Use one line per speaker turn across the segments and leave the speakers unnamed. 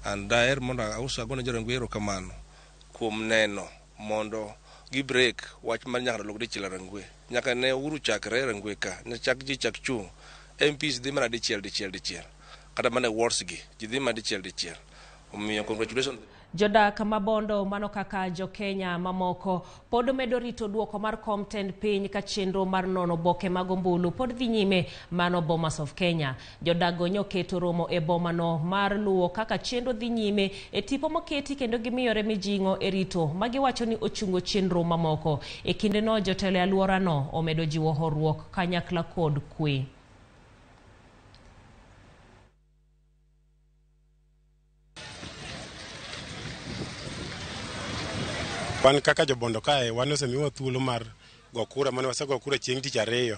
And daher mondo auso agone jo Rangwe erokamano kuom neno mondo gi break wach mar nyaka lok dichiel e Rangwe. Nyaka ne Uhuru chakre Rangwe ka, ne chak ji chak chung'. MPs dhi mana dichiel dichiel dichiel. Kata mana e wards gi, ji dhi mana dichiel dichiel. Omiyo congratulations.
Jodak mabondo mano kaka jo-Kenya mamoko pod medo rito duoko mar kom tend piny ka chenro mar nono oboke mag ombulu pod dhi nyime mano Bomas of Kenya. Jodak go nyoketo romo e bomano mar luwo kaka chenro dhi nyime e tipo moketi kendo gimiyore mijing'o e rito ma giwacho ni ochungo chenro mamoko. E kindeno jotelo e alworano omedo jiwo horuok kanyakla kod kwe.
Wan kaka jobondo kae wan osemiwa thuolo mar go kura mane wasego kura chieng' tich ariyo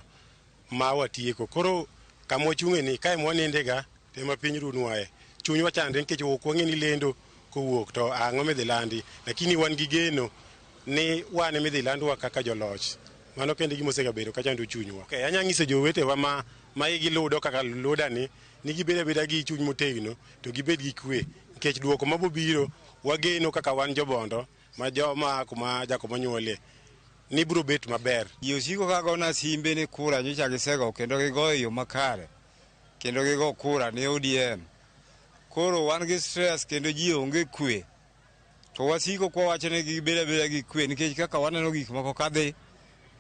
ma watieko. Koro kama wachung'e ni kae mwanindega to ema piny runwae. Chunywa chandre nikech ok wang'e ni lendo kowuok to ang'o midhi landi. Lakini wan gi geno ni wan ema idhi landwa kaka joloch. Mano kende gima osegabedo kachando chunywa. Okay, anya nyiso jowetewa ma igi ludo kaka luda ni ni gibed abeda gi chuny motegno to gibed gi kwe nikech duoko mabobiro wageno kaka wan jobondo ma joma kuma Jakobo onyuolie ni biro bet maber.
Ji osiko ka gona simbe ni kura nyocha gisego kendo gigoyo e yo makare kendo gigo kura ne ODM. Koro wan gi stress kendo ji onge kwe. To wasiko kwa wacho ni gibed abeda gi kwe nikech kaka waneno gik moko kadhi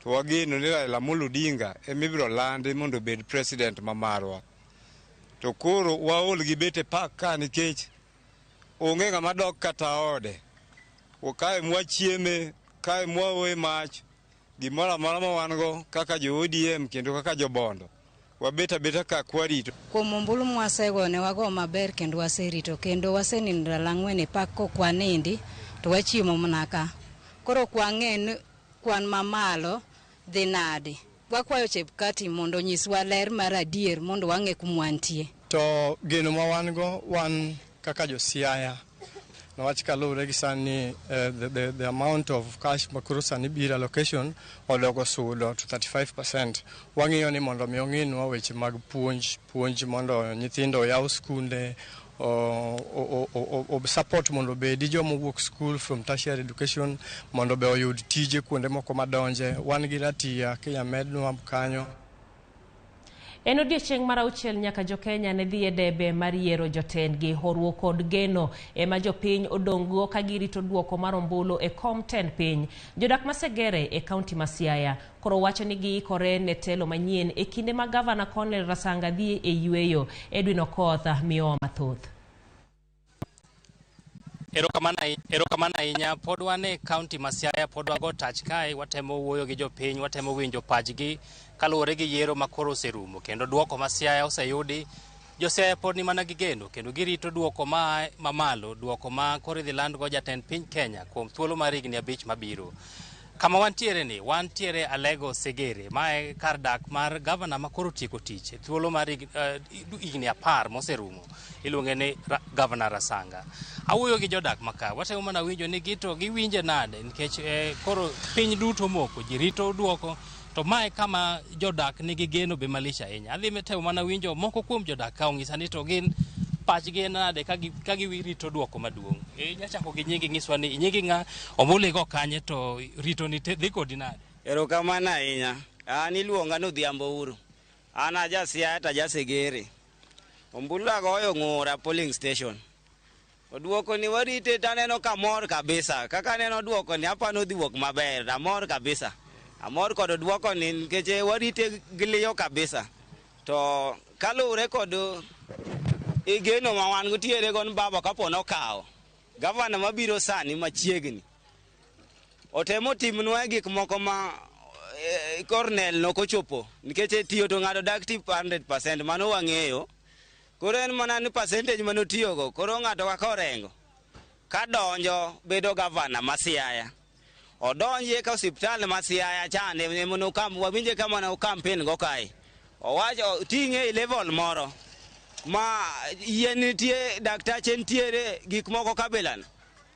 to wageno ni Raila Amolo Odinga ema ibiro landi mondo obed president ma marwa. To koro waol gi bet e park ka nikech onge ng'ama dok kata ode. Kae mwachieme, kae mwaoe mach, gimoro amora ma wan go kaka jo ODM kendo kaka jobondo wabet abeta ka kwarito.
Kuom ombulu mwasego ne wago maber kendo waserito kendo wasenindo ndalo ang'wen e park kok wanindi to wachiemo mana ka. Koro ok wang'e ni kwan mamalo dhi nade. Wakwayo Chebukati mondo onyiswa ler mar adier mondo wang'e kuma wantie.
To geno ma wan go wan kaka jo Siaya niwach kaluwore gi sani the amount of cash makoro sani biro allocation odogo sudo to 35%. Wang'iyo ni mondo mi ong'inwa weche mag puonj puonj mondo nyithindo oyaw skunde o support mondo obedi joma owuok school from tertiary education mondo be oyud tije kuonde moko madonje. Wan gi ratia kinya mednwa kanyo.
En odiechieng' mar auchiel nyaka jo-Kenya ne dhi e debe mar yiero jotendgi. Horuok kod geno ema jopiny odong' go ka girito duoko mar ombulu e kom tend piny. Jodak ma Segere e kaunti ma Siaya koro wacho ni giikore ne telo manyien e kinde ma gavana Cornel Rasanga dhi e yweyo. Edwin Okoth miyowa mathoth.
Erokamano ahinya. Pod wan e kaunti ma Siaya, pod wago tach kae, watemo wuoyo gi jopiny, watemo winjo pachgi kaluwore gi yiero ma koro oserumo kendo duoko ma Siaya oseyudi. Jo Siaya pod ni mana gi geno kendo girito duoko ma mamalo, duoko ma koro idhi land go jatend piny Kenya kuom thuolo mar higni 5 mabiro. Kama wantiere ni, wantiere Alego Segere, ma e kar dak mar gavana ma koro otieko tich e thuolo mar higni 10 moserumo. Iluonge ni Gavana Rasanga. Awuoyo gi jodak maka, watemo mana winjo ni gito giwinje nade nikech koro piny duto moko, ji rito duoko, to mae kama jodak nigi geno be malich ahinya. Adhi temo mana winjo moko kuom jodak ka onyisa ni to gin pachgi en nade ka girito duoko maduong'. Inya chako gi nyingi nyiswa ni nyingi ng'a, ombulu igo kanye to rito ni dhi kodi nade?
Erokamano ahinya. An iluonga ni Odhiambo Uru. An aja Siaya to aja Segere. Ombulu agoyo Ng'ura polling station. Oduoko ni warite to aneno ka mor kabisa. Kaka aneno duoko ni apani odhi wuok maber. Amor kabisa. Amor kod duoko ni nikech warite gi liyo kabisa. To kaluwore kod geno ma wan gotiere go ni baba kapo nokawo gavana mabiro sani machiegni otemo timnwa gik moko ma Cornell nokochopo nikech tiyo to ng'ado dak ti 100% mano wang'eyo. Koro en mana ni percentage manotiyogo koro ng'ato kaka Orengo ka donjo bedo gavana ma Siaya odonje ka osiptal ma Siaya chande emono kam wawinje kama ne campaign go kae owacho ting'e e level moro ma yien nitie daktache nitiere gik moko kabilano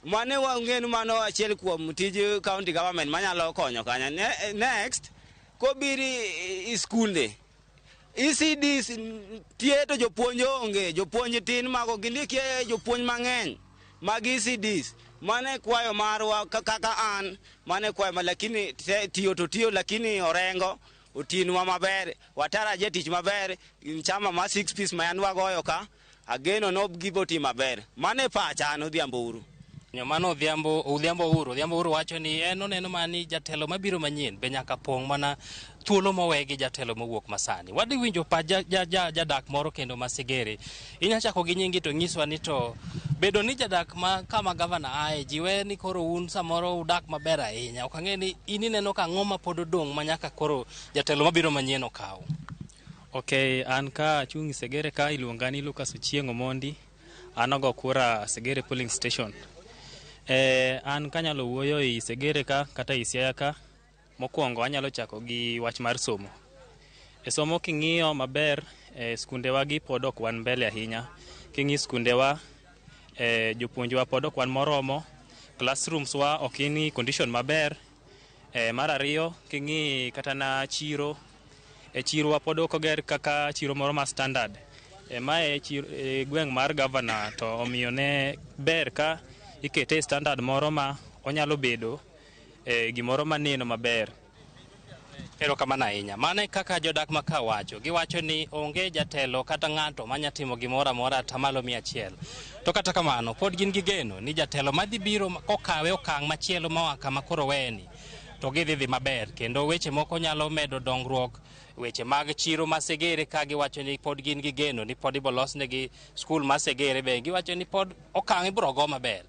mane wang'e ni mano achiel kuom tij county government manyalo konyo kanyo. Next kobiri i skunde. ECD tie to jopuonj onge, jopuonj tin mago gindikie jopuonj mang'eny mag ECDs. Mane kwayo marwa kaka an, mane kwayo ma lakini tiyo to tiyo, lakini Orengo otinwa maber, watarajie tich maber, chama ma six piece ma yan wagoyo ka, ageno no gibo timo maber. Mane pacha an Odhiambo Uru.
Mano Odhiambo, Odhiambo Uru, Odhiambo Uru wacho ni en oneno mana ni jatelo mabiro manyien be nyaka pong' mana thuolo mowe gi jatelo mowuok masani. Wadhi winjo pach jadak moro kendo ma Segere. Inya chako gi nyingi to nyiswa ni to bedo ni jadak ma kama gavana ae jiwe ni koro un samoro udak maber ahinya. Ok ang'e ni in ineno ka ang'o ma pod odong' ma nyaka koro jatelo mabiro manyien okaw.
Ok, an ka achung' Segere ka iluonga ni Lucas Ochieng' Omondi. An ogo kura Segere polling station. An kanyalo wuoyo ei Segere ka kata ei Siaya ka, mokwongo anyalo chako gi wach mar somo. E somo king'iyo maber, skundewa gi pod ok wan mbele ahinya. King'iyo skundewa, jopuonjwa pod ok wan moromo, classrooms wa ok ni condition maber. Mar ariyo, king'i kata na chiro, e chiro wa pod ok oger kaka chiro moro ma standard. Mae gweng' mar governor to omiyo ne ber ka ikete e standard moro ma onyalo bedo gimoro maneno maber.
Erokamano ahinya. Mano e kaka jodak ma ka wacho. Giwacho ni onge jatelo kata ng'ato manya timo gimoro amora atamalo 100. To kata kamano, pod gin gi geno ni jatelo madhi biro kokawe okang' machielo moa kama koro weni, to gidhi dhi maber. Kendo weche moko nyalo medo dongruok, weche mag chiro ma Segere ka giwacho ni pod gin gi geno ni pod ibo losnegi skul ma Segere be giwacho ni pod okang' ibiro go maber.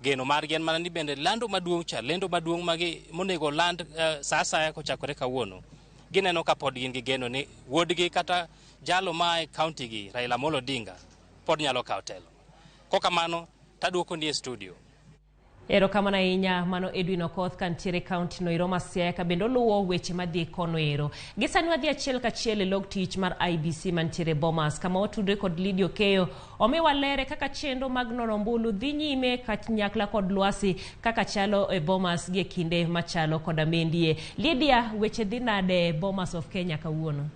Geno margi en mana ni bende lando maduong' cha, lendo maduong' magi monego land sa asaya kochakore kawuono. Gineno ka pod gin gi geno ni wuodgi kata jalo ma e kaunti gi Raila Amolo Odinga pod nyalo kawo telo. Kokamano, taduoko ni e studio.
Erokamano ahinya mano Edwin Okoth kantiere kaunti no ero ma Siaya ka bende oluwo weche madhi kono ero. Gi sani wadhi achiel kachiel e log tich mar IBC mantiere Bomas kama watudre kod Lydia Okeyo omiwa lere kaka chenro mag nono ombulu dhi nyime kanyakla kod lwasi kaka chalo e Bomas gi e kinde machalo koda mendie. Lydia, weche dhi nade Bomas of Kenya kawuono?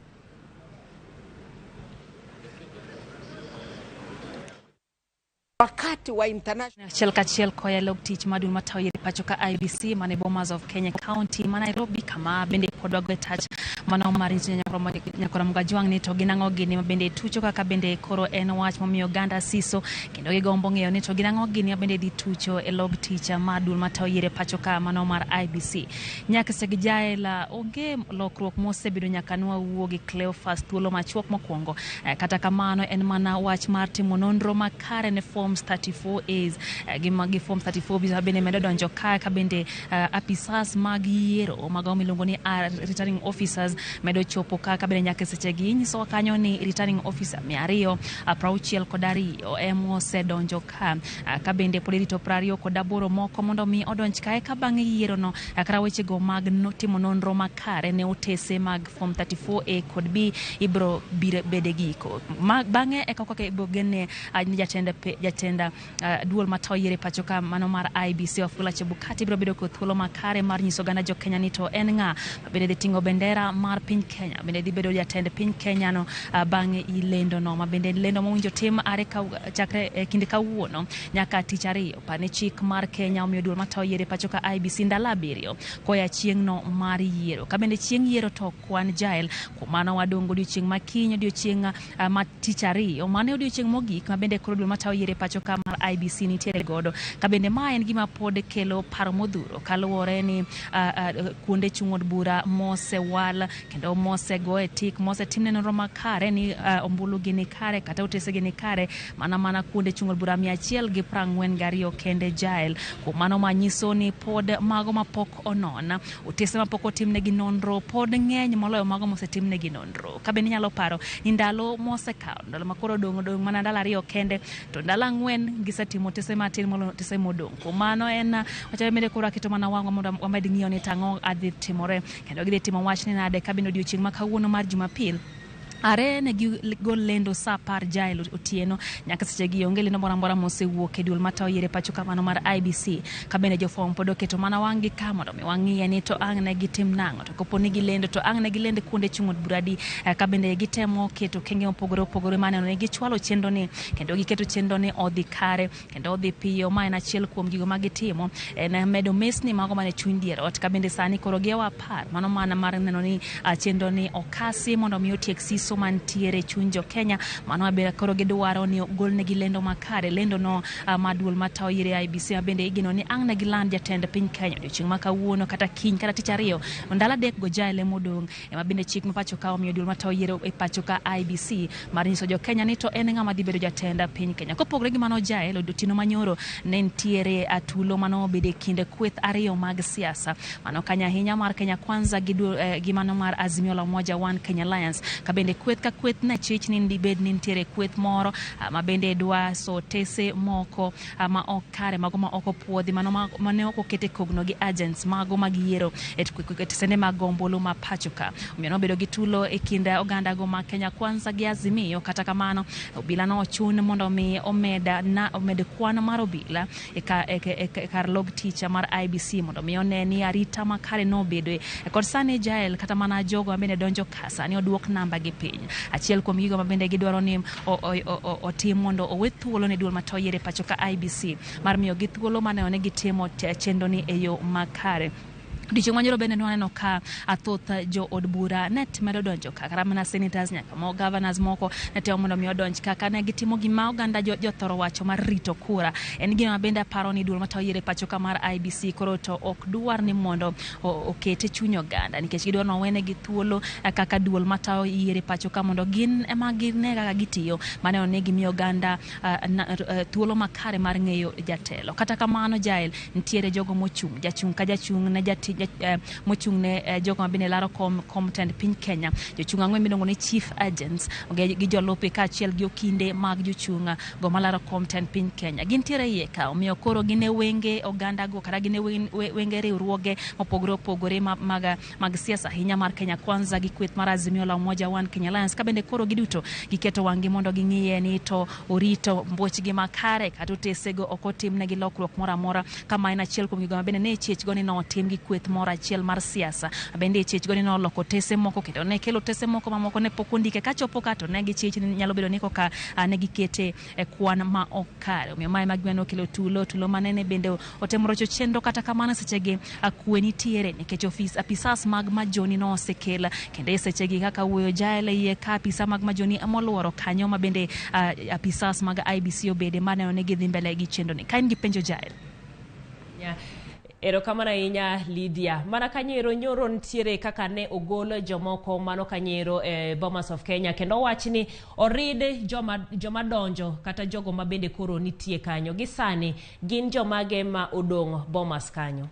Wakati wa international
Achiel kachiel koya log tich maduong' matayo yiero pacho ka IBC mane Bomas of Kenya County ma Nairobi kama bende pod wago e tach mano mar Nyakora Mugajwang' ni to gin ang'o gini ma bende tucho kaka bende koro en wach momiyo oganda siso kendo gigombo ng'eyo ni to gin ang'o gini ma bende dhi tucho e log tich maduong' matayo yiero pacho ka mano mar IBC. Nyaka Segijaela onge lokruok mosebedo nyaka nwawuo gi Cleophas thuolo machuok mokwongo. Kata kamano en mana wach mar timo nonro makare ne forms 34As gi form 34Bs bende medo donjo ka ka bende apisas mag yiero mago miluongo ni returning officers medo chopo ka ka bende nyaka sechegi nyisowa kanyo ni returning officer 262 ema osedonjo ka ka bende pod irito 28 moko mondo mi odonj kae ka bang'e yiero no kata wechego mag timo nonro makare ne otese mag form 34A kod B ibro bede giko. Bang'e eka kaka ibro gene ni jatenda duol matayo yiero e pacho ka mano mar IBC Wafula Chebukati biro bedo kod thuolo makare mar nyiso oganda jo Kenya ni to en ng'a bende dhi ting'o bendera mar piny Kenya bende dhi bedo jatend piny Kenya no bang'e ilendo no ma bende lendo mowinjo tim are chakre kinde kawuono nyaka tich ariyo. Par ni chik mar Kenya omiyo duol matayo yiero e pacho ka IBC ndalo 7 koya chieng' no mar yiero. Ka bende chieng' yiero to kwan jael kuom mano wadong' odiochieng' ma kiny odiochieng' ma tich ariyo mano e odiochieng' mogik ma bende koro duol matayo yiero e pacho ka mar IBC nitiere godo. Ka bende ma en gima pod kelo paro modhuro kaluwore ni kuonde chung' od bura mosewal kendo mosego e tik mosetimne nonro makare ni ombulu gi ni kare kata otese gi ni kare mana kuonde chung' od bura 142 kende jael. Kuom mano manyiso ni pod mago mapok onon otese mapok otimnegi nonro pod ng'eny moloyo mago mosetimnegi nonro. Ka bende inyalo paro ni ndalo mosekawo ndalo makoro odong' mana ndalo 2 kende to ndalo 4 gisetimo otese matin moloyo otese modong'. Kuom mano en wacha bende koro aketo mana wang'wa mondo wamed ng'iyo ni tang'o adhi timore kendo gidhi timo wach ni nade ka bende odiochieng' ma kawuono mar Jumapil Are ne gigol lendo saa 10 jael otieno nyaka sechegi onge lendo moro amora mosewuok e duol matayo yiero e pacho kamano mar IBC. Ka bende jofwambo pod oketo mana wang'gi ka mondo mi wang'iye ni to ang' ne gitim nang'o, to kopo ni gilendo to ang' ne gilend kuonde chung' od bura adi. Ka bende gitemo keto okenge mopogore opogore maneno ni gichwalo chenro ni kendo giketo chenro ni odhi kare kendo odhi piyo. Ma en achiel kuom gigo ma gitimo en medo mesni mago mane chuny dier ot. Ka bende sani koro giyawo apar mano mana mar neno ni chenro ni okasi mondo mi otiek siso mantiere chuny jo Kenya. Mano abira koro gidwaro ni ogolnegi lendo makare, lendo no ma duol matayo yiero e IBC ma bende igeno ni ang' ne giland jatend piny Kenya odiochieng' ma kawuono kata kiny kata tich ariyo ndalo 3 go jaele modong'. Ema bende chik ma pacho ka omiyo duol matayo yiero e pacho ka IBC mar nyiso jo Kenya ni to en ng'ama dhi bedo jatend piny Kenya. Kopogore gi mano jael, otieno manyoro ne nitiere atulo mano obedo e kind kweth ariyo mag siasa, mano kanya ahinya mar Kenya Kwanza gi mano mar Azimio la Umoja One Kenya Alliance. Ka bende kweth ka kweth ne chich ni dibed ni nitiere kweth moro ma bende dwa so tese moko ma ok kare, mago ma ok opuodhi, mano mane ok okete kogno gi agents mago mag yiero e tesende mag ombulu ma pacho ka. Omiyo nobedo gi tulo e kind oganda go ma Kenya Kwanza gi Azimio. Kata kamano obila no ochun mondo mi omed kwan mar obila e kar log tich mar IBC mondo mi one ni arita makare nobedoe. Kod sani jael kata mana jogo mabende donjo ka sani oduok namba gi piny. Achiel kuom gigo mabende gidwaro ni otim mondo owe thuolo ne duol matayo yiero e pacho ka IBC mar miyo gi thuolo mane one gitimo chenro ni e yo makare. Odiochieng' manyoro bende nwaneno ka thoth jo od bura net medo donjo ka, kata mana senators nyaka mo governors moko ne temo mondo mi odonj ka, kane gitimo gima oganda jothoro wacho mar rito kura. En gima bende aparo ni duol matayo yiero e pacho ka mar IBC koro to ok dwar ni mondo okete chuny oganda, nikech gidwaro ni owenegi thuolo kaka duol matayo yiero e pacho ka mondo gin ema gine kaka gitiyo, maneno ni gimiyo oganda thuolo makare mar ng'eyo jatelo. Kata kamano jael, nitiere jogo mochung', jachung' ka jachung' ne mochung' ne jogo mabende laro kom tend piny Kenya, jochung' ang'wen miluongo ni chief agents gi jolup kaachiel gi okinde mag jochung' go malaro kom tend piny Kenya gintiere iye ka. Omiyo koro gin e wenge oganda go kata gin e wenge riwruoge mopogore opogore mag siasa ahinya mar Kenya Kwanza gi kweth mar Azimio la Umoja One Kenya Alliance. Ka bende koro giduto giketo wang'gi mondo ging'iye ni to orito mbochgi makare kata otesego ok otimnegi lokruok moro amora, kama en achiel kuom gigo mabende ne chechgo ni notim gi kweth moro achiel mar siasa. Bende chechgo ni noloko tese moko kendo ne kelo tese moko mamoko ne pok ondike, kachopo ka to ne gichich ni nyalo bedo ni koka ne gikete e kwan ma ok kare. Omiyo mae mag gima nokelo tulo manene bende otemo rocho chenro. Kata kamano sechegi kwe nitiere nikech ofis apisas mag majoni nosekel kendo e sechegi kaka wuoyo jael iye ka apisa mag majoni moluoro kanyo ma bende apisas mag IBC obede maneno ni gidhi mbele gi chenro ni. Ka in gi penjo jael.
Erokamano ahinya Lydia. Mana kanyero nyoro nitiere kaka ne ogol jomoko mano kanyero e Bomas of Kenya, kendo wach ni orid joma donjo kata jogo ma bende koro nitie kanyo. Gi sani gin jomage ma odong' Bomas kanyo?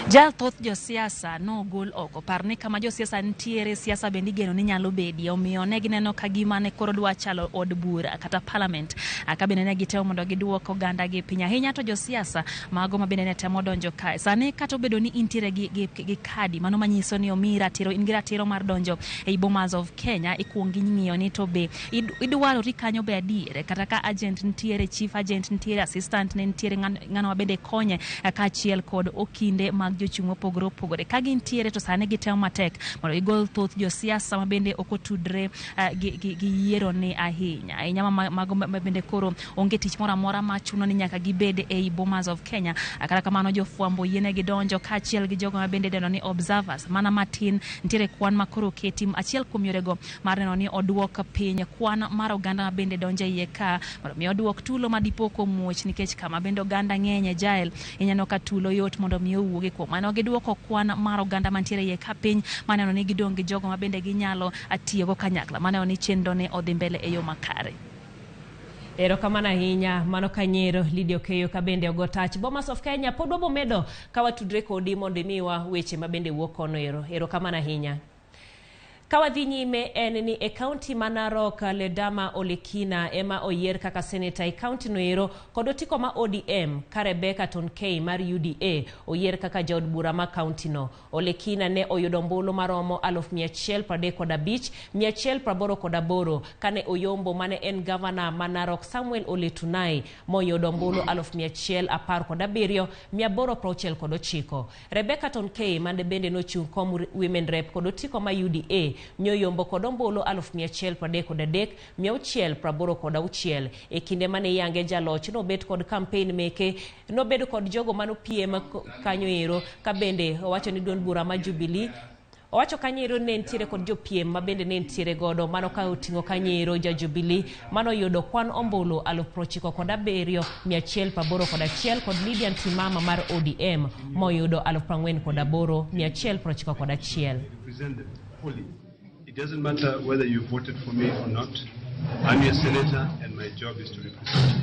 Jal thoth josiasa nogol oko. Par ni kama josiasa nitiere, siasa bende igeno ni nyalo bedie. Omiyo ne gineno ka gima ne koro dwa chalo od bura kata parliament. Ka bende ne gitemo mondo giduok oganda gi piny ahinya to josiasa mago ma bende ne temo donjo kae. Sani kata obedo ni intiere gi kadi mano manyiso ni omiyi ratiro, in gi ratiro mar donjo ei Bomas of Kenya, ikuongo ing'iyo ni to be idwarori kanyo be adier, kata ka agent nitiere, chief agent nitiere, assistant ne nitiere, ng'ano ma bende konye kaachiel kod okinde mag jochung' mopogore opogore. Ka gintiere to sani gitemo matek mondo gigol thoth josiasa ma bende ok otudre gi yiero ni ahinya ahinya mago ma bende koro onge tich moro amora machuno ni nyaka gibed ei Bomas of Kenya. Kata kamano jofwambo yienegi donjo kaachiel gi jogo ma bende idendo ni observers. Mana matin nitiere kwan ma koro oketi, achiel kuom yorego mar neno ni oduok piny kwan mar oganda ma bende donjo e iye ka mondo mi oduok tulo ma dipo komuoch, nikech kama bende oganda ng'eny e jael ineno ka tulo yot mondo mi owuogi. Kuom mano giduoko kwan mar oganda mantiere iye ka piny, maneno ni gidong' gi jogo ma bende ginyalo tiyogo kanyakla, maneno ni chenro ne odhi mbele e yo makare.
Erokamano ahinya mano kanyero Lydia Okeyo ka bende ogo tach Bomas of Kenya. Pod wabomedo ka watudre kodi mondo imiwa weche ma bende wuok kono ero. Erokamano ahinya. Ka wadhi nyime en ni e kaunti ma Narok, Ledama Olekina ema oyier kaka seneta e kaunti no ero kod otiko ma ODM ka Rebecca Tonkei mar UDA oyier kaka jaod bura ma kaunti no. Olekina ne oyudo ombulu maromo 135,188 kane oyombo mane en gavana ma Narok Samuel Ole Tunai moyudo ombulu 117,869. Rebecca Tonkei mane bende nochung' kom Women Rep kod otiko ma UDA nyoyombo kod ombulu 133,686. E kinde mane iyange jaloch nobet kod campaign meke, nobedo kod jogo manopiem kanyo ero, ka bende owacho ni duond bura ma Jubilee owacho kanyo ero ne nitiere kod jopiem ma bende ne nitiere godo mano ka oting'o kanyo ero ja Jubilee mano yudo kwan ombulu 97,181 kod Lydia Ntimama mar ODM moyudo 48,191.
Represent them wholly. It doesn't matter whether you voted for me or not. I'm your senator and my job is to represent you.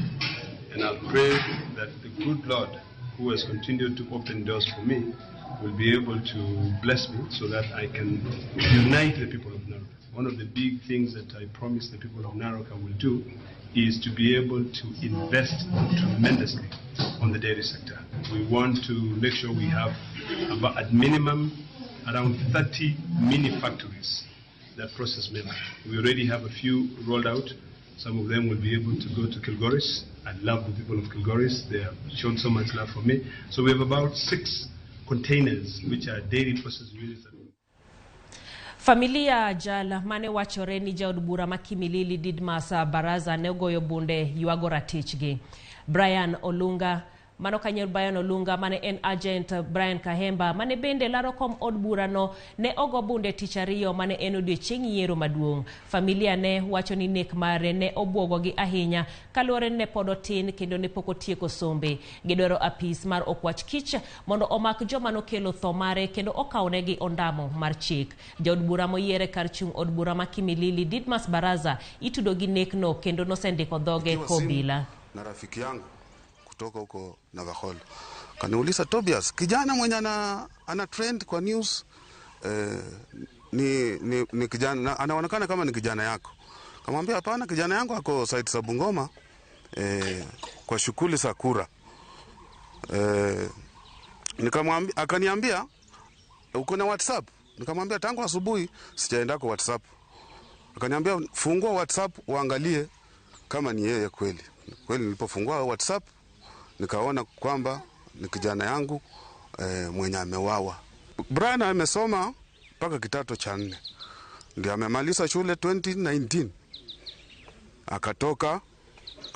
And I pray that the good Lord who has continued to open doors for me will be able to bless me so that I can unite the people of Narok. One of the big things that I promise the people of Narok I will do is to be able to invest tremendously on the dairy sector. We want to make sure we have about, at minimum, around 30 mini factories that process milk. We already have a few rolled out. Some of them will be able to go to Kilgoris. I love the people of Kilgoris. They have shown so much love for me. So we have about 6 containers, which are dairy processing units.
Familia jal mane wachore ni jaod bura ma Kimilili Didmas Baraza ne ogoyo bunde ywago ratichgi. Brian Olunga mano kanyo Brian Olunga mane en agent Brian Kahemba mane bende laro kom od bura no ne ogo bunde tich ariyo mane en odiochieng' yiero maduong'. Familia ne wacho ni nek mare ne obwogogi ahinya kaluwore ni ne pod otin kendo ne pok otieko sombe. Gidwaro apis mar Okwach Kich mondo omak joma nokelo tho mare kendo okawnegi ondamo mar chik. Jaod bura moyiere kar chung' od bura ma Kimilili Didmas Baraza itudo gi nekno kendo nosendiko dhoge kobila.
Na rafiki yangu kutoka huko Navakholo kaniuliza, Tobias, kijana mwenye ana trend kwa news ni kijana anaonekana kama ni kijana yako. Kamwambia hapana, kijana yangu ako site za Bungoma kwa shughuli za kura. Nikamwambia, akaniambia uko na WhatsApp? Nikamwambia tangu asubuhi sijaenda kwa WhatsApp. Akaniambia fungua WhatsApp uangalie kama ni yeye kweli. Kweli nilipofungua WhatsApp nikaona kwamba ni kijana yangu mwenye amewawa. Brian amesoma mpaka kidato cha 4. Ndio amemaliza shule 2019. Akatoka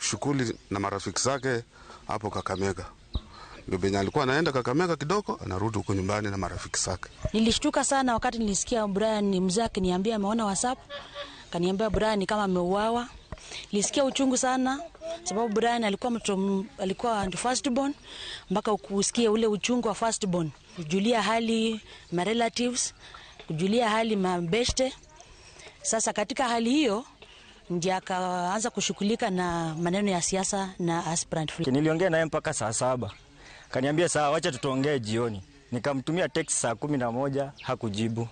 shughuli na marafiki zake hapo Kakamega. Ndio benye alikuwa anaenda Kakamega kidogo, anarudi huko nyumbani na marafiki zake.
Nilishtuka sana wakati nilisikia Brian ni mzee akiniambia ameona WhatsApp, kaniambia Brian kama ameuawa. Nilisikia uchungu sana sababu Brian alikuwa mtoto, alikuwa first born, mpaka ukusikie ule uchungu wa first born, kujulia hali ma relatives, kujulia hali mabeste. Sasa katika hali hiyo ndiye akaanza kushughulika na maneno ya siasa na aspirant.
Niliongea naye mpaka saa 7. Kaniambia sawa, acha tutaongea jioni. Nikamtumia text saa 11 hakujibu.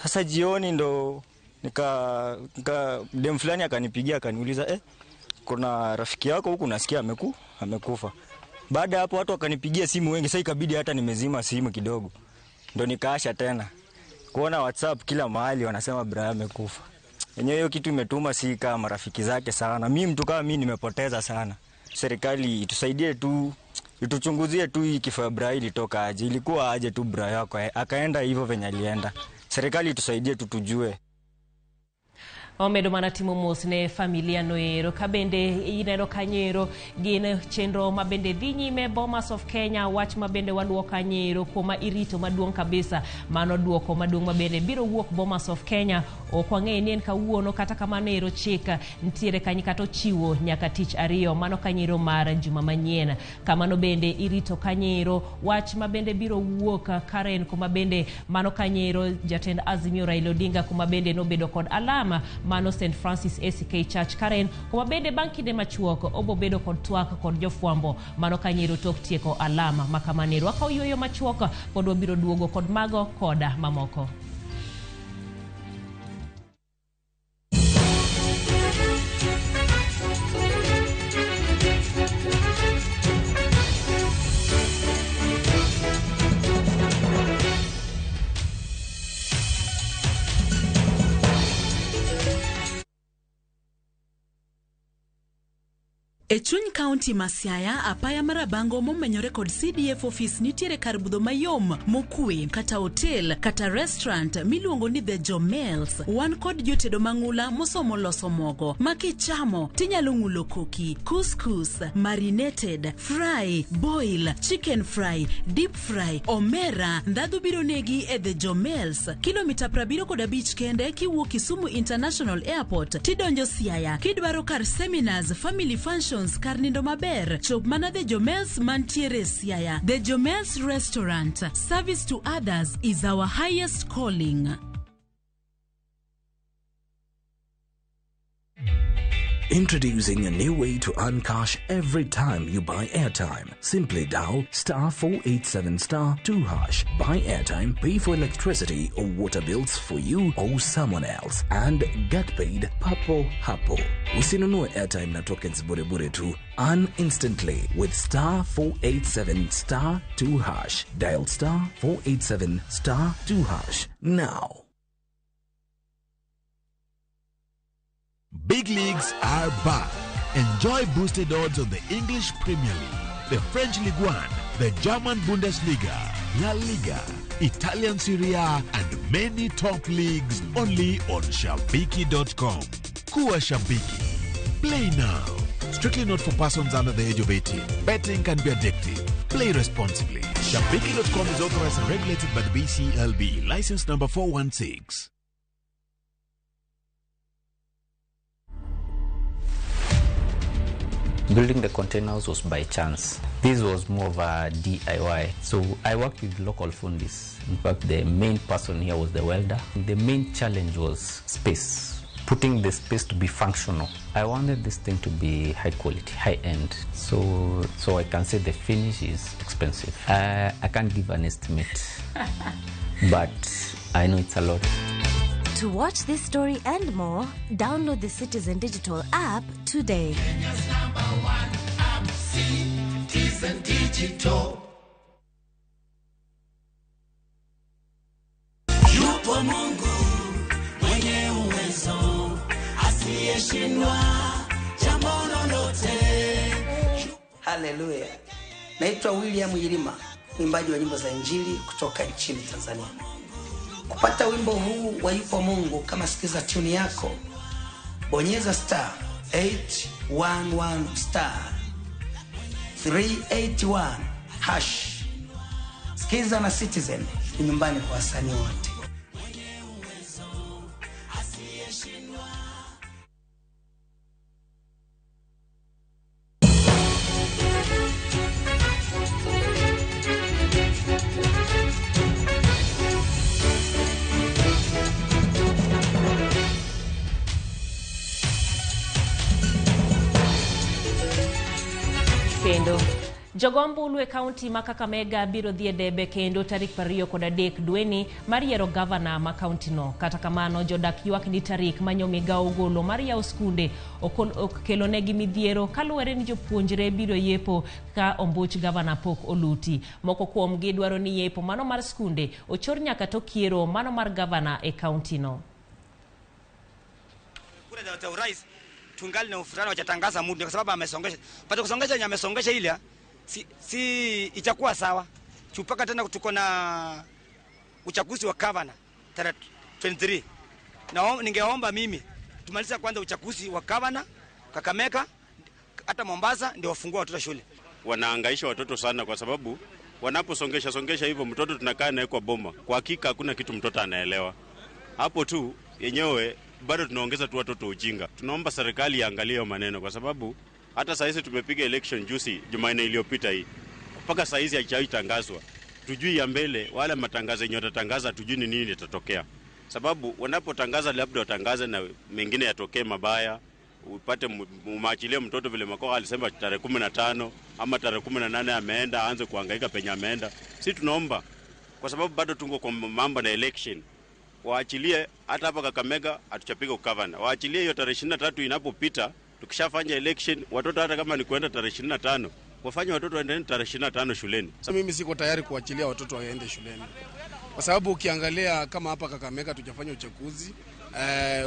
Sasa jioni ndo nika dem fulani akanipigia akaniuliza, kuna rafiki yako huku nasikia amekufa. Baada hapo watu wakanipigia simu wengi, sasa ikabidi hata nimezima simu kidogo. Ndo nikaasha tena. Kuona WhatsApp kila mahali wanasema Brian amekufa. Yenyewe hiyo kitu imetuma si kama marafiki zake sana. Mimi mtu kama mimi nimepoteza sana. Serikali itusaidie tu, ituchunguzie tu hii kifo ya Brian ilitoka aje. Ilikuwa aje tu Brian yako akaenda hivyo venye alienda. Serikali itusaidie tu tujue.
Omedo mana timo mos ne familia noero kabende ineno kanyero gin chenro mabende dhi nyime Bomas of Kenya wach mabende waluo kanyero kuma irito maduong' kabisa mano duoko maduong' mabende biro wuok Bomas of Kenya ok wang'eyo ni en kawuono kata kamano ero chik nitiere kanyo kata ochiwo nyaka tich ariyo mano kanyero mar juma manyien kamano bende irito kanyero wach mabende biro wuok Karen kuma bende mano kanyero jatend Azimio Raila Odinga kuma bende nobedo kod alama mano St. Francis ACK Church Karen kuma bende bang' kinde machuok obobedo kod twak kod jofwambo mano kanyero tok tieko alama makamanero akaw yueyo machuok pod wabiro duogo kod mago koda mamoko.
E chuny kaunti ma Siaya, apaya mar Rabango momenyore kod CDF office nitiere kar budho mayom mokwe kata hotel kata restaurant miluongo ni The Jomels. Wan kod jotedo mang'ula mosomo loso mogo ma kichamo tinyalo ng'ulo koki, couscous, marinated, fry, boil, chicken fry, deep fry, omera. Ndhadhu biro negi e The Jomels, kilomita 75 kende kiwuok Kisumu International Airport tidonjo Siaya. Kidwaro kar seminars, family functions, kar nindo maber, chop mana The Jomels mantiere Siaya. The Jomels Restaurant, service to others is our highest calling.
Introducing a new way to earn cash every time you buy airtime. Simply dial star 487 star 2 hash. Buy airtime, pay for electricity or water bills for you or someone else, and get paid papo hapo. Usinunue airtime na tokens bure bure tu. Earn instantly with star 487 star 2 hash. Dial star 487 star 2 hash now.
Big leagues are back. Enjoy boosted odds on the English Premier League, the French Ligue 1, the German Bundesliga, La Liga, Italian Serie A, and many top leagues only on Shabiki.com. Kuwa Shabiki. Play now. Strictly not for persons under the age of 18. Betting can be addictive. Play responsibly. Shabiki.com is authorized and regulated by the BCLB. License number 416.
Building the containers was by chance. This was more of a DIY. So I worked with local fundis. In fact, the main person here was the welder. The main challenge was space, putting the space to be functional. I wanted this thing to be high quality, high end. So I can say the finish is expensive. I can't give an estimate, but I know it's a lot.
To watch this story and more, download the Citizen Digital app today.
Kenya's number one app, Citizen Digital. Yupo Mungu mwenye uwezo, asiyeshindwa jambo lolote.
Haleluya. Naitwa William Yilima, mwimbaji wa nyimbo za Injili kutoka nchini Tanzania. Kupata wimbo huu wa Yupo Mungu kama sikiza tune yako, bonyeza star 811 star 381 hash. Sikiza na Citizen ni nyumbani kwa wasanii wote.
Kendo jogo ombulu e kaunti ma Kakamega biro dhi e debe kendo tarik 23 dweni mar yiero gavana ma kaunti no. Kata kamano jodak ywak ni tarik manyo migawo ogolo mar yawo skunde okelonegi midhiero kaluwore ni jopuonjre biro yepo ka ombuch gavana pok oluti. Moko kuomgi dwaro ni yepo mano mar skunde ochor nyaka tok yiero mano mar gavana e kaunti no.
Kura za urais tungali na ufurano wachatangaza muda kwa sababu amesongesha. Pata kusongesha yenye amesongesha ile si itakuwa sawa. Chupaka tena tuko na uchaguzi wa gavana tarehe 23. Na ningeomba mimi tumaliza kwanza uchaguzi wa gavana Kakamega hata Mombasa ndio wafungue watoto shule.
Wanahangaisha watoto sana kwa sababu wanaposongesha songesha hivyo mtoto tunakaa naye kwa boma. Kwa hakika hakuna kitu mtoto anaelewa. Hapo tu yenyewe bado tunaongeza tu watoto ujinga. Tunaomba serikali iangalie maneno kwa sababu hata saa hizi tumepiga election juzi Jumanne iliyopita hii. Mpaka saa hizi haijatangazwa. Tujui ya mbele wala matangazo yenyewe watatangaza tujui ni nini litatokea. Sababu wanapotangaza labda watangaze na mengine yatokee mabaya. Upate umaachilie mtoto vile Makoha alisema tarehe 15 ama tarehe 18 ameenda aanze kuhangaika penye ameenda. Sisi tunaomba kwa sababu bado tungo kwa mambo na election. Waachilie hata hapa Kakamega hatuchapiga ukavana. Waachilie hiyo tarehe 23 inapopita, tukishafanya election watoto hata kama ni kwenda tarehe 25, wafanye watoto waende tarehe 25 shuleni.
Sasa mimi siko tayari kuachilia watoto waende shuleni. Kwa sababu ukiangalia kama hapa Kakamega tujafanya uchaguzi,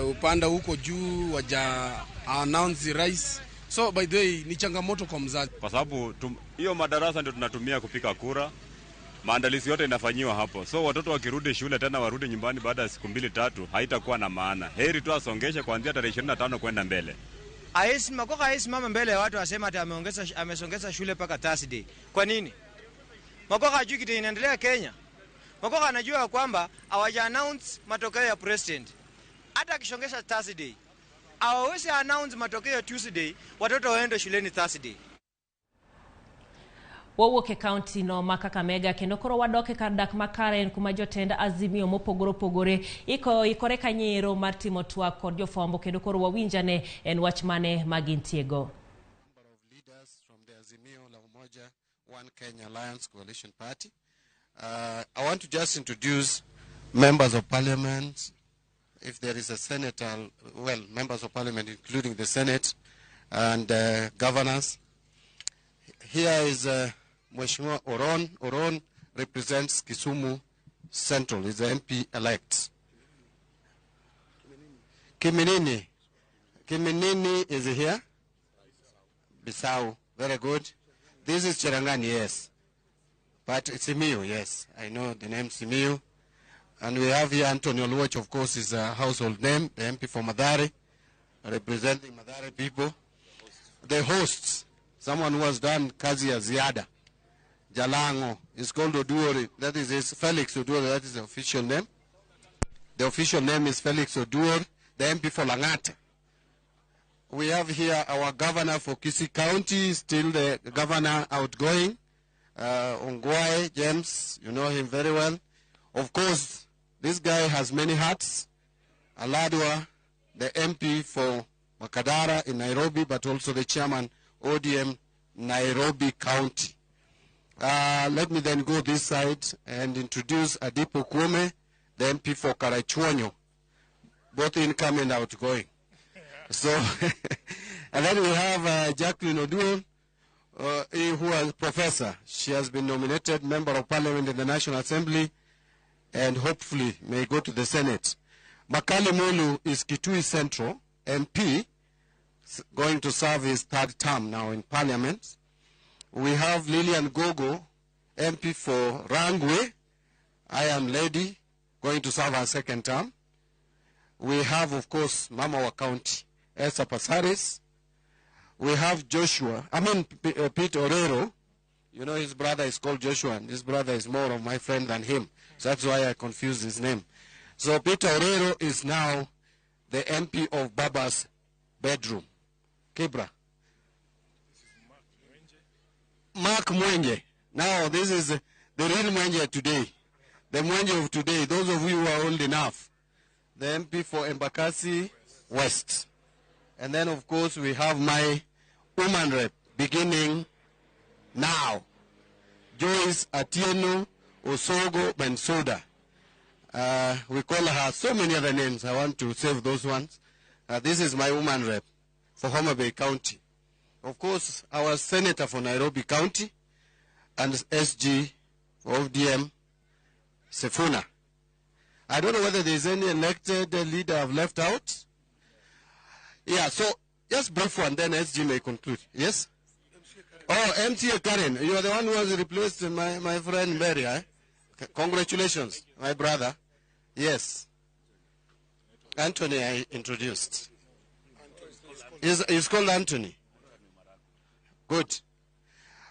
upanda huko juu waja announce rais. So by the way ni changamoto kwa mzazi,
kwa sababu hiyo madarasa ndio tunatumia kupika kura. Maandalizi yote inafanyiwa hapo, so watoto wakirudi shule tena warudi nyumbani baada ya siku 2-3 haitakuwa na maana. Heri tu asongeshe kuanzia tarehe 25 kwenda mbele.
Magoha haezi mama mbele ya watu asema ati amesongeza shule mpaka Thursday. Kwa nini? Magoha hajui kitu inaendelea Kenya. Magoha anajua kwamba hawaja announce matokeo ya president. Hata akisongesha Thursday, hawawezi announce matokeo ya Tuesday, watoto waende shuleni Thursday.
Wawuok e kaunti no ma Kakamega kendo koro wadok e kar dak ma Karen kuma jotend Azimio mopogore opogore ikore kanyiero mar timo twak kod jofwambo kendo koro wawinjane en wach mane ma gintiego.
From the Azimio La Umoja One Kenya Alliance Coalition Party. I want to just introduce members of parliament. If there is a senator, well, members of parliament including the Senate and governors. Here is Mheshimiwa Oron. Oron represents Kisumu Central. He's the MP-elect. Kiminini. Kiminini is here. Bisau. Very good. This is Cherangani, yes. But it's Simiyu, yes. I know the name Simiyu. And we have here Anthony Oluoch, of course, is a household name, the MP for Mathare, representing Mathare people. The hosts. Someone who has done kazi ya ziada, Jalango, is called Oduori. That is his, Felix Oduori, that is the official name. The official name is Felix Oduori, the MP for Langata. We have here our governor for Kisii County, still the governor outgoing, Ongwae James, you know him very well. Of course, this guy has many hats. Aladwa, the MP for Makadara in Nairobi, but also the chairman ODM Nairobi County. Let me then go this side and introduce Adipo Kwome, the MP for Karachuonyo, both incoming and outgoing. So, and then we have Jacqueline Oduor, who is a professor. She has been nominated Member of Parliament in the National Assembly and hopefully may go to the Senate. Makali Mulu is Kitui Central MP, going to serve his third term now in Parliament. We have Lillian Gogo, MP for Rangwe, I am lady, going to serve her second term. We have, of course, Mama wa County, Esther Passaris. We have Joshua, Pete Orero. You know his brother is called Joshua, and his brother is more of my friend than him. So that's why I confused his name. So Pete Orero is now the MP of Baba's bedroom. Kibra. Mark Mwenje. Now this is the real Mwenje today. The Mwenje of today, those of you who are old enough. The MP for Embakasi West. And then of course we have my woman rep beginning now. Joyce Atieno Osogo Bensoda. We call her so many other names. I want to save those ones. This is my woman rep for Homa Bay County. Of course, our senator for Nairobi County and SG for ODM, Sifuna. I don't know whether there's any elected leader I've left out. Yeah, so just brief one, then SG may conclude. Yes? Oh, MCA Karen, you are the one who has replaced my friend Mary. Eh? Congratulations, my brother. Yes. Anthony I introduced. He's called Anthony. Good.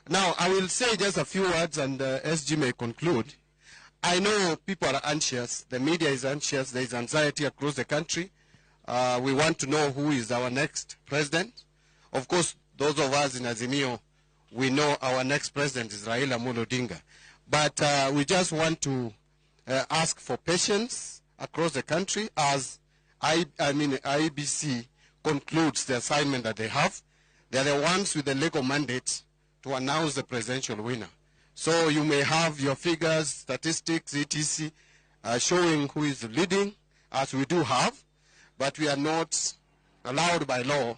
Now, I will say just a few words and SG may conclude. I know people are anxious. The media is anxious. There is anxiety across the country. We want to know who is our next president. Of course, those of us in Azimio, we know our next president is Raila Amolo Odinga. But we just want to ask for patience across the country as IEBC concludes the assignment that they have. They are the ones with the legal mandate to announce the presidential winner. So you may have your figures, statistics, etc., showing who is leading, as we do have, but we are not allowed by law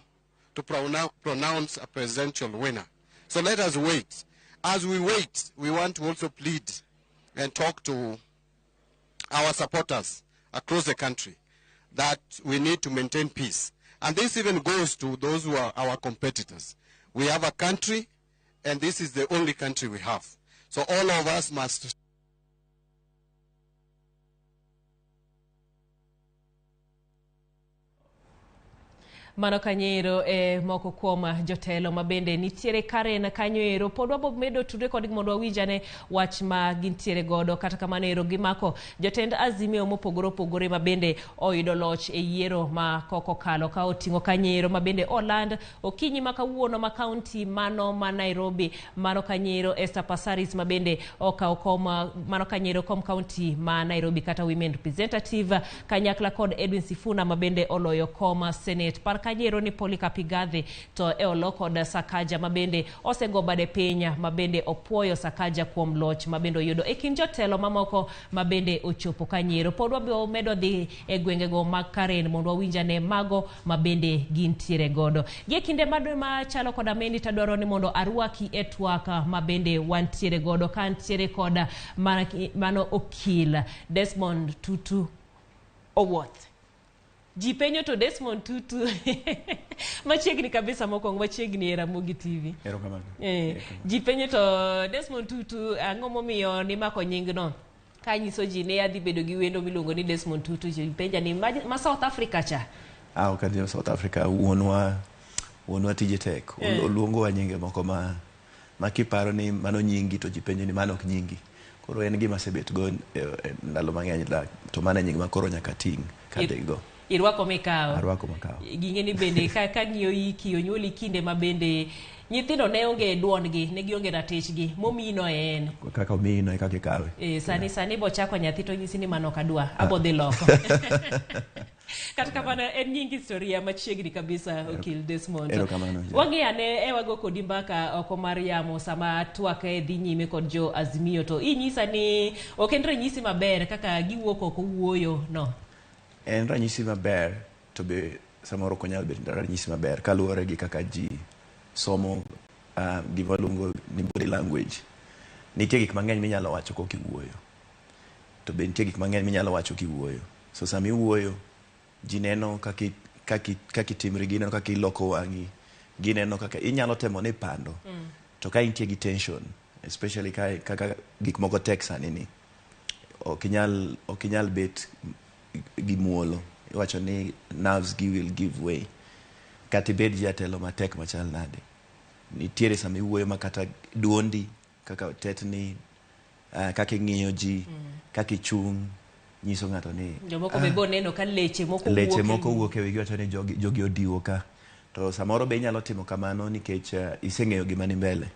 to pronounce a presidential winner. So let us wait. As we wait, we want to also plead and talk to our supporters across the country that we need to maintain peace. And this even goes to those who are our competitors. We have a country, and this is the only country we have. So all of us must
Mano kanyo e moko kuom jotelo mabende nitiere Karen kanyo ero pod wabo medo tudre kodgi mondo wawinj ane wach ma gintiere godo. Kata kamano ero gimako jotend Azimio mopogore opogore mabende oyudo loch e yiero ma koko kalo ka oting'o kanyo ero mabende oland okinyi ma kawuono ma kaunti mano ma Nairobi. Mano kanyo ero Esther Passaris mabende okawo kom mano kanyo ero kom kaunti ma Nairobi kata women representative kanyakla kod Edwin Sifuna mabende oloyo kom Senate. Par kanyo ni Polycarp Igathe to e olo kod Sakaja mabende osego bade piny mabende opuoyo Sakaja kuom loch mabende oyudo e kind jotelo mamoko mabende ochopo kanyo. Pod wabiro medo dhi e gwengego mag Karen mondo wawinj ane mago mabende gintiere godo. Gi e kinde machalo koda mendi tadwaro ni mondo arwaki e twak mabende wantiere godo ka ntiere koda mano okil Desmond Tutu Owuoth. Ji penjo to Desmond Tutu machiegni kabisa mokwongo machiegni e Ramogi TV.
Erokamano.
Ji penjo to Desmond Tutu ang'o momiyo nimako nyingno? Kanyiso ji ni adhi bedo gi wendo miluongo ni Desmond Tutu, ji penja ni ma South Africa cha.
Ah, ok adhi South Africa, wuonwa tije tek. Oluongowa nyinge moko ma kiparo ni mano nyingi to ji penjo ni mano ok nyingi. Koro en gima asebet go ndalo mang'eny to mano e nying ma koro nyaka ting' kadhigo.
Irwako mikawo.
Arwako makawo.
Ging'e ni bende ka ng'iyo iki onyuoli kinde ma bende nyithindo ne onge duondgi, ne gionge ratichgi, momiyino e en.
Kaka omiyino e kaka ikawe.
Sani bochako nyathi to nyisi ni mano ok adwa, abo dhi loko. Kata kamano en nying historia machiegni kabisa okil Desmond.
Erokamano.
Wang'i ane e wago kodi mbaka oko mar yamo sama twak dhi nyime kod jo Azimio to inyisa ni ok en ranyisi maber kaka giwuok oko wuoyo no.
En ranyisi maber to be samoro ok onyal bet ranyisi maber kaluwore gi kaka ji somo gima waluongo ni body language. Nitie gik mang'eny minyalo wacho kok iwuoyo. To be nitie gik mang'eny minyalo wacho kiwuoyo. So sama iwuoyo, ji neno kaka itimri, gineno kaka iloko wang'i, gineno kaka inyalo temo ni pando. To ka intie gi tension, especially kaka gik moko tek sani ni, ok inyal bet gi muolo. Iwacho ni nerves gi will give way. Kata ibed jatelo matek machal nade. Nitiere sama iwuoyo ma kata duondi, kaka tetni, kaka ing'iyo ji, kaka ichung', nyiso ng'ato ni
jomoko be boneno ka leche moko
leche moko wuok e wigi, wacho ni jogi odiwo ka. To samoro be inyalo timo kamano nikech iseng'eyo gima ni mbele.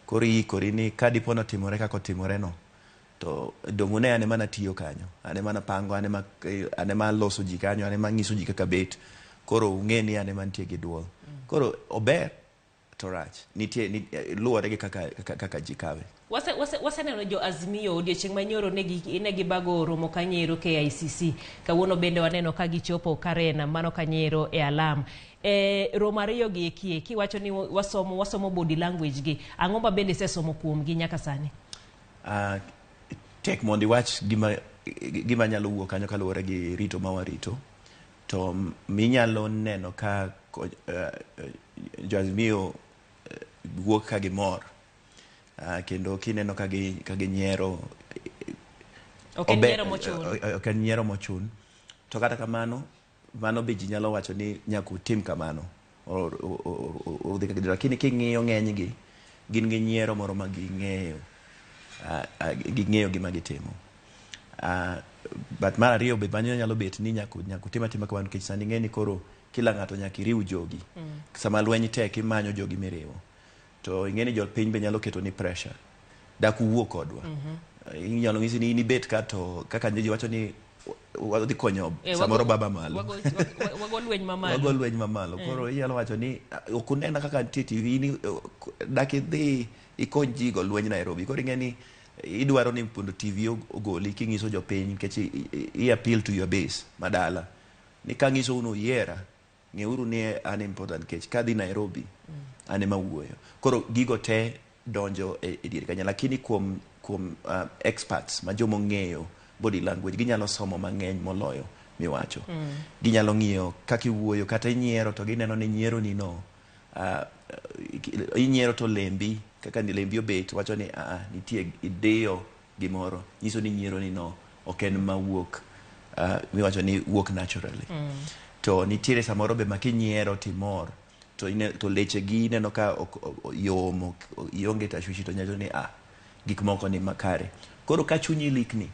Koro iikori ni ka dipo notimore kaka otimore no, to dong' une an ema natiyo kanyo, an ema napango, an ema loso ji kanyo, an ema ng'iso ji kaka bet. Koro ung'e ni an ema nitie gi duol. Koro ober to rach. Nitie luwore gi kaka ji kawe.
Waseneno jo Azimio odiochieng' manyoro ne gibago romo kanyo KICC. Kawuono bende waneno ka gichopo Karen mano kanyo e alam. Romo ariyo gi eki kiwacho ni wasomo body language gi. Ang'o ma bende isesomo kuom gi nyaka sani?
Tek mondo iwach gima nyalo wuok kanyo kaluwore gi rito ma warito. To minyalo neno ka jo Azimio wuok ka gimor. Kendo kineno ka ginyiero,
ok en nyiero mochun.
Ok en nyiero mochun. To kata kamano, mano be ji nyalo wacho ni nyaka utim kamano. Lakini king'iyo ng'enygi, gin gi nyiero moro ma ging'eyo. Ging'eyo gima gitimo. But mar ariyo be mano nyalo bet ni nyaka utim atima kamano nikech sani ing'e ni koro kila ng'ato nyaka iriw jogi. Sama lweny tek imanyo jogi miriwo. To ing'e ni jopiny be nyalo keto ni pressure. Dak uwuo kodwa. Inyalo ng'isi ni in ibet ka to kaka ji wacho ni wadhi konyo samoro baba malo.
Wago lweny mamalo.
Wago lweny mamalo. Koro inyalo wacho ni ok unena kaka nitie TV ni dak idhi ikony ji go lweny Nairobi. Koro ing'e ni idwaro ni mondo TV ogoli king'iso jopiny nikech i appeal to your base madala. Ni kang'iso unu yiera, ng'euru ni an important nikech kadhi Nairobi an ema wuoyo. Koro gigo te donjo e dier kanyo. Lakini kuom experts ma joma ong'eyo body language ginyalo somo mang'eny moloyo miwacho. Ginyalo ng'iyo kaka iwuoyo kata inyiero to gineno ni nyiero ni no inyiero to lembi kaka ni lembi obet wacho ni nitie idiyo gimoro nyiso ni nyiero ni no ok en mawuok miwacho ni wuok naturally. To nitiere samoro be ma kinyiero timor to to lechegi ineno ka yom, ionge tashwishi, to nyacho ni gik moko ni makare. Koro ka chunyi likni,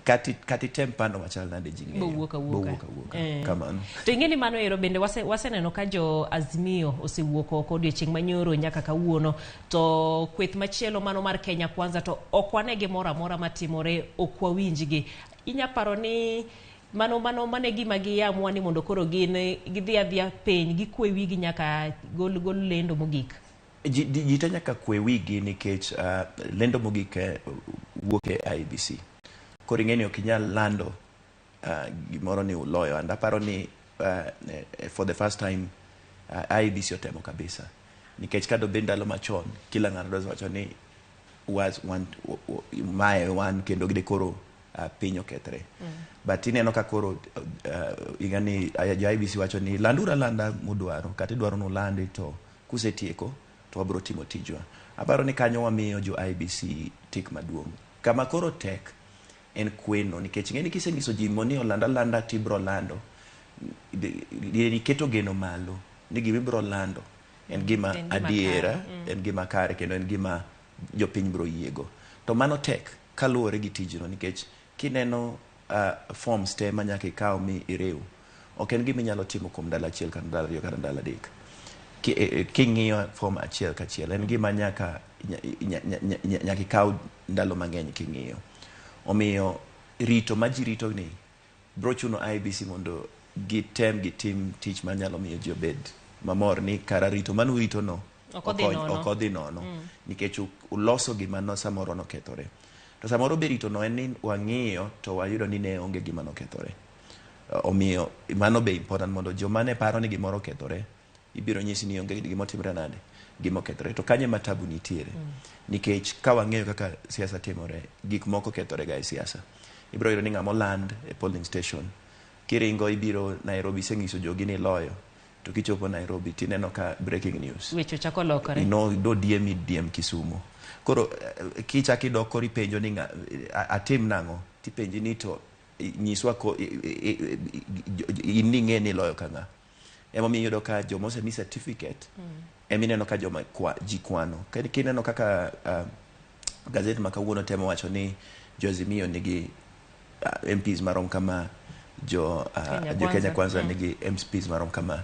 kati tem pando machal nade, ji ng'eyo.
Bowuok awuoka.
Bowuok awuoka. Kamano.
To ing'e ni mano ero bende waseneno ka jo Azimio osewuok oko odiochieng' manyoro nyaka kawuono, to kweth machielo mano mar Kenya Kwanza to ok wane gimoro amora matimore, ok wawinjgi. Inya paro ni mano e gima giamua ni mondo koro gin gidhi adhiya piny gikwe wigi nyaka gol lendo mogik.
Ji te nyaka kwe wigi nikech lendo mogik wuok e IEBC. Koro ing'e ni ok inyal lando gimoro ni uloyo. And aparo ni for the first time IEBC otemo kabisa. Nikech ka dobed ndalo machon, kila ng'ato dwa wacho ni was one, mae wan kendo gide koro piny okethre. But ineno ka koro ing'ani jo IEBC wacho ni landuru alanda mudwaro, kata idwaro nulandi to kusetieko to wabiro timo tijwa. Aparo ni kanyo wamiyo jo IEBC tik maduong'. Kama koro tek en kweno, nikech ing'e ni kisenyiso ji ni oland alanda tibiro lando, iketo geno malo ni gima ibiro lando en gima adiera, en gima kare kendo en gima jopiny biro yiego. To mano tek kaluwore gi tijno, nikech kineno forms te ma nyaka ikaw mi iriw, ok en gima inyalo timo kuom ndalo achiel kata ndalo ariyo kata ndalo adek. King'iyo form achiel kachiel, en gima nyaka ikaw ndalo mang'eny king'iyo. Omiyo rito ma ji rito ni biro chuno IEBC mondo gitem gitim tich manyalo miyo ji obed mamor ni kara rito manu rito no ok odhi nono, nikech uloso gima no samoro nokethore. To samoro be rito no en ni wang'iyo to wayudo ni ne onge gima nokethore. Omiyo mano be important mondo joma ne paro ni gimoro okethore ibiro nyisi ni onge gima otimore nade, gima okethore. To kanyo ema tabu nitiere. Nikech ka wang'eyo kaka siasa timore, gik moko kethore ga e siasa. Ibiro yudo ni ng'ama oland e polling station, kiringo ibiro Nairobi isenyiso jogi ni iloyo, to kichopo Nairobi tineno ka breaking news.
Weche ochako lokore.
Do diem idiem Kisumu. Koro kichako idok koro ipenjo ni atim nang'o, tipenji ni to nyiswa ko in ning'e ni iloyo ka ng'a. Emomiyo iyudo ka joma osemi certificate emineno ka joma ji kwano. Kineno kaka gazet ma kawuono temo wacho ni jo Azimio nigi MPs marom kama, jo Kenya Kwanza nigi MPs marom kama.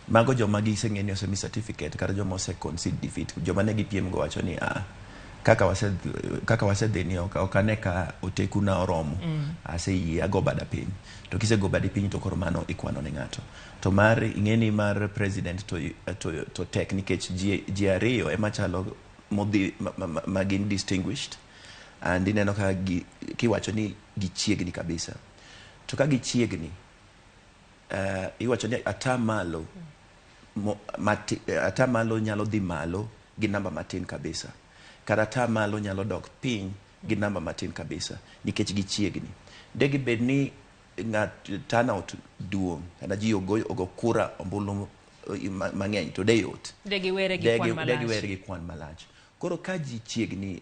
Mago joma giseng'e ni osemi certificate kata joma ose concede defeat, joma ne gipiem go wacho ni kaka wasedhi ni ok ane ka oteku na oromo, aseyie ago bada piny. To kisego badi piny to koro mano ikwano ne ng'ato. To mar ing'e ni mar president to tek nikech ji ariyo ema chalo modhi ma gin distinguished, and ineno ka kiwacho ni gichiegni kabisa. To ka gichiegni, iwacho ni atamalo atamalo nyalo dhi malo gi namba matin kabisa, kata atamalo nyalo dok piny gi namba matin kabisa nikech gichiegni. De gibed ni ng'at turnout duong' kata ji ogo kura ombulu mang'eny to de yot.
De giwere gi kwan malach.
De giwere gi kwan malach. Koro ka ji chiegni,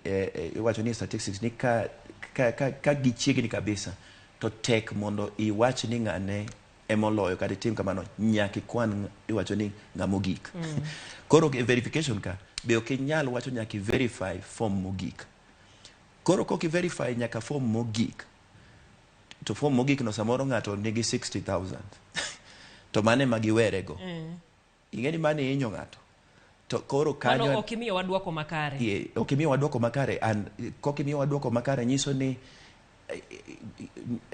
iwacho ni statistics ni ka gichiegni kabisa to tek mondo iwach ni ng'ane emoloyo kata itim kamano, nyaka ikwan iwacho ni ng'ama ogik. Koro e verification ka be ok inyal wacho nyaka i verify form mogik. Koro kok i verify nyaka form mogik, to form mogik no samoro ng'ato nigi 60,000 to mane ma giwerego. Ing'e ni mane hinyo ng'ato. To koro kanyo
mano ok imiyo wadwoko makare.
Ok imiyo wadwoko makare, and kok imiyo wadwoko makare nyiso ni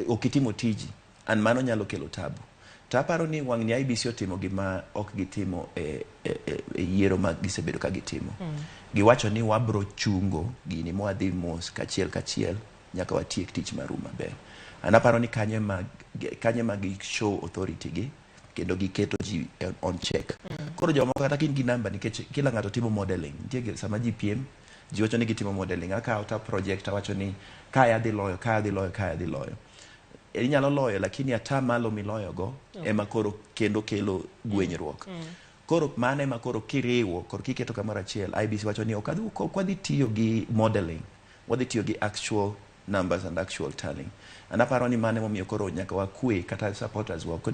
ok itimo tiji, and mano nyalo kelo tabu. To aparo ni wang' ni IEBC otimo gima ok gitimo e yiero ma gisebedo ka gitimo. Giwacho ni wabro chungo gini mwadhi mos kachiel kachiel nyaka watiek tich maru maber. And aparo ni kanyo ema gi show authority gi kendo giketo ji on check. Koro jomoko kata kin gi namba nikech kila ng'ato timo modeling. Nitie sama ji piem, ji wacho ni gitimo modeling. Akawo ta project awacho ni kae adhi loyo, kae adhi loyo, kae adhi loyo. Inyalo loyo lakini atamalo miloyogo ema koro kendo kelo gwenyruok. Koro mano ema koro kiriwo koro kiketo kamoro achiel, IEBC wacho ni ok wadhi tiyo gi modeling, wadhi tiyo gi actual numbers and actual tallying. And aparo ni mano emomiyo koro nyaka wakwe, kata supporters wa ok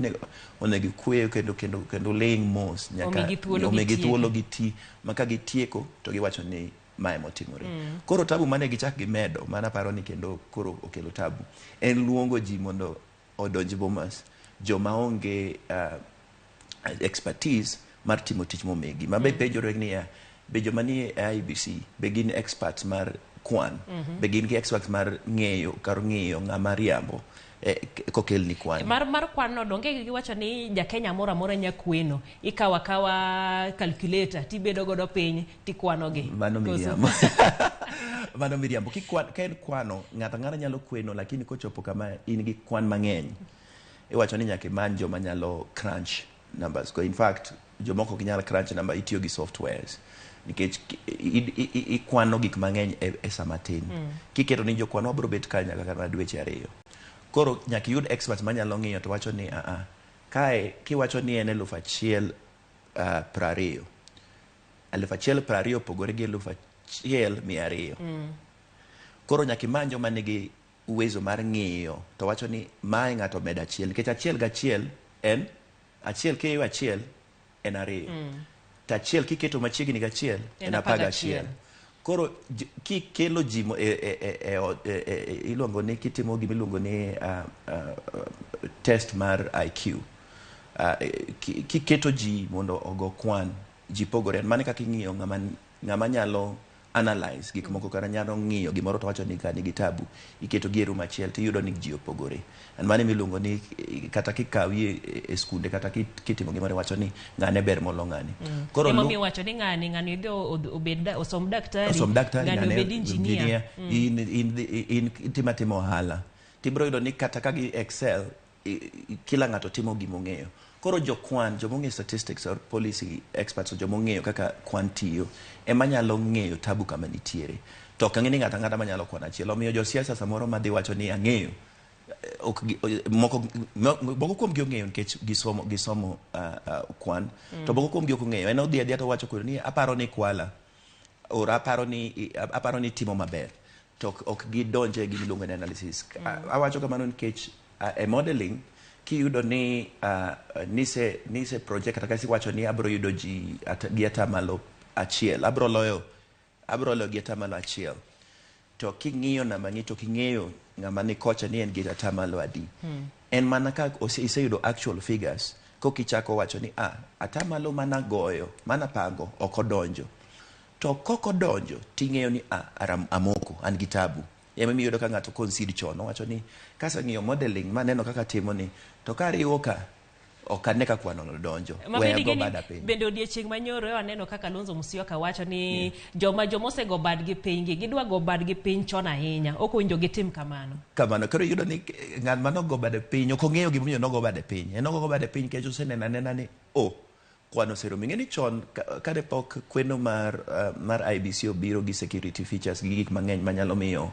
onego kwe kendo ling mos nyaka
Omigi thuolo
omigi
gitieki.
Thuolo giti ma ka gitieko to giwacho ni mae motimore. Koro tabu mane gichak gimedo, mano aparo ni kendo koro okelo tabu, en luongo ji mondo odonj Bomas, joma onge expertise mar timo tich momigi. Ma be penjore niya, be joma nie IEBC be gin experts mar kwan? Be gin gi experts mar ng'eyo kar ng'iyo ng'ama riambo kokelni kwan?
Mar kwan no donge giwacho ni ja Kenya moro amora nya kweno, ikawo akawa calculator tibedo godo piny tikwano gi.
Mano
Koso?
miriambo. Mano miriambo. Ka en kwano, ng'ato ang'ata nyalo kweno, lakini kochopo kama in gi kwan mang'eny, iwacho ni nyaka imany joma nyalo crunch numbers go. In fact, jomoko ok nyal crunch number, itiyo gi softwares nikech ikwano gik mang'eny e sama tin. Kiketo ni jokwan wabiro bet ka nyaka kata dweche 2, koro nyaka iyud experts manyalo ng'iyo to wacho ni aa kae kiwacho ni en 1020, 1020 opogore gi 1200. Koro nyaka imany joma nigi uwezo mar ng'iyo to wacho ni mae ng'ato medo achiel, nikech achiel gi achiel en achiel, kiyo achiel en ariyo, to achiel kiketo machiegni gi achiel
en
en apar
apar
gachiel.
gachiel.
Koro kikelo ji e iluongo ni kitimo gima iluongo ni test mar IQ, kiketo ji mondo ogo kwan, ji pogore. Mano e kaka ing'iyo ng'ama nyalo analyze gik moko kata nyalo ng'iyo gimoro to wacho ni ka nigi tabu. Iketo gi e room achiel tiyudo ni ji opogore. And mano emiluongo ni kata kikawi e skunde kata kitimo gimoro iwacho ni ng'ane ber molo ng'ane. Koro
Emomiyo iwacho ni ng'ani idhi obed osom daktari,
osom daktari,
ng'ani
ng'ane
obed engineer.
In itimo atima ohala tibiro yudo ni kata ka gi excel kila ng'ato timo gimong'eyo. Koro jokwan, jomong'eyo statistics or policy experts, jomong'eyo kaka kwan tiyo ema nyalo ng'eyo tabu kama nitiere. To ok ang'e ni ng'ato ang'ata manyalo kwano achiel. Omiyo josiasa samoro madhi wacho ni ang'eyo, ok moko kuom gi ong'eyo nikech gisomo kwan, to moko kuom gi ok ong'eyo. En odhi adhiya to owacho koro ni aparo ni kwala or aparo ni timo maber, to ok gidonje e gima iluongo ni analysis. Awacho kamano nikech e modeling kiyudo ni nise project kata kasi wacho ni abro yudo ji gi 1% abro loyo gi 1% to king'iyo namba ni to king'eyo ng'ama ni kocha ni en gi atamalo adi, en mana ka iseyudo actual figures kokichako wacho ni atamalo mana goyo mana pango ok odonjo. To kok odonjo ting'eyo ni amoko an gi tabu. Emomiyo iyudo ka ng'ato concede chon, owacho ni kaseng'iyo modeling maneno kaka timo ni to kariwo ka ok ane ka kwano no donjo,
Ma
weya
bende
go
ing'e ni
bada piny.
Bende odiechieng' manyoro aneno kaka Kalonzo Musyoka wacho ni joma osego badgi piny gi gidwa go badgi piny chon ahinya, ok owinjo gitim kamano.
Kamano koro iyudo ni ng'at manogo bade piny ok ong'eyo gimomiyo nogo bade piny. En ogo bade piny nikech oseneno anena ni o kwan oserumo. Ing'e ni chon kane pok kweno mar IEBC obiro gi security features gi gik mang'eny manyalo miyo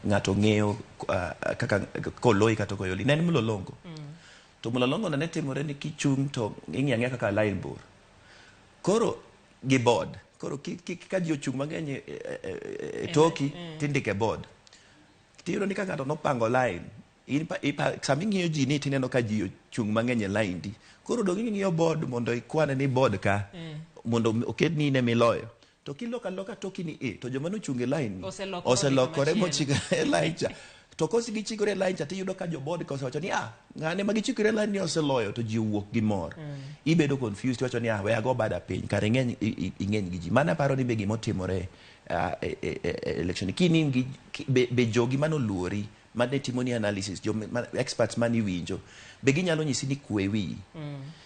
ng'ato ng'eyo kaka koloyi kata ok oyoli, ne en mlolongo. To mlolongo no ne timore ni kichung' to ing'iyo ang'iya kaka line bor koro gi board. Koro ka ji ochung' mang'eny e toki tindike board, tiyudo ni ka ng'ato nopango line in sama ing'iyo ji ni tineno ka ji ochung' mang'eny e line di koro dong ing'iyo board mondo ikwane ni board ka mondo oket ni in emiloyo. To kiloko aloka toki ni e to joma nochung' e line ni
Oselokore
oselokore
odhi
mochikore e line cha. To kose gichikore e line cha tiyudo ka jo board ka osewacho ni ng'ane ma gichikore e line ni oseloyo to ji owuok gi mor. Ibedo confused iwacho ni we ago bada piny kare ing'eny ing'eny gi ji. Mano aparo ni be gimotimore e election kinin gi be jogi manoluori mane timoni analysis, jo experts maniwinjo be ginyalo nyisi ni kwe wiyi,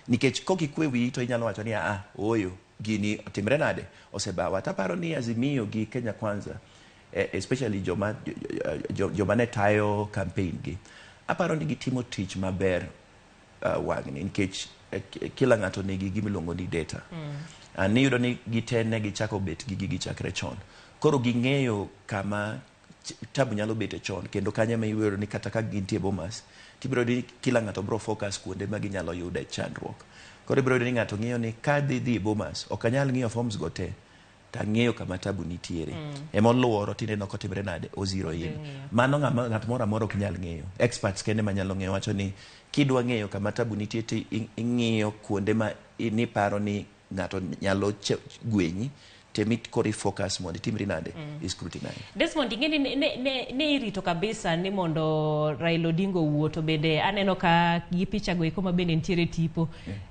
nikech kok ikwe wiyi to inyalo wacho ni ooyo gini otimre nade osebawa. Taparo ni Azimio gi Kenya Kwanza, especially joma ne tayo campaign gi, aparo ni gitimo tich maber wang'ni nikech kila ng'ato nigi gimiluongo ni data. Niyudo ni gite ne gichako bet gi gigi chakre chon, koro ging'eyo kama tabu nyalo bete chon kendo kanyo ema iyudo ni kata ka gintie Bomas. Tibiro yudo ni kila ng'ato biro focus kuonde ma ginyalo yude chandruok. Koro ibiro yudo ni ng'ato ng'iyo ni kadhi dhi e Bomas, ok anyal ng'iyo forms go te, to ang'eyo kama tabu nitiere. Emoluoro tineno kotimre nade, o zero in. Mano ng'at moro amora ok nyal ng'eyo. Experts kende manyalo ng'eyo wacho ni kidwa ng'eyo kama tabu nitie to ing'iyo kuonde ma niparo ni ng'ato nyalo gwenyi, temi koro i-focus mondo itimri nade, i-scrutinize.
Desmond, ing'e ni ne irito kabisa ni mondo Raila Odinga owuo, to bende aneno ka gi picha go eko ma bende nitiere tipo.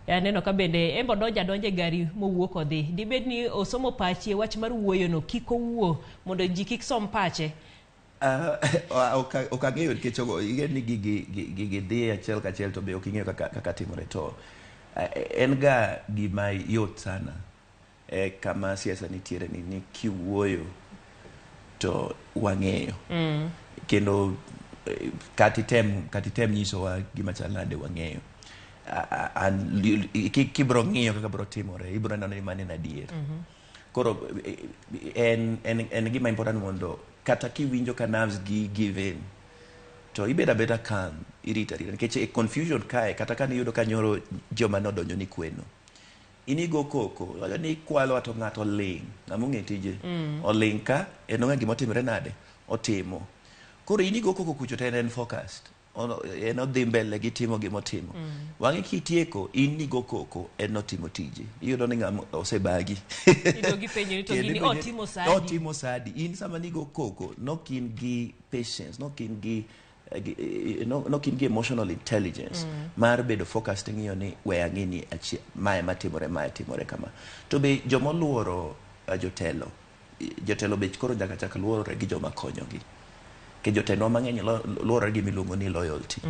Aneno ka bende en be odonjo adonja e gari mowuok odhi. Dibed ni osomo pachi e wach mar wuoyo no, kik owuo mondo ji kik som pache.
Ok ang'eyo nikech ing'e ni gigi dhi achiel kachiel to be ok ing'eyo kaka timore to en ga gima yot sana e kama siasa nitiere ni kiwuoyo to wang'eyo. Kendo kata item nyisowa gima chal nade wang'eyo. Kibro ng'iyo kaka bro timore, ibro neno ni mano en adier. Koro en gima important mondo kata kiwinjo ka nerves gi give in to ibed abeda calm, irito arita nikech e confusion kae kata ka niyudo ka nyoro joma nodonjo ni kweno in igo koko wacho ni ikwalo to ng'ato ling', ng'ama ong'e tije oling' ka en ong'e gima otimore nade otimo. Koro in igo koko kucho to en focused. En odhi mbele gi timo gimotimo. Wang'e kitieko in nigo koko en notimo tije, iyudo ni ng'ama osebagi.
Ido gipenjo ni to
Kendo
gini
ipenjo ni,
otimo sadi.
Otimo sadi. In sama nigo koko nok in gi patience, nok in gi nok in gi emotional intelligence mar bedo focused ng'iyo ni we ang'e ni mae matimore, mae timore kama. To be jomoluoro jotelo, jotelo be koro nyaka chak luorore gi joma konyogi. Ke jotendwa mang'eny luorore gi miluongo ni loyalty.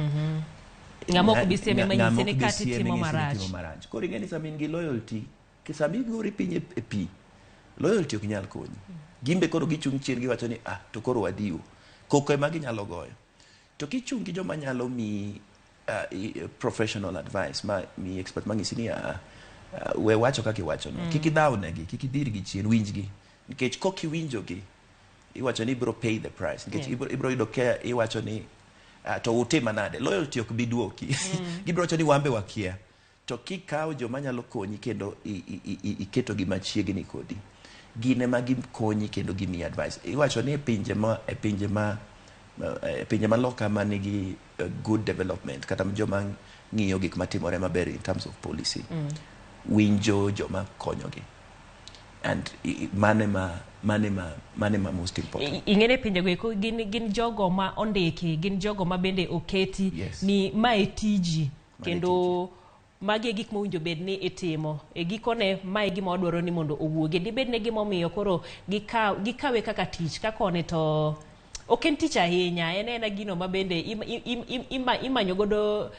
Ng'ama ok bi sieme
Ng'ama
manyise ni
ok bi
kata
sieme
itimo
ng'isi ni
marach.
itimo marach. Koro ing'e ni sama in gi loyalty, sama igori piny e pi, loyalty ok nyal konyi. Gimbe koro gichung' chien giwacho ni ah to koro wadiwo. Koko ema ginyalo goyo. To kichung' gi joma nyalo miyi professional advice ma mi expert mang'isi ni we wacho kaka iwacho no. Kik idhaw negi, kik idhirgi chien, winjgi. Nikech kok iwinjogi, iwacho ni ibiro pay the price. Nikech ibiro yudo ka iwacho ni to utima nade, loyalty ok bi duoki. Gibiro wacho ni wambe wakia. To kikawo joma nyalo konyi kendo iketogi machiegni kodi, gin ema gikonyi kendo gimiyi advice. Iwacho ni e pinje ma loka ma nigi good development kata joma ng'iyo gik matimore maber in terms of policy, winjo joma konyogi. And mane ma most important.
Ing'e ni pinjego eko gin jogo ma ondiki, gin jogo ma bende oketi ni mae tiji
Mae
kendo magi e gik mowinjo bed ni itimo e gikone. Mae e gima wadwaro ni mondo owuogi. Dibed ni gimomiyo koro gikawe kaka tich ka koni to ok en tich ahinya, en ena gino ma bende imanyo godo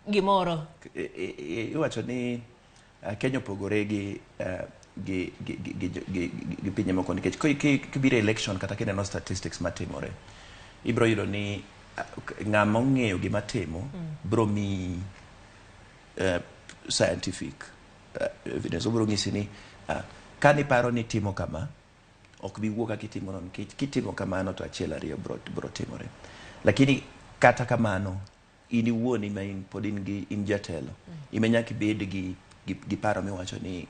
gimoro.
Iwacho ni Kenya opogore gi pinje moko nikech kibiro e election kata kineno statistics matimore, ibiro yudo ni ng'ama ong'eyo gima timo biro miyi scientific evidence. Obiro nyisi ni kaniparo ni timo kama ok bi wuok kaka itimo no nikech kitimo kamano to achiel ariyo biro timore. Lakini kata kamano in iwuon ema in pod in gi in jatelo ema nyaka ibed gi paro miwacho ni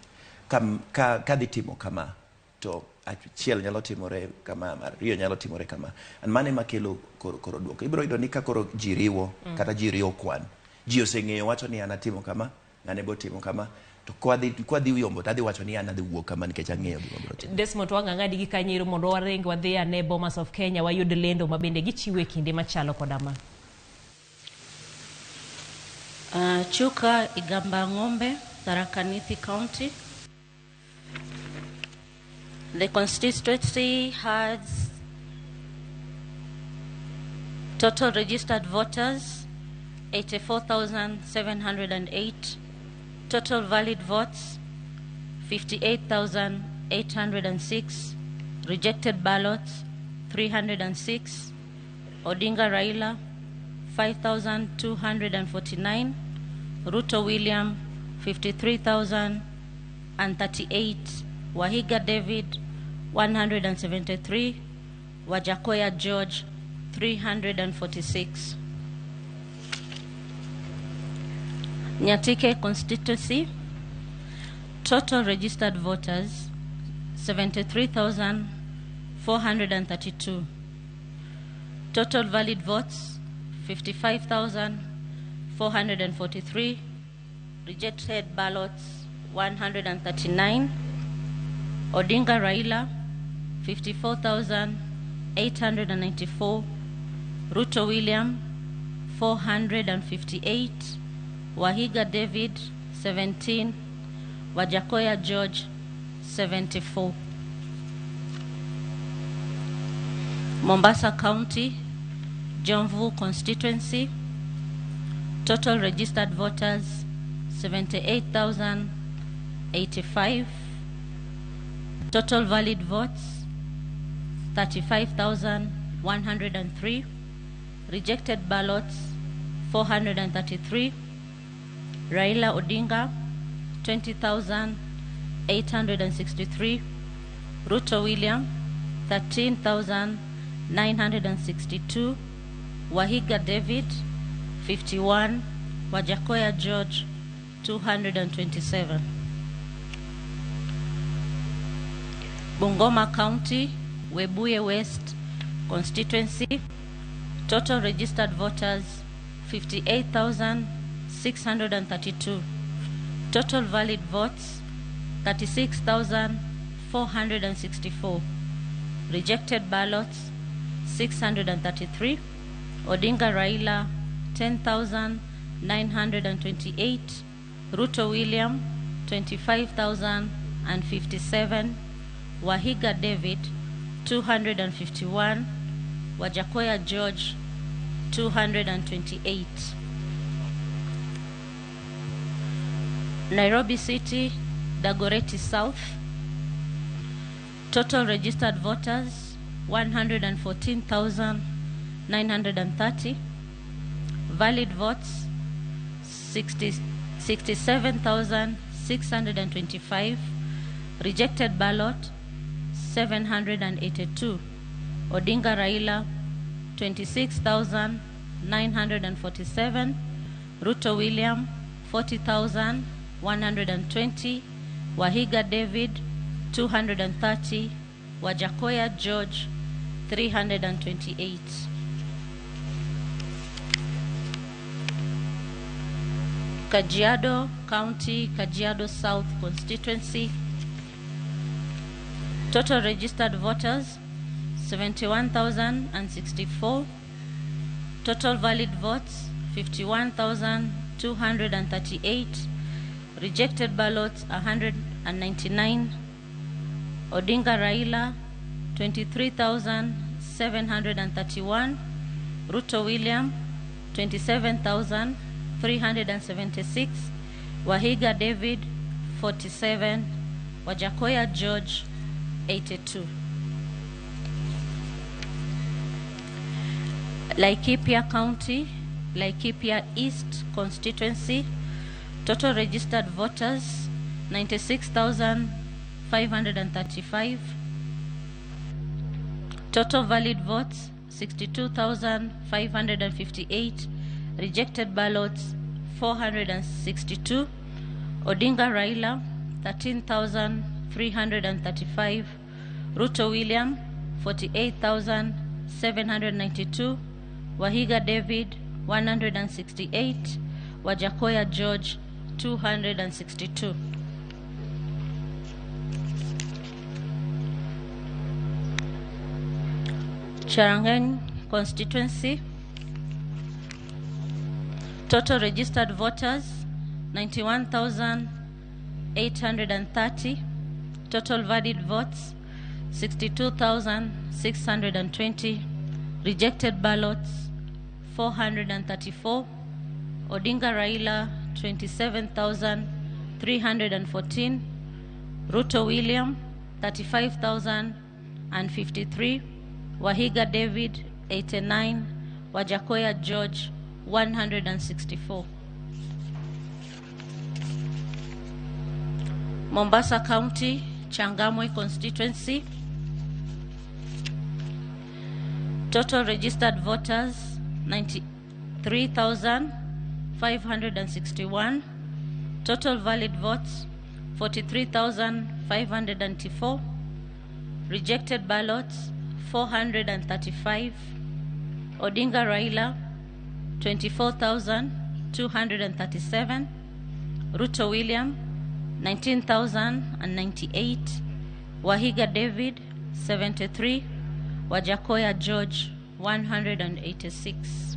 kadhi timo kama to achiel nyalo timore kama, ariyo nyalo timore kama, and mano ema kelo koro duoko. Ibiro yudo ni ka koro ji riwo kata ji riwo kwan, ji oseng'eyo wacho ni an atimo kama, ng'ane bo timo kama, to kwadhi yombo to adhi wacho ni an adhi wuok kama nikech ang'eyo gima biro timore.
Desmond, wang'ang'adi gi kanyero mondo waring wadhi ane Bomas of Kenya wayud lendo ma bende gichiwo e kinde machalo koda ma.
Chuka Igamba Ng'ombe, Tharaka Nithi County. The constituency has total registered voters 84,708, total valid votes 58,806, rejected ballots 306, Odinga Raila 5,249, Ruto William 53,038, Waihiga David 173, Wajackoyah George 346. Nyatike constituency, total registered voters 73,432. Total valid votes 55,443. Rejected ballots 139. Odinga Raila 54,894. Ruto William 458. Wahiga David 17. Wajakoya George 74. Mombasa County, Jomvu constituency, total registered voters 78,085. Total valid votes 35,103. Rejected ballots 433. Raila Odinga 20,863. Ruto William 13,962. Wahiga David 51. Wajakoya George 227. Bungoma County, Webuye West constituency, total registered voters 58,632. Total valid votes 36,464. Rejected ballots 633. Odinga Raila 10,928. Ruto William 25,057. Wahiga David 251. Wajakoya George 228. Nairobi City, Dagoretti South, total registered voters 114,930. Valid votes 67,625. Rejected ballot 782. Odinga Raila 26,947. Ruto William 40,120. Wahiga David 230. Wajakoya George 328. Kajiado County, Kajiado South constituency, total registered voters 71,064. Total valid votes 51,238. Rejected ballots 199. Odinga Raila 23,731. Ruto William 27,376. Wahiga David 47. Wajakoya George 82. Laikipia County, Laikipia East constituency, total registered voters 96,535. Total valid votes 62,558. Rejected ballots 462. Odinga Raila 13,335. Ruto William 48,792. Wahiga David 168. Wajakoya George 262. Charangen constituency, total registered voters 91,830. Total valid votes 62,620. Rejected ballots 434. Odinga Raila 27,314. Ruto William 35,053. Wahiga David 89. Wajakoya George 164. Mombasa County, Changamwe constituency, total registered voters 93,561. Total valid votes 43,594. Rejected ballots 435. Odinga Raila 24,237. Ruto William 19,098. Wahiga David 73. Wajakoya George 186.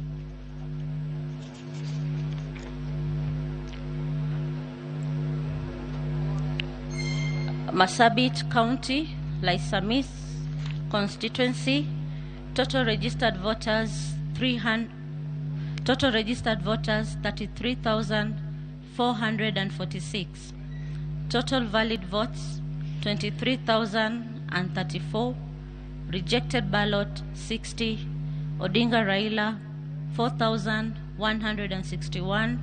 Marsabit County, Laisamis constituency, total registered voters 300, total registered voters 33,446. Total valid votes 23,034. Rejected ballot 60. Odinga Raila 4,161.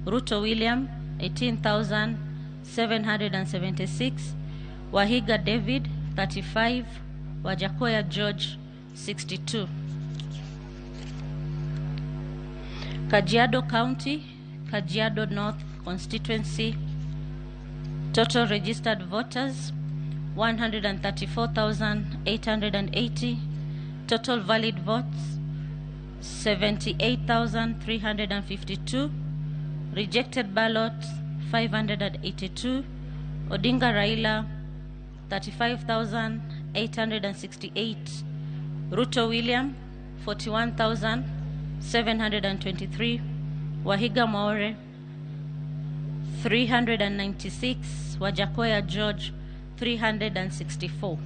Ruto William 18,776. Wahiga David 35. Wajakoya George 62. Kajiado County, Kajiado North constituency, total registered voters 134,880. Total valid votes 78,352. Rejected ballots 582. Odinga Raila 35,868. Ruto William 41,723. Wahiga Mwaure 396. Wajakoya George 364.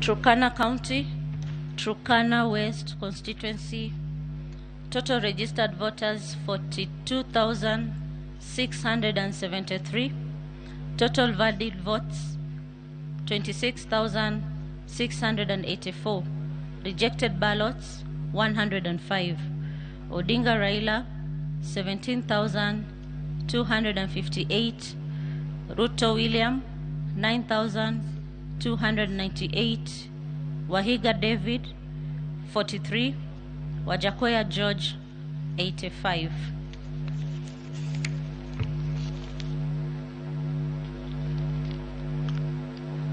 Turkana County, Turkana West constituency, total registered voters 42,673. Total valid votes 26,684. Rejected ballots 105. Odinga Raila 17,258. Ruto William 9,298. Wahiga David 43. Wajakoya George 85.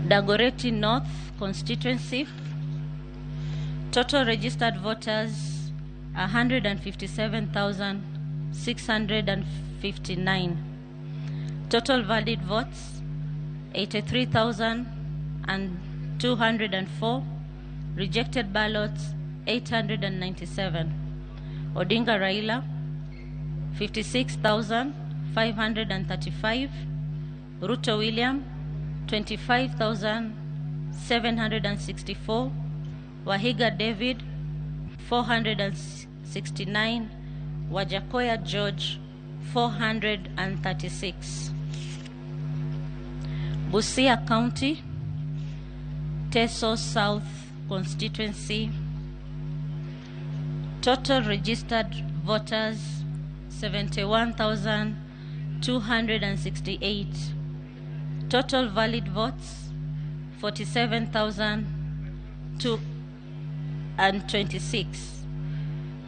Dagoretti North constituency, total registered voters 157,659. Total valid votes 83,204. Rejected ballots 897. Odinga Raila 56,535. Ruto William 25,764. Wahiga David 469. Wajakoya George 436. Busia County, Teso South constituency, total registered voters 71,268. Total valid votes 47,026.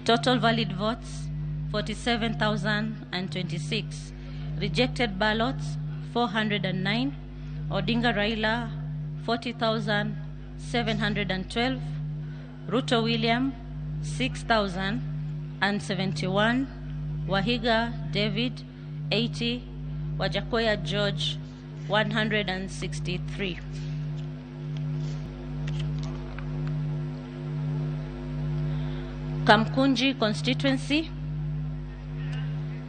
Total valid votes 47,026. Rejected ballots 409. Odinga Raila 40,712. Ruto William 6,071. Wahiga David 80. Wajakoya George 163. Kamkunji constituency,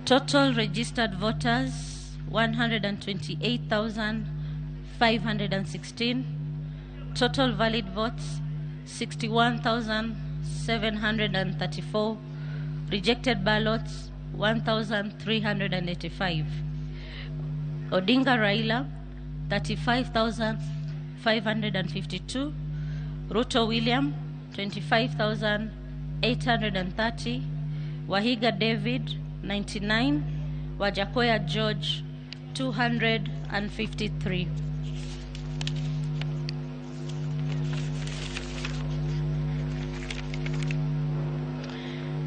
total registered voters 128,516. Total valid votes 61,734. Rejected ballots 1,385. Odinga Raila 35,552. Ruto William 25,830. Wahiga David 99. Wajakoya George 253.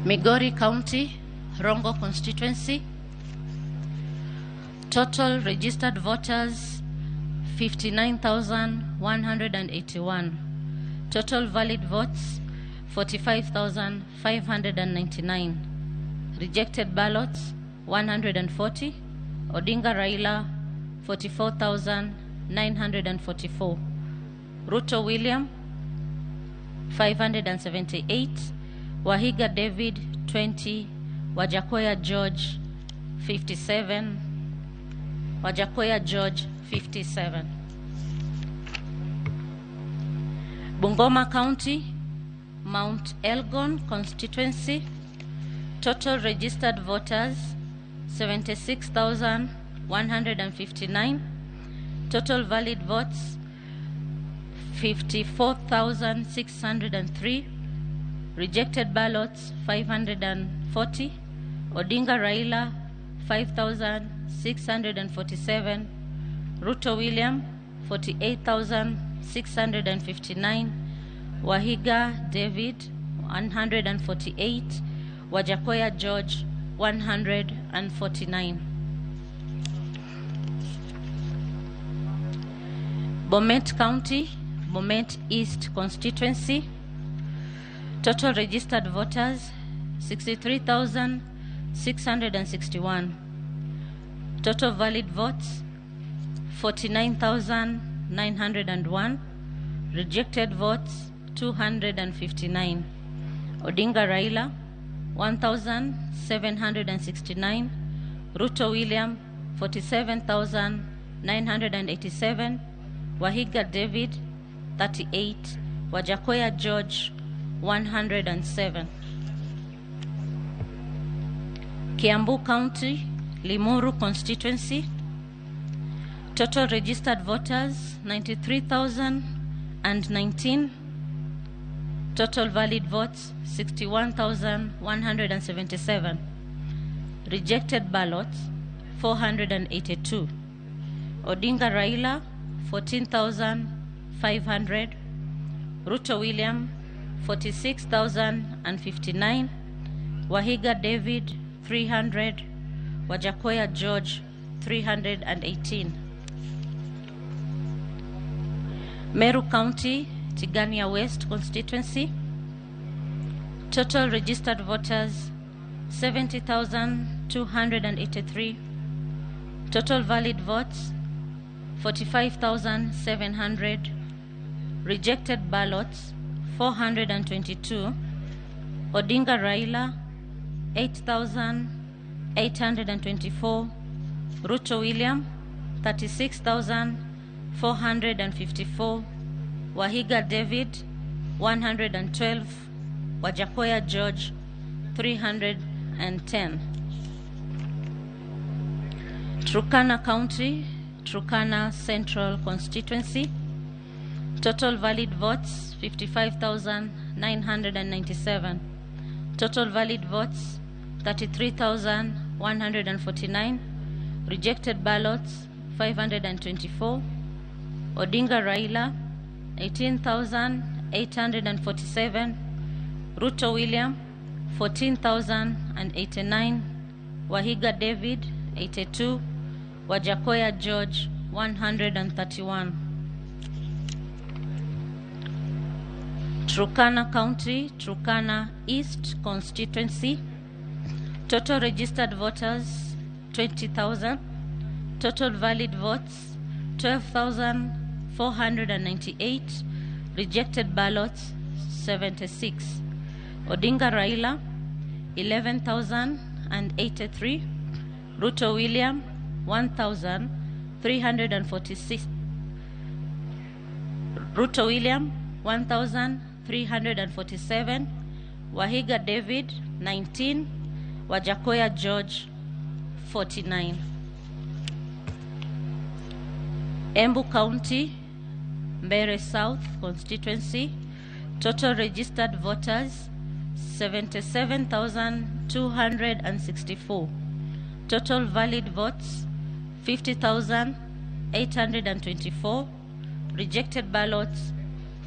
Migori County, Rongo constituency. Total registered voters 59,181. Total valid votes 45,599. Rejected ballots 140. Odinga Raila 44,944. Ruto William 578. Wahiga David 20. Wajakoya George 57. Wajakoya George 57. Bungoma County, Mount Elgon constituency, total registered voters 76,159, total valid votes 54,603, rejected ballots 540, Odinga Raila 5,647, Ruto William 48,659, Wahiga David 148, Wajakoya George 149. Bomet County, Bomet East constituency, total registered voters 63,661. Total valid votes 49,901. Rejected votes 259. Odinga Raila 1,769. Ruto William 47,987. Wahiga David 38. Wajakoya George 107. Kiambu County, Limuru constituency, total registered voters 93,019, total valid votes 61,177, rejected ballots 482, Odinga Raila 14,500, Ruto William 46,059, Wahiga David 300, Wajakoya George 318. Meru County, Tigania West constituency, total registered voters 70,283, total valid votes 45,700, rejected ballots 422, Odinga Raila 8,824, Ruto William 36,454, Wahiga David 112, Wajakoya George 310. Turkana County, Turkana Central constituency, total valid votes 55,997, total valid votes 33,149, rejected ballots 524, Odinga Raila 18,847, Ruto William 14,089, Wahiga David 82, Wajakoya George 131. Turkana County, Turkana East constituency, total registered voters 20,000, total valid votes 12,498, rejected ballots 76, Odinga Raila 11,083, Ruto William 1,346, Ruto William 1,347, Wahiga David 19, Wajakoya George 49. Embu County, Mbeere South constituency, total registered voters 77,264, total valid votes 50,824, rejected ballots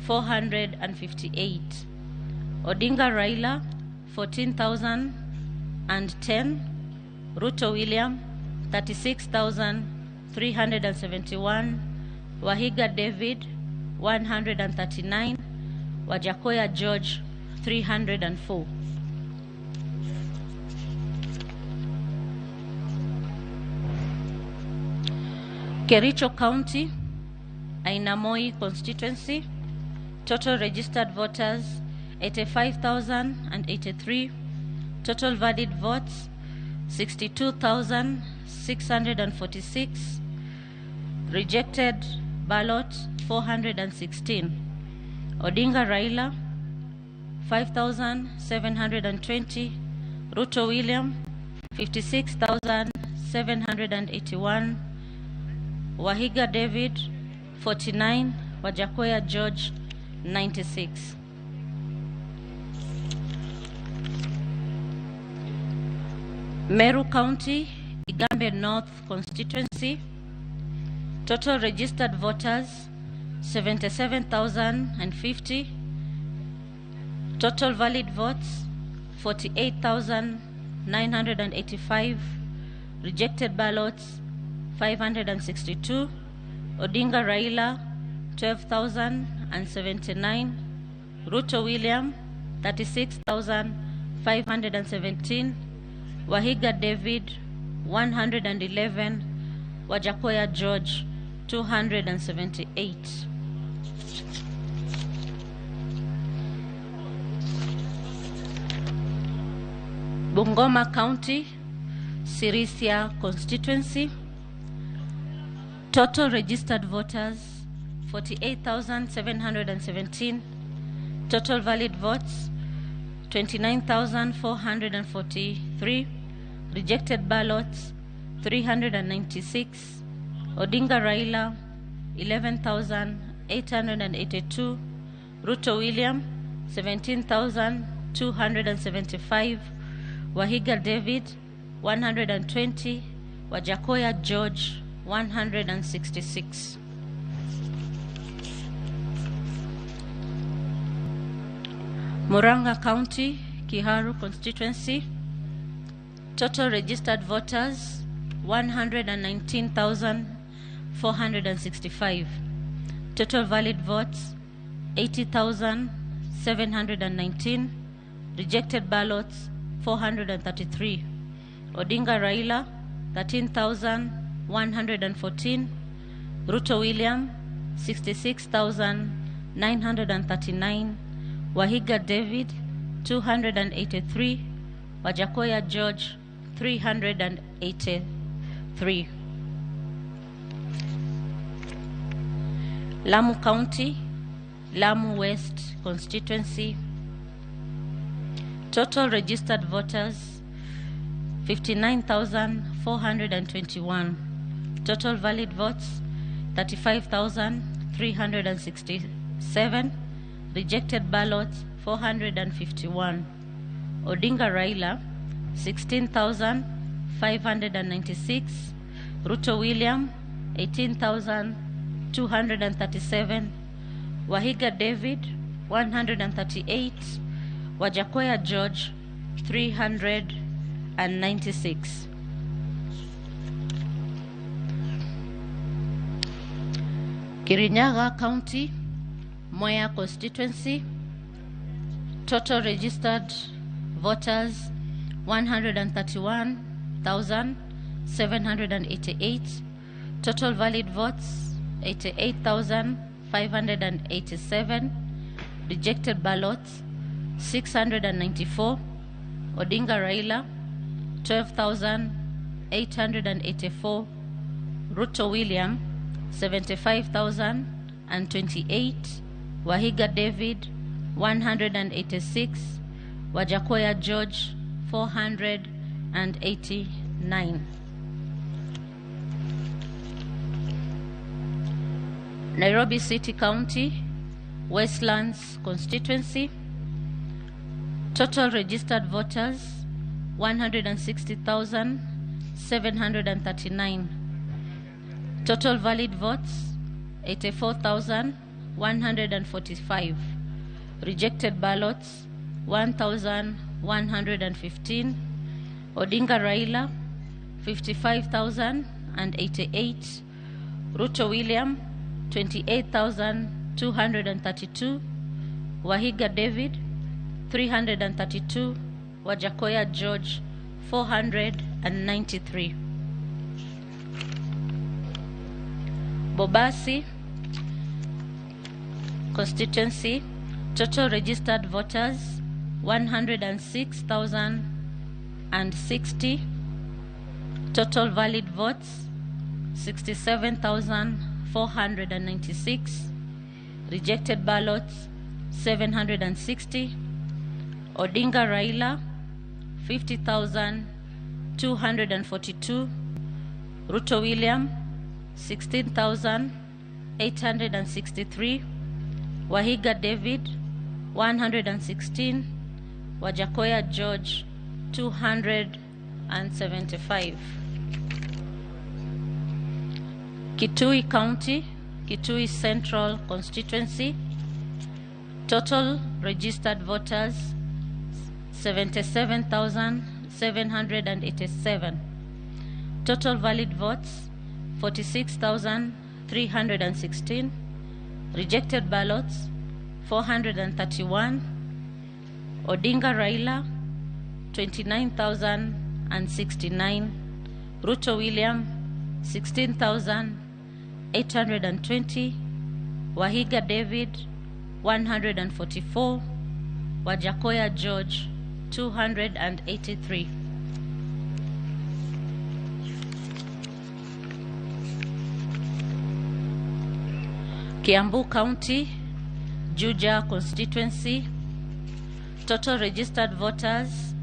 458, Odinga Raila 14,000 48,010, Ruto William 36,371, Wahiga David 139, Wajakoya George 304. Kericho County, Ainamoi constituency, total registered voters 85,083, total valid votes 62,646, rejected ballot 416. Odinga Raila 5,720, Ruto William 56,781, Wahiga David 49, Wajakoya George 96. Meru County, Igambe North constituency, total registered voters 77,050, total valid votes 48,985, rejected ballots 562, Odinga Raila 12,079, Ruto William 36,517, Wahiga David 111, Wajakoya George 278. Bungoma County, Sirisia constituency, total registered voters 48,717, total valid votes 29,443, rejected ballots 396, Odinga Raila 11,882, Ruto William 17,275, Wahiga David 120, Wajakoya George 166. Murang'a County, Kiharu constituency, total registered voters 119,465, total valid votes 80,719, rejected ballots 433, Odinga Raila 13,114, Ruto William 66,939, Wahiga David 283, Wajakoya George 383. Lamu County, Lamu West constituency, total registered voters 59,421, total valid votes 35,367, rejected ballots 451, Odinga Raila 16,596, Ruto William 18,237, Wahiga David 138, Wajakoya George 396. Kirinyaga County, Mwea constituency, total registered voters 131,788, total valid votes 88,587, rejected ballots 694, Odinga Raila 12,884, Ruto William 75,028, Wahiga David 186, Wajakoya George 489. Nairobi City County, Westlands constituency, total registered voters 160,739, total valid votes 84,145, rejected ballots 1,115, Odinga Raila 55,088, Ruto William 28,232, Wahiga David 332, Wajakoya George 493. Bobasi constituency, total registered voters 106,060, total valid votes 67,496, rejected ballots 760, Odinga Raila 50,242, Ruto William 16,863, Wahiga David 116, Wajakoya George 275. Kitui County, Kitui Central constituency, total registered voters 77,787. Total valid votes 46,316. Rejected ballots 431. Odinga Raila 29,069. Ruto William 16,820. Wahiga David 144. Wajakoya George 283. Kiambu County, Juja constituency, total registered voters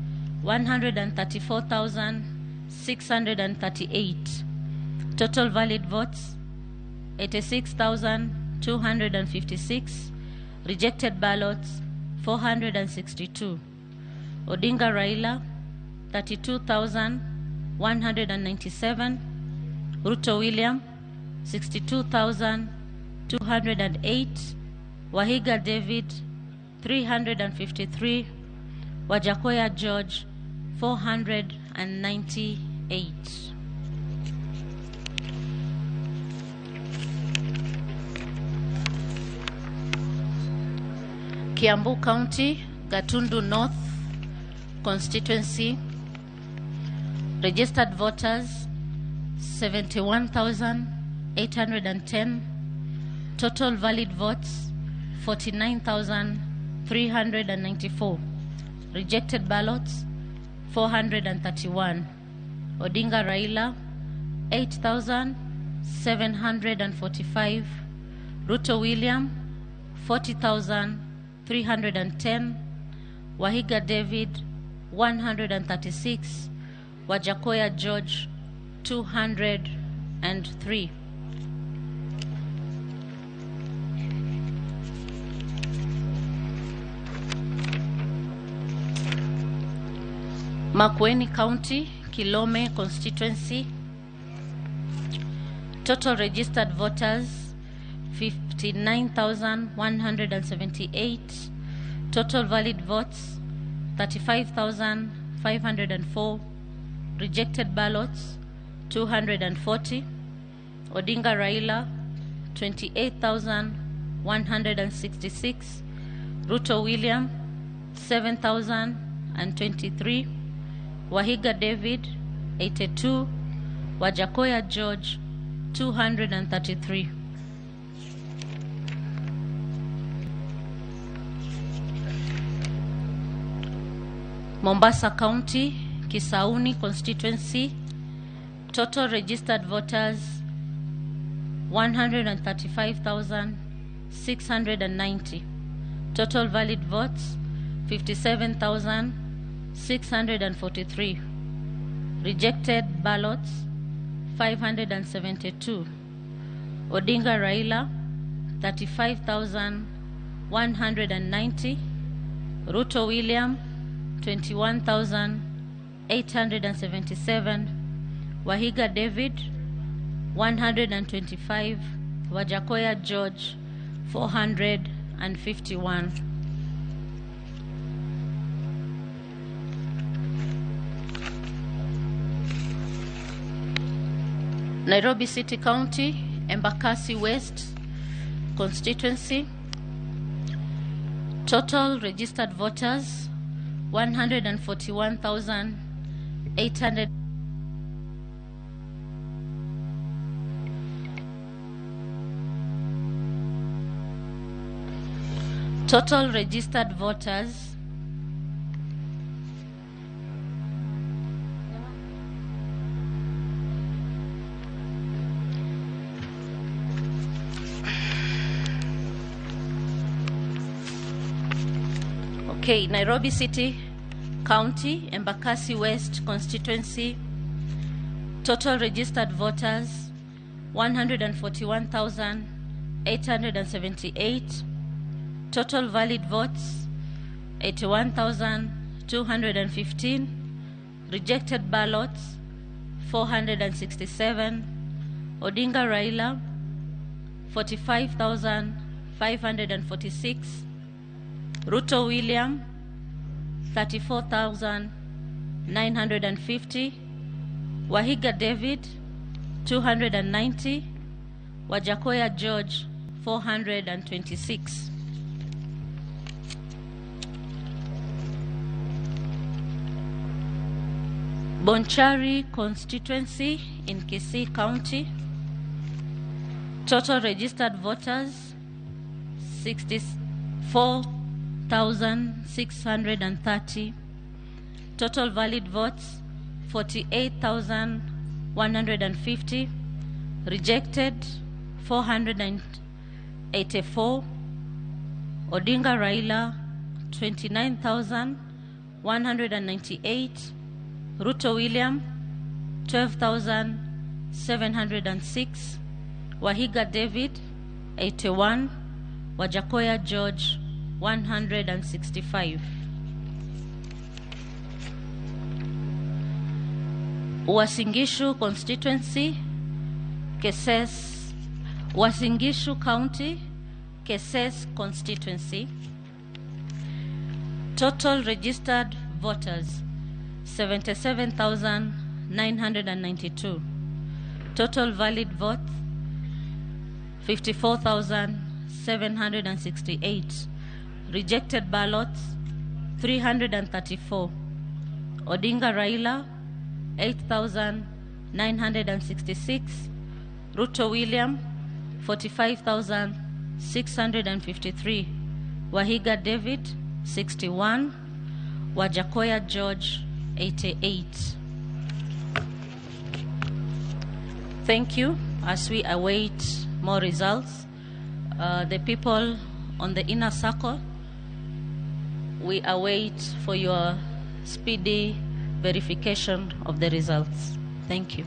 134,638. Total valid votes 86,256. Rejected ballots 462. Odinga Raila 32,197. Ruto William 62,208. Wahiga David 353. Wajakoya George 498. Kiambu County, Gatundu North constituency, registered voters 71,810. Total valid votes 49,394. Rejected ballots 431. Odinga Raila 8,745. Ruto William 40,310. Wahiga David 136. Wajakoya George 203. Makueni County, Kilome constituency, total registered voters 59,178. Total valid votes 35,504. Rejected ballots 240. Odinga Raila 28,166. Ruto William 7,023. Wahiga David 82. Wajakoya George 233. Mombasa County, Kisauni constituency, total registered voters 135,690. Total valid votes 57,643. Rejected ballots 572. Odinga Raila 35,190. Ruto William 21,877. Wahiga David 125. Wajakoya George 451. Nairobi City County, Embakasi West constituency. Total registered voters 141,800. Total registered voters Okay, Nairobi City County, Embakasi West constituency, total registered voters 141,878, total valid votes 81,215, rejected ballots 467, Odinga Raila 45,546, Ruto William 34,950, Wahiga David 290, Wajakoya George 426. Bonchari constituency in Kisii County, total registered voters 64,630, total valid votes 48,150, rejected 484, Odinga Raila 29,198, Ruto William 12,706, Wahiga David 81, Wajakoya George 165. Uasin Gishu constituency, Keses, Uasin Gishu County, Keses constituency. Total registered voters 77,992. Total valid votes 54,768. Rejected ballots 334. Odinga Raila 8,966. Ruto William 45,653. Wahiga David 61. Wajakoya George 88. Thank you. As we await more results, the people on the inner circle, we await for your speedy verification of the results. Thank you.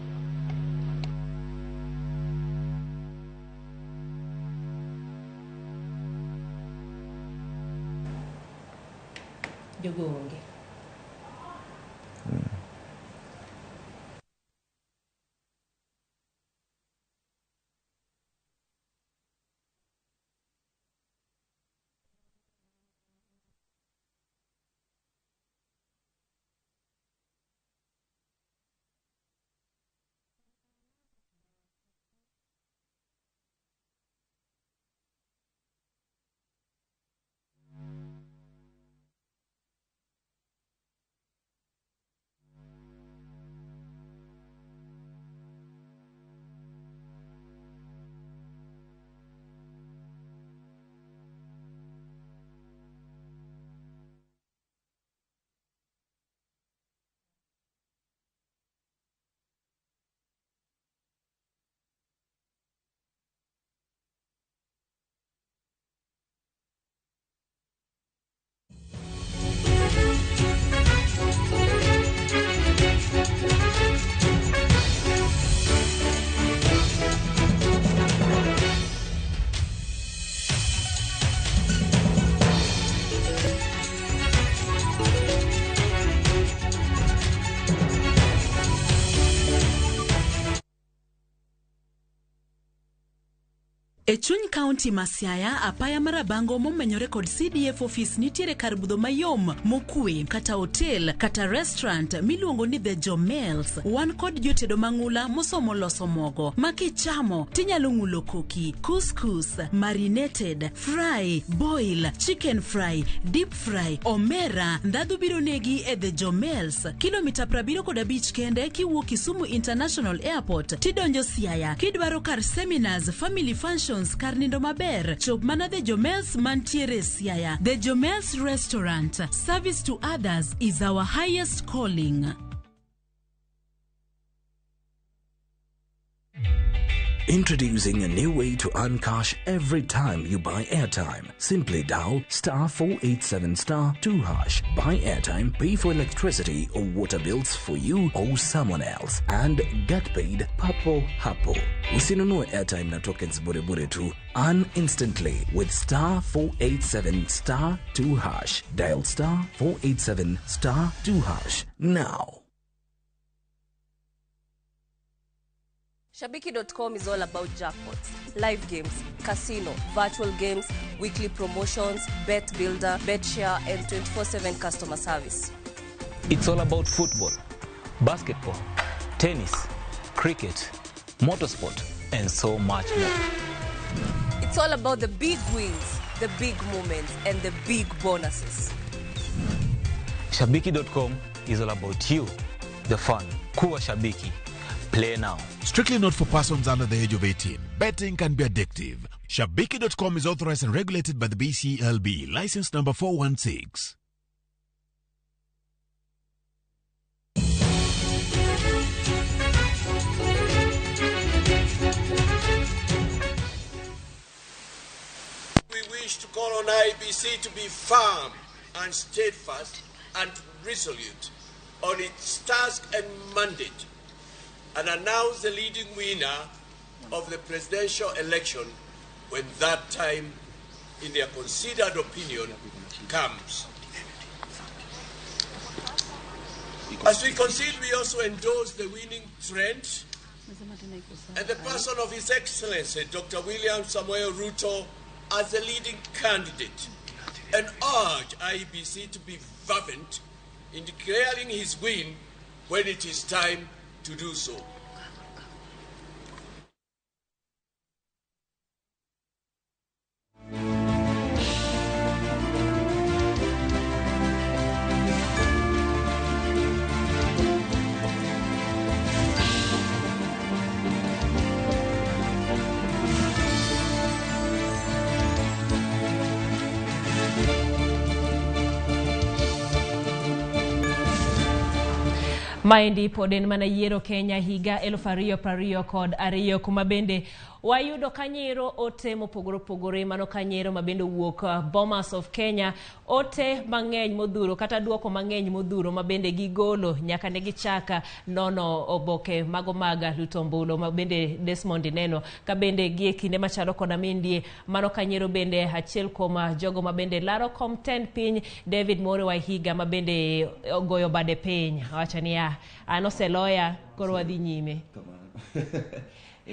Jogo onge.
E chuny kaunti ma Siaya, apaya mar Rabango momenyore kod CDF office nitiere kar budho mayom mokwe kata hotel kata restaurant miluongo ni The Jomels. Wan kod jotedo mang'ula mosomo loso mogo ma kichamo tinyalo ng'ulo koki, couscous, marinated, fry, boil, chicken fry, deep fry, omera, ndhadhu biro negi e The Jomels. Kilomita 75 kende kiwuok Kisumu International Airport tidonjo Siaya. Kidwaro kar seminars, family functions, kar nindo maber, chop mana The Jomels mantiere Siaya. The Jomels Restaurant, service to others is our highest calling.
Introducing a new way to earn cash every time you buy airtime. Simply dial star 487 star 2 hash. Buy airtime, pay for electricity or water bills for you or someone else, and get paid papo hapo. Usinunue airtime na tokens bure bure tu. Earn instantly with star 487 star 2 hash. Dial star 487 star 2 hash now.
Shabiki.com is all about jackpots, live games, casino, virtual games, weekly promotions, bet builder, bet share, and 24/7 customer service.
It's all about football, basketball, tennis, cricket, motorsport, and so much more.
It's all about the big wins, the big moments, and the big bonuses.
Shabiki.com is all about you, the fun. Kuwa Shabiki. Play now.
Strictly not for persons under the age of 18. Betting can be addictive. Shabiki.com is authorized and regulated by the BCLB. License number 416.
We wish to call on IEBC to be firm and steadfast and resolute on its task and mandate, and announce the leading winner of the presidential election when that time, in their considered opinion, comes. As we concede, we also endorse the winning trend and the person of His Excellency, Dr. William Samuel Ruto, as the leading candidate, and urge IEBC to be fervent in declaring his win when it is time to do so.
Maendi pod en mana yiero Kenya higa 2022 kuma bende wayudo kanyero ote mopogore opogore mano kanyero mabende owuok Bomas of Kenya, ote mang'eny modhuro kata duoko mang'eny modhuro mabende gigolo nyaka ne gichaka nono oboke mago mag luto ombulu mabende Desmond neno ka bende gie kinde machalo koda mindie mano kanyero bende achiel kuom jogo mabende laro kom tend piny David More Wahiga mabende ogoyo bade piny owacho niya an oseloya koro wadhi nyime.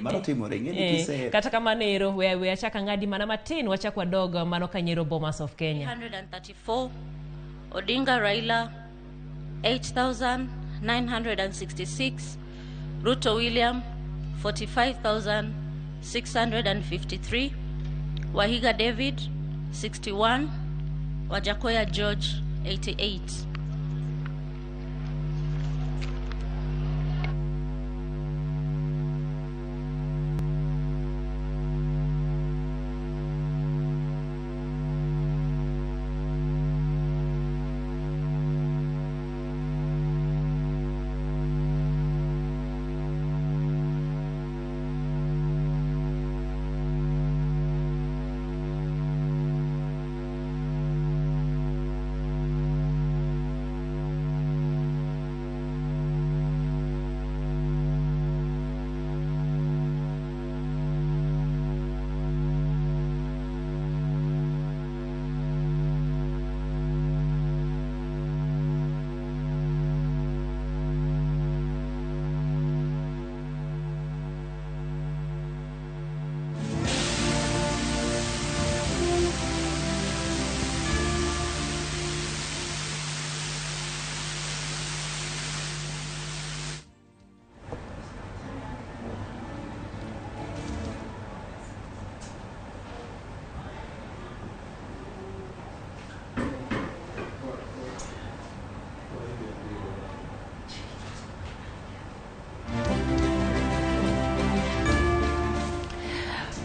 Mano timore ing'e ni
kata kamano ero we achak ang'adi mana matin wachak wadog mano kanyero Bomas of Kenya.
134 Odinga Raila 8,966, Ruto William 45,653, Wahiga David 61, Wajakoya George 88.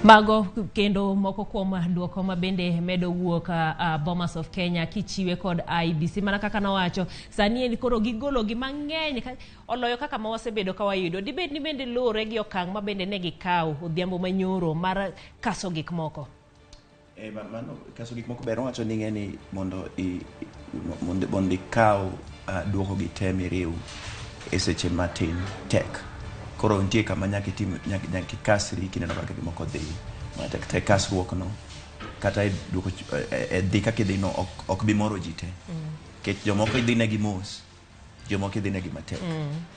Mago kendo moko kuom duoko ma bende medo wuok Bomas of Kenya kichiwe kod IEBC. Mana kaka nowacho, sani en koro gigolo gi mang'eny oloyo kaka ma wasebedo ka wayudo. Dibed ni bende luwore gi okang' ma bende ne gikawo odhiambo manyoro mar kaso gik moko.
Mano kaso gik moko ber wacho ni ing'e ni mondo mondo ikaw duoko gi te miriw e seche matin tek. Koro nitie kama nyaka itim, nyaka ikasri kineno kaka gik moko dhi matek tek. Kasruok no kata e duoko e dhi kaka idhi no ok bi moro ji te. Nikech jomoko idhi negi mos, jomoko idhi negi matek.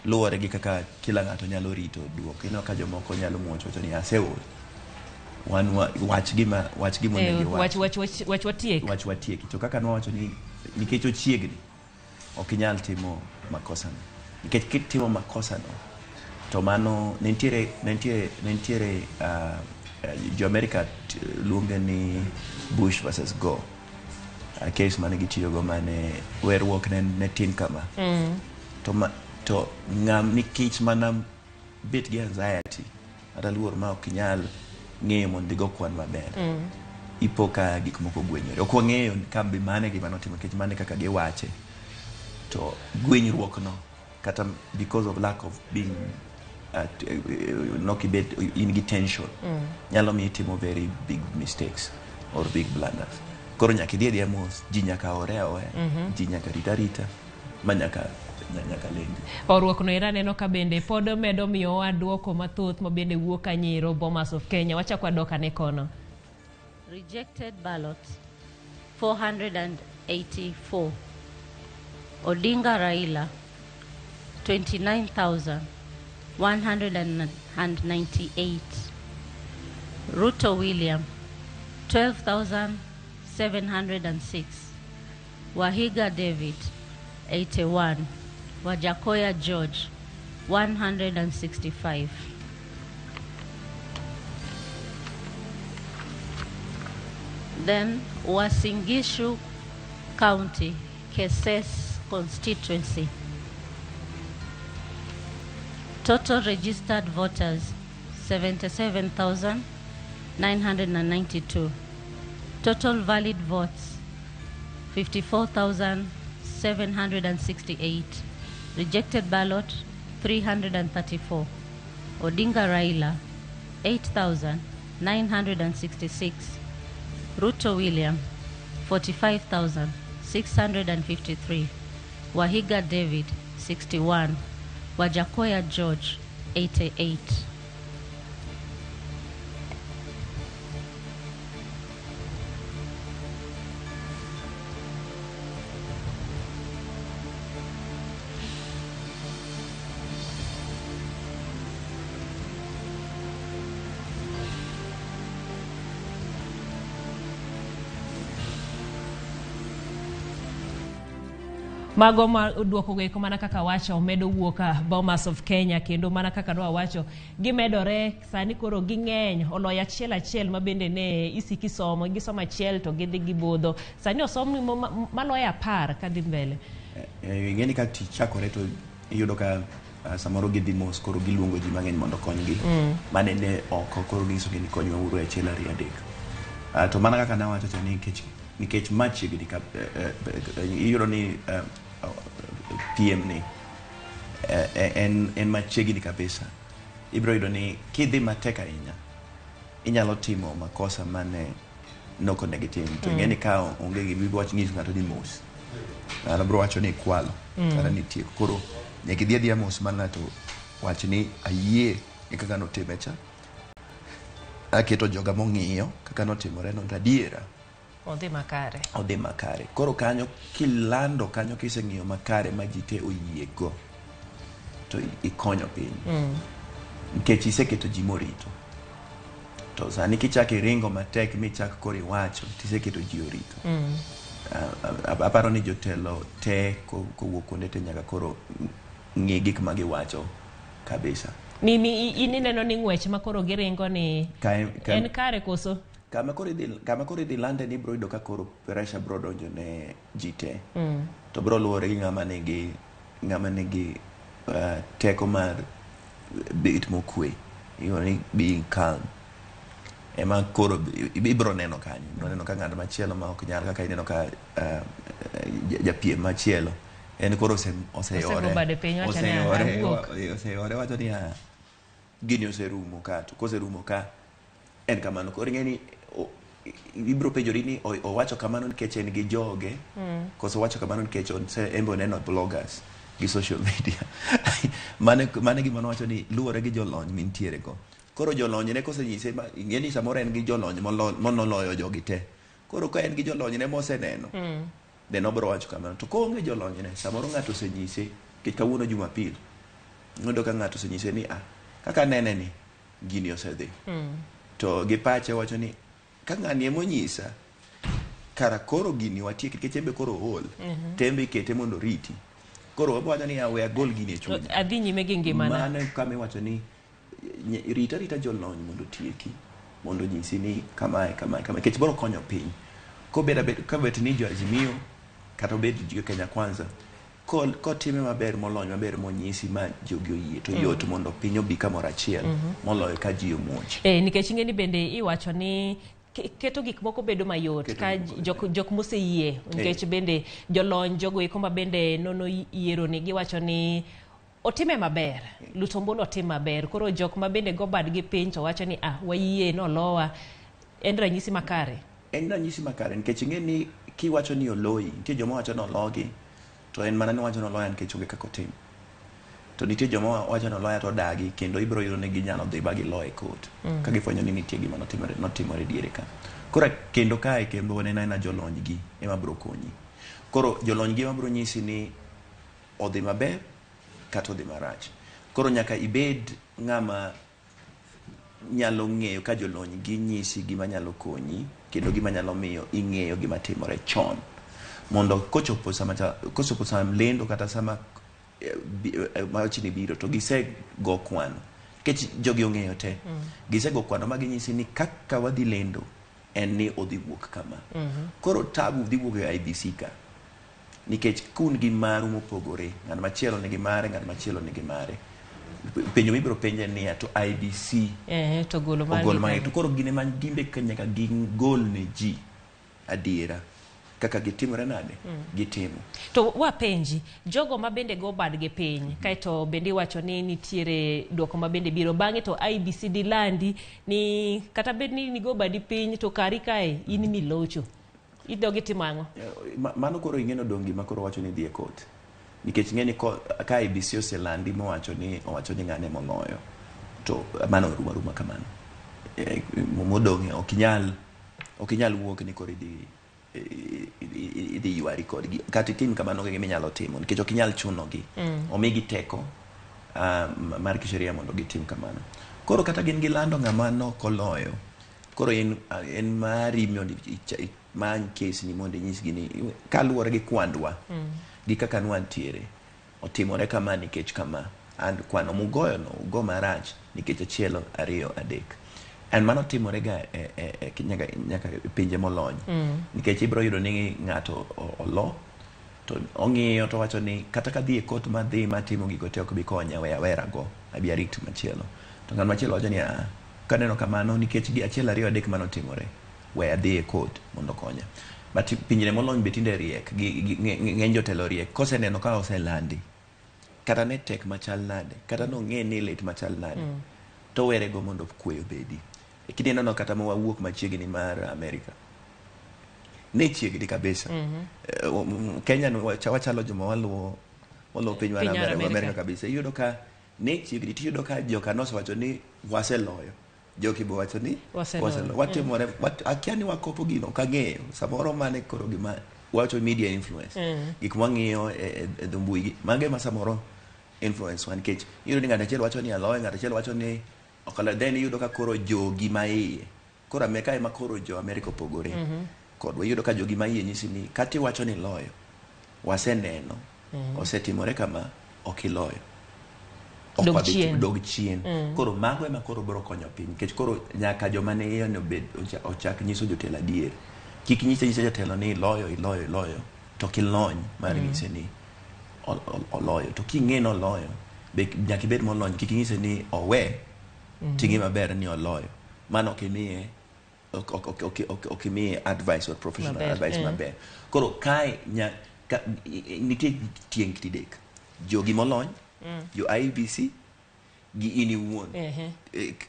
Luwore gi kaka kila ng'ato nyalo rito duoko. Ineno ka jomoko nyalo muoch wacho ni aseol. Wan wach gima onego iwach.
Wach watiek.
Wach watieki. To kaka nwawacho ni nikech ochiegni, ok inyal timo makosa no. Nikech kitimo makosa no, to mano nitiere jo Amerika luonge ni Bush versus Gore. Case mane gitiyogo mane weruok ne tin kama. To ng'am nikech mana bet gi anxiety kata luor ma ok inyal ng'eyo mondo igo kwan maber. Ipo ka gik moko gwenyore. Ok wang'eyo kambi mane gima notimo nikech mane kaka giwache. To gwenyruok no kata because of lack of being nok ibet in gi tension nyalo miyo itimo very big mistakes or big blunders. Koro nyaka idhi adhiya mos, ji nyaka ore aoya, ji nyaka rit arita ma nyaka lendi.
Horuok no era aneno ka bende pod medo miyowa duoko mathoth ma bende wuok Kanyiro Bomas of Kenya. Wachak wadok ane kono.
Rejected ballots 484. Odinga Raila 29,198. Ruto William 12,706. Wahiga David 81. Wajakoya George 165. Then Uasin Gishu County, Keses constituency. Total registered voters 77,992. Total valid votes 54,768. Rejected ballot 334. Odinga Raila 8,966. Ruto William 45,653. Wahiga David 61. Wajakoya George 88.
Mago ma duoko go eko mana kaka wacho medo wuok Bomas of Kenya kendo mana kaka nwa wacho gimedore sani koro ging'eny oloyo achiel achiel ma bende ne isiki somo gisomo achiel to gidhi gibudho sani osom maloyo 10 kadhi mbele.
Ing'eni ka tich chakore to iyudo ka samoro gidhi mos koro giluongo ji mang'eny mondo okonygi. Mane ne oko koro ginyisogi ni konywa uru 1 2 3. To mana kaka nawacho cha ni nikech machiegni ka iyudo ni PM ni en machiegni kabisa. Ibiro yudo ni kidhi matek ahinya inyalo timo makosa mane nok onego itim. To ing'e ni ka onge gima ibiro nyiso ng'ato ni mos, ng'ato biro wacho ni ikwalo kata ni itieko. Koro nyaka idhi adhiya mos ma ng'ato wach ni ayie gi kaka notime cha, aketo joga mong'iyo kaka notimore no to adiera
odhi makare.
Odhi makare. Koro kanyo kilando kanyo kiseng'iyo makare ma ji te oyiego to ikonyo piny. Nikech iseketo ji morito. To sani kichako iringo matek michak koro iwacho tiseketo ji orito. Aparo ni jotelo te kowuok kuonde te nyaka koro ng'i gik ma giwacho kabisa.
Mimi in ineno ni ng'wech ma koro giringo ni en kare koso?
Kama koro idhi lande ni biro yudo ka koro pressure biro donjo ne ji te. To biro luwore gi ng'ama nigi teko mar bet mokwe. Iyudo ni being calm. Ema koro ibiro neno kanyo, ibiro neno ka ng'at machielo ma ok nyal kaka ineno ka japiem machielo en koro oseyore.
Osego bade piny, wacho ni,
Oseyore,
"Awuok."
Oseyore wacho ni gini oserumo ka, to koserumo ka en kamano. Koro ing'e ni ibiro penjori ni owacho kamano nikech en gi joge koso owacho kamano nikech en be oneno bloggers gi social media. Mane gima nowacho ni luwore gi jolony mintiere go. Koro jolony ne kosenyise, ing'e ni samoro en gi jolony monoloyo jogi te. Koro ka en gi jolony ne moseneno, then obiro wacho kamano. To koonge jolony ne, samoro ng'ato osenyise, nikech kawuono Jumapil, iyudo ka ng'ato osenyise ni kaka anene ni gini osedhi. To gi pache wacho ni ka ng'ani emonyisa, kara koro gini watiek nikech en be koro ool. To en be ikete mondo oriti. Koro wawacho ni we agol gini e chunya.
Adhi nyime gi ngimana.
Mano e kama iwacho ni rita rita jolony mondo otieki, mondo onyisi ni kamae, kamae, kamae. Nikech biro konyo piny. Kobet abet, kabet ni jo Azimio, kata obed jo Kenya Kwanza, kotime maber, molony maber, monyisi ma jogi oyie, to yot mondo piny obi kamoro achiel, moloyo ka ji omuoch.
Nikech ing'e ni bende iwacho ni keto gik moko bedo mayot
Keto
ka
gik moko bedo
jok moseyie, nikech bende jolony jogo eko ma bende nono yiero ni giwacho ni otime maber, luto ombulu otim maber. Koro jok ma bende go badgi piny to wacho ni wayie nolowa, en ranyisi makare.
En ranyisi makare nikech ing'e ni kiwacho ni oloyi, nitie joma wacho ni ologi, to en mana ni wacho ni oloya nikech onge kaka otim. To nitie joma wacho ni oloya to odagi, kendo ibiro yudo ni ginyalo dhi ba giloye e court. Ka gifwenyo ni nitie gima notimore diere ka. Koro kendo kae kendo waneno aena jolony gi ema biro konyi. Koro jolony gi ema biro nyisi ni odhi maber kata odhi marach. Koro nyaka ibed ng'ama nyalo ng'eyo ka jolony gi nyisi gima nyalo konyi kendo gima nyalo miyo ing'eyo gima timore chon. Mondo kochopo sama kochopo sama lendo kata sama wachni biro to gisego kwano. Nikech jogi ong'eyo te. Gisego kwano ma ginyisi ni kaka wadhi lendo en ni odhi wuok kama. Koro tabu dhi wuok e IEBC ka. Nikech kun gi maru mopogore, ng'at machielo nigi mare, ng'at machielo nigi mare. Penjo mibiro penje niya to IEBC
To golo margi
ogolo mare.
kanye?
To koro gin ema gimbe ka nyaka gigol ne ji adiera kaka gitimore nade, gitimo.
To wapenji jogo ma bende go badgi piny, kaeto bende iwacho ni nitiere duoko ma bende biro bang'e to IEBC dilandi ni kata bed ni nigo badi piny to kari kae in milocho. Idog itimo ang'o?
Mano koro ing'e nodong' gima koro wacho ni dhi e court. Nikech ing'e ni ka IEBC oselandi mowacho ni owacho ni ng'ane moloyo, to mano rumo aruma kamano. Modong' ok inyal wuok ni koro idhi ywari kodgi. Kata itim kamano onge gima inyalo timo nikech ok inyal chunogi. Omigi teko mar kisheria mondo gitim kamano. Koro kata gin gilando ng'ama nok oloyo, koro en mari mondo imany kes ni mondo inyisgi ni kaluwore gi kwandwa, gi kaka nwantiere, otimore kama nikech kama, and kwano mugoyo no ugo marach nikech achiel, ariyo, adek. And mano timore ga nyaka e pinje molony. Nikech ibiro yudo ni ng'ato olo, to ong'iyo to wacho ni kata ka dhi e court madhi matimo gigo te ok bi konya, we awera go, abi arit machielo. To ng'at machielo wacho ni kaneno kamano nikech gi achiel, ariyo, adek manotimore, we adhi e court mondo okonya. But pinje molony be tinde riek, ng'eny jotelo riek, koseneno ka oselandi, kata ne tek machal nade, kata nong'e ni lit machal nade, to werego mondo kwe obedi. E kinde no kata ma wawuok machiegni mar Amerika, ne chiegni kabisa. Kenya no wachalo joma waluwo piny mar
Piny mar
Amerika,
Amerika.
Amerika kabisa. Iyudo ka ne chiegni, tiyudo ka joka nosewacho ni waseloyo. Joki be wacho ni
Waseloyo.
waseloyo. Watimore, akia ni wakopo gino, ok ang'eyo. Samoro mane koro gima wacho media influence. Gik mwang'iyo e dho mbui gi, mago ema samoro influence wa nikech iyudo ni ng'ato achiel wacho ni aloyo, ng'ato achiel wacho ni ok aloyo. Then iyudo ka koro jogi ma iye. Koro Amerika ema koro jo Amerika opogore. Kodwa iyudo ka jogi ma iye nyisi ni kata iwacho ni iloyo, waseneno, osetimore kama, ok iloyo. Ok
Dog
wadhi
chien.
dog chien. Koro mago ema koro biro konyo piny nikech koro nyaka joma ne iye obed ochak nyiso jotelo adier. Kik nyise nyisa jatelo ni iloyo, iloyo, iloyo, to ok ilony mar nyise ni oloyo. To king'e ni oloyo, be nyaka ibed molony, kik inyise ni owe, ting'e maber ni oloyo. Mano ok imiye ok imiye advice or professional
Maber,
advice
eh.
maber. Koro kae nitie tieng' didek, jogi molony, jo IEBC gi in iwuon.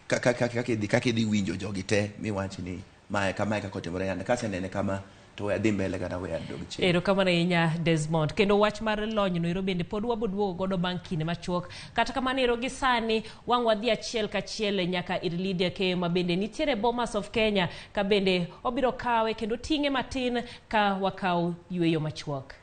Kaka idhi winjo jogi te miwach ni mae kamae kaka otimore yande kasenene kama to we adhi mbele kata we adog chien.
Erokamano ahinya Desmond. Kendo wach mar lony no ero bende pod waboduogo godo bang' kinde machuok. Kata kamano ero gi sani wang' wadhi achiel kachiel nyaka ir Lydia Keyo ma bende nitiere Bomas of Kenya ka bende obiro kawe kendo ting'e matin ka wakaw yueyo machuok.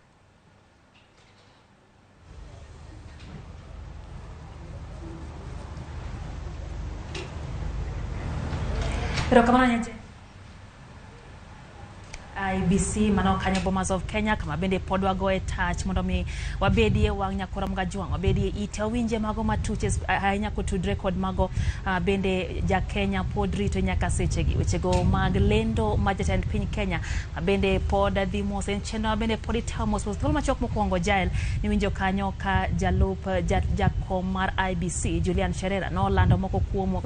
Erokamano Nyanche. IBC mano kanyo Bomas of Kenya kama bende pod wagoye tach mondo mi wabedie wang' nyakora Mgajwang', wabedie ite wawinje mago matuche ahinya kotudre kod mago bende ja Kenya pod rito nyaka sechegi wechego mag lendo ma jatend piny Kenya ma bende pod dhi mos en chenro ma bende pod itayo mos mos. Thuolo machuok mokwongo Jael niwinjo kanyo ka jalup jakom mar IBC Julian Cherera nolando moko kuom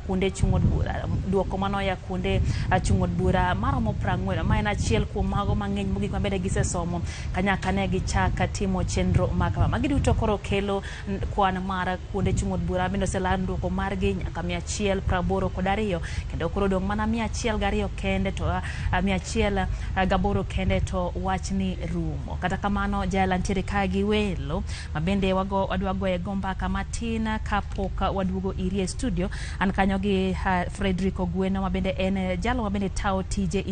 kuonde chung' od bura, duoko manoya kuonde chung' od bura maromo 40 ma en achiel kuom mago mang'eny mogik mabende gisesomo kanyaka ne gichak timo chenro ma kama. Magi duto koro kelo kwan mar kuonde chung' od bura bende oseland duoko margi nyaka 182 kendo koro dong' mana 102 kende to 108 kende to wachni rumo. Kata kamano Jael antiere ka gi welo mabende wadwa goye go mbaka matin kapok waduogo iri e studio. An kanyo gi Frederick Ogweno mabende en jalo mabende tawo tije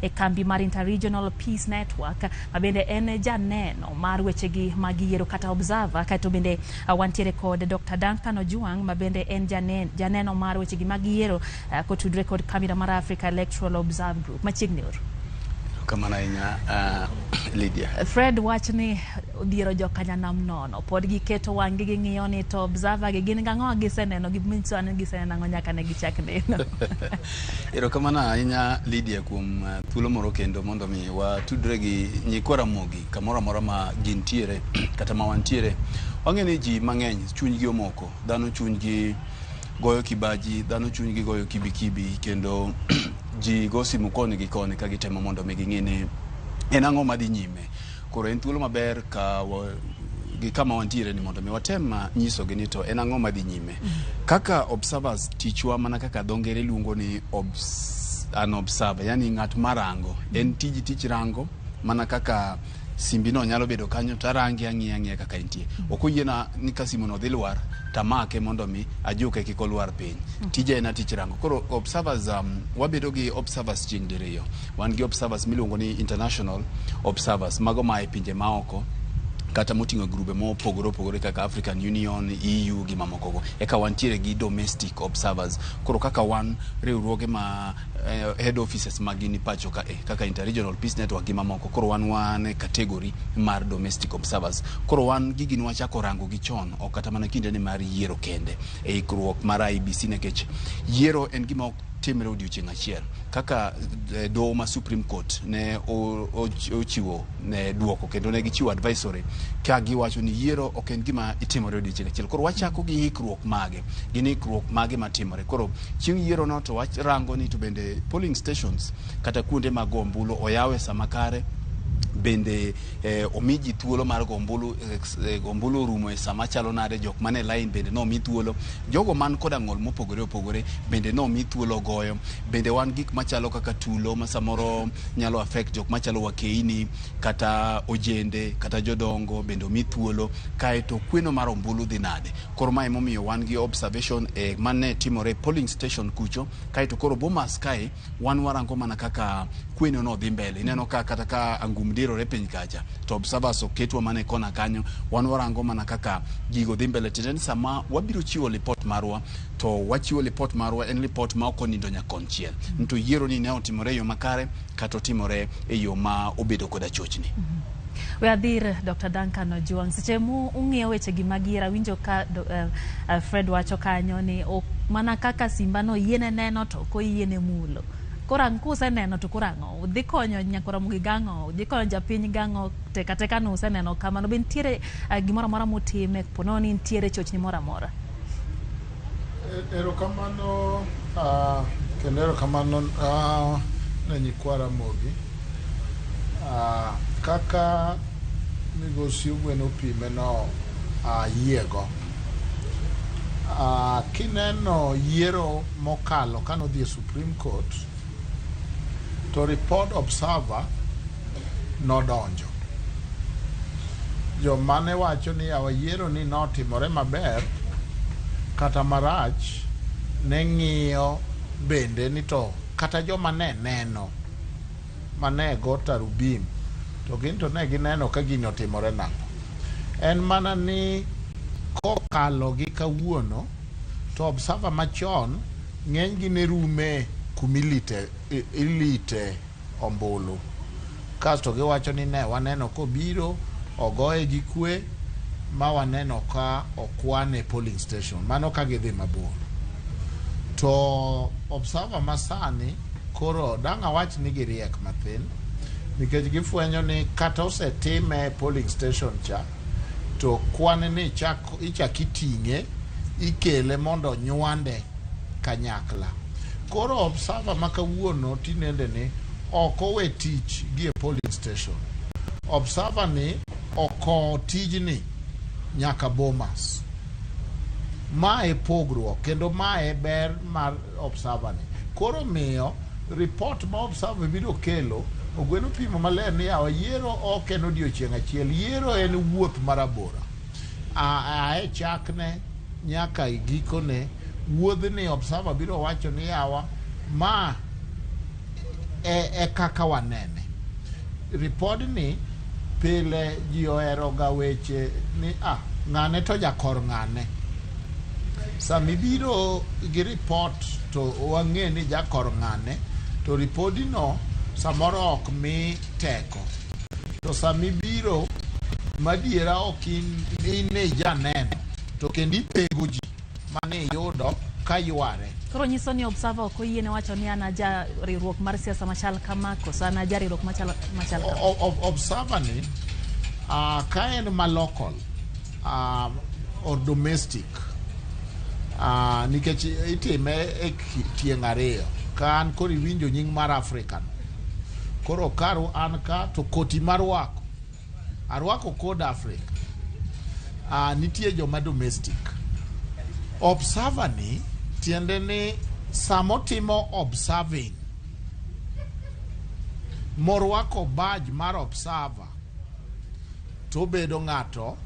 e kambi mar Interregional Peace Network mabende en janeno mar wechegi mag yiero kata observer. Kaeto bende wantiere kod Dr. Duncan Ojwang mabende en janeno mar wechegi mag yiero kotudre kod kambi mar Africa Electoral Observe Group. Machiegni uru.
Erokamano ahinya Lydia.
Fred wachni odhiero jokanyanam nono pod giketo wang'gi ging'iyo ni to observer gi gin gang'o giseneno giminyiso ni giseneno ang'o nyaka ne gichak neno.
Erokamano ahinya Lydia kuom thuolo moro kendo mondo mi watudre gi nyikwa Ramogi kamoro amora ma gintiere kata ma wantiere. Wang'eyo ni ji mang'eny chunygi omoko, dhano chunygi goyo kibaji, dhano chunygi goyo kibikibi kendo ji go simu koni gi koni ka gitemo mondo mi ging'e ni en ang'o madhi nyime. Koro en thuolo maber ka gi kama wantiere ni mondo mi watem nyisogi ni to en ang'o madhi nyime. Kaka observers tichwa mana kaka dho ngere luongo ni an observer, yani ng'at marango. En tiji tich rango mana kaka simbi no nyalo bedo kanyo to arange ang'iyo ang'iya kaka entie. Ok oyiena ni ka simu no dhi lwar tamake mondo mi ajuke kik olwar piny. Tija en tich rango. Koro observers wabedo gi observers chieng' diriyo. Wan gi observers miluongo ni international observers mago maa e pinje maoko kata moting'o grube mopogore opogore kaka African Union, EU gi mamokogo. Eka wantiere gi domestic observers. Koro kaka wan riwruoge ma head offices mag ni pacho ka kaka Interregional Peace Network gi mamoko. Koro wan e category mar domestic observers. Koro wan gigi nwachako rango gi chon ok kata mana kinde ni mar yiero kende e ikruok mar IEBC nikech yiero en gima ok timre odiochieng' achiel. Kaka doho ma Supreme Court ne ochiwo ne duoko kendo ne gichiwo advisory ka giwacho ni yiero ok en gima itimore odiochieng' achiel. Koro wachako gi ikruok mage, gin ikruok mage matimore. Koro chieng' yiero no to warango ni to bende polling stations kata kuonde mag go ombulu oyaw e sama kare, bende omi ji thuolo mar go ombulu, ombulu orumo e sama chalo nade, jok mane line bende nomi thuolo, jogo man koda ng'ol mopogore opogore bende nomi thuolo goyo, bende wan gik machalo kaka tulo ma samoro nyalo affect jok machalo wakeini kata ojende kata jodongo bende omi thuolo, kaeto kweno mar ombulu dhi nade. Koro mae emomiyo wan gi observation mane timore e polling station kucho, kaeto koro Bomas kae wan warango mana kaka kweno no dhi mbele. Ineno ka kata ka angum dirore piny kacha to observers oketwa mana e kona kanyo, wan warango mana kaka gigo dhi mbele. Tiende ni sama wabiro chiwo lipot marwa to wachiwo lipot marwa en lipot ma ok onindo nyakonchiel. To yiero ni ne otimore e yo makare kata otimore e yo ma obedo koda chochni.
We adhir Dr. Duncan Ojwang, seche mu ung'iyo weche gi mag yiero, awinjo ka Fred wacho kanyo ni mana kaka simba no yiene neno to ok oyiene mulo. Koro ang' kuseneno to koro ang'o? Dhi konyo nyakora Ramogi gang'o? Dhi konyo japiny gang'o? Teka teka ni useneno kamano. Be nitiere gimoro amora mutime ponono ni nitiere chochni moro amora?
Erokamano Kendo erokamano ne nyikwa Ramogi. Kaka migosi Ogweno opime no ayiego. Kineno yiero mokalo kanodhi e Supreme Court, to report observer nodonjo. Joma ne wacho ni yawa yiero ni notimore maber kata marach ne ng'iyo bende ni to kata joma ne neno mane go tarubim to gin to ne gineno ka gini otimore nang'o. En mana ni kokalo gi kawuono to observer machon ng'eny gi ne rume kumilite ilite ombulu. Kasto giwacho ni ne waneno kobiro ogoye gi kwe ma waneno ka okwane polling station. Mano ka gidhi mabor. To observer masani koro dang' awach ni giriek mathin nikech gifwenyo ni kata osetime e polling station cha to kwan ni ichak iting'e ikele mondo onywande kanyakla. Koro observer ma kawuono tinende ni ok owe tich gi e polling station. Observer ni okowo tijni nyaka Bomas. Ma e pogruok kendo ma e ber mar observer ni. Koro miyo report ma observer biro kelo Ogweno pimo maler ni yawa yiero ok en odiochieng' achiel, yiero en wuoth marabora. A e chakne nyaka e gikone, wuodhni observer biro wacho ni yawa ma e kaka wanene. Ripodni pile ji ohero ga weche ni ah, ng'ane to jakor ng'ane. Samibiro gi report to wang'e ni jakor ng'ane, to ripodino samoro ok mi teko. To samibiro madiera ok in e janeno, to kendo ithego ji mane iyudo ka yware.
Koro nyiso ni observer ok oyiene wacho ni an aja riwruok mar siasa machal kama koso an aja riwruok machal kama.
Observer ni ka en ma local or domestic nikech itime e tieng' ariyo ka an koro iwinjo nying mar Africa no. Koro kar an ka to koti marwako arwako kod Africa. Nitie joma domestic. Observer ni tiende ni samotimo observing morwako badge mar observer to obedo ng'ato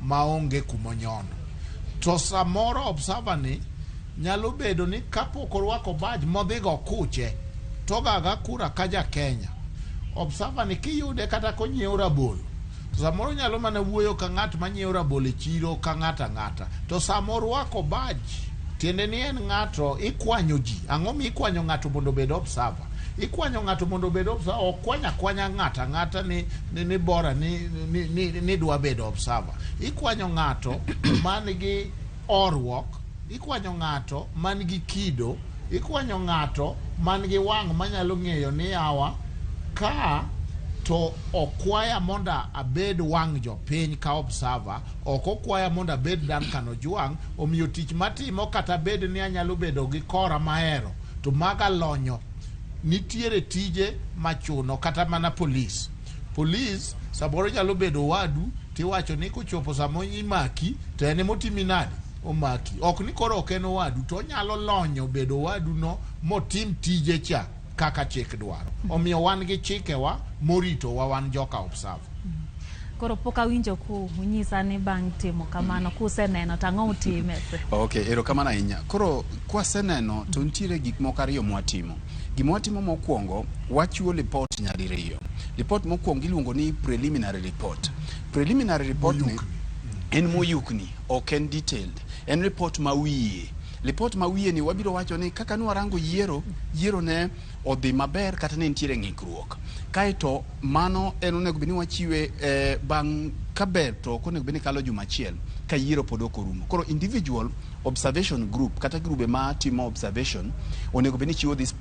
maonge kumonyono. To samoro observer ni nyalo bedo ni kapok orwako badge modhigo kuche to gaga kura ka ja Kenya. Observer ni kiyude kata konyiewo rabolo to samoro nyalo mana wuoyo ka ng'at manyiewo rabolo e chiro ka ng'ata ng'ata. To samorwako badge tiende ni en ng'ato ikwanyo ji. Ang'o mikwanyo ng'ato mondo obed observer? Ikwanyo ng'ato mondo obed observer, ok kwany akwanya ng'ato ang'ata ni bora ni dwa bedo observer. Ikwanyo ng'ato man gi oruok, ikwanyo ng'ato man gi kido, ikwanyo ng'ato man gi wang' manyalo ng'eyo ni yawa ka to okwaya mondo abed wang' jopiny ka observer, ok okwaya mondo abed Duncan Ojwang', omiyo tich matimo kata bed ni anyalo bedo gi kora mahero, to maga lonyo. Nitiere tije machuno kata mana polis. Polis samoro nyalo bedo wadu tiwacho ni kochopo sama imaki to en emotimi nade? Omaki. Ok ni koro ok en owadu to onyalo lonyo bedo owadu no motim tije cha kaka chik dwaro. Omiyo wan gi chikewa moritowa wan joka observer.
Koro pok awinjo ku unyisa ni bang' timo kamano kuseneno to ang'o utime?
Okay, erokamano ahinya. Koro kwaseneno to nitiere gik moko ariyo mwatimo. Gima watimo mokwongo, wachiwo lipot nyadiriyo. Lipot mokwongo iluongo ni preliminary report. Preliminary report ni en moyukni, ok en detailed. En report ma wiye. Lipot ma wiye ni wabiro wacho ni kaka nwarango yiero, yiero ne odhi maber kata ne nitiere ng'ikruok. Kaeto mano en onego bed ni wachiwe bang' kaber to ok onego bed ni kalo juma achiel ka yiero pod ok orumo. Koro individual observation group kata grube ma timo observation onego bed ni chiwo this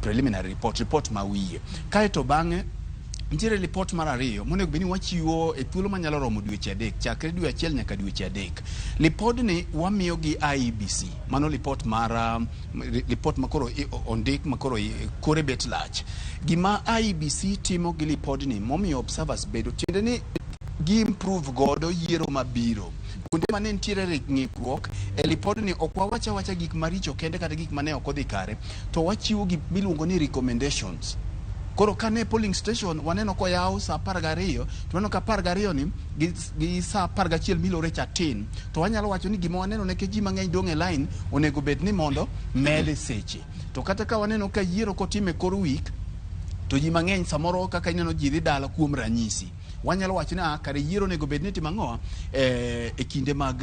preliminary report, report ma wiye. Kaeto bang'e Nitiere lipot mar ariyo monego bed ni wachiwo e thuolo manyalo romo dweche 3, chakre dwe 1 nyaka dweche 3. Lipodni wamiyo gi IEBC, mano lipot mar lipot makoro ondik makoro kore bet lach. Gima IEBC timo gi lipodni momiyo observers bedo, tiende ni gi improve godo yiero mabiro. Kuonde mane nitiere ng'ikruok e lipodni ok wawach awacha gik maricho kende kata gik mane ok odhi kare, to wachiwo gik miluongo ni recommendations. Koro kane polling station waneno koyaw saa 12, to waneno ka 12 ni gi saa 11 milore cha tin, to wanyalo wacho ni gima waneno nikech ji mang'eny dong' e line onego bed ni mondo med seche. To kata ka waneno ka yiero kotime kor week, to ji mang'eny samoro kaka ineno ji dhi dala kuom ranyisi, wanyalo wacho ni kare yiero onego bed ni itimo ang'o e kinde mag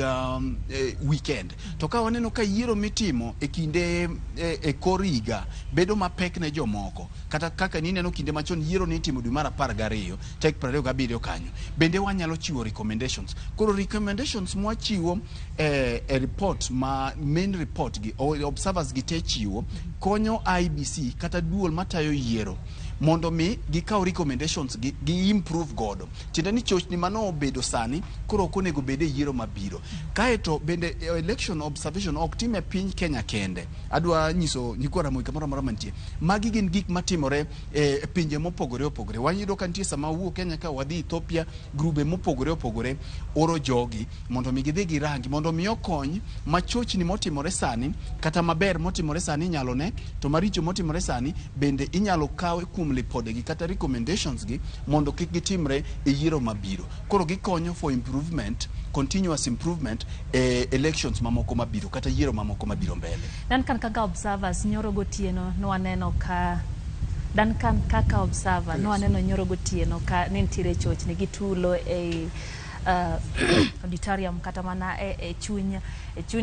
weekend. To ka waneno ka yiero mitimo e kinde e kor higa bedo mapek ne jomoko, kata kaka nineno kinde machon yiero ni itimo dwe mar 12 tarik 27 kanyo, bende wanyalo chiwo recommendations. Koro recommendations mwachiwo e report ma main report gi observers gi te chiwo konyo IEBC kata duol matayo yiero mondo mi gikaw recommendations gi improve godo. Tiende ni chochni mano obedo sani koro ok onego bed e yiero mabiro. Kaeto bende election observation ok tim e piny Kenya kende. Adwa nyiso nyikwa Ramogi kamoro amora mantie. Magi gin gik matimore e pinje mopogore opogore. Wayudo ka nitie sama wawuok Kenya ka wadhi Ethiopia, grube mopogore opogore oro jogi mondo mi gidhi girangi, mondo mi okony ma chochni motimore sani kata maber motimore sani inyalo ne, to maricho motimore sani bende inyalo kaw kuom lipodegi kata recommendations gi mondo kik gitimre e yiero mabiro. Koro gikonyo for improvement, continuous improvement e elections mamoko mabiro kata yiero mamoko mabiro mbele.
Duncan, kaka observers nyoro gotieno nwaneno ka Duncan kaka observer nwaneno nyoro gotieno ka ne nitiere chochni gi tulo e auditorium kata mana e chuny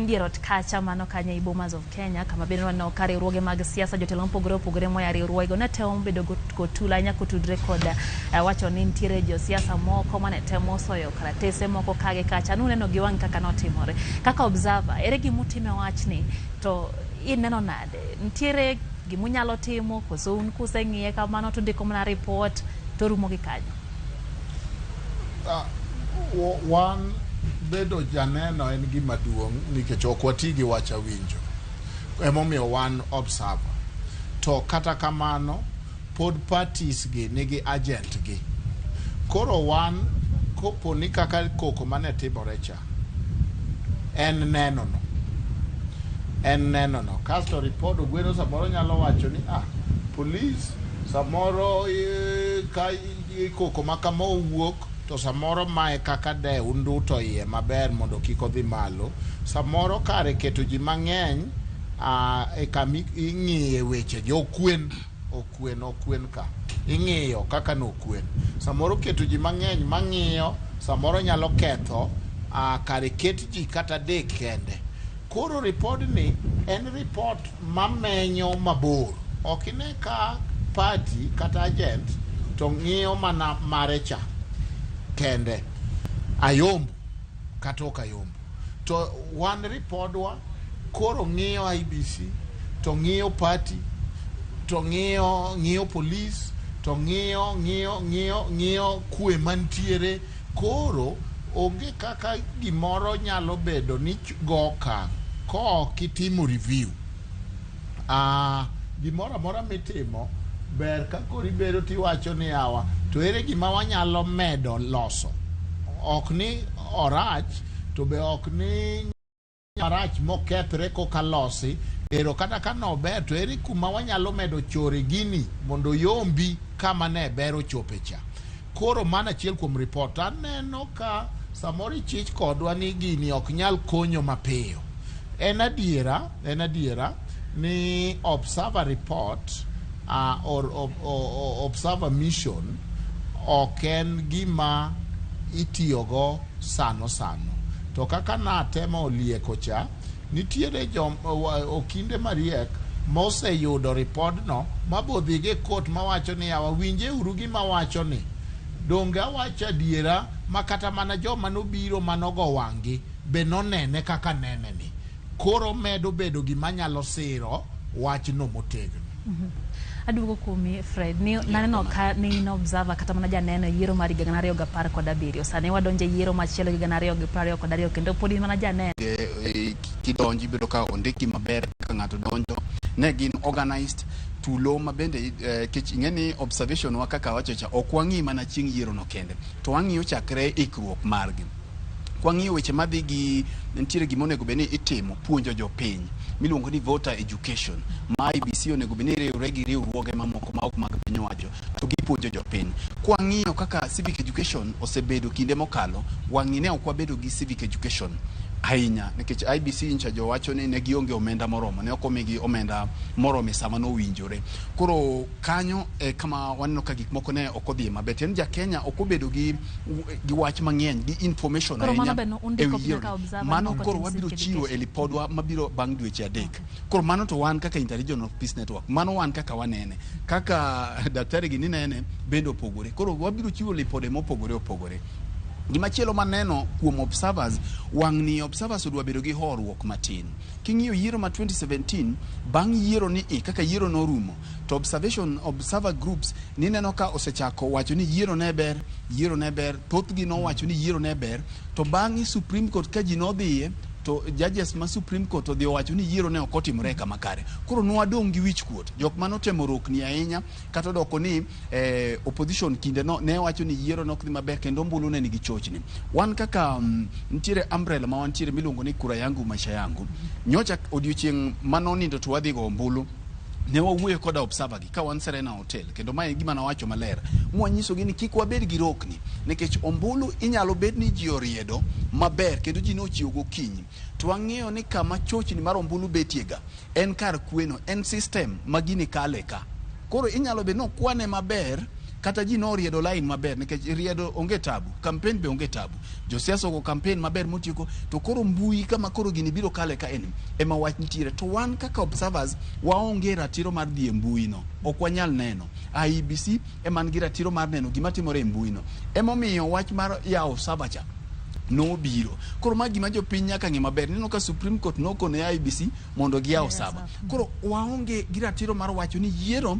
dier ot kacha mano kanyo e Bomas of Kenya, kama bende waneno ka riwruoge mag siasa, jotelo mopogore opogore moa riwruogego ne temo bedo kod tulo ahinya kotudre kod wacho ni nitiere josiasa moko mane temo soyo karatese moko kage kacha. Nuneno gi wang' kaka notimore. Kaka observer, ere gimutime wachni to ineno nade? Nitiere gimunyalo timo koso un kuseng'iye kamano to ndiko mana report to rumo gi kanyo?
Wan bedo janeno en gima duong' nikech ok wati gi wach awinjo, emomiyo wan observer. To kata kamano pod parties gi nigi agent gi. Koro wan kopo ni kaka koko mane timore cha en neno no, en neno no. Kasto report Ogweno samoro nyalo wacho ni police samoro ka koko ma kama owuok to samoro mae kaka de unduto iye maber mondo kik odhi malo. Samoro kare keto ji mang'eny e kama ing'iye weche gi okwen okwen ka ing'iyo kaka nokwen. Samoro keto ji mang'eny mang'iyo samoro nyalo ketho kare ket ji kata 3 kende. Koro report ni en report mamenyo mabor. Ok ine ka party kata agent to ng'iyo mana mare cha kende, ayombo kata ok ayombo. To wan ripodwa koro ng'iyo IBC, to ng'iyo party, to ng'iyo police, to ng'iyo kwe mantiere. Koro onge kaka gimoro nyalo bedo ni go okang' ka ok itimo review. Gimoro amora mitimo ber ka koro ibedo tiwacho ni yawa to ere gima wanyalo medo loso. Ok ni orach to be ok ni marach mokethre koka losi. Ero kata ka nober to ere kuma wanyalo medo chore gini mondo yombi kama ne ber ochope cha. Koro mano achiel kuom report. Aneno ka samoro ichich kodwa ni gini ok nyal konyo mapiyo. En adiera ni observer report or observer mission ok en gima itiyogo sano. To kaka natemo lieko cha, nitiere okinde mariek moseyudo ripodno mabodhige e court mawacho ni yawa winje uru gima wacho ni donge awacho adiera ma kata mana joma nobiro manogo wang'gi be nonene kaka nene ni. Koro medo bedo gima nyalo siro wachno motegno.
Aduogo kuomi Fred, ni naneno ka ne in observer kata mana janeno e yiero mar higa 2017. Sani wadonjo e yiero machielo higa 2022 kendo pod in mana janeno.
Kidonjo ibiro ka ondiki maber ka ng'ato donjo ne gin organized tulo ma bende kech ing'e ni observation wa kaka wacho cha ok wang'i mana chieng' yiero no kende to wang'iyo chakre ikruok margi. Kwang'iyo weche madhi gi nitiere gima onego bed ni itimo puonjo jopiny miluongo ni voter education ma IEBC onego bed ni riwre gi riwruoge mamoko ma ok mag piny owacho to gipuonjo jopiny. Kwang'iyo kaka civic education osebedo kinde mokalo, wang'i ne ok wabedo gi civic education ahinya nikech IEBC ncha jowacho ni ne gionge omenda moromo, ne ok omigi omenda moromo e sama nowinjore. Koro kanyo e kama waneno ka gik moko ne ok odhi maber. Tiende ni ja Kenya ok obedo gi wach mang'eny, gi information
Koro mano
ahinya
be
e
undiko
wi yiero.
kaka observer
Mano
moko
koro
tim
wabiro
civic
chiwo e
education.
lipodwa mabiro bang' dweche 3. Koro mano to wan kaka Interregional Peace Network, mano wan kaka wanene, kaka daktari gini nene bende opogore. Koro wabiro chiwo lipode mopogore opogore. Gimachielo maneno kuom observers, wang'ni observers odwa bedo gi horuok matin. King'iyo yiero ma 2017, bang' yiero ni i kaka yiero norumo, to observation observer groups nineno ka osechako wacho ni yiero ne ber, yiero ne ber, thothgi nowacho ni yiero ne ber, to bang'e Supreme Court ka ji nodhiye, to judges ma Supreme Court odhi owacho ni yiero ne ok otimore e kama kare. Koro nwadong' gi wich kuot. Jok manotemo rokni ahinya, kata odoko ni opposition kinde no ne wacho ni yiero ne ok dhi maber kendo ombulu ne nigi chochni. Wan kaka nitiere umbrella ma wantiere miluongo ni Kura Yangu Maisha Yangu. Nyocha odiochieng' manonindo to wadhi go ombulu, ne wawuoyo koda observer gi ka wan Serena Hotel, kendo mae e gima nawacho maler mwanyisogi ni kik wabed gi rokni nikech ombulu inyalo bed ni ji oriedo maber kendo ji nochiew gokinyi to wang'eyo ni kama chochni mar ombulu betie ga en kar kweno, en system ma gini kale ka. Koro inyalo bed ni okwane maber kata ji noriedo line maber nikech riedo onge tabu, campaign be onge tabu. Josiasa ogo campaign maber motieko to koro mbui kama koro gini biro kale ka en ema wach nitiere. To wan kaka observers waonge ratiro mar dhi e mbui no, ok wanyal neno. IEBC ema nigi ratiro mar neno gima timore e mbui no. Emomiyo wach mar yawo server cha nobiro. Koro ma gima jopiny nyaka ng'e maber. Ineno ka Supreme Court nokone IEBC mondo giyaw server. Koro waonge gi ratiro mar wacho ni yiero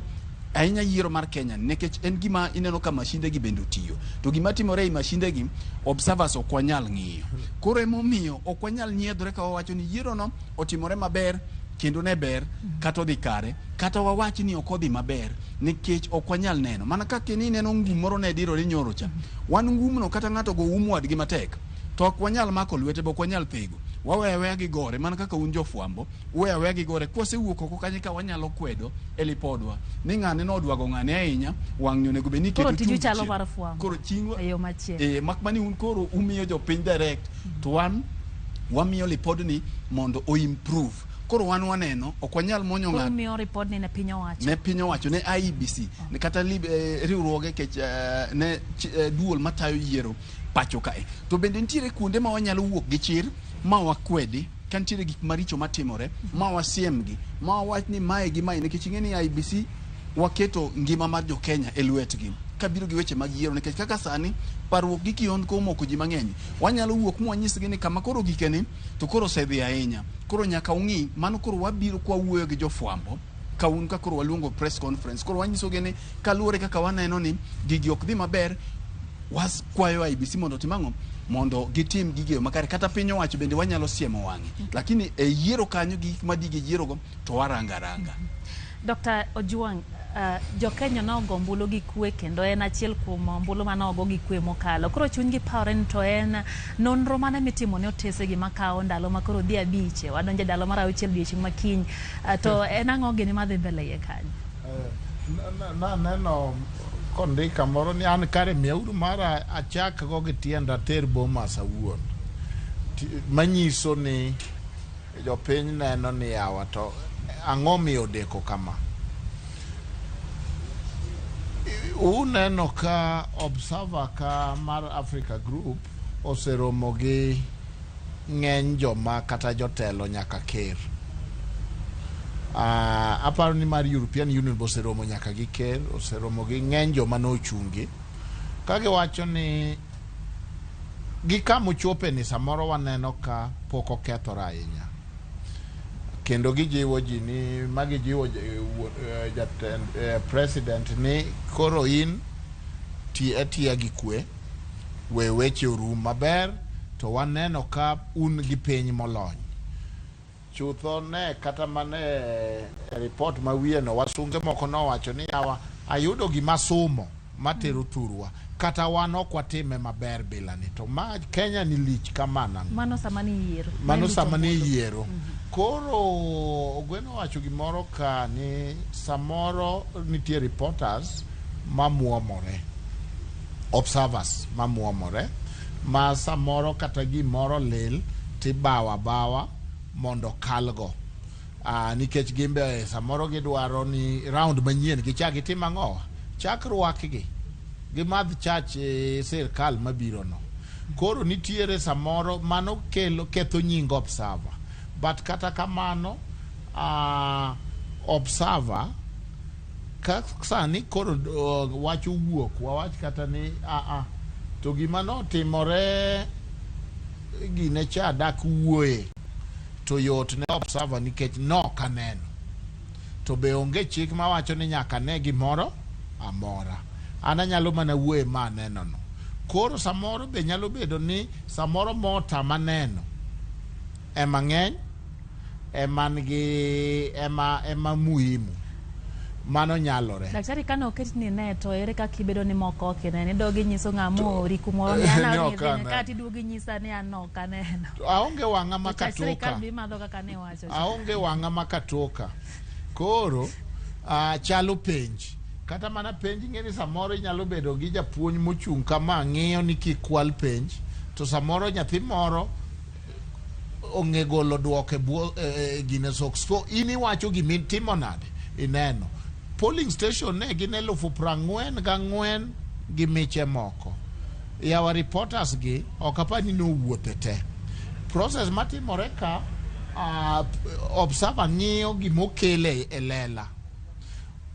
ahinya yiero mar Kenya nikech en gima ineno ka mashinde gi bende otiyo. To gima timore ei mashinde gi observers ok wanyal ng'iyo. Koro emomiyo ok wanyal nyiedhore ka wawacho ni yiero no otimore maber kendo ne ber kata odhi kare kata wawach ni ok odhi maber nikech ok wanyal neno. Mana kaka ni ineno ngum moro ne dirore nyoro cha. Wan ngumno kata ng'ato go um wadgi matek to ok wanyal mako lwete be ok wanyal thego. Waweyo aweya gi gore mana kaka un jofwambo uweyo aweya gi gore kwasewuok oko kanyo ka wanyalo kwedo e lipodwa ni ng'ane nodwago ng'ane ahinya wang'ni onego bed ni
Koro
iketo
tiju
chumbi
chalo
chien.
mar fwambo.
Koro chingwa
E yo machielo.
Mak mani un koro umiyo jopiny direct to wan wamiyo lipodni mondo o improve. Koro wan waneno ok wanyal monyo
Koro
ng'ato
umiyo ripodni ne piny owacho.
ne piny owacho ne IEBC ne kata riwruoge kech ne duol matayo yiero pacho kae. To bende nitiere kuonde ma wanyalo wuok gi chir ma wakwedi ka nitiere gik maricho matimore ma wasiemgi ma wawach ni mae gi mae nikech ing'e ni IEBC waketo ngima mar jo Kenya e lwetgi kabiro gi weche mag yiero nikech kaka sani parruok gi kihondko omoko ji mang'eny. Wanyalo wuok mwanyisgi ni kama koro gikeni to koro osedhi ahinya. Koro nyaka ung'i mano koro wabiro kwa wuoyo gi jofwambo ka un ka koro waluongo press conference koro wanyisogi ni kaluwore kaka waneno ni gigi ok dhi maber wakwayo IEBC mondo otim ang'o mondo gitim gigi e yo makare kata piny owacho bende wanyalo siemo wang'e lakini e yiero kanyo gi gik madigi yiero go to waranga aranga.
Dr. Ojwang', jo-Kenya nogo ombulu gi kwe kendo en achiel kuom ombulu mane ogo gi kwe mokalo. Koro chunygi pawore ni to en nonro mane mitimo ne otesegi makawo ndalo ma koro dhi 5, wadonjo e ndalo mar 6 odiochieng' ma kiny. To en ang'o gini madhi mbele iye kanyo?
Naneno kondik kamoro ni an kare miyauru mara achak go gi tienda ater Bomas awuon. Manyiso ni jopiny neno ni yawa to ang'o miyo odeko kama. Uneno ka observer ka mar Africa Group oseromo gi ng'eny joma kata jotelo nyaka ker. Aparo ni mar European Union be oseromo nyaka gi ker, oseromo gi ng'eny joma nochungi. Ka giwacho ni gi kama ochope ni samoro waneno ka pok okethore ahinya. Kendo gijiwo ji ni ma gijiwo jatend president ni koro in ti atiya gi kwe, we weche orum maber, to waneno ka un gi piny molony. Chutho ne kata mana e report ma wiye no wasunge moko nowacho ni yawa ayudo gima sumo matero thurwa kata wan ok watime maber bila ni to ma Kenya ni lich kamana.
Mano sama ni yiero.
Mano sama ni yiero. Koro Ogweno owacho gimoro ka ni samoro nitie reporters mamuomore, observers mamuomore, ma samoro kata gimoro lil tibawa bawa mondo kalgo. Nikech gimbe samoro gidwaro ni round manyien gichak gitim ang'owa, chak rwakgi gimadh chach e sirkal mabiro no. Koro nitiere samoro mano kelo ketho nying observer. But kata kamano, observer ka sani koro wach owuok, wawach kata ni to gima notimore gine cha dak wuoye to yot ne observer nikech nok aneno. To be onge chik mawacho ni nyaka ne gimoro amora. An anyalo mana wuoye ma aneno no. Koro samoro be nyalo bedo ni samoro mota maneno ema ng'eny, ema nigi ema muhimu. Mano nyalore.
Daktari, kane oket ni ne to ere kaka ibedo ni moko ok ineno? Idog inyiso ng'ama oori kumoro ni an
ok aneno.
Kata iduogo inyisa ni an ok aneno.
Aonge wang'a ma
To chach
katoka.
sirkal be imadho kaka ne iwacho cha.
Aonge wang'a ma katoka. Koro chalo penj. Kata mana penj ing'e ni samoro inyalo bedo gi japuonj mochung' kama ng'iyo ni kik kwal penj, to samoro nyathi moro ong'e golo duoko e bwo gine soks. So in iwacho gimitimo nade? Ineno. Polling station ne gin 44,000 gi miche moko. Yawa reporters gi ok apar ni nowuothe te. Process matimore ka observer ng'iyo gimokele e lela.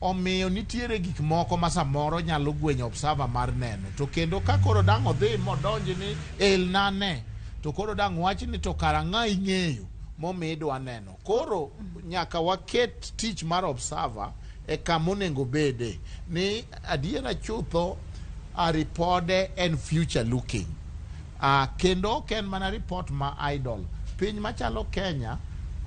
Omiyo nitiere gik moko ma samoro nyalo gwenyo observer mar neno. To kendo ka koro dang' odhi modonji ni elna ne, to koro dang' wach ni to kara ng'a ing'eyo momiyo idwa neno. Koro nyaka waket tich mar observer e kama onego bede. Ni adiera chutho a ripode en future looking. Kendo ok en mana report ma idle. Piny machalo Kenya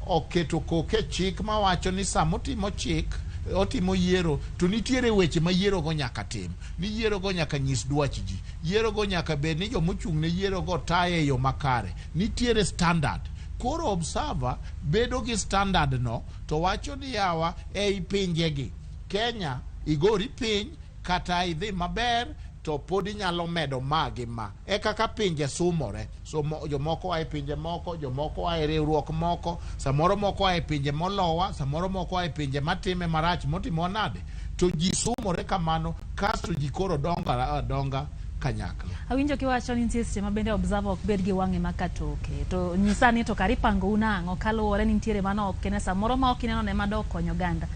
oketo koke chik mawacho ni sama otimo chik, otimo yiero, to nitiere weche ma yiero go nyaka tim. Ni yiero go nyaka nyis dwach ji. Yiero go nyaka bed ni jomochung' ne yiero go taye e yo makare. Nitiere standard. Koro observer bedo gi standard no to wacho ni yawa ei pinjegi. Kenya igori piny kata idhi maber to pod inyalo medo ma gi ma. E kaka pinje sumore. So jomoko ae pinje moko, jomoko ae riwruok moko, samoro moko ae pinje molowa, samoro moko ae pinje matime marach motimo nade. To ji sumore kamano, kasto ji koro donga adonga kanyakla.
Awinjo kiwacho ni nitie seche ma bende observer ok bed gi wang'e ma katoke. To nyisa ni to kar ipangou nang'o kaluwore ni nitiere mano ok ine samoro ma ok ineno ne ma dok konyo oganda.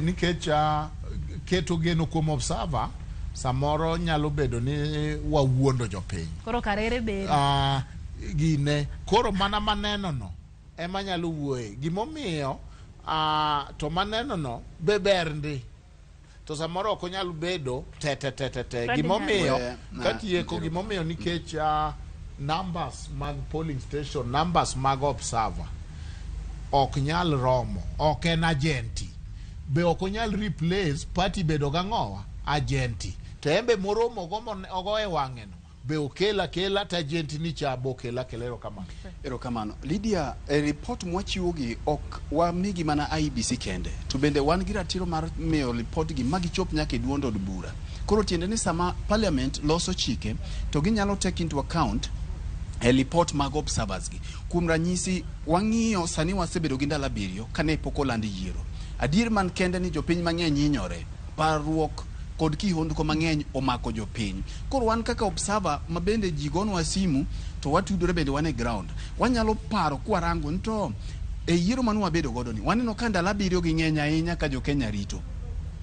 Nikech keto geno kuom observer samoro nyalo bedo ni wawuondo jopiny.
Koro kar ere beri?
Gine koro mana maneno no ema nyalo wuoye. Gimomiyo to maneno no be ber ndi. To samoro ok onyal bedo te te te te te. Gimomiyo katieko gimomiyo nikech numbers mag polling station, numbers mag observer ok nyal romo, ok en agenti. Be ok onyal replace party bedo gang'owa agenti. To embe moromo go ogo e wang'e no. Be okela kela to agenti ni cha bo okela kela. Erokamano.
Erokamano. Lydia, e report mwachiwogi ok wamigi mana IEBC kende, to bende wan gi ratiro mar miyo report gi magichop nyaka e duond od bura. Koro tiende ni sama parliament loso chike, to ginyalo take into account e report mag observers gi. Kuom ranyisi, wang'iyo sani wasebedo gi ndalo 7 kane pok oland yiero. Adier man kende ni jopiny mang'eny hinyore, parruok kod kihondko mang'eny omako jopiny. Koro wan kaka observer ma bende ji gonwa simu to watudore bende wan e ground. Wanyalo paro kwarango ni to e yiero mane wabedo godo ni waneno ka ndalo 7 gi ng'eny ahinya ka jo-Kenya rito.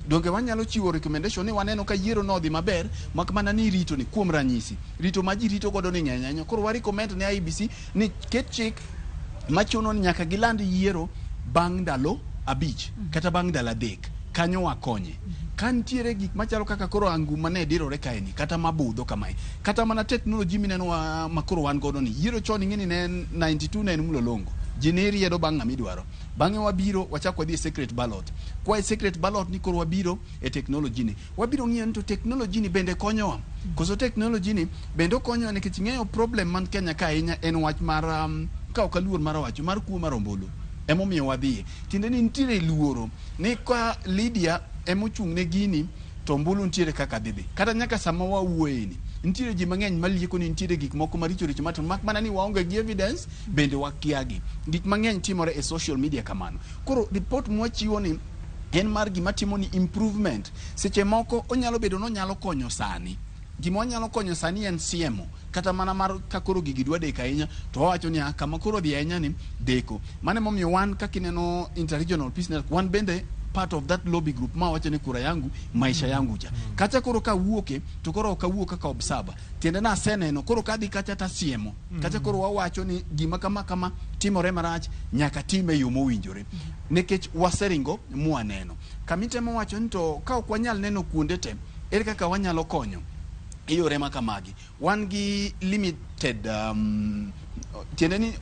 Donge wanyalo chiwo recommendation ni waneno ka yiero no odhi maber mak mana ni rito ni kuom ranyisi rito ma ji rito godo ni ng'eny ahinya. Koro wa recommend ne IEBC ni ket chik Machuno ni nyaka giland yiero bang' ndalo 5 kata bang' ndalo 3. Kanyo wakonye. Ka nitiere gik machalo kaka koro anguma ne dirore kaeni kata mabudho kamae, kata mana teknoloji mineno wa, makoro wan godo ni yiero chon ing'e ni ne en 92 ne en mlolongo, ji ne riedo bang' ng'ama idwaro. Bang'e wabiro wachak wadhi e secret ballot. Kwa e secret ballot ni koro wabiro e teknoloji ni, wabiro ng'iyo ni to teknoloji ni bende konyowa koso teknoloji ni bende okonyowa, nikech ing'eyo problem man Kenya ka ahinya en wach mar ka ok aluor mar wacho mar kuo mar ombulu. Emomiyo wadhiye, tiende ni nitiere luoro ni ka Lydia emochung' ne gini to ombulu nitiere kaka dhi dhi. Kata nyaka sama wawuoye ni nitiere ji mang'eny malieko ni nitiere gik moko maricho richo matimo, mak mana ni waonge gi evidence, bende wakiagi. Gik mang'eny timore e social media kamano. Koro report mwachiwo ni en mar gima timo ni improvement. Seche moko onyalo bedo ni onyalo konyo sani. Gima wanyalo konyo sani en siemo kata mana mar ka koro gigi dwa deko ahinya to wawacho ni kama koro dhi ahinya ni deko. Mano emomiyo wan kaka ineno Interregional Peace Network, wan bende part of that lobby group ma wacho ni kura yangu maisha yangu cha. Kacha koro kawuoke to koro ok awuok kaka observer, tiende na aseneno koro kadhi kacha tasiemo kacha koro wawacho ni gima kama kama timore marach, nyaka time e yo mowinjore, nikech waseringo mwaneno. Kamitemo wacho ni to ka ok wanyal neno kuonde te, ere kaka wanyalo konyo e yore ma kamagi? Wan gi limited tiende ni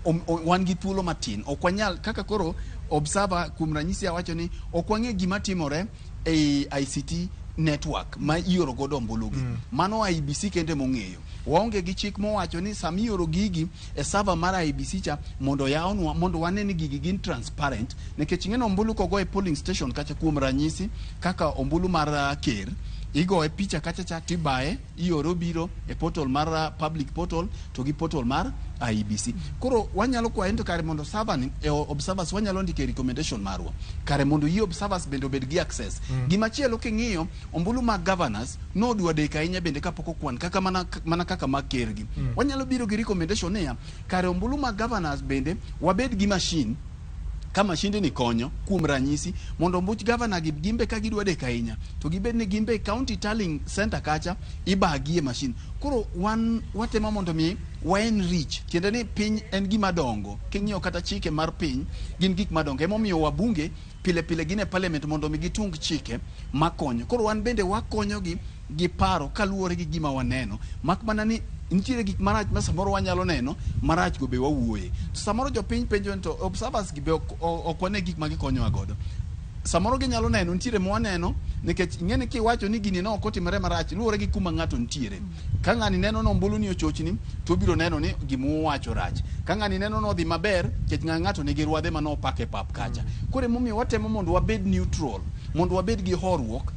wan gi thuolo matin, ok wanyal kaka koro observer. Kuom ranyisi awacho ni ok wang'e gima timore e ICT network ma ioro godo ombulu gi. Mano IEBC kende mong'eyo. Waonge gi chik mowacho ni sama ioro gigi e server mar IEBC cha mondo yawnwa mondo wane ni gigi gin transparent, nikech ing'e ni ombulu kogo e polling station kacha, kuom ranyisi kaka ombulu mar ker, igoye picha kacha cha tibaye ioro biro e portal mar public portal to gi portal mar IEBC. Koro wanyalo kwaye ni to kare mondo server ni e observers wanyalo ndiko e recommendation marwa kare mondo yie observers bende obed gi access. Gimachielo king'iyo ombulu mag governors nodwa deko ahinya bende kapok okwan kaka mana kaka mag ker gi. Wanyalo biro gi recommendation niya kare ombulu mag governors bende wabed gi machine ka mashinde ni konyo, kuom ranyisi mondo ombuch gavana gi gimbe ka gidwa deko ahinya to gibed ni gimbe e county tallying center kacha ibagi e machine. Koro wan watemo mondo mi wa enrich, tiende ni piny en gima dongo. King'iyo kata chike mar piny gin gik madongo, emomiyo wabunge pile pile gin e parliament mondo mi gitung chike makonyo. Koro wan bende wakonyogi gi paro kaluwore gi gima waneno, mak mana ni nitiere gik marach ma samoro wanyalo neno marach go be wawuoye. To samoro jopiny penjo ni to observers gi be ok wane gik ma gikonyowa godo. Samoro ginyalo neno nitiere mwaneno, nikech ing'e ni kiwacho ni gini ne ok otimore marach luwore gi kuma ng'ato nitiere. Ka ng'ani neno ni ombulu ni ochochni to obiro neno ni gimuwacho rach. Ka ng'ani neno ni odhi maber, nikech ng'ato nigi rwadhe mane opak e pap kacha. Koro emomiyo watemo mondo wabed neutral, mondo wabed gi horuok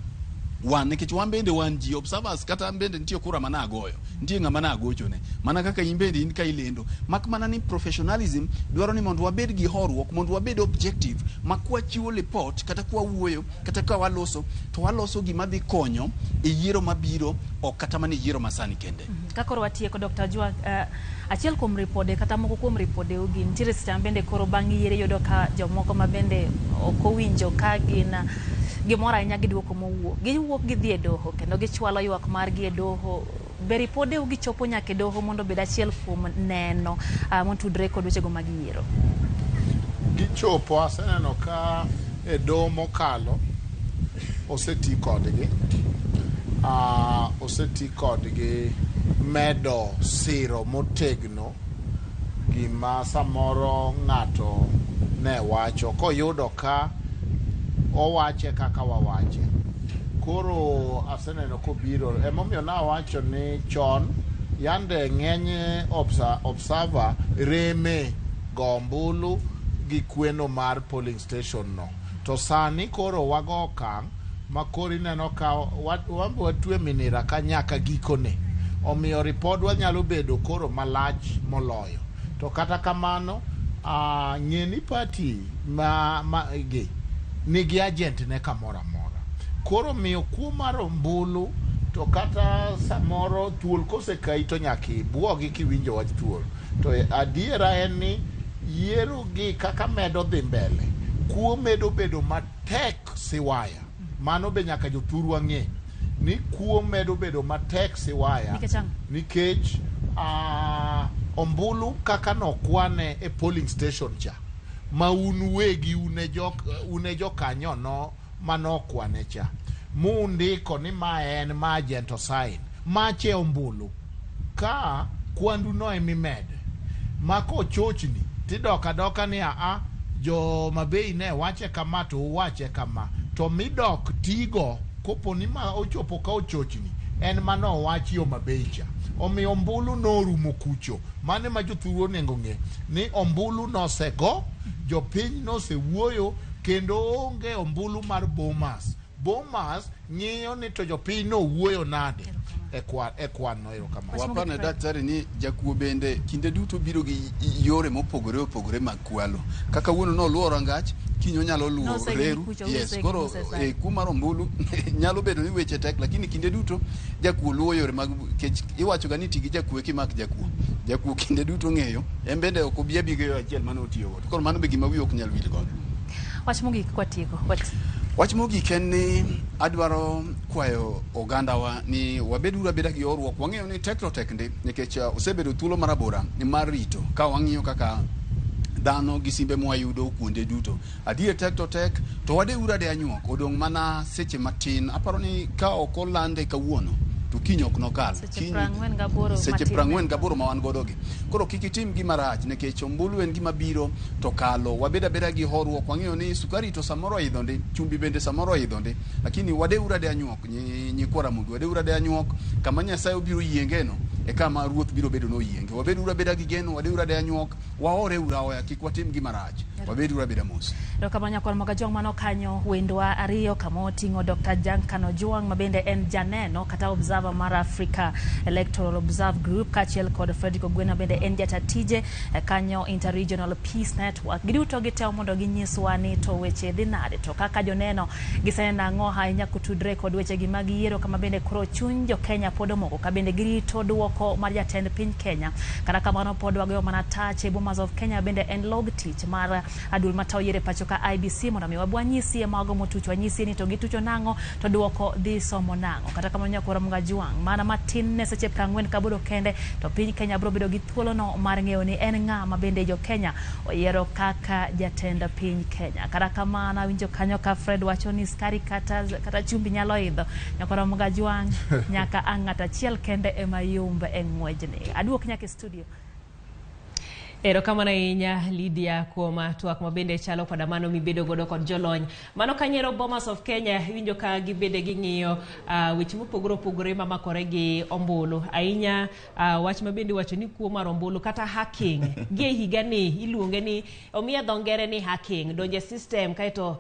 wan, nikech wan bende wan ji observers. Kata an bende nitie kura mana agoyo, nitie ng'ama nagochone, mana kaka in bende in ka ilendo, mak mana ni professionalism dwaro ni mondo wabed gi horuok, mondo wabed objective ma kwachiwo report kata kwawuoyo kata ka waloso to waloso gima dhi konyo e yiero mabiro, ok kata mana e yiero masani kende.
Ka koro watieko, Dr. Ajua, achiel kuom ripode kata moko kuom ripode ugi nitiere seche ma bende koro bang' yiero iyudo ka jomoko ma bende ok owinjo ka gin gimoro ahinya gi duoko mowuok, giwuok gidhi e doho kendo gichwalo ywak margi e doho. Be ripode ugi chopo nyaka e doho mondo obed achiel kuom neno motudre kod wechego mag yiero?
Gichopo. Aseneno ka e doho mokalo oseti kodgi, oseti kodgi medo siro motegno gima samoro ng'ato ne wacho koyudo ka owache kaka wawache. Koro aseneno kobiro, emomiyo nawacho ni chon yande ng'eny observer reme go ombulu gi kweno mar polling station no, to sani koro wago okang' ma koro ineno ka wan be watwe minira ka nyaka gikone, omiyo ripodwa nyalo bedo koro malach moloyo. To kata kamano, ng'e ni party ma gi nigi agent ne kamoro amora, koro miyo kuo mar ombulu to kata samoro thuol kosekayi to nyaka ibuogi kiwinjo wach thuol. To adiera en ni yiero gi kaka medo dhi mbele, kuo medo bedo matek siwaya. Mano be nyaka jothurwa ng'e ni kuo medo bedo matek siwaya.
Nikech ang'o?
Nikech Ombulu kaka nokwane e polling station cha ma un uwegi un e jokanyono manokwane cha mundiko ni ma en ma agent osign mache ombulu ka kwandu no emimede ma kochochni tidok adoka ni aa jo Mabei ne wache kama to uwache kama to midok tigo kopo ni ma ochopo ka ochochni en mano wachi Homa Bay cha. Omiyo ombulu norumo kucho. Mano ema jothuru onego ng'e ni ombulu nosego, jopiny nosewuoyo kendo onge ombulu mar Bomas. Bomas ng'iyo ni to jopiny nowuoyo nade e kwan no. Erokamano.
Wapane daktari ni jakuo bende kinde duto biro gi yore mopogore opogore mag kwalo. Kaka wuono noluwo rangach, kiny onyalo luwo
Nosegin
reru.
kucho,
Yes,
usegin,
koro
usesani.
e kuo mar ombulu nyalo bedo ni weche tek, lakini kinde duto jakuo luwo yore mag kech iwacho ga ni ti gi jakuo kimak jakuo. Jakuo kinde duto ng'eyo, en bende ok obi abi gi yo achiel mane otiyo godo. Koro mano be gima wiyi ok nyal wil godo.
Wach mogik kwatieko.
Wach mogik en ni adwaro kwayo ogandawa ni wabed abeda gi horuok. Wang'eyo ni tek to tek ndi nikech osebedo thuolo marabora mar rito ka wang'iyo kaka dhano gi simbe mwayudo kuonde duto. Adier tek to tek to wadeuru adeya nyuok odong' mana seche matin. Aparo ni ka ok olande kawuono to kiny ok nokal.
Seche 48
seche
matin.
48 ma wan godo gi. Koro kik itim gima rach nikech ombulu en gima biro to kalo. Wabed abeda gi horuok. Wang'eyo ni sukari to samoro oidho ndi, chumbi bende samoro oidho ndi. Lakini wadeuru adeya nyuok nyikwa Ramogi, wadeuru adeya nyuok kama Nyasaye obiro yiengeno e kama ruoth biro bedo noyienge. Wabeuru abeda gi geno, wadeuru adeya nyuok, waore uru aoya, kik watim gima rach. Wabeuru abeda mos.
Erokamano nyakwar Mogajwang' mano kanyo wendwa ariyo kama oting'o Dr. Duncan Ojwang' ma bende en janeno kata observer mar Africa Electoral Observe Group kaachiel kod Frederick Ogwena bende en jata tije kanyo Interregional Peace Network. Giduto gitemo mondo ginyiswa ni to weche dhi nade to kaka joneno giseneno ang'o ahinya kotudre kod wechegi mag yiero kama bende koro chuny jo Kenya pod omoko ka bende girito duoko mar jatend piny Kenya. Kata kamano pod wagoyo mana tach e Bomas of Kenya bende en log tich mar aduol matayo yiero e pacho ka IEBC mondo mi wabwanyisie mago motuch wanyisie ni to gitucho nang'o to duoko dhi somo nang'o. Kata kamano nyakwar Mogajwang' mana matin ne seche 48 kende to piny Kenya biro bedo gi thuolono mar ng'eyo ni en ng'a ma bende jo Kenya oyiero kaka jatend piny Kenya. Kata kamano awinjo kanyo ka Fred wacho ni skari kata chumbi nyalo idho. Nyakwar Mogajwang' nyaka ang' ng'at achiel kende ema yomb e ng'wejni. Aduok nyaka e studio.
Erokamano ahinya Lydia kuom twak mabende chalo koda mano mibedo godo kod jolony. Mano kanyero Bomas of Kenya iwinjo ka gibede ging'iyo weche mopogore opogore mamakore gi ombulu. Ahinya wach mabende iwacho ni kuo mar ombulu kata hacking. Gi e higa ni iluonge ni omiye dho ngere ni hacking. Donje system kaeto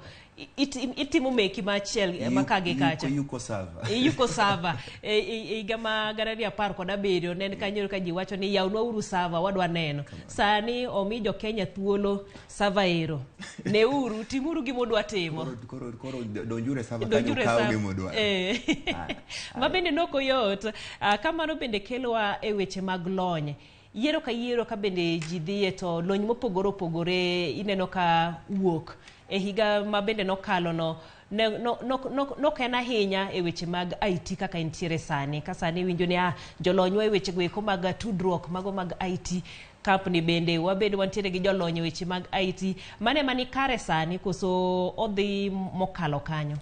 itimo meki machiel maka gi kacha.
Yuko server.
Yuko server. E higa ma 2017 ne en kanyo ka ji wacho ni yawnwa uru server wadwa neno. Sani omi jo Kenya thuolo server ero. Neuru timuru gima udwa timo.
Koro donjuru e server kanyo
Donjuru e
ukaw
server.
gima udwaro.
Ma bende nok oyot. Kamano bende kelowa e weche mag lony. Yiero ka yiero ka bende ji dhiye to lony mopogore opogore ineno ka wuok. E higa ma bende nokalo no, nok en ahinya e weche mag IT kaka entiere sani. Ka sani iwinjo ni jolonywa e weche go eko mag tudruok, mago mag IT company bende wabedo wantiere gi jolony e weche mag IT. Mane ema ni kare sani koso odhi mokalo kanyo?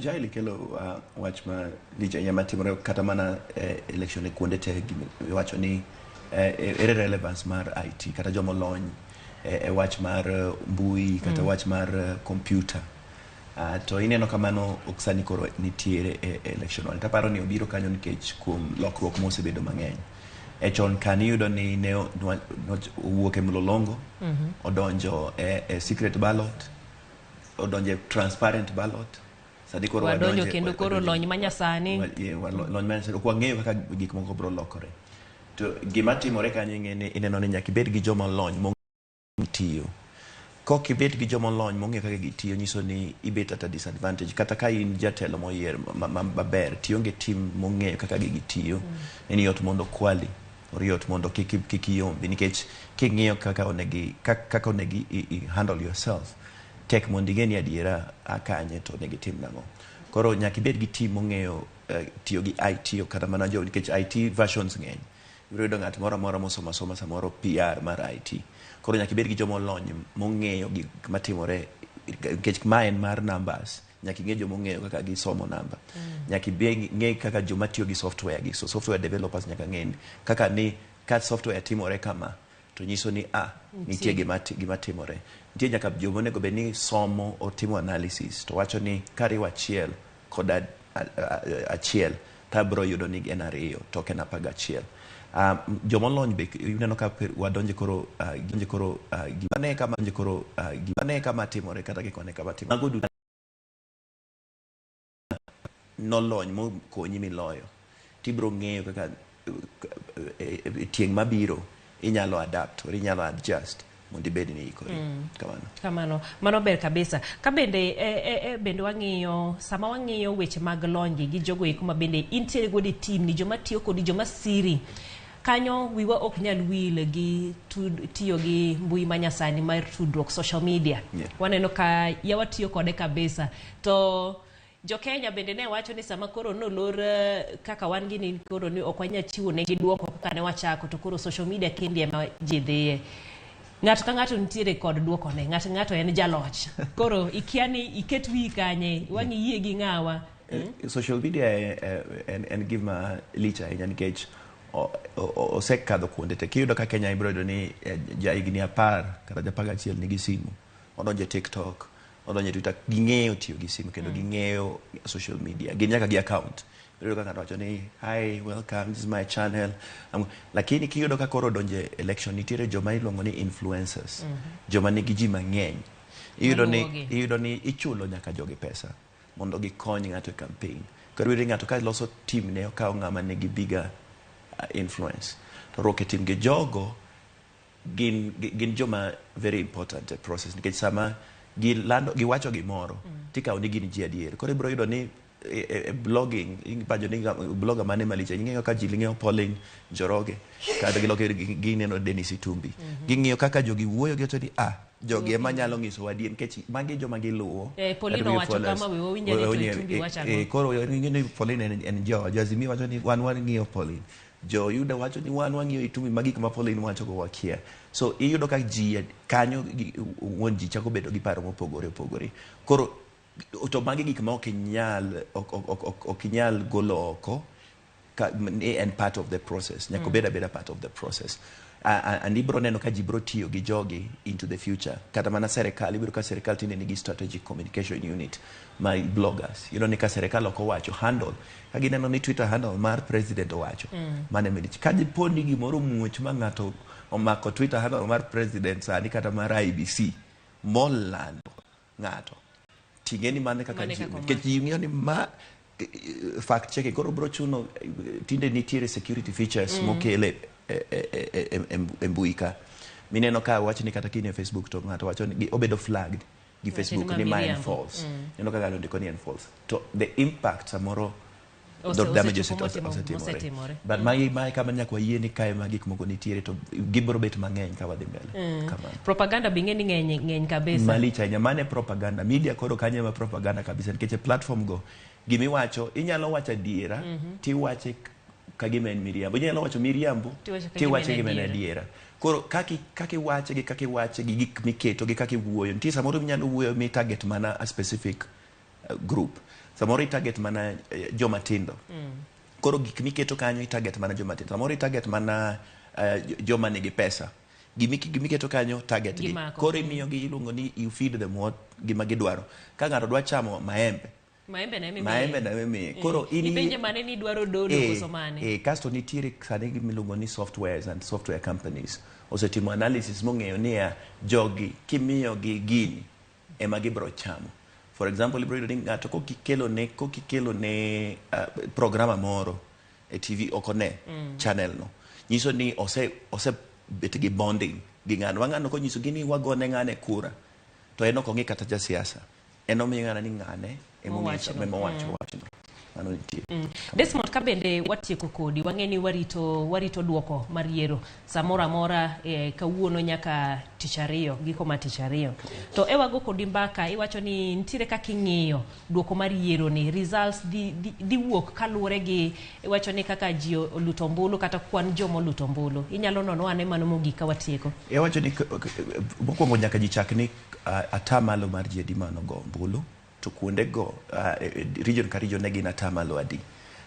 Jael kelo wach ma lich ahinya matimore kata mana election e kuonde te iwacho ni ere relevance mar IT kata joma olony e wach mar mbui kata wach mar computer. To ineno kamano ok sani koro nitiere e election wani. Taparo ni obiro kanyo nikech kuom lokruok mosebedo mang'eny. E chon ka niyudo ni ne owuok e mlolongo, odonjo e secret ballot, odonjo e transparent ballot. Sani koro
wadonjo kendo koro lony manyasani.
Lony manyasani. Ok wang'eyo kaka gik moko biro lokore. To gima timore kanyo ing'e ni ineno ni nyaka ibed gi joma olony mong'eyo tiyo. Kok ibet gi joma olony mong'eyo kaka gitiyo nyiso ni ibet at a disadvantage. Kata ka in jatelo moyier maber, tionge team mong'eyo kaka gigi tiyo, en yot mondo kwali, or yot mondo kik iyombi nikech king'iyo kaka onegi kaka onegi i handle yourself, tek mondo ing'e ni adiera a kanye to onego itim nang'o. Koro nyaka ibed gi team mong'eyo tiyo gi IT kata mana jo nikech IT versions ng'eny. Ibiro yudo ng'at moro amora mosomo asoma samoro PR mar IT. Koro nyaka ibed gi joma olony mong'eyo gik matimore nikech ma en mar numbers. Nyaka ing'e joma ong'eyo kaka gisomo namba. Nyaka ing'e kaka joma tiyo gi software gi. So software developers nyaka ng'e kaka ni ka software timore kama to nyiso ni a nitie gima timore. Nitie nyaka joma onego bed ni somo otimo analysis to wacho ni kariwo achiel kod achiel to abiro yudo ni en 2 to ok en 11. Jomolony be ineno ka wadonje koro koro gima kama koro gima kama timore kata gik mane kama timore. Mago duto nolony mokonyi miloyo tibiro ng'eyo kaka tieng' mabiro inyalo adapt or inyalo adjust mondo ibed ni ikori. Kamano.
Kamano. Mano ber kabisa. Ka bende bende wang'iyo sama wang'iyo weche mag lony gi jogo eko ma bende intiere godo e team ni joma tiyo kodi joma siri kanyo wiwa ok nyal wil gi tiyo gi mbui manyasani mar tudruok social media. Waneno ka yawa tiyo kode kabisa. To jo Kenya bende ne wacho ni sama koro nolor kaka wan gini koro ni ok wanyal chiwo negi duoko kaka ne wachako to koro social media kendi ema ji dhiye. Ng'ato ka ng'ato nitiere kod duokone, ng'ato ng'ato en jaloch. Koro ikia ni iket wiyi kanye, wang' iyie gi ng'awa.
Social media en gima lich ahinya nikech osekadho kuonde te. Kiyudo ka Kenya ibiro yudo ni ja higni 10 kata ja 11 nigi simu. Odonjo e TikTok, odonjo e Twitter, ging'eyo tiyo gi simu kendo ging'eyo social media. Gin nyaka gi account. Iyudo ka ng'ato wacho ni hi, welcome, this is my channel. Lakini kiyudo ka koro odonjo e election nitiere joma iluongo ni influencers. Joma nigi ji mang'eny. Iyudo ni ichulo nyaka jogi pesa mondo gikony ng'ato e campaign. Koro iyudo ni ng'ato ka loso team ne okawo ng'ama nigi bigger influence. To rwako e team gi jogo gin joma very important e process nikech sama gilando giwacho gimoro tikawo ni gin ji adier. Koro ibiro yudo ni e blogging ipajo ni blogger mane malich ing'eyo ka ji ng'iyo Pauline Njoroge kata giloke gineno Dennis Itumbi. Ging'iyo kaka jogi wuoyo giwacho ni jogi ema nyalo nyisowa adier nikech magi joma giluwo.
Pauline owacho kama we wawinjo ni to Itumbi wacho ang'o.
Koro ing'eyo ni Pauline en jo Azimio wacho ni wan wang'iyo Pauline. Jo Yuda wacho ni wan wang'iyo Itumbi ma gik ma Pauline wacho go wakia. So iyudo ka ji kanyo wuon ji chako bedo gi paro mopogore opogore. Koro to magi gik ma ok inyal golo oko ka en part of the process. Nyaka obed abeda part of the process. And ibiro neno ka ji biro tiyo gi jogi into the future. Kata mana serikal, ibiro ka serikal tinde nigi strategic communication unit ma bloggers. Iyudo ni ka serikal ok owacho handle, ka gineno ni Twitter handle mar president owacho, mano ema lich. Ka dipo ni gimoro omuoch ma ng'ato omako Twitter handle mar president sani kata mar IEBC molando ng'ato, ting'e ni mano kaka ji, nikech ji ng'iyo ni ma fact checking. Koro biro chuno tinde nitiere security features mokele e mbui ka. Mineno ka wach ni kata kine Facebook to ng'ato wacho ni obedo flagged gi Facebook ni ma en false. Ineno ka ng'ato ondiko ni en false. To the impact samoro the damages osetimore. But magi mae kama nyaka wayie ni kae ma gik moko nitiere to gibiro bet mang'eny ka wadhi mbele. Kamano.
Propaganda be ing'e ni ng'eny kabisa.
Malich ahinya. Mano e propaganda. Media koro kanyo ema propaganda kabisa nikech e platform go gimiwacho inyalo wacho adiera tiwache ka gima en miriambo. Inyalo wacho miriambo tiwache gima en adiera. Koro kaka iwache gi kaka iwache gi gik miketo gi kaka iwuoyo. Nitie samoro inyalo wuoyo mi target mana a specific group. Samoro i target mana joma tindo. Koro gik miketo kanyo i target mana joma tindo. Samoro i target mana joma nigi pesa. Gimiketo kanyo target gi. Koro imiyo gi iluongo ni you feed them what gima gidwaro. Ka ng'ato dwa chamo maembe,
maembe na
ema imiye. Koro in
ipenje mane ni dwaro dodo koso mane.
Kasto nitiere sani gima iluongo ni softwares and software companies osetimo analysis mong'eyo niya jogi kimiyo gi gini ema gibiro chamo. For example, ibiro yudo ni ng'ato kokikelo ne programa moro e TV ok one channel no. Nyiso ni ose bet gi bonding gi ng'ano. Ma ng'ano konyiso gi ni wagone ng'ane kura to en ok ong'i kata jasiasa. En omiyo ng'ana ni ng'ane emowacho wachno. Mano nitie.
Desmond, ka bende watieko kodi, wang'e ni warito duoko mar yiero samoro amora, kawuono nyaka tich ariyo, giko mar tich ariyo. To e wago kodi mbaka, iwacho ni nitiere kaka ing'iyo duoko mar yiero ni results dhi wuok kaluwore gi iwacho ni kaka ji oluto ombulu kata kwan joma oluto ombulu. Inyalo nono ane mano mogik ka watieko.
Iwacho ni mokwongo nyaka ji chak ni atamalo mar ji adi manogo ombulu, to kuonde go region ka region ne gin atamalo adi.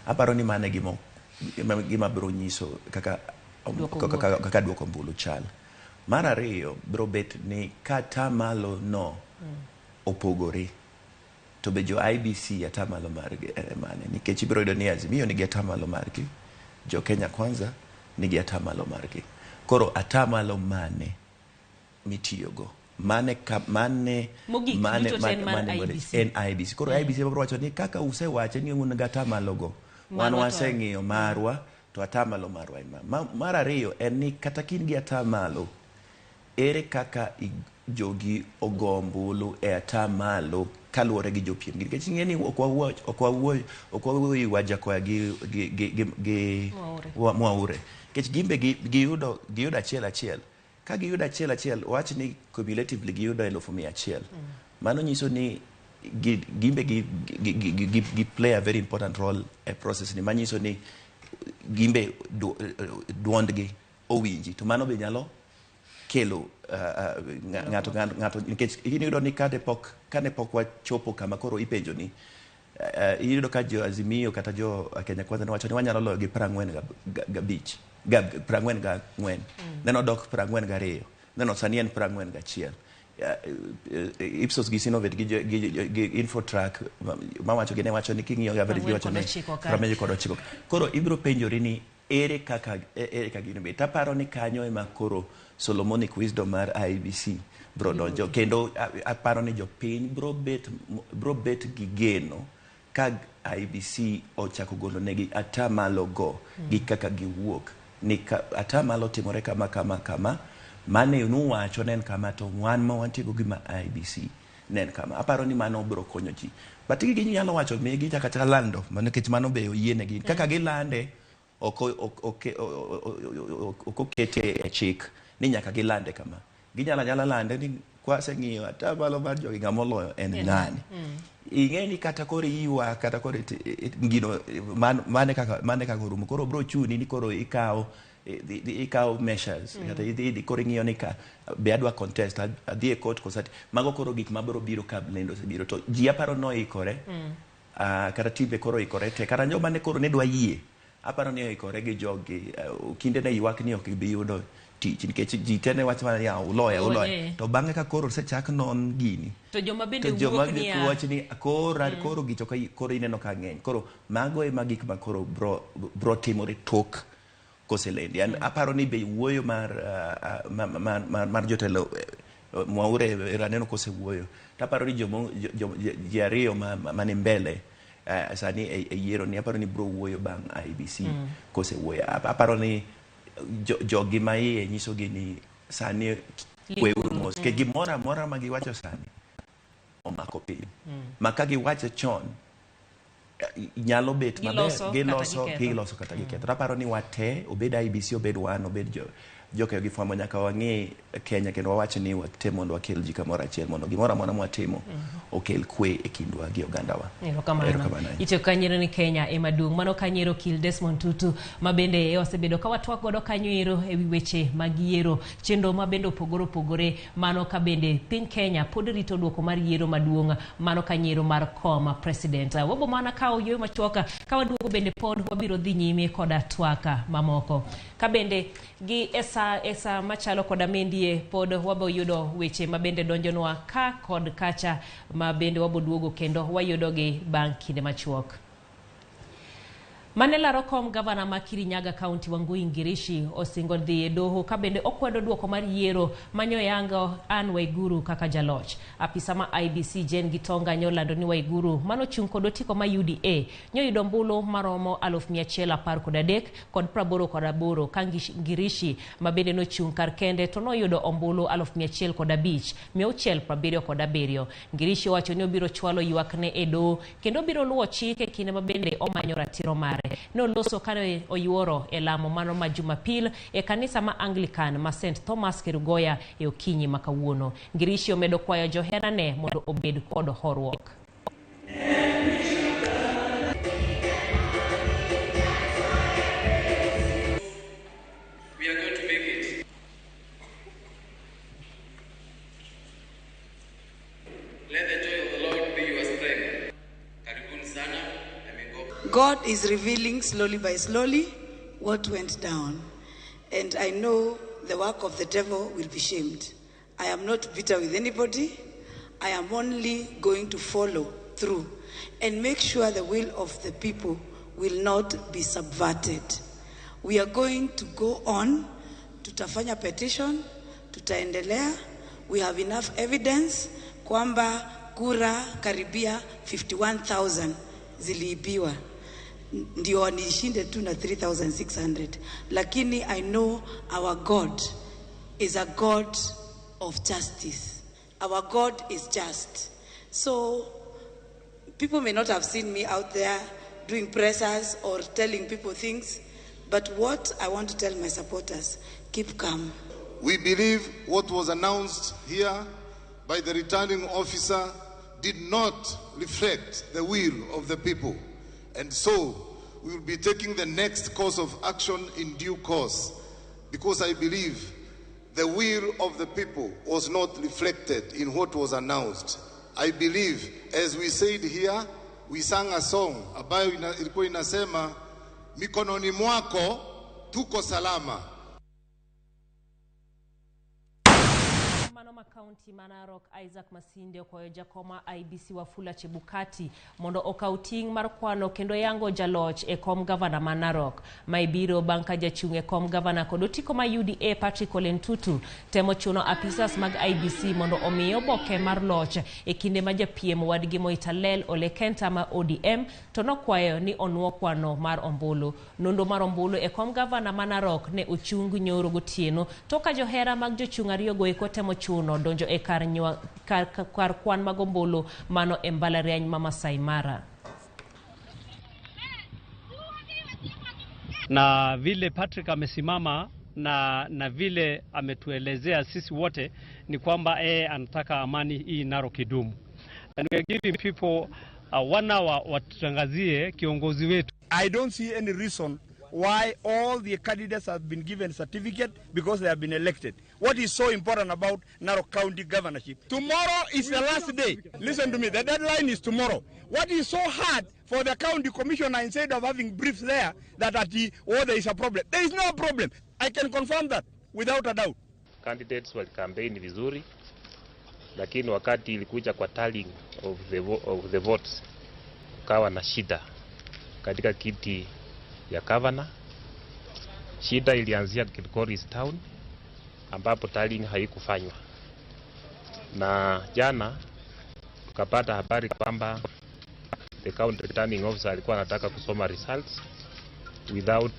Aparo ni mano e gima biro nyiso kaka
Duoko
kaka,
wuok.
Kaka duoko ombulu chal. Mar ariyo biro bet ni ka atamalo no opogore, to be jo IEBC atamalo margi en mane? Nikech ibiro yudo ni Azimio nigi atamalo margi, jo Kenya Kwanza nigi atamalo margi. Koro atamalo mane mitiyogo? Mane ka, mane
Mogik,
mane,
duto te en mar
mane
IEBC.
En IEBC. Koro IEBC biro wacho ni kaka usewache ni un gi atamalo go, wan
Marwa to-
waseng'iyo marwa to atamalo marwa en ma. Mar ariyo en ni kata ka in gi atamalo, ere kaka jogi ogo ombulu e atamalo kaluwore gi jopiem gi? Nikech ing'e ni ok wawuo Wajackoyah gi
Mwaure.
Mwaure. Nikech gimbe giyudo achiel achiel. Ka giyudo achiel achiel, wach ni cumulatively giyudo 100,000. Mano nyiso ni gimbe gi play a very important role e process ni, manyiso ni gimbe duondgi owinji. To mano be nyalo kelo ng'ato, nikech iyudo ni kane pok wachopo kama koro ipenjo ni iyudo ka jo Azimio kata jo Kenya Kwanza ne wacho ni wanyalo loyo gi 45, ga 44, neno dok 42, neno sani en 41. Ipsos gi Synovate gi Infotrack mawacho gi ne wacho ni king'iyo average giwacho ni
49 ka.
49. Koro ibiro penjori ni ere kaka gino bet. Aparo ni kanyo ema koro Solomonic wisdom mar IEBC bro donjo, kendo aparo ni jopiny bro bet gi geno ka IEBC ochako golo negi atamalo go gi kaka giwuok ni ka atamalo timore kama kama kama, mane nuwacho ne en kama, to wan ma wantie go gima IEBC ne en kama. Aparo ni mano bro konyo ji, but gigi nyalo wacho mi gichaka chaka lando mano, nikech mano be oyienegi kaka gilande. Ok okete e chik ni nyaka gilande kama. Ginyalo anyala lande ni kwaseng'iyo atamalo mar jogi, ng'ama oloyo en ng'ani. Ing'e ni kata koro iywak kata koro gino mane kaka orumo, koro bro chuni ni koro ikawo measures, kata idhi koro ing'iyo ni ka be adwa contest, adhi e court kosa mago. Koro gik mabiro biro ka lendo osebiro, to ji aparo noikore. Kata timbe koro oikore te, kata joma ne koro ne dwa yie, aparo ni oikore gi jogi. Kinde ne ywak ni ok gibi yudo tich nikech ji te ne wacho mana ni "Ah, uloya, uloya." To bang'e ka koro osechak non gini,
to joma bende
to joma
wuok niya
wach ni koro koro gicho ka koro ineno ka ng'eny. Koro mago ema gik ma koro bro timore tok koselendi. An aparo ni be wuoyo mar jotelo, Mwaure aneno kosewuoyo, to aparo ni jomo ji ariyo mani mbele sani e yiero ni, aparo ni bro wuoyo bang' IEBC kosewuoyo. Aparo ni jogi ma iye nyisogi ni sani kweuru mos, nikech gimoro amora ma giwacho sani omako piny ma ka giwacho chon nyalo bet maber.
Giloso kata
Giloso,
giketho.
Giloso kata giketho. To aparo ni wate, obed IEBC, obed wan, obed jo jokeyo gi fwambo, nyaka wang'e Kenya kendo wawach ni wate mondo wakel ji kamoro achiel mondo gimoro amora mwatimo okel kwe e kindwa gi ogandawa.
Erokamano.
Erokamano.
Itiyo kanyiero ni Kenya ema duong'. Mano kanyiero Okil Desmond Tutu, ma bende osebedo ka watwak godo kanyo ero ewi weche mag yiero, chenro ma bende opogore opogore. Mano ka bende piny Kenya pod rito duoko mar yiero maduong', mano kanyiero mar kom president. Wabo mana kawo yueyo machuok, ka waduogo bende pod wabiro dhi nyime koda twak mamoko. Ka bende gi e sa machalo koda mendie pod wabo yudo weche ma bende donjonwa ka kod kacha, ma bende wabo duogo kendo wayudogi bang' kinde machuok. Mane laro kom gavana ma Kirinyaga County Wangui Ngirici osingo dhi e doho ka bende okwedo duoko mar yiero manyoyango Anne Waiguru kaka jaloch. Apisa ma IEBC Jane Gitonga nyolando ni Waiguru manochung' kod otiko ma UDA nyoyudo ombulu maromo 113,088 ka Ngirici ma bende nochung' kar kende to noyudo ombulu 105,677. Ngirici owacho ni obiro chwalo ywakne e doho kendo obiro luwo chik e kinde ma bende omanyo ratiro mare. Noloso kane oyuoro e lamo mano ma Jumapil e kanisa ma Anglican ma St Thomas Kerugoya e okinyi ma kawuono. Ngirici omedo kwayo joherane mondo obed kod horuok.
We are going to make it. Let the joy of the Lord be your strength. Karibuni sana.
God is revealing slowly by slowly what went down. And I know the work of the devil will be shamed. I am not bitter with anybody. I am only going to follow through and make sure the will of the people will not be subverted. We are going to go on. Tutafanya petition, tutaendelea. We have enough evidence kwamba kura karibia 51,000 ziliibiwa, ndio wanishinde tu na 3600, lakini I know our God is a God of justice. Our God is just. So people may not have seen me out there doing pressers or telling people things, but what I want to tell my supporters, keep calm.
We believe what was announced here by the returning officer did not reflect the will of the people. And so we will be taking the next course of action in due course, because I believe the will of the people was not reflected in what was announced. I believe, as we said here, we sang a song ambayo ilikuwa inasema mikononi mwako tuko salama.
Mano ma kaunti ma Narok Isaac Masinde okwayo jakom ma IEBC Wafula Chebukati mondo okaw ting' mar kwano kendo yango jaloch e kom gavana ma Narok. Mae biro bang' ka jachung' e kom gavana kod otiko ma UDA Patrick Ole Ntutu temo chuno apisas mag IEBC mondo omiye oboke mar loch e kinde ma japiem wadgi Moitalel Ole Kenta ma ODM to nokwayo ni onuo kwano mar ombulu. Nonro mar ombulu e kom gavana ma Narok ne ochung nyoro gotieno to ka johera mag jochung' ariyogo eko temo chuno donjo e kar kwan mag ombulu mano e mbalariany ma Masai Mara.
Na vile Patrick amesimama na vile ametuelezea sisi wote ni kwamba yeye anataka amani hii Narok idumu. And we are giving people 1 hour watutangazie kiongozi wetu.
I don't see any reason why all the candidates have been given certificate because they have been elected. What is so important about Narok County governorship? Tomorrow is the last day. Listen to me, the deadline is tomorrow. What is so hard for the county commissioner, instead of having briefs there, that at the, oh, there is a problem? There is no problem. I can confirm that without a doubt.
Candidates wali campaign vizuri, lakini wakati ilikuja kwa tallying of the votes, kukawa na shida katika kiti ya governor. Shida ilianzia Kilgoris Town ambapo tallying haikufanywa, na jana tukapata habari kwamba the county returning officer alikuwa anataka kusoma results without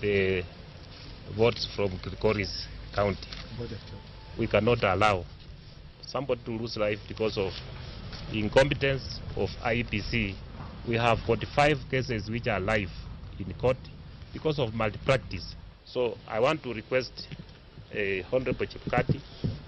the votes from Kilgoris County. We cannot allow somebody to lose life because of incompetence of IEBC. We have 45 cases which are live in court because of malpractice. So I want to request Honorable Chebukati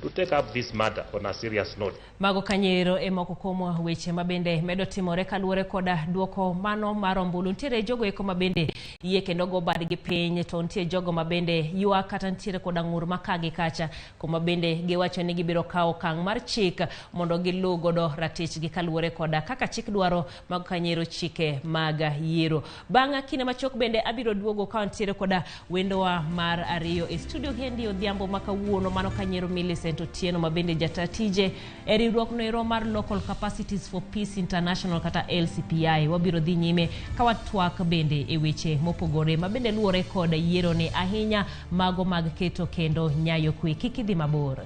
to take up this matter on a serious note.
Mago kanyero e moko kuom weche mabende medo timore kaluwore koda duoko mano mar ombulu. Nitiere jogo eko mabende yie kendo go badgi piny, to nitie jogo mabende ywak kata nitiere koda ng'ur makagi kacha kuma bende giwacho ni gibiro kawo okang' mar chik mondo giluw godo ratichgi kaluwore koda kaka chik dwaro. Mago kanyero chike mag yiero. Bang' kinde machuok bende abiro duogo ka nitiere koda wendowa mar ariyo e studio hendi odhiambo ma kawuono. Mano kanyero Millicent Millicent Otieno ma bende jata tije e riwruok noero mar Local Capacities for Peace International kata LCPI. Wabiro dhi nyime ka watwak bende e weche mopogore ma bende luwore kod yiero ni ahinya mago mag keto kendo nyayo kwe. Kik idhi mabor.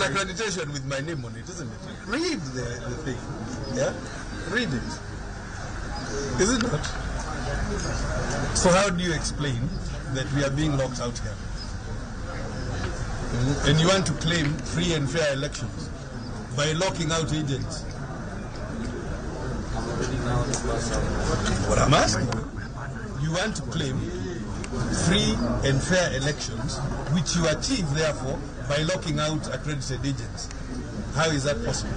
an accreditation with my name on it, isn't it? Read the thing. Yeah? Read it. Is it not? So how do you explain that we are being locked out here? And you want to claim free and fair elections by locking out agents? What I'm asking you, you want to claim free and fair elections, which you achieve, therefore, by locking out accredited agents. How is that possible?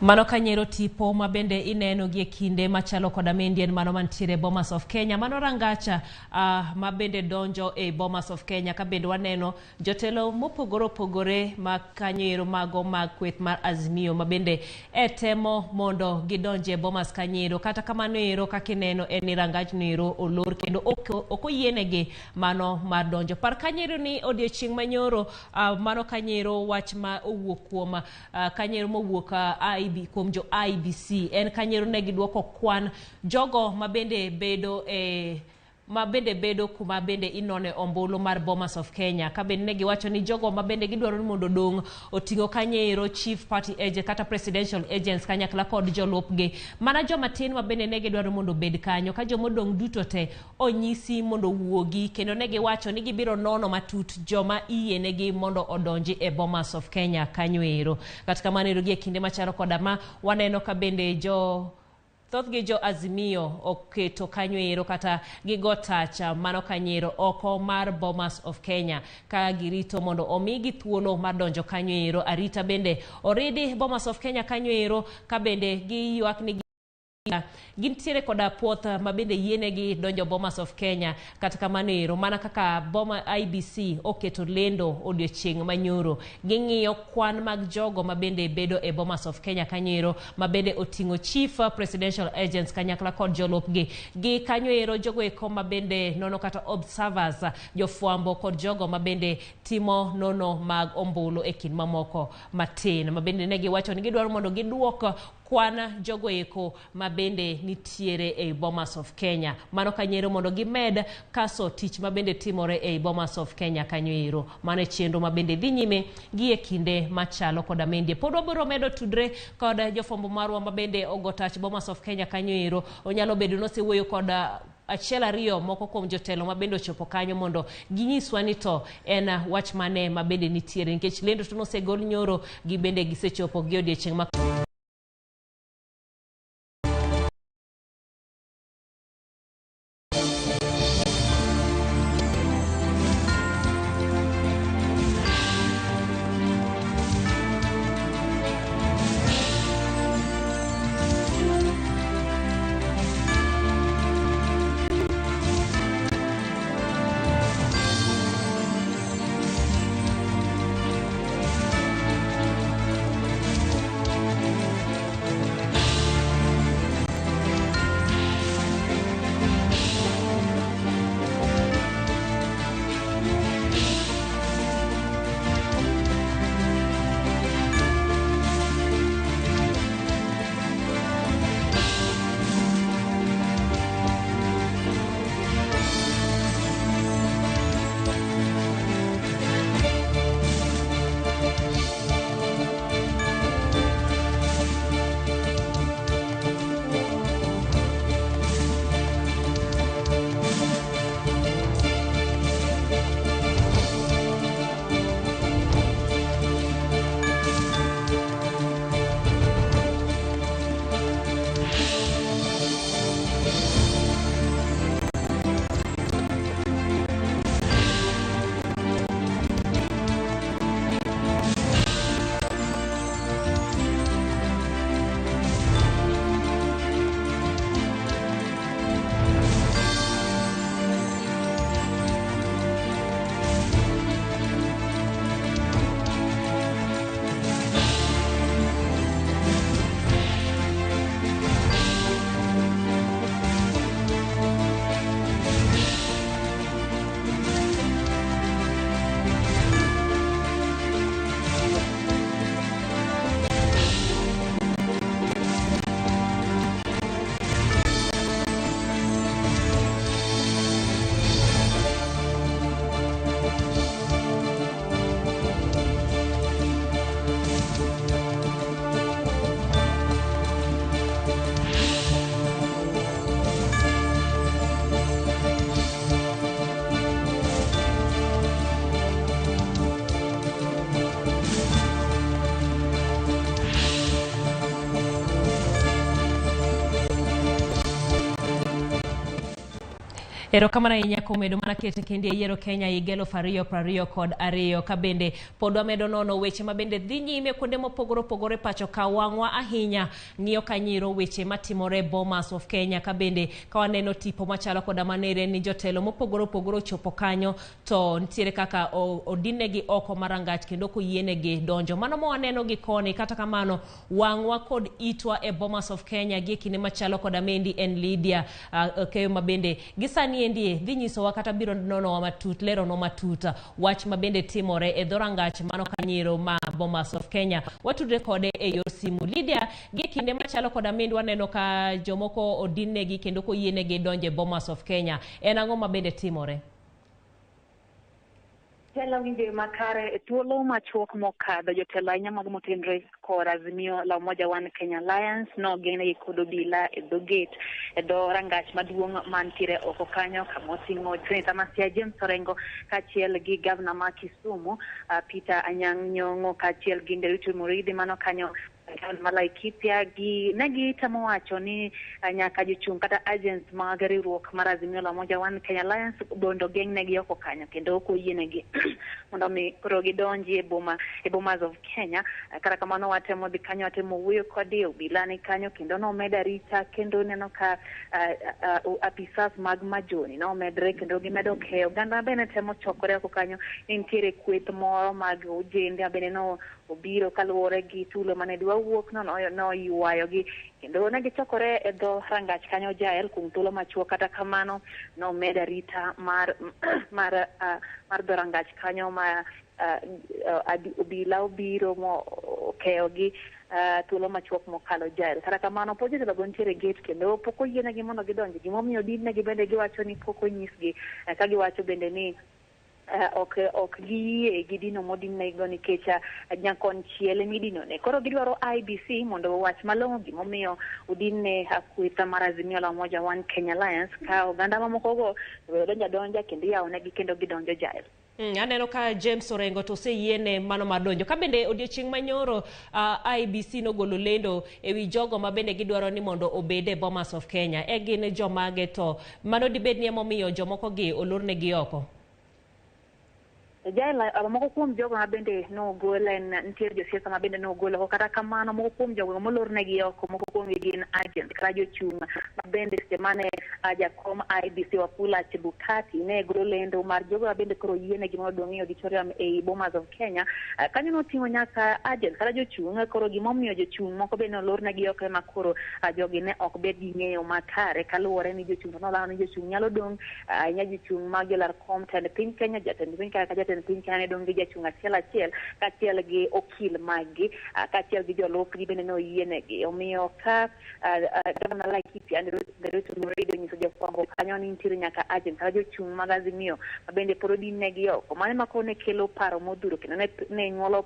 Mano kanyero tipo ma bende ineno gi e kinde machalo koda mendi en mano mantiere Bomas of Kenya. Mano rangacha ma bende donjo e Bomas of Kenya ka bende waneno jotelo mopogore opogore ma kanyo mago mag kweth mar Azimio ma bende e temo mondo gidonje e Bomas kanyo. Kata kamano ero kaka ineno en ni rangajno ero olor kendo ok oyienegi mano mar donjo. Par kanyo ni odiochieng' manyoro mano kanyo wach ma owuok kuom kanyo mowuok IB kuom jo IBC en kanyero ne giduoko kwan jogo mabende bedo e mabende bedo kuma bende inone ombulu mar Bomas of Kenya ka bende ne giwacho ni jogo mabende gidwaro ni mondo odong' oting'o kanyero chief party agent kata presidential agents kanyakla kod jolupgi mana joma tin mabende ne gidwaro mondo obed kanyo ka jomodong' duto te onyisi mondo owuogi kendo ne giwacho ni gibiro nono matut joma iyienegi mondo odonji e Bomas of Kenya kanyo ero. Kata kamano ero gi e kinde machalo koda ma waneno ka bende jo thothgi jo Azimio oketo kanyo ero kata gigo tacha mano kanyero oko mar Bomas of Kenya ka girito mondo omigi thuolo mar donjo kanyo ero. Arita bende oridi Bomas of Kenya kanyo ero ka bende giywak ni gintiere koda puoth ma bende yienegi donjo Bomas of Kenya. Kata kamano ero mana kaka Boma IBC oketo lendo odiochieng' manyoro ging'iyo kwan mag jogo ma bende bedo e Bomas of Kenya kanyo ero ma bende oting'o chief presidential agents kanyakla kod jolupgi gi kanyo ero jogo eko ma bende nono kata observers jofwambo kod jogo ma bende timo nono mag ombulu e kind mamoko matin ma bende ne giwacho ni gidwaro mondo giduok kwan jogo eko ma bende nitiere e Bomas of Kenya. Mano kanyero mondo gimed kaso tich ma bende timore e Bomas of Kenya kanyo ero. Mano e chenro ma bende dhi nyime gi e kinde machalo koda mendie. Pod wabiro medo tudre kod jofwambo marwa ma bende ogo tach Bomas of Kenya kanyo ero. Onyalo bedo nosewuoyo kod achiel ariyo moko kuom jotelo ma bende ochopo kanyo mondo ginyiswa ni to en wach mane ma bende nitiere nikech lendo to nosegol nyoro gi bende gisechopo gi odiochieng' ma Erokamano ahinya kuom medo mana keto kendi e yiero Kenya higa 2022 ka bende pod wamedo nono weche ma bende dhi nyime kuonde mopogore opogore pacho ka wang'wa ahinya ng'iyo kanyiro weche matimore Bomas of Kenya ka bende ka waneno tipo machalo koda manere ni jotelo mopogore opogore ochopo kanyo to nitiere kaka odinnegi oko mar rangach kendo ok oyienegi donjo. Mano ma waneno gi koni kata kamano wang'wa kod itwa e Bomas of Kenya gi e kinde machalo koda mendi en Lydia Okeyo ma bende gi sani endie dhi nyisowa kata biro nonowa matut leronwa matut wach ma bende timore e dho rangach mano kanyiro ma Bomas of Kenya. Watudre kode e yor simu. Lydia, gi e kinde machalo koda mendi waneno ka jomoko odinnegi kendo ok oyienegi donjo e Bomas of Kenya. En ang'o ma bende timore?
Jala winjo makare e thuolo machuok mokadho jotelo ahinya mag motenre kod Azimio la Umoja One Kenya Alliance nogeng'negi kod obila e dho gate e dho rangach maduong' mantiere oko kanyo kama oting'o Senator ma Siaya James Orengo kaachiel gi gavana ma Kisumu Peter Anyang' Nyong'o kaachiel gi Nderitu Muriithi mano kanyo gavana ma Laikipia gi ne gitemo wacho ni nyaka jochung' kata agents mag riwruok mar Azimio la Umoja One Kenya Alliance mondo ogeng'negi oko kanyo kendo ok oyienegi mondo mi koro gidonji e boma e Bomas of Kenya. Kata kamano watemo dhi kanyo watemo wuoyo kode obila ni kanyo kendo nomed arita kendo ineno ka apisas mag majoni nomedre kendo gimedo keyo oganda bende temo chokore oko kanyo ni nitiere kweth moro mag ojende bende no obiro kaluwore gi tulo mane dwa wuok no noywayogi kendo ne gichokore e dho rangach kanyo Jael kuom thuolo machuok. Kata kamano nomed arita mar mar mar dho rangach kanyo ma obila obiro mo okeyogi thuolo machuok mokalo Jael. Kata kamano pod jotelogo nitiere e gate kendo pok oyienegi mondo gidonji. Gimomiyo odinnegi bende giwacho ni pok onyisgi ka giwacho bende ni ok giyie gi dino modinnegigo nikech nyakonchiel emidinone. Koro gidwaro IEBC mondo owach malong'o gimomiyo odinne kweth mar Azimio la Umoja One Kenya Alliance ka oganda mamokogo donjo adonja kendo iyawonegi kendo gidonjo Jael.
Aneno ka James Orengo to oseyiene mano mar donjo. Ka bende odiochieng' manyoro IEBC nogolo lendo ewi jogo ma bende gidwaro ni mondo obed e Bomas of Kenya. E gin jomage to mano dibed ni emomiyo jomoko gi olornegi oko?
Jael, moko kuom jogo ma bende nogol en nitiere josiasa ma bende nogol oko. Kata kamano moko kuom jogo molornegi oko moko kuomgi gin agents kata jochung' ma bende seche mane jakom IEBC Wafula Chebukati ne golo lendo mar jogo ma bende koro oyienegi mondo odong' e auditorium ei Bomas of Kenya. Kanyo noting'o nyaka agents kata jochung' koro gimomiyo jochung' moko bende olornegi oko ema koro jogi ne ok bed gi ng'eyo makare kaluwore ni jochung' to nolando ni jochung' nyalo dong' ahinya jochung' mag jolar kom tend piny Kenya, jatend piny Kenya ka jatend piny Kenya ne dong' gi jachung' achiel achiel kaachiel gi okil maggi kaachiel gi jolupgi bende noyienegi. Omiyo ka gavana Laikipia Nderitu Muriithi onyiso jofwambo kanyo ni nitiere nyaka agent kata jochung' mag Azimio ma bende pod odinnegi oko. Mano ema koro ne kelo paro modhuro kendo ne nyuolo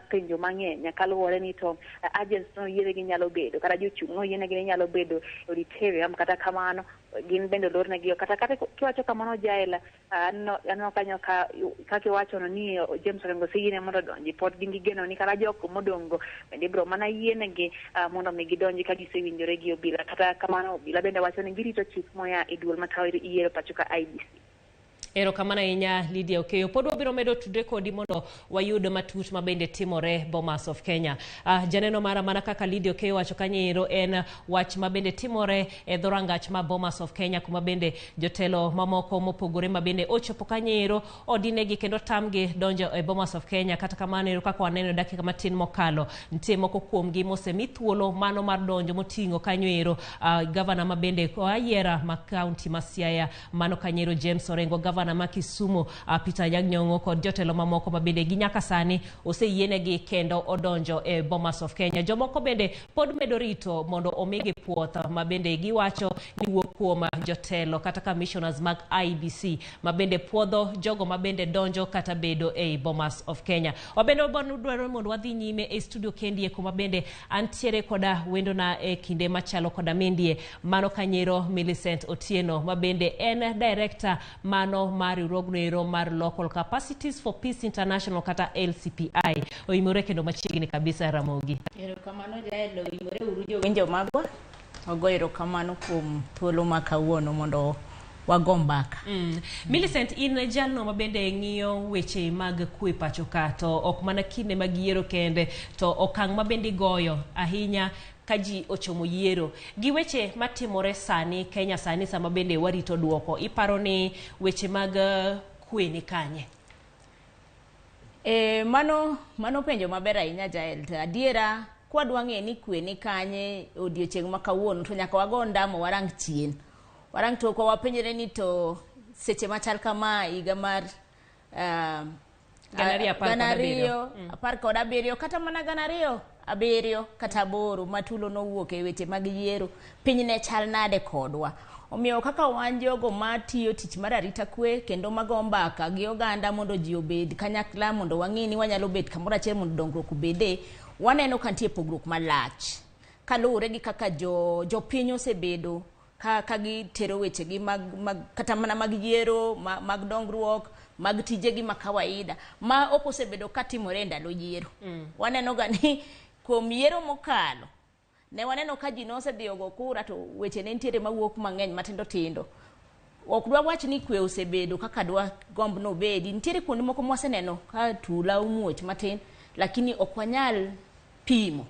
penjo mang'eny kaluwore ni to agents noyienegi nyalo bedo kata jochung' noyienegi ni nyalo bedo e auditorium. Kata kamano gin bende olornegi oko. Kata kiwacho kamano Jael, aneno kanyo ka kaka iwachono ni James Orengo oseyiene mondo odonji, pod gin gi geno ni kata jok modong' go bende ibiro mana yienegi mondo mi gidonji ka gisewinjore gi obila. Kata kamano obila bende wacho ni girito chik moa e duol matayo yiero pacho ka IEBC.
Erokamano ahinya Lydia Okeyo. Pod wabiro medo tudre kodi mondo wayud matut ma bende timore Bomas of Kenya. Janeno mara mana kaka Lydia Okeyo wacho kanyo ero en wach ma bende timore e dho rangach ma Bomas of Kenya kuma bende jotelo mamoko mopogore ma bende ochopo kanyo ero odinegi kendo tamgi donjo e Bomas of Kenya. Kata kamano ero kaka waneno e dakika matin mokalo, nitie moko kuomgi mosemi thuolo mano mar donjo moting'o kanyo ero gavana ma bende oayiera ma kaunti ma Siaya mano kanyo ero James Orengo, gavana ma Kisumu Peter Anyang' Nyong'o kod jotelo mamoko ma bende gi nyaka sani oseyienegi kendo odonjo e Bomas of Kenya. Jomoko bende pod medo rito mondo omigi puoth ma bende giwacho ni wuok kuom jotelo kata commissioners mag IEBC ma bende puodho jogo ma bende donjo kata bedo ei Bomas of Kenya. Wabende dwaro mondo wadhi nyime e studio kendie kuma bende antiere koda wendona e kinde machalo koda mindie mano kanyero Millicent Otieno ma bende en director mano mar riwruogno ero mar Local Capacities for Peace International kata LCPI. Oimore kendo machiegni kabisa Ramogi.
Erokamano Jael, oimore uru jowinjo magwa. Wago erokamano kuom thuolo ma kawuono mondo
wago mbaka.
Millicent, in jalno ma bende ng'iyo weche mag kwe pacho ka, to ok mana kinde mag yiero kende, to okang' ma bende igoyo ahinya ka ji ochomo yiero. Gi weche matimore sani Kenya sani sama bende warito duoko, iparo ni weche mag kwe ni kanye?
Mano penjo maber ahinya, Jael. To adiera kwadwa ng'e ni kwe ni kanye odiochieng' ma kawuono, to nyaka wago ndamo warang chien. Warang tokwa wapenjre ni to seche machal kama higa mar
2017.
2017 kata mana 2007 kata 8 matulo nowuok e weche mag yiero, piny ne chal nade kodwa. Omiyo kaka wan jogo matiyo tich mar arita kwe kendo mago mbaka gi oganda mondo ji obed kanyakla, mondo wang'e ni wanyalo bet kamoro achiel mondo dongruok obede, waneno ka nitie pogruok malach kaluwore gi kaka jopiny osebedo ka gitero wechegi mag kata mana mag yiero, mag dongruok, mag tijegi ma kawaida ma ok osebedo katimore e ndalo yiero. Waneno ga ni kuom yiero mokalo ne waneno ka ji nosedhi ogo kura to weche ne nitiere mawuok mang'eny matindo tindo. Ok dwa wach ni kwe osebedo kaka dwa gomb nobedi. Nitiere kuonde moko mwaseneno ka tula omuoch matin, lakini ok wanyal pimo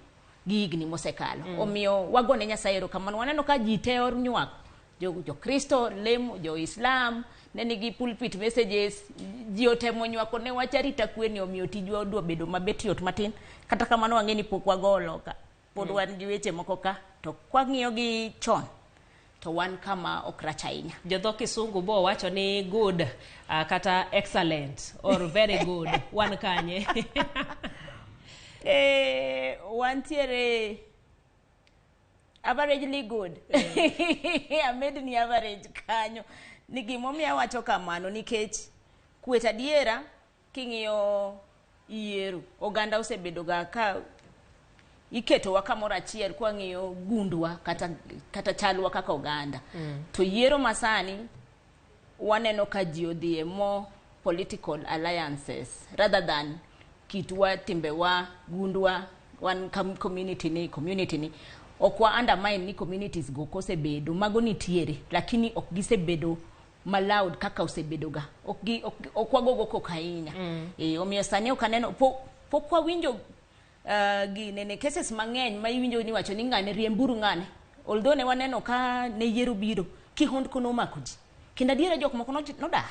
gi higni mosekalo. Omiyo wagone Nyasaye erokamano. Waneno ka ji te onywak. Jo Kristo lemo, jo Islam ne nigi pulpit messages, ji otemo nywako ne wach arita kwe ni, omiyo tijwa odwa bedo mabet yot matin. Kata kamano wang'e ni pok wago loka. Pod wan gi weche moko ka, to kwang'iyo gi chon to wan kama ok rach ahinya.
Jodho kisungu bo wacho ni good, kata excellent or very good. Wan kanye?
Wantiere averagely good. Amed ni average kanyo. Ni gimomiyo awacho kamano nikech kwet adiera king'iyo yiero oganda osebedo ga ka iketowa kamoro achiel kwang'iyo gundwa kata chalwa kaka oganda. To yiero masani waneno ka ji odhi e more political alliances rather than kitwa, timbewa, gundwa, wan community ni ok wa undermine ni communities go kosebedo mago nitiere, lakini ok gisebedo maloud kaka osebedo ga ok wagogo koko ahinya. Omiyo sani ok aneno pok wawinjo ginene cases mang'eny ma iwinjo ni wacho ni ng'ane riemburu ng'ane, although ne waneno ka ne yiero biro kihondko nomako ji kendo adiera jok moko nodar,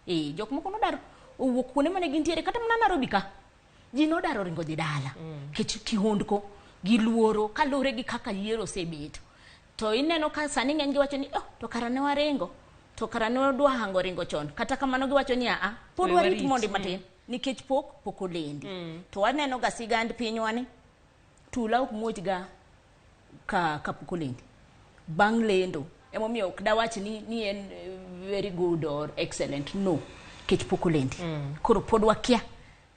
jok moko nodar owuok kuonde mane gintiere kata mana Nairobi ka ji nodar oringo dhi dala kech kihondko gi luoro kaluwore gi kaka yiero osebet. To ineno ka sani ng'eny gi wacho ni, oh, to kara ne waringo, to kara ne wadwa hango ringo chon. Kata kamano giwacho ni aa, pod
We
warit
warit,
mondi matin nikech pok olendi. To waneno ga sigand pinywa ni tula ok muoch ga ka kapok olendi. Bang' lendo emomiyo ok dawach ni en very good or excellent, no, nikech pok olendi. Koro pod wakia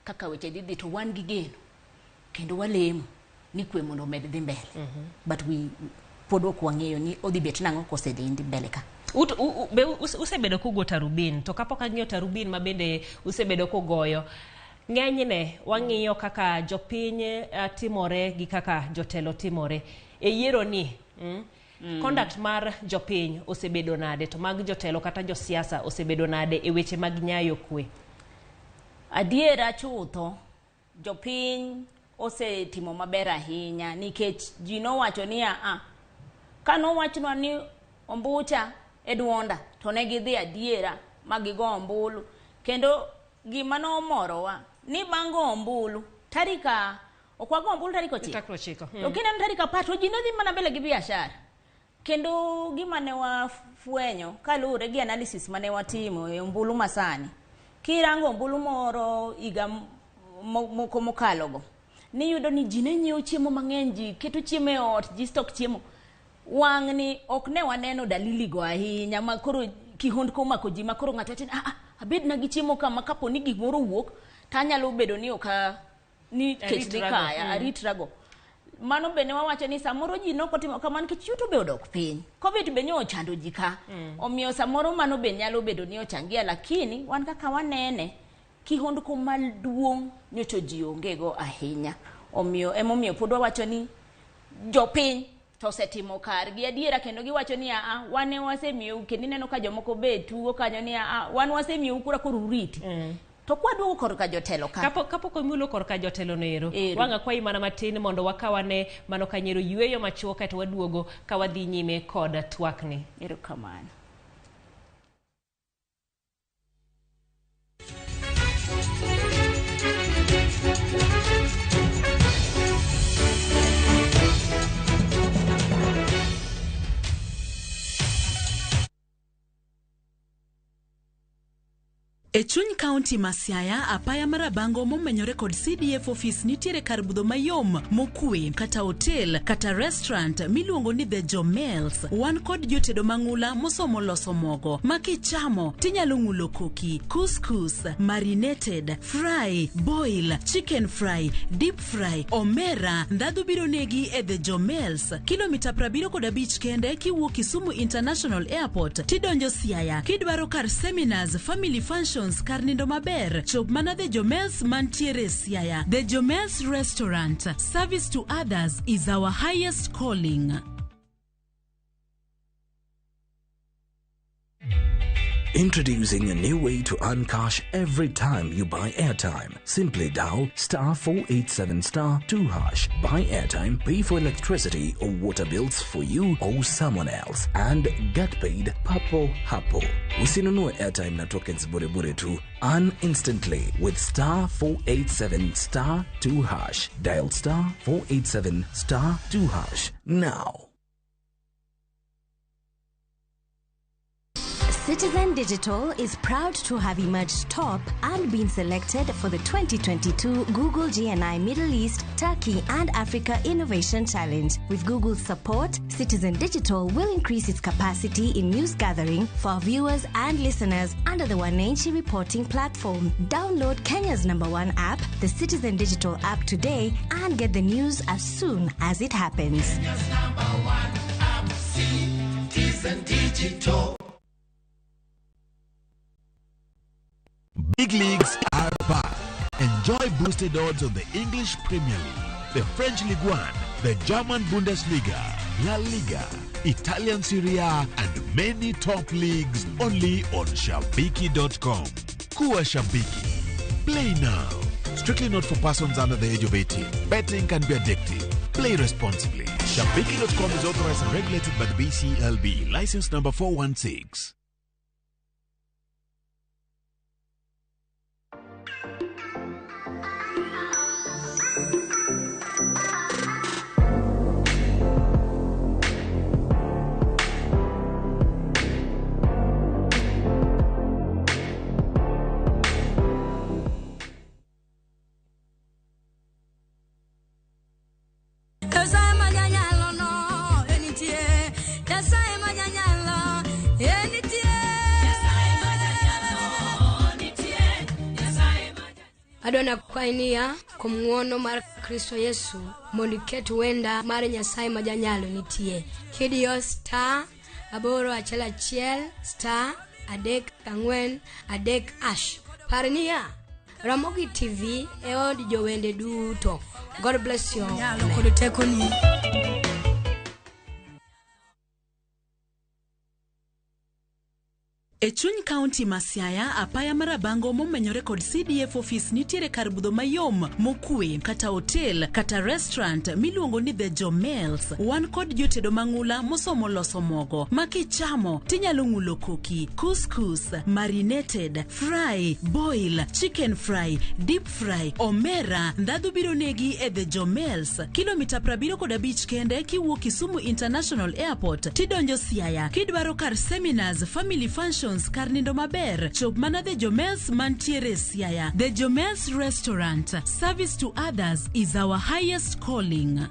kaka weche dhi dhi, to wan gi geno kendo walemo ni kwe mondo omed dhi mbele, but we pod ok wang'eyo ni odhi bet nang'o kosedhi mbele ka.
Be usebedo kugo tarubin, to kapok ang'iyo tarubin ma bende usebedo kugoyo, ng'enyne wang'iyo kaka jopiny timore gi kaka jotelo timore e yiero ni Conduct mar jopiny osebedo nade, to mag jotelo kata josiasa osebedo nade e weche mag nyayo kwe?
Adiera chutho, jopiny osetimo maber ahinya nikech ji nowacho ni aa, ka nowachnwa ni ombucha e duonda to ne gidhi adiera ma gigo ombulu. Kendo gima nomorowa ni bang' go ombulu tarik ok wago ombulu tarik 9.
Tarik 9.
To kineno tarik 10 to ji ne dhi mana mbele gi biashara. Kendo gima ne wafwenyo kaluwore gi analysis mane watimo e ombulu masani, kirango ombulu moro higa moko mokalo go, niyudo ni ji ne nyiewo chiemo mang'eny, ji keto chiemo e ot, ji stock chiemo. Wang'ni ok ne waneno dalili go ahinya ma koro kihondko omako ji ma koro ng'ato wacho ni ah, ah, abed na gi chiemo kama kapo ni gimoro owuok to anyalo bedo ni ok ni kech dhi
Aritrago.
kaya. Aritrago. Mano be ne wawacho ni samoro ji nokotimo kamano nikech yuto be odok piny, COVID be nyo ochando ji ka. Omiyo samoro mano be nyalo bedo ni ochangia, lakini wan kaka wanene kihondko maduong' nyocha ji onge go ahinya. Omiyo emomiyo pod wawacho ni jopiny To osetimo kargi adiera kendo giwacho ni aa wan ne wasemiyou kendo ineno ka jomoko be tugo kanyo ni aa wan wasemiyou kura koro uriti. To kwaduogo korka jotelo ka.
Kapok omulo korka jotelo no ero, wang' akwayi mana matin mondo wakawane mano kanyero yueyo machuok kaeto waduogo ka wadhi nyime kod twakni.
Erokamano.
E chuny kaunti ma Siaya, apaya mar Rabango momenyore kod CDF office nitiere kar budho mayom mokwe kata hotel kata restaurant miluongo ni The Jomels. Wan kod jotedo mang'ula mosomo loso mogo ma kichamo tinyalo ng'ulo koki, couscous, marinated, fry, boil, chicken fry, deep fry, omera. Ndhadhu biro negi e The Jomels, kilomita 75 kende kiwuok Kisumu International Airport tidonjo Siaya. Kidwaro kar seminars, family functions, kar nindo maber, chop mana The Jomels mantiere Siaya. The Jomels Restaurant, service to others is our highest calling.
Introducing a new way to earn cash every time you buy airtime. Simply dial star 487 star 2 hash. Buy airtime, pay for electricity or water bills for you or someone else, and get paid papo hapo. Usinunue airtime na tokens bure bure tu. Earn instantly with star 487 star 2 hash. Dial star 487 star 2 hash now.
Citizen Digital is proud to have emerged top and been selected for the 2022 Google GNI Middle East, Turkey and Africa Innovation Challenge. With Google's support, Citizen Digital will increase its capacity in news gathering for our viewers and listeners under the Wananchi reporting platform. Download Kenya's #1 app, the Citizen Digital app today, and get the news as soon as it happens.
Kenya's #1 app, Citizen Digital.
Big leagues are back. Enjoy boosted odds on the English Premier League, the French Ligue 1, the German Bundesliga, La Liga, Italian Serie A, and many top leagues only on Shabiki.com. Kuwa Shabiki. Play now. Strictly not for persons under the age of 18. Betting can be addictive. Play responsibly. Shabiki.com is authorized and regulated by the BCLB. License number 416.
Adona kwainia kuom ng'wono mar Kristo Yesu mondo iket wenda mar Nyasaye ma janyalo nitie. Kidiyo star 811 star 34 3 hash. Par niya, Ramogi TV e od jowende duto. God bless you. Kod tekoni.
E chuny kaunti ma Siaya, apaya mar Rabango momenyore kod CDF office nitiere kar budho mayom mokwe kata hotel kata restaurant miluongo ni The Jomels. Wan kod jotedo mang'ula mosomo loso mogo ma kichamo tinyalo ng'ulo koki, couscous, marinated, fry, boil, chicken fry, deep fry, omera. Ndhadhu biro negi e The Jomels, kilomita 75 kende kiwuok Kisumu International Airport tidonjo Siaya. Kidwaro kar seminars, family functions, kar nindo maber, chop mana The Jomels mantiere Siaya. The Jomels Restaurant, service to others is our highest calling.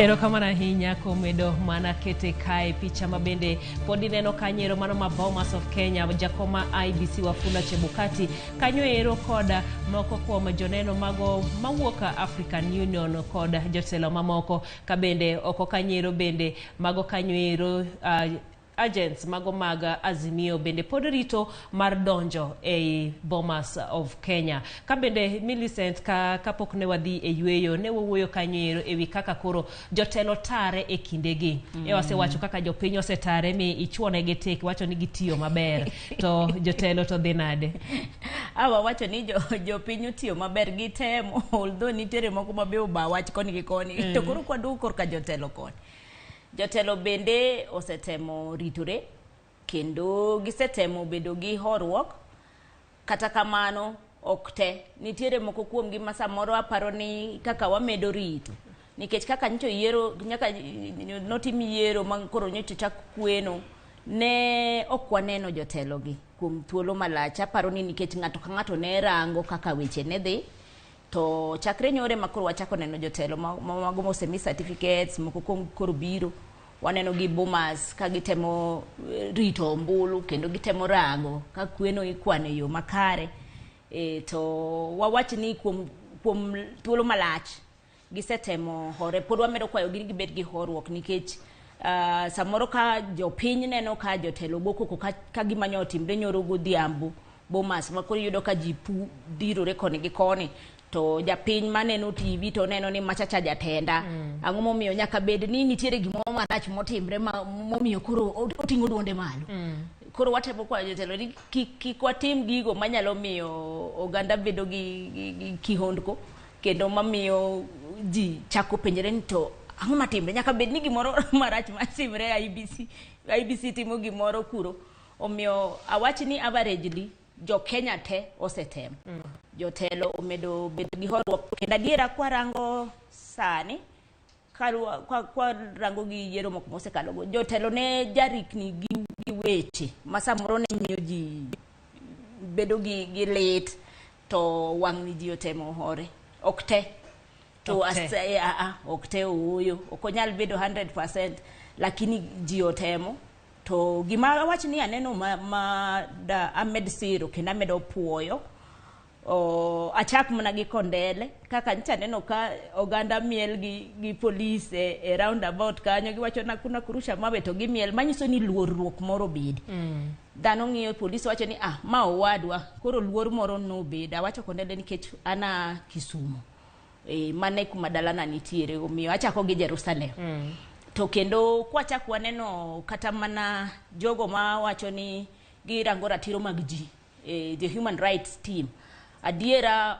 Erokamano ahinya kuom medo mana kete kae picha ma bende pod ineno kanyo ero mano ma Bomas of Kenya jakom ma IEBC Wafula Chebukati kanyo ero kod moko kuom joneno mago mawuok African Union kod jotelo mamoko ka bende oko kanyo ero bende mago kanyo ero agents mago mag Azimio bende pod rito mar donjo ei Bomas of Kenya. Ka bende Millicent ka kapok ne wadhi e yweyo ne wawuoyo kanyo ero ewi kaka koro jotelo tare e kindegi. E wasewacho kaka jopiny osetare mi ichuonegi tik wacho ni gitiyo maber to jotelo to dhi nade?
Awa wacho ni jopiny otiyo maber gitemo although nitiere moko mabe oba wach koni gi koni. To koro kwaduogo korka jotelo koni. Jotelo bende osetemo ritore kendo gisetemo bedo gi horuok kata kamano ok te nitiere moko kuomgi ma samoro aparo ni kaka wamedo rito nikech kaka nyocha yiero nyaka notim yiero ma koro nyocha chak kweno ne ok waneno jotelo gi kuom thuolo malach aparo ni nikech ng'ato ka ng'ato ne rango kaka weche ne dhi to chakre nyore ma koro wachako neno jotelo mago mosemi certificates moko kuom koro biro waneno gi Bomas ka gitemo rito ombulu kendo gitemo rango ka kweno ikwano e yo makare to wawach ni kuom thuolo malach gisetemo hore pod wamedo kwayogi ni gibed gi horuok nikech samoro ka jopiny neno ka jotelo go koko ka gima nyo otimre nyoro godhiambo Bomas ma koro iyudo ka ji dirore koni gi koni to japiny maneno TV to neno ni machacha jatenda. Ang'o momiyo nyaka bed ni nitiere gimoro marach motimre momiyo koro oting'o duonde malo. Koro watemo kwayo jotelo ni kik watim gigo manyalo miyo oganda bedo gi kihondko kendo mamiyo ji chako penjre ni to ang'o matimre nyaka bed ni gimoro marach matimre IEBC timo gimoro kuro. Omiyo awach ni averagely jo Kenya te osetemo. Jotelo omedo bedo gi horuok kendo adiera kwarango sani kwarango gi yiero moko mosekalo go jotelo ne jarikni gi weche ma samoro ne miyo ji bedo gi lit to wang'ni ji otemo hore ok te to ok te ooyo ok onyal bedo 100% lakini ji otemo to gima awach ni aneno ma da amed siro kendo amedo puoyo achak mana gi Kondele kaka nyocha aneno ka oganda miel gi polis e roundabout kanyo giwacho na kuna kurusha mawe to gimiel manyiso ni luorruok moro obedi. Dhano ng'iyo polis wacho ni ma owadwa koro luor moro nobedo. Awacho Kondele nikech ana Kisumu mane kuma dalana nitiere omiyo achako gi Jerusalem. To kendo kwachak waneno kata mana jogo ma wacho ni girango ratiro mag ji the human rights team adiera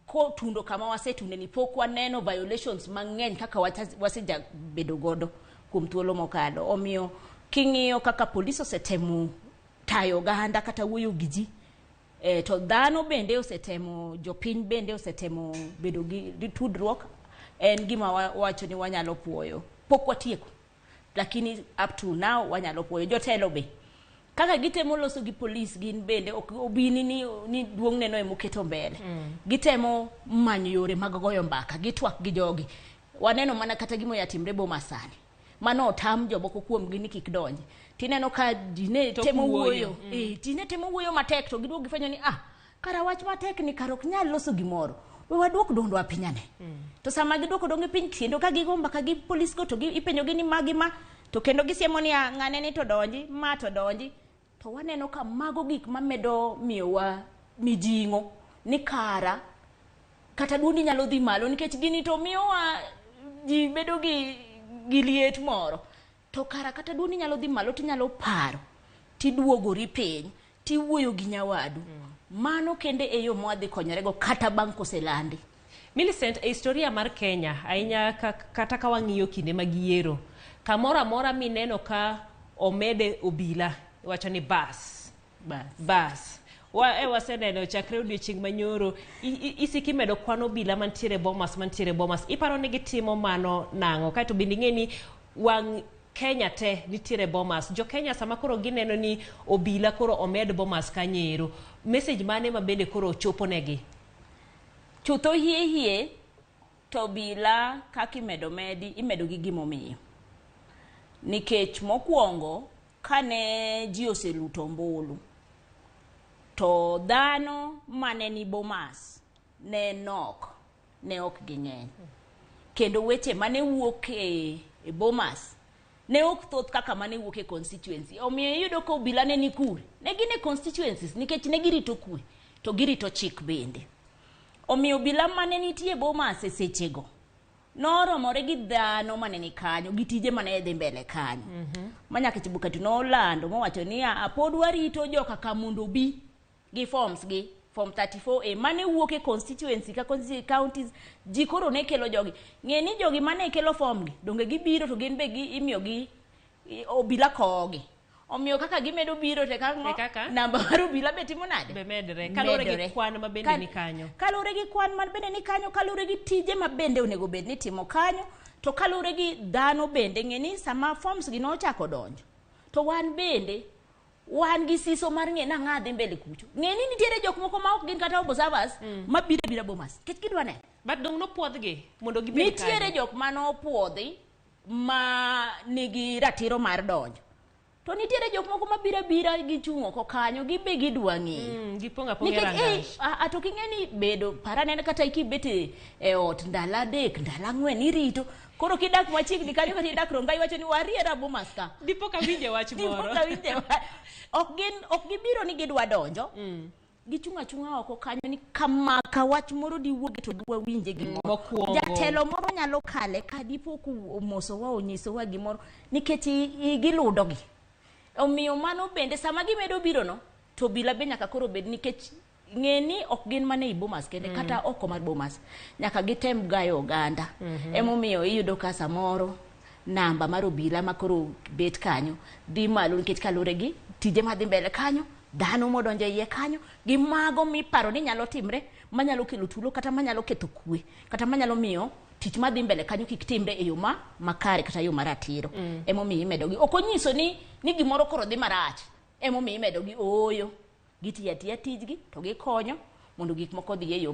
kotundo kama wasetunde ni pok waneno violations mang'eny kaka wasejabedo godo kuom thuolo mokalo. Omiyo king'iyo kaka polis osetemo tayo oganda kata wuoyo gi ji to dhano bende osetemo jopiny bende osetemo bedo gi tudruok en gima wacho ni wanyalo puoyo. Pok watieko lakini up to now wanyalo puoyo. Jotelo be kaka gitemo loso gi polis gin bende ok obini ni duong' neno emoketo mbele. Gitemo manyo yore mag goyo mbaka gitwak gi jogi. Waneno mana kata gima oyatimre Boma sani mano otam jomoko kuomgi ni kik donji tineno ka ji ne temo wuoyo ji ne temo wuoyo matek to giduogo gifwenyo ni kara wach matek ni kara ok nyal loso gimoro we waduok dondwa piny ane. To sama giduoko dong' piny kendo ka gigo mbaka gi polis go to ipenjogi ni magi ma to kendo gisiemo ni ng'ane ni to donji ma to donji to waneno ka mago gik mamedo miyowa mijing'o ni kara kata duondi nyalo dhi malo nikech gini to miyowa ji bedo gi liet moro to kara kata duondi nyalo dhi malo tinyalo paro tiduogori piny tiwuoyo gi nyawadu. Mano kende e yo mwadhi konyorego kata bang' koselandi.
Millicent, e historia mar Kenya ahinya kata ka wang'iyo kinde mag yiero kamoro amora mineno ka omede obila iwacho ni bas bas waseneno chakre odiochieng' manyoro isiki medo kwan obila mantiere Bomas iparo ni gitimo mano nang'o? Kaeto bende ing'e ni wang' Kenya te nitiere Bomas. Jo Kenya sama koro gineno ni obila koro omed Bomas kanyo message mane ma bende koro chopo negi?
Chutho hie hie To obila kaka imedo medi, imedo gi gimomiyo. Nikech mokwongo, kane ji oseluto ombulu, to dhano mane ni Bomas ne nok, ne ok ging'eny. Kendo weche mane wuok e Bomas ne ok thoth kaka mane wuok e constituency. Omiyo iyudo ka obila ne ni kure? Ne gin e constituencies nikech ne girito kwe to girito chik bende. Omiyo obila mane nitie Bomas e sechego noromore gi dhano mane ni kanyo gi tije mane dhi mbele kanyo. Ma nyaka Chebukati nolando mowacho niya, pod warito joka ka mondo obi gi forms gi form 34A mane wuok e constituency ka constituency counties ji koro ne kelo jogi. Ng'e ni jogi mane kelo form gi donge gibiro to gin be gi imiyo gi obila kowogi. Omiyo kaka gimedo biro te kaka namba mar obila be timo nade?
Be medre. Kaluwore gi kwan ma bende ni kanyo.
Kaluwore gi kwan ma bende ni kanyo, kaluwore gi tije ma bende onego bed ni timo kanyo, to kaluwore gi dhano bende ng'e ni sama forms gi nochako donjo, to wan bende wan gi siso mar ng'e nang'a dhi mbele kucho. Ng'e ni nitiere jok moko ma ok gin kata observers ma biro abira Bomas. Nikech gidwa neno.
But dong nopuodhgi mondo gibed kanyo.
Nitiere jok ma nopuodhi ma nigi ratiro mar donjo. To nitiere jok moko ma biro abira gichung' oko kanyo, gibe gidwa ng'eyo.
Gipong' apong'a e
rangach. Nikech to king'e ni bedo paranene kata kibet e ot ndalo 3, ndalo 4 irito. Koro kidak machiegni kanyo kata idak Rongai iwacho ni wariera Bomas ka.
Dipo ka winje wach moro.
Dipo ka winje wach. Ok gibiro ni gidwa donjo. Gichung' achung'a oko kanyo ni kamaka wach moro diwuogi to dwa winje gimoro. Jatelo moro nyalo kale ka dipo omosowa onyisowa gimoro nikech giludogi. Omiyo mano bende sama gimedo biro no to obila be nyaka koro bed nikech ng'e ni ok gin mana ei Bomas kende kata oko mar Bomas nyaka gitem gayo oganda. Emomiyo iyudo ka samoro namba mar obila ma koro bet kanyo dhi malo nikech kaluwore gi tije madhi mbele kanyo, dhano modonjo iye kanyo gi mago miparo ni nyalo timre manyalo kelo tulo kata manyalo ketho kwe kata manyalo miyo tich madhi mbele kanyo kik timre e yo ma makare kata yo maratiro. Emomiyo imedogi. Ok onyiso ni gimoro koro dhi marach. Emomiyo imedogi ooyo. Gitiyo atiya tijgi to gikonyo mondo gik moko odhi e yo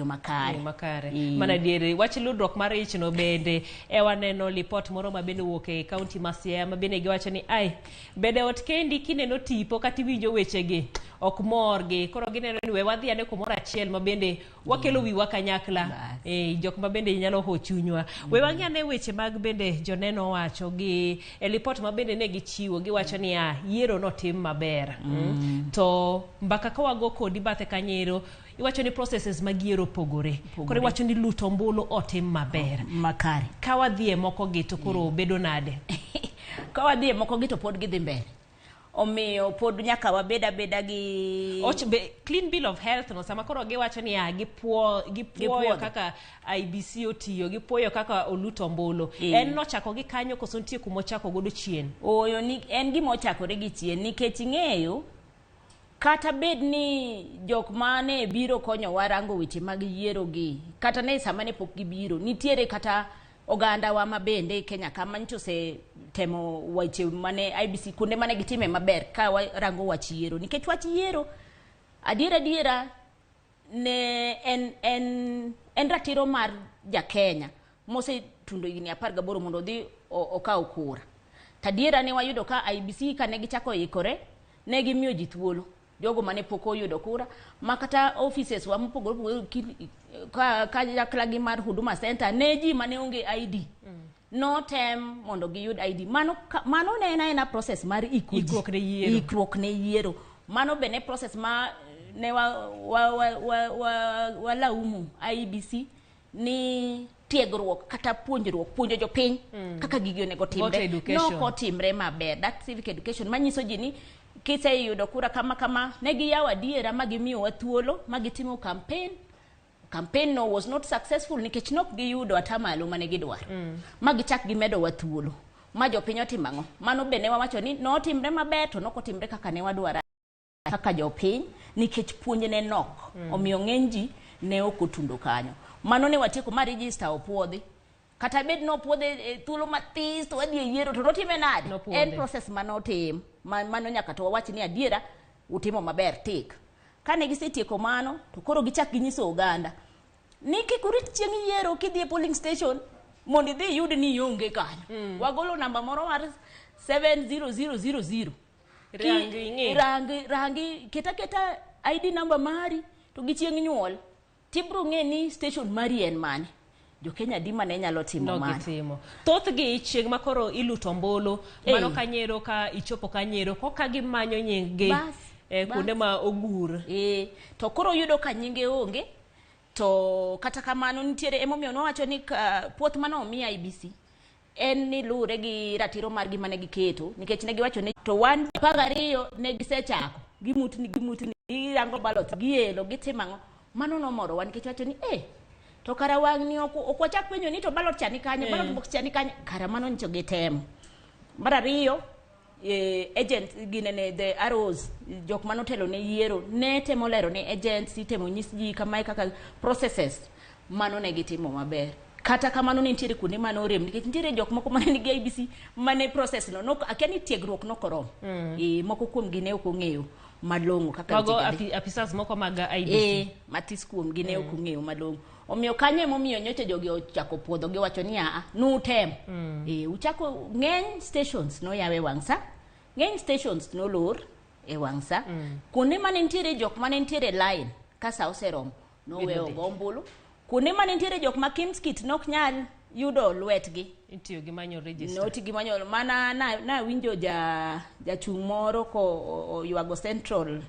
makare.
Makare. Mana diere wach ludruok mar ich no bende e waneno lipot moro ma bende wuok e kaunti ma Siaya ma bende giwacho ni ai bede ot kendi kineno tipo kata iwinjo wechegi ok morgi. Koro gineno ni we wadhi ane kumoro achiel ma bende wakelo wiwa kanyakla. Jok ma bende nyalo ho chunywa. We wang'i ane weche mag bende joneno wacho gi e lipot ma bende ne gichiwo giwacho ni yiero notim maber. To mbaka ka wago kodi bathe kanyero iwacho ni processes mag yiero opogore. Koro iwacho ni luto ombulu otim maber.
Makare.
Ka wadhi e moko gi to koro bedo nade?
Ka wadhi e moko gi to pod gidhi mbele. Omiyo pod nyaka wabed abeda gi
clean bill of health no sama koro giwacho ni gipuoyo kaka IBC otiyo, gipuoyo kaka oluto ombulu. En nochako gi kanyo koso nitie kuma ochako godo chien?
Ooyo, en gima ochakore gi chien nikech ing'eyo kata bed ni jok mane biro konyowa rango weche mag yiero gi kata ne sama ne pok gibiro nitiere kata oganda wa ma bende Kenya kama nyocha osetemo weche mane IBC kuonde mane gitime maber ka warango wach yiero nikech wach yiero adiera ne en ratiro mar ja Kenya mosetundo higni 18 mondo odhi okaw kura. To adiera ne wayudo ka IBC kane gichako ikore ne gimiyo ji thuolo jogo mane pok oyudo kura ma kata offices wa mopogore opogore kanyakla gi mar Huduma Center ne ji mane onge ID notem mondo giyud ID. Mano ne en aena process mar ikruok ne yiero. Mano be ne process ma ne walaumu IEBC ni tiegruok kata puonjruok puonjo jopiny kaka gigi onego timre nokotimre maber. That civic education manyiso ji ni kiseyudo kura kama kama ne giyawo adiera ma gimiyowa thuolo ma gitimo campaign. Campaign no was not successful nikech nok giyudo atamalo mane gidwaro. Ma gichak gimedowa thuolo ma jopiny otimo ang'o? Mano be ne wawacho ni notimre maber to nokotimre kaka ne wadwaro kaka jopiny nikech puonj ne nok. Omiyo ng'eny ji ne ok otundo kanyo. Mano ne watieko ma register opuodhi. Kata bed nopuodhe e thuolo mathis to wadhi e yiero to notime nade? En process manotim. Mano nyaka to wawach ni adiera utimo maber tik. Kane gisetieko mano to koro gichak ginyiso oganda Ni kik urit chieng' yiero kidhi e polling station mondo idhi iyud ni ionge kanyo. Wagolo namba moro mar 70000.
Rangi ing'i.
Rangi, rangi, keta keta ID number mari to gi chieng' nyuol. Tibro ng'e ni station mari en mane. Jo Kenya adi mane nyalo timo
No
mano?
gitimo. Thothgi chieng' ma koro iluto ombulu,
Eh.
mano kanyero ka ichopo kanyero, koka gimanyo nying gi
Bas,
eh, kuonde
bas.
ma ogur.
Eh, to koro yudo ka nyinge onge to kata kamano nitiere emomiyo nowacho ni ka, puoth mane omi IEBC en ni luwre gi ratiro margi mane giketo nikech ne giwacho ni to wan 12 ne gisechako gimutni gimutni girango ballot gielo gitimo ang'o mano nomorowa nikech wacho ni eh to kara wang'ni ok ok wachak penjo ni to ballot cha ni kanye
Eh.
ballot box cha ni kanye kara mano nyicho gitemo mar ariyo agent ginene the arrows jok manotelo ne yiero ne temo lero ne agents itemo nyis ji kamae kaka processes mano ne gitimo maber kata kamano ne nitiere kuonde mane orem nikech nitiere jok moko mane nigi IEBC mane process no nok akia ni tiegruok nokoromo moko kuomgi ne ok ong'eyo malong'o kaka
Mago
weche ga dhi.
apisas moko mag IEBC.
Matis kuomgi ne ok ong'eyo malong'o omiyo kanyo emomiyo nyocha jogi ochako puodho giwacho ni aa nutemo uchako ng'eny stations noyaw e wang' sa ng'eny stations nolor e wang' sa kuonde mane nitiere jok mane nitiere line ka sa oseromo nowe
Bedo dhi.
ogo ombulu kuonde mane nitiere jok ma Kimskit nok nyal yudo lwetgi
Itiyo gi manual register.
noti gi manual mana nawinjo ja jachung' moro ko oywago Central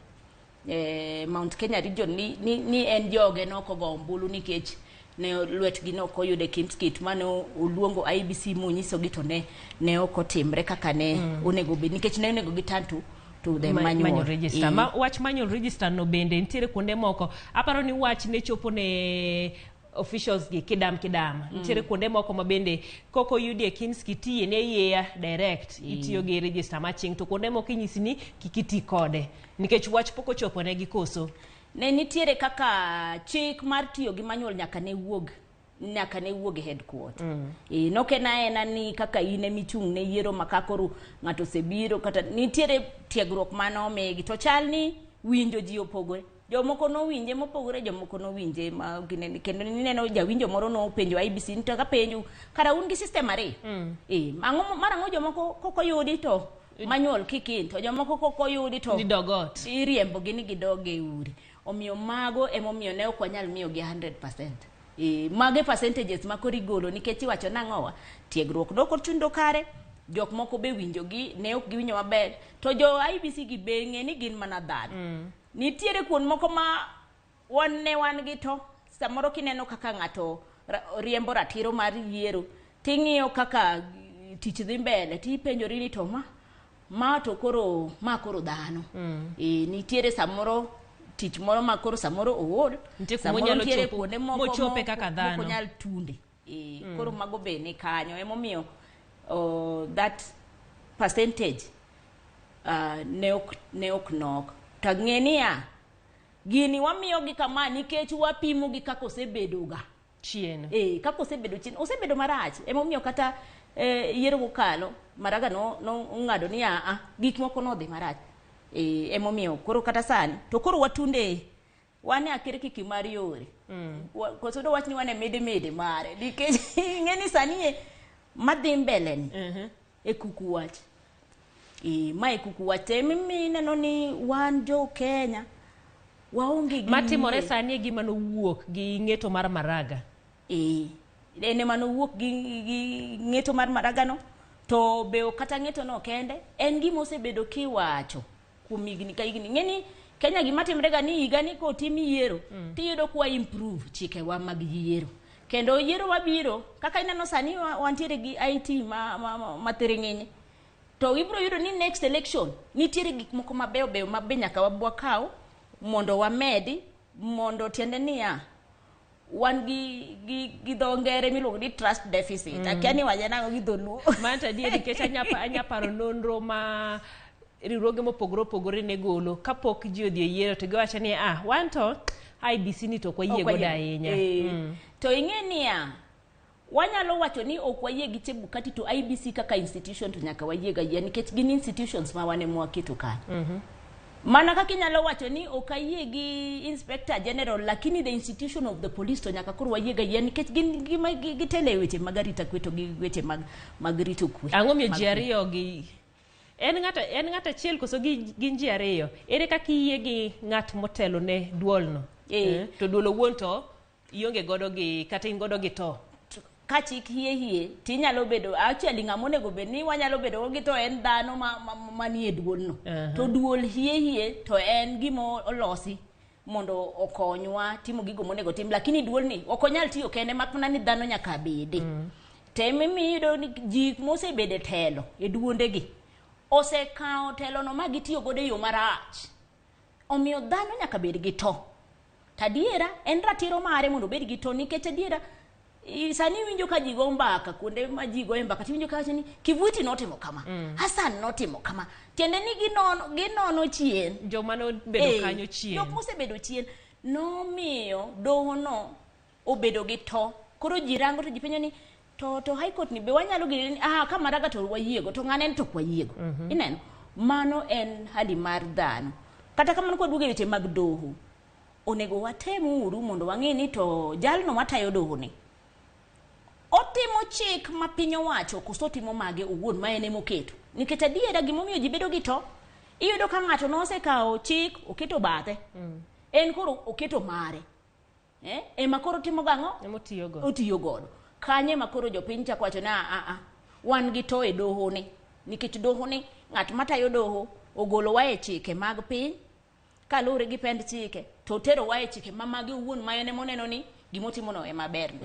Mount Kenya region ni en joge nokogo ombulu nikech ne lwetgi ne ok oyudo e Kimskit mane oluongo IEBC monyisogi to ne ok otimre kaka ne onego bed nikech ne onego giturn to the manual.
Manual register. Ma, wach manual register no bende nitiere kuonde moko aparo ni wach ne chopo ne officials gi kidam kidam. Nitiere kuonde moko ma bende koko oyudi e Kimskit tiyie ne yieya direct itiyo gi register maching to kuonde moko inyisi ni kik iti kode nikech wach pok ochopo ne gi koso.
Ne nitiere kaka chik mar tiyo gi manual nyaka ne wuog e headquarter. Nok en aena ni kaka in emichung' ne yiero ma ka koro ng'ato osebiro kata nitiere tiegruok mane omigi to chal ni winjo ji opogore. Jomoko nowinje mopogore, jomoko nowinje ma ginene, kendo nineno jawinjo moro nopenjo IEBC ni to kapenjo kara un gi system ariyo. Ang'o mar ang'o jomoko kokoyudi to manual kick in to jomoko kokoyudi to
Ni dog ot.
iriembo gi ni gidog e udi. Omiyo mago emomiyo ne ok wanyal miyogi 100%. Mage percentages ma koro igolo nikech iwacho nang'owa tiegruok dok ochundo kare jok moko be winjo gi ne ok giwinjo maber to jo IEBC gi be ng'e ni gin mana dhano. Nitiere kuond moko ma wan ne wan gi to samoro kineno kaka ng'ato riembo ratiro mar yiero ting'iyo kaka tich dhi mbele tipenjori ni to ma to koro ma koro dhano. Nitiere samoro tich moro ma koro samoro ool
Nitie kuma
samoro
onyalo
nitiere
chopo,
kuonde moko
mochope kaka dhano.
mok onyal tunde. Koro mago be ni kanyo emomiyo that percentage ne ok nok. To ng'e niya gini wamiyogi kama nikech wapimo gi kaka osebedoga
chien.
Kaka osebedo chien, osebedo marach. Emomiyo kata yiero mokalo Maraga no ng'ado ni a gik moko nodhi marach. Emomiyo koro kata sani to koro watunde wan e akirkiki mar yore. Koso do wach ni wan e mede mede mare nikech ing'e ni sani madhi mbele ni e kuku wach. Ma e kuku wach te mineno ni wan jo Kenya waonge gi
matimore
yie.
Sani e gima nowuok gi ng'eto mar Maraga.
En ema nowuok gi ng'eto mar Maraga no to be ok kata ng'eto no kende en gima osebedo kiwacho kuom higni ka higni. Ng'e ni Kenya gima timre ga ni higa ni kotim yiero tiyudo kwa improve chikewa mag yiero. Kendo yiero mabiro kaka ineno sani wantiere gi IT ma thiring'inyi. To ibiro yudo ni next election nitiere gik moko mabeyo beyo ma be nyaka wakaw mondo wamedi mondo tiende niya wan gi dho ngere miluongo ni trust deficit. Akia ni wache nang'o gi dholuo.
Mano to adier nikech anya paro nonro ma riwruoge mopogore opogore ne golo kapok ji odhi e yiero to giwacho ni wan to IEBC ni to ok wayie godo ahinya.
To ing'e niya wanyalo wacho ni ok wayie gi Chebukati to IEBC kaka institution to nyaka wayie ga yie nikech gin institutions ma wan ema waketo kanyo. Mana kaka inyalo wacho ni ok ayie gi Inspector General, lakini the institution of the police to nyaka koro wayie ga yie nikech gin gima gitelo e weche mag arita kwe to gi weche mag rito kwe.
Ang'o miyo ji ariyo gi en ng'ato en ng'ato achiel koso gin ji ariyo? Ere kaka iyie gi ng'at motelo ne duolno? To duol owuon to ionge godo gi kata in godo gi to.
Ka chik hie hie tinyalo bedo actually ng'ama onego bed ni wanyalo bedo gi to en dhano manie duolno. To duol hie hie to en gima olosi mondo okonywa timo gigo monego tim, lakini duolni ok onyal tiyo kende mak mana ni dhano nyaka bede. Tem miyudo ni ji mosebedo e telo e duondegi osekawo telono ma gitiyo godo e yo marach. Omiyo dhano nyaka bed gi to. To adiera en ratiro mare mondo obed gi to, nikech adiera sani iwinjo ka ji go mbaka kuonde ma ji goye mbaka tiwinjo ka wacho ni Kivuti notimo kama, Hassan notimo kama. Tiende ni ginono chien.
Joma nobedo kanyo chien.
Jok mosebedo chien nomiyo dohono obedo gi to. Koro ji rango to ji penjo ni to High Court ni be wanyalo gine ni ka Maraga to wayiego to ng'ane to ok wayiego. Ineno? Mano en hali mar dhano. Kata kamano kwaduogo e weche mag doho, onego watem uru mondo wang'e ni to jalno matayo doho ni otimo chik ma piny owacho koso otimo mage owuon ma en emoketo. Nikech adiera gimomiyo ji bedo gi to, iyudo ka ng'ato nosekawo chik oketo bathe. En koro oketo mare. Ema koro timo gang'o?
Ema
otiyo godo. Kanye ema koro jopiny chako wacho ni wan gi to e doho ni. Nikech doho ni ng'at matayo doho ogolowa e chike mag piny kaluwore gi pend chike to oterowa e chike ma mage owuon ma en emoneno ni gimotimono ema berne.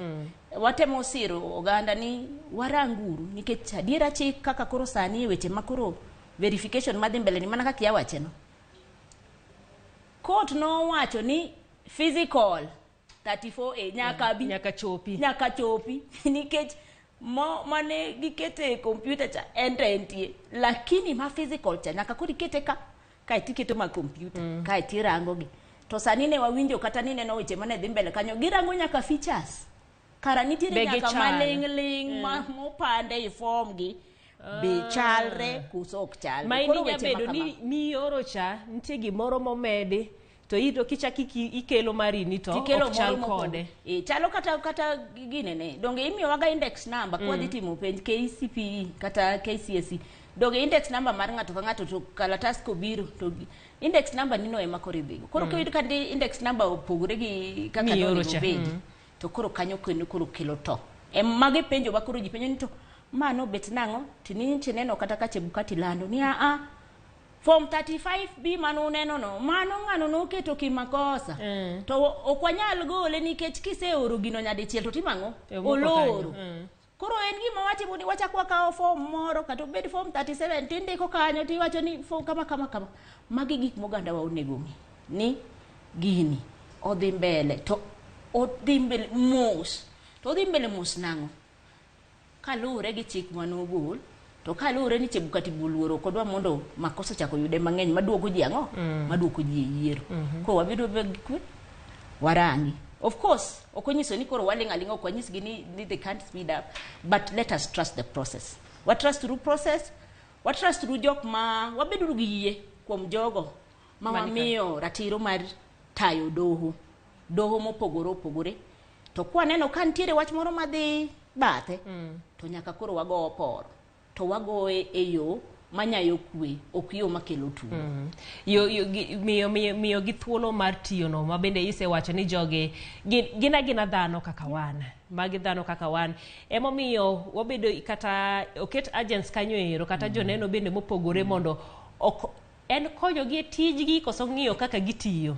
Watemo siro oganda ni waranguru nikech adiera chik kaka koro sani e weche ma koro verification madhi mbele ni mana kaka iwacheno. Court nowacho ni physical 34A nyaka bi
nyaka chopi
nikech mane gikete e computer cha en to entie, lakini ma physical cha nyaka koro ikete ka kae tiketo ma computer kae tirango gi. To sani ne wawinjo kata ni neno weche mane dhi mbele kanyo, girango nyaka features. Kara nitiere nyaka maling' ling' ma mopande e form gi be chalre koso ok chalre.
Ma inya bedo ni mioro cha nitie gimoro momedi to ito kichak ikelo marini to ok chal kode.
Chalo kata ginene. Donge imiyowaga index number kwa dhi timo penj KCPE kata KCSE. Donge index number mar ng'ato ka ng'ato to kalatas kobiro to index number nino ema koro idhigo. Koro kiyudo ka index number opogore gi kaka nonego obedi, to koro kanyo kendo koro kelo to. Mage penjo ma koro ji penjo ni to mano bet nang'o to neno kata ka Chebukati lando ni form 35B mano uneno no mano ng'ano noketo kimakosa. To ok wanyal gole nikech kiseoro gino nyadichiel to timo ang'o? Oloro. Koro en gima watimo ni wachak wakawo form moro kata obed form 37 tindiko kanyo tiwacho ni form kama kama kama. Magi gik moganda wa onego ng'e ni gini odhi mbele to odhi mbele mos. To odhi mbele mos nang'o? Kaluwore gi chik manogol to kaluwore ni Chebukati boluoro kodwa mondo makosa chako yude mang'eny maduoko ji ang'o? Maduoko ji e yiero. Koro wabedo gi kwe, warangi. Of course, ok onyiso ni koro waling' aling'a, ok wanyisgi ni they can't speed up, but let us trust the process. Wa trust through process, wa trust through jok ma wabeduru gi yie kuom jogo ma wamiyo ratiro mar tayo doho, doho mopogore opogore. To kwaneno ka nitiere wach moro madhi bathe, to nyaka koro wago oporo. To wagoye e yo manyayo kwe, ok yo makelo tulo.
Miyo gi thuolo mar tiyo no, ma bende isewacho ni jogi gin agina dhano kaka wan. Magi dhano kaka wan. Emomiyo wabedo kata oket agents kanyo ero, kata joneno bende mopogore mondo ok en konyogi e tijgi koso ng'iyo kaka gitiyo.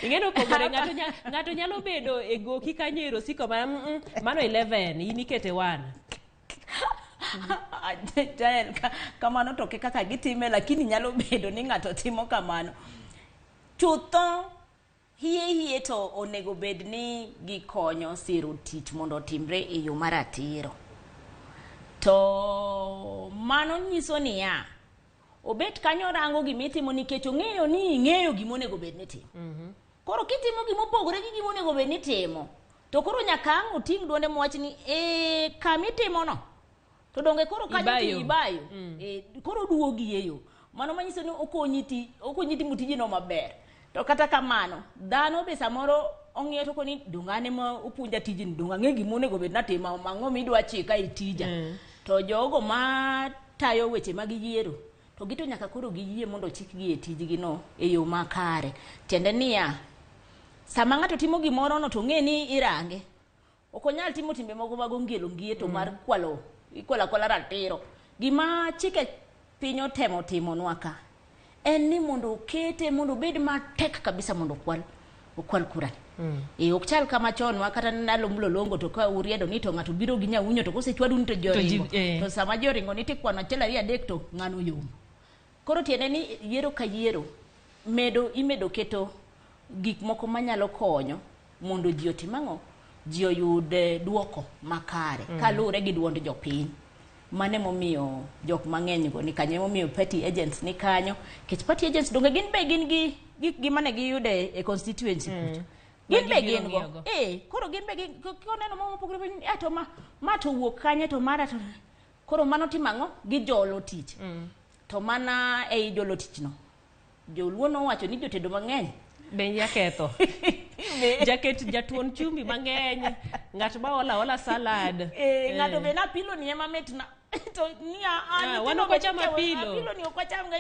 Ing'eno opogore, ng'ato nyalo bedo e goki kanyo ero siko ma mano 11 in ikete 1.
Jael, kamano to kaka gitime, lakini nyalo bedo ni ng'ato timo kamano. Chutho hie hie to onego bed ni gikonyo siro tich mondo otimre e yo maratiro. To mano nyiso niya, obet kanyo rango gimitimo nikech ong'eyo ni ing'eyo gimonego bed ni timo. Koro kitimo gimopogore gi gimonego bed ni timo, to koro nyaka ang' oting' duonde mowach ni kamitimo no to donge koro kanyo to ibayo. Koro duogi e yo. Mano manyiso ni okonyi ti okonyi timo tijino maber. To kata kamano, dhano be samoro ong'iyo to koni donge an ema opuonja tijni, donge ang'e gima onego bed natimo, ang'o midwa chika e tija. To jogo ma tayo weche mag yiero, to gito nyaka koro giyie mondo ochikgi e tijgi no e yo makare. Tiende niya, sama ng'ato timo gimoro no to ong'e ni irange. Ok onyal timo timbe moko mag ongielo ngieto mar kwalo, ikwalo akwala ratiro. Gima chike piny otemo timonwa ka, en ni mondo okete mondo obed matek kabisa mondo okwal okwal kura. E ok chal kama chon ma kata ndalo mlolongo to ka uriedo ni to ng'ato biro gi nyaunyo to kosechwadu ni to ji
To ji-
oringo. To sama ji oringo ni tikwano achiel ariyo adek to ng'ano yombo. Koro tiende ni yiero ka yiero medo imedo keto gik moko manyalo konyo mondo ji otim ang'o? Ji oyud duoko makare kaluwore gi duond jopiny. Mano emomiyo jok mang'eny go ni kanyo, emomiyo party agents ni kanyo. Nikech party agents donge gin be gin gi gik gi mane giyudo e constituency kucho. Gin be
Magibiro
gin go.
ng'iyogo.
Koro gin be gin koneno moro mopogore opogore, to ma to wuok kanye to mara to koro mano timo ang'o? Gijolo tich. To mana ei jolo tich no, joluo nowacho ni jotedo mang'eny
be jaketho. Jaket jatuon chumbi mang'eny, ng'at ma ola ola salad.
Ng'ato be na apilo ni ema mitna. To ni a
Ah, wan
nyithindo
ok
be
wacham
nitie,
apilo.
Apilo ni ok wacham ga.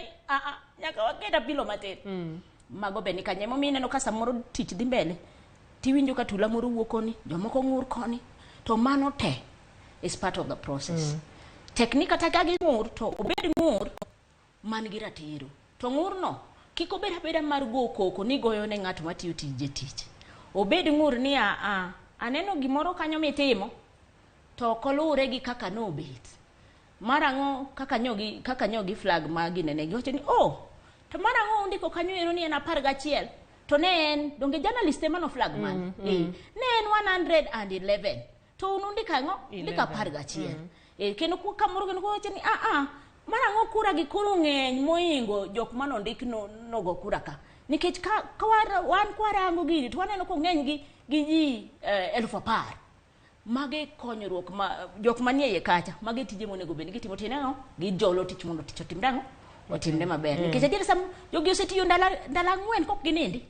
Nyaka waket apilo matin. Mago be ni kanyo. Emomiyo ineno ka samoro tich dhi mbele, tiwinjo ka tula moro wuok koni, jomoko ng'ur koni. To mano te is part of the process. Tek ni kata ka ging'ur to obed ng'ur man gi ratiro. To ng'urno kik obed abeda mar go koko ni goyo ne ng'at matiyo tije tich. Obed ng'ur ni a aneno gimoro kanyo mitimo to ok oluwre gi kaka nobet. Mar ang'o kaka nyogi flag ma ginene giwacho ni oh to mar ang'o undiko kanyo ero ni en 11 to ne en donge journalist ema no flag man. Ne en 111 to un undiko ang'o? Undiko 11. Kendo kamoro kendo wacho ni mar ang'o kura gi koro ng'eny moingo jok manondik nogo kura ka. Nikech ka wan kwarango gini to waneno kong'eny gi ji 10,000. Mage konyruok ma jok manie iye kacha, mage tije monego bed ni gitimo tiende ang'o? Gijolo tich mondo tich otimre ang'o? Otimre maber. Nikech adier sam jogi osetiyo ndalo 4 kok ginindi.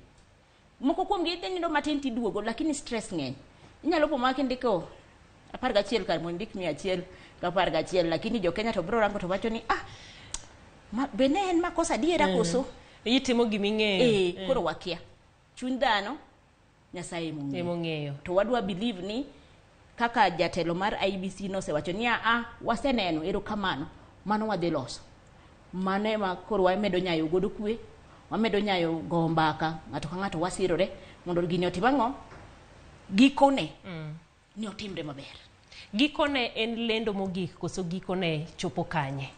Moko kuom gi nindo matin tiduogo, lakini stress ng'eny. Inyalo po ma kindiko 11 kar mondo indik 111, lakini jo Kenya to biro rango to wacho ni be ne en makosa adiera koso?
Itimo gima ing'eyo.
Koro wakia. Chuny dhano Nyasaye emong'eyo.
Emong'eyo.
To wadwa believe ni kaka jatelo mar IEBC nosewacho ni waseneno erokamano, mano wadhi loso. Mano ema koro wamedo nyayo godo kwe, wamedo nyayo go mbaka, ng'ato ka ng'ato wasirore mondo gini otim ang'o? Gikone ni otimre maber.
Gikone en lendo mogik koso gikone chopo kanye?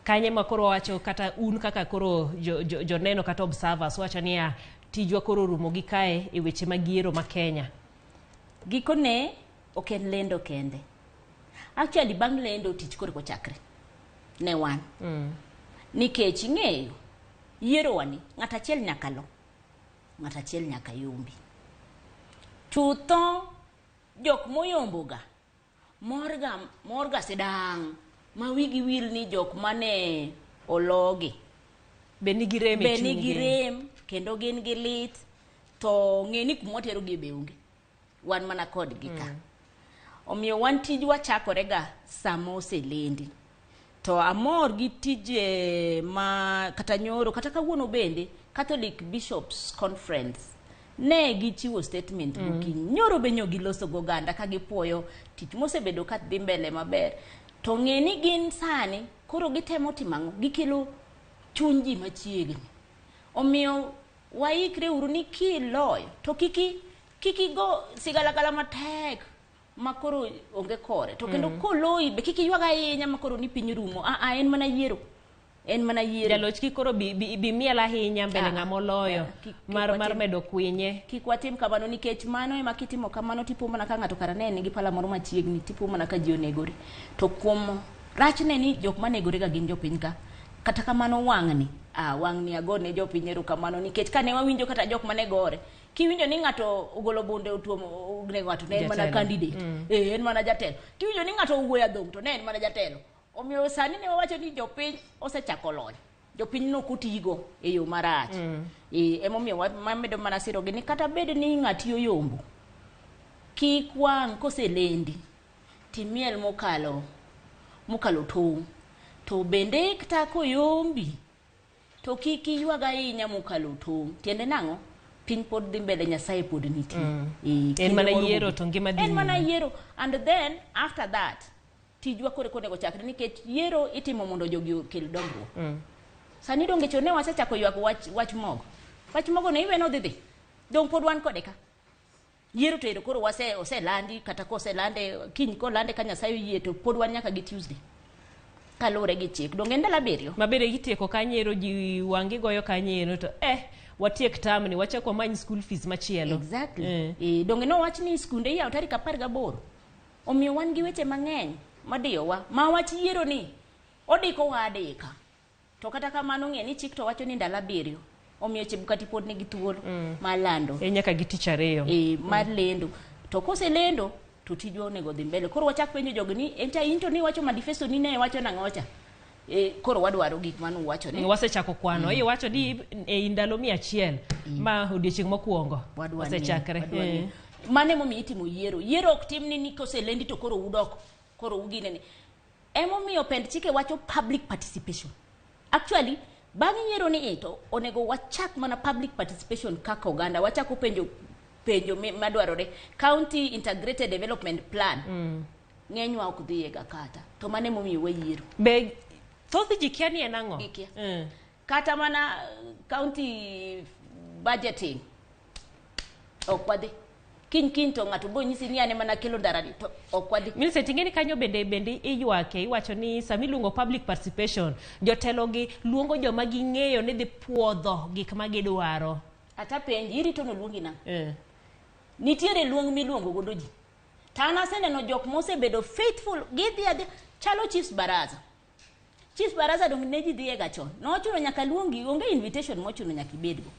Kanye ma koro wacho kata un kaka koro joneno kata observers wacho niya tijwa koro rumo gi kae e weche mag yiero ma Kenya.
Gikone ok en lendo kende. Actually bang' lendo tich koro kochakre ne wan. Nikech ing'eyo yiero wani ng'at achiel nyaka lo, ng'at achiel nyaka yombi. Chutho jok moyomboga morga sidang' ma wigi wil ni jok mane ologi
be nigi rem e
be nigi
chunygi.
rem kendo gin gi lit to ng'e ni kuma waterogi be onge, wan mana kodgi ka. Omiyo wan tijwa chakore ga sama oselendi. To amor gi tije ma kata nyoro kata kawuono bende Catholic Bishops Conference ne gichiwo statement gokinyi. Nyoro be nyo giloso gi oganda ka gipuoyo tich mosebedo ka dhi mbele maber. To ng'e ni gin sani koro gitemo timo ang'o? Gikelo chuny ji machiegni. Omiyo waikre uru ni kiloyo to kiki go sigalagala matek ma koro onge kore. To kendo koloyi be kik iywag ahinya ma koro ni piny rumo. En mana yiero. En mana yiero.
Jaloch kik koro bi miel ahinya mbele ng'ama oloyo mar medo kwinye.
Kik watim kamano nikech mano ema kitimo kamano tipo mana ka ng'ato kara ne nigi pala moro machiegni, tipo mana ka ji onegore. To kuom rachne ni jok manegore ga gin jopiny ka. Kata kamano wang'ni, wang'ni agone jopiny erokamano nikech kane wawinjo kata jok mane gore, kiwinjo ni ng'ato ogolo bunde otuomo onego ng'ato ne en mana candidate. En mana jatelo. Kiwinjo ni ng'ato owuoyo adhong' to ne en mana jatelo. Omiyo sani ne wawacho ni jopiny osechako lony. Jopiny no kotigo e yo marach. Emomiyo wamedo mana sirogi ni kata bed ni ng'ati oyombo, kik wang' koselendi timiel mokalo tong'. To bende kata koyombi to kik iywag ahinya mokalo tong'. Tiende nang'o? Piny pod dhi mbele, Nyasaye pod nitie.
En mana yiero to ngima dhi
En mana yiero. And then after that tijwa kore konego chakre, nikech yiero itimo mondo jogi okel dongruok. Sani donge chon ne wasechako ywak wach mogo. Wach mogo ne iweno dhi. Dong pod wan kode ka. Yiero to ero koro oselandi, kata koselande kiny kolande ka Nyasaye oyie to pod wan nyaka gi Tuesday. Kaluwore gi chik. Donge en ndalo 7.
Mabende gitieko kanyo ji wang'i goyo kanyo to watiek term ni wachak wamany school fees machielo.
Exactly. Donge nowach ni skunde iyawo tarik 18. Omiyo wan gi weche mang'eny madiyowa ma wach yiero ni odikowa adika. To kata kamano ng'e ni chik to wacho ni ndalo 7. Omiyo Chebukati pod nigi thuolo mar lando.
Nyaka gi tich 2.
Mar lendo. To koselendo to tijwa onego dhi mbele. Koro wachak penjo jogi ni enta into ni wacho manifesto ni ne wacho nang'o cha. Koro wadwaro gik mane uwacho ni.
Wasechako kwano. Iwacho ni e ndalo 100 ma odiechieng' mokwongo. Wasechakre.
Mano emomiyo itimo yiero. Yiero ok tim ni koselendi to koro udok. Koro uginene. Emomiyo pend chike wacho public participation. Actually, bang' yiero ni to onego wachak mana public participation kaka oganda. Wachako penjo madwarore. County Integrated Development Plan. Ng'enywa ok dhiye ga kata. To mano emomiyo wayiero.
Be thoth ji kia ni en ang'o?
Gikia. Kata mana county budgeting ok wadhi. Kiny to ng'ato bo nyisi ni ane mana kelo ndarani to ok wadhi.
Millicent, ing'e ni kanyo bende iywake, iwacho ni sama iluongo public participation, jotelo gi luongo joma ging'eyo ni dhi puodho gik ma gidwaro.
Ata penji, irito no luongi nang'o? Nitiere luong miluongo godo ji. To an aseneno jok mosebedo faithful, gidhi adhi, chalo Chiefs Baraza. Chiefs Baraza dong ne ji dhiye ga chon. Nochuno nyaka luongi, onge invitation mochuno nyaka ibedgo.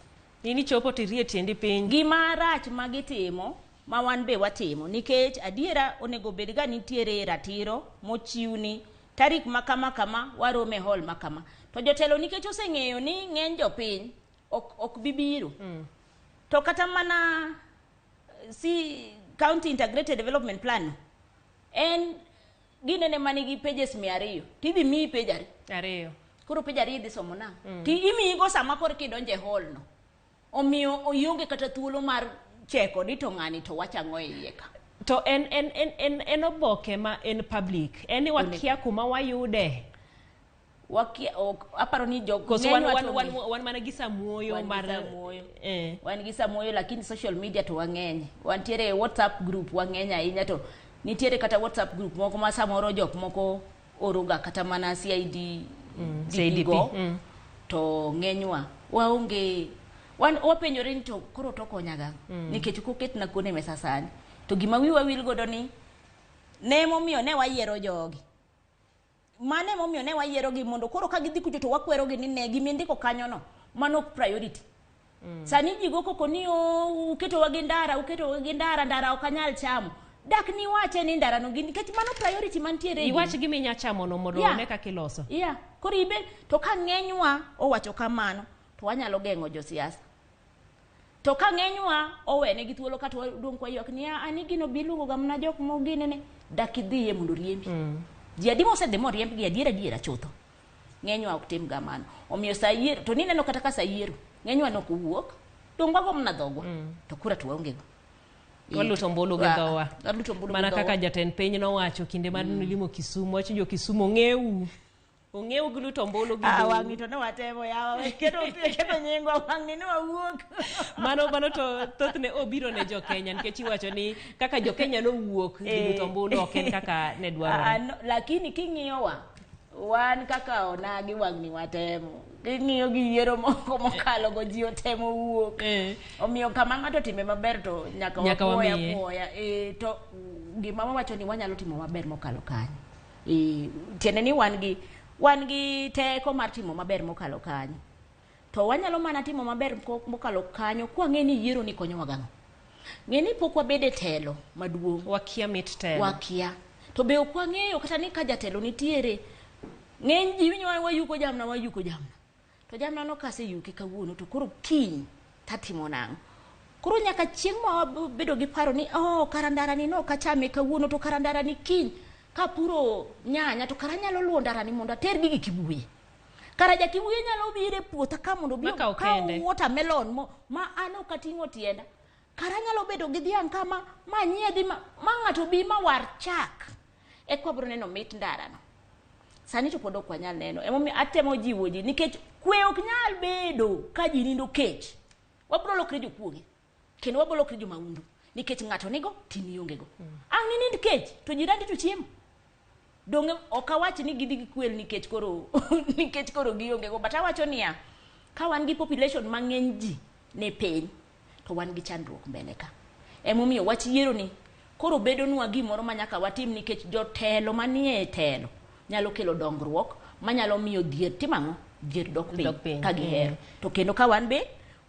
In ichopo to irie tiendi piny.
Gima rach ma gitimo, ma wan be watimo, nikech adiera onego bed ga nitiere ratiro mochiwni tarik ma kama kama warome hall ma kama. To jotelo nikech oseng'eyo ni ng'eny jopiny ok bi biro. To kata mana si County Integrated Development Plan en ginene manigi pages 200 tidhi miyi page
2.
Koro page 2 idhi somo nang'o? Ti imiyigo sama koro kidonjo e hall no. Omiyo ionge kata thuolo mar cheko ni to ng'ani to wacho ang'o e iye ka.
To en oboke ma en public. En ni wakia kuma wayude.
Wakia ok aparo ni jok
wan mana gi samuoyo mar
wan gi samuoyo, lakini social media to wang'eny. Wantiere WhatsApp group wang'eny ahinya, to nitiere kata WhatsApp group moko ma samoro jok moko oroga kata mana CID go. To ng'enywa waonge, wan wapenjore ni to koro to konya ga nikech ok oketna kuone mesa sani. To gima wiwa wil godo ni ne momiyo ne wayiero jogi. Mane momiyo ne wayiero gi mondo koro ka gidhi kucho to wakwero gi ni ne gimindiko kanyo no mano priority. Sani ji go koko ni uketowa gi ndara, uketowa gi ndara, ndara ok anyal chamo. Dak ni wache ni ndara no nikech mano priority mantiere.
Iwach gima inya chamo no mondo one kaka iloso.
Yeah, koro ibe to ka ng'enywa owacho kamano to wanyalo geng'o josiasa. To ka ng'enywa owene gi thuolo kata wadong' kwa ywak ni ani gino biluongo ga mana jok moginene dak idhiye mondo riembi. Ji adi mosedhi moriembgi adiera adiera chutho. Ng'enywa ok tim ga mano. Omiyo sa yiero to nineno kata ka sa yiero ng'enywa nok owuok dong' wago mana dhogwa. To kura to waonge go.
Waluto ombulu gi dhowa. Mana kaka jatend piny nowacho kinde mane nolimo Kisumu, wacho jo Kisumu ong'ewu. Ong'ewu gi luto ombulu gi dhowu.
Wang'ni to ne watemo yawa. Keto nyingwa wang'ni ne wawuok.
Mano to thothne obiro ne jo Kenya nikech iwacho ni kaka jo Kenya nowuok gi luto ombulu ok en kaka ne dwarore.
Lakini king'iyowa wan kaka onagi wang'ni watemo. King'iyo gi yiero moko mokalo go ji otemo wuok. Omiyo kama ng'ato time maber to nyaka wapuoya puoya. To gima wawacho ni wanyalo timo maber mokalo kanyo. Tiende ni wan gi teko mar timo maber mokalo kanyo. To wanyalo mana timo maber mokalo kanyo kwa ng'e ni yiero ni konyowa gang'o. Ng'e ni pok wabede telo maduong'.
Wakia mit telo.
Wakia. To be ok wang'eyo kata ni ka jatelo nitiere. Ng'eny ji winyo wayuko jamna, wayuko jamna. To jamna no kaseyuke kawuono to koro kiny tatimo nang'o? Koro nyaka chieng' ma wabedo gi paro ni oh, kara ndarani no kachame kawuono to kara ndarani kiny kapuro nyanya to kara anyalo luwo ndarani mondo ater gigi Kibuye. Kara ja Kibuye nyalo biro e puotha ka mondo obi
Makaw
okaw
kende.
watermelon mo, ma an ok ating'o tienda. Kara anyalo bedo gi dhiang' ka ma nyiedhi ma ng'ato bi ma war chak. Eka wabiro neno mit ndarano. Sani to pod ok wanyal neno. Emomiyo atemo jiwo ji nikech kwe ok nyal bedo ka ji nindo kech. Wabiro lokre jokuoge kendo wabiro lokre jomaundu nikech ng'ato nigo to in iongego. Ang' ninind kech to jirandi to chiemo. Donge ok awach ni gidhi gikwel nikech koro nikech koro giongego, but awacho niya, ka wan gi population mang'eny ji ne piny to wan gi chandruok mbele ka. Emomiyo wach yiero ni koro bedonwa gimoro ma nyaka watim nikech jotelo manie telo nyalo kelo dongruok manyalo miyo dhier timo ang'o? Dhier dok piny ka gihero. To kendo ka wan be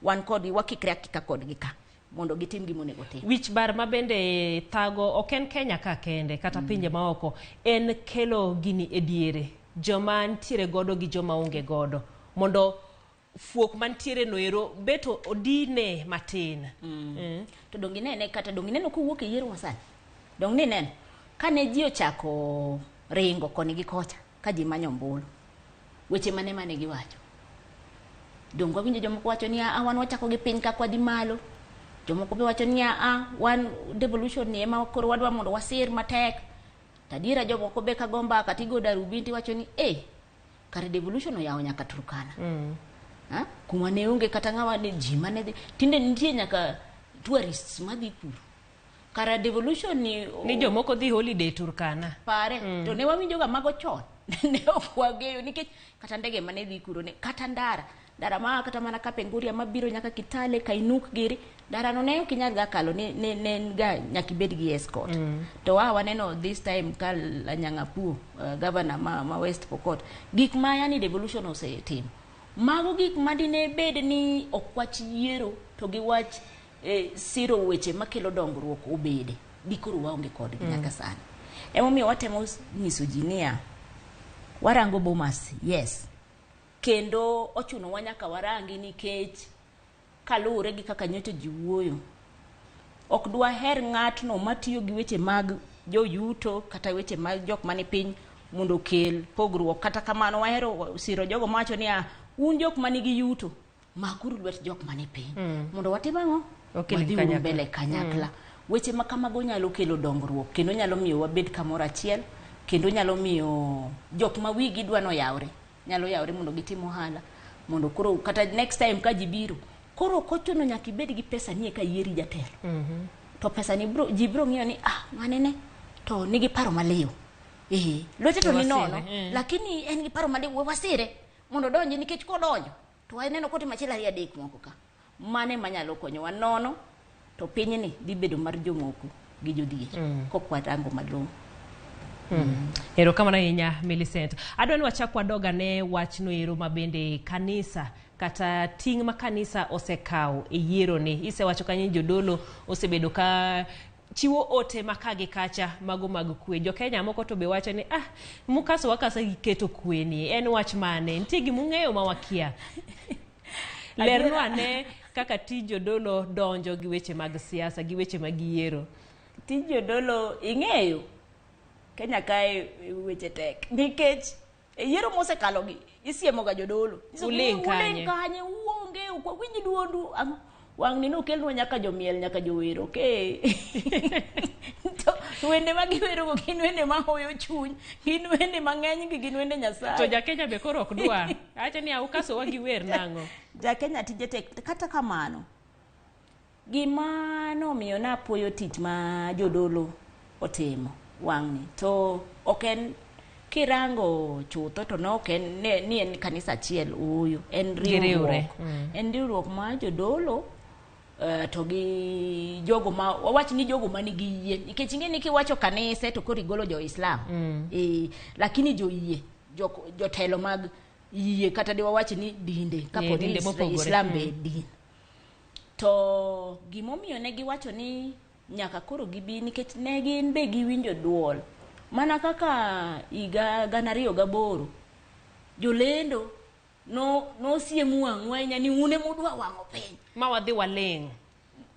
wan kodgi wakikre akika kodgi ka mondo gitim gima onego tim.
Wich bar ma bende thago ok en Kenya ka kende kata pinje maoko en kelo gini e diere joma ntiere godo gi joma onge godo mondo fuok mantiere no ero bet odine matin.
To dong inene kata dong ineno kowuok e yiero masani. Dong nineno kane ji ochako ringo koni gi kocha ka ji manyo ombulu. Weche mane mane giwacho. Dong wawinjo jomoko wacho ni a wan wachako gi piny kaka wadhi malo. Jomoko be wacho ni a wan devolution ni ema koro wadwa mondo wasir matek. Tadiera jomoko be ka go mbaka tigo darubini tiwacho ni kare devolution oyawo nyaka Turkana. Kuma ne onge kata ng'ama ne ji mane dhi. Tinde nitie nyaka tourists madhi kuro. Kara devolution ni
ni jomoko dhi holiday Turkana.
Pare to ne wawinjo ga mago chon. Ne ok wang'eyo nikech kata ndege mane dhi kuro ne kata ndara. Ndara ma kata mana Kapenguria mabiro nyaka Kitale, Kainuk giri, ndara no ne ok inyal ga kalo ne en ga nyaka ibed gi escort. To waneno this time ka Lanyangapuo, governor ma West Pokot, gik ma yani devolution osetimo. Mago gik ma dine bed ni ok wach yiero to gi wach siro weche makelo dongruok obede, dikoro waonge kodgi nyaka sani. Emomiyo watemo nyiso ji niya, warango Bomas, yes. Kendo ochuno wa nyaka warangi nikech kaluwore gi kaka nyocha ji wuoyo. Ok dwaher ng'atno matiyo gi weche mag joyuto kata weche mag jok mani piny mondo okel pogruok. Kata kamano wahero siro jogo mawacho niya, un jok manigi yuto, makuru lwet jok mani piny. Mondo watim ang'o? Wadhiuru mbele kanyakla. Weche ma kamago nyalo kelo dongruok kendo nyalo miyo wabed kamoro achiel kendo nyalo miyo jok ma wigi dwa noyawre. Nyalo yawre mondo gitim ohala mondo koro kata next time ka ji biro koro ok ochuno nyaka ibed gi pesa ni eka yieri jatelo. To pesa ni bro, ji biro ng'iyo ni ng'ane ne to nigi paro maliw. Lwete to ni nono lakini en gi paro maliw, we wasire mondo odonji nikech kodonjo to waneno kotimo achiel ariyo adek moko ka. Mane manyalo konyowa nono to pinyni dhi bedo mar jomoko gi jodhier kok warango malong'o.
Erokamano ahinya Millicent. Adwa ni wachak wadog ane wachno ero ma bende kanisa kata ting' ma kanisa osekawo e yiero ni. Isewacho kanyo ni jodolo osebedo ka chiwo ote ma ka gi kacha mago mag kwe. Jo Kenya moko to be wacho ni mukaso wakasa giketo kwe ni en wach mane? Nitie gima ung'eyo ma wakia. Lernwa ane kaka tij jodolo donjo gi weche mag siasa gi weche mag yiero.
Tij jodolo ing'eyo Kenya kae weche tek nikech e yiero mosekalo gi isiemo ga jodolo.
Uling' kanye?
Uling' kanye, uonge, ok wawinj duondu. Wang' ni nokelnwa nyaka jomiel nyaka jower, okay. To wende ma giwerogo gin wende ma hoyo chuny, gin wende mang'eny gi gin wende Nyasaye.
To ja Kenya be koro ok dwar. Awacho ni ukasowa gi wer nang'o?
Ja Kenya tije tek. Kata kamano, gima nomiyo napuoyo tich ma jodolo otimo wang'ni to ok en kirango chutho to ne ok en ni en kanisa achiel, ooyo, en riwruok. En riwruok mar jodolo to gi jogo ma wawach ni jogo manigi yie nikech ing'e ni kiwacho kanise to koro igolo jo Islam. Lakini joyie, jotelo mag yie kata de wawach ni dinde kapo ni Islam be din. To gimomiyo ne giwacho ni nyaka koro gibi nikech ne gin be giwinjo duol. Mana kaka higa 2008 jolendo No nosiem wang'u ahinya ni un ema udwa wang'o piny.
Ma wadhi waling'.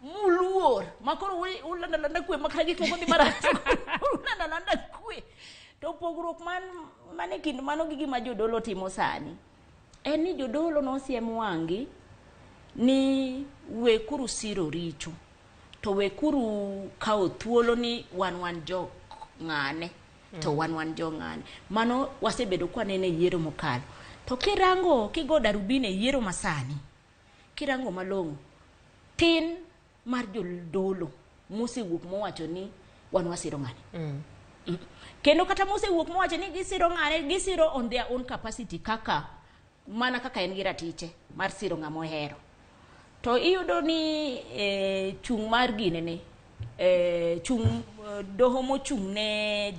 Muluor ma koro ulanda landa kwe ma kata gik moko dhi marach. Ulanda landa kwe. To pogruok man e kind mano gi gima jodolo timo sani en ni jodolo nosiem wang'gi ni wekuru siro richo to wekuru kawo thuolo ni wan jok ng'ane to wan jo ng'ane. Mano wasebedo kwaneno e yiero mokalo. To kirango kigo darubini e yiero masani, kirango malong'o, tin mar jodolo mosewuok mowacho ni wan wasiro ng'ane. Kendo kata mosewuok mowacho ni gisiro ng'ane, gisiro on their own capacity kaka mana kaka en gi ratiche mar siro ng'ama ohero. To iyudo ni chung' mar ginene, chung' doho mochung' ne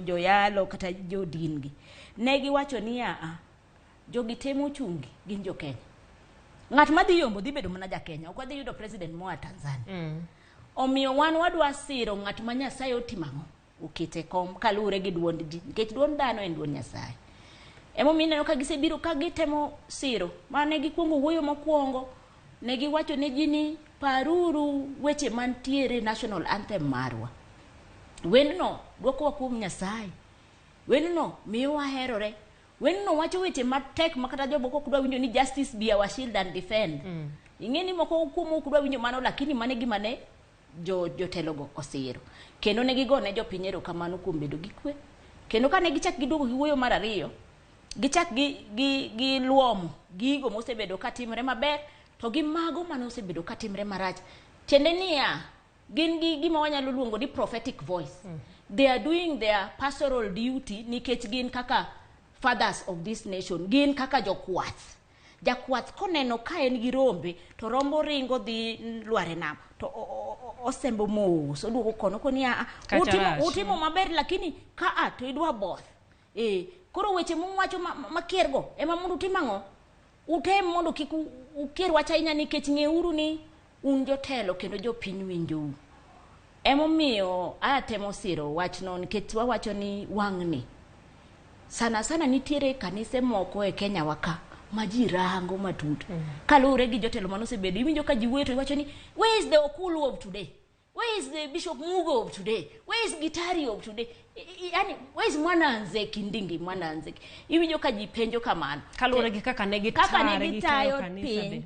joyalo kata jodin gi, ne giwacho ni aa, jogi te mochung' gi gin jo Kenya. Ng'at madhi yombo dhi bedo mana ja Kenya, ok wadhi yudo president moa Tanzania. Omiyo wan wadwa siro ng'at ma Nyasaye otimo ang'o? Okete kom kaluwore gi duond ji, nikech duond dhano en duond Nyasaye. Emomiyo ineno ka gisebiro ka gitemo siro, mane gikwongo wuoyo mokwongo, ne giwacho ne ji ni paruru weche mantiere national anthem marwa. Wendno dwokowa kuom Nyasaye. Wendno miyo waherore. Wendno wacho weche matek ma kata jomoko ok dwa winjo ni justice be our shield and defend. Ing'e ni moko kuom ok dwa winjo mano, lakini mano e gima ne jotelogo osiro. Kendo ne gigone jopiny erokamano kuom bedo gi kwe. Kendo kane gichak giduogo giwuoyo mar ariyo, gichak giluomo gigo mosebedo katimore maber to gi mago mane osebedo katimore marach. Tiende niya, gin gi gima wanyalo luongo ni prophetic voice. They are doing their pastoral duty nikech gin kaka fathers of this nation, gin kaka jokwath. Jakwath koneno ka en gi rombe to rombo ringo dhi lwar e nam to osembo mos oduogo kono koni a utimo maber lakini ka a to idwa both. Koro weche muwacho makiergo ema mondo utim ang'o? Utem mondo kik ukier wach ahinya nikech ng'euru ni un jotelo kendo jopiny winjou. Emomiyo atemo siro wachno nikech wawacho ni wang'ni sana sana nitiere kanise moko e Kenya wa ka ma ji rango matut. Kaluwore gi jotelo manosebedo, iwinjo ka ji wuoyo to iwacho ni where is the Okulu of today? Where is the Bishop Mugo of today? Where is Gitari of today? Yani, where is Mwananze Kindingi Mwananze? Iwinjo ka ji penjo kamano.
Kaluwore gi kaka ne gitayo
piny.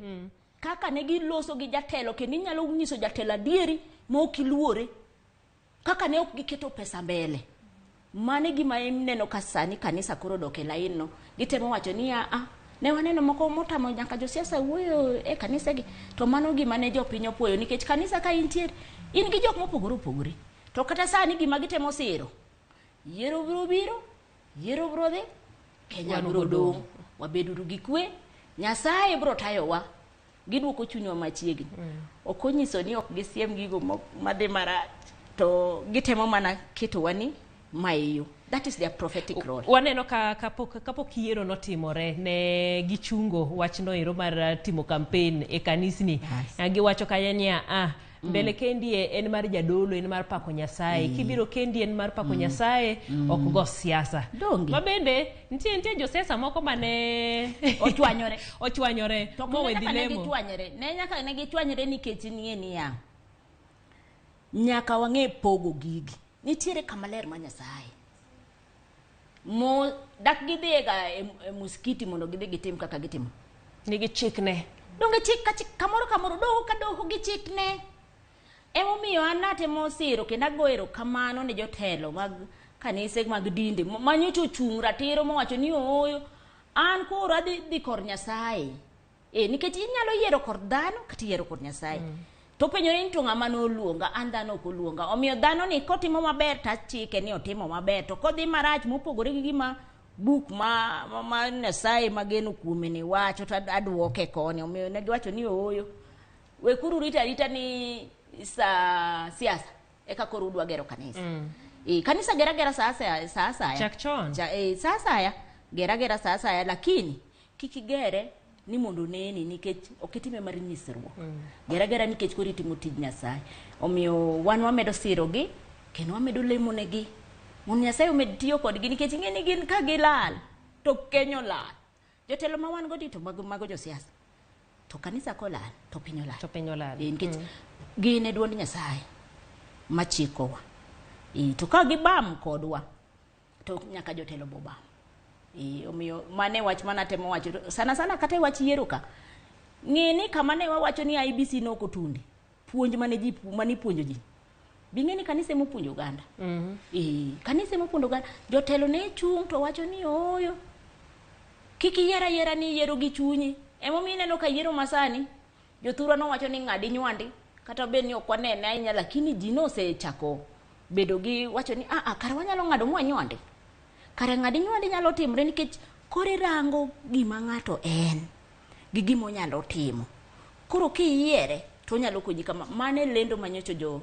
Kaka ne giloso gi jatelo kendo inyalo nyiso jatelo adieri ma ok iluore. Kaka ne ok giketo pesa mbele. Mano e gima ineno ka sani kanisa koro odok e lain no. Gitemo wacho ni a ne waneno moko motamo nyaka josiasa wuoyo e kanisa gi. To mano gima ne jopiny opuoyo nikech kanisa ka intiere in gi jok mopogore opogore. To kata sani gima gitemo siro, yiero biro biro, yiero biro dhi, Kenya biro dong', wabeduru gi kwe, Nyasaye biro tayowa. Giduoko chunywa machiegni. Ok onyiso ni ok gisiem gigo madhi marach, to gitemo mana ketowa ni maiyo. That is their prophetic role.
Waneno ka kapok yiero notimore ne gichungo wachno ero mar timo campaign e kanisni. Giwacho kanyo niya, mbele kendi en mar jadolo, en mar pako Nyasaye. Kibiro kendi en mar pako Nyasaye, ok go siasa. Ma bende nitie josiasa moko mane
ochwanyore.
Ochwanyore.
To nyaka ne gichwanyore. Ne nyaka ne gichwanyore nikech ng'e niya, nyaka wang'e pogo gigi. Nitiere kama ler mar Nyasaye. Mo dak gidhiga e muskiti mondo gidhi gitim kaka gitimo.
Nigi chikne.
Donge chik ka chik kamoro kamoro doho ka doho gi chikne. Emomiyo an atemo siro kendo ago erokamano ne jotelo mag kanise mag dinde manyocha ochung' ratiro mowacho ni ooyo an koro adhi dhi kor Nyasaye. Nikech inyalo yiero kor dhano kata yiero kor Nyasaye. To penjore ni to ng'ama noluonga, an dhano ok oluonga. Omiyo dhano ni kotimo maber to achike ni otimo maber, to kodhi marach mopogore gi gima buk ma Nyasaye mageno kuome ni wacho to aduoke koni. Omiyo ne giwacho ni ooyo, wekuru rita arita ni sa siasa eka koro udwa gero kanisa. Kanisa gera gera sa asaya.
Chak chon.
Sa asaya gera gera sa asaya, lakini kik igere ni mondo neni nikech ok itime mar nyisruok. Gera gera nikech koro itimo tij Nyasaye. Omiyo wan wamedo sirogi kendo wamedo lemo negi mondo Nyasaye omed tiyo kodgi nikech ing'e ni gin ka gilal to Kenya olal. Jotelo ma wan go di to mago josiasa. To kanisa kolal to piny olal.
To piny olal.
Nikech gin e duond Nyasaye machikowa. To ka gibam kodwa to nyaka jotelo bobam. Omiyo mane wach manatemo wacho sana sana kata e wach yiero ka. Ng'e ni kama ne wawacho ni IEBC nok otundi. Puonj mane ji mane ipuonjo ji. Bing'e ni kanisa emopuonjo oganda. Kanisa emopuonjo oganda. Jotelo ne chung' to wacho ni ooyo. Kik iyier ayiera ni iyiero gi chunyi. Emomiyo ineno ka yiero masani, jothurwa nowacho ni ng'adi nywandi, kata bed ni ok wanene ahinya, lakini ji nosechako bedo gi wacho ni kara wanyalo ng'ado mwanywandi. Kara ng'adi nywandi nyalo timre nikech koro irango gima ng'ato en gi gima onyalo timo. Koro kiyiere to onyalo konyi kama. Mano e lendo manyocha jo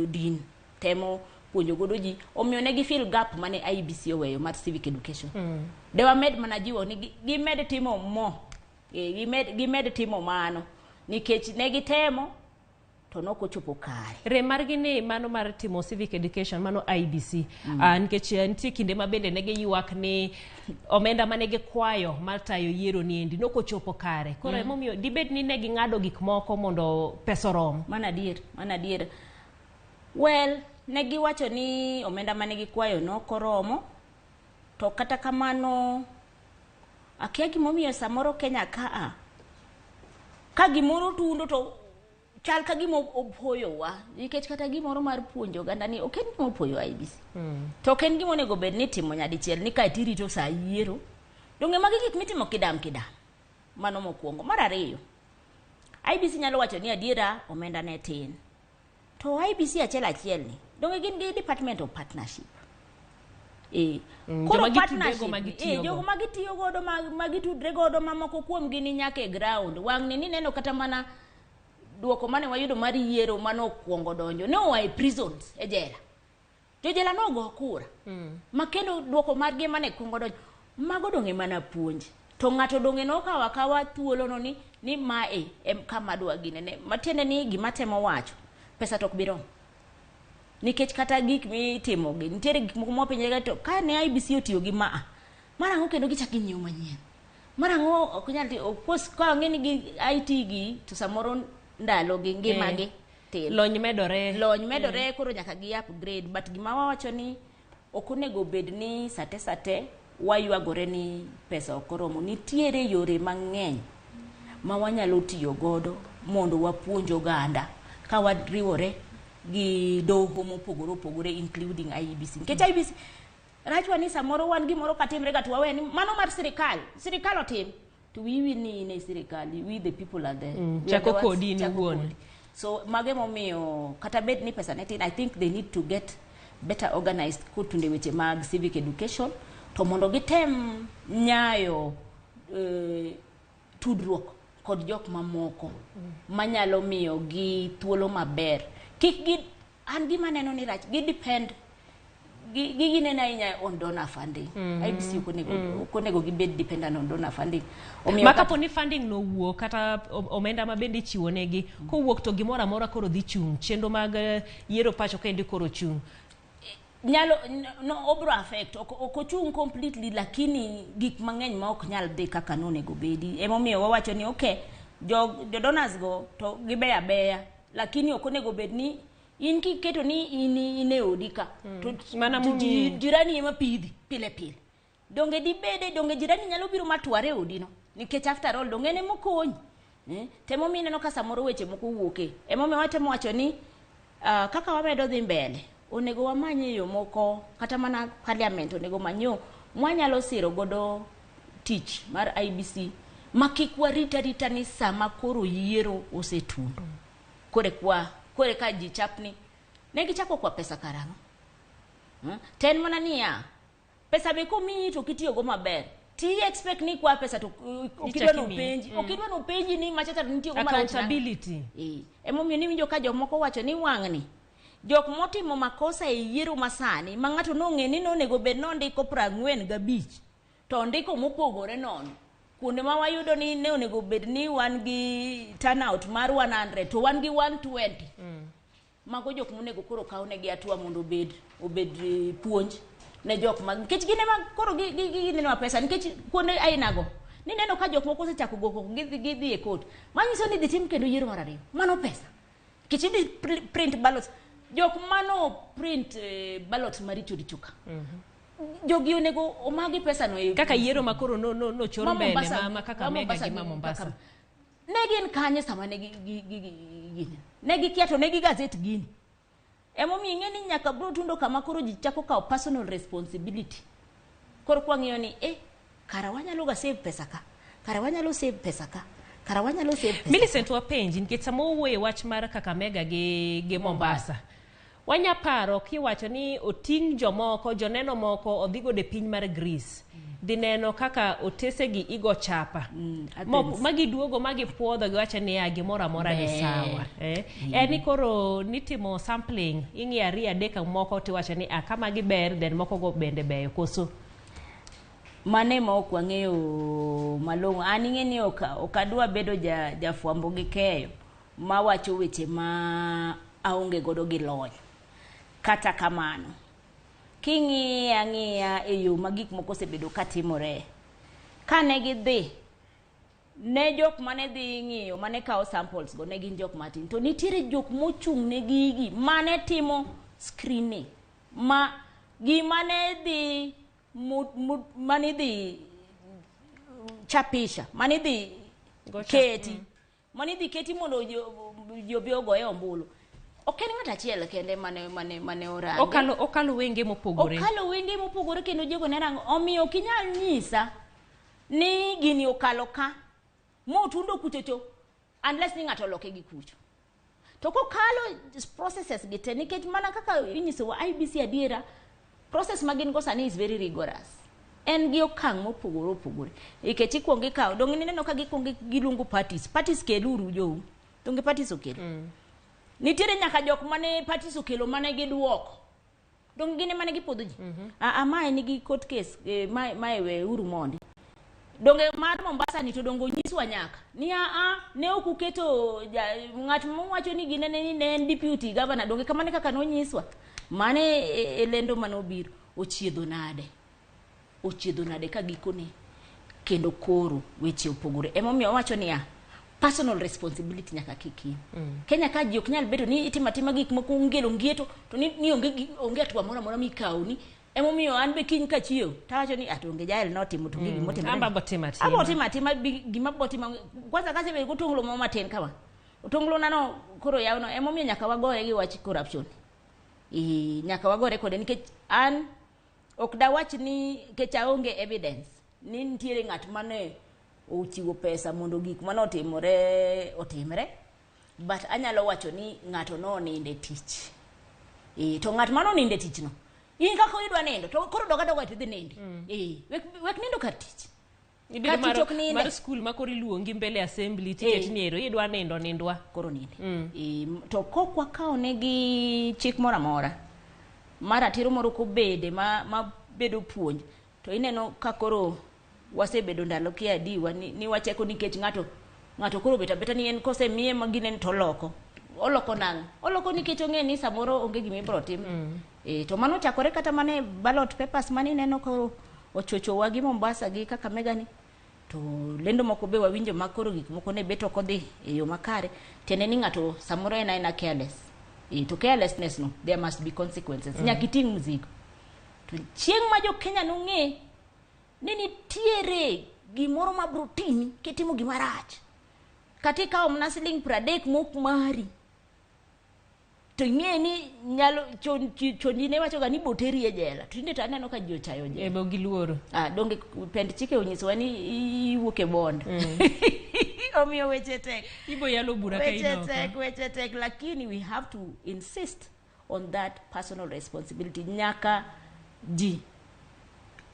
din temo puonjo godo ji, omiyo ne gi fill gap mane IEBC oweyo mar civic education. De wamed mana jiwo ni gimed timo mo. Gimed timo mano nikech ne gitemo to nokochopo kare.
Rem margi ni mano mar timo civic education mano IEBC. Nikech nitie kinde ma bende ne giywak ni omenda mane gikwayo mar tayo yiero ni endi nokochopo kare. Koro emomiyo dibed ni ne ging'ado gik moko mondo pesa orom.
Mano adier. Well, ne giwacho ni omenda mane gikwayo nokoromo, to kata kamano akia gimomiyo samoro Kenya ka gimoro tundo to chal ka gima opoyowa, nikech kata gimoro mar puonjo oganda ni ok en gima opoyo IEBC. To ok en gima onego bed ni itimo nyadichiel ni kae tirito sa yiero. Donge magi gik mitimo kidam kidam. Mano mokwongo. Mar ariyo, IEBC nyalo wacho ni adiera omenda ne tin. To IEBC achiel achiel ni, donge gin gi Department of Partnership. Koro partnership, jogo magitiyo godo, magitudre godo, mamoko kuom gi ni nyaka e ground. Wang'ni ni neno kata mana duoko mane wayudo mar yiero mano okuongo donjo. Ne oa e prisons, e jela. Jojela nogo kura. Ma kendo duoko margi mane kuongo donjo. Mago donge mana puonj. To ng'ato donge nokawo akawa thuolono ni mae em kama adwa ginene. Matiende ni gima temo wacho, pesa to ok bi romo. Nikech kata gik mitimo gi, nitiere gik moko mwapenjore to ka ne IEBC otiyo gi maa, mar ang'o kendo gichak ginyiewo manyien? Mar ang'o ok nyal tiyo? Of course, ka wang'e ni gi IT gi, to samoro ndalo gi ngima gi tin.
Lony medore.
Lony medore, koro nyaka gi upgrade. But gima wawacho ni ok onego bed ni sate sate waywagore ni pesa ok oromo. Nitiere yore mang'eny ma wanyalo tiyo godo mondo wapuonj oganda ka wariwore gi doho mopogore opogore including IEBC. Nikech IEBC rachwa ni samoro wan gimoro katimre ga to wawe ni mano mar sirikal, sirikal otim. To wiwi ni in e sirikal, we the people are there.
Chako kodi in owuon.
So mage momiyo kata bed ni pesa ne tin, I think they need to get better organized kotunde weche mag civic education to mondo gitem nyayo tudruok kod jok mamoko manyalo miyo gi thuolo maber. Kik gi an gima neno ni rach, gi depend gi gineno ahinya on donor funding. IEBC ok onego gibed dependent on donor funding. Omiyo
Ma kapo ni funding no wuok kata omenda ma bende ichiwo negi kowuok to gimoro amora koro dhi chung', chenro mag yiero pacho kendi koro chung'.
Nyalo no obro affect ok ochung' completely, lakini gik mang'eny ma ok nyal dhi kaka nonego bedi. Emomiyo wawacho ni okay, jo donors go to gibeyo abeya, lakini ok onego bed ni in kiketo ni in e odi ka to jirani ema pidhi pile pile. Donge dibede, donge jirani nyalo biro matware e odi no, nikech after all donge en emokonyi. Temo mineno ka samoro weche moko wuoke. Emomiyo watemo wacho ni kaka wamedo dhi mbele, onego wamany yo moko, kata mana parliament onego many yo mwanyalo siro godo tich mar IEBC ma kik warita rita ni sama koro yiero osetundo. Kore ka ji chapni, ne gichako kwa pesa karang'o? Ten mana niya, pesa be komiyi to kitiyogo maber. Ti expect ni kwa pesa to okidwa no penji ni machacha nitiyogo marach.
Accountability.
Emomiyo niwinjo ka jomoko wacho ni wang'ni jok motimo makosa e yiero masani ma ng'ato nong'e ni nonego bed nondiko 45 to ondiko mopogore nono. Kuonde ma wayudo ni ne onego bed ni wan gi turnout mar 100 to wan gi 120. Mago jok monego koro kawnegi hatua mondo obed puonj ne jok ma nikech gin ema koro gineno pesa nikech kuonde ainago Nineno ka jok moko osechako go koko gidhi gidhi e court. Manyiso ni dhi tim kendo yiero mar ariyo. Mano pesa. Nikech idhi print ballots. Jok mano print ballots maricho richo ka. Jogi onego omagi pesa no e
Kaka yiero ma koro no no nochor
ma
mbele
Mombasa-
ma, ma
ma
Kakamega
Mombasa
gi ma
gi
Mombasa.
Ne gin kanye sama ne gi ne gikia to ne gi gazet gini. Emomiyo ing'e ni nyaka bro tundo kama koro ji chako kawo personal responsibility. Koro kwang'iyo ni kara wanyalo ga save pesa ka, kara wanyalo save pesa ka, kara wanyalo save pesa.
Millicent wapenji nikech sama owuoyo e wach mar Kakamega gi Mombasa. Wanya paro kiwacho ni oting' jomoko, joneno moko odhi godo e piny mar Greece. Dhi neno kaka otesegi igo chapa.
Athens.
Magiduogo magipuodho giwacho niya gimoro amora ni
Ber.
sawa. En ni koro nitimo sampling, ing'iyo ariyo adek moko tiwacho ni ka magi ber then moko go bende beyo koso.
Mane ma ok wang'eyo malong'o. An ing'e ni ok adwa bedo jafwambo gi keyo mawacho weche ma aonge godo gi lony. Kata kamano, king'iye ang'iya e yo ma gik moko osebedo katimore, kane gidhi, ne jok mane dhi ng'iyo, mane kawo samples go, ne gin jok matin. To nitiere jok mochung' ne gigi, mane timo screening, ma gima ne dhi mane dhi chapisha, mane dhi keti, mane dhi keti mondo ji obi ogoye ombulu. Ok en ng'at achiel kende mane orange.
Okalo wenge mopogore.
Okalo wenge mopogore kendo jogo ne rango. Omiyo ok inyal nyisa ni gini okalo ka motundo kuchocho unless ni ng'ato oloke gi kucho. To kokalo processes gi te, nikech mana kaka inyisowa IEBC adiera, process ma gin go sani is very rigorous. En gi okang' mopogore opogore. Nikech ikuongo ikawo, donge ineno ka gikuongo giluongo parties. Parties keluru jou. Donge parties okelo. Nitiere nyaka jok mane parties okelo mane giduoko. Donge gin ema ne gipodho ji? Mae nigi court case, mae we uru mondi. Donge mar Mombasa ni to donge onyiswa nyaka ni ne ok uketo ng'at mowacho ni gine ne ni en deputy governor, donge kamano kaka nonyiswa? Mane e lendo mane obiro, ochiedho nade? Ochiedho nade ka gikone kendo koro weche opogore. Emomiyo owacho niya, personal responsibility nyaka kik in. Kenya ka ji ok nyal bedo ni itimo atima gik moko ngelo ngieto to ni onge hatua moro amora mikawoni. Emomiyo an be kiny kachiew tawacho ni to onge jael notimo to onge gima otimore.
Amba botimo atima.
Abo timo atima gima botimo. Kwanza kasebedo gotonglo moro matin kama. Otonglo nano koro yawno. Emomiyo nyaka wagore gi wach corruption. Nyaka wagore kode nikech an ok dawach ni nikech aonge evidence ni nitiere ng'at mane ochiwo pesa mondo gik mane otimore otimre, but anyalo wacho ni ng'ato nonindo e tich. To ng'at mane onindo e tich no, in kaka idwa nindo to koro doga doga tidhi nindi. Wek nindo kar tich.
Ibiro
Kar tich ok ninde.
mar skul ma koro iluongi mbele assembly tiket ni ero idwa nindo nindwa.
Koro ninde. To kok wakawo negi chik moro amora mar ratiro moro kobede ma bedo puonj, to ineno ka koro wasebedo ndalo kia adiwa ni wacheko nikech ng'ato koro obet abeta ni en kosemiye ma gine to oloko. Oloko nang'o? Oloko nikech ong'e ni samoro onge gima ibiro tim. To mano ochakore kata mana e ballot papers mane ineno koro ochochowa gi Mombasa gi Kakamega ni. To lendo moko be wawinjo ma koro gik moko ne bet ok odhi e yo makare. Tiende ni ng'ato samoro en aena careless. To carelessness no, there must be consequences. Nyaka iting' mzigo. To chieng' ma jo Kenya nong'e ni nitiere gimoro ma biro timi kitimo gima rach. Kata ikawo mana siling' 30 mok mari, to ing'e ni nyalo chon ji ne wacho ga ni boteri e jela. To tinde to aneno ka ji ochayo jela.
Ebo giluoro.
Donge pend chike onyisowa ni iwuok e bond. Omiyo weche tek.
Ibo yalo bura ka
Weche
inoko.
tek, weche tek, lakini we have to insist on that personal responsibility. Nyaka ji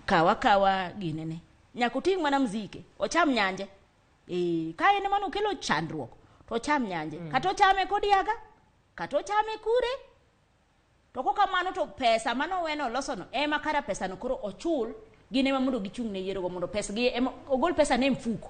kawa kawa ginene. Nyaka oting' mana mzike, ocham nyanje. Ka en mano okelo chandruok, to ocham nyanje. Kata ochame kodiaga, kata ochame kure. To kokamano to pesa mano oweno olosono, ema kara pesano koro ochul Gin ema mondo gichung' ne yiero go mondo pesgi ema ogol pesa ne e mfuko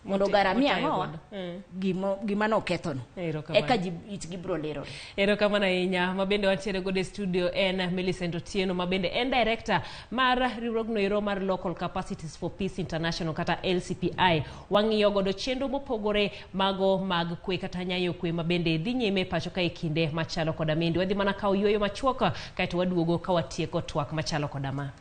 mondo ogaramia
Motayo
ang'owa
godo.
Gima nokethono.
Erokamano.
Eka ji itgi biro lerore.
Erokamano ahinya. Ma bende wantiere godo e studio en Millicent Otieno, ma bende en director mar riwruogno ero mar Local Capacities for Peace International kata LCPI. Wang'iyo godo chenro mopogore mago mag kwe kata nyayo kwe ma bende dhi nyime pacho ka e kinde machalo koda mendi. Wadhi mana kawo yueyo machuok kaeto waduogo ka watieko twak machalo koda ma.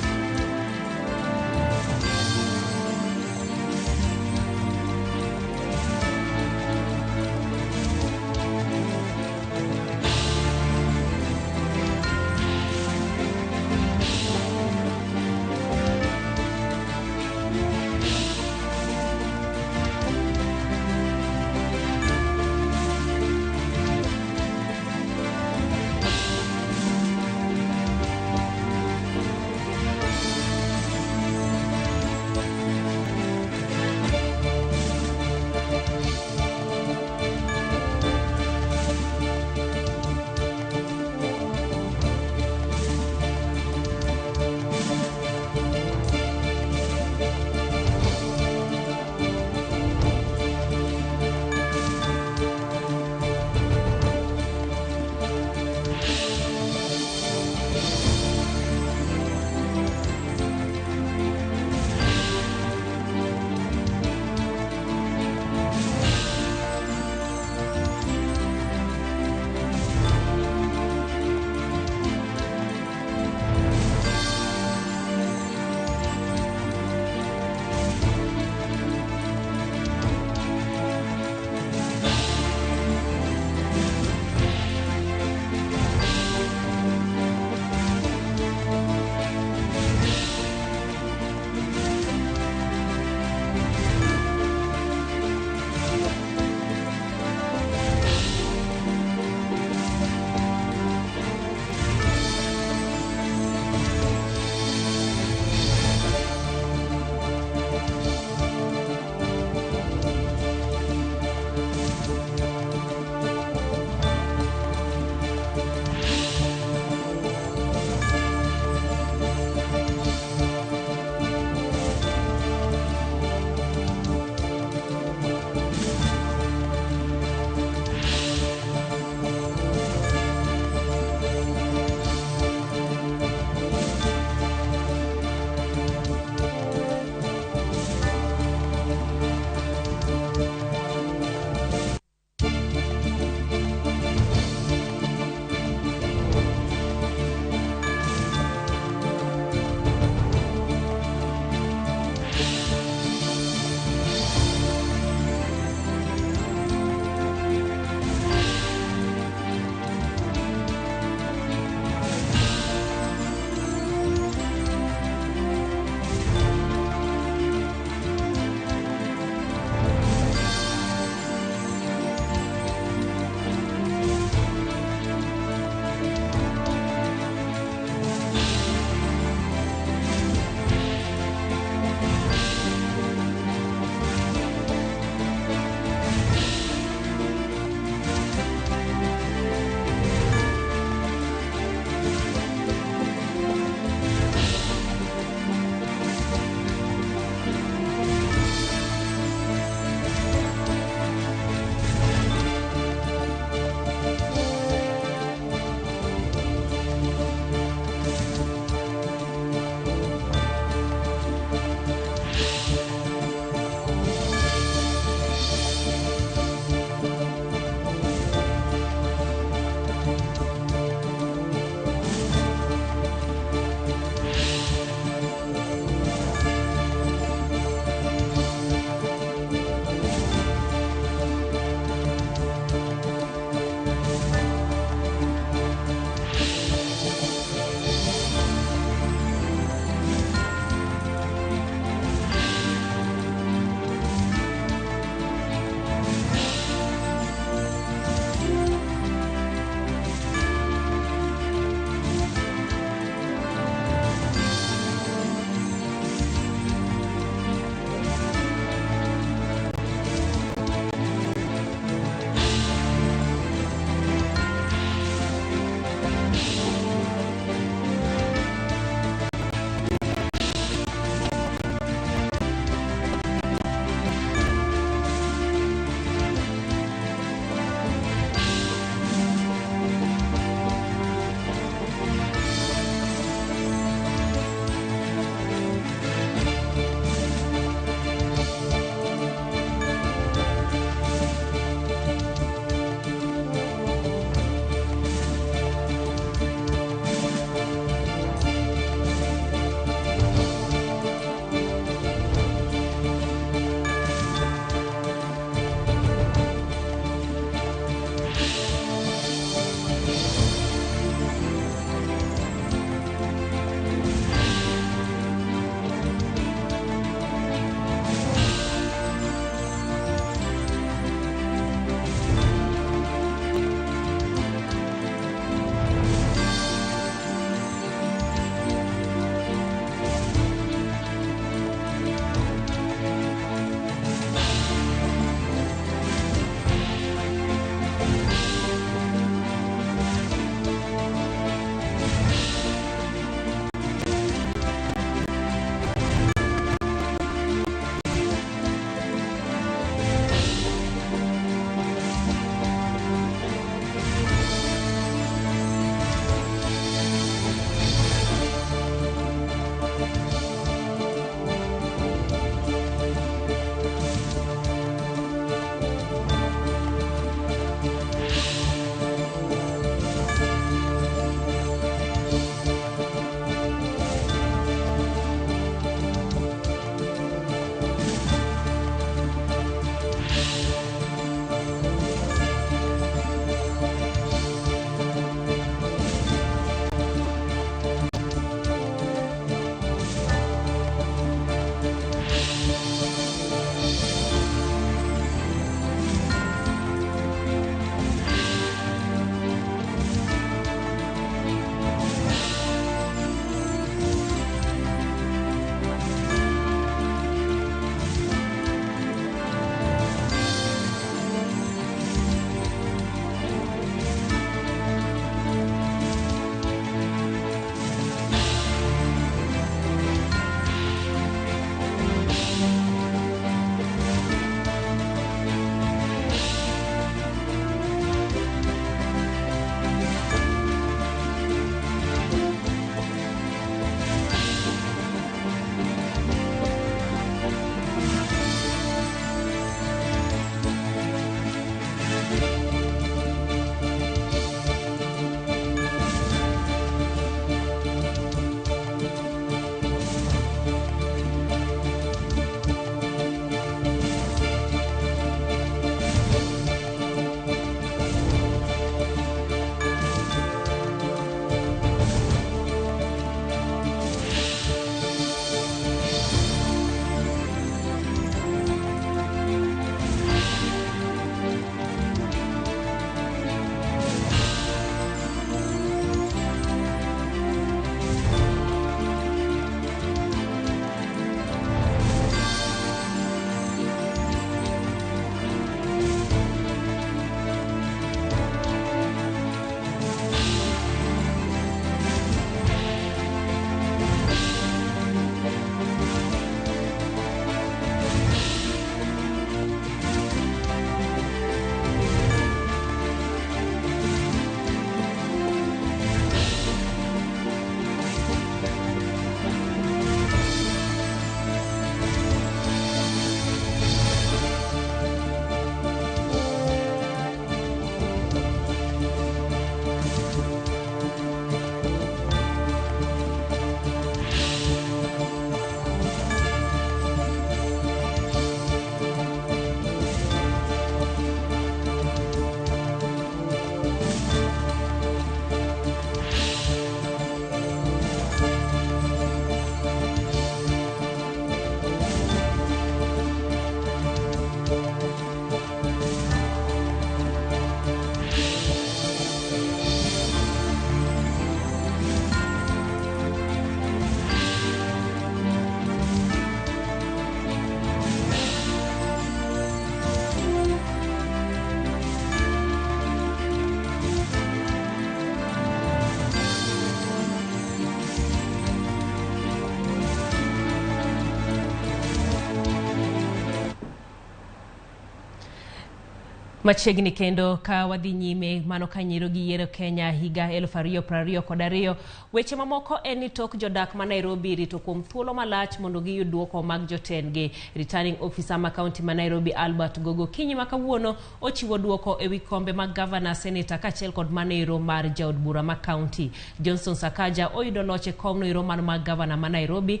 Machiegni kendo ka wadhi nyime mano kanyiero gi yiero Kenya higa 2022. Weche mamoko en ni tok jodak ma Nairobi rito kuom thuolo malach mondo giyud duoko mag jotendgi. Returning officer ma kaunti ma Nairobi Albert Gogo kinyi ma kawuono ochiwo duoko ewi kombe mag gavana, seneta kaachiel kod manero mar jaod bura ma kaunti. Johnson Sakaja oyudo loch e komno ero mar mag gavana ma Nairobi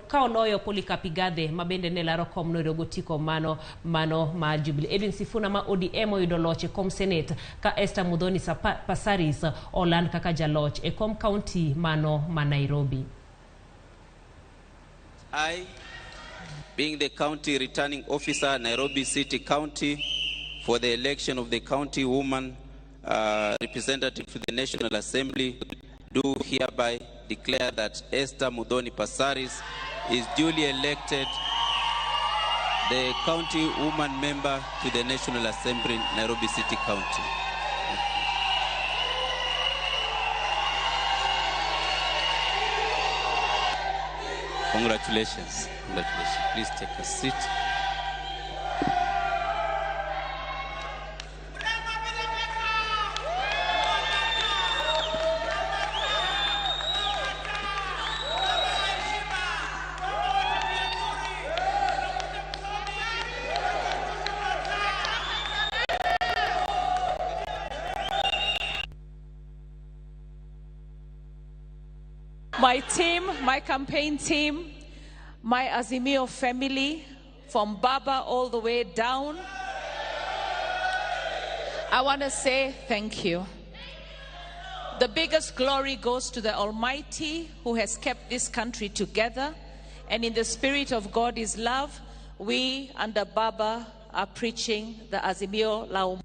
ka oloyo Polycarp Igathe ma bende ne laro komno ero gotiko mano ma Jubilee. Edwin Sifuna ma ODM oyudo loch e kom Senate ka Esther Muthoni Passaris oland kaka jaloch e kom kaunti mano ma Nairobi.
I, being the county returning officer, Nairobi City County, for the election of the county woman representative to the National Assembly, do hereby declare that Esther Muthoni Passaris is duly elected the county woman member to the National Assembly, Nairobi City County. Congratulations. Congratulations. Please take a seat.
My team, my campaign team, my Azimio family, from Baba all the way down, I want to say thank you. The biggest glory goes to the Almighty who has kept this country together, and in the spirit of God is love, we under Baba are preaching the Azimio La Umoja.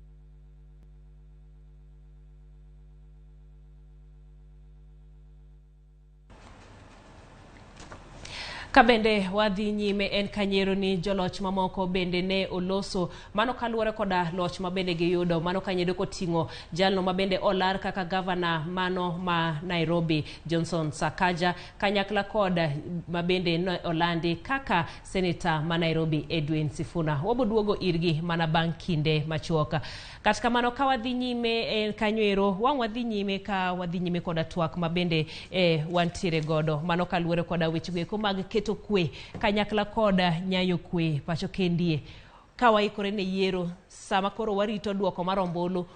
Kabende wadhi nyime en kanyero ni joloch mamoko bende ne oloso mano kaluwore koda loch mabende giyudo mano kanyero koting'o jalno mabende olar kaka gavana mano ma Nairobi Johnson Sakaja kanyakla kod mabende ne olandi kaka seneta ma Nairobi Edwin Sifuna. Waboduogo irgi mana bang' kinde machuok. Kata kamano ka wadhi nyime en kanywero wang' wadhi nyime ka wadhi nyime koda twak mabende wantiere godo mano kaluwore koda weche goeko mag keto kwe kanyakla koda nyayo kwe pacho kendie ka waikore ne yiero sama koro warito duoko mar ombulu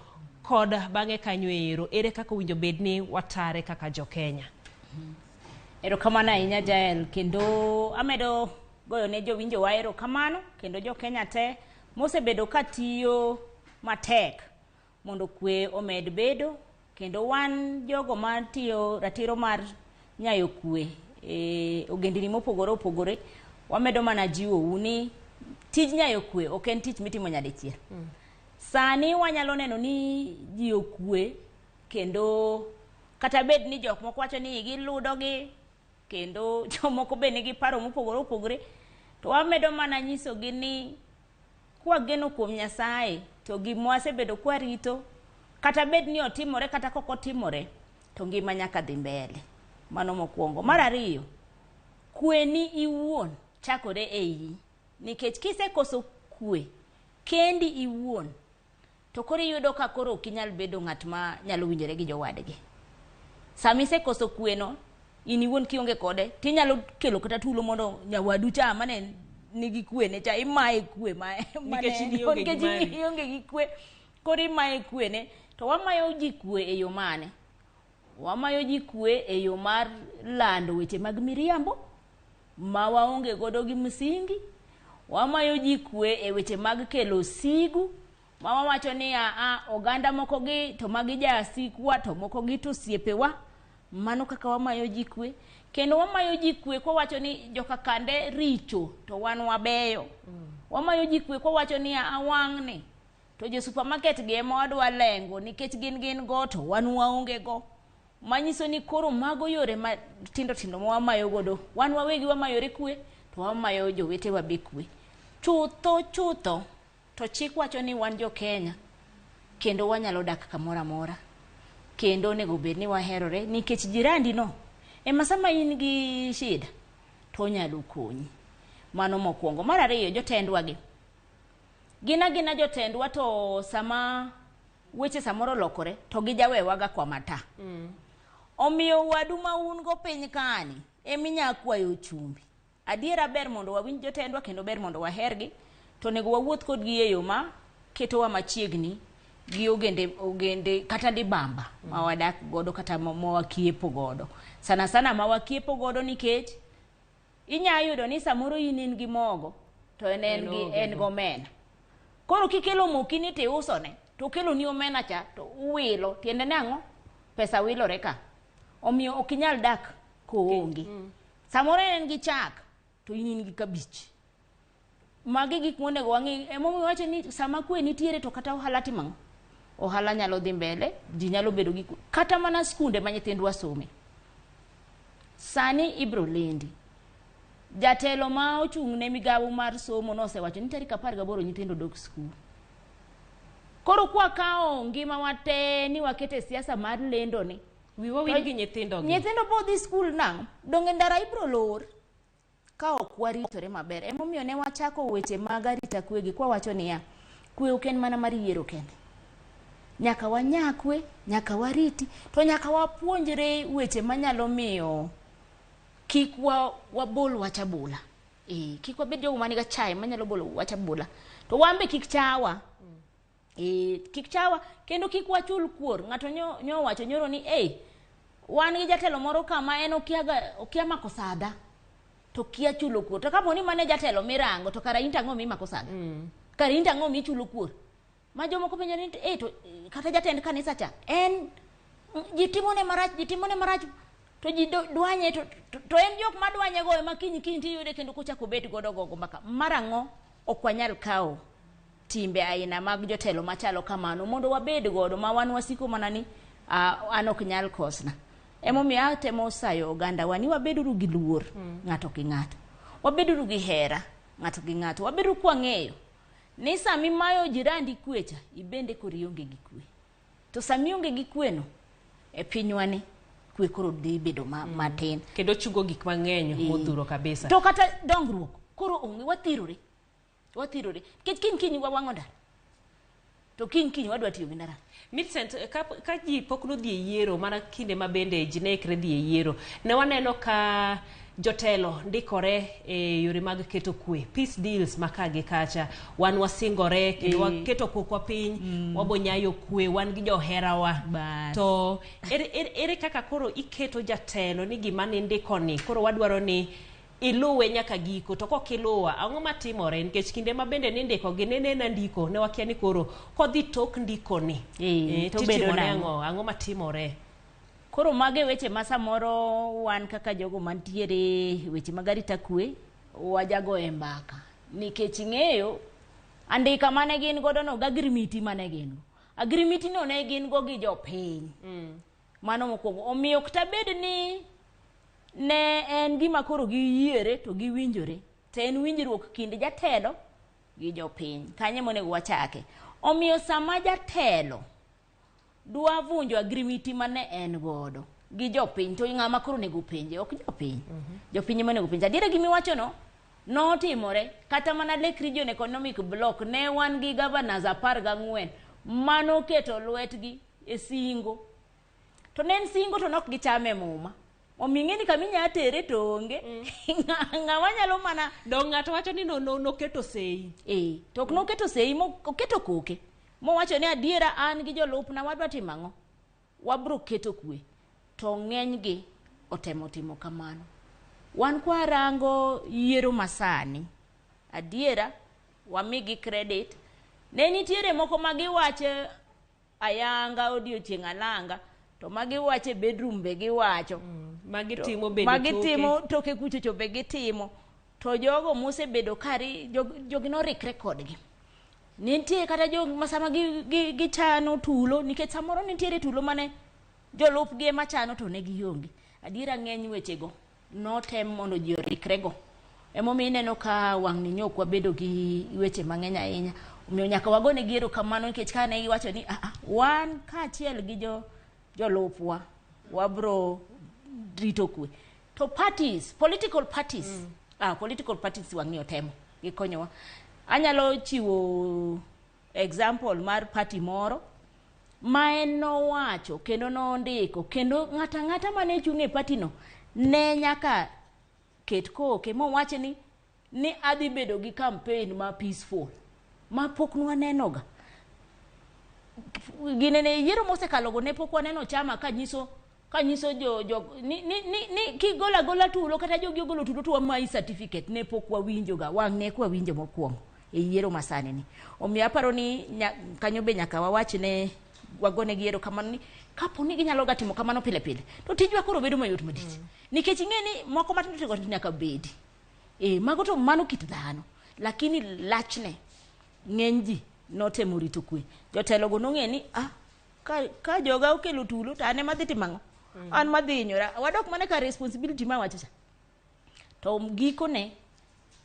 kod bang'e kanyo ero ere kaka owinjo bed ni watare kaka jo-Kenya.
Erokamano ahinya Jael, kendo amedo goyo ne jowinjowa erokamano kendo jo-Kenya te mosebedo katiyo matek mondo kwe omed bedo, kendo wan jogo matiyo ratiro mar nyayo kwe ogendini mopogore opogore wamedo mana jiwou ni tij nyayo kwe ok en tich mitimo nyadichiel. Sani wanyalo neno ni ji okwe kendo kata bed ni jok moko wacho ni giludogi kendo jomoko be nigi paro mopogore opogore, to wamedo mana nyisogi ni kwageno kuom Nyasaye to gima wasebedo kwarito kata bed ni otimore kata kok otimore to ngima nyaka dhi mbele. Mano mokwongo. Mar ariyo, kweni iwuon chakore e iyi, nikech kisekoso kwe kendi iwuon to koro iyudo ka koro ok inyal bedo ng'at ma nyalo winjore gi jowadgi. Sama isekoso kweno in iwuon kionge kode tinyalo kelo kata tulo mondo nyawadu cha mane nigi kwene cha imaye kwe nikech ionge gi kwe, koro imaye kwene. To wamayo ji kwe e yo mane? Wamayo ji kwe e yo mar lando weche mag miriambo ma waonge godo gi msingi. Wamayo ji kwe e weche mag kelo sigu ma wawacho ni a oganda moko gi to magi jasikwa to moko gi to osiepewa. Mano kaka wamayo ji kwe. Kendo wamayo ji kwe kwawacho ni joka kande richo to wan wabeyo. Wamayo ji kwe kwawacho ni a wang'ni to jo supermarket gi ema wadwa lengo nikech gin go to wan waonge go. Manyiso ni koro mago yore matindo tindo ma wamayo godo wan wawegi wamayore kwe to wamayo jowetewa be kwe. Chutho chutho to chik wacho ni wan jo Kenya kendo wanyalo dak kamoro amora kendo onego bed ni waherore nikech jirandi no ema sama in gi shida to onyalo konyi. Mano mokwongo. Mar ariyo, jotendwa gi Gin agina jotendwa to sama weche samoro olokore to gijawewaga kwa mata. Omiyo wadu ma un go piny kani eminya kwayo chumbi. Adiera ber mondo wawinj jotendwa kendo ber mondo wahergi, to onego wawuoth kodgi e yo ma ketowa machiegni gi ogende kata libamba ma wadak godo kata ma wakiepo godo. Sana sana ma wakiepo godo nikech inya yudo ni samoro in in gi mogo to en gi en gomena. Koro kikelo mokini tiusone to okelo ni omena cha to uwilo, tiende ni ang'o? Pesa wilore ka. Omiyo ok inyal dak koonge. Samoro en gi chak to in in gi kabich. Magi gik monego wang'i. Emomiyo wacho ni sama kwe nitiere to kata ohala timo ang'o? Ohala nyalo dhi mbele, ji nyalo bedo gi kwe. Kata mana skunde ma nyithindwa some. Sani ibro lendi. Jatelo ma ochung' ne migawo mar somo nosewacho ni tarik 18 nyithindo dok skul. Koro kwakawo ngima wa te ni wakete siasa mar lendo ni.
Wiwa wil gi nyithindo gi.
Nyithindo bo dhi skul nang'o? Donge ndara ibro lor? Ka ok waritore maber. Emomiyo ne wachako weche mag arita kwe gi kwawacho niya, kwe ok en mana mar yiero kende. Nyaka wanya kwe, nyaka wariti, to nyaka wapuonjre weche manyalo miyo kik wabol wach abola. Kik wabed jogo man gi achaye manyalo bolo wach abola. To wan be kik chawa. Kik chawa kendo kik wachul kuor. Ng'ato nyo owacho nyoro ni wan gi jatelo moro kama en okia mako sadha to kia chulo kuor. To kapo ni mane jatelo mirango to kara in to ang'o mimako sadha? Kara in to ang'o michulo kuor? Ma jomoko penjo ni to kata jatend kanisa cha en ji timone marach to ji dwanye to en jok madwanye go ema kiny kiny tiyude kendo kochako bet godo gogo mbaka. Mar ang'o ok wanyal kawo timbe aina mag jotelo machalo kamano mondo wabed godo ma wan wasiko mana ni an ok nyal kosna. Emomiyo atemo sayo oganda wa ni wabeduru gi luor ng'ato gi ng'ato, wabeduru gi hera ng'ato gi ng'ato, wabeduru kwang'eyo ni sami mayo jirandi kwecha ibende koro ionge gi kwe. To sami onge gi kweno e pinywa ni kwe koro dhi bedo matin
kendo chungo gik mang'eny modhuro kabisa.
To kata dongruok koro onge, wathirore nikech kiny kiny wawang'o ndara to kiny kiny wadwa tiyo gi ndara.
Millicent, ka ji pok nodhi e yiero, mana kinde ma bende ji ne ikre dhi e yiero, ne waneno ka jotelo ndikore e yore mag keto kwe, peace deals ma ka gi kacha. Wan wasingore kendo waketo kokwa piny, wabonyayo kwe, wan gi joherawa. To ere kaka koro iketo jatelo ni gima nindikoni koro wadwaro ni iluwe nyaka giko, to kok iluwa ang'o matimore? Nikech kinde ma bende nindiko gi ne ndiko ne wakia ni koro kodhi tok ndiko ni
to bedo nang'o?
Ang'o matimore?
Koro mage weche ma samoro wan kaka jogo mantiere weche mag arita kwe wajago e mbaka, nikech ing'eyo andika mane gin godo no gi agrimiti mane gin go, agrimiti no ne gin go gi jopiny. Mano mokwongo. Omiyo kata bed ni ne en gima koro giyiere to giwinjore, to en winjruok kind jatelo gi jopiny. Kanye monego wachake? Omiyo sama jatelo dwa vunjo agrimiti mane en godo gi jopiny, to ng'ama koro onego penje? Ok jopiny. Jopiny ema onego penje. Adiera gimiwacho no notimore kata mana Lake Region Economic Block ne wan gi governors 14 manoketo lwetgi e singo. To ne en singo to nok gichame muma. Omiyo ing'e ni kama inya tere to onge. Ng'ama nyalo mana
dong' ng'ato wacho ni noketo sei.
To ok noketo sei, oketo koke. Mowacho ni adiera an gi jolupna wadwa timo ang'o? Wabro keto kwe. To ng'enygi otemo timo kamano. Wan kwarango yiero masani, adiera wamigi credit. Ne nitiere moko ma giwacho ayanga odiochieng' alanga, to magiwacho e bedroom be giwacho.
Magitimo bende
magitimo toke kucho be gitimo. To jogo mosebedo kari jogi norikre kodgi. Nitie kata jog ma sama gichano tulo, nikech samoro nitiere tulo mane jolupgi ema chano to ne gionge. Adiera ng'eny wechego notem mondo ji orikrego. Emomiyo ineno ka wang'ni nyo ok wabedo gi weche mang'eny ahinya. Omiyo nyaka wagonegi erokamano nikech kane giwacho ni wan kaachiel gi jolupwa wabro rito kwe. To parties, political parties, political parties wang'ni otemo gikonyowa. Anyalo chiwo example mar party moro ma en nowacho kendo nondiko kendo ng'ata ng'ata mane chung' e party no ne nyaka ket koke mowache ni adhi bedo gi campaign ma peaceful ma pok nwanenoga. Ginene yiero mosekalogo ne pok waneno chama ka nyiso jo ni kigola gola tulo kata jogi ogolo tulo to wamayi certificate ne pok wawinjoga wang' ne kwa winjo mokwongo e yiero masani ni. Omiyo aparo ni kanyo be nyaka wawach ne wagone gi erokamano ni kapo ni ginyalo ga timo kamano pile pile to tijwa koro bedo mayot madich. Nikech ing'e ni moko matindo tindo nyaka bedi. Mago to mano kit dhano, lakini lachne ng'eny ji notemo rito kwe. Jotelo go nong'e ni ka joga okelo tulo to an ema dhi timo ang'o? An madhi hinyora. Wadok mana ka responsibility ma wacho cha. To gikone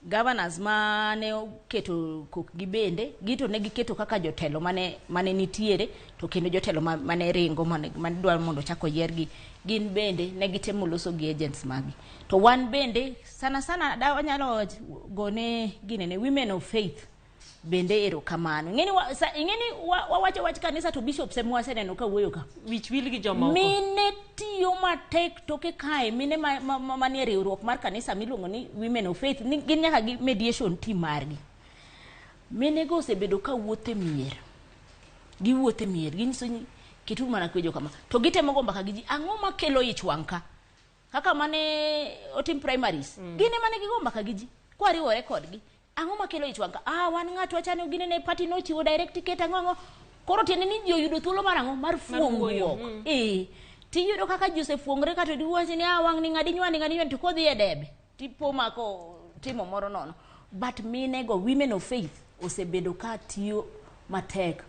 governors mane oketo kokgi bende gito ne giketo kaka jotelo mane nitiere to kendo jotelo mane ringo mane dwaro mondo ochak oyiergi gin bende ne gitemo loso gi agents magi. To wan bende sana sana da wanyalo gone ginene women of faith bende erokamano. Ing'eni wawacho wach kanisa to bishops ema waseneno ka wuoyo ka.
Wich wil gi jomoko.
Mine tiyo matek toke kae, mine manie riwruok mar kanisa miluongo ni Women of Faith, gin nyaka gi mediation team margi. Mine go osebedo ka wuotho e mier. Giwuotho e mier, ginyiso ni keturu mana kwe jokama. To gitemo go mbaka gi ji, ang'o makelo ich wang' ka? Kaka mane otim primaries. Gin ema ne gigo mbaka gi ji, kwariwore kodgi. Ang'o makelo ich wang' ka? Wan ng'ato wachane ginene party nochiwo direct ticket ang'o. Koro tiende ni ji oyudo thuolo mar ang'o? Mar fuong'ruok. Tiyudo kaka ji osefuong're kata diwacho ni wang' ni ng'adi nywani ng'adi nywani to kodhi e debe tipo mako timo moro nono. But mine go women of faith osebedo ka tiyo matek.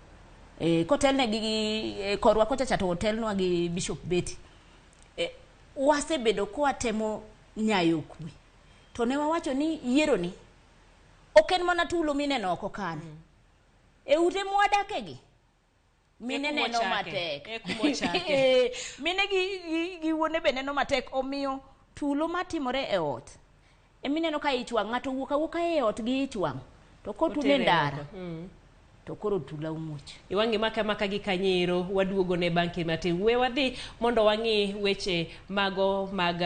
Kotelne gi korwa kocha cha to otelnwa gi Bishop Betty. Wasebedo kwatemo nyayo kwe. To ne wawacho ni yiero ni ok en mana tulo mineno oko kanyo. E ute mwadakegi mine neno matek. Mine gi wuone be neno matek. Omiyo tulo matimore e ot emineno ka ich wang' ng'ato wuok awuoka e ot gi ich wang' to kotune ndara to koro tula omuoch.
Iwang'i maka gi kanyero waduogo ne banki matin. We wadhi mondo wang'i weche mago mag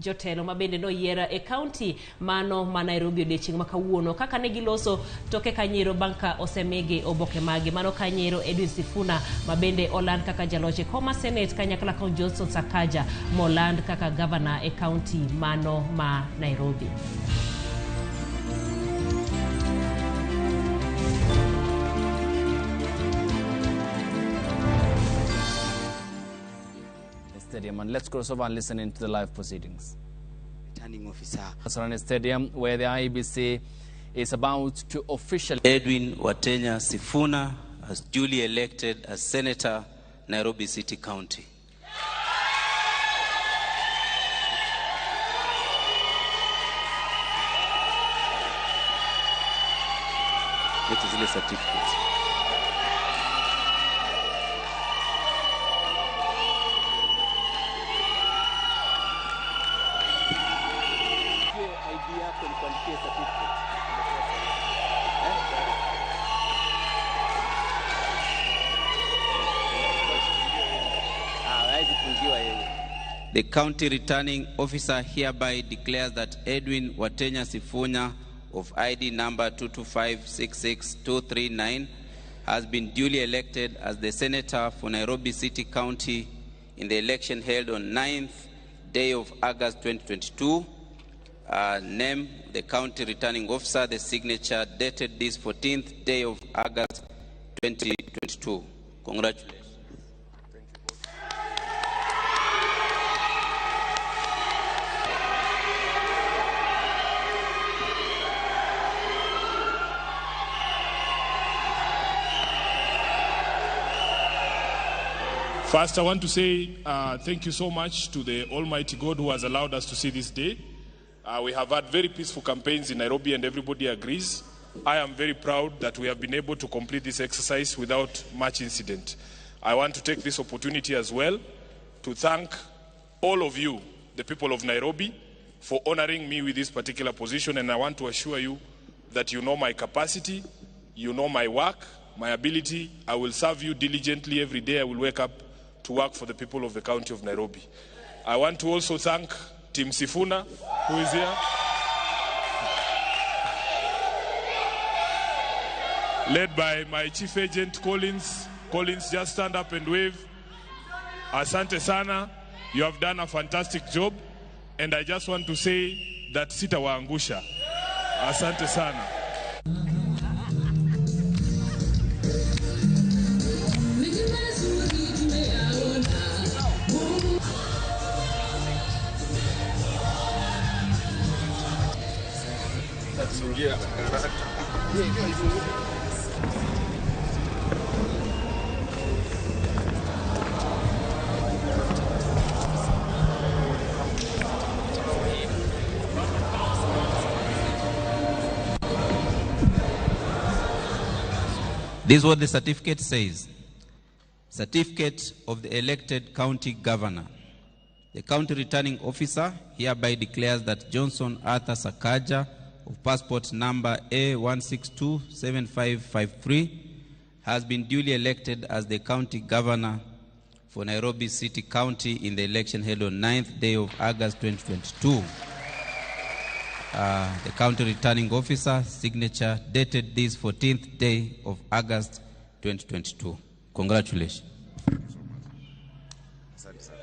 jotelo mabende noyier e county mano ma Nairobi odiechieng' ma kawuono kaka ne giloso toke kanyero bang' ka osemigi oboke magi. Mano kanyero Edwin Sifuna mabende oland kaka jaloch e kom mar Senate kanyakla kod Johnson Sakaja moland kaka governor e county mano ma Nairobi.
Stadium, and let's cross over and listen into the live proceedings.
Returning officer.
Kasarani Stadium, where the IEBC is about to officially...
Edwin Watenya Sifuna as duly elected as Senator, Nairobi City County. It is the certificate. The county returning officer hereby declares that Edwin Watenya Sifuna of ID number 22566239 has been duly elected as the senator for Nairobi City County in the election held on 9th day of August 2022. Name the county returning officer, the signature dated this 14th day of August 2022. Congratulations.
First, I want to say thank you so much to the Almighty God who has allowed us to see this day. We have had very peaceful campaigns in Nairobi and everybody agrees. I am very proud that we have been able to complete this exercise without much incident. I want to take this opportunity as well to thank all of you, the people of Nairobi, for honoring me with this particular position, and I want to assure you that you know my capacity, you know my work, my ability. I will serve you diligently every day. I will wake up to work for the people of the county of Nairobi. I want to also thank Tim Sifuna, who is here. Led by my chief agent, Collins. Collins, just stand up and wave. Asante sana. You have done a fantastic job. And I just want to say that sitawaangusha. Asante sana.
This is what the certificate says. Certificate of the elected county governor. The county returning officer hereby declares that Johnson Arthur Sakaja of passport number A1627553 has been duly elected as the county governor for Nairobi City County in the election held on 9th day of August 2022. The county returning officer signature dated this 14th day of August 2022. Congratulations.
Thank you so much. Asante sana.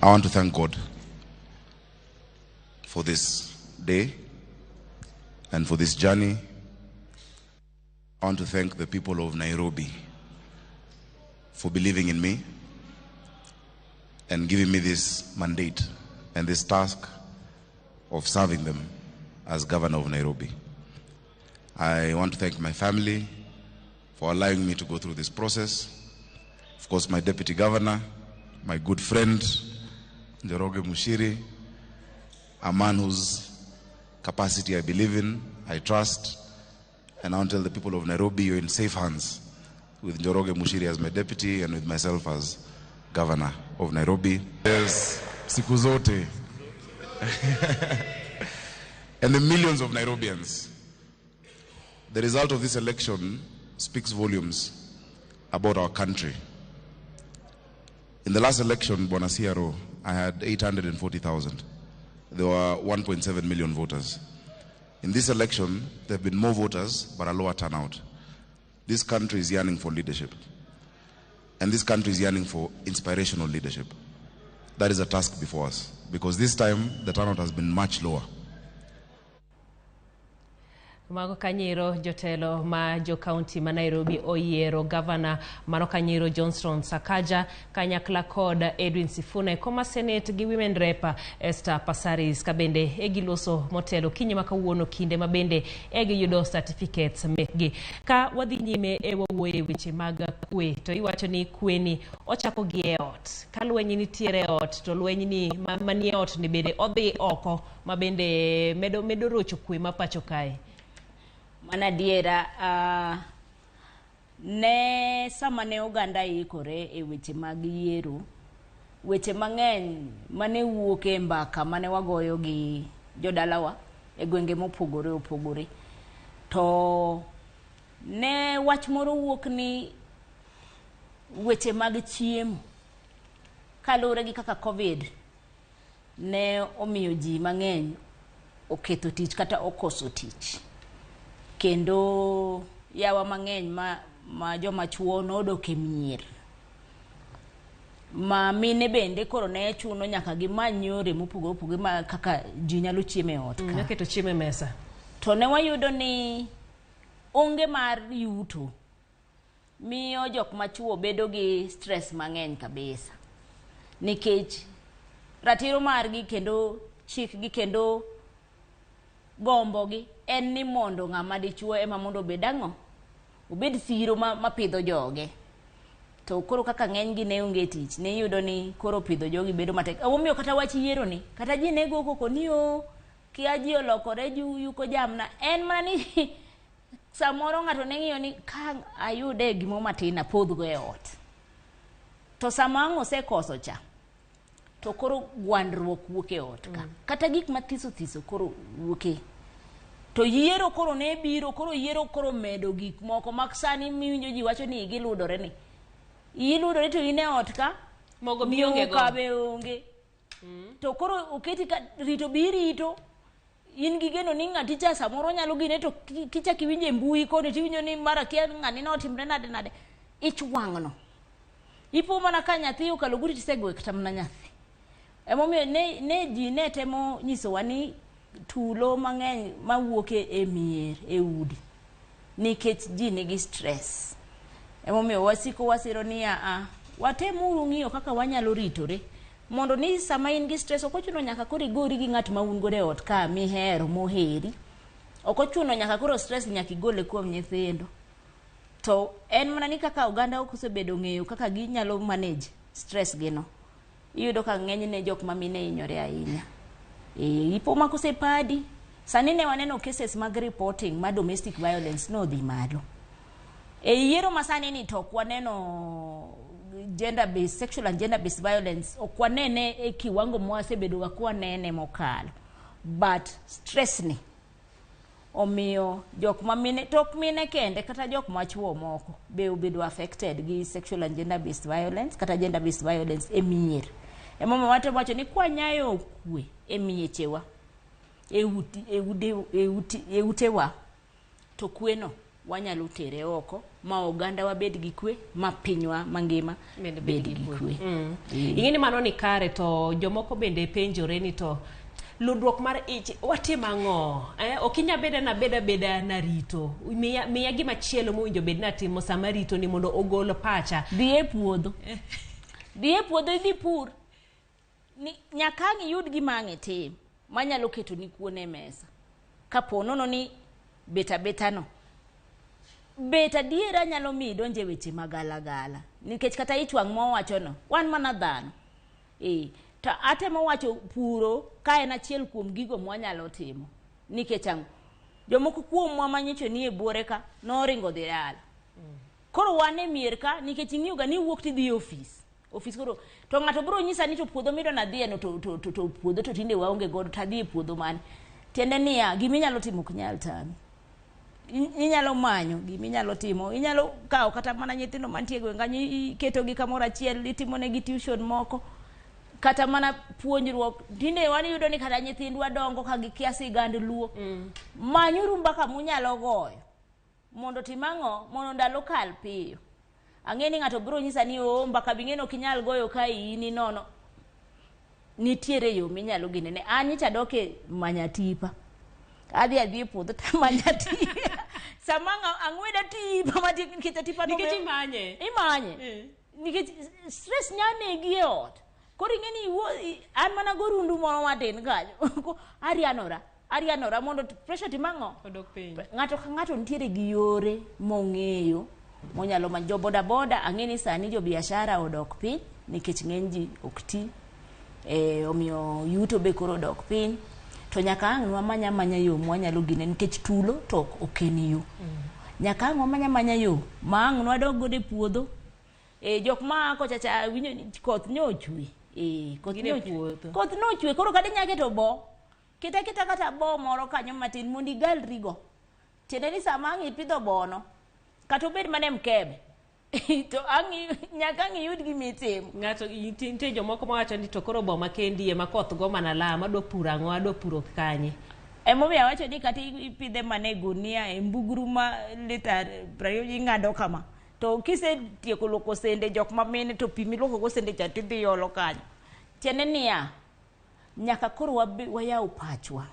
I want to thank God for this day and for this journey. I want to thank the people of Nairobi for believing in me and giving me this mandate and this task of serving them as governor of Nairobi. I want to thank my family for allowing me to go through this process. Of course, my deputy governor, my good friend, Njoroge Muchiri, a man whose capacity I believe in, I trust, and I want to tell the people of Nairobi, you're in safe hands with Njoroge Muchiri as my deputy and with myself as governor of Nairobi. Yes, siku zote. And the millions of Nairobians. The result of this election speaks volumes about our country. In the last election, Bwana CRO, I had 840,000. There were 1.7 million voters. In this election, there have been more voters, but a lower turnout. This country is yearning for leadership. And this country is yearning for inspirational leadership. That is a task before us, because this time, the turnout has been much lower.
Mago kanyero jotelo ma jo county ma Nairobi oyiero governor mano kanyero Johnson Sakaja kanyakla kod Edwin Sifuna koma Senate gi Women Rep Esther Passaris kabende egiloso motelo kinyi makawuono kinde mabende egiyudo certificates mekgi. Ka wadhi nyime e wawuoye weche mag kwe to iwacho ni kweni ochako gi e ot. Ka lweny nitiere e ot to lweny ni manie ot ni bende odhi oko mabende medo rocho kwe ma pacho kae.
Mana diera ne sama ne oganda ikore e weche mag yiero, weche mang'eny mane wuok e mbaka mane wagoyo gi jodalawa e gwenge mopogore opogore, to ne wach moro wuok ni weche mag chiemo kaluwore gi kaka COVID ne omiyo ji mang'eny oketho tich kata okoso tich. Kendo yawa mang'eny ma joma chuo nodok e mier. Ma mine bende koro ne chuno nyaka gimany yore mopogore opogore ma kaka ji nyalo chiemo e ot ka.
Noketo chiemo e mesa.
To ne wayudo ni onge mar yuto miyo jok machuo bedo gi stress mang'eny kabisa. Nikech ratiro margi kendo chikgi kendo gombogi en ni mondo ng'ama dichuo ema mondo obed ang'o? Obed siro ma pidho joge. To koro kaka ng'eny gi ne onge tich, ne iyudo ni koro pidho jogi bedo matek. Omiyo kata wach yiero ni, kata ji ne go koko ni o, kia ji olokore ji yuko jamna. En mana ni Samoro ng'ato ne ng'iyo ni ka ayude gimoro matin apodhgo e ot. To sama ang' osekoso cha, to koro gwandruok wuok e ot ka. Kata gik mathiso thiso koro wuok e. To yiero koro ne biro, koro yiero koro medo gik moko mak sani miwinjo ji wacho ni igi ludore ni. Iyi ludore to in e ot ka,
Mogo bi onge go.
nyuka be onge. To koro oketi ka rito bi irito. In gi geno ni ng'ati cha samoro nyalo gine to kichak iwinjo e mbui koni tiwinjo ni mara kia ng'ani notimre nade nade. Ich wang'no. Ipo mana ka nyathi okalo guti tisegwe kata mana nyathi. Emomiyo ne ji ne temo nyisowa ni tulo mang'eny mawuok e mier e udi nikech ji nigi stress. Emomiyo wasiko wasiro ni a watemuru ng'iyo kaka wanyalo ritore mondo ni sama in gi stress ok ochuno nyaka koro igori gi ng'at ma un godo e ot ka mihero moheri. Ok ochuno nyaka koro stress nyaka igole kuom nyithindo. To en mana ni kaka oganda ok osebedo ng'eyo kaka ginyalo manage stress gino. Iyudo ka ng'enyne jok ma mine hinyore ahinya. Ipo ma kosepadi. Sani ne waneno cases mag reporting ma domestic violence nodhi malo. E yiero masani ni to ok waneno gender based, sexual and gender based violence ok wanene e kiwango mwasebedo ga kwanene mokalo. But stress ni omiyo jok ma mine, to ok mine kende, kata jok ma chuo moko be obedo affected gi sexual and gender based violence kata gender based violence e mier. Emomiyo watemo wacho ni kwanyayo kwe e miechewa, e utewa, to kweno wanyalo tere oko ma oganda wabed gi kwe, ma pinywa mangima
bende
bed gi kwe.
Ing'e ni mano ni kare, to jomoko bende penjore ni to ludruok mar ich watim ang'o? Ok inyal bedo na beda narito. Miya gima chielo mowinjo bed natimo sama rito ni mondo ogol pacha.
Dhi e puodho. Dhi e puodho idhi pur. Ni, nyaka ang' iyud gima ang' itim manyalo keto ni kuon e mesa. Kapo nono ni beta beta no. Bet adiera nyalo miyi idonje weche magalagala. Nikech kata ich wang' mowacho no, wan mana dhano. To atemo wacho puro ka en achiel kuom gigo mwanyalo timo. Nikech ang'o? Jomoko kuomwa manyocha nie buore ka noringo dhi dala. Koro wan e mier ka nikech ing'iyo ga ni iwuok tidhi e ofis. Ofis koro to ng'ato biro nyisa ni to puodho midwa nadhiye no to puodho to tinde waonge godo to adhi e puodho mane. Tiende niya, giminyalo timo ok nyal tami. Inyalo manyo giminyalo timo, inyalo kawo kata mana nyithindo mantie e gweng' kanyo iketogi kamoro achiel, itimonegi tuition moko, kata mana puonjruok. Tinde wan iyudo ni kata nyithindwa dongo ka gikia sigand Luo. Manyuru mbaka munyalo goyo mondo tim ang'o, mondo ndalo kal piyo. Ang'e ni ng'ato biro nyisa ni oo mbaka bing'eno ok inyal goyo ka iyi nono. Nitiere yo minyalo ginene. An nyocha adok e manya tipa. Adhi e puodho to amanya tipa. Sama ang'weda tipa matin nikech tipa no
Nikech imanye.
Imanye. Nikech stress nya negi e ot. Koro ing'e ni an mana gorundu moro matin kanyo. Arianora mondo pressure tim ang'o?
Odok piny.
Ng'ato ka ng'ato nitiere gi yore mong'eyo monyalo manyo. Jo boda boda ang'e ni sani jo biashara odok piny nikech ng'eny ji ok ti. Omiyo yuto be koro odok piny. To nyaka ang' wamanya manya yo mwanyalo gine nikech tulo to ok en yo. Nyaka ang' wamanya manya yo ma ang' nwadog godo e puodho. Jok ma kocha cha winjo ni koth ne ochwe. Koth ne ochwe. Koth ne ochwe koro kata inyalo keto bo. Keta kata bo moro kanyo matin mondo igalrigo. Tiende ni sama ang' ipidho bono, kata obed mana e mkebe, to nyaka ang' iyud gima itimo.
Ng'ato nitie jomoko mawacho ni to koro boma kendi ema koth go mana lama, adwa puro ang'o, adwa puro kanye.
Emomiyo awacho ni kata ipidhe mana e gunia, e mbugru ma lita 20 ing'ado kama. To kisetieko luoko sende jok ma mine to pi miluoko go sende cha tidhi olo kanyo. Tiende niya, nyaka koro wayaw pachwa.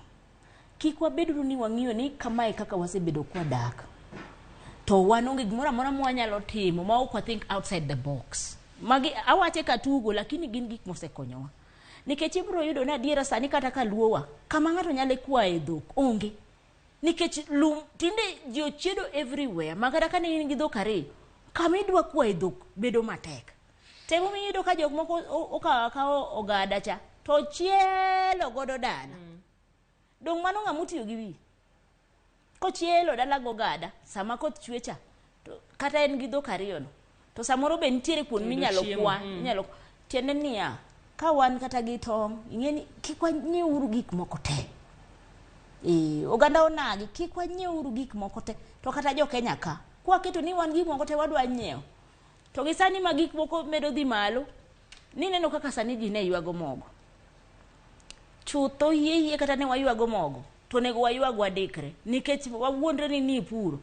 Kik wabeduru ni wang'iyo ni kamae kaka wasebedo kwadak. To wan onge gimoro amora mwanyalo timo ma ok wa think outside the box. Magi awache katugo lakini gin gik mosekonyowa. Nikech ibiro yudo ni adiera sani kata ka luowa, kama ng'ato nyalo kwaye dhok onge. Nikech lum tinde ji ochiedo everywhere, ma kata ka ne in gi dhok ariyo, kama idwa kwaye dhok bedo matek. Temo miyudo ka jok moko okawo akawa ogada cha, to chielo godo dala. Dong' mano ng'ama otiyo gi wiye. Kochielo dala gogada, sama koth chwe cha, to kata en gi dhok ariyo no, to samoro be nitiere kuond
Yudo
minyalo
chiemo,
kwa, inyalo tiende niya, ka wan kata gi tong', ing'e ni kik wanyieuru gik moko te. Oganda onagi, kik wanyieuru gik moko te. To kata jo Kenya ka, kwaketo ni wan gik moko te wadwa nyiewo. To gi sani ma gik moko medo dhi malo, nineno kaka sani ji ne ywago mogo. Chutho hie hie kata ne waywago mogo, to onego waywag wadikre, nikech wawuondre ni nipuro.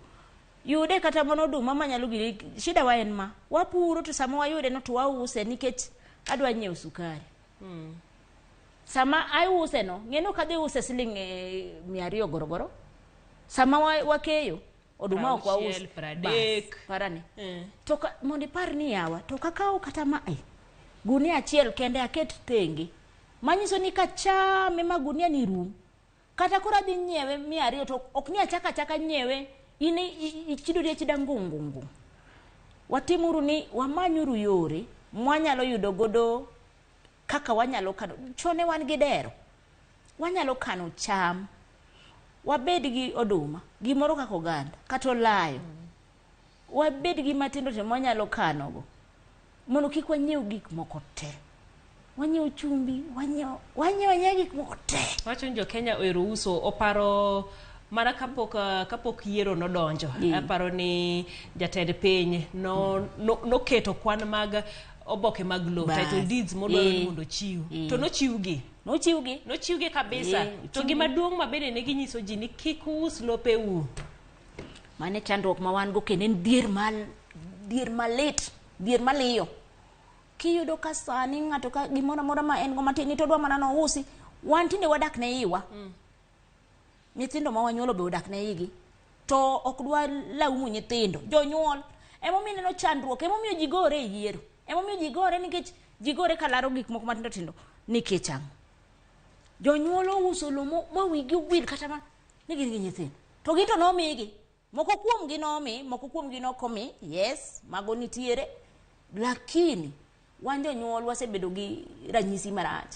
Yude kata mana oduma manyalo gire, shida wa en ma, wapuro to sama wayude no to wause nikech adwa nyiewo sukari. Sama aiuse no, ng'e ni ok adhi use siling 200 gorogoro. Sama wakeyo, oduma ok wause.
Prauchiel, pradek.
Bas, parane. To mondo ipar ni yawa, to kakawo kata ma, gunia achiel kende aket tenge. Manyiso ni kachame ma gunia ni rum. Kata koro adhi nyiewe 200 to ok ni achaka achaka nyiewe, in ichidori achida ngungungu. Watimuru ni wamanyuru yore mwanyalo yudo godo kaka wanyalo kano. Chon ne wan gi dero. Wanyalo kano cham. Wabed gi oduma, gimoro kaka oganda, kata olayo. Wabed gi matindo tindo mwanyalo kanogo. Mondo kik wanyiew gik moko te. Wanyiew chumbi, wanyiew anyiewa gik moko te.
Wacho ni jo Kenya ohero uso, oparo mana kapok yiero nodonjo. Aparo ni jatend piny noketo kwan mag oboke mag lowo, title deeds modwaro ni mondo ochiw. To nochiwgi.
Nochiwgi.
Nochiwgi kabisa. To gima duong' ma bende ne ginyiso ji ni kik us lopeu.
Mano e chandruok ma wan go kendo en dhier malit, dhier maliyo. Kiyudo ka sani ng'ato ka gimoro amora ma en go matin to odwa mana nousi, wan tinde wadak ne iwa. Nyithindo ma wanyuolo be odak ne igi. To ok dwa laumu nyithindo, jonyuol. Emomiyo ineno chandruok, emomiyo ji gore e yiero. Emomiyo ji gore nikech ji gore kalaro gik moko matindo tindo nikech ang'o? Jonyuol ouso lowo ma wigi owil kata ma ni gin gi nyithindo. To gin to nomigi. Moko kuomgi nomi, moko kuomgi nok omi. Yes, mago nitiere. Lakini wan jonyuol wasebedo gi ranyisi marach.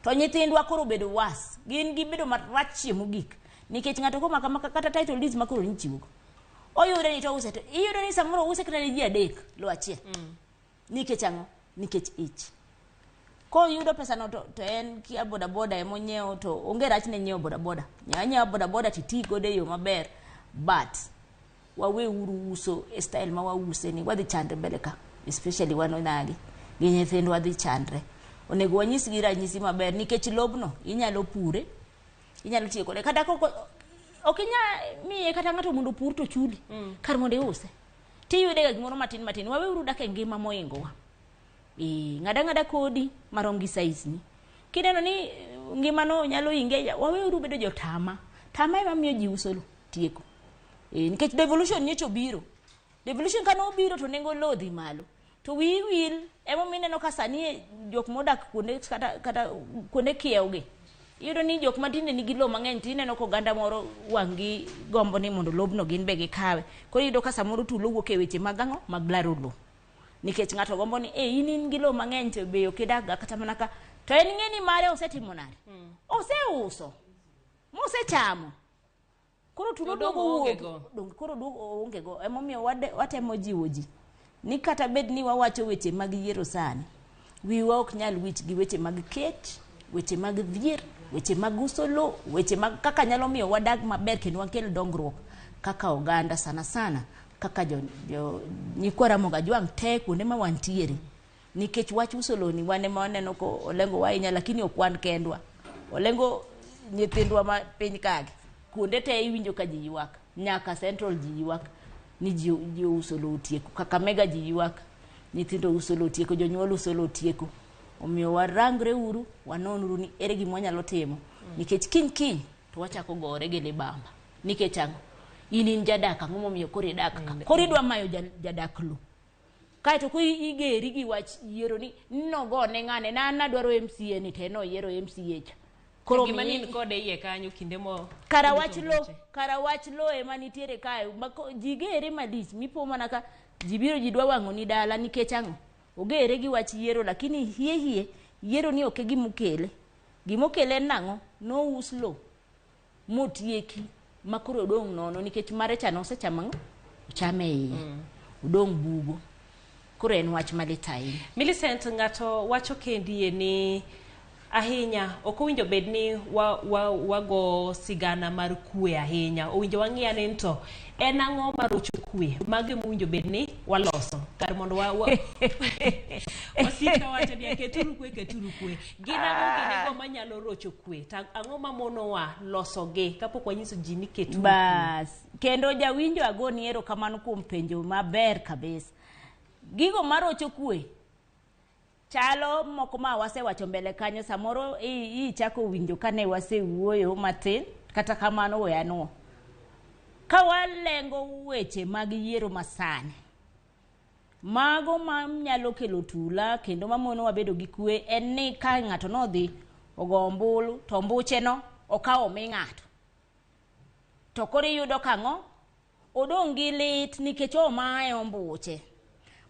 To nyithindwa koro obedo worse. Gin gibedo marachie mogik. Nikech ng'ato komako amaka kata title deeds ma koro nichiwogo. Oyude ni to ouse to iyudo ni samoro ouse kata ne ji adek lowo achiel. Nikech ang'o? Nikech ich. Koyudo pesa no to en kia boda boda emonyiewo to onge rach ne nyiewo boda boda. Nyiew anyiewa boda boda titi godo e yo maber. But waweuru uso e style ma wause ni wadhi chandre mbele ka. Especially wan onagi. Gi nyithindwa dhi chandre. Onego wanyisgi ranyisi maber nikech lobno inyalo pure, inyalo tiyo kode. Kata koko ok inyal miye kata ng'ato mondo opur to chuli. Kar mondo iuse. Tiyude ga gimoro matin matin. Waweuru dak e ngima moingowa. Ng'ada ng'ada kodi marom gi size ni. Kineno ni ngimano nyalo inge, waweuru bedo jotama. Tama ema miyo ji uso lowo, tieko. Nikech devolution nyocha obiro. Devolution kane obiro to nengo lowo dhi malo. To wiyi wil emomiyo ineno ka sani jok modak kuonde kata kuonde kiewo gi. Iyudo ni jok matinde nigi lowo mang'eny to ineno ka oganda moro wang' gi gombo ni mondo lobno gin be gikawe. Koro iyudo ka samoro tulo wuok e weche mag ang'o? Mag laro lowo. Nikech ng'ato gombo ni in in gi lowo mang'eny to be ok idak ga kata mana ka. To en ng'e ni mare osetimo nade? Oseuso. Mosechamo. Koro tulo
To
duogo
dong' oonge
wuok.
go.
Dong' koro duogo oonge go. Emomiyo watemo jiwo ji. Ni kata bed ni wawacho weche mag yiero sani, wiwa ok nyal wich gi weche mag kech, weche mag dhier, weche mag uso lowo, weche mag kaka nyalo miyo wadag maber kendo wakel dongruok kaka oganda, sana sana kaka jo nyikwa Ramogi Ajwang' te kuonde ma wantiere. Nikech wach uso lowo ni wan ema waneno ko olengo wa ahinya, lakini ok wan kendwa. Olengo nyithindwa ma piny kagi. Kuonde te iwinjo ka ji ywak. Nyaka Central ji ywak ni ji uso lowo tieko. Kakamega ji ywak, nyithindo uso lowo tieko, jonyuol uso lowo tieko. Omiyo warangre uru, wanonuru ni ere gima wanyalo timo. Nikech kiny kiny to wachako gore gi libamba. Nikech ang'o? In in jadak, ang'o momiyo koro idak ka? Koro idwa mayo jadak lowo. Kaeto koro igeri gi wach yiero ni nogone ng'ane, na an nadwaro MCA ni to en oyiero MCA cha. Koro
gima
miyi
ni kode iye kanyo kinde mo
kara
kinde
wach
to
lo,
buche.
kara wach lo ema nitiere kae, ma ji gere malich mipo mana ka ji biro ji dwa wang'o ni dala nikech ang'o? Ogere gi wach yiero, lakini hie hie yiero ni ok e gima okele. Gima okele en nang'o? Nous lo motieki. Ma koro odong' nono nikech mare cha nosechamo ang'o? Ochame iye. Odong' bugo. Koro en wach malit ahinya.
Millicent, ng'ato wacho kendie ni ahinya ok owinjo bed ni wago sigana mar kwe ahinya. Owinjo wang'i ane to en ang'o marocho kwe? Mago emowinjo bed ni waloso. Kar mondo wasika wacho ni keturu kwe, keturu kwe. Gin ang'o ginego manyalo rocho kwe? To ang'o mamonowa losogi kapok wanyiso ji ni keturu kwe?
Bas, kendo jawinjo agoni erokamano kuom penjo maber kabisa. Gigo marocho kwe chalo moko ma wasewacho mbele kanyo, samoro ichako winjo kane wasewuoyo matin, kata kamano we anwo. Ka walengo weche mag yiero masani, mago manyalo kelo tula kendo mamono wabedo gi kwe en ni ka ng'ato nodhi ogo ombulu to ombuche no okawo mi ng'ato. To koro iyudo kang'o? Odong' gi lit nikech omaye ombuche.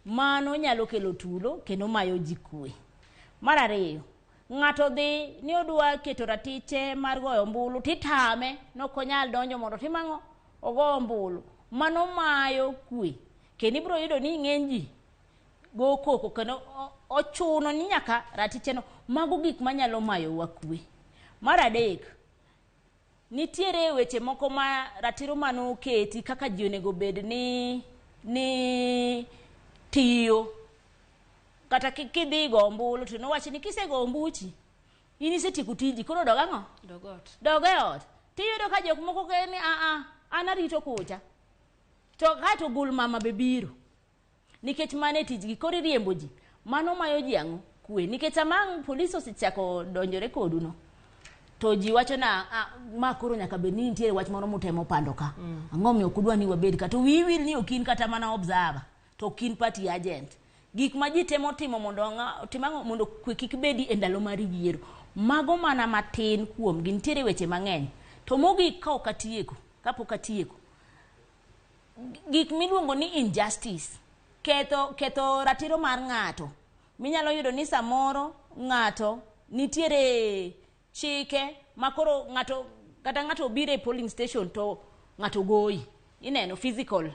Mano nyalo kelo tulo kendo mayo ji kwe. Mar ariyo, ng'ato dhi ni odwa keto ratiche mar goyo ombulu titame nok onyal donjo mondo otim ang'o? Ogo ombulu. Mano mayo kwe. Kendo ibiro yudo ni ng'eny ji go koko kendo ochuno ni nyaka ratiche no. Mago gik manyalo mayowa kwe. Mar adek, nitiere weche moko ma ratiro manoketi kaka ji onego bed ni tiyo. Kata kidhi go ombulu to nowachi ni kisego ombuchi in isetieko tiji, koro dog ang'o?
Dog ot.
Dog e ot. Tiyudo ka jok moko ni an arito kucha. To kato gul mama be biro. Nikech mano e tijgi, koro iriembo ji. Mano mayo ji ang'o? Kwe. Nikech sama ang' polis osechako donjore kodu no, to ji wacho na ma koro nyaka bed ni nitiere wach moro mutemo pando ka. Ang'o omiyo ok udwa ni wabed ka? To wiyi wil ni ok in kata mana observer, to ok in party agent. Gik ma ji temo timo mondo otim ang'o? Mondo kwe kik bedi e ndalo mar yiero. Mago mana matin kuomgi, nitiere weche mang'eny. To mogik ka ok atieko, kapok atieko, gik miluongo ni injustice, ketho ratiro mar ng'ato. Minyalo yudo ni samoro ng'ato nitiere chike ma koro ng'ato kata ng'ato obiro e polling station to ng'ato goyi. Ineno physical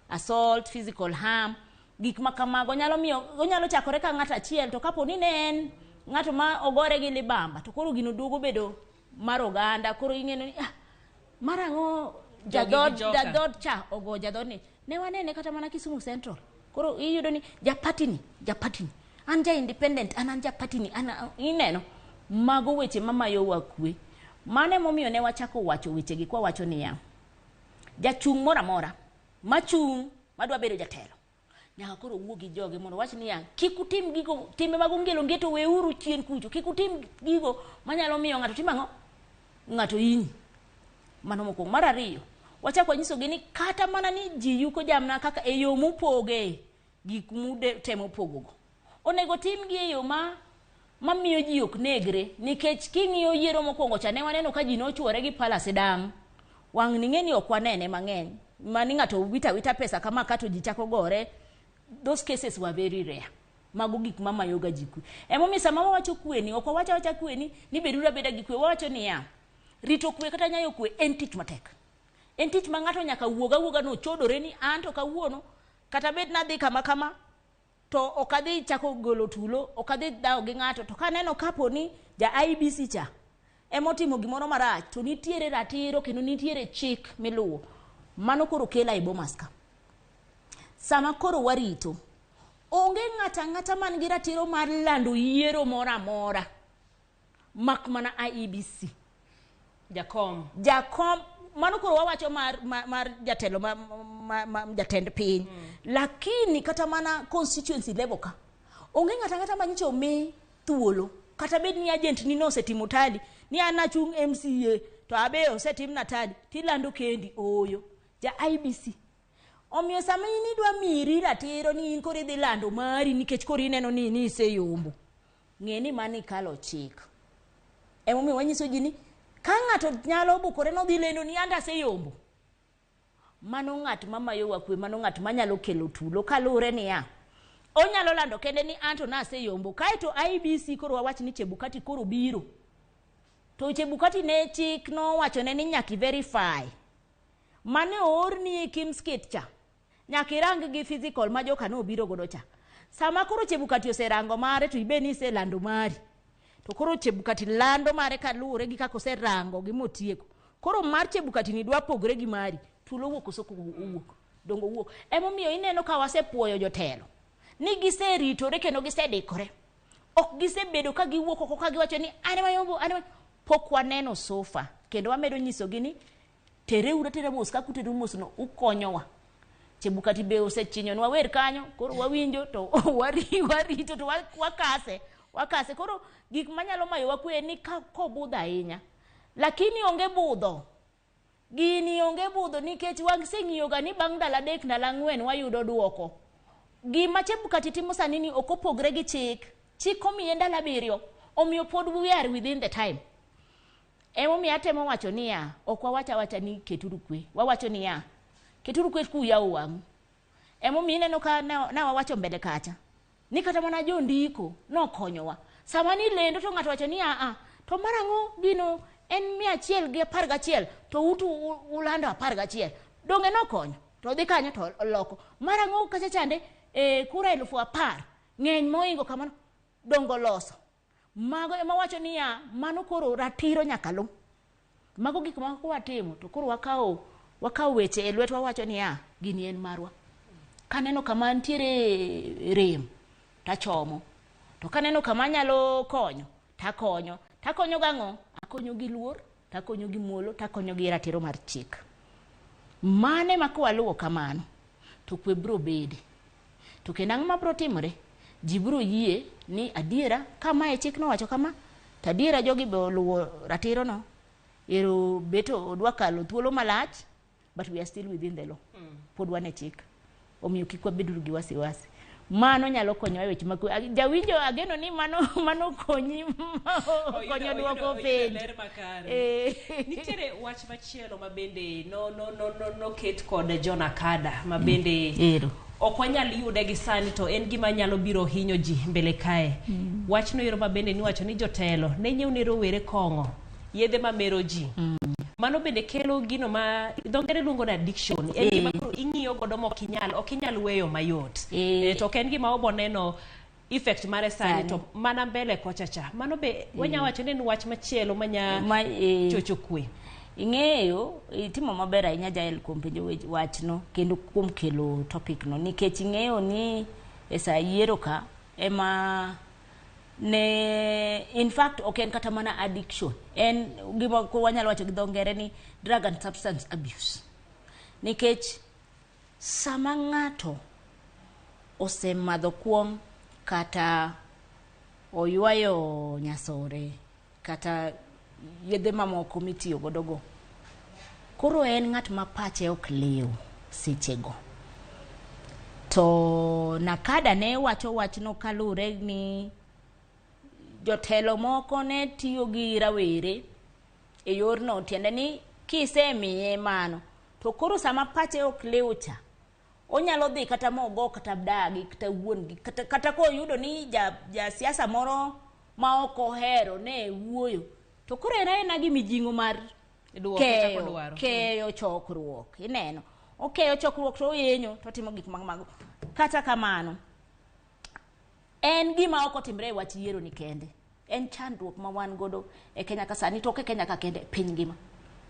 assault, physical harm, gik ma kamago nyalo miyo onyalo chakore ka ng'ato achiel, to kapo ni ne en ng'ato ma ogore gi libamba to koro gino duogo bedo mar oganda. Koro ing'eno ni mar ang'o jadhod cha ogo jadhodni. Ne wanene kata mana Kisumu Central. Koro iyudo ni japatini, an ja independent, an japatini, an ineno mago weche mamayowa kwe. Mano emomiyo ne wachako wacho wechegi kwa wacho niya, jachung' moro amora machung' madwa bedo jatelo nyaka koro wuo gi joge mondo wach niya, kik utim gigo timbe mag ongelo ngeto, weuru chien kucho, kik utim gigo manyalo miyo ng'ato tim ang'o? Ng'ato hinyi. Mano mokwongo. Mar ariyo, wachako wanyisogi ni kata mana ni ji yuko jamna kaka e yo mupoge gik mutemo pogogo, onego timgi e yo mamiyo ji ok negre, nikech king'iyo yiero mokwongo cha ne waneno ka ji nochwore gi pala sidang'. Wang' ni ng'e ni ok wanene mang'eny mani ng'ato wita wita pesa kama kato ji chako gore. Those cases were very rare. Mago gik mamayoga ji kwe. Emomiyo sama wawacho kwe ni ok wawacho awacha kwe ni beduru abeda gi kwe. Wawacho niya, rito kwe kata nyayo kwe en tich matek. En tich ma ng'ato nyaka wuog awuoga nochodore ni an to kawuono kata bed nadhi kama kama to ok adhi chako golo tulo, ok adhi dhawo gi ng'ato, to kaneno kapo ni ja IEBC cha emotimo gimoro marach to nitiere ratiro kendo nitiere chik miluwo. Mano koro kela e Bomas ka. Sama koro warito, onge ng'ato ang'ata man gi ratiro mar lando yiero moro amora mak mana IEBC.
Jakom.
Jakom, mano koro wawacho mar jatelo ma jatend piny. Lakini kata mana constituency level ka, onge ng'ato ang'ata manyicho omi thuolo. Kata bed ni agent ni nosetimo tali, ni an achung' MCA to abe osetimna tali, tilando kendi, ooyo. Ja IEBC. Omiyo sama in idwa miri ratiro ni in koro idhi lando mari nikech koro ineno ni iseyombo, ng'e ni mano ikalo chik. Emomiyo wanyiso ji ni ka ng'ato nyalo bukore nodhi lendo ni an aseyombo, mano ng'at mamayowa kwe, mano ng'at manyalo kelo tulo kaluwore niya, onyalo lando kende ni an to naseyombo, kaeto IEBC koro wawach ni Chebukati koro biro. To Chebukati ne chik nowachone ni nyaka i verify Mane oorni e Kimskit cha, nyaka irang gi physical ma joka nobiro godo cha. Sama koro Chebukati oserango mare to ibe ni iselando mari. To koro Chebukati lando mare kaluwore gi kaka oserango gi motieko. Koro mar Chebukati ni dwa pogre gi mari, tulo owuok koso ok owuok? Donge owuok? Emomiyo ineno ka wasepuoyo jotelo ni giseritore kendo gisedikore. Ok gisebedo ka giwuok oko ka giwacho ni an ema yombo, an ema pok waneno sofa. Kendo wamedo nyisogi ni tereuru atera mos kaka uteru mos no ukonyowa. Chebukati be osechinyonwa wer kanyo, koro wawinjo to warito to wakase, wakase. Koro gik manyalo mayowa kwe ni ka kobudho ahinya. Lakini onge budho. Gini onge budho nikech waseng'iyo ga ni bang' ndalo 3 ndalo 4 wayudo duoko. Gima Chebukati timo sani ni ok opogre gi chik. Chik omiye ndalo 7, omiyo pod we are within the time. Emomiyo atemo wacho niya, ok wawach awacha ni keturu kwe. Wawacho niya, keturu kwe kuyawo wang'u. Emomiyo ineno ka na wawacho mbele kacha ni kata mana jondiko nokonyowa. Sama ni lendo to ng'ato wacho ni a to marang'o gino en 111 to utu ulando 11. Donge nokonyo? To dhi kanyo to oloko. Marang'o kacha chande kura 10,000 ng'eny moingo kamano dongo loso. Mago ema wacho niya, mano koro ratiro nyaka lu. Mago gik ma watimo to koro wakawo weche e lwetwa, wawacho niya, gini en marwa. Kaneno kama nitiere rem tachomo. To kaneno kama anyalo konyo takonyo. Takonyo gang'o? Akonyo gi luor, takonyo gi muolo, takonyo gi ratiro mar chik. Mane ma kwaluwo kamano to kwe biro bede. To kendo ang'o mabiro timore? Ji biro yie ni adiera kama e chik nowacho kama, to adiera jogi be oluwo ratiro no. Ero beto odwa kalo thuolo malach, but we are still within the law. Pod wan e chik. Omiyo kik wabed gi wasiwasi. Mano nyalo konyowa e weche mag kwe. Jawinjo ageno ni mano konyi konyo duoko penjo.
Nitiere wach machielo ma bende noket kod John Akada ma bende ok wanyal yude gi sani to en gima nyalo biro hinyo ji mbele kae. Wachno ero ma bende niwacho ni jotelo ne nyiewo ne rowere kong'o, yedhe mamero ji. Mano bende kelo gino ma dho ngere luongo ni addiction. En gima koro ing'iyo godo ma ok inyal weyo mayot. To ok en gima obo neno effect mare sani to mana mbele kocha cha. Mano be wanya wacho ni en wach machielo manya chocho kwe.
Ing'eyo itimo maber ahinya Jael kuom penjo wachno kendo kuom kelo topic no, nikech ing'eyo ni e sa yiero ka ema ne in fact ok en kata mana addiction, en gima wanyalo wacho gi dho ngere ni drug and substance abuse. Nikech sama ng'ato osemadho kuong' kata oywayo nyasore kata yedhe mamoko mitiyo godo go, koro en ng'at ma pache ok liw sechego. To Nakada ne wacho wachno kaluwore ni jotelo moko ne tiyo gi rawere e yorno, tiende ni kisemiye mano to koro sama pache ok liw cha onyalo dhi kata mogo kata dagi kata wuon gi kata koyudo ni ja siasa moro ma ok ohero ne wuoyo to koro en aena gi mijing'o mar keyo chokruok. Ineno okeyo chokruok to oyenyo to otimo gik mago. Kata kamano en gima ok otimre e wach yiero ni kende, en chandruok ma wan godo e Kenya ka sani, to ok e Kenya ka kende, piny ngima.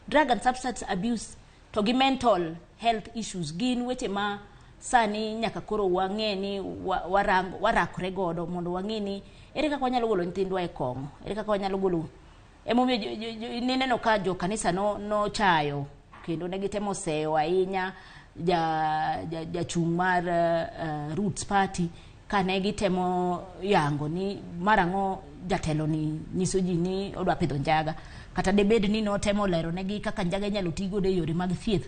Drug and substance abuse to gi mental health issues gin weche ma sani nyaka koro wang'e ni warakore godo mondo wang'e ni ere kaka wanyalo golo nyithindwa e kong'o, ere kaka wanyalo golo. Emomiyo nineno ka jo kanisa nochayo kendo ne gitemo seyo ahinya jachung' mar Roots Party kane gitemo yango ni marang'o jatelo ni nyiso ji ni odwa pidho njaga, kata debed ni notemo lero negi kaka njaga inyalo ti godo e yore mag thieth.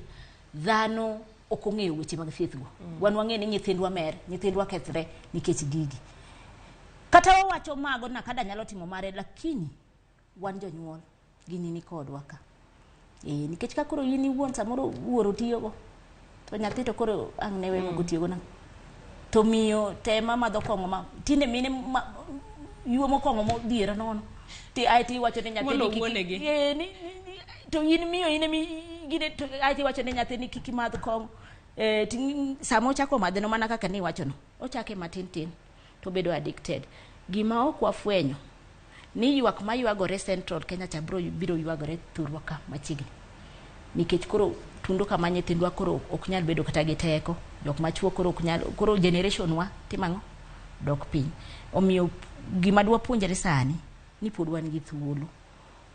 Dhano ok ong'eyo weche mag thieth go. Wan wang'e ni nyithindwa mer, nyithindwa kethre nikech gigi. Kata wawacho mago Nakada nyalo timo mare, lakini wan jonyuol gini ni kodwa ka. Nikech ka koro in iwuon samoro wuoro tiyogo to nyathi to koro ang' ne we moko tiyogo nang'o? To miyo tema madho kong'o ma tinde mine yuomo kong'o modhiera nono ti ae ti iwacho ni nyathi ni to in miyo in emi gine aiti wacho ne nyathini kik imadh kong'o, sama ochako madhe no mana kaka ni iwachono, ochake matin tin to obedo addicted. Gima ok wafwenyo ni ywak maywagore Central Kenya cha biro ywagore thurwa ka machiegni, nikech koro tundo kama nyithindwa koro ok nyal bedo kata gi teko, jok machuo koro ok nyal, koro generation wa timang'o dok piny. Omiyo gima dwa puonjre sani ni pod wan gi thuolo,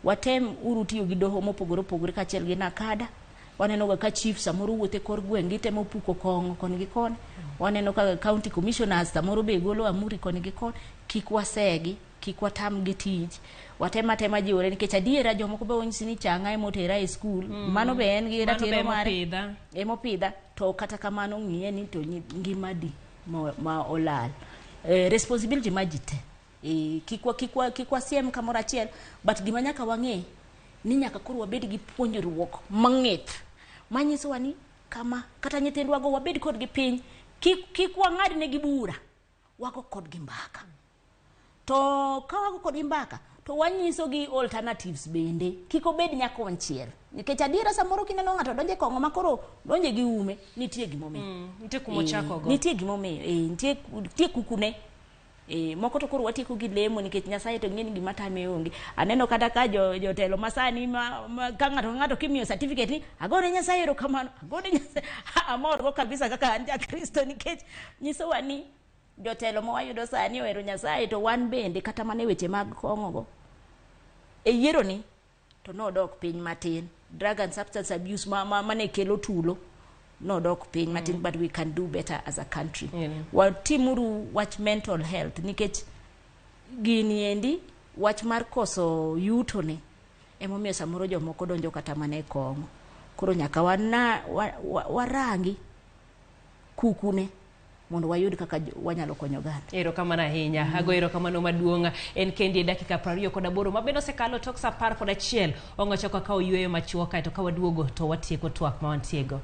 watem uru tiyo gi doho mopogore opogore kaachiel gi NACADA. Waneno ga ka chief samoro wuothe kor gweng' gitemo puko kong'o koni gi koni, waneno ka county commissioners samoro be golo amuri koni gi koni. Kik wasegi, kik watam gi tich, watem atema jiwore, nikech adiera jomoko be onyisi ni chang'a emotera e skul, mano be en gi ratiro mare emopidha, to kata kamano ng'iye ni to ngima di ma olal. Responsibility ma ji te, kik wasiem kamoro achiel, but gima nyaka wang'e ni nyaka koro wabed gi puonjruok mang'ith manyisowa ni kama kata nyithindwago wabed kodgi piny, kik wang'ad negi bura, wago kodgi mbaka. To ka wago kodgi mbaka to wanyisogi alternatives bende, kik obed nyakonchiel, nikech adiera samoro kineno ng'ato donje kong'o ma koro donje gi ume, nitie gimomiyo,
nitie kumochakogo,
nitie gimomiyo, nitie kukune. Moko to koro watieko gi lemo, nikech Nyasaye to ng'e ni gima tame onge. Aneno kata ka jotelo masani ka ng'ato kimiyo certificate ni agone Nyasaye erokamano, agone Nyasaye, amor go kabisa kaka an ja Kristo, nikech nyisowa ni jotelo ma wayudo sani ohero Nyasaye, to wan bende kata mana e weche mag kong'o go e yiero ni to nodok piny matin. Drug and substance abuse mane kelo tulo nodok piny matin, but we can do better as a country. Watimuru wach mental health, nikech gini endi wach mar koso yuto ne emomiyo samoro jomoko donjo kata mana e kong'o. Koro nyaka warangi kukune mondo wayud kaka wanyalo konyo oganda.
Erokamano ahinya. Ago erokamano maduong' en kendi e dakika 28 mabende osekalo tok saa 11. Wang'o ka oyueyo machuok kaeto ka waduogo to watieko twak ma wantiego.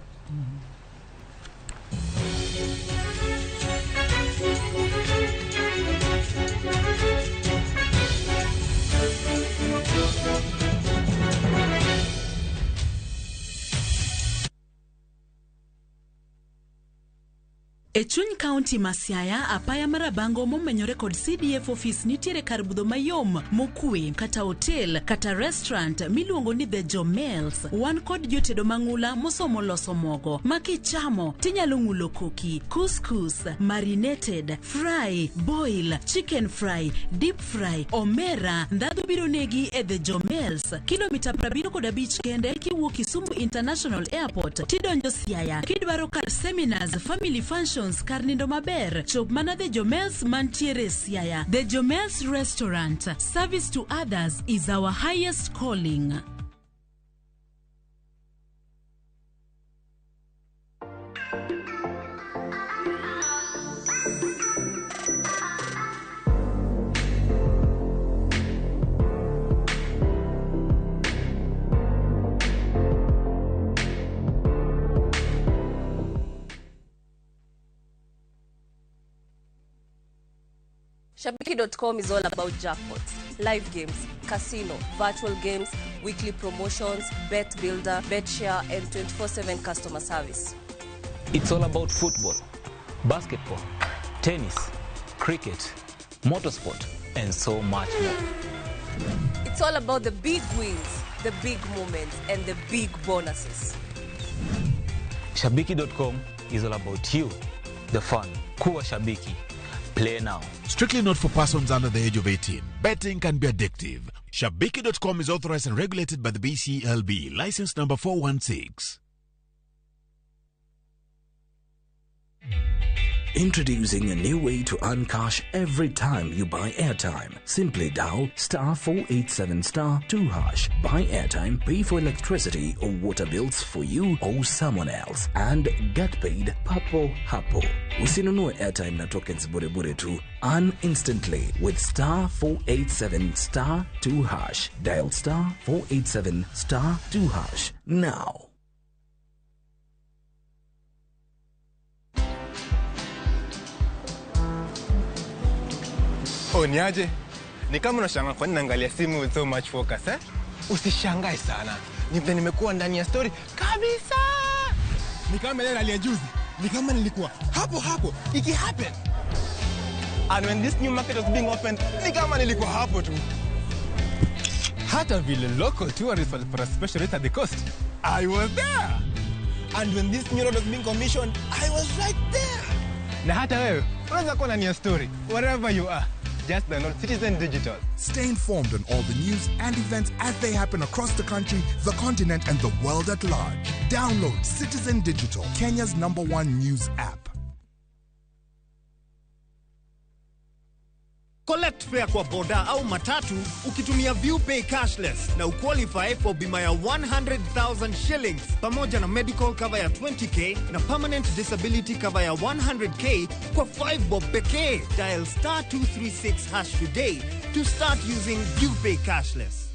E chuny kaunti ma Siaya, apaya mar Rabango momenyore kod CDF office nitiere kar budho mayom mokwe kata hotel kata restaurant miluongo ni The Jomels. Wan kod jotedo mang'ula mosomo loso mogo ma kichamo tinyalo ng'ulo koki, couscous, marinated, fry, boil, chicken fry, deep fry, omera. Ndhadhu biro negi e The Jomels, kilomita 75 kende kiwuok Kisumu International Airport tidonjo Siaya. Kidwaro kar seminars, family functions, kar nindo maber, chop mana The Jomels mantiere Siaya. The Jomels Restaurant, service to others is our highest calling.
Shabiki.com is all about jackpots, live games, casino, virtual games, weekly promotions, bet builder, bet share, and 24/7 customer service.
It's all about football, basketball, tennis, cricket, motorsport, and so much more.
It's all about the big wins, the big moments, and the big bonuses.
Shabiki.com is all about you, the fun. Kuwa Shabiki. Play now.
Strictly not for persons under the age of 18. Betting can be addictive. Shabiki.com is authorized and regulated by the BCLB. License number 416.
Introducing a new way to earn cash every time you buy airtime. Simply dial *487*2#. Buy airtime, pay for electricity or water bills for you or someone else, and get paid papo hapo. Usinunue airtime na tokens bure bure tu. Earn instantly with *487*2#. Dial *487*2# now.
Oh, niaje? Ni kama unashangaa kwa nini naangalia simu with so much focus, eh? Usishangae sana. Ni vile nimekuwa ndani ya story kabisa. Ni kama ile rally ya juzi. Ni kama nilikuwa hapo hapo iki happen. And when this new market was being opened, ni kama nilikuwa hapo tu.
Hata vile local tourists walipata special rate at the coast.
I was there. And when this new road was being commissioned, I was right there.
Na hata wewe unaweza kuwa ndani ya story wherever you are. Just download Citizen Digital.
Stay informed on all the news and events as they happen across the country, the continent, and the world at large. Download Citizen Digital, Kenya's #1 news app.
Collect fare kwa boda au matatu ukitumia ViewPay cashless na uqualify for bima ya 100,000 shillings pamoja na medical cover ya 20k na permanent disability cover ya 100k kwa 5 bob pekee. Dial star 236 hash today to start using ViewPay cashless.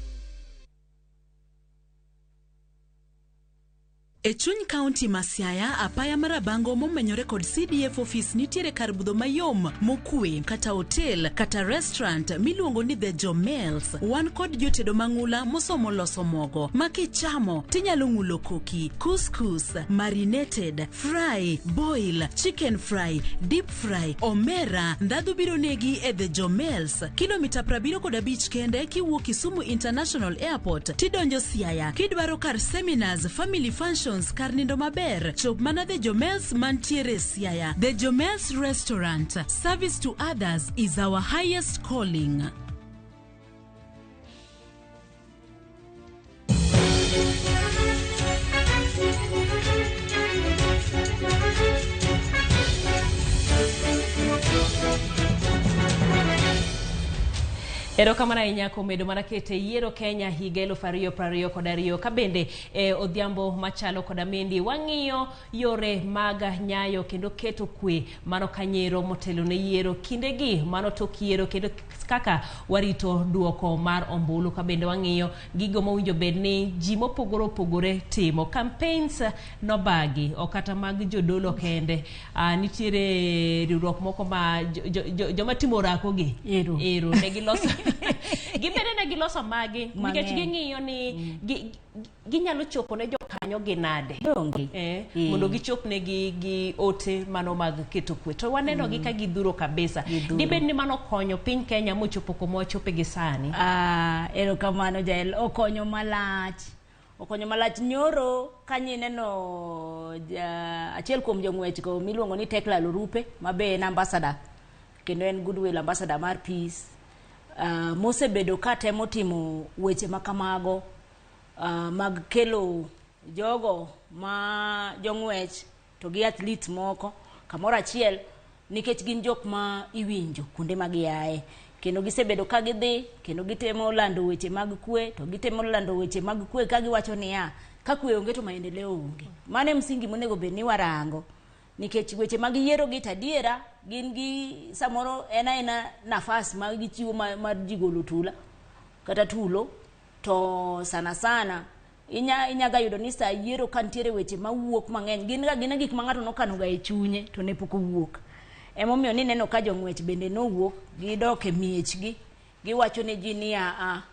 E chuny kaunti ma Siaya, apaya mar Rabango momenyore kod CDF office nitiere kar budho mayom mokwe kata hotel kata restaurant miluongo ni The Jomels. Wan kod jotedo mang'ula mosomo loso mogo ma kichamo tinyalo ng'ulo koki, couscous, marinated, fry, boil, chicken fry, deep fry, omera. Ndhadhu biro negi e The Jomels, kilomita 75 kende kiwuok Kisumu International Airport tidonjo Siaya. Kidwaro kar seminars, family functions, kar nindo maber, chop mana The Jomels mantiere Siaya. The Jomels Restaurant, service to others is our highest calling.
Erokamano ahinya kuom bedo mana kete yiero Kenya higa 2022 ka bende odhiambo machalo koda mendi wang'iyo yore mag nyayo kendo keto kwe mano kanyero motelo ne yiero kindegi mano tok yiero kendo kaka warito duoko mar ombulu ka bende wang'iyo gigo mowinjo bed ni ji mopogore opogore timo campaigns nobagi ok kata mag jodolo kende. Nitiere riwruok moko ma joma timo orako gi ero ne giloso gibede ne giloso magi nikech ging'iyo ni ginyalo chopo ne jokanyo gi nade mondo gichop ne gi ote mano mag keto kwe to waneno gi ka gidhuro kabisa. Dibed ni mano konyo piny Kenya mochopo kuma wachope gi sani?
Erokamano Jael, okonyo malach. Okonyo malach nyoro kanyineno achiel kuom jong'wech go miluongo ni Tekla Lorupe ma be en ambassador kendo en goodwill ambassador mar peace. Mosebedo ka temo timo weche makamago mag kelo jogo ma jong'wech to gi athletes moko kamoro achiel nikech gin jok ma iwinjo kuonde ma giaye kendo gisebedo ka gidhi kendo gitemo lando weche mag kwe to gitemo lando weche mag kwe ka giwacho niya ka kwe onge to maendeleo onge. Mano e msingi monego bed ni warango nikech weche mag yiero gi tadiera gin gi samoro en aena nafas ma gichiwo mar ji golo tula kata tulo to sana sana inyaga yudo ni sa yiero ka nitiere weche mawuok mang'eny gin ga gin gik ma ng'ato nokano ga e chunye to ne pok owuok. Emomiyo ni neno ka jong'wech bende nowuok gidok e miechgi giwacho ne ji niya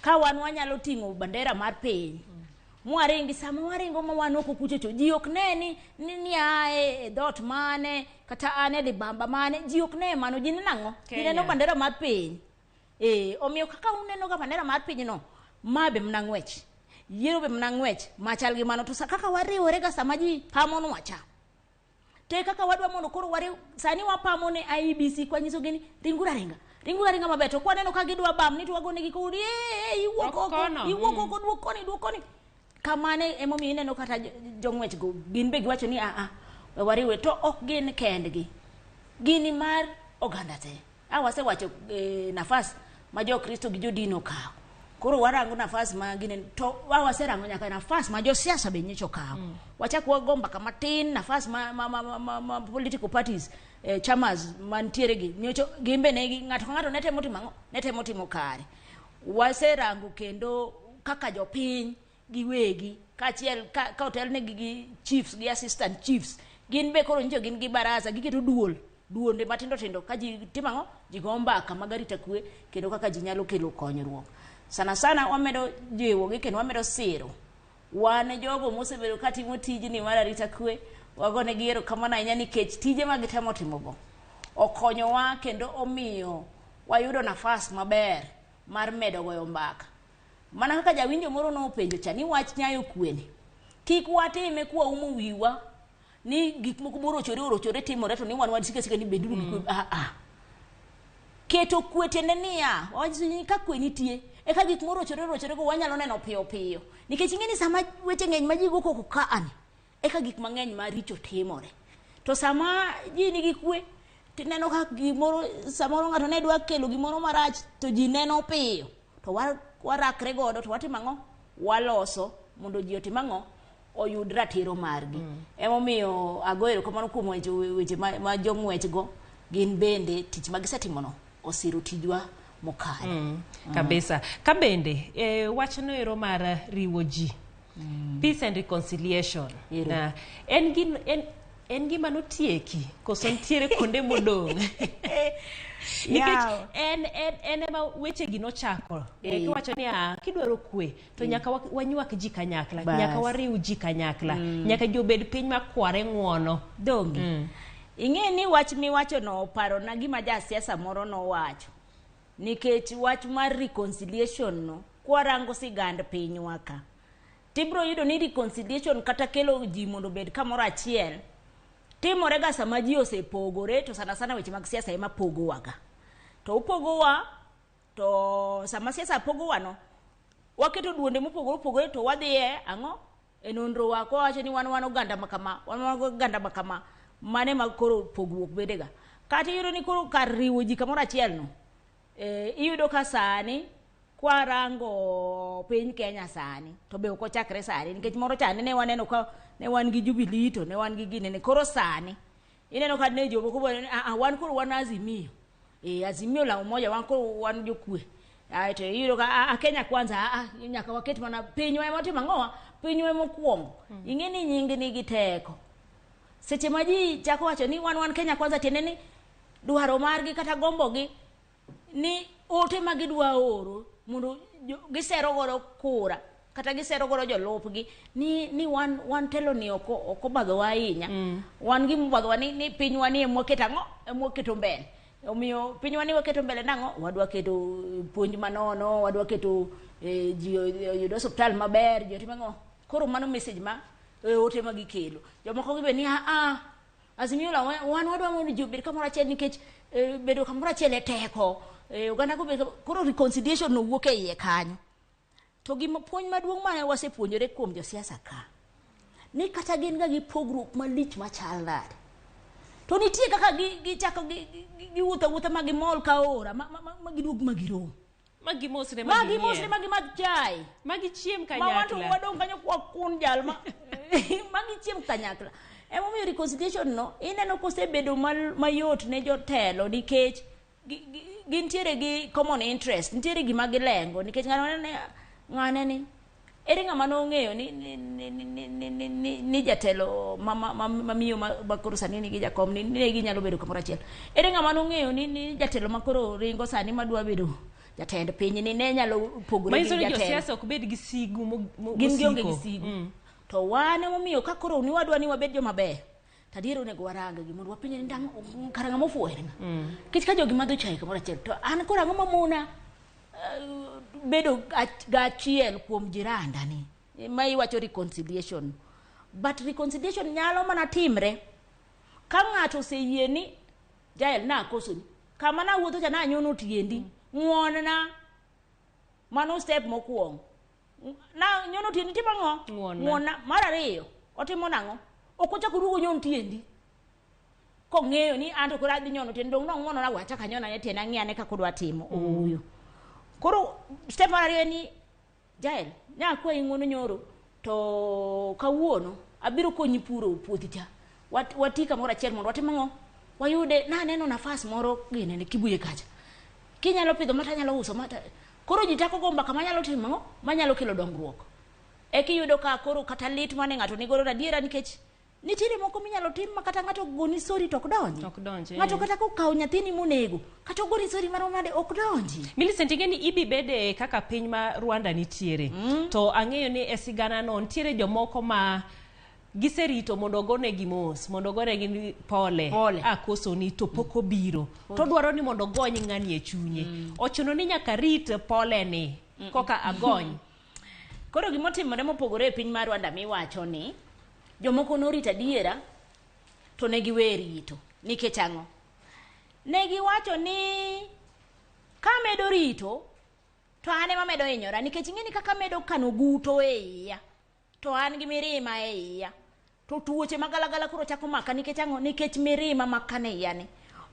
ka wan wanyalo ting'o bandera mar piny mwaringi sama waringo ma wan oko kucho cho ji ok ne ni ae e dhoot mane kata an e libamba mane ji ok ne mano ji neno ang'o ji neno bandera mar piny. Omiyo kaka uneno ga bandera mar piny no ma be mana ng'wech yiero be mana ng'wech machal gi mano to kaka wariwore ga sama ji pamonwa cha te kaka wadwa mondo koro wariw sani wapamo ne IEBC kwa nyiso gi ni ringuru aringa maber to kwaneno ka gidwa bam ni to wagonegi kodi iwuok oko duok koni kamane emomiyo ineno kata jong'wech go gin be giwacho ni wariwe to ok gin kendgi gini mar oganda te. Wasewacho nafas ma jokristo gi jodin okawo koro warango nafas ma gine to waserango nyaka nafas ma josiasa be nyocha okawo. Wachak wago mbaka matin nafas ma political parties chamas mantiere gi nyocha gin be ne ng'ato ka ng'ato ne temo timo ang'o ne temo timo kare. Waserango kendo kaka jopiny giwegi kaachiel ka otelnegi gi chiefs gi assistant chiefs gin be koro nyicho gin gi baraza giketo duonde matindo tindo ka ji timo ang'o ji go mbaka mag arita kwe kendo kaka ji nyalo kelo konyruok. Sana sana wamedo jiwogi kendo wamedo siro wan jogo mosebedo katimo tijni mar arita kwe, wagonegi erokamano ahinya nikech tije ma gitemo timogo okonyowa kendo omiyo wayudo nafas maber mar medo goyo mbaka. Mana kaka jawinjo moro nopenjo cha ni wach nyayo kweni, kik watime kwaumo wiwa ni gik moko morochore orochore timore to ni wan wasike sike ni beduru gi kwe. Keto kwe tiende niya, wawacho ni ka kwe nitie eka gik morochore orochore go wanyalo neno piyo piyo, nikech ing'e ni sama weche ng'eny ma ji go koko kaani eka gik mang'eny maricho timore. To sama ji nigi kwe tineno ka gimoro, samoro ng'ato ne dwa kelo gimoro marach to ji neno piyo to warakre godo to watimo ang'o? Waloso mondo ji otim ang'o? Oyud ratiro margi. Emomiyo ago erokamano kuom weche ma jong'wech go gin bende tich ma gisetimono osiro tijwa mokalo.
Kabisa. Ka bende wachno ero mar riwo ji, peace and reconciliation, en gima notieki koso nitiere kuonde modong'? Nikech en ema wechegi nochako. Kiwacho ni kidwaro kwe to nyaka wanywak ji kanyakla, nyaka wariw ji kanyakla, nyaka ji obed piny makware ng'uono.
Donge ing'e ni wach miwachono oparona gima jasiasa moro nowacho, nikech wach mar reconciliation no kwarango sigand pinywa ka tibro yudo ni reconciliation kata kelo ji mondo obed kamoro achiel timore ga sama ji osepogore, to sana sana weche mag siasa ema pogowaga. To upogowa, to sama siasa pogowa no waketo duonde mopogore opogore to wadhiye ang'o e nonro wa kwawacho ni wan oganda makama, wan oganda makama, mane ma koro pogruok bedega. Kata iyudo ni koro kar riwo ji kamoro achiel no, iyudo ka sani kwarango piny Kenya sani to be ok ochakre sani, nikech moro chande ne waneno ka ne wan gi Jubilee to ne wan gi ginene. Koro sani ineno ka ne jomoko bende ni wan koro wan Azimio, Azimio la Umoja, wan koro wan jokwe. Aeto iyudo ka Kenya Kwanza, nyaka waket mana pinywa ema otimo ang'owa, pinywa ema okuongo. Ing'e ni nying nigi teko. Seche ma ji chako wacho ni wan Kenya Kwanza, tiende ni dwaro margi kata gombogi ni ote ma gidwa oro mondo gisero godo kura kata gisero godo jolupgi ni wan telo ni ok obadhowa ahinya. Wan gima obadhowa ni pinywa ni ema waketo ang'o, ema waketo mbele. Omiyo pinywa ni waketo mbele nang'o? Wadwa keto puonj manono, wadwa keto ji oyud osiptal maber, ji otim ang'o. Koro mano message ma ote ma gikelo. Jomoko gibe ni Azimio la wan wadwa mondo ji obed kamoro achiel nikech bedo kamoro achiel e teko. Oganda go koro reconciliation no wuok e iye kanyo. To gima puonj maduong' mane wasepuonjore kuom josiasa ka, ni kata gin ga gi pogruok malich machal nade, to nitie kaka gichako giwuotho awuotha ma gimol ka aora ma giduog ma girom,
ma gimosre,
ma gimosre, ma gimadh chai,
ma gichiem
ma wanto
kanyakla,
wadong' kanyo kwakun jal ma ma gichiem kanyakla. Emomiyo reconciliation no ineno kosebedo mayot ne jotelo, nikech gintiere gi common interest, nitiere gima gilengo, nikech ng'ane ni ere ng'ama nong'eyo ni jatelo ma miyo ma koro sani nigi jakom ni ne ginyalo bedo kamoro achiel. Ere ng'ama nong'eyo ni jatelo ma koro ringo sani madwa bedo jatend piny ni ne nyalo pogore gi
manyiso ni
jatelo.
Josiasa ok bed gi sigu
Gin gionge gi
mosiko.
sigu. To wan emomiyo ka koro ni wadwa ni wabed joma beyo, to adier onego warang gi mondo wapenje ni kara ng'ama ofuwo en ng'a? Nikech ka jogi madho chai kamoro achiel, to an koro ang'o mamona bedo gachiel kuom jiranda ni ma iwacho reconciliation. But reconciliation nyalo mana timre ka ng'ato oseyie ni Jael nakosoni kama nawuotho cha nanyono tiendi, ng'uon-na. Mano step mokwongo. Na nyono tiendi timo ang'o?
Ng'uon-na.
Ng'uon-na. Mar ariyo otimo nang'o? Ok ochak oduogo nyon tiendi kong'eyo ni anto koro adhi nyono tiendi, dong' nong'uonona, we achak anyona ne tiende, ang'i ane kaka odwa timo. Ooyo. Koro step mar ariyo en ni Jael, nakwayi ng'uono nyoro to kawuono abiro konyi puro puothi cha. Wati kamoro achiel mondo watim ang'o? Wayude. Naneno nafas moro ginene Kibuye kacha. Kinyalo pidho mata anyalo uso mata. Koro ji chako go mbaka manyalo timo ang'o? Manyalo kelo dongruok. Eka iyudo ka koro kata lit mane ng'ato nigodo adiera nikech Nitiere moko minyalo tim ma kata ng'ato ogoni sori to ok donji.
Ok donji.
Ng'ato kata kokawo nyathini monego, kata ogoni sori marom nade ok donji.
Millicent, ing'e ni ibi bede kaka piny ma Rwanda nitiere. To ang'eyo ni e sigana no nitiere jomoko ma giserito mondo ogonegi mos, mondo ogonegi ni pole,
Pole.
akosoni to pok obiro. To dwaro ni mondo ogony ng'ani e chunye. Ochuno ni nyaka rit pole ni koka agony.
Koro gimotimore mopogore e piny mar Rwanda miwacho ni jomoko norito adiera to ne giwe rito. Nikech ang'o? Ne giwacho ni kamedo rito to an ema medo hinyora nikech ing'e ni kaka medo kano guto e iya to an gi mirima e iya to tuoche magalagala koro chako maka nikech ang'o? Nikech mirima makano e iya ni.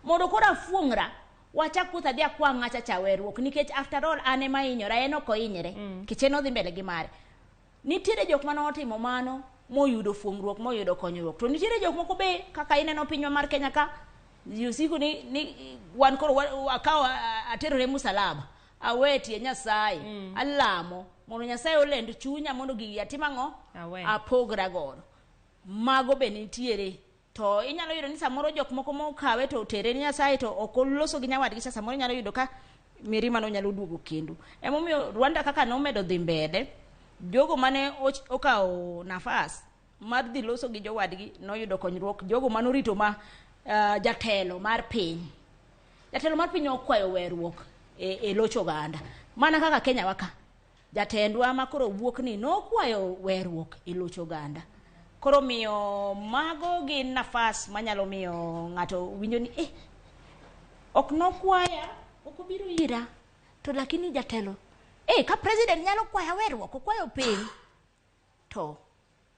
Mondo koro afuong'ra wachak wuoth adhi akwa ng'acha cha weruok nikech after all an ema hinyora en ok ohinyre nikech en odhi mbele gi mare. Nitiere jok mane otimo mano moyudo fuong'ruok moyudo konyruok to nitiere jok moko be kaka ineno pinywa mar Kenya ka ji osiko ni wan koro akawo aterore musalaba awe tie Nyasaye alamo mondo Nyasaye olend chunya mondo gigi atim ang'o apogra godo. Mago be nitiere. To inyalo yudo ni samoro jok moko mokawe to otere ni Nyasaye to ok oloso gi nyawadgi cha samoro inyalo yudo ka mirima no nyalo duogo kendo. Emomiyo Rwanda kaka nomedo dhi mbele, jogo mane okawo nafas mar dhi loso gi jowadgi noyudo konyruok. Jogo manorito ma jatelo mar piny. Jatelo mar piny okwayo weruok e loch oganda. Mana kaka Kenya waka. Jatendwa ma koro wuok ni nokwayo weruok e loch oganda. Koro miyo mago gin nafas manyalo miyo ng'ato winjo ni ok nokwaya, ok obiro ira. To lakini jatelo, ka president nyalo kwaya weruok, okwayo piny, to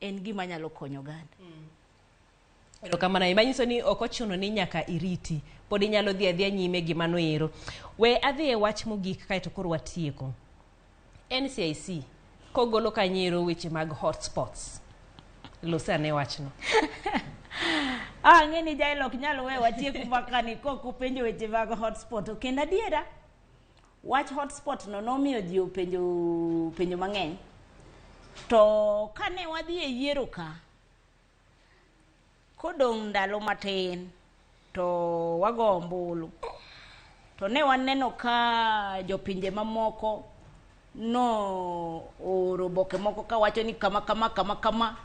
en gima nyalo konyo oganda.
Erokamano, manyiso ni ok ochuno ni nyaka iriti. Pod inyalo dhi adhiya nyime gi mano ero. We adhi e wach mogik kaeto koro watieko. NCIC kogolo kanyiero weche mag hotspots. Lose ane wachno.
Ang'e ni Jael ok nyal weyo watiek mbakani kok openjo weche mag hotspot. Kendo adiera, wach hotspot no nomiyo ji openjo penjo mang'eny. To kane wadhi e yiero ka, kodong' ndalo matin to wago ombulu. To ne waneno ka jopinje mamoko no oro oboke moko kawacho ni kama kama kama kama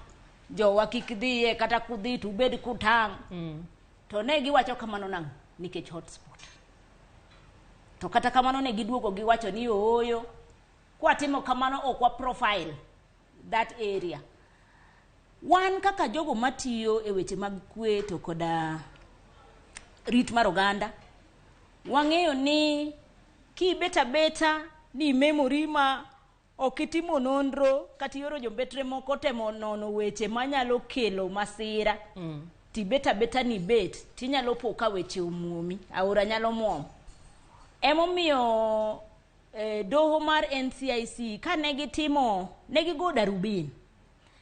jowa kik dhiye kata kudhi to ubed kutang'. To ne giwacho kamano nang'o? Nikech hotspot. To kata kamano ne giduogo giwacho ni ooyo, kwatimo kamano ok wa profile that area. Wan kaka jogo matiyo e weche mag kwe to koda rit mar oganda, wang'eyo ni kibet abeta ni memory ma ok itimo nonro kata ioro jombetre moko temo nono weche manyalo kelo masira, tibet abeta ni bet tinyalo po ka weche omuomi, aora nyalo muomo. Emomiyo doho mar NCIC kane gitimo, ne gigo darubini.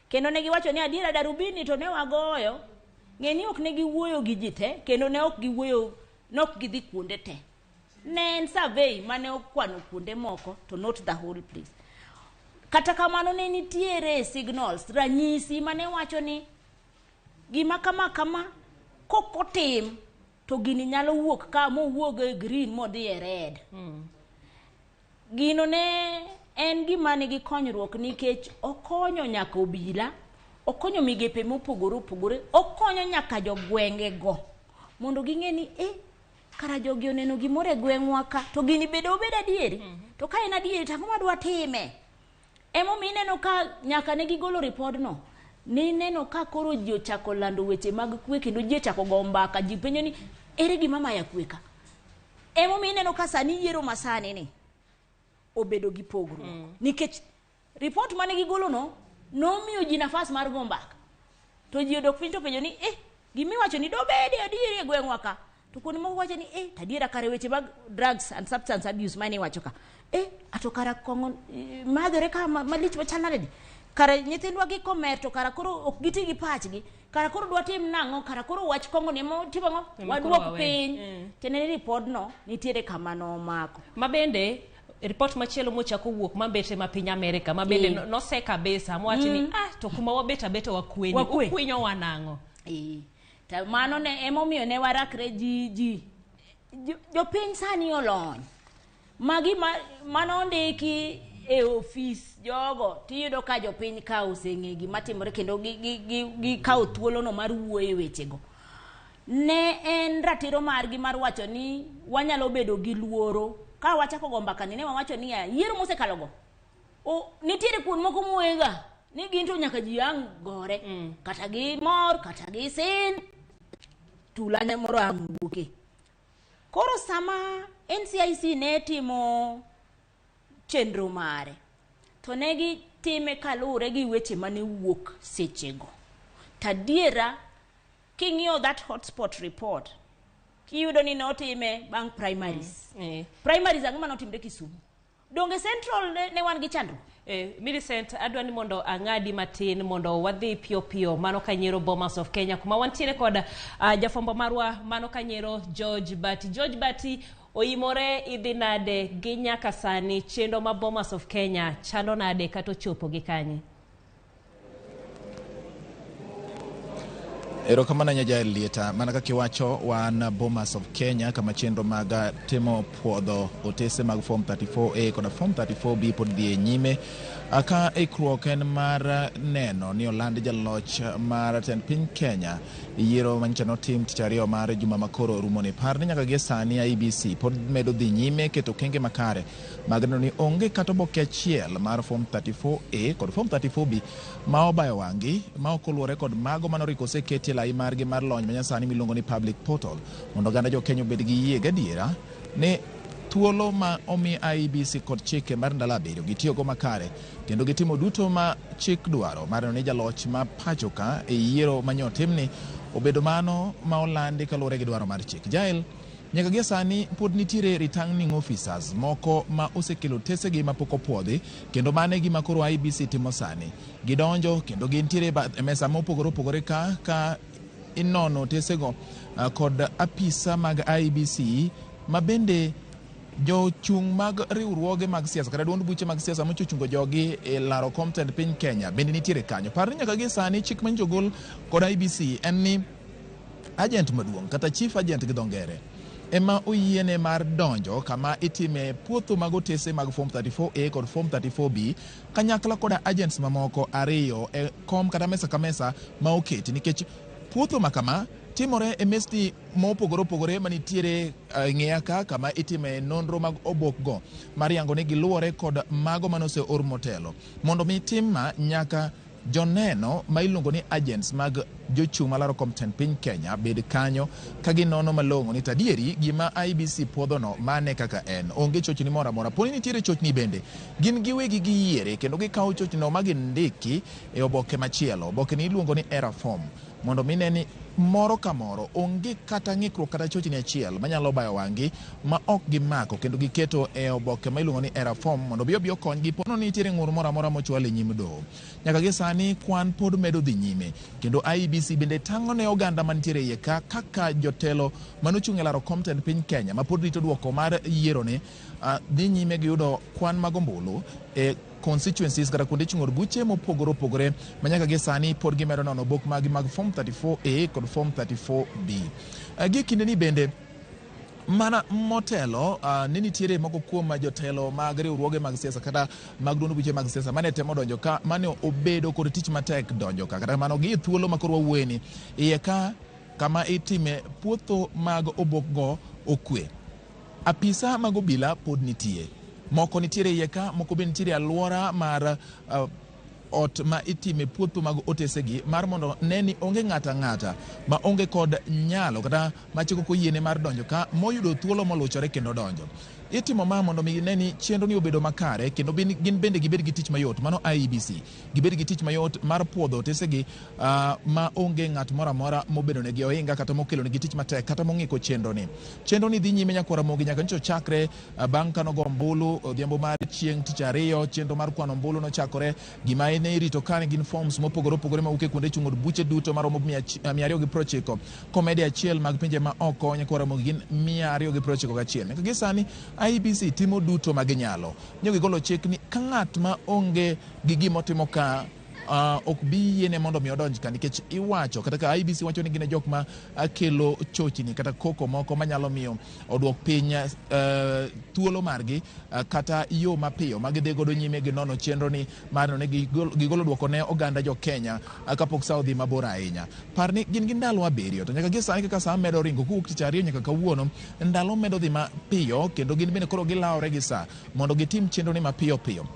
Kendo ne giwacho ni adiera darubini to ne wagoyo, ng'e ni ok ne giwuoyo gi ji te, kendo ne ok giwuoyo, ne ok gidhi kuonde te. Ne en survey mane okwano kuonde moko to not the whole place. Kata kamano ne nitiere signals, ranyisi mane wacho ni gima kama kama kok otim to gini nyalo wuok ka mowuog e green modhi e red. Gino ne en gima nigi konyruok nikech okonyo nyaka obila, okonyo migepe mopogore opogore, okonyo nyaka jogwenge go mondo ging'e ni kara jogi oneno gimoro e gweng'wa ka to gini bende obed adieri. To ka en adieri to ang'o madwa time? Emomiyo ineno ka nyaka ne gigolo ripodno, nineno ka koro ji ochako lando weche mag kwe kendo ji ochako go mbaka, ji penjo ni ere gima maya kwe ka? Emomiyo ineno ka sani yiero masani ni obedo gi pogruok. Nikech ripot mane gigolo no nomiyo ji nafas mar go mbaka. To ji odok piny to penjo ni gimiwacho ni dobede adieri e gweng'wa ka. To kuonde moko wacho ni to adiera kare weche mag drugs and substance abuse mane iwacho ka. Ato kara kong'o madhore ka malich machal nade ni? Kara nyithindwa gi komer to kara koro ok giti gi pachgi. Kara koro dwa tim nang'o? Kara koro wach kong'o ni ema timo ang'o? Waduok piny. Tiende ni ripodno nitiere kama nomako.
Ma bende Report machielo mochako wuok mambete ma piny Amerika ma bende nose kabisa mowacho ni to kuma wabet abeta wakweni ukwinyo wanang'o.
Ta mano ne emomiyo ne warakre ji jopiny sani olony. Magi manondiki e ofis jogo tiyudo ka jopiny ka oseng'e gima timore kendo gikawo thuolono mar wuoyo e wechego. Ne en ratiro margi mar wacho ni wanyalo bedo gi luoro. Ka wachako go mbaka ni ne wawacho niya yiero mosekalogo nitiere kuond moko muwega ni gin to nyaka ji ang' gore kata gi mor kata gi sin tula ne moro ang' wuoke. Koro sama NCIC ne timo chenro mare to ne gitime kaluwore gi weche mane wuok sechego. Tadiera king'iyo that hotspot report iyudo ni notime bang' primaries. Primaries ang'o manotimre Kisumu? Donge Central ne wan gi chandruok?
Millicent, adwa ni mondo ang'adi matin mondo wadhi piyo piyo mano kanyero Bomas of Kenya kuma wantiere kod jafwambo marwa mano kanyero George Bati. George Bati, oimore idhi nade gi nyaka sani chenro ma Bomas of Kenya chalo nade kata ochopo gi kanye?
Erokamano Nyajael Lieta, mana kaka iwacho wan Bomas of Kenya kama chenro mag timo puodho otese mag Form 34A koda Form 34B pod dhi e nyime. Ka ikruok en mar neno ni oland jaloch mar tend piny Kenya yiero manyicha notim tich ariyo mar juma makoro rumoni. Par ni nyaka gie sani IEBC pod medo dhi nyime keto okenge makare mag neno ni onge kata oboke achiel mar Form 34A kod Form 34B ma obayo wang'i ma ok oluwore kod mago manoriko oseketi e lai margi mar lony manyasani miluongo ni public portal mondo oganda jo Kenya obed gi yie gadiera ni thuolo ma omi IEBC kod chike mar ndalo 7 gitiyogo makare kendo gitimo duto ma chik dwaro mar neno ni jaloch ma pacho ka e yiero manyotimni obedo mano ma olandi kaluwore gi dwaro mar chik. Jael, nyaka gie sani pod nitiere returning officers moko ma osekelo tesegi mapok opuodhi kendo mano e gima koro IEBC timo sani. Gidonjo kendo gintiere e mesa mopogore opogore ka inono tesego kod apisa mag IEBC ma bende jochung' mag riwruoge mag siasa kata duond buche mag siasa mochochungo jogi e laro kom tend piny Kenya bende nitiere kanyo. Par ni nyaka gie sani chik manyicho gol kod IEBC en ni agent maduong' kata chief agent gi dho ngere ema oyiene mar donjo kama itime puotho mag otese mag Form 34A kod Form 34B kanyakla koda agents mamoko ariyo e kom kata mesa ka mesa ma oketi nikech puotho ma kama timore e mesni mopogore opogore manitiere ng'eya ka kama itime nonro mag obokgo mar yango ni giluwore kod mago manoseor motelo. Mondo mi tim ma nyaka joneno ma iluongo ni agents mag jochung' malaro kom tend piny Kenya bed kanyo ka ginono malong'o ni tadieri gima IEBC puodhono mane kaka en. Onge chochni moro amora. Poni nitiere chochni bende gin giwegi giyiere kendo gikawo chochno ma gindiki e oboke machielo. Oboke ni iluongo ni error form mondo mi ne ni moro ka moro onge kata ng'ikruok kata chochni achiel manyalo bayo wang'gi ma ok gimako kendo giketo e oboke ma iluongo ni error form mondo obi okonygi pono ni nitiere ng'ur moro amora mochwal e nyim doho. Nyaka gie sani kwan pod medo dhi nyime kendo IEBC bende tang'o ne oganda mantiere iye ka kaka jotelo manochung' e laro kom tend piny Kenya ma pod rito duoko mar yieroni dhi nyime giyudo kwan mag ombulu e constituencies kata kuonde chung' od buche mopogore opogore ma nyaka gie sani pod gimedo nono obok magi mag Form 34A kod Form 34B. Gie kindeni bende mana motelo ne nitiere moko kuom jotelo mag riwruoge mag siasa kata mag duond buche mag siasa mane temo donjo ka mane obedo kod tich matek donjo ka kata kamano gi thuolo ma koro wawuoyeni iye ka kama itime puotho mag obokgo okwe. Apisa mag obila pod nitie. Moko nitiere iye ka, moko be nitiere alwora mar ot ma itime puotho mag otesegi mar mondo ne ni onge ng'ata ng'ata ma onge kod nyalo kata ma chik ok oyiene mar donjo ka moyudo thuolo moluchore kendo donjo. Itimo ma mondo mi ne ni chenro ni obedo makare kendo gin bende gibed gi tich mayot, mano IEBC gibed gi tich mayot mar puodho otesegi ma onge ng'at moro amora mobedo negi ohinga kata mokelo negi tich matek kata mong'iko chenro ni. Chenro ni dhi nyime nyaka Ramogi nyaka nyocha ochakre bang' kano go ombulu odhiambo mar chieng' tich ariyo. Chenro mar kwano ombulu nochakore gima ne irito ka gin forms mopogore opogore mawuok e kuonde chung' od buche duto maromo 290 komedi achiel mag pinje ma oko nyaka Ramogi gin 291. Nyaka gi sani IEBC timo duto ma ginyalo. Nyo gigolo chik ni ka ng'at ma onge gi gimotimo ka ok bi yiene mondo mi odonj ka, nikech iwacho kata ka IEBC wacho ni gin e jok ma kelo chochni kata koko moko manyalo miyo oduok piny thuolo margi kata yo mapiyo ma gidhi godo nyime gi nono chenro ni mar neno ni gigolo duoko ne oganda jo Kenya kapok sa odhi mabor ahinya. Par ni gin gi ndalo 7 to nyaka gie sani kaka sa medo ringo kowuok tich ariyo nyaka kawuono, ndalo medo dhi mapiyo kendo gin bende koro gilawore gi sa mondo gitim chenro ni mapiyo piyo.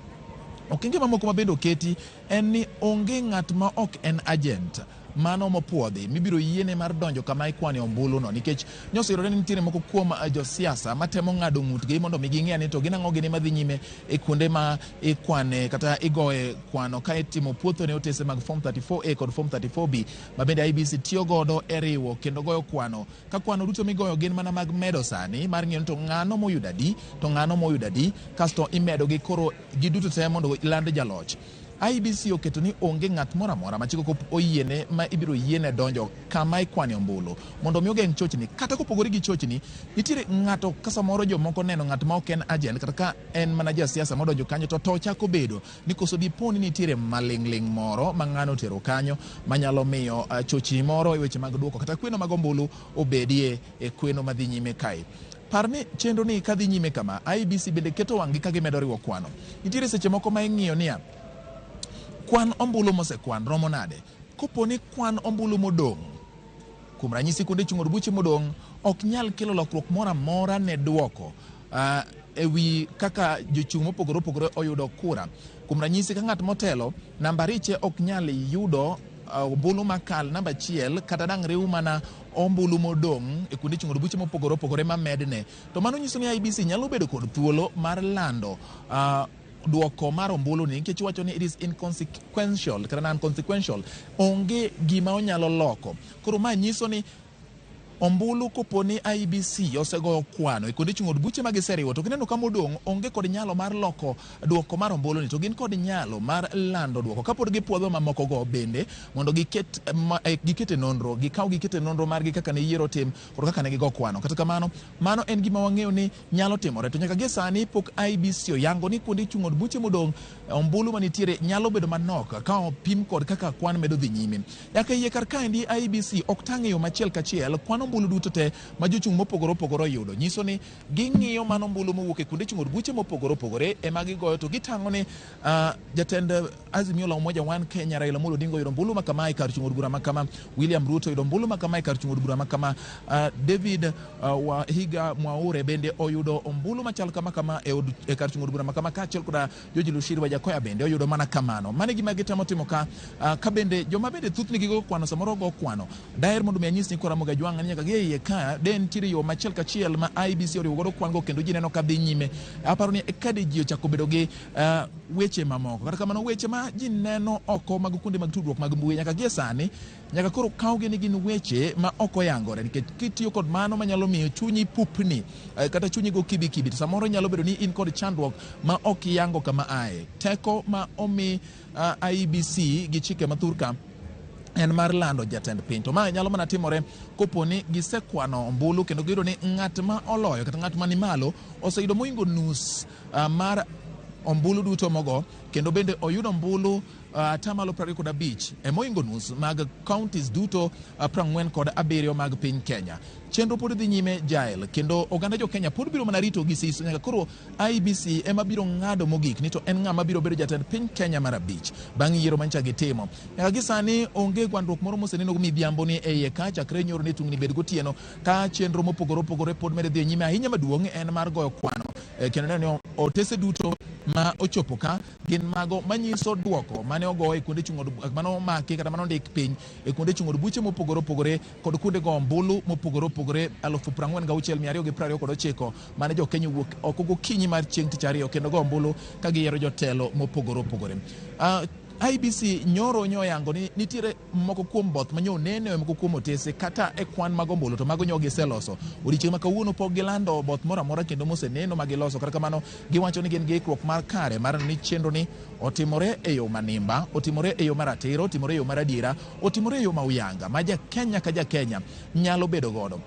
Okenge mamoko ma bende oketi en ni onge ng'at ma ok en agent mano mopuodhi mibiro yiene mar donjo kama ikwane ombulu no, nikech nyoseyudore ni nitiere moko kuom josiasa matemo ng'ado ng'utgi mondo mi ging'e ni to gin ang'o gini madhi nyime e kuonde ma ikwane kata igoye kwano ka itimo puotho ne otese mag form 34A kod form 34B ma bende IEBC tiyo godo e riwo kendo goyo kwano, ka kwano duto migoyo gin mana mag medo sani mar ng'iyo ni to ng'ano moyudo adi to ng'ano moyudo adi, kasto imedo gi koro giduto te mondo land jaloch. IEBC oketo ni onge ng'at moro amora ma chik ok oyiene ma ibiro yiene donjo kama ikwane ombulu mondo mi ogeng' chochni. Kata kopogore gi chochni, nitiere ng'ato ka samoro jomoko neno ng'at ma ok en agent kata ka en mana jasiasa modonjo kanyo to chako bedo ni koso dipo ni nitiere maling'ling' moro ma ng'ano otero kanyo manyalo miyo chochni moro e weche mag duoko kata kweno mag ombulu obedie e kweno madhi nyime kae. Par ni chenro ni kadhi nyime kama, IEBC bende keto wang'gi ka gimedo riwo kwano. Nitiere seche moko ma ing'iyo niya, kwan ombulu mosekwan romo nade? Kopo ni kwan ombulu modong', kuom ranyisi kuonde chung' od buche modong' ok nyal kelo lokruok moro amora ne duoko ewi kaka jochung' mopogore opogore oyudo kura. Kuom ranyisi ka ng'at motelo namba ariche ok nyal yudo ombulu makal namba 1 kata dang' riw mana ombulu modong' e kuonde chung' od buche mopogore opogore mamedne. To mano nyiso ni IEBC nyalo bedo kod thuolo mar lando duoko mar ombulu ni, nikech iwacho ni it is inconsequential kata non-consequential, onge gima onyalo loko. Koro ma nyiso ni ombulu kopo ni IEBC osegoyo kwano e kuonde chung' od buche ma giseriwo to gineno ka modong' onge kod nyalo mar loko duoko mar ombulu ni, to gin kod nyalo mar lando duoko kapod gipuodho mamoko go bende mondo giket e nonro, gikaw giket e nonro margi kaka ne yiero tim kod kaka ne gigo kwano. Kata kamano, mano en gima wang'eyo ni nyalo timore, to nyaka gie sani pok IEBC oyango ni kuonde chung' od buche modong' ombulu manitiere nyalo bedo manok ka opim kod kaka kwan medo dhi nyime. Nyaka iye kar kaendi IEBC ok tang' e yo machiel kachiel kwan ombulu duto te ma jochung' mopogore opogore oyudo. Nyiso ni ging'iyo mano ombulu mowuok e kuonde chung' od buche mopogore opogore ema gigoyo, to gitang'o ni jatend Azimio la Umoja One Kenya Raila Amolo Odinga oyudo ombulu makama e kar chung' od bura makama, William Ruto oyudo ombulu makama e kar chung' od bura makama, David Wahiga Mwaure bende oyudo ombulu machal kama kama e kar chung' od bura makama, kaachiel koda George Lushiri Wajakoya bende oyudo mana kamano. Mano e gima gitemo timo ka ka bende joma bende thothne gigo kwano samoro go kwano. Daher mondo mi anyis ni kora Ramogi Ajwang' ni nyaka gi e iye ka de nitiere yo machiel kachiel ma IEBC oriwo godo kwan go kendo ji neno ka dhi nyime. Aparo ni ka de ji ochako bedo gi weche mamoko. Kata kamano weche ma ji neno oko mag kuonde mag tudruok mag mbui nyaka gie sani nyaka koro kawgi ni gin weche ma ok oyangore, nikech kitiyo kod mano manyalo miyo chunyi pupni kata chunyi go kibi kibi, to samoro nyalo bedo ni in kod chandruok ma ok iyango kama ae. Teko ma omi IEBC gi chike mathur ka en mar lando jatend piny, to ma nyalo mana timore kopo ni gisekwano ombulu kendo giyudo ni ng'at ma oloyo kata ng'at mani malo oseyudo mohingo nus mar ombulu duto mogo, kendo bende oyudo ombulu 25% e mohingo nus mag counties duto 47 mag piny Kenya. Chenro pod dhi nyime Jael, kendo oganda jo Kenya pod biro mana rito gi siso nyaka koro IEBC ema biro ng'ado mogik ni to en ng'ama biro bedo jatend piny Kenya mar 5 bang' yiero manyicha gitimo. Nyaka gi sani onge gwandruok moro moseneno midhiambo ni e iye ka chakre nyoro ni tungni bed gotieno ka chenro mopogore opogore pod medo dhi nyime. Ahinya maduong' en mar goyo kwano kendo neno ni otese duto ma ochopo ka gin mago manyiso duoko mane ogo e kuonde chung' od mane omaki kata mane ondik piny e kuonde chung' od buche mopogore opogore kod kuonde go ombulu mopogore opogore 46,229 mane jo Kenya owuok oko gokinyi mar chieng' tich ariyo kendo go ombulu ka giyiero jotelo mopogore opogore. IEBC nyoro nyoyango ni nitiere moko kuom both manyo nene moko kuom otese kata e kwan mag ombulu to mago nyo giseloso. Odiechieng' ma kawuono pok gilando both moro amora kendo moseneno magiloso. Kata kamano giwacho ni gin gi ikruok mar kare mar ni chenro ni otimore e yo manimba, otimore e yo maratiro, otimore e yo maradiera, otimore e yo mauyanga ma ja Kenya ka ja Kenya nyalo bedo godo.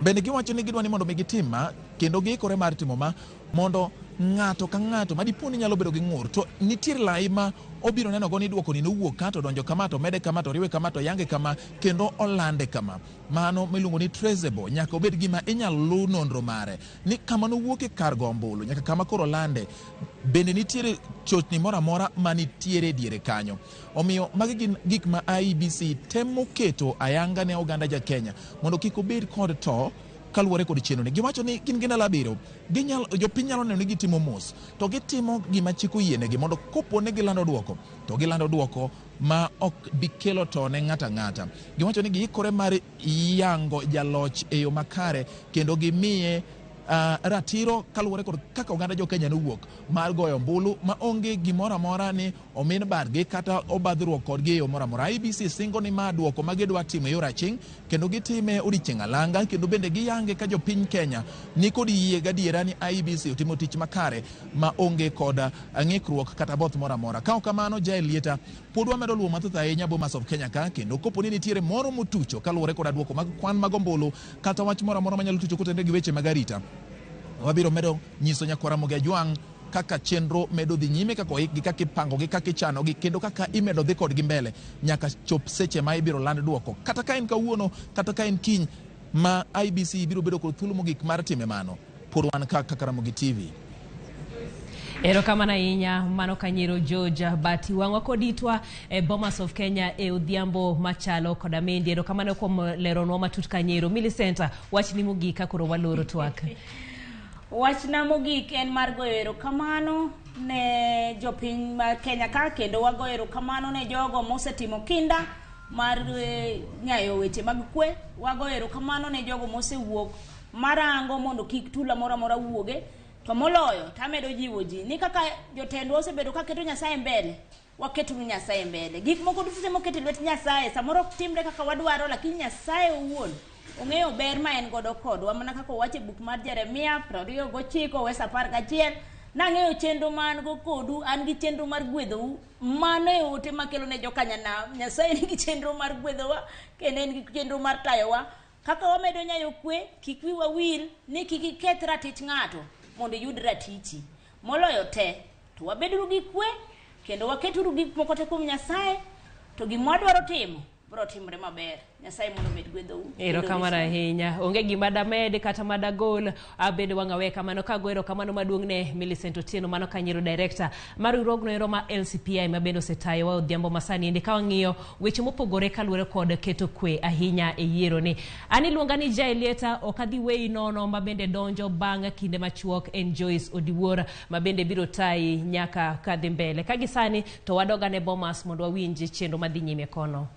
Bende giwacho ni gidwa ni mondo mi gitim ma kendo giikore mar timo ma mondo ng'ato ka ng'ato ma dipo ni nyalo bedo gi ng'ur to nitiere lai ma obiro neno go ni duoko ni nowuok ka to donjo kama to mede kama to riwe kama to yange kama kendo olande kama. Mano miluongo ni traceable, nyaka obed gima inyalo luw nonro mare ni kama nowuok e kar go ombulu nyaka kama koro lande, bende nitiere chochni moro amora manitiere diere kanyo. Omiyo magi gin gik ma IEBC temo keto ayanga ne oganda ja Kenya mondo kik obed kod to kaluwore kod chenro ni. Giwacho ni gin gi ndalo 7, jopiny nyalo neno ni gitimo mos, to gitimo gima chik oyienegi mondo kopo ni gilando duoko, to gilando duoko ma ok bi kelo to ne ng'ato ang'ata. Giwacho ni giikore mar yango jaloch e yo makare kendo gimiye ratiro kaluwore kod kaka oganda jo Kenya nowuok mar goyo ombulu ma onge gimoro amora ni omin bargi kata obadhruok kodgi e yo moro amora. IEBC singo ni ma duoko ma gidwa timo e yor aching' kendo gitime odiechieng' alanga kendo bende giyange ka jopiny Kenya ni kod yie gadiera ni IEBC otimo tich makare ma onge kod ng'ikruok kata both moro amora. Ka ok kamano, Jael Lieta, pod wamedo luwo mathoth ahinya Bomas of Kenya ka kendo kopo ni nitiere moro motucho kaluwore kod duoko mag kwan mag ombulu kata wach moro amora manyalo tucho kotenore gi weche mag arita, wabiro medo nyiso nyakwar Ramogi Ajwang' kaka chenro medo dhi nyime, kaka oikgi, kaka ipangogi, kaka ichanogi kendo kaka imedo dhi kodgi mbele nyaka chop seche ma ibiro land duoko, kata ka en kawuono kata ka en kiny ma IEBC biro bedo kod thuolo mogik mar time mano. Pod wan ka kaka Ramogi TV.
Erokamano ahinya mano Kanyero George Bati wang'wa kod itwa e Bomas of Kenya e odhiambo machalo koda mendi. Erokamano kuom leronwa matut Kanyero. Millicent, wachni mogik ka koro waloro twak.
Wachna mogik en mar goyo erokamano ne jopiny mar Kenya ka kendo wagoyo erokamano ne jogo mosetimo kinda mar nyayo weche mag kwe. Wagoyo erokamano ne jogo mosewuok marango mondo kik tula moro amora wuoge. To moloyo tamedo jiwo ji ni kaka jotendwa osebedo ka keto Nyasaye mbele, waketuru Nyasaye mbele. Gik moko duto te moket e lwet Nyasaye samoro ok timre kaka wadwaro, lakini Nyasaye owuon ong'eyo ber ma en godo kodwa, mana kaka owacho e buk mar Jeremia 29 wes 11, nang'eyo chenro ma an go kodu, an gi chenro mar gwedhou. Mano e ote makelo ne jokanyanam. Nyasaye nigi chenro mar gwedhowa kendo en gi chenro mar tayowa. Kaka wamedo nyayo kwe, kik wiwa wil ni kik iketh ratich ng'ato mondo iyud ratichi. Moloyo te, to wabeduru gi kwe kendo waketuru gik moko te kuom Nyasaye, to gima wadwaro timo biro timre maber. Nyasaye mondo omed gwedhou.
Erokamano ahinya. Onge gima damed kata madagol, abende wang'awe kamano kago erokamano maduong' ne Millicent Otieno mano Kanyero director mar riwruogno ero ma LCPI ma bende osetayowa odhiambo masani endi ka wang'iyo weche mopogore kaluwore kod keto kwe ahinya e yiero ni. An iluonga ni Jael Lieta, ok adhi weyi nono ma bende donjo bang' kinde machuok en Joyce Odiwuor ma bende biro tayi nyaka kadhi mbele. Ka gi sani to wadogane Bomas mondo wawinj chenro madhi nyime kono.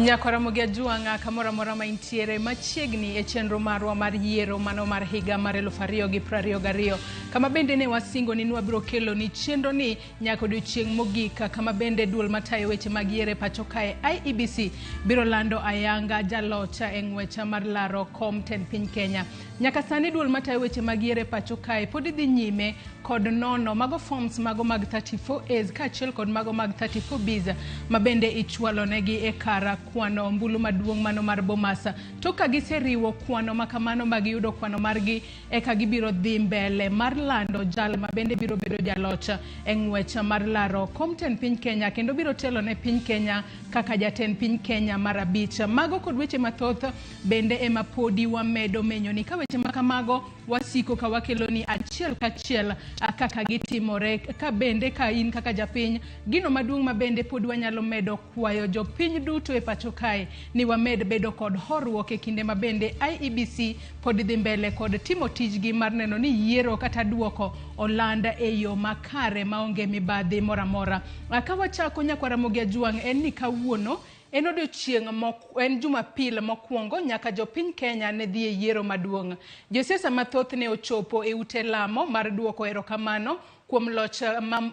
Nyakora Ajwang'a kamoro amora ma intiere machiegni e chenro marwa mar yiero mano mar higa mar 2022, kama bende ne wasingo ni nwabiro kelo ni chenro ni nyaka odiochieng' mogik, kama bende duol matayo weche mag yiero e pacho kae IEBC biro lando ayanga jaloch e ng'wech mar laro kom tend piny Kenya. Nyaka sani duol matayo weche mag yiero e pacho kae pod dhi nyime kod nono mago forms mago mag 34As kaachiel kod mago mag 34Bs ma bende ichwalo negi e kar kwano ombulu maduong' mano mar Bomas. Tok ka giseriwo kwano ma kamano ma giyudo kwano margi, eka gibiro dhi mbele mar lando jal ma bende biro bedo jaloch e ng'wech mar laro kom tend piny Kenya kendo biro telo ne piny Kenya kaka jatend piny Kenya mar abich. Mago kod weche mathoth bende ema podi wamedo menyoni ka weche ma kamago wasiko ka wakeloni achiel kachiel kaka gitimore, ka bende ka in kaka japiny gino maduong' ma bende pod wanyalo medo kwayo jopiny duto e pacho kae ni wamed bedo kod horuok e kinde ma bende IEBC pod dhi mbele kod timo tijgi mar neno ni yiero kata duoko oland e yo makare maonge mibadhi moro amora. Ka wachako nyakwar Ramogi Ajwang' en ni kawuono en odiochieng' en Jumapil mokwongo nyaka jopiny Kenya ne dhi e yiero maduong'. Josiasa mathoth ne ochopo e ute lamo mar duoko erokamano kuom loch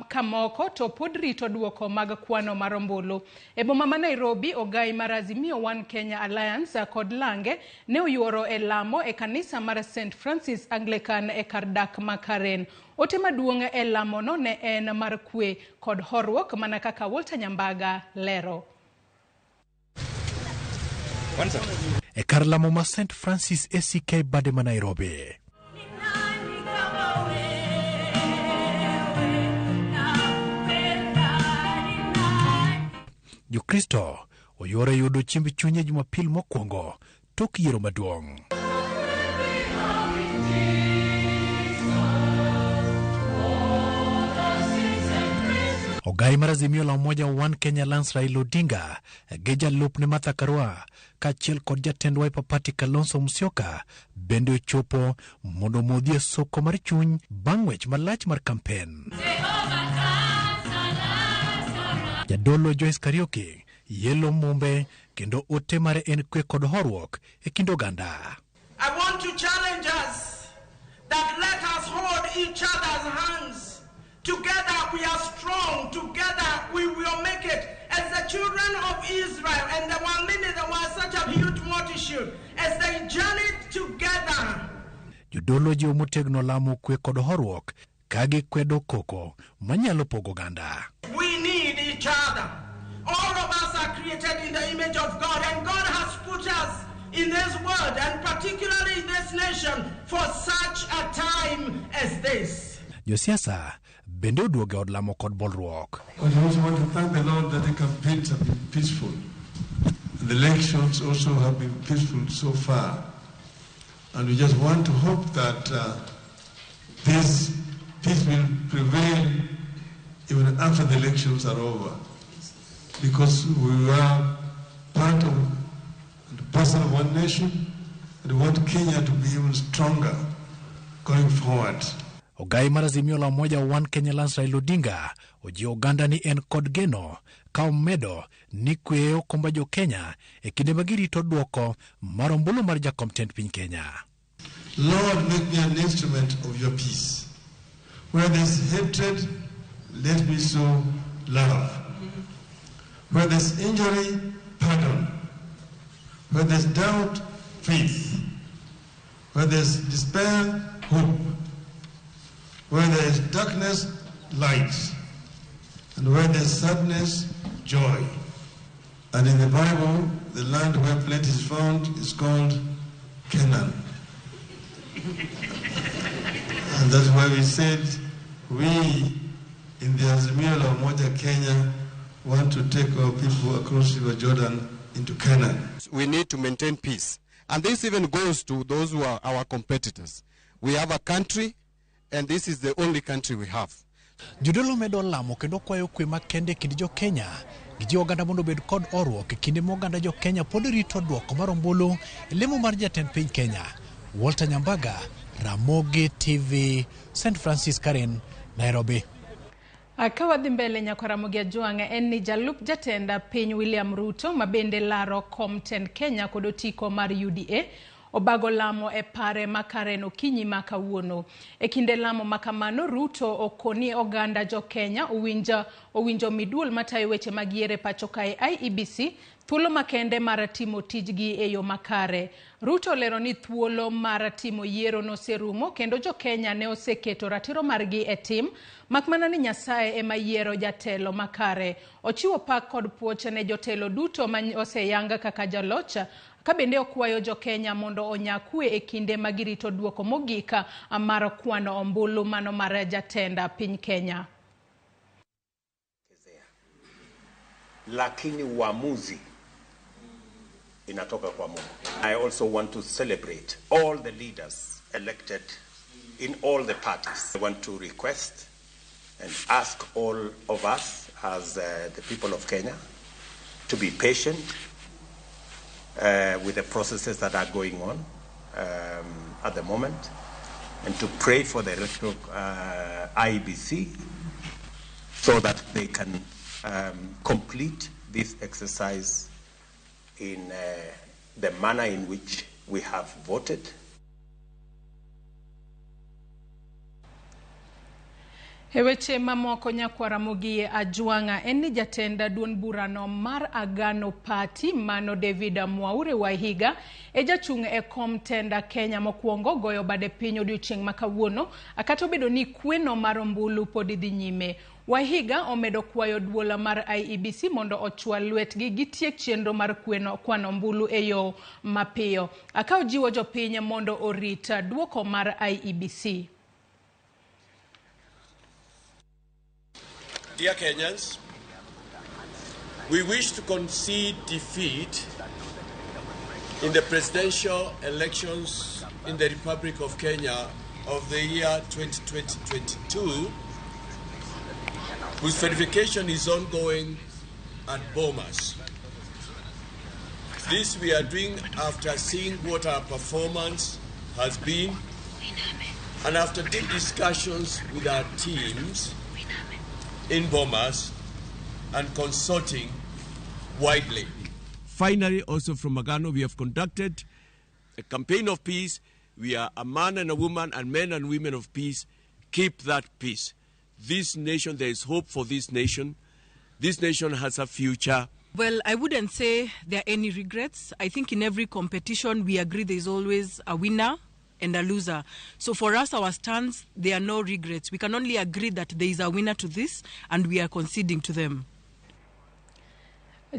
kamoko to pod rito duoko mag kwano mar ombulu. E boma ma Nairobi, ogai mar Azimio One Kenya Alliance kod lange ne oyuoro e lamo e kanisa mar St Francis Anglican e kar dak ma Karen. Ote maduong' e lamono ne en mar kwe kod horuok mana kaka Walter Nyambaga lero.
E kar lamo ma St Francis ACK bade ma Nairobi. Jokristo oyuoro yudo chiemb chuny e Jumapil mokwongo tok yiero maduong'. Ogai mar Azimio la Umoja One Kenya Alliance Raila Odinga gi jalupne Martha Karua kaachiel kod jatend Wiper Party Kalonzo Musyoka bende ochopo mondo omodhi e soko mar chuny bang' ng'wech malach mar kampen. Jadolo Joyce Kariuki yelo mumbe kendo ote mare en kwe kod horuok e kind oganda.
I want to challenge us that let us hold each other's hands. Together we are strong. Together we will make it. As the children of Israel, and there were many, there was such a huge multitude, as they journeyed together.
Jodolo jiwo motegno lamo kwe kod horuok ka gikwedo koko manyalo pogo oganda.
We need each other. All of us are created in the image of God, and God has put us in this world, and particularly in this nation, for such a time as this.
Josiasa bende oduogo e od lamo kod bolruok.
But I also want to thank the Lord that the campaigns have been peaceful. And the elections also have been peaceful so far. And we just want to hope that this peace will prevail even after the elections are over. Because we are part of and parcel of one nation, and we want Kenya to be even stronger going forward.
Ogai mar Azimio la Umoja One Kenya Alliance Raila Odinga ojiwo oganda ni en kod geno ka omedo ni kwe okomba jo Kenya e kinde ma girito duoko mar ombulu mar jakom tend piny Kenya.
Lord, make me an instrument of your peace. Where there's hatred, let me sow love. Where there's injury, pardon. Where there's doubt, faith. Where there's despair, hope. Where there is darkness, light. And where there's sadness, joy. And in the Bible, the land where plenty is found is called Canaan. And that's why we said we in the Azimio la Umoja Kenya want to take our people across River Jordan into Canaan.
We need to maintain peace. And this even goes to those who are our competitors. We have a country, and this is the only country we have.
Jodolo medo lamo kendo kwayo kwe makende e kind jo Kenya gi jiwo oganda mondo obed kod horuok e kinde ma oganda jo Kenya pod rito duoko mar ombulu e lemo mar jatend piny Kenya Walter Nyambaga, Ramogi TV, St Francis Karen, Nairobi.
Ka wadhi mbele nyakwa Ramogi Ajwang' en ni jalup jatend piny William Ruto ma bende laro kom tend Kenya kod otiko mar UDA obago lamo e pare ma Karen okinyi ma kawuono. E kinde lamo ma kamano, Ruto okoni oganda jo Kenya owinjo mi duol matayo weche mag yiero e pacho kae IEBC thuolo makende mar timo tijgi e yo makare. Ruto olero ni thuolo mar timo yiero noserumo kendo jo Kenya ne oseketo ratiro margi e tim, makmana ni Nyasaye ema yiero jatelo makare. Ochiwo pak kod puoch ne jotelo duto ma oseyang kaka jaloch, ka bende okwayo jo Kenya mondo onya kwe e kinde ma girito duoko mogik mar kwano ombulu mano mar jatend piny Kenya.
Lakini uamuzi inatoka kwa Mungu. I also want to celebrate all the leaders elected in all the parties. I want to request and ask all of us as the people of Kenya to be patient with the processes that are going on at the moment, and to pray for the electoral IEBC so that they can complete this exercise in the manner in which we have voted.
E weche mamoko nyakwa Ramogi Ajwang'a en ni jatend duond burano mar Agano Party mano David Mwaure Waihiga e jachung' e kom tend Kenya mokwongo goyo bade piny odiochieng' ma kawuono kata obedo ni kweno mar ombulu pod dhi nyime. Waihiga omedo kwayo duol mar IEBC mondo ochwal lwetgi gitiek chenro mar kwano ombulu e yo mapiyo. Ka ojiwo jopiny mondo orit duoko mar IEBC.
Dear Kenyans, we wish to concede defeat in the presidential elections in the Republic of Kenya of the year 2022, whose verification is ongoing at Bomas. This we are doing after seeing what our performance has been and after deep discussions with our teams in Bomas and consulting widely. Finally, also from Agano, we have conducted a campaign of peace. We are a man and a woman and men and women of peace. Keep that peace. This nation, there is hope for this nation. This nation has a future.
Well, I wouldn't say there are any regrets. I think in every competition, we agree there is always a winner and a loser. So for us, our stance, there are no regrets. We can only agree that there is a winner to this, and we are conceding to them.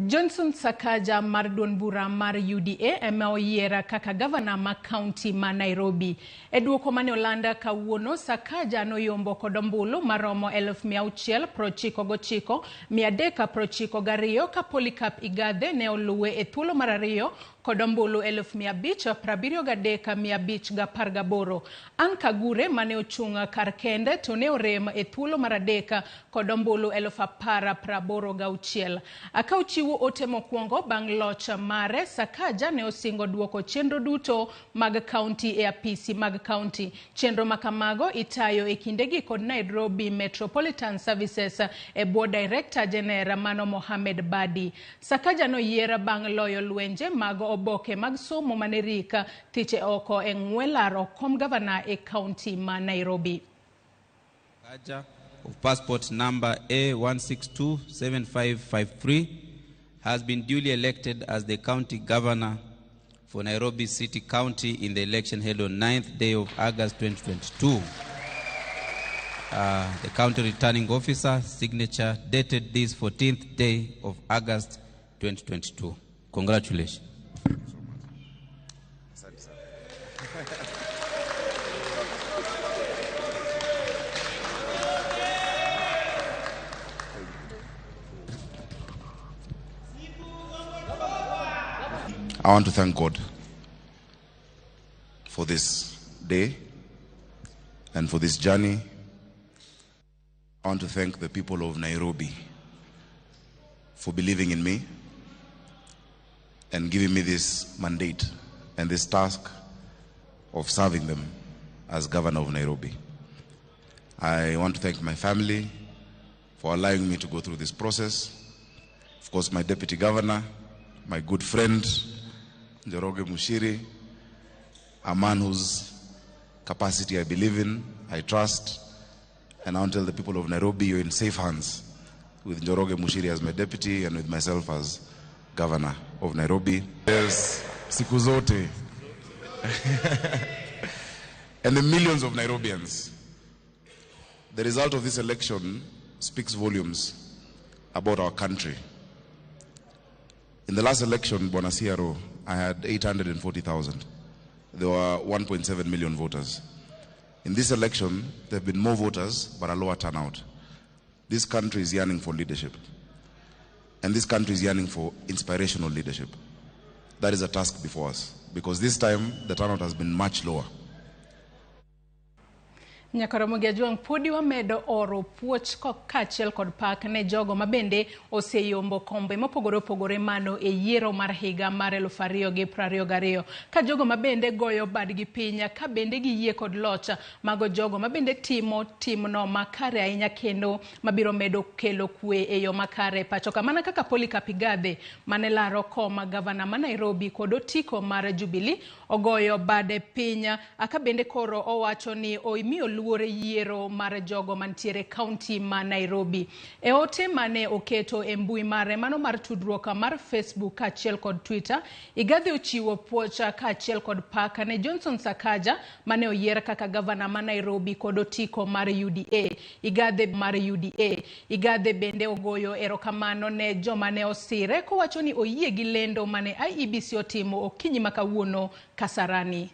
Johnson Sakaja mar duond bura mar UDA ema oyiera kaka gavana ma kaunti ma Nairobi. E duoko mane olanda kawuono, Sakaja noyombo kod ombulu maromo 699,392 ka Polycarp Igathe ne oluwe e thuolo mar ariyo kod ombulu 573,518. Ann Kagure mane ochung' kar kende to ne orem e thuolo mar adek kod ombulu 10,086. Ka ochiwo ote mokwongo bang' loch mare, Sakaja ne osingo duoko chenro duto mag kaunti e apisi mag kaunti. Chenro makamago itayo e kindegi kod Nairobi Metropolitan Services e bwo Director General mano Mohamed Badi. Sakaja noyier bang' loyo lwenje mag oboke mag somo mane rik thiche oko e ng'we laro kom gavana e kaunti ma Nairobi.
Sakaja of passport number A1627553 has been duly elected as the county governor for Nairobi City County in the election held on 9th day of August 2022. The county returning officer signature dated this 14th day of August 2022. Congratulations.
Thank you so much. Asante sana.
I want to thank God for this day and for this journey. I want to thank the people of Nairobi for believing in me and giving me this mandate and this task of serving them as governor of Nairobi. I want to thank my family for allowing me to go through this process. Of course, my deputy governor, my good friend, Njoroge Muchiri, a man whose capacity I believe in, I trust, and I want to tell the people of Nairobi, you're in safe hands with Njoroge Muchiri as my deputy and with myself as governor of Nairobi. Yes, siku zote. And the millions of Nairobians. The result of this election speaks volumes about our country. In the last election, Bwana CRO, I had 840,000. There were 1.7 million voters. In this election, there have been more voters, but a lower turnout. This country is yearning for leadership. And this country is yearning for inspirational leadership. That is a task before us, because this time the turnout has been much lower.
Nyakoromogi Ajwang' podi wamedo oro puoch kaachiel kod pak ne jogo mabende oseyombo kombe mopogore opogore mano e yiero mar higa mar 2022 ka jogo mabende goyo badgi piny ka bende giyie kod loch mago jogo mabende timo timno makare ahinya kendo mabiro medo kelo kwe e yo makare pacho ka mana kaka Polycarp Igathe mane laro kom gavana ma Nairobi kod otiko mar Jubilee ogoyo bade piny ka bende koro owacho ni oimiyo luor yiero mar jogo mantiere kaunti ma Nairobi. E ote mane oketo e mbui mare mano mar tudruok mar Facebook kaachiel kod Twitter, Igathe ochiwo puoch kaachiel kod pak ne Johnson Sakaja mane oyier kaka gavana ma Nairobi kod otiko mar UDA. Igathe mar UDA. Igathe bende ogoyo erokamano ne joma ne osire kowacho ni oyie gi lendo mane IEBC otimo okinyi ma kawuono Kasarani.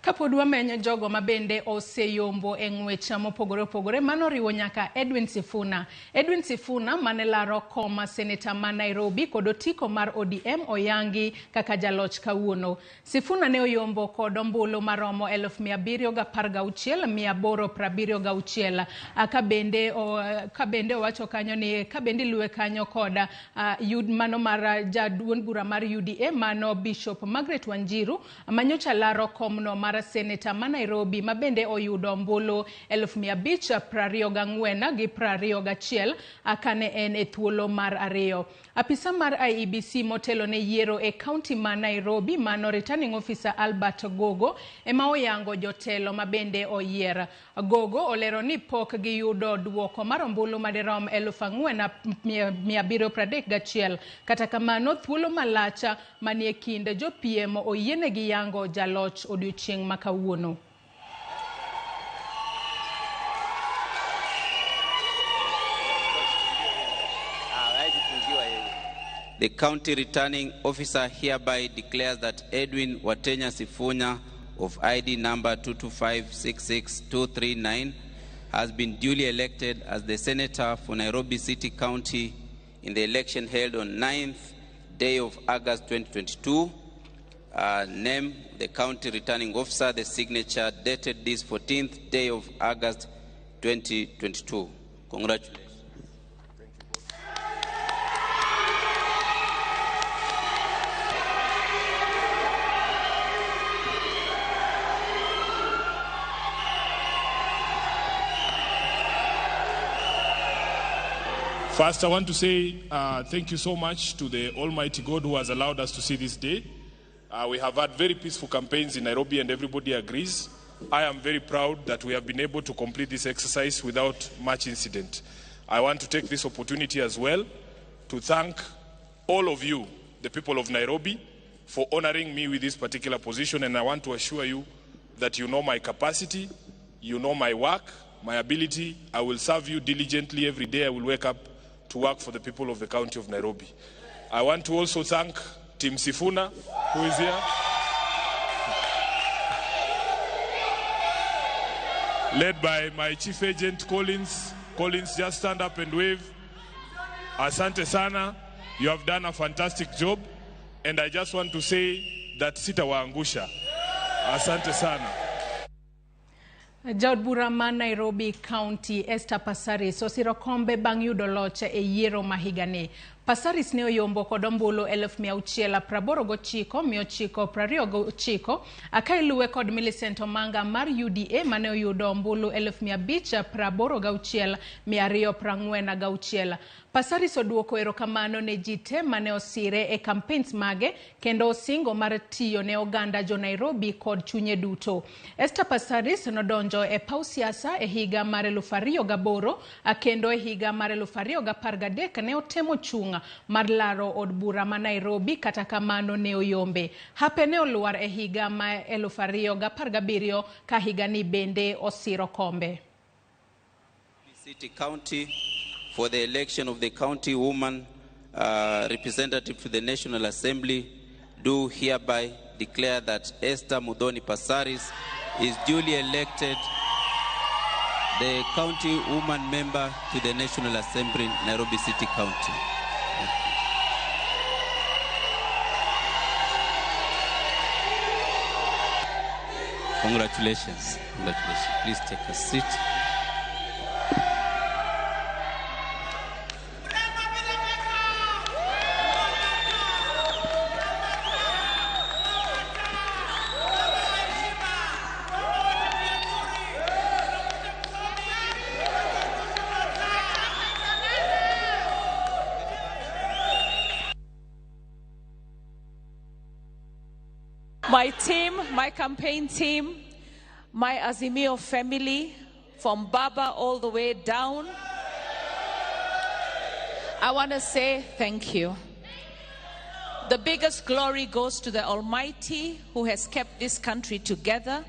Kapod wamenyo jogo mabende oseyombo e ng'wech mopogore opogore mano oriwo nyaka Edwin Sifuna. Edwin Sifuna mane laro kom seneta ma Nairobi kod otiko mar ODM oyangi kaka jaloch kawuono. Sifuna ne oyombo kod ombulu maromo 716,876 ka bende owacho kanyo ni ka bende iluwe kanyo kod mano mar jaduond bura mar UDA mano Bishop Margaret Wanjiru manyocha laro komno mar seneta ma Nairobi mabende oyudo ombulu 524,21 kane en e thuolo mar ariyo. Apisa mar IEBC motelo ne yiero e kaunti ma Nairobi mano returning officer Albert Gogo ema oyango jotelo mabende oyier. Gogo olero ni pok giyudo duoko mar ombulu madirom 4,731. Kata kamano thuolo malach manie kind jopiem oyienegi yango jaloch odiochieng' ma kawuono.
The county returning officer hereby declares that Edwin Watenya Sifuna of ID number 22566239 has been duly elected as the senator for Nairobi City County in the election held on 9th day of August 2022. Name the county returning officer, the signature dated this 14th day of August 2022. Congratulations.
First, I want to say thank you so much to the Almighty God who has allowed us to see this day. We have had very peaceful campaigns in Nairobi and everybody agrees. I am very proud that we have been able to complete this exercise without much incident. I want to take this opportunity as well to thank all of you, the people of Nairobi, for honoring me with this particular position, and I want to assure you that you know my capacity, you know my work, my ability. I will serve you diligently every day. I will wake up to work for the people of the county of Nairobi. I want to also thank Tim Sifuna, who is here, led by my chief agent, Collins. Collins, just stand up and wave. Asante sana. You have done a fantastic job. And I just want to say that sitawaangusha. Asante sana.
Jaod bura ma Nairobi County Esther Passaris osiro kombe bang' yudo loch e yiero ma higani. Passaris ne oyombo kod ombulu 689,929 ka iluwe kod Millicent Omanga mar UDA mane oyudo ombulu 586,246. Passaris oduoko erokamano ne ji te mane osire e campaigns mage kendo osingo mar tiyo ne oganda jo Nairobi kod chunye duto. Esther Passaris nodonjo e paw siasa e higa mar 2008 kendo e higa mar 2013 ne otemo chung' mar laro od bura ma Nairobi, kata kamano ne oyombe. Hape ne olwar e higa ma 2017 ka higani bende osiro kombe.
City County for the election of the county woman representative to the National Assembly, do hereby declare that Esther Muthoni Passaris is duly elected the county woman member to the National Assembly, Nairobi City County. Congratulations. Congratulations. Please take a seat.
My team, my campaign team, my Azimio family, from Baba all the way down, I want to say thank you. The biggest glory goes to the Almighty who has kept this country together.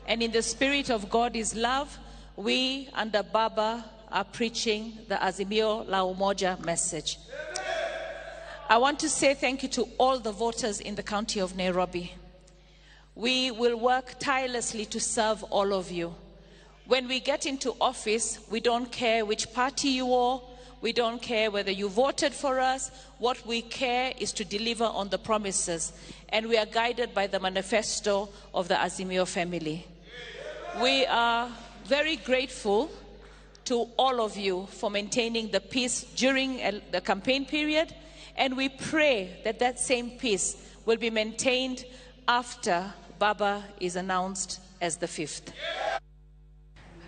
And in the spirit of God is love, we under Baba are preaching the Azimio La Umoja message. I want to say thank you to all the voters in the county of Nairobi. We will work tirelessly to serve all of you. When we get into office, we don't care which party you are, we don't care whether you voted for us. What we care is to deliver on the promises. And we are guided by the manifesto of the Azimio family. We are very grateful to all of you for maintaining the peace during the campaign period. And we pray that that same peace will be maintained after Baba is announced as the fifth.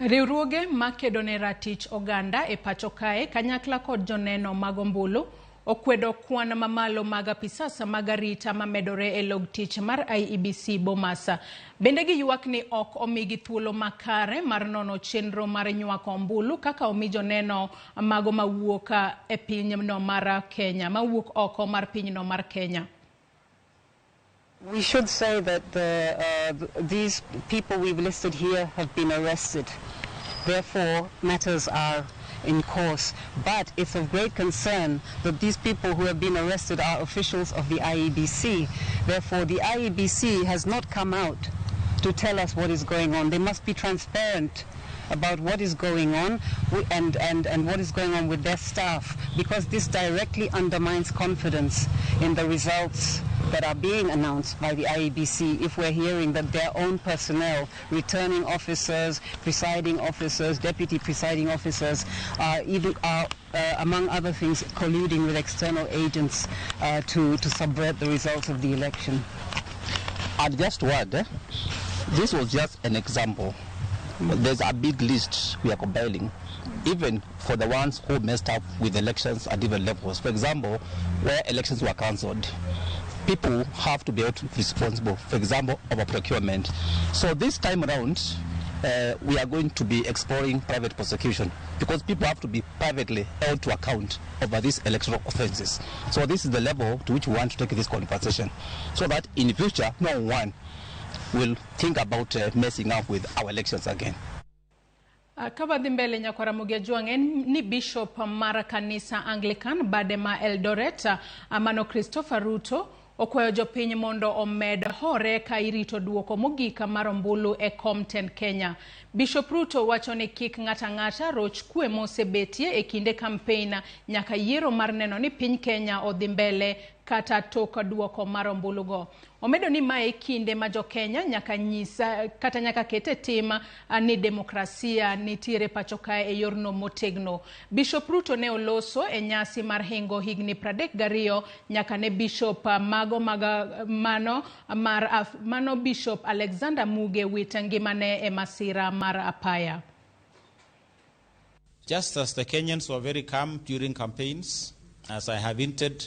Riwruoge makedo ne ratich oganda e pacho kae kanyakla kod joneno mag ombulu okwedo kwan mamalo mag apisasa mag arita mamedore e log tich mar IEBC Bomas. Bende giywak ni ok omigi thuolo makare mar nono chenro mar nywako ombulu kaka omi joneno mago mawuok e pinyno mar Kenya, mawuok oko mar pinyno mar Kenya.
We should say that these people we've listed here have been arrested. Therefore, matters are in course. But it's of great concern that these people who have been arrested are officials of the IEBC. Therefore, the IEBC has not come out to tell us what is going on. They must be transparent about what is going on and what is going on with their staff, because this directly undermines confidence in the results that are being announced by the IEBC if we're hearing that their own personnel, returning officers, presiding officers, deputy presiding officers, are even, among other things, colluding with external agents to subvert the results of the election.
I'd just add, this was just an example. There's a big list we are compiling, even for the ones who messed up with elections at different levels. For example, where elections were cancelled, people have to be held responsible, for example, over procurement. So this time around, we are going to be exploring private prosecution, because people have to be privately held to account over these electoral offenses. So this is the level to which we want to take this conversation, so that in the future, no one will think about messing up with our elections again.
Kawadhi mbele nyakwara Mugejuang' en ni Bishop mar kanisa Anglican bade ma Eldoret mano Christopher Ruto okwayo jopiny mondo omed hore ka irito duoko mogik mar ombulu e kom tend Kenya. Bishop Ruto wacho ni kik ng'ato ang'ata roch kwe mosebetie e kinde kampein nyaka yiero mar neno ni piny Kenya odhi mbele kata tok duoko mar ombulugo. Omedo ni mae kinde ma jokenya nyaka nyisa kata nyaka ket e tim ni demokrasia nitiere pacho kae e yorno motegno. Bishop Ruto ne oloso e nyasi mar hingo higni 32 nyaka ne Bishop mago maga mano mar mano Bishop Alexander Muge wit ngimane e masira mar apaya.
Just as the Kenyans were very calm during campaigns, as I have hinted,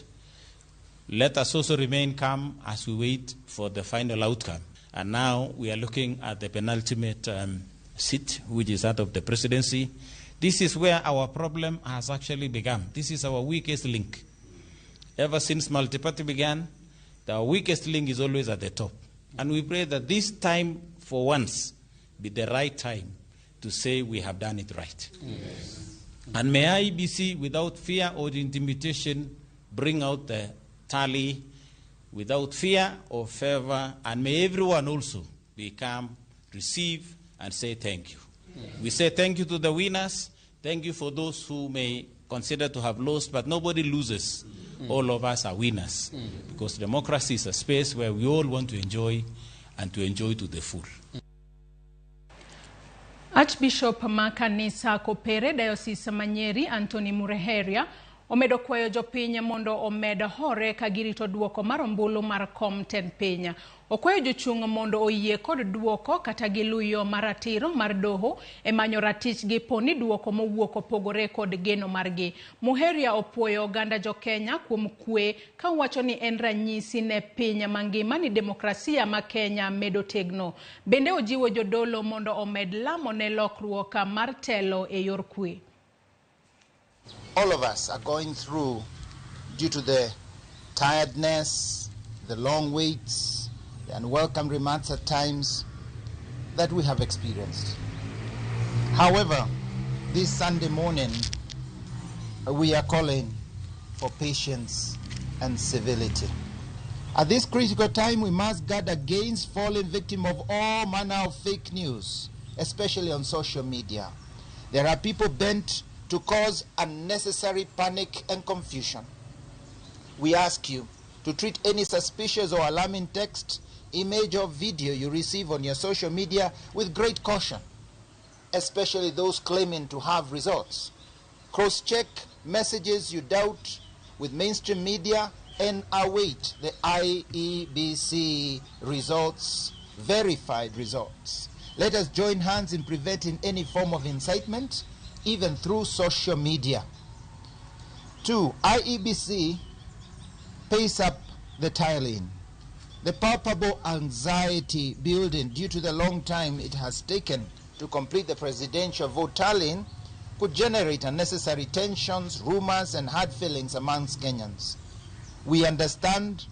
let us also remain calm as we wait for the final outcome. And now we are looking at the penultimate seat, which is that of the presidency. This is where our problem has actually begun. This is our weakest link. Ever since multiparty began, the weakest link is always at the top. And we pray that this time, for once, be the right time to say we have done it right.
Yes.
And may IEBC, without fear or intimidation, bring out the tally without fear or favor, and may everyone also become, receive, and say thank you.
Yes.
We say thank you to the winners, thank you for those who may consider to have lost, but nobody loses. All of us are winners, because democracy is a space where we all want to enjoy and to enjoy to the full.
Archbishop ma kanisa Kopere Diocese ma Nyeri Anthony Mureheria omedo kwayo jopiny mondo omed hore ka girito duoko mar ombulu mar kom tend piny. Okwayo jochung' mondo oyie kod duoko kata giluw yo maratiro mar doho e manyo ratichgi po ni duoko mowuok opogore kod geno margi. Muheria opuoyo oganda jokenya kuom kwe ka owacho ni en ranyisi ne piny mangima ni demokrasia ma Kenya medo tegno. Bende ojiwo jodolo mondo omed lamo ne lokruok mar telo e yor kwe.
All of us are going through due to the tiredness, the long waits, the unwelcome remarks at times that we have experienced. However, this Sunday morning, we are calling for patience and civility. At this critical time, we must guard against falling victim of all manner of fake news, especially on social media. There are people bent to cause unnecessary panic and confusion. We ask you to treat any suspicious or alarming text, image or video you receive on your social media with great caution, especially those claiming to have results. Cross-check messages you doubt with mainstream media and await the IEBC results, verified results. Let us join hands in preventing any form of incitement, even through social media. 2, IEBC pays up the tiling. The palpable anxiety building due to the long time it has taken to complete the presidential vote tallying could generate unnecessary tensions, rumors, and hard feelings amongst Kenyans. We understand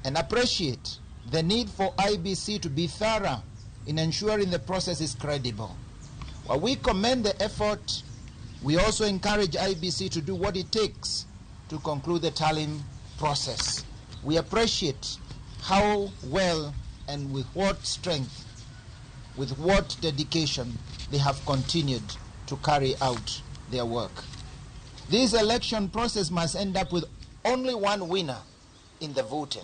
and appreciate the need for IEBC to be thorough in ensuring the process is credible. While we commend the effort, we also encourage IEBC to do what it takes to conclude the tallying process. We appreciate how well and with what strength, with what dedication they have continued to carry out their work. This election process must end up with only one winner in the voting.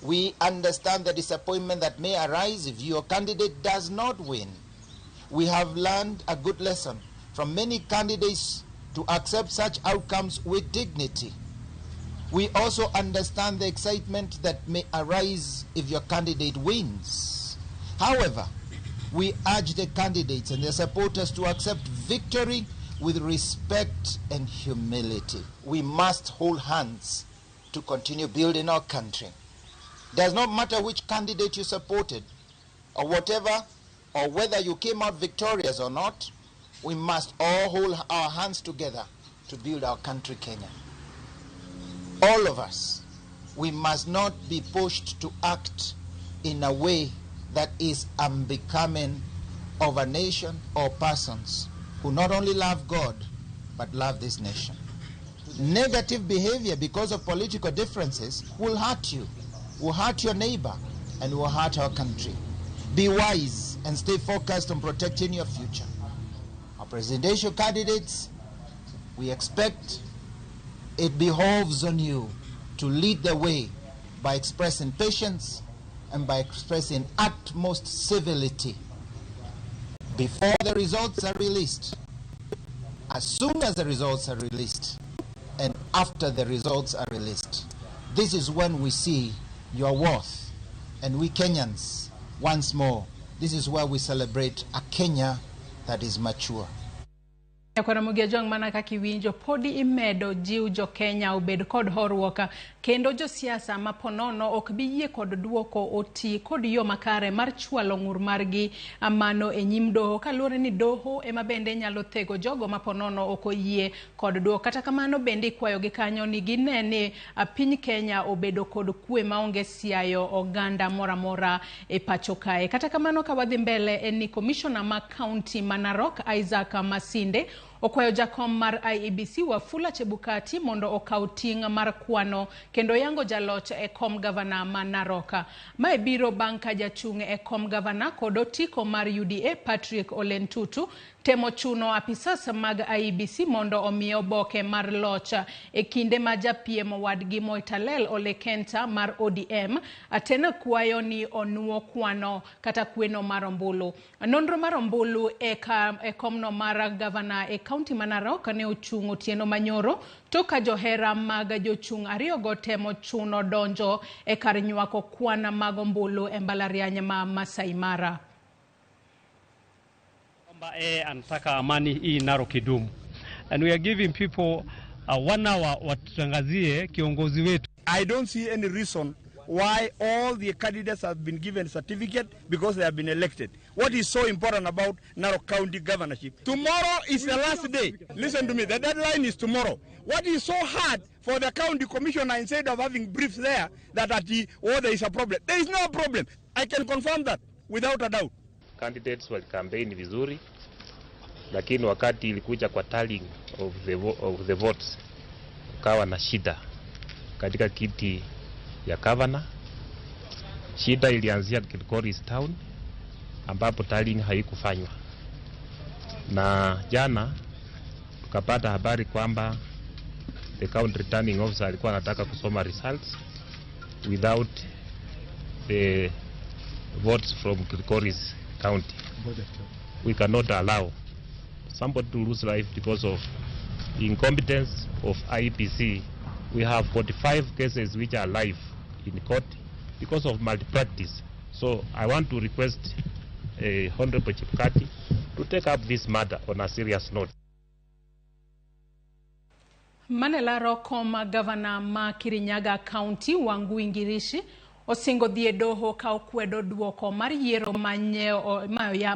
We understand the disappointment that may arise if your candidate does not win. We have learned a good lesson from many candidates to accept such outcomes with dignity. We also understand the excitement that may arise if your candidate wins. However, we urge the candidates and their supporters to accept victory with respect and humility. We must hold hands to continue building our country. Does not matter which candidate you supported or whatever, or whether you came out victorious or not, we must all hold our hands together to build our country, Kenya. All of us, we must not be pushed to act in a way that is unbecoming of a nation or persons who not only love God, but love this nation. Negative behavior because of political differences will hurt you, will hurt your neighbor, and will hurt our country. Be wise and stay focused on protecting your future. Our presidential candidates, we expect it behoves on you to lead the way by expressing patience and by expressing utmost civility. Before the results are released, as soon as the results are released, and after the results are released, this is when we see your worth. And we Kenyans, once more, this is where we celebrate a Kenya that is mature.
Nyakwaramogi Ojwang' mana kaka iwinjo podi imedo jiw jo Kenya obed kod horuok kendo josiasa ma ponono ok bi yie kod duoko oti kod yo makare mar chwalo ng'ur margi mano e nyim doho kaluwore ni doho ema bende nyalo thego jogo ma ponono ok oyie kod duoko. Kata kamano bende ikwayogi kanyo ni gine ni piny Kenya obedo kod kwe maonge siayo oganda moro amora e pacho kae. Kata kamano ka wadhi mbele en ni komishona ma kaunti ma Narok Isaac Masinde okwayo jakom mar IEBC Wafula Chebukati mondo okaw ting' mar kwano kendo yango jaloch e kom gavana ma Narok. Mae biro bang' ka jachung' e kom gavana kod otiko mar UDA Patrick Ole Ntutu temo chuno apisas mag IEBC mondo omiye oboke mar loch e kinde ma japiem wadgi Moitalel Ole Kenta mar ODM Atena kwayo ni onuo kwano kata kweno mar ombulu. Nonro mar ombulu e komno mar gavana e kaunti ma Narok ne ochung' otieno manyoro tok ka johera mag jochung' ariyogo temo chuno donjo e kar nywako kwan mag ombulu e mbalariany ma Masai Mara.
Anataka amani hii Narok idumu. And we are giving people 1 hour watutangazie kiongozi wetu.
I don't see any reason why all the candidates have been given certificate because they have been elected. What is so important about Narok County governorship? Tomorrow is the last day. Listen to me, the deadline is tomorrow. What is so hard for the county commissioner, instead of having briefs there, that at the, oh, there is a problem? There is no problem. I can confirm that without a doubt.
Candidates wali campaign vizuri, lakini wakati ilikuja kwa tallying of the votes, kukawa na shida katika kiti ya governor. Shida ilianzia Kilgoris Town ambapo tallying haikufanywa, na jana tukapata habari kwamba the county returning officer alikuwa anataka kusoma results without the votes from Kilgoris County. We cannot allow somebody to lose life because of the incompetence of IEBC. We have 45 cases which are live in court because of malpractice. So I want to request Honorable Chebukati to take up this matter on a serious note.
Manelaro kom gavana ma Kirinyaga County Wangui Ngirici osingo dhi e doho ka okwedo duoko mar yiero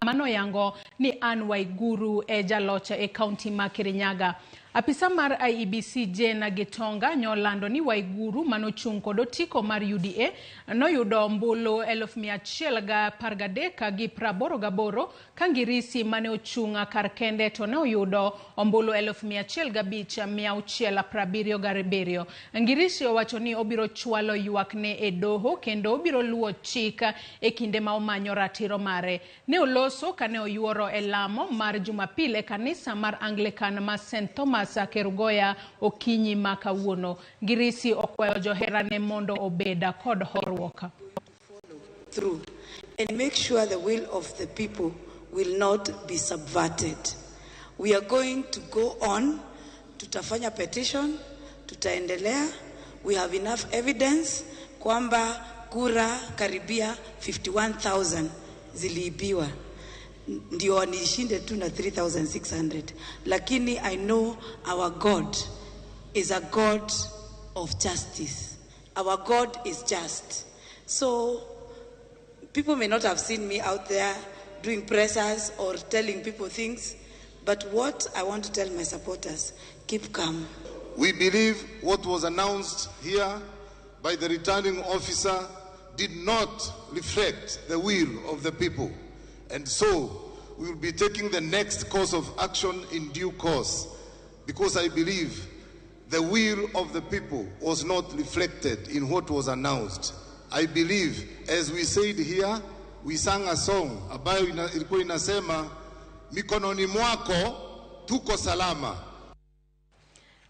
manoyango ni Anne Waiguru e jaloch e kaunti ma Kirinyaga. Apisa mar IEBC Jane Gitonga nyolando ni Waiguru manochung' kod otiko mar UDA noyudo ombulu 1,113,88 ka Ngirisi mane ochung' kar kende to ne oyudo ombulu 105,677. Ngirisi owacho ni obiro chwalo ywakne e doho kendo obiro luwo chik e kinde ma omanyo ratiro mare. Ne oloso kane oyuoro e lamo mar Jumapil e kanisa mar Anglican ma St Thomas Kerugoya okinyi ma kawuono. Ngirisi okwayo joherane mondo obed kod horuok.
Through and make sure the will of the people will not be subverted. We are going to go on. Tutafanya petition, tutaendelea. We have enough evidence kwamba kura karibia 51,000 ziliibiwa. Ndio nishinde tu na 3,600. Lakini I know our God is a God of justice. Our God is just. So people may not have seen me out there doing pressers or telling people things, but what I want to tell my supporters, keep calm.
We believe what was announced here by the returning officer did not reflect the will of the people. And so we will be taking the next course of action in due course, because I believe the will of the people was not reflected in what was announced. I believe, as we said here, we sang a song ambayo ilikuwa inasema mikononi mwako tuko salama.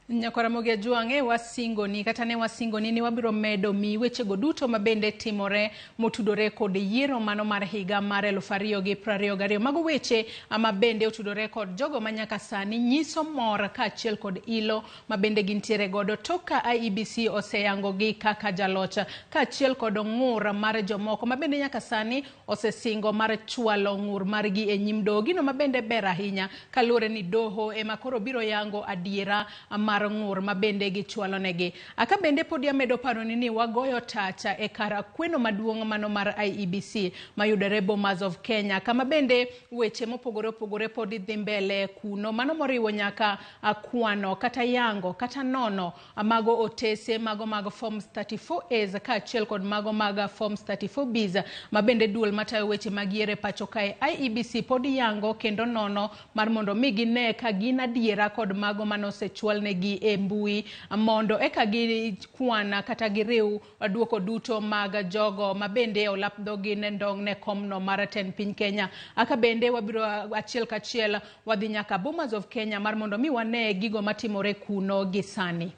Nyakwaramogi Ajwang'e wasingoni kata ne wasingoni ni wabiro medo mi wechego duto mabende timore motudore kod yiero mano mar higa mar 2022. Mago weche ama bende otudore kod jogo ma nyaka sani nyiso mor kaachiel kod ilo mabende gintiere godo tok ka IEBC oseyangogi kaka jaloch kaachiel kod ng'ur mar jomoko mabende nyaka sani osesingo mar chwalo ng'ur margi e nyim doho. Gino mabende ber ahinya kaluwore ni doho ema koro biro yango adiera mar ng'ur mabende gichwalo negi. Aka bende podi amedo paroni ni wagoyo tacha e kar kweno maduong' mano mar IEBC mayudore Bomas of Kenya, kama bende weche mopogore opogore podi dhi mbele kuno, mano moriwo nyaka kwano kata yango kata nono mago otese mago mag forms 34As kaachiel kod mago mag forms 34Bs mabende duol matayo weche mag yiero e pacho kae IEBC podi yango kendo nono mar mondo mi gine ka gin adiera kod mago manosechwalnegi e mbui mondo eka gikwan kata giriw duoko duto mag jogo mabende olap dhogi ne ndong' ne komno mar tend piny Kenya. Aka bende wabiro achiel kachiel wadhi nyaka Bomas of Kenya mar mondo mi wane gigo matimore kuno gi sani.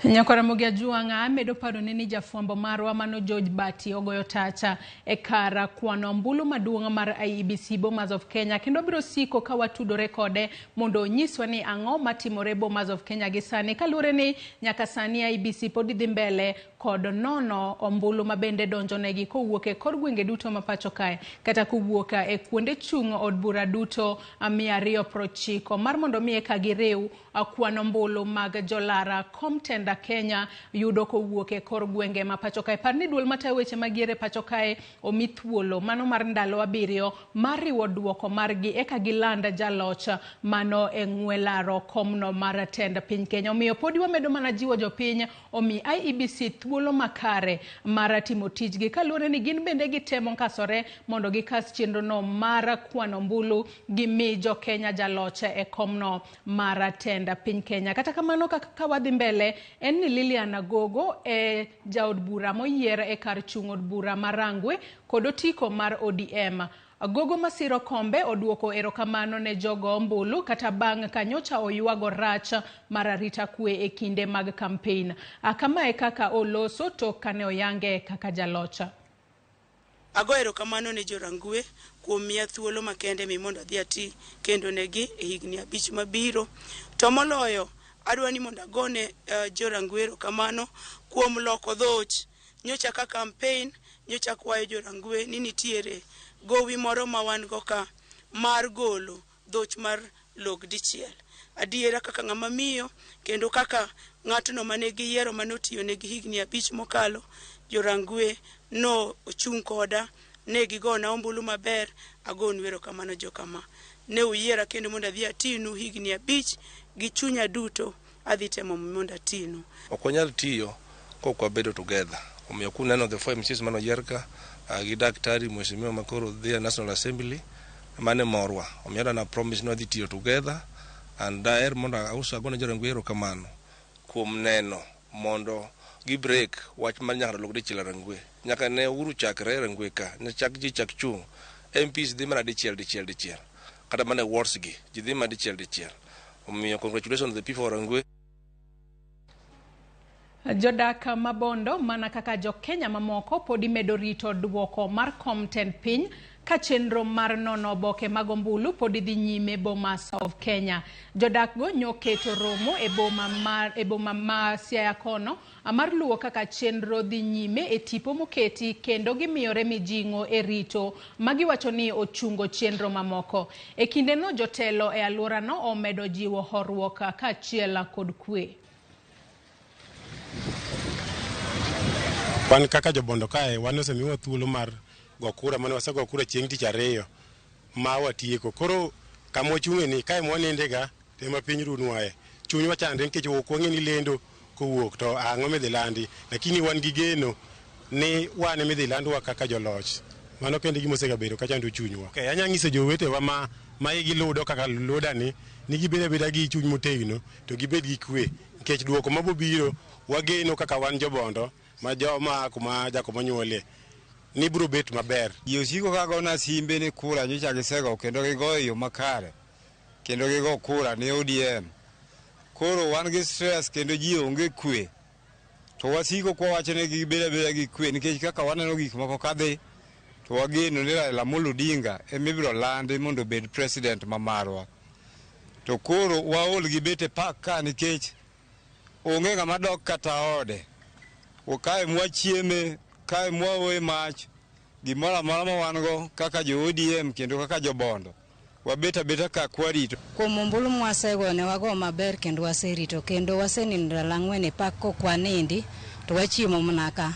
Nyakwaramogi Ajwang'a amedo paroni ni jafwambo marwa mano George Bati ogoyo tacha e kar kwano ombulu maduong' mar IEBC Bomas of Kenya, kendo biro siko ka watudore kode mondo onyiswa ni ang'o matimore Bomas of Kenya gi sani, kaluwore ni nyaka sani IEBC pod dhi mbele kod nono ombulu mabende donjonegi kowuok e kor gwenge duto ma pacho kae kata kowuok e kuonde chung' od bura duto 290 mar mondo mi eka giriw kwan ombulu mag jolara kom tenda Kenya yudo kowuok e kor gwenge ma pacho kae. Par ni duol matayo weche mag yiero e pacho kae omi thuolo mano mar ndalo 7 mar riwo duoko margi eka giland jaloch mano e ng'we laro komno mar tend piny Kenya. Omiyo podi wamedo mana jiwo jopiny omi IEBC thuolo makare mar timo tijgi kaluwore ni gin bende gitemo kasore mondo gikas chenrono mar kwano ombulu gimi jo Kenya jaloch e komno mar tend piny Kenya. Kata kamano kaka wadhi mbele en ni Lilian Agogo e jaod bura moyier e kar chung' od bura mar Rangwe kod otiko mar ODM. Agogo masiro kombe oduoko erokamano ne jogo ombulu kata bang' kanyocha oywago rach mar arita kwe e kinde mag kampein. Kamae kaka oloso tok kane oyange kaka jaloch.
Ago erokamano ne jo Rangwe kuom miya thuolo makende mi mondo adhi ati kendo negi e higni 5 mabiro. To moloyo adwa ni mondo agone jo Rangwe erokamano kuom loko dhoch. Nyocha ka campaign nyocha kwayo jo Rangwe ni nitiere gowi moro ma wan go ka mar golo dhoch mar log dichiel. Adiera kaka ng'ama miyo kendo kaka ng'atno mane giyiero mane otiyo negi higni 5 mokalo, jo Rangwe no ochung' koda, ne gigona ombulu maber, agonu erokamano jokama. Ne uyiera kendo mondo adhi atinu higni 5 gi chunya duto, adhi temo mondo atinu.
Ok wanyal tiyo kok wabedo together. Omiyo kuneno the 4 MCs mano oyier ka gi daktari mheshimiwa makoro dhi e National Assembly mane morwa. Omiyo na promise ni wadhi tiyo together and daher mondo auso agone jo Rangwe erokamano kuom neno mondo gi break wach mar nyaka lok dichiel Rangwe. Nyaka ne Uhuru chakre Rangwe ka, ne chak ji chak chung'. MPs dhi mana dichiel dichiel dichiel. Kata mana wards gi, ji dhi mana dichiel dichiel. Omiyo congratulations to the people of Rangwe.
Jodak mabondo mana kaka jo Kenya mamoko podi medo rito duoko mar kom tend piny Ka chenro mar nono oboke mag ombulu pod dhi nyime Bomas of Kenya. Jodak go nyoketo romo e boma ma Siaya kono mar luwo kaka chenro dhi nyime e tipo moketi kendo gimiyore mijing'o e rito magiwacho ni ochungo chenro mamoko. E kindeno jotelo e alworano omedo jiwo horuok kaachiel kod kwe.
Wan kaka jobondo kae, wan osemiwa thuolo mar go kura mane wasego kura chieng' tich ariyo ma watieko. Koro kama wachung'e ni kae mwanindega ema piny runwae. Chunywa chandre nikech ok wang'e ni lendo kowuok to ang'o midhi landi, lakini wan gi geno ni wan emidhi landwa kaka joloch. Mano kende gima osegabedo kachando chunywa. Okay, anya nyiso jowetewa ma igi ludo kaka luda ni gibed abeda gi chuny motegno to gibed gi kwe nikech duoko mabobiro wageno kaka wan jobondo ma joma kuma Jakobo onyuolie ni biro bet maber.
Ji osiko ka gona simbe ni kura nyocha gisego kendo gigoyo e yo makare kendo gigo kura ne ODM. Koro wan gi stress kendo ji onge kwe. To wasiko kwawacho ni gibed abeda gi kwe nikech kaka waneno gik moko kadhi to wageno ni Raila Amolo Odinga ema ibiro landi mondo obed president ma marwa. To koro waol gi bet e park ka nikech onge ng'ama dok kata ode. Kae mwachieme, kae mwaoye mach, gimoro amora ma wan go kaka jo ODM kendo kaka jobondo wabet abeta ka kwarito.
Kuom ombulu mwasego ne wago maber kendo waserito kendo wasenindo ndalo ang'wen e park kok wanindi to wachiemo mana ka.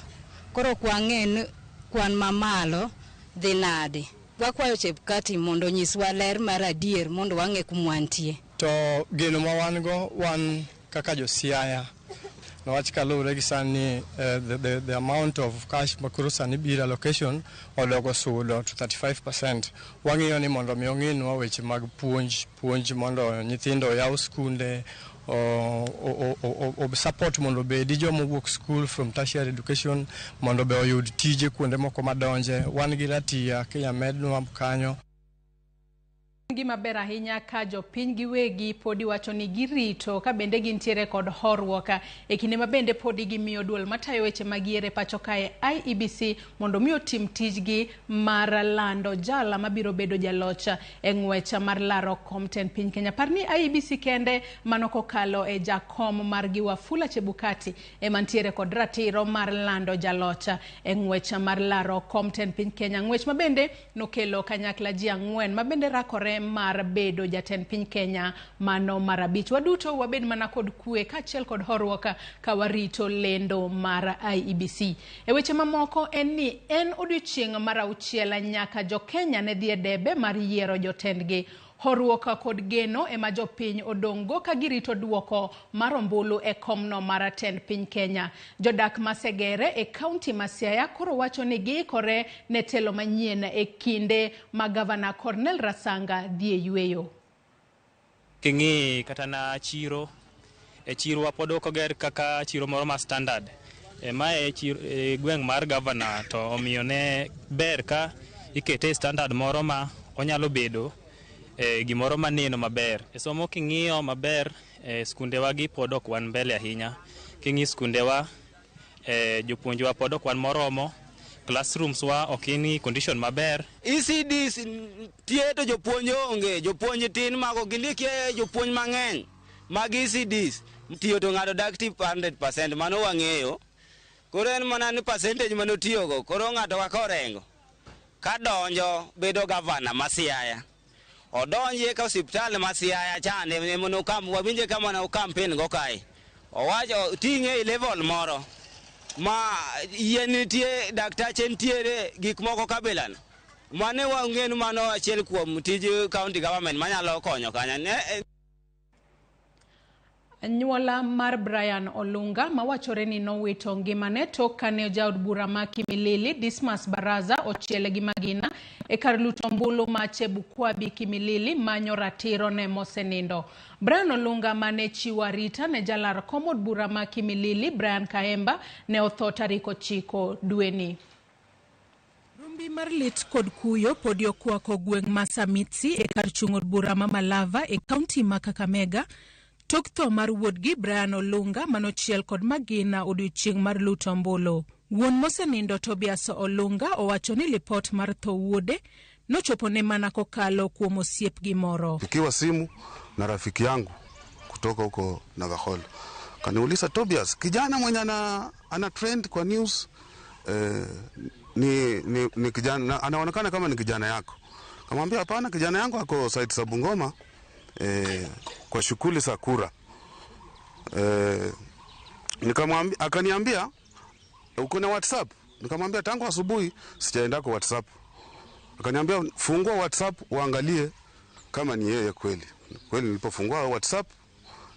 Koro ok wang'e ni kwan mamalo dhi nade. Wakwayo Chebukati mondo onyiswa ler mar adier mondo wang'e kuma wantie.
To geno ma wan go wan kaka jo Siaya niwach kaluwore gi sani the amount of cash makoro sani biro allocation odogo sudo to 35%. Wang'iyo ni mondo mi ong'inwa weche mag puonj puonj mondo nyithindo oyaw skunde o support mondo obedi joma owuok school from tertiary education mondo be oyud tije kuonde moko madonje. Wan gi ratia kinya mednwa kanyo.
Gima ber ahinya ka jopiny giwegi podi wacho ni girito ka bende gintiere kod horuok e kinde ma bende podi gimiyo duol matayo weche mag yiero e pacho kae IEBC mondo mi otim tijgi mar lando jala mabiro bedo jaloch e ng'wech mar laro kom tend piny Kenya. Par ni IEBC kende mano kokalo e jakom margi Wafula Chebukati ema ntiere kod ratiro mar lando jaloch e ng'wech mar laro kom tend piny Kenya. Ng'wech ma bende nokelo kanyakla ji ang'wen ma bende rakore mar bedo jatend piny Kenya mano mar abich. Waduto wabed mana kod kwe kaachiel kod horuok ka warito lendo mar IEBC. E weche mamoko en ni en odiochieng' mar auchiel nyaka jo-Kenya ne dhi e debe mar yiero jotendgi. Horuok kod geno ema jopiny odong' go ka girito duoko mar ombulu e komno mar tend piny Kenya. Jodak ma Segere e kaunti ma Siaya koro wacho ni giikore ne telo manyien e kinde ma gavana Cornel Rasanga dhi e yweyo.
King'i kata na chiro e chiro wa pod ok oger kaka chiro moro ma standard. E mae e gweng' mar gavana, to omiyo ne ber ka ikete e standard moro ma onyalo bedo e gimoro maneno maber. E somo king'iyo maber, e skundewa gi pod ok wan mbele ahinya. King'i skundewa, e jopuonjwa pod ok wan moromo, classrooms wa ok ni condition maber.
ECDs tie to jopuonj onge, jopuonj tin mago gindikie jopuonj mang'eny mag ECDs tiyo to ng'ato dak ti 100%, mano wang'eyo. Koro en mana ni percentage manotiyogo, koro ng'ato kaka Orengo ka donjo bedo gavana ma Siaya, odonje ka osiptal ma Siaya chande emono kam wawinje kama no campaign go kae owacho ting'e e level moro ma yien nitie, daktache nitiere, gik moko kabilano. Mane wang'e ni mano achiel kuom tij county government manyalo konyo kanyo ne.
Anyuola mar Brian Olunga mawachore ni nowito ngimane tok kane jaod bura ma Kimilili Dismas Baraza ochiele gi magina e kar luto ombulu ma Chebukwabi Kimilili manyo ratiro ne mosenindo. Brian Olunga mane chiwo arita ne jalar kom od bura ma Kimilili Brian Kaemba ne otho tarik 9 dweni. Rumbi mar lit kod kuyo podi okwako gweng' ma Samitsi e kar chung' od bura ma Malava e kaunti ma Kakamega tok tho mar wuodgi Brian Olunga manochiel kod magina odiochieng' mar luto ombulu. Wuon mosenindo Tobias Olunga owacho ni lipot mar tho wuode nochopone mana kokalo kuom osiepgi moro.
Pigiwa simu na rafiki yangu kutoka huko Navakholo, kaniuliza, Tobias, kijana mwenye ana trend kwa news ni kijana anaonekana kama ni kijana yako. Kamwambia hapana, kijana yangu ako site za Bungoma kwa shughuli za kura. Nikamwambia, akaniambia uko na WhatsApp? Nikamwambia tangu asubuhi sijaenda kwa WhatsApp. Akaniambia fungua WhatsApp uangalie kama ni yeye kweli. Kweli nilipofungua WhatsApp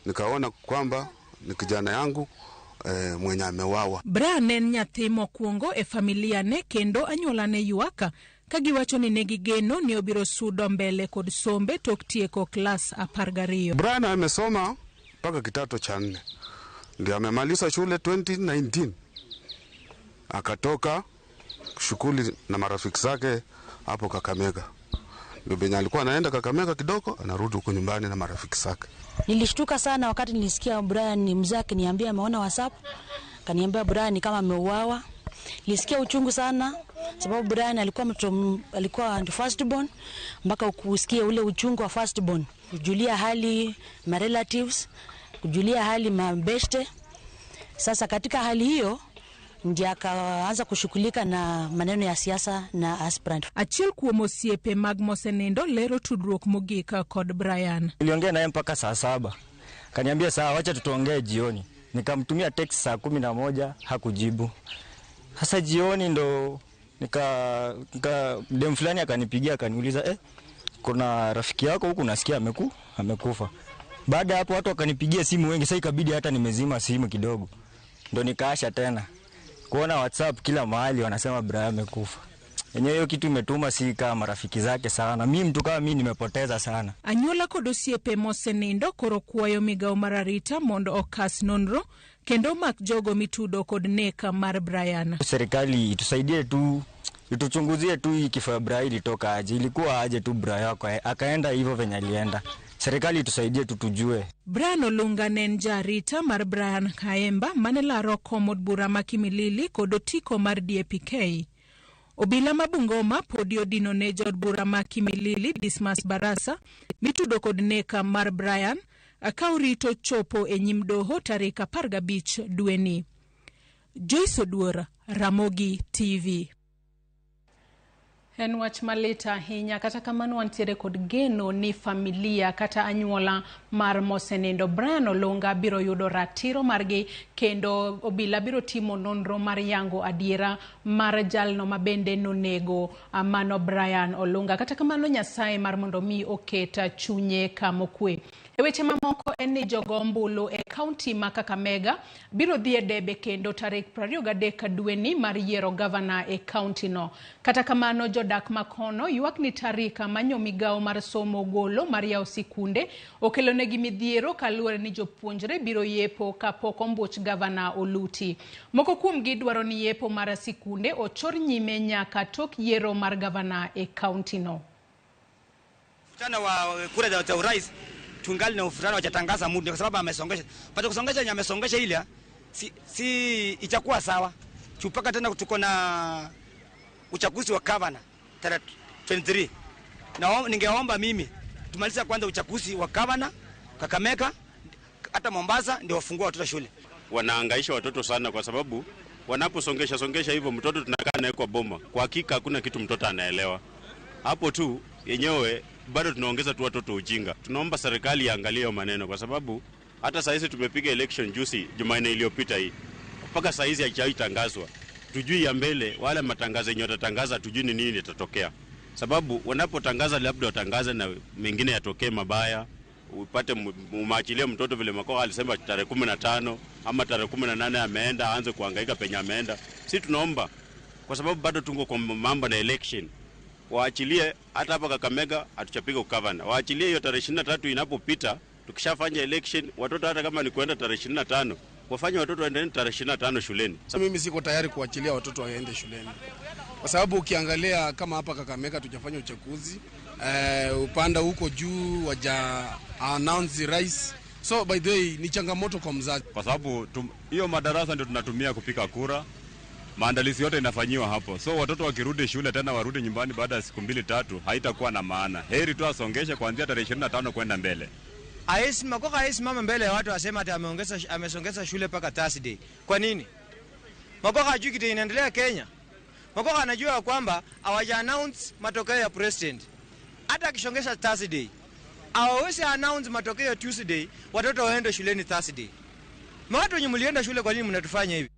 nikaona kwamba ni kijana yangu mwenye amewawa.
Brian en nyathi mokwongo e familia ne kendo anyuola ne ywak ka giwacho ni ne gigeno ni obiro sudo mbele kod sombe tok tieko klas 12.
Brian amesoma mpaka kidato cha 4. Ndio amemaliza shule 2019. Akatoka shughuli na marafiki zake hapo Kakamega. Ndio benye alikuwa anaenda Kakamega kidogo, anarudi huko nyumbani na marafiki zake.
Nilishtuka sana wakati nilisikia Brian ni mzee akiniambia ameona WhatsApp, kaniambia Brian kama ameuawa. Nilisikia uchungu sana sababu Brian alikuwa mtoto, alikuwa first born, mpaka ukusikia ule uchungu wa first born, kujulia hali ma relatives, kujulia hali mabeste. Sasa katika hali hiyo ndiye akaanza kushughulika na maneno ya siasa na aspirant.
Achiel kuom osiepe mag mosenindo lero tudruok mogik kod Brian.
Niliongea naye mpaka saa 7. Kaniambia sawa, wacha tutaongea jioni. Nikamtumia text saa 11 hakujibu. Sasa jioni ndo nika dem fulani akanipigia akaniuliza, kuna rafiki yako huku nasikia amekufa. Baada hapo watu wakanipigia simu wengi, sasa ikabidi hata nimezima simu kidogo. Ndo nikaasha tena. Kuona WhatsApp kila mahali wanasema Brian amekufa. Yenyewe hiyo kitu imetuma si kama marafiki zake sana. Mimi mtu kama mimi nimepoteza sana.
Anyuola kod osiepe mosenindo koro kwayo migao mar arita mondo okas nonro kendo mak jogo mitudo kod nek mar Brian.
Serikali itusaidie tu, ituchunguzie tu hii kifo ya Brian ilitoka aje, ilikuwa aje tu Brian wako akaenda hivyo venye alienda. Serikali itusaidie tu tujue.
Brian Olunga ne en jarita mar Brian Kaemba mane laro kom od bura ma Kimilili kod otiko mar DAP-K. Obila ma Bungoma podi odino ne jaod bura ma Kimilili Dismas Barasa mitudo kod neka mar Brian ka orito chopo e nyim doho tarik 15 dweni. Joyce Oduor, Ramogi TV. En wach malit ahinya, kata kamano wantiere kod geno ni familia kata anyuola mar mosenindo Brian Olunga biro yudo ratiro margi kendo obila biro timo nonro mar yango adiera mar jalno mabende nonego mano Brian Olunga. Kata kamano Nyasaye mar mondo mi oket chunye kamokwe. E weche mamoko en ni jogo ombulu e kaunti ma Kakamega biro dhi e debe kendo tarik 23 dweni mar yiero gavana e kaunti no. Kata kamano jodak makono ywak ni tarika manyo migao mar somo golo mar yawo sikunde okelonegi midhiero kaluwore ni jopuonjre biro yepo kapok ombuch gavana oluti. Moko kuomgi dwaro ni yepo mar sikunde ochor nyime nyaka tok yiero mar gavana e kaunti no.
Mkutano wa kura za urais tungali na ufutano wachatangaza muda kwa sababu amesongesha. Pata kusongesha yenye amesongesha ile si itakuwa sawa. Chupaka tena tuko na uchaguzi wa gavana tarehe 23. Na ningeomba mimi tumalize kwanza uchaguzi wa gavana Kakamega hata Mombasa ndio wafungue watoto shule.
Wanahangaisha watoto sana kwa sababu wanaposongesha songesha hivyo mtoto tunakaa naye kwa boma. Kwa hakika hakuna kitu mtoto anaelewa. Hapo tu yenyewe bado tunaongeza tu watoto ujinga. Tunaomba serikali iangalie hiyo maneno kwa sababu hata saa hizi tumepiga election juzi Jumanne iliyopita hii. Mpaka saa hizi haijatangazwa. Tujui ya mbele wala matangazo yenyewe watatangaza tujui ni nini litatokea. Sababu wanapotangaza labda watangaze na mengine yatokee mabaya. Upate umaachilie mtoto vile Makoha alisema tarehe 15 ama tarehe 18 ameenda aanze kuhangaika penye ameenda. Sisi tunaomba kwa sababu bado tungo kwa mambo na election. Waachilie hata hapa Kakamega hatuchapiga ukavana. Waachilie hiyo tarehe 23 inapopita tukishafanya election watoto hata kama ni kuenda tarehe 25 wafanye watoto waende tarehe 25 shuleni.
Mimi siko tayari kuachilia watoto waende shuleni. Kwa sababu ukiangalia kama hapa Kakamega tujafanya uchaguzi, upanda huko juu waja announce rais. So by the way ni changamoto kwa mzazi.
Kwa sababu hiyo madarasa ndio tunatumia kupika kura.
Maandalizi yote inafanyiwa hapo, so watoto wakirudi shule tena warudi nyumbani baada ya siku mbili tatu, haitakuwa na maana. Heri tu asongeshe kuanzia tarehe 25 kwenda mbele.
Aesi Magoha aesi mama mbele ya watu asema ati amesongeza shule mpaka Thursday. Kwa nini? Magoha hajui kitu inaendelea Kenya. Magoha anajua kwamba hawaja announce matokeo ya president. Hata akisongesha Thursday, hawawezi announce matokeo ya Tuesday, watoto waende shuleni Thursday. Watu wenye mlienda shule, kwa nini mnatufanya hivi?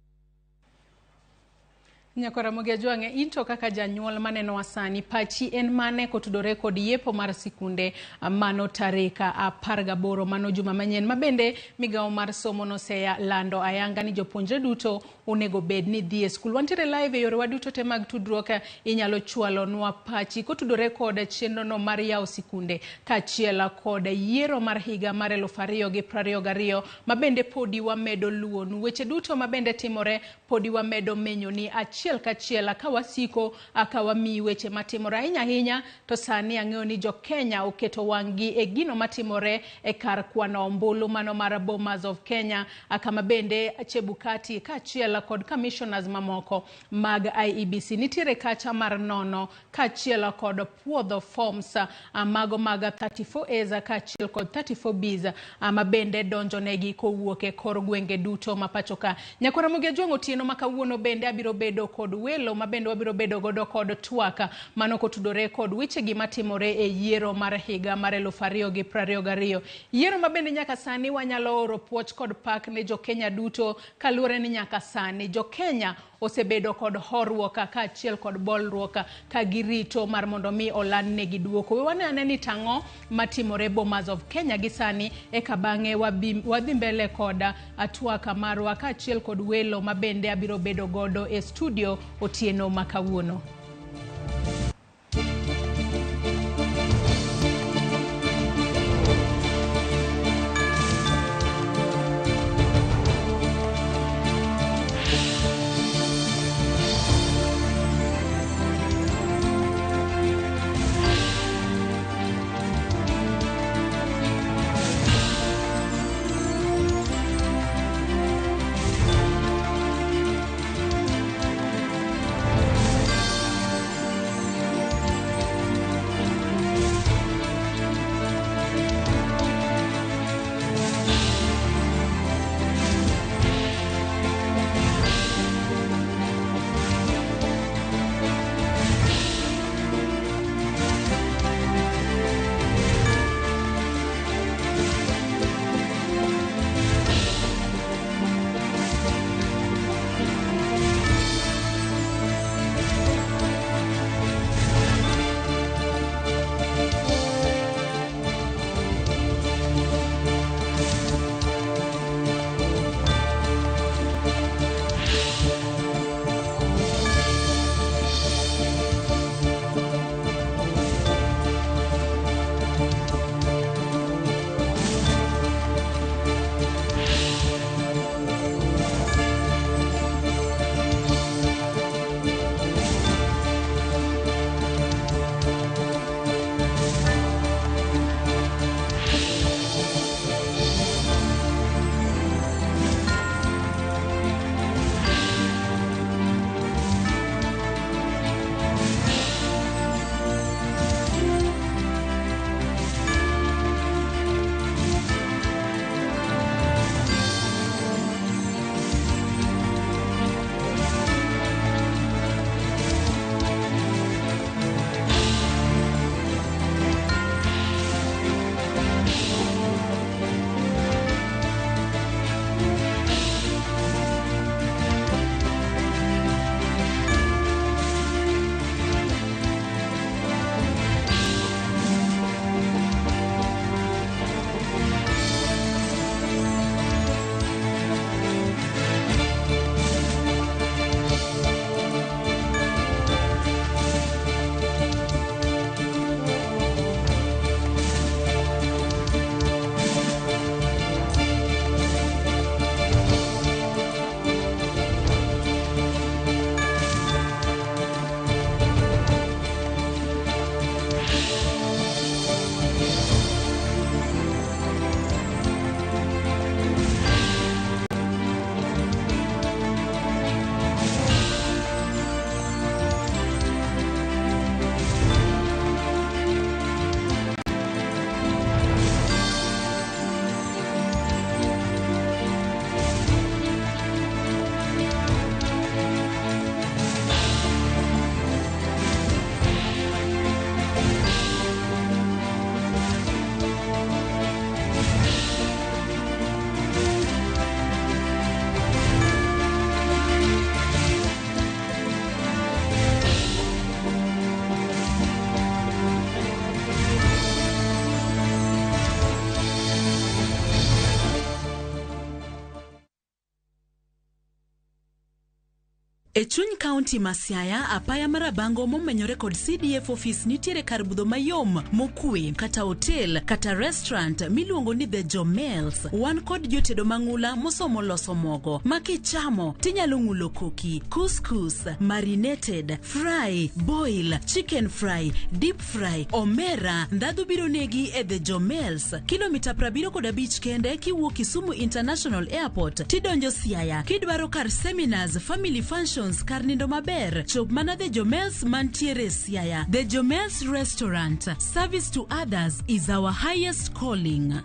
Nyakora Mogi Ajwang', into kaka janyuol maneno sani, pachi en mane kotudore kod yepo mar sikunde mano tarik 18 mano juma manyien, mabende migawo mar somo noseya lando ayanga ni jopuonjre duto onego bed ni dhi e skul. Wantiere live e yorewa duto te mag tudruok, inyalo chwalonwa pachi kotudore kod chenro no mar yawo sikunde kaachiel kod yiero mar higa mar 2022, mabende podi wamedo luwonu weche duto mabende timore, podi wamedo menyoni achiel kachiel ka wasiko ka wamiyi weche matimore ahinya ahinya. To sani ang'eyo ni jo Kenya oketo wang'gi e gino matimore e kar kwano ombulu mano mar Bomas of Kenya, kama bende Chebukati kaachiel kod commissioners mamoko mag IEBC nitiere kacha mar nono kaachiel kod puodho forms mago mag 34As kaachiel kod 34Bs mabende donjo negi kowuok e kor gwenge duto ma pacho ka. Nyakora Mogi Ajwang', otieno ma kawuono bende abiro bedo kod welo mabende wabiro bedo godo kod twak mano kotudore kod wechegi matimore e yiero mar higa mar 2022, yiero mabende nyaka sani wanyalo oro puoch kod pak ne jo Kenya duto, kaluwore ni nyaka sani jo Kenya osebedo kod horuok kaachiel kod bolruok ka girito mar mondo mi oland negi duoko. We wane ane ni tang'o matimore Bomas of Kenya gi sani, eka bang'e wadhi mbele kod twak marwa kaachiel kod welo mabende abiro bedo godo e studio otieno ma kawuono.
E chuny kaunti ma Siaya, apaya mar Rabango momenyore kod CDF office nitiere kar budho mayom mokwe kata hotel kata restaurant miluongo ni The Jomels. Wan kod jotedo mang'ula mosomo loso mogo ma kichamo tinyalo ng'ulo koki, couscous, marinated, fry, boil, chicken fry, deep fry, omera, ndhadhu biro negi e The Jomels. Kilomita 75 kende kiwuok Kisumu International Airport tidonjo Siaya. Kidwaro kar seminars, family functions, kar nindo maber, chop mana The Jomels mantiere Siaya. The Jomels Restaurant, service to others is our highest calling.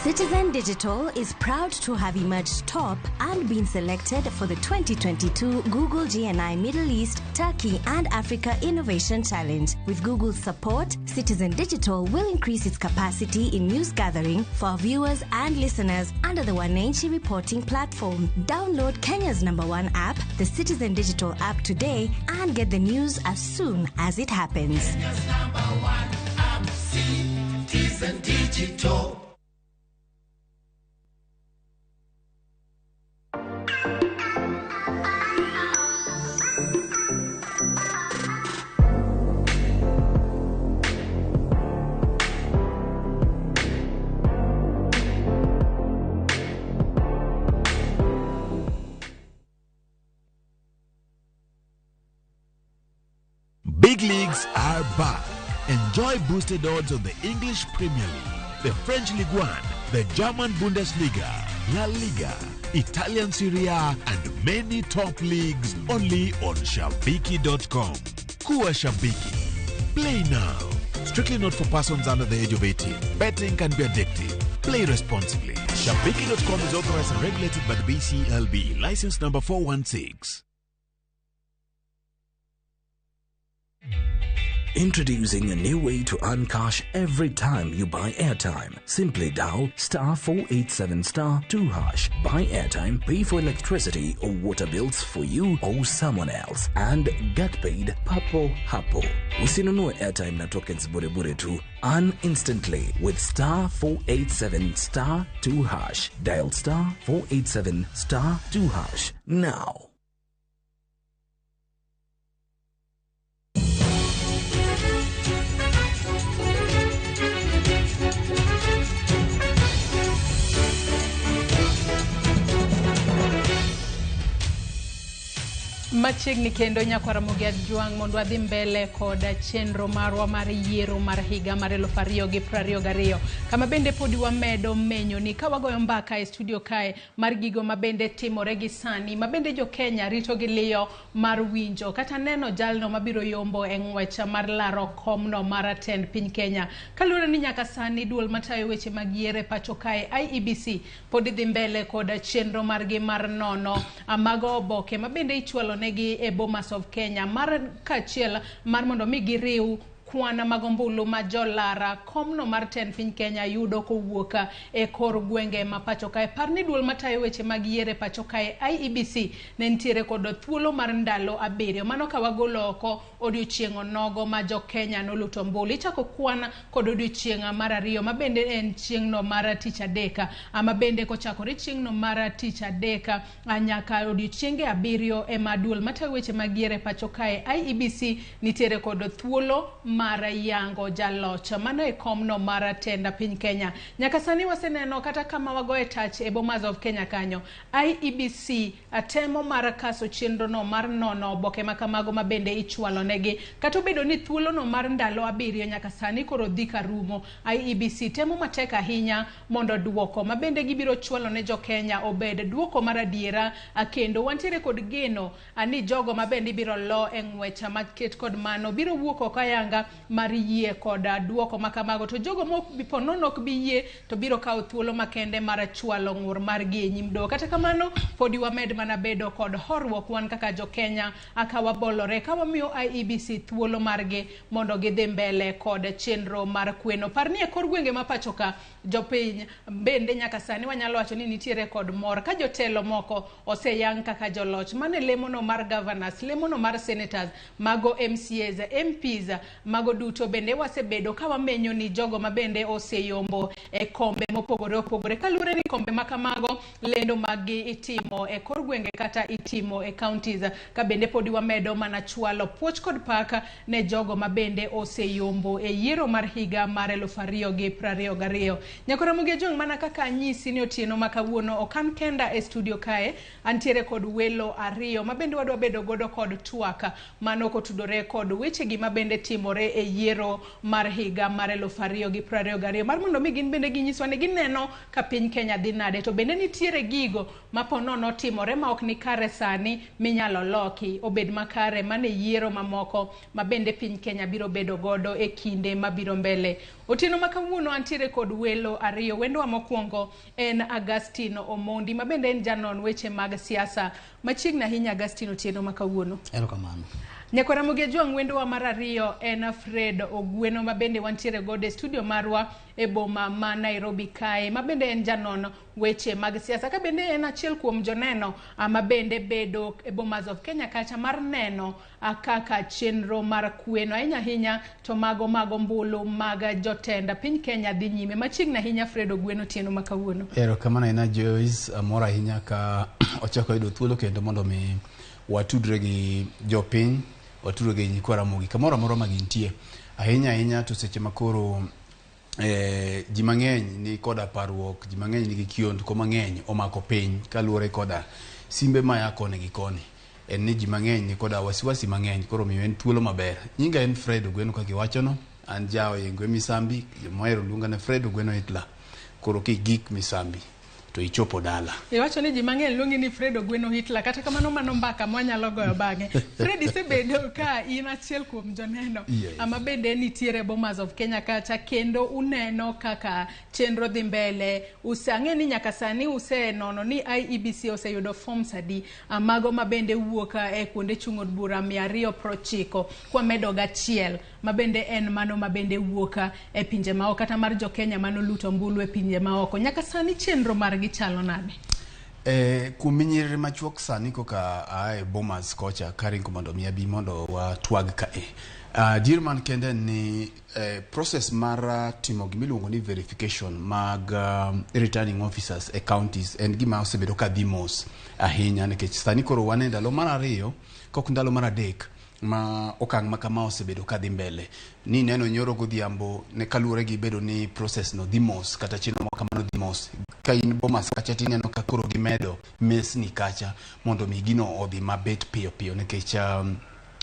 Citizen Digital is proud to have emerged top and been selected for the 2022 Google GNI Middle East, Turkey and Africa Innovation Challenge. With Google's support, Citizen Digital will increase its capacity in news gathering for our viewers and listeners under the Wananchi reporting platform. Download Kenya's number one app, the Citizen Digital app today, and get the news as soon as it happens.
Kenya's number one app, Citizen Digital.
Big leagues are back. Enjoy boosted odds on the English Premier League, the French Ligue 1, the German Bundesliga, La Liga, Italian Serie A, and many top leagues only on Shabiki.com. Kuwa Shabiki. Play now. Strictly not for persons under the age of 18. Betting can be addictive. Play responsibly. Shabiki.com is authorized and regulated by the BCLB. License number 416.
Introducing a new way to earn cash every time you buy airtime. Simply dial star 487 star 2 hash. Buy airtime, pay for electricity or water bills for you or someone else, and get paid papo hapo. Usinunue airtime na tokens bure bure tu. Earn instantly with star 487 star 2 hash. Dial star 487 star 2 hash now.
Machiegni kendo nyakwar Ramogi Ajwang' mondo wadhi mbele kod chenro marwa mar yiero mar higa mar 2022, kama bende podi wamedo menyo ni ka wagoyo mbaka e studio kae mar gigo mabende timore gi sani, mabende jo Kenya rito gi liyo mar winjo kata neno jalno mabiro yombo e ng'wech mar laro komno mar tend piny Kenya. Kaluwore ni nyaka sani duol matayo weche mag yiero e pacho kae IEBC pod dhi mbele kod chenro margi mar nono mago oboke mabende ichwalo negi e Bomas of Kenya mar kachiel mar mondo mi giriw kwan mag ombulu ma jolara komno mar tend piny Kenya yudo kowuok e kor gwenge ma pacho kae. Par ni duol matayo weche mag yiero e pacho kae IEBC ne nitiere kod thuolo mar ndalo 7, mano ka wagolo oko odiochieng' onogo ma jo Kenya noluto ombulu. Ichako kwan kod odiochieng' mar 2 ma bende en chieng'no mar tich adek, ama bende kochakore chieng'no mar tich adek nyaka odiochienge 7 ema duol matayo weche mag yiero e pacho kae IEBC nitiere kod thuolo mar yango jaloch mano e komno mar tend piny Kenya. Nyaka sani waseneno kata kama wagoye tach e Bomas of Kenya kanyo, IEBC temo mar kaso chenrono mar nono oboke makamago mabende ichwalo negi. Kata obedo ni thuolono mar ndalo 7 nyaka sani koro dhi karumo, IEBC temo matek ahinya mondo duoko mabende gibiro chwalo ne jo Kenya obed duoko mar adiera, kendo wantiere kod geno ni jogo mabende ibiro lo e ng'wech maket kod mano biro wuok oko ayanga mar yie kod duoko makamago, to jogo mok nono ok bi yie to biro kawo thuolo makende mar chwalo ng'ur margi e nyim doho. Kata kamano podi wamed mana bedo kod horuok wan kaka jo Kenya ka wabolore ka wamiyo IEBC thuolo margi mondo gidhi mbele kod chenro mar kweno. Par ni e kor gwenge ma pacho ka jopiny bende nyaka sani wanyalo wacho ni nitiere kod mor ka jotelo moko oseyang kaka joloch. Mane lemono mar governors, lemono mar senators, mago MCAs, MPs, mago Mago duto bende wasebedo ka wamenyo ni jogo ma bende oseyombo e kombe mopogore opogore, kaluwore ni kombe ma kamago lendo maggi itimo e kor gwenge kata itimo e counties. Ka bende podi wamedo mana chwalo puoch kod pak ne jogo ma bende oseyombo e yiero mar higa mar 2022. Nyakora Ramogi Ajwang', mana kaka anyisi ni otieno ma kawuono ok an kenda e studio kae, antiere kod welo ariyo ma bende wadwa bedo godo kod twak mano kotudore kod wechegi ma bende timore e yiero mar higa mar 2022, mar mondo mi gin bende ginyiswa ni gineno ka piny Kenya dhi nade, to bende nitiere gigo ma po nono timore ma ok ni kare sani minyalo loki obed makare mane yiero mamoko ma bende piny Kenya biro bedo godo e kinde mabiro mbele. Otieno ma kawuono antiere kod welo ariyo. Wendwa mokwongo en Augustine Omondi, ma bende en janon weche mag siasa machiegni ahinya. Augustine, otieno ma kawuono.
Erokamano.
Nyakora Ramogi Ajwang', wendowa mar ariyo en Fred Ogweno, ma bende wantiere godo e studio marwa e boma ma Nairobi kae, ma bende en janon weche mag siasa, ka bende en achiel kuom joneno ma bende bedo e Bomas of Kenya kacha mar neno kaka chenro mar kweno ahinya ahinya to mago mag ombulu mag jotend piny Kenya dhi nyime machiegni ahinya. Fred Ogweno, otieno ma kawuono.
Erokamano ahinya Joyce, amor ahinya ka ochako yudo thuolo kendo mondo mi watudre gi jopiny, watudre gi nyikwa Ramogi kamoro amora ma gintie. Ahinya ahinya to seche ma koro ji mang'eny ni koda parruok, ji mang'eny nigi kiondko mang'eny omako piny kaluwore koda simbe maya koni gi koni. En ni ji mang'eny ni koda wasiwasi mang'eny, koro omiyo en thuolo maber. Nyinga en Fred Ogweno kaka iwachono, an ja Oyengwe Misambi, joma ohero luonga ni Fred Ogweno Hitler. Koro kigik Misambi to ichopo dala.
Iwacho ni ji mang'eny luongi ni Fred Ogweno Hitler, kata kamano mano mbaka mwanyalo goyo bang'e. Fred, isebedo ka in achiel kuom joneno ama bende nitiere Bomas of Kenya kacha, kendo uneno kaka chenro dhi mbele. Ang'e ni nyaka sani usenono ni IEBC oseyudo forms adi mago ma bende wuok e kuonde chung' od bura 290 kwamedo gachiel ma bende en mano ma bende wuok e pinje maoko kata mar jo Kenya manoluto ombulu e pinje maoko. Nyaka sani chenro margi chalo nade?
Kuom minyiriri machuok sani koka aa e Bomas kocha karingo mondo mi abi mondo watwag kae. Adier man kende en ni process mar timo gimiluongo ni verification mag returning officers e counties en gima osebedo ka dhi mos ahinya, nikech sani koro wan e ndalo mar ariyo kok ndalo mar adek ma okang' ma kama osebedo ka dhi mbele. Ni neno nyoro godhiambo ne kaluwore gi bedo ni process no dhi mos kata chenro ma kamano dhi mos. Ka in Bomas kacha tineno ka koro gimedo mesni kacha mondo mi gino odhi mabet piyo piyo, nikech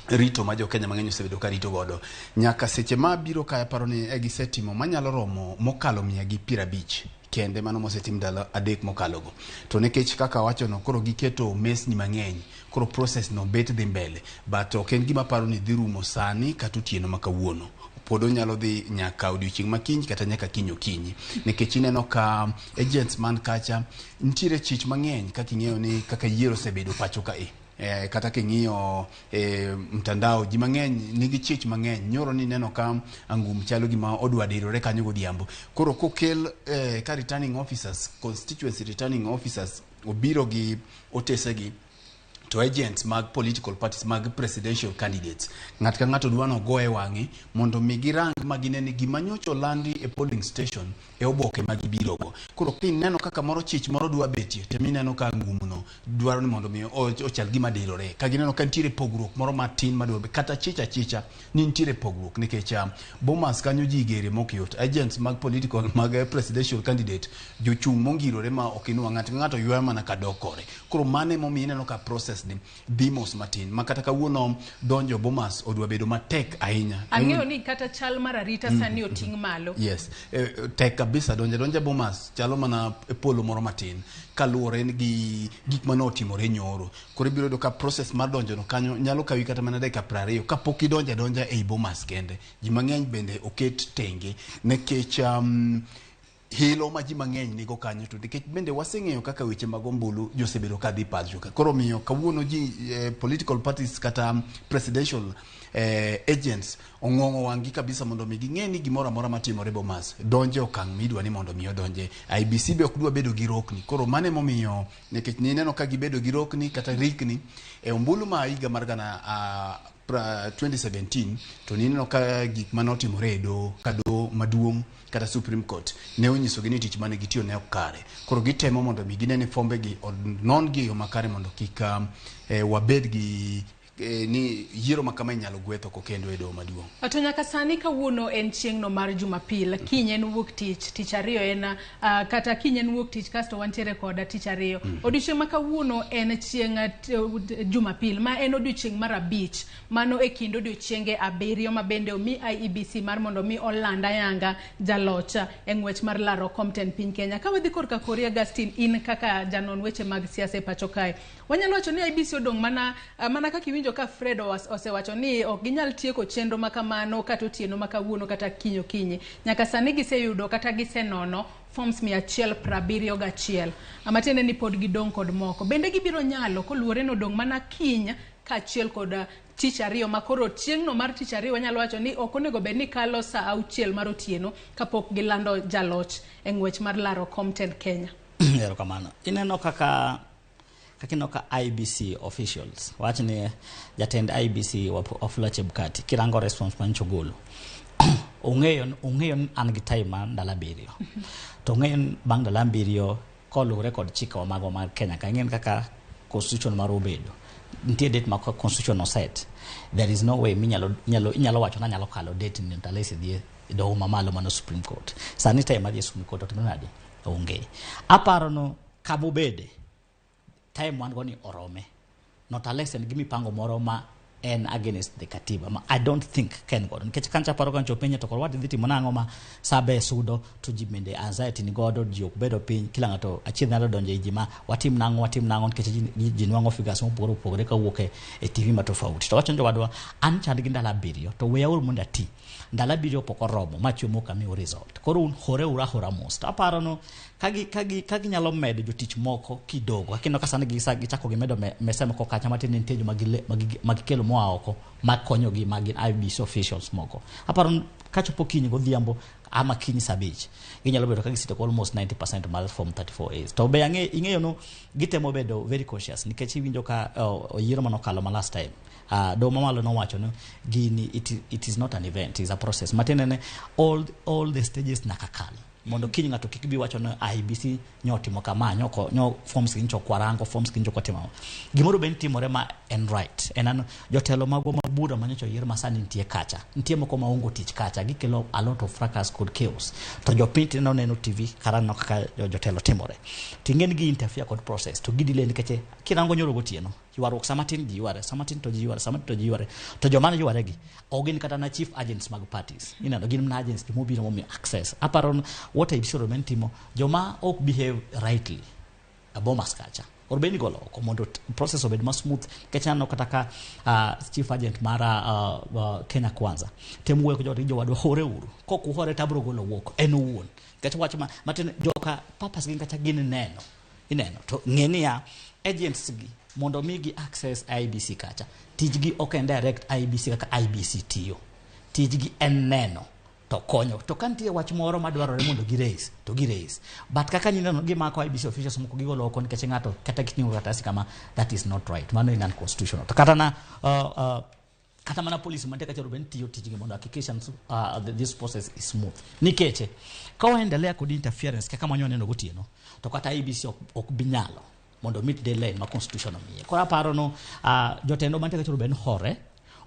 rito ma jo Kenya mang'eny osebedo ka rito godo. Nyaka seche ma biro ka aparo ni gisetimo manyalo romo mokalo 150 kende, mano mosetim ndalo 3 mokalo go. To nikech kaka awachono, koro giketo mesni mang'eny, koro process no bet dhi mbele, but ok en gima aparo ni dhi rumo sani kata otieno ma kawuono. Pod onyalo dhi nyaka odiochieng' ma kiny kata nyaka kiny okinyi, nikech ineno ka agents man kacha nitiere chich mang'eny, kaka ing'eyo ni kaka yiero osebedo pacho kae. Kata king'iyo mtandao, ji mang'eny nigi chich mang'eny. Nyoro ni neno ka angum chalo gima odwa dirore kanyo godhiambo. Koro kokel ka returning officers, constituency returning officers obiro gi otesegi to agents mag political parties mag presidential candidates, ng'at ka ng'ato dwa nogo e wang'e mondo mi girang ma gine ni gima nyocha olandi e polling station e oboke ma gibirogo. Koro kineno kaka moro chich moro dwa betie, temineno ka ngumno dwaro ni mondo mi ochal gima dirore. Ka gineno ka nitiere pogruok moro matin madwa kata chich achicha ni nitiere pogruok, nikech Bomas kanyo ji gere mok yot. Agents mag political mag presidential candidate jochung' mongirore ma ok inwa ng'ato ka ng'ato ywayo mana ka dok kore. Koro mano emomiyo ineno ka process ni dhi mos matin ma kata kawuono donjo Bomas odwa bedo matek ahinya.
Ang'eyo ni kata chal mar arita sani oting' malo.
Yes, tek kabisa donjo donja Bomas chalo mana e polo moro matin kaluwore gi gik mane otimore nyoro. Koro ibiro yudo ka process mar donjo no kanyo nyalo kawi kata mana dakika 20 kapok idonjo adonja ei Bomas kende. Ji mang'eny bende oket tenge nikech hilo ma ji mang'eny nigo kanyo, to nikech bende waseng'eyo kaka weche mag ombulu josebedo ka dhi pacho ka. Koro omiyo kawuono ji political parties kata presidential agents ong'ong'o wang'gi kabisa mondo mi ging'e ni gimoro amora matimore Bomas donje okang' midwa ni mondo mi odonje. IEBC be ok dwa bedo gi rokni. Koro mano emomiyo, nikech nineno ka gibedo gi rokni kata rikni e ombulu ma higa mar gana 2017 to nineno ka gik mane otimore e doho ka doho maduong' kata Supreme Court ne onyisogi ni tich mane gitiyo ne ok kare. Koro gitemo mondo mi gine ni fombe gi onon gi e yo makare mondo kik wabed gi ni yiero ma kama inyalo gweth oko kendo e doho maduong'.
To nyaka sani kawuono en chieng'no mar Jumapil, kiny en wuok tich, tich ariyo en kata kiny en wuok tich kasto wantiere koda tich ariyo. Odiochieng' ma kawuono en chieng' Jumapil, ma en odiochieng' mar 5, mano e kind odiochienge 7 ma bende omi IEBC mar mondo mi oland ayanga jaloch e ng'wech mar laro kom tend piny Kenya. Ka wadhi korka kori Augustine, in kaka janon weche mag siasa e pacho kae, wanyalo wacho ni IEBC odong' mana kaka iwinjo ka Fred osewacho ni ok ginyal tieko chenro ma kamano kata otieno ma kawuono kata kiny okinyi. Nyaka sani giseyudo kata gisenono forms 171. Matiende ni pod gidong' kod moko. Bende gibiro nyalo koluwore ni odong' mana kiny kaachiel kod tich ariyo ma koro chieng'no mar tich ariyo wanyalo wacho ni ok onego bed ni kalo saa 6 mar otieno kapok gilando jaloch e ng'wech mar laro kom tend Kenya.
Erokamano. Ineno kaka ineno ka IEBC officials wach ni jatend IEBC Wafula Chebukati kirango response manyicho golo ong'eyo ni an gi time mar ndalo 7 to ong'eyo ni bang' ndalo 7 koluwore kod chikewa magwa mag Kenya ka ing'en kaka constitution marwa obedo nitie date ma constitution oset, there is no way inyalo wacho ni anyalo kalo date ni unless idhi e doho mamalo mano Supreme Court. Sani time madhi e Supreme Court otimore nade? Onge. Aparo no kamobede time wan go ni orome, not unless en gi mipango moro ma en against the katiba ma I don't think ken godo, nikech kancha paro kancho penye to koro wadhi dhi timo nang'o ma sabe sudo to ji bende anxiety ni godo, ji ok bedo piny, kila ng'ato achiel nyalo donjo e ji ma watim nang'o nikech ji nwang'o figures mopogore opogore kawuok e TV ma tofauti. To wacho ni jowadwa an chand gi ndalo 7 to weyauru mondo ati ndalo 7 pok oromo ma chiemo ok amiu result, koro un horeuru ahora mos. To aparo no ka ginyalo medo jotich moko kidogo, akineno ka sani gichako gimedo mese moko kacha matin, nitie joma gikelo moa oko makonyogi ma gin IEBC officials moko. Aparo ni kachopo kiny godhiambo ama kiny saa 5 ginyalo bedo ka gisetieko almost 90% mar form 34As. To be ing'eyo no gitemo bedo very cautious nikech iwinjo ka yiero manokalo ma last time doho mamalo nowacho ni gini it is not an event, it is a process. Matiende ni all the stages nyaka kal mondo kiny ng'ato kik bi wacho ni IEBC nyotimo kama, nyo forms gi ncho kwarango, forms gi ncho kwatimo. Gimoro be timore ma en right. En an jotelo magwa ma bura manyocha oyier ma sani nitie kacha. Nitie moko ma ongo tich kacha, gikelo a lot of fracas kod chaos. To jopiny tineno neno TV kara neno kaka jotelo timore. To ing'e ni gi interfere kod process to gidelay nikech kirango nyoro gotieno ywaruok sama tin ji yware, sama tin to ji yware, sama tin to ji yware. To joma ne yware gi ok gin kata na chief agents mag parties. Ineno gin mana agents mobiro momiyo access. Aparo ni what IEBC onego timo joma ok behave rightly e Bomas kacha or bed ni golo oko mondo process obed ma smooth. Nikech aneno kata ka chief agent mar Kenya Kwanza temo wuoyo kod jowadwa hore uru, kok uhore to abiro golo wuok en owuon. Nikech wach ma matin joka purpose gin kacha gin neno ineno to ng'e niya agents gi mondo migi access IEBC kacha tijgi ok en direct IEBC kaka IEBC tiyo, tijgi en neno to konyo. To ka nitie wach moro madwarore mondo gi raise to gi raise, but kaka nyineno gimako IEBC officials moko gigolo oko nikech ng'ato kata giting'o karatasi kama, that is not right, mano en unconstitutional. To kata na kata mana police mantie kacha onego bed ni tiyo tijgi mondo hakikisha this process is smooth. Nikech ka waendelea kod interference kaka manyo neno gotieno to kata IEBC ok bi nyalo mondo meet deadline ma constitution omiye. Koro aparo no jotendo mantie kacha onego bed ni hore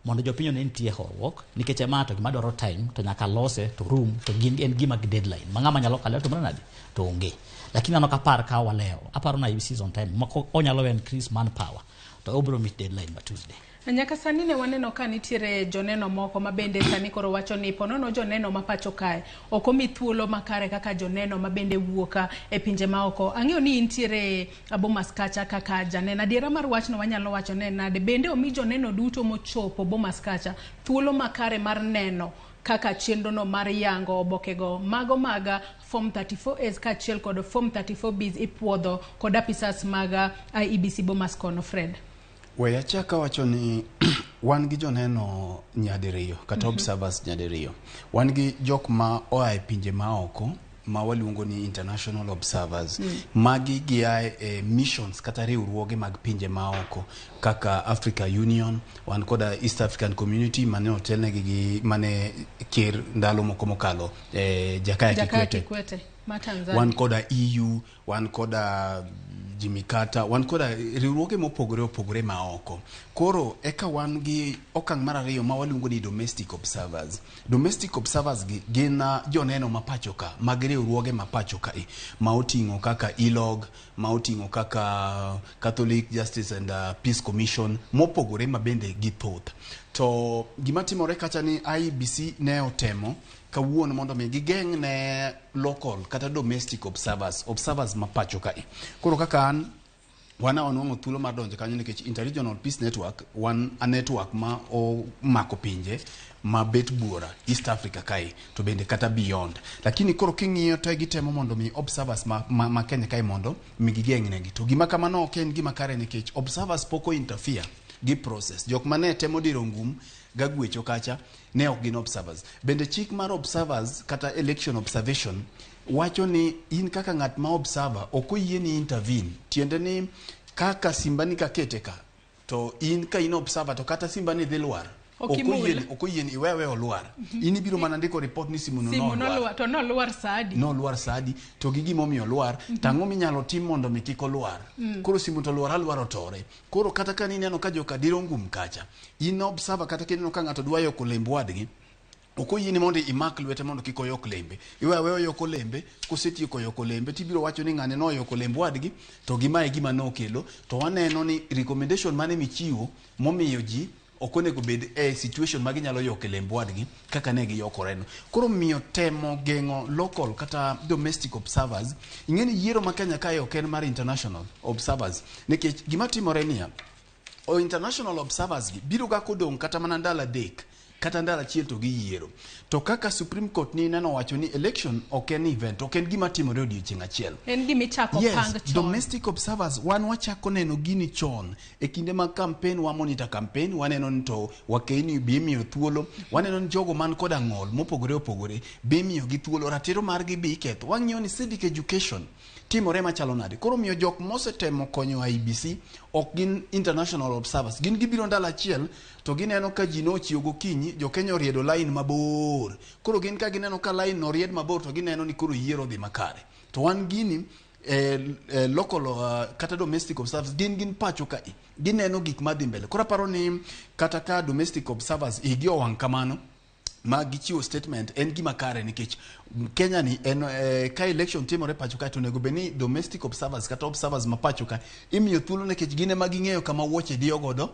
mondo jopiny one nitie horuok nikech ema to gima dwaro time to nyaka lose to room to gin en gima gi deadline ma ng'ama nyalo kale to nade to onge. Lakini aneno ka par ka walewo aparo na IEBC is on time moko onyalo increase manpower to obiro meet deadline ma Tuesday.
Nyaka sani ne waneno ka nitiere joneno moko ma bende sani koro wacho ni ponono joneno ma pacho kae ok omi thuolo makare kaka joneno ma bende wuok e pinje maoko. Ang'eyo ni intiere Bomas kacha kaka janeno. Adiera mar wachno wanyalo wacho ne nade? Bende omi joneno duto mochopo Bomas kacha thuolo makare mar neno kaka chenrono mar yango obokego mago mag form 34S kaachiel kod form 34Bs ipuodho kod apisas mag IEBC Bomas kono, Fred?
We achak awacho ni wan gi joneno nyadiriyo kata observers nyadiriyo. Wan gi jok ma oa e pinje maoko ma waluongo ni international observers. Magi gia e missions kata riwruoge mag pinje maoko kaka Africa Union, wan koda East African Community mane otelnegi gi mane ker ndalo moko mokalo Jakaya
Jakaya
Kikwete.
Kikwete ma Tanzania.
Wan koda EU, wan koda Jimmy Carter, wan koda riwruoge mopogore opogore maoko. Koro eka wan gi okang' mar ariyo ma waluongo ni domestic observers. Domestic observers gi gin joneno ma pacho ka, mag riwruoge ma pacho kae, ma oting'o kaka ILOG, ma oting'o kaka Catholic Justice and Peace Commission, mopogore ma bende githoth. To gima timore kacha ni IEBC ne otemo kawuono mondo mi gigeng' ne local kata domestic observers, observers ma pacho kae. Koro kaka an wan wanwang'o thuolo mar donjo kanyo nikech Interregional Peace Network wan a network ma omako pinje ma bet buora East Africa kae to bende kata beyond. Lakini koro king'iyo to gitemo mondo mi observers ma Kenya kae mondo mi gigeng' negi. To gima kamano ok en gima kare nikech observers pok o interfere gi process. Jok mane temo diro ngum gagwecho kacha ne ok gin observers. Bende chik mar observers kata election observation wacho ni in kaka ng'at ma observer ok oyieni intervene. Tiende ni kaka simbani kakete ka to in ka in observer to kata simbani dhi lwar.
Ok
Ok
imul.
oyieni, ok oyieni iwe aweya olwar. In ibiro mana ndiko report ni simu no
Simu
nolwar.
nolwar to nolwar sa adi?
Nolwar sa adi to gi gimomiyo olwar to ang'o minyalo tim mondo mi kik olwar. Koro simu to olwar alwara otore. Koro kata ka nineno ka joka diro ngum kacha, in observer kata kineno ka ng'ato dwa yoko lemb wadgi, ok oyieni mondo imak lwete mondo kik oyok lembe. Iwe aweya oyoko lembe, kosetieko yoko lembe tibiro wacho ni ng'ane noyoko lemb wadgi to gi mae e gima nokelo. To waneno ni recommendation mane michiwo momiyo ji ok onego bed e situation ma ginyalo yoke lemb wadgi kaka ne giyokoreno. Koro miyo temo geng'o local kata domestic observers, ing'e ni yiero ma Kenya kae ok en mar international observers nikech gima timore niya, o international observers gi biro ga kodong' kata mana ndalo 3 kata ndalo 1 to giyiero. To kaka Supreme Court ni neno wacho ni election ok en event, ok en gima timore odiochieng' achiel.
En gima ichako
Yes,
pang chon.
domestic observers wan wachako neno gini chon e kinde mag campaign, wa monitor campaign, waneno ni to wakeni be imiyo thuolo, waneno ni jogo man koda ng'ol mopogore opogore be imiyo gi thuolo, ratiro margi be iketho. Wang'iyo ni civic education timore machalo nade. Koro miyo jok mosetemo konyo IEBC ok gin international observers, gin gibiro ndalo achiel to gineno ka ji nochiew gokinyi, jo Kenya oriedo line mabor. Koro gin ka gineno ka line oried mabor to gineno ni koro yiero dhi makare. To wan gini local kata domestic observers gin pacho ka gineno gik madhi mbele. Koro aparo ni kata ka domestic observers igi owang' kamano ma gichiwo statement en gima kare nikech Kenya ni en ka election timore pacho ka to onego bed ni domestic observers kata observers ma pacho ka imiyo thuolo nikech gin ema ging'eyo kama wuoche diyo godo.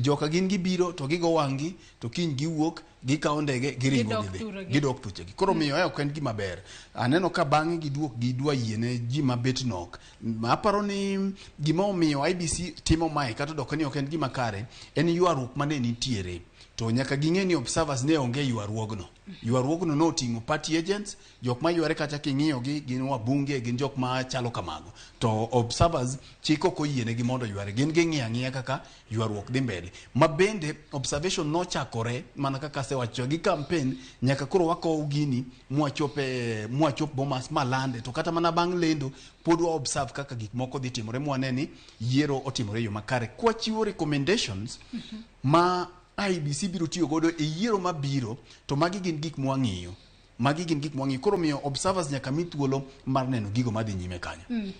Joka gin gibiro to gigo wang'gi to kiny giwuok gikawo ndege giringo
Gidok
gidhi.
thurgi.
Gidok thuchegi. Koro miyo ok en gima ber. Aneno ka bang'e giduok gidwa yiene ji mabet nok. Aparo ni gima omiyo IEBC timo mae kata odok ni ok en gima kare en ywaruok mane nitiere. To nyaka ging'e ni observers ne onge ywaruogno. Ywaruogno noting'o party agents, jok ma yware kata king'iyo gi gin wabunge, gin jok ma chalo kamago. To observers chik ok oyienegi mondo yware. Gin ging'iyo ang'iya kaka ywaruok dhi mbele. Ma bende observation nochakore mana kaka asewacho gi campaign nyaka koro wakow gini mwachop Bomas malande. To kata mana bang' lendo pod wa observe kaka gik moko dhi timore mwane ni yiero otimore e yo makare. Kwachiwo recommendations ma IEBC biro tiyo godo e yiero mabiro to magi gin gik mwang'iyo. Magi gin gik mwang'iyo. Koro miyo observers nyaka mi thuolo mar neno gigo madhi nyime kanyo.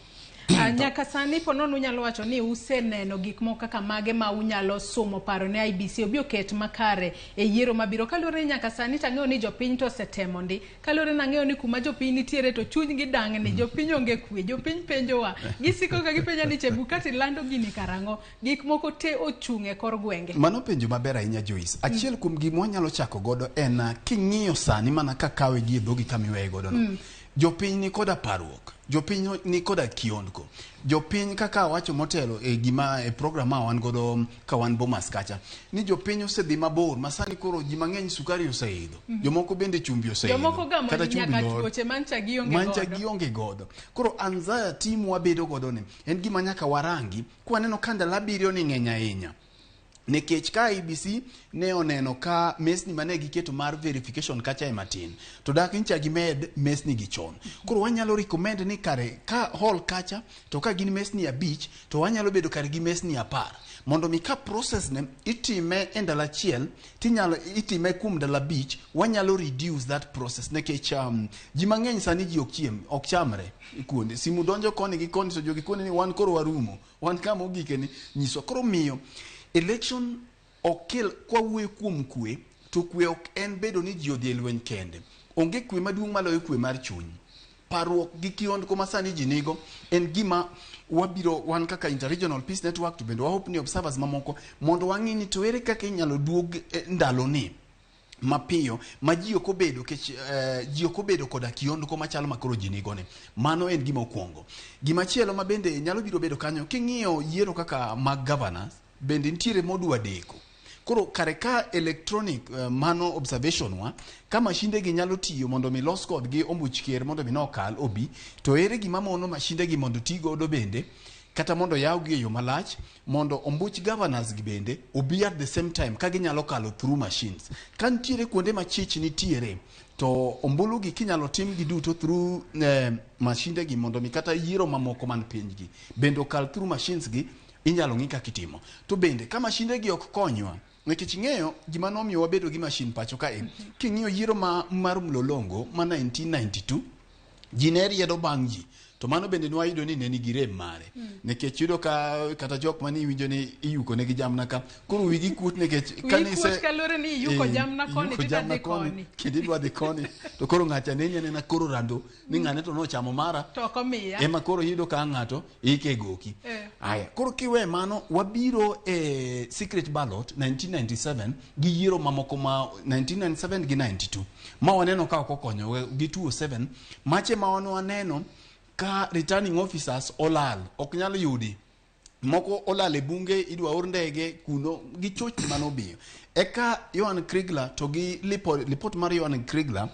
Nyaka sani po nono unyalo wacho ni useneno gik moko kaka mage ma unyalo sumo paro ne IEBC obi oket makare e yiero mabiro. Kaluwore ni nyaka sani tang'eyo ni jopiny to osetemo ndi. Kaluwore ni ang'eyo ni kuma jopiny nitiere to chunygi dang'ni, jopiny onge kwe, jopiny penjowa. Gisiko ka gipenja ni Chebukati lando gini karang'o. Gik moko te ochung' e kor gwenge.
Mano penjo maber ahinya Joyce. Achiel kuom gima wanyalo chako godo en king'iyo sani mana kakawe gi e dhogi kama iweye godo no. Jopiny ni koda parruok, jopiny ni koda kiondko. Jopiny kaka awacho motelo e gima e program ma wan godo ka wan Bomas kacha, ni jopiny osedhi mabor ma sani koro ji mang'eny sukari oseidho. Jomoko bende chumbi oseidho.
Jomoko gamo
Kata chumbi
nyaka
lor.
tuoche mancha gionge
Mancha
godo.
gionge godo. Koro anxiety mwabedo godo ni en gima nyaka warangi kwaneno ka ndalo 7 ni ng'eny ahinya. Nikech ka IEBC ne oneno ka mesni mane giketo mar verification kacha ema tin, to dak ncha gimed mesni gi chon. Koro wanyalo recommend ni kare ka hall kacha to ka gin mesni 5 to wanyalo bedo kare gi mesni 10 mondo mi ka process ne itime e ndalo achiel tinyalo itime kuom ndalo 5, wanyalo reduce that process nikech ji mang'eny sani ji ok chiem, ok chamre kuonde simu donjo koni gi koni to jogi koni ni wan koro warumo, wan kama ogike ni nyiswa. Koro miyo election ok kel, kwawuoyo kuom kwe to kwe ok en bedo ni ji odhi e lweny kende. Onge kwe maduong' maloyo kwe mar chuny. Parruok gi kiondko ma sani ji nigo en gima wabiro wan kaka Interregional Peace Network to bende wahope ni observers mamoko mondo wang'i ni to ere kaka inyalo duog ndaloni mapiyo ma ji ok obedo kech, ji ok obedo koda kiondko machalo makoro ji nigo ni. Mano en gima okwongo. Gimachielo ma bende nyalo biro bedo kanyo, king'iyo yiero kaka mag governors, bende nitiere modwa deko. Koro kare ka electronic mano observation wa, ka mashinde gi nyalo tiyo mondo mi los kodgi ombuch ker mondo mi nokal obi, to ere gima mono mashinde gi mondo ti godo bende, kata mondo yawgi e yo malach, mondo ombuch governors gi bende obi at the same time ka ginyalo kalo through machines. Ka nitiere kuonde ma chich nitiere, to ombulu gi kinyalo tim gi duto through mashinde gi mondo mi kata yiero mamoko man piny gi bende okal through machines gi, inyalo ng'i kaka itimo. To bende ka mashinde gi ok konywa, nikech ing'eyo gima nomiyo wabedo gi machine pacho kae, king'iyo yiero mar Mlolongo ma 1992, ji ne riedo bang' ji, to mano bende nwayudo ni ne nigi rem mare. Nikech yudo ka kata jok mane iwinjo ni iyuko negi jamna ka, koro wigi kuot nikech
kuot kaluwore ni iyuko jamna koni,
iyuko
tidwa
jamna
dhi koni.
Kendo idwa dhi koni, to koro ng'acha neni anena koro rando ni ng'ane to nochamo mara,
to ok omiya.
Ema koro iyudo ka ng'ato ike goki. Aya, koro kiwe mano, wabiro e secret ballot 1997 gi yiero mamoko ma 1997 gi 92 ma waneno ka ok okonyo gi 207 mache ma wan waneno ka returning officers olal, ok nyal yudi, moko olal e bunge, idwa or ndege kuno gi chochni manobiyo. Eka Johan Kriegler to gi lipot mar Johan Kriegler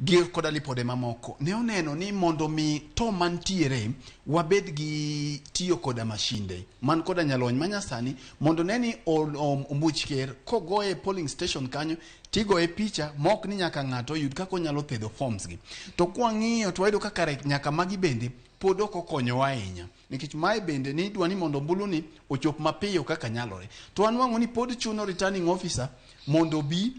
gi koda lipode mamoko ne oneno ni mondo mi to mantiere wabed gi tiyo koda mashinde man koda nyalony manyasani mondo ne ni ombuch ker kogoye polling station kanyo tigoye picha mok ni nyaka ng'ato oyud kaka onyalo thedho forms gi. To kwang'iyo to wayudo ka kare nyaka magi bende pod ok okonyowa ahinya, nikech mae bende ni idwa ni mondo ombulu ni ochop mapiyo kaka nyalore, to wanwang'o ni pod chuno returning officer mondo obi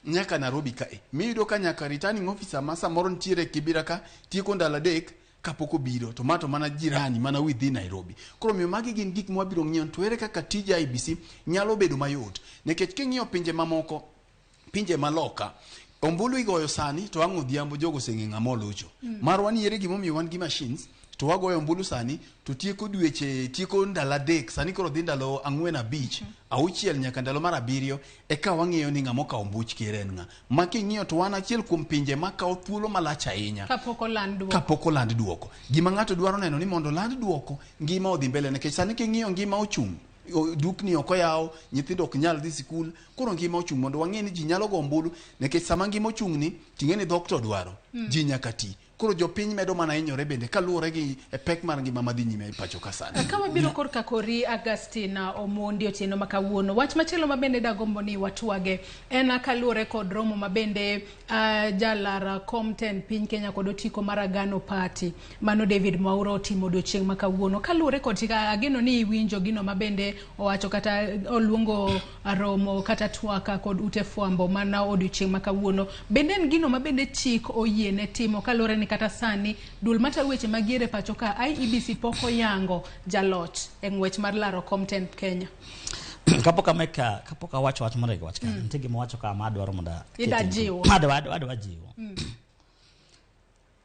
nyaka Nairobi kae. Miyudo ka nyaka returning officer ma samoro nitiere Kibera ka tieko ndalo 3 kapok obiro, to ma to mana jirani mana within Nairobi. Koro omiyo magi gin gik mwabiro ng'iyo to ere kaka tij IEBC nyalo bedo mayot, nikech king'iyo pinje mamoko, pinje maloka, ombulu igoyo sani to ang' odhiambo jogo oseng'e ng'ama olocho. Marwa ni ere gimomiyo wan gi machines to wagoyo ombulu sani to tieko dweche, tieko ndalo 3, sani koro dhi ndalo 4, 5, 6 nyaka ndalo mar 7 eka wang'eyo ni ng'ama okawo ombuch ker en ng'a. Ma king'iyo to wan achiel kuom pinje makawo thuolo malach ahinya
kapok oland duoko.
Kapok oland duoko. Gima ng'ato dwaro neno ni mondo oland duoko, ngima odhi mbele, nikech sani king'iyo ngima ochung', dukni ok oyaw, nyithindo ok nyal dhi sikul, koro ngima ochung' mondo wang'e ni ji nyalo go ombulu, nikech sama ngima ochung' ni ting'e ni dhok to dwaro, ji nyaka ti. Koro jopiny medo mana hinyore bende kaluwore gi pek mar ngima madhi nyime e pacho ka sani.
Ka wabiro korka kori Augustina Omondi otieno ma kawuono, wach machielo ma bende dagombo ni watwage en kaluwore kod romo ma bende jalar kom tend piny Kenya kod otiko mar Agano Party mano David Mwaura otimo odiochieng' ma kawuono. Kaluwore kod chik, ageno ni iwinjo gino ma bende owacho kata oluongo romo kata twaka kod ute fwambo mana odiochieng' ma kawuono. Bende en gino ma bende chik oyiene timo kaluwore ni kata sani duol matayo weche mag yiero e pacho ka IEBC pok oyango jaloch e ng'wech mar laro kom tend Kenya.
Kapok ameka, kapok awacho wach moro e wach ka, nitie gima wacho ka ma adwaro mondo aket
Ida
e
jiwo.
Adwa jiwo.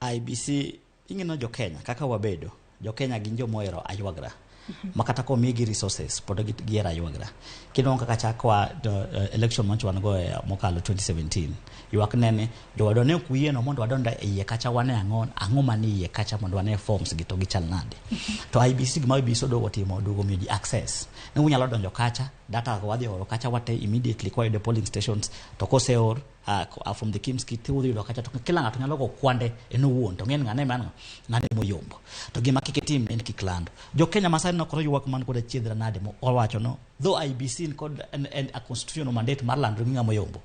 IEBC, ing'eno jo Kenya kaka wabedo, jo Kenya gin joma ohero aywagra. Ma kata komigi resources pod gihero aywagra. Kineno kaka chakwa election mancho wan go e mokalo 2017, ywak nene jowadwa ne ok uyienwa mondo wadond e iye kacha wane ang'o manie iye kacha mondo wane forms gi to gichal nade. To IEBC gima IEBC oduogo timo, oduogo miyo ji access. Ne unyalo donjo kacha, data wadhi oro kacha wate immediately kwayudo polling stations, to koseor From the KIEMS kit udhi yudo kacha to kila ng'ato nyalo go kwande en owuon to ng'en ng'ane mano ng'ane moyombo to gima kik itim en kik lando. Jo Kenya ma sani nokoro ywak man kod achiedh nade mo owacho no though IEBC ni kod en a constitutional mandate mar lando gi ng'ama oyombo,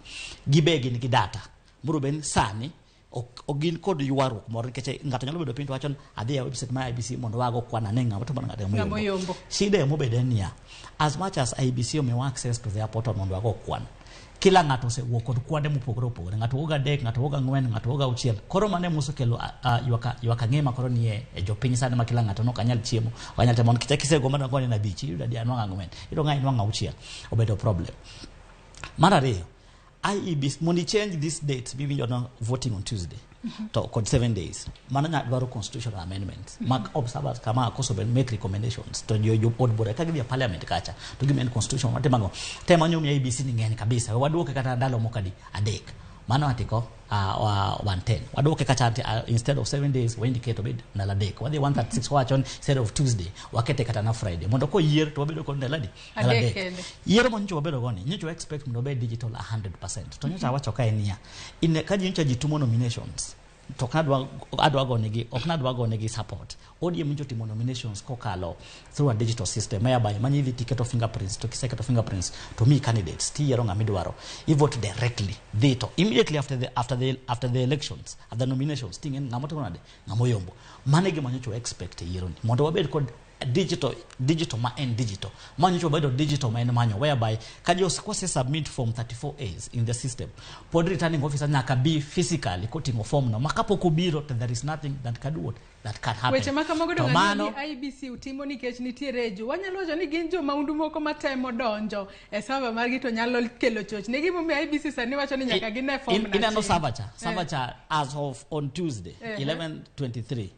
gibe gin gi data moro ben sani ok gin kod ywaruok moro nikech ng'ato nyalo bedo piny to wacho ni adhi e website mar IEBC mondo wago kwan ane ng'ama to ng'ato
Ng'ama oyombo.
Shida mobedo en niya, as much as IEBC omiwa access to their portal mondo wago kwan, kila ng'ato osewuok kod kwande mopogore opogore. Ng'ato wuok adek, ng'ato wuok ang'wen, ng'ato wuok auchiel. Koro mano emosekelo ywak ang'e ma koro nie e jopiny sani ma kila ng'ato nok anyal chiemo, ok anyal timo nikech kisego mana koni na abich, iyudo adi anwang'o ang'wen, iyudo ng'a inwang'o auchiel, obedo problem. Mar ariyo, IEBC mondo i change this date miwinjo no voting on Tuesday to kod 7 days mano nya dwaro constitutional amendments mak observers kama koso ben make recommendations to jo od bura ka gidhi e parliament kacha to gimend constitution watimo ang'o tema nyomi IEBC ni ng'eny kabisa we waduoke kata ndalo moko adi adek mano article 110 waduoke kacha instead of 7 days we indicate obed ndalo adek wadhi 136 wacho ni instead of Tuesday wakete kata na Friday mondo koyier to wabedo kod ndalo adi ndalo
Adek
adek
kende.
Yiero ma nyocha wabedo go ni nyocha wa expect mondo obed digital 100% to nyocha awacho ka en niya in ka nyocha ji timo nominations to ok nadwa adwa gonegi ok nadwa gonegi support. ODM nyocha otimo nominations kokalo through a digital system whereby manyi idhi tiketo fingerprints to kiseketo fingerprints to miyi candidates tiyiero ng'ama idwaro i vote directly dhi to immediately after the elections, after the nominations ting'e ni ng'ama otimo nade ng'ama oyombo. Mano e gima nyocha wa expect e yiero ni mondo wabed kod digital ma en digital ma nyocha wabedo digital ma en manyo whereby ka jo kwase submit form 34As in the system pod returning officer nyaka be physically koting'o form no ma kapok obiro to there is nothing that can do what that can happen.
Weche ma kamago
To
donge
mano
ni IEBC utimo nikech nitiere jo wanyalo wacho ni gin jo maundu moko matemo donjo e server margi to nyalo kelo chochni. Gimomiyo IEBC sani wacho ni nyaka gine form na
ineno
chien.
Server cha as of on Tuesday 11:23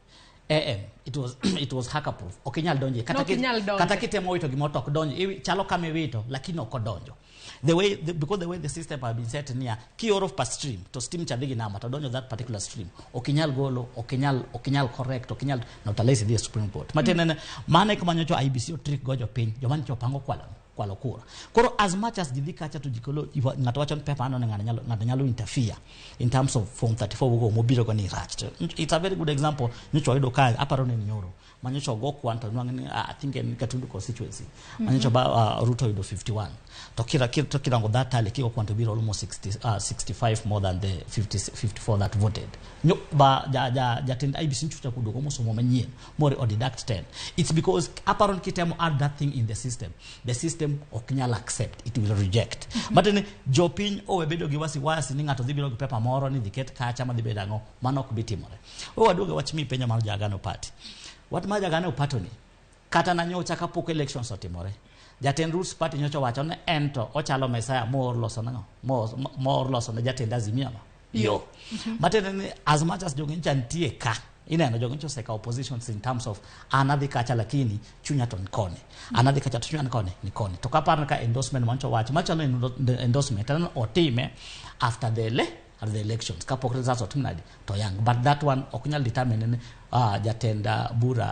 am it was hacker proof, ok inyal donje kata
Ok inyal donje.
Kata kitemo wito gimoro to ok donjo. Chalo kama iwito lakini ok odonjo the way the, because the way the system have been set niya kioro per stream to stream cha dhi gi namba to donjo that particular stream ok inyal golo, ok inyal correct, ok inyal not unless idhi e Supreme Court matiende ni mano e kama nyocha IEBC otrick go jopiny joma nyocha opango kwalo kura. Koro as much as ji dhi kacha to ji kolo ng'ato wacho ni paper ano ni ng'ato nyalo interfere in terms of form 34 go mobiro go ni rach. To it's a very good example nyocha wayudo ka aparo ni en nyoro ma nyocha ogo kwan to nwang' ni I think en Gatundu constituency ma nyocha ba Ruto oyudo 51 to kira kira to kirango that tally kigo kwan to biro almost 60, 65 more than the 50, 54 that voted nyo ba ja ja jatend IEBC nyocha kuduogo mosomo manyien more o deduct 10. It's because aparo ni kitemo add that thing in the system, the system ok nyal accept, it will reject. Matiende jopiny owe bedo gi wasiwasi ni ng'ato dhi biro gi paper moro ni dhi ket kacha ma dhi bedo ang'o mano ok bi timore. We waduoge wach mipenjo mar Jagano Party. Wach mar Jagano Party ni kata na nyocha kapok elections otimore jatend Roots Party nyocha owacho ni en to ochalo Messiah moor loso nang'o moor loso ne jatend Azimio no yo. Matiende ni as much as jogi nyocha nitie ka ineno jogi nyocha osekawo positions in terms of an adhi kacha lakini chunya to ni koni, an adhi kacha to chunya ni koni ni koni to kaparo ni ka endorsement manyocha owacho machalo endorsement en otime after the elections kapok results otim nadi to yang but that one ok nyal determine ni jatend bura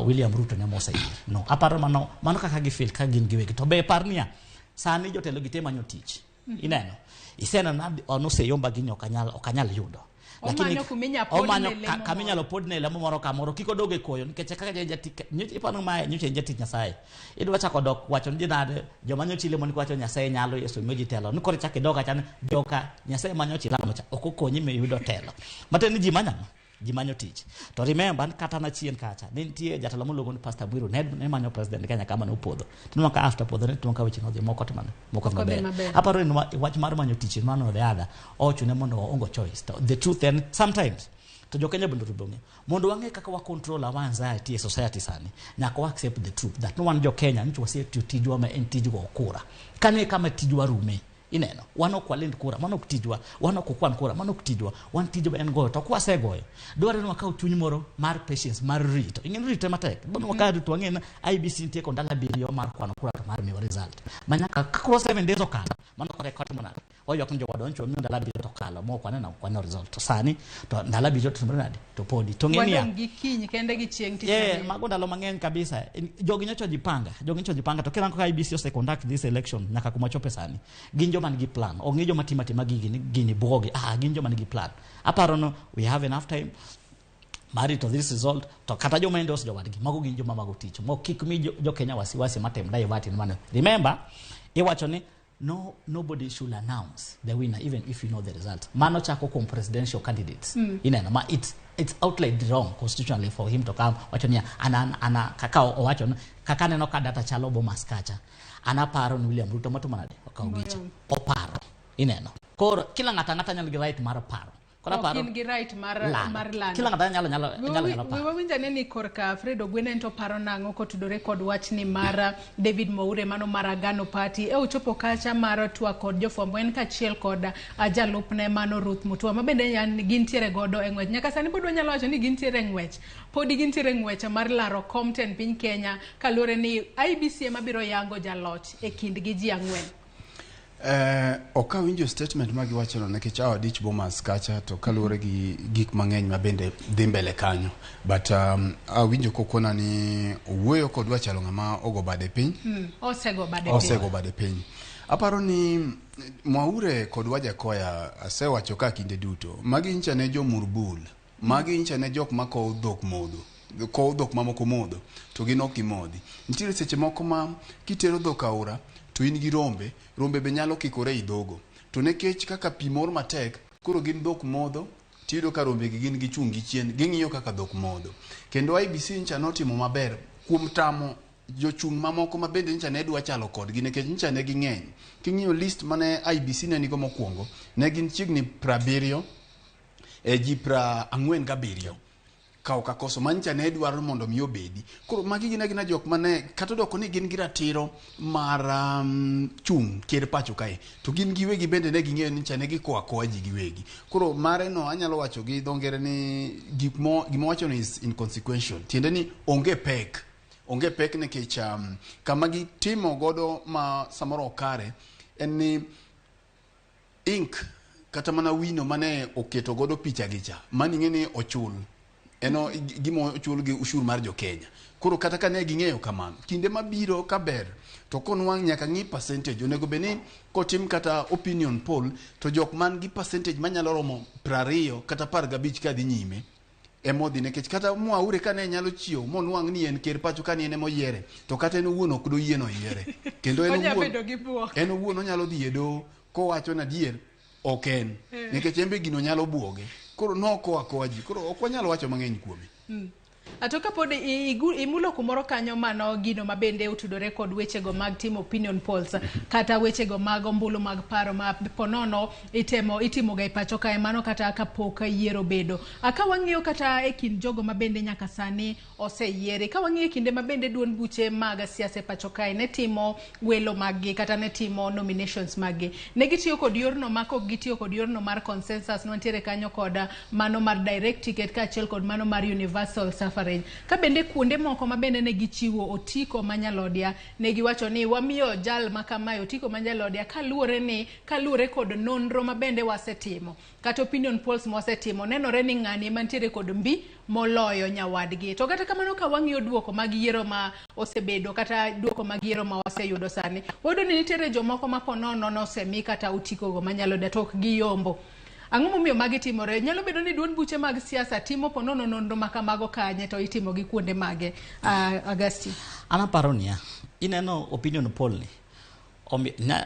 William Ruto ne moseyier no aparo mano mano kaka gifeel ka gin giwegi to be par niya sani jotelo gi te manyo tich. Ineno iseneno na onoseyomba gini ok anyal yudo.
Omanyo kuminya podne
omanyo
lemo
kama
moro.
inyalo podne lemo moro kamoro kik odog e koyo nikech kaka jatich iparo mae nyocha en jatich Nyasaye idwa chako dok wacho ni nade joma nyocha ilemo ni wacho Nyasaye nyalo Yesu miyo ji telo ni koro ichako idok acha ni joka Nyasaye ma nyocha ilamo cha ok okonyi miyudo telo matiende ni ji manyo ang'o? Ji manyo tich to remember ni kata na chien kacha ne nitie jatelo moluongo ni Pastor Bwiru ne manyo president Kenya kama nopodho tineno ka after podho ne tineno ka weche nodhi moko to mane moko
Ok odhi
maber
maber.
aparo ni wach mar manyo tich in one or the other ochune mondo waongo choice to the truth en sometimes to jo Kenya bende onego ong'e mondo wang'e kaka wa control our anxiety e society sani nyaka wa accept the truth that no wan jo Kenya nyocha wasetiyo tijwa ma en tij go kura kane kama tijwa rume ineno wan ok walind kura mano ok tijwa wan ok wakwan kura mano ok tijwa wan tijwa en goyo to kwasegoyo dwarore ni wakaw chuny moro mar patience mar rito ing'e ni rito ema tek bono wakaw rito wang'e ni IEBC nitie kod ndalo 7 mar kwano kura to mar miwa result ma nyaka ka koro 7 days okalo mano kore kotimo nade oywak ni jowadwa ncho miyo ndalo abiriyo to okalo mok waneno ok waneno result to sani to ndalo abiriyo to timore nade to podi to ng'e niya
Wadong' gi kiny kende gi chieng' tich
Yeah,
ariyo.
mago ndalo mang'eny kabisa. Jogi nyocha ojipanga, jogi nyocha ojipanga to kirango ka IEBC ose conduct this election nyaka kuma chope sani. Gin joma nigi plan. Ok gin joma timo atima gigi ni gini buogi. Ah, gin joma nigi plan. Aparo no we have enough time mar rito this result to kata joma endorse jowadgi mago gin joma mago tich. Mo kik mi jo Kenya wasiwasi matem divert in mano. Remember, iwacho ni no nobody should announce the winner even if you know the result. Mano chako kuom presidential candidates. Ineno ma it's outright wrong constitutionally for him to come wacho niya ana ana kaka owacho ni kaka aneno ka data chalo Bomas kacha an aparo ni William Ruto motimo nade okawo gicha oparo ineno koro kila ng'ato ang'ata nyalo gi right mar paro koro
Ok
aparo
in gi right mar
lando.
mar lando.
Kila ng'ato nyalo nyalo nyalo nyalo
We
paro
wawinj ane ni korka Fred Ogweno en to paro nang'o kotudore kod wachni mar David Mwaure mano mar Agano Party. E ochopo kacha mar twak kod jofwambo en kaachiel kod jalupne mano Ruth Mutua ma bende gintiere godo e ng'wech. Nyaka sani pod wanyalo wacho ni gintiere e ng'wech. Podi gintiere e ng'wech mar laro kom tend piny Kenya kaluwore ni IEBC ema biro yango jaloch e kindgi ji ang'wen.
Ok awinjo statement ma giwachono nikech awa dich Bomas kacha to kaluwore gi gik mang'eny ma bende dhi mbele kanyo but awinjo kokona ni owuoyo kodwa chalo ng'ama ogo bade piny.
Osego bade piny.
Osego bade piny. Aparo ni Mwaure kod Wajackoyah asewacho ka kinde duto magi nyicha ne jomurbul magi nyicha ne jok makowo dhok modho kowo dhok mamoko modho to gin ok gimodhi. Nitiere seche moko ma kitero dhok aora to in gi rombe, rombe be nyalo kikore ei dhogo to nikech kaka pi mor matek koro gin dhok modho tiyudo ka rombe gi gin gichung' gi chien ging'iyo kaka dhok modho. Kendo IEBC nyicha notimo maber kuom tamo jochung' mamoko ma bende nyicha ne dwa chalo kodgi nikech nyicha ne ging'eny. King'iyo list mane IEBC ne nigo mokwongo ne gin chiegni 70 ji 47 kawo kakoso ma nyicha ne dwaro mondo mi obedi. Koro magi gin agina jok mane kata odoko ni gin gi ratiro mar chung' ker pacho kae to gin giwegi bende ne ging'eyo ni nyicha ne gikowo akowa ji giwegi. Koro mare no anyalo wacho gi dho ngere ni gima wacho ni is inconsequential. Tiende ni onge pek. Onge pek nikech kama gitimo godo ma samoro ok kare en ni ink kata mana wino mane oketo godo picha gi cha mani ing'e ni ochul eno gima ochul gi ushuru mar jo Kenya. Koro kata ka ne ging'eyo kamano kinde mabiro kaber to konwang' nyaka ng'i percentage onego bed ni kotim kata opinion poll to jok man gi percentage manyalo romo 20 kata 15 kadhi nyime emodhi nikech kata Mwaure kane nyalo chiewo monwang' ni en ker pacho ka ni en emoyiere to kata en owuon ok doyie noyiere kendo en
Onya
owuon
bedo gi buok.
en owuon onyalo dhi e doho kowacho ni adier ok en nikech en be gino nyalo buoge koro nokowo akowa ji koro ok wanyal wacho mang'eny kuome.
To kapod imulo kumoro kanyo mano gino mabende otudore kod wechego mag timo opinion polls kata wechego mag ombulu mag paro ma ponono itimoga e pacho kae mano kata kapok yiero bedo. Ka wang'iyo kata e kind jogo mabende nyaka sani oseyieri, ka wang'iyo e kinde mabende duond buche mag siasa e pacho kae ne timo welo mag gi kata ne timo nominations mag gi, ne gitiyo kod yorno ma kok gitiyo kod yorno mar consensus nwantiere kanyo kod mano mar direct ticket kaachiel kod mano mar universal suffrage. Ka bende kuonde moko ma bende ne gichiwo otiko ma nyalodia ne giwacho ni wamiyo jal ma kamae otiko ma nyalodia kaluwore kod nonro ma bende wasetimo kata opinion polls ma wasetimo nenore ni ng'ani mantiere kod mbi moloyo nyawadgi. To kata kamano ka wang'iyo duoko mag yiero ma osebedo kata duoko mag yiero ma waseyudo sani, wayudo ni nitiere jomoko ma ponono nosemi kata otiko go ma nyalodia to ok giyombo. Ang'o momiyo magi timore? Nyalo bedo ni duond buche mag siasa timo ponono nonro ma kamago kanye to itimo gi kuonde mage? Augustine.
An aparo niya, ineno opinion poll ni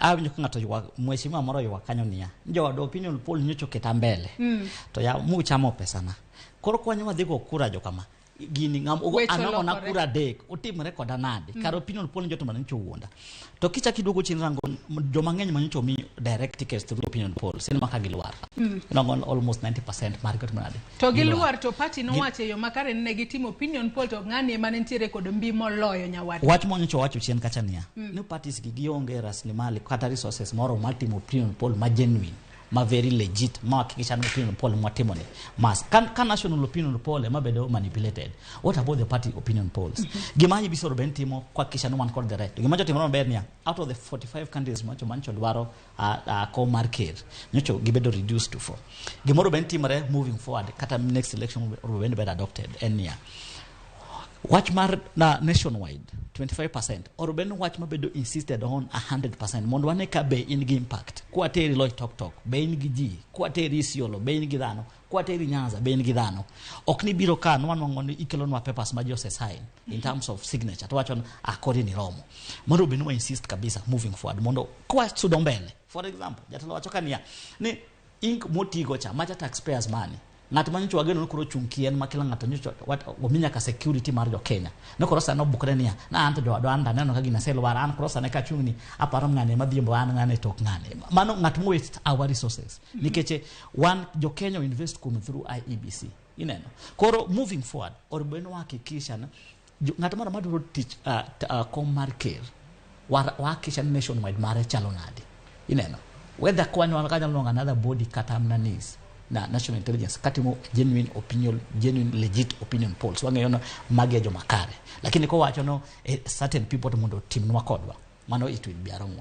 awinjo ka ng'ato ywak, mheshimiwa moro ywak kanyo niya, jowadwa opinion poll nyocha oketa mbele. To ya muchamo pesana. Koro kwanyo wadhi go kura jo kama. Gini ng'am ogo
Weche
anang'o na
olokore.
kura 3 otimore koda nade? Kar opinion poll nyocha otimore nyocha owuonda. To kichak iduogo chien rango joma ng'eny ma nyocha omi direct tickets through opinion polls, ineno ka gilwar. Ineno almost 90% mar gi nade.
To
Gilwar.
gilwar to party nowacho e yo makare ni ne gitimo opinion poll to ng'ani ema ne nitiere kod mbi moloyo nyawadgi.
Wach monyocha owacho chien kacha niya, ni parties gi gionge rasilimali kata resources moro mar timo opinion poll ma genuine. ma very legit ma hakikisha ni opinion poll mwatimo ni mas ka, ka national opinion poll ema bedo manipulated, what about the party opinion polls? Gima IEBC onego bed ni timo kuhakikisha ni wan kod the right. Gima jotimore maber niya, out of the 45 countries macho mancho dwaro kom mar ker, nyocho gibedo reduced to 4. Gimoro bed ni timore moving forward kata next election onego bed ni bedo adopted en niya, wach mar na nationwide 25% or bed ni wach mabedo insisted on 100% mondo wane ka be in gi impact. Kwateri Loitoktok, be in gi ji? Kwateri Isiolo, be in gi dhano? Kwateri Nyanza, be in gi dhano? Ok ni biro ka nwanwang'o ni ikelonwa papers ma ji ose sign in terms of signature to wacho ni ah, koro ni romo. Mondo bed ni wa insist kabisa moving forward mondo kwasudo mbele. For example, jatelo wacho ka niya ni ink motigo cha macha taxpayers money, ng'at ma nyocha wageno ni koro chung' kien ma kila ng'ato nyocha omi nyaka security mar jo Kenya ne koro sani obukre niya na an to jowadwa an to aneno ka gina aselwar an koro sani kachung' ni aparo ng'ane madhiambo an ng'ane tok ng'ane mano ng'at mo waste our resources nikech wan jo Kenya invest kuom through IEBC ineno. Koro moving forward or bed ni wahakikisha ni ng'at moro madwaro tich kom mar ker wahakikisha ni nationwide mare chalo nade ineno, whether kwanyalo kanyalo nwang'o another body kata mana NIS na National Intelligence katimo genuine opinion, genuine legit opinion polls, wang'eyo no magi e joma kare, lakini kowacho no certain people to mondo otimnwa kodwa mano, it will be a wrong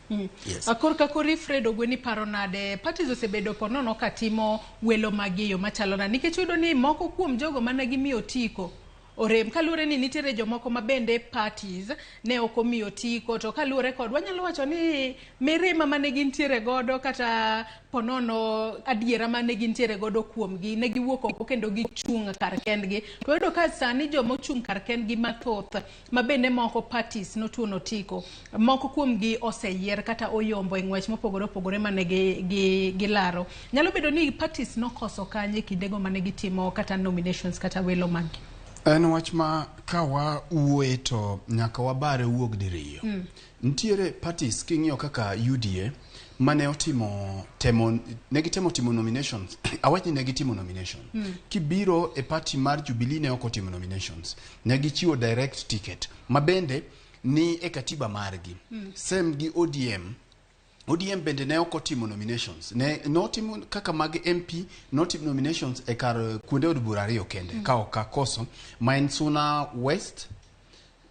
one. Yes.
Korka kori Fred Ogweni, paro nade? Parties osebedo ponono katimo welo magi e yo machalo nade? Nikech iyudo ni moko kuom jogo mane gimiyo otiko orem kaluwore ni nitiere jomoko ma bende parties ne ok omiyo otiko, to kaluwore kod wanyalo wacho ni mirima mane gintiere godo kata ponono adiera mane gintiere godo kuomgi ne giwuok oko kendo gichung' kar kendgi, to wayudo ka sani joma ochung' kar kendgi mathoth ma bende moko parties notuono otiko, moko kuomgi oseyier kata oyombo e ng'wech mopogore opogore mane gilaro. Nyalo bedo ni parties nokoso kanye e kindego mane gitimo kata nominations kata welo maggi?
En wach ma ka wawuoye to nyaka wabare wuog diriyo. Nitiere parties king'iyo kaka UDA mane otimo temo, ne gitemo timo nominations, awach ni ne gitimo nomination. Kibiro e party mar Jubilee, ne ok otimo nominations, ne gichiwo direct ticket ma bende ni e katiba margi. Same gi ODM. ODM bende ne ok otimo nominations, ne notimo kaka mag MP, notimo nominations e kar kuonde od bura ariyo kende ka ok akoso, ma en Suna West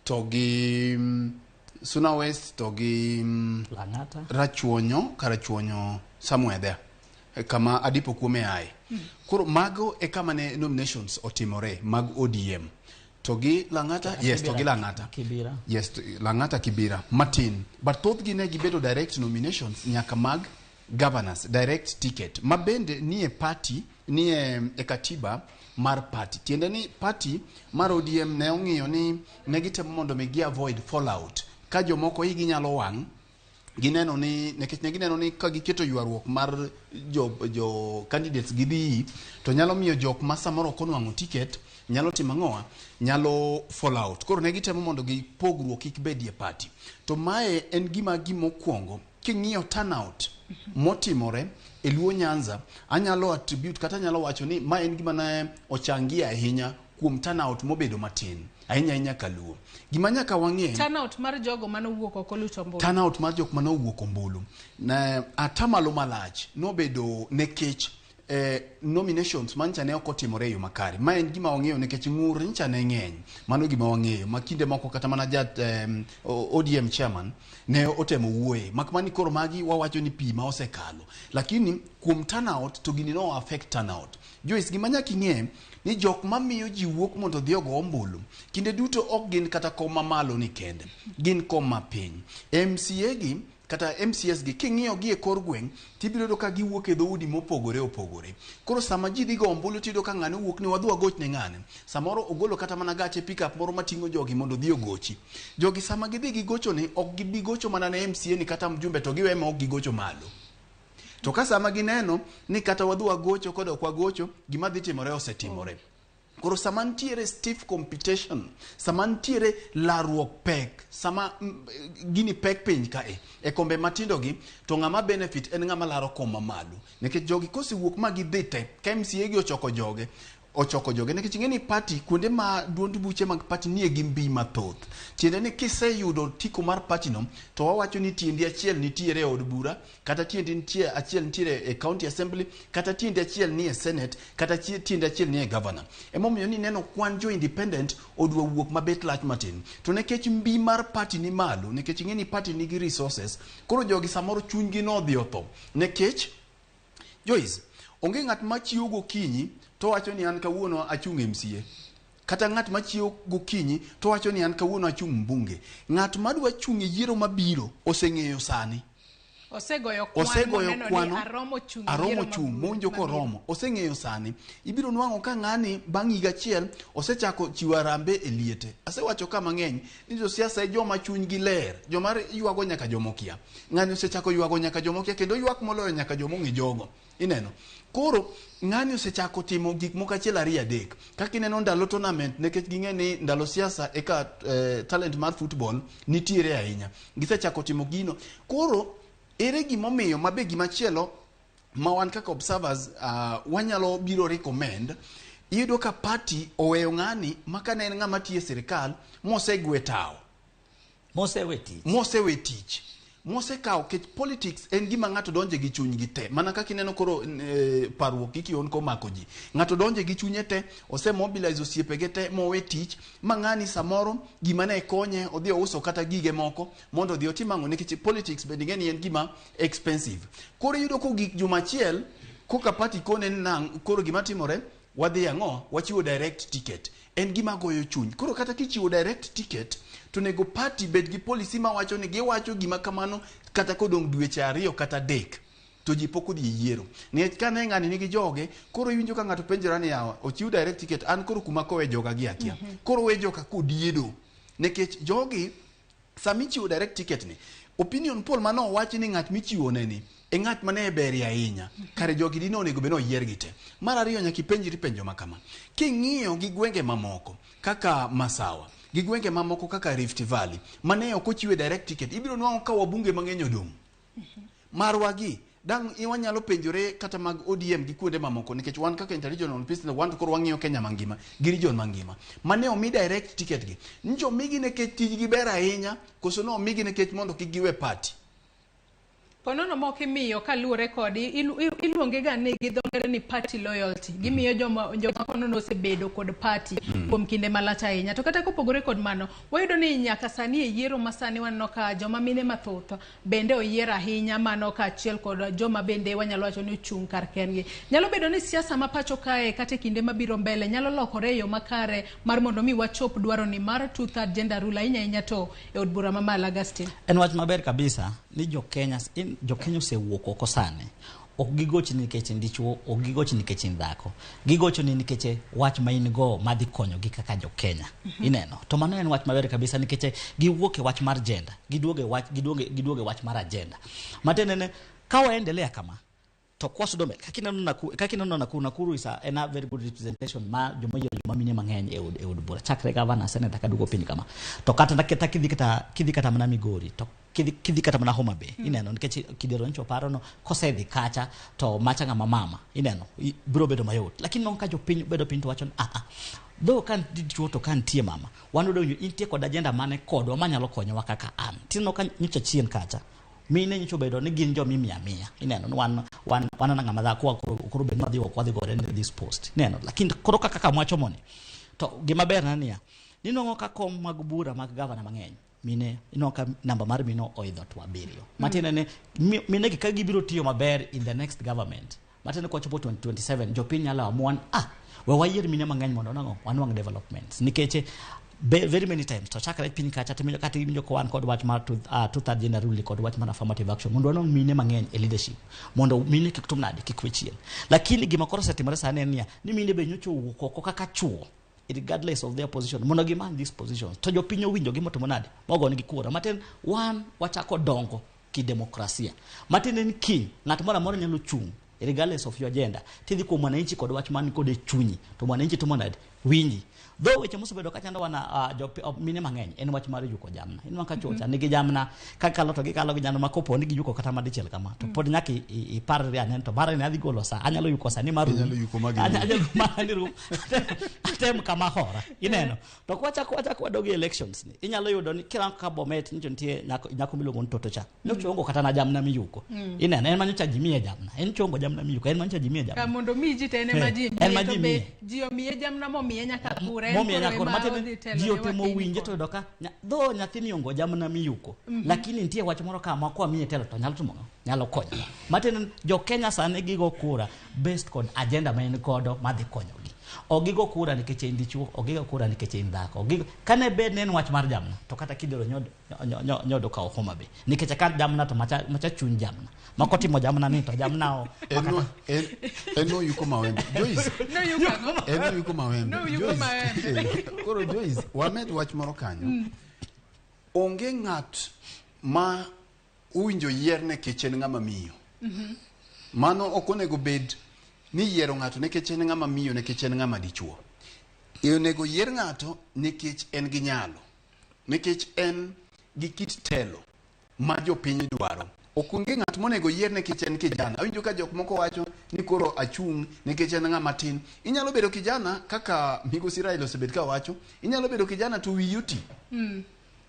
to gi Suna West to gi
Lang'ata.
Rachuonyo, Karachuonyo, somewhere there. Kama adipo kuome aye. Koro mago e kama ne nominations otimore mag ODM to gi Lang'ata, yes, to gi Lang'ata.
Kibira.
Yes, Lang'ata, Kibira matin, but thothgi ne gibedo direct nominations nyaka mag governors, direct ticket ma bende nie party, nie e katiba mar party. Tiende ni party mar ODM ne ong'iyo ni ne gitemo mondo mi gi avoid fallout ka jomoko igi nyalo wang' gineno ni nikech ne gineno ni ka giketo ywaruok mar jo candidates gidhi to nyalo miyo jok ma samoro ok onwang'o ticket nyalo timo ang'owa, nyalo fall out. Koro ne gitemo mondo gi pogruok kik bedie e party. To mae en gima gimokwongo king'iyo turnout motimore e Luo Nyanza, anyalo attribute kata anyalo wacho ni ma en gima ne ochangia ahinya kuom turnout mobedo matin ahinya ahinya kaluo. Gima nyaka wang'e,
Turnout mar jogo manowuok oko luto ombulu.
Turnout mar jok manowuok ombulu ne atamalo malach nobedo nekech nominations mancha ne ok otimore e yo makare. Ma en gima wang'eyo nikech ng'ur ncha ne ng'eny. Mano gima wang'eyo ma kinde moko kata mana jat ODM chairman ne otemo wuoye, mak mani koro magi wawacho ni pi ma osekalo. Lakini kuom turnout to gini no affect turnout. Joyce, gima nyaka ing'e ni jok mamiyo ji wuok mondo odhi ogo ombulu kinde duto ok gin kata kom mamalo ni kende, gin kom mapiny. MCA gi kata MCS gi king'iyo gi e kor gweng' tibiro yudo ka giwuok e dhoudi mopogore opogore. Koro sama ji dhi go ombulu tiyudo ka ng'ane owuok ni wadhi wagoch ne ng'ane. Samoro ogolo kata mana gache pickup moro mating'o jogi mondo odhi ogochi. Jogi sama gidhi gigocho ni ok gibi gocho mana ne MCA ni kata mjumbe to giwe ma ok gigocho malo. To ka sama gineno ni kata wadhi wagocho kod ok wagocho, gima dhi timore osetimore. Koro sama nitiere stiff competition, sama nitiere larruok pek, sama gini pek piny kae, e kombe matindo gi, to ng'ama benefit en ng'ama laro kom mamalo. Nikech jogi kosewuok ma gidhi te, ka MCA gi ochoko joge, ochoko joge nikech ing'e ni party kuonde ma duond buche mag party nie gi mbi mathoth. Tiende ni kiseyudo otiko mar party no to wawacho ni tiendi achiel nitiere e od bura kata tiendi nitie achiel nitiere e county assembly kata tiendi achiel nie senate kata tiendi achiel nie governor. Emomiyo ni neno kwan jo independent odwa wuok mabet lach matin. To nikech mbi mar party ni malo, nikech ing'e ni party nigi resources, koro jogi samoro chunygi nodhi otho. Nikech Joyce, onge ng'at ma chiewo gokinyi to wacho ni an kawuono achung' MCA. Kata ng'at ma chiewo gokinyi to wacho ni an kawuono achung' mbunge. Ng'at madwa chung' e yiero mabiro oseng'eyo sani.
Osegoyo kwan
Osegoyo
moneno ni
kwano,
aromo chung' e
aromo
yiero
chung' mowinjo koromo. Oseng'eyo sani. Ibiro nwang'o ka ng'ani bang' higa achiel osechako chiwo arambe e liete. Asewacho ka mang'eny ni josiasa e joma chunygi ler, joma ywago nyaka joma okia. Ng'ani osechako ywago nyaka joma okia kendo ywak moloyo nyaka joma ong'e jogo. Ineno? Koro ng'ani osechako timo gik moko achiel ariyo adek. Kaka ineno ndalo tournament nikech ging'e ni ndalo siasa eka talent mar football nitiere ahinya. Gisechako timo gino. Koro ere gimomiyo mabe gimachielo ma wan kaka observers wanyalo biro recommend iyudo ka party oweyo ng'ani ma kane en ng'ama tiyo e sirikal mosegwe tawo.
Mosewe tich.
Mosewe tich. Mosekawo kech politics en gima ng'ato donje gi chunygi te. Mana kaka ineno koro parruok gi kihondko omako ji. Ng'ato donje gi chunye te, ose mobilize osiepege te mowe tich, ma ng'ani samoro gima ne konye odhi ouso kata gige moko mondo odhi otim ang'o nikech politics bende ing'e ni en gima expensive. Koro iyudo kogik juma achiel koka party kone ni nang' koro gima timore wadhi ang'o wachiwo direct ticket. En gima goyo chuny. Koro kata kichiwo direct ticket to onego party bed gi policy mawacho ni giwacho gima kamano kata kodong' dweche 2 kata 3 to ji pok odhi e yiero. Nikech kane ng'ani nigi joge, koro iwinjo ka ng'ato penjore ni yawa, ochiw direct ticket, an koro kuma kowe joga gi akia. Koro we joka kodiedo. Nikech jogi, sama ichiwo direct ticket ni, opinion poll mane owachi ni ng'at michiwo ne ni, e ng'at mane berie ahinya. Kare jogi dine onego bed ni oyier gi te. Mar ariyo nyaka ipenjri penjo ma kama. King'iyo gi gwenge mamoko kaka Masawa, gi gwenge mamoko kaka Rift Valley, mane ok ochiwe direct ticket, ibiro nwang'o ka wabunge mang'eny odong'. Marwa gi, dang' wanyalo penjore kata mag ODM gi kuonde mamoko, nikech wan kaka Interregional Peace Center, wan to koro wang'iyo Kenya mangima, gi region mangima. Mane omi direct ticket gi, nyicho omigi nikech tijgi ber ahinya, koso ne omigi nikech mondo kik giwe party.
Ponono moko imiyo kaluwore kod iluonge ga ni gi dho ngere ni party loyalty. Gimiyo joma ponono osebedo kod party kuom kinde malach ahinya. To kata kopogore kod mano, wayudo ni nyaka sani e yiero ma sani waneno ka joma mine mathoth bende oyier ahinya, mano kaachiel kod joma bende wanyalo wacho ni ochung' kar kendgi. Nyalo bedo ni siasa ma pacho kae kata e kinde mabiro mbele nyalo lokore e yo makare mar mondo mi wachop dwaro ni mar 2/3 gender rule ahinya ahinya to e od bura mamalo. Augustine.
En wach maber kabisa ni jo Kenya osewuok oko sani. Ok gigochni nikech in dichuo, ok gigochni nikech in dhako. Gigochoni nikech wach ma in go madhi konyogi kaka jo Kenya. Ineno. To mano en wach maber kabisa nikech giwuok e wach mar gender, giduogo e wach, giduogo e wach mar agenda. Matiende ni ka waendelea kama to kwasudo mbele, kaka ineno Nakuru, Nakuru is a very good representation ma joma yiero joma mine mang'eny e od bura. Chakre governor, senator kaduogo piny kama. To kata kidhi kata mana Migori, to kidhi kata mana Homa Bay, ineno nikech Kidero nyocha oparo no kosedhi kacha to macha ng'ama mama, ineno biro bedo mayot. Lakini nongo ka jopiny bedo piny to wacho ni though ka dichuo to ka nitie mama, wan wadwa winjo intie kod agenda mane kodwa manyalo konyowa kaka an. Tineno ka nyocha chien kacha mine nyocha obedo ni gin joma imiyo amiya, ineno ni wan ng'ama dhako koro bed ni wadhi oko wadhi gore ni this post, ineno. Lakini koro kaka mwachomo ni to gima ber na niya, ninwang'o ka kom mag bura mag gavana mang'eny mine, inwang'o ka namba mar mine oidho to 7. Matiende ni mine gi ka gibiro tiyo maber in the next government, matiende ni kwachopo 2027 jopiny nyalo amua ni we wayier mine mang'eny mondo nang'o wanwang' developments. Nikech very many times to chakre piny kacha to kata iwinjo ka wan kod wach mar 2/3 gender rule kod wach mar affirmative action mondo wanwang' mine mang'eny e leadership mondo mine kik tum nade kik we chien. Lakini gima koro osetimore sani en niya ni mine be nyocha owuok oko kaka chuo regardless of their position mondo gimany these positions to jopiny owinjo gimotimo nade mogonegi kura. Matin wan wachako dongo kidemokrasia. Matin en kiny ng'at moro amora nyalo chung' regardless of your gender tidhi kuom mwananchi kod wach man kod e chunyi to mwananchi timo nade Winji. Dho weche mosebedo ka chando wana mine mang'eny en wach mar yuko jamna. Ineno ka chwo cha nigi jamna ka kalo to gikalo gi jamna ma kopo ni giyuko kata madichiel kama to pod nyaka iparri ane to mara ni adhi golo sa anyalo yuko sani mar
Inyalo yuko ma girum.
Anyalo yuko ma girum. Atem kama hora. Ineno. To kwachako wachako wadog e elections ni inyalo yudo ni kirango ka Bomet nyocha nitie nyako miluongo ni Toto cha. Nyocha oongo kata na jamna miyuko. Ineno en manyocha ji miye jamna. En chongo jamna miyuko. En manyocha ji miye jamna.
Ka mondo mi ji to en ema ji
En ma
miye, to
ji
be
miye.
ji omiye jamna momiye nyaka kura en
Momiyo
koro
nyaka
ema
matiende
odhi telo
ji
ne
otemo
wakeni
winje to yudo ka dho nyathini ongo jamna miyuko. Lakini nitie wach moro ka ma kwa miye telo to nyalo timo ang'o? Nyalo konyo. Matiende ni jo Kenya sani gigo kura based kod agenda ma en godo madhi konyogi. Ok gigo kura nikech en dichuo, ok gigo kura nikech en dhako. Ok gigo kane bed ni en wach mar jamna to kata Kidero nyodo kawo Homa Bay. Nikech ka jamna to macha chuny jamna. Ma kotimo jamna ni to jamna o.
En noyuko mawembe. Joyce.
Noyuko ang'o?
En noyuko mawembe.
Noyuko
Joyce.
mawembe.
Koro Joyce, wamed wach moro kanyo. Onge ng'at ma owinjo yier nikech en ng'ama miyo. Mano ok onego bed ni yiero ng'ato nikech en ng'ama miyo nikech en ng'ama dichuo. Onego yier ng'ato nikech en gi nyalo, nikech en gi kit telo ma jopiny dwaro. Ok onge ng'at monego yier nikech en kijana. Awinjo ka jok moko wacho ni koro achung' nikech en ng'ama tin. Inyalo bedo kijana kaka migosi Raila osebet ka wacho, inyalo bedo kijana to wiyi oti.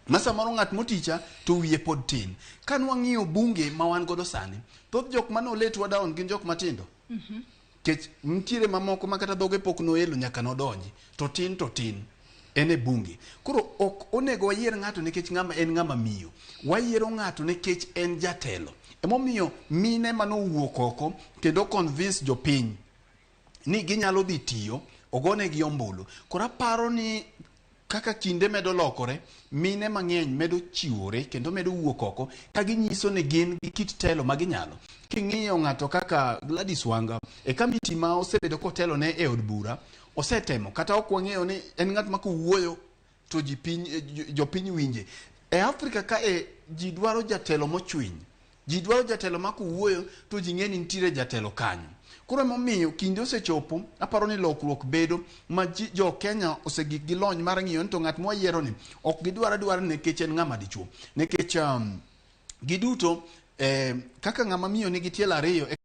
Ma samoro ng'at moticha to wiye pod tin. Ka nwang'iyo bunge ma wan godo sani, thoth jok mane oletwa down gin jok matindo. Kech nitiere mamoko ma kata dhoge pok noelo nyaka nodonji, to tin to tin en e bunge. Koro ok onego wayier ng'ato nikech ng'ama en ng'ama miyo. Wayiero ng'ato nikech en jatelo. Emomiyo mine manowuok oko kendo convince jopiny ni ginyalo dhi tiyo, ogonegi ombulu. Koro aparo ni kaka kinde medo lokore, mine mang'eny medo chiwore kendo medo wuok oko ka ginyiso ni gin gi kit telo ma ginyalo. King'iyo ng'ato kaka Gladys Wanga, e kamiti ma osebedo kotelo ne e od bura, osetemo kata ok wang'eyo ni en ng'at ma kowuoyo to jopiny winje. E Afrika kae ji dwaro jatelo mochwiny. Ji dwaro jatelo ma kowuoyo to ji ng'e ni nitiere jatelo kanyo. Koro emomiyo kinde osechopo, aparo ni lokruok bedo ma jo Kenya osegik gi lony mar ng'iyo ni to ng'at mwayiero ni ok gidwar adwara nikech en ng'ama dichuo. Nikech giduto kaka ng'ama miyo nigi tielo ariyo e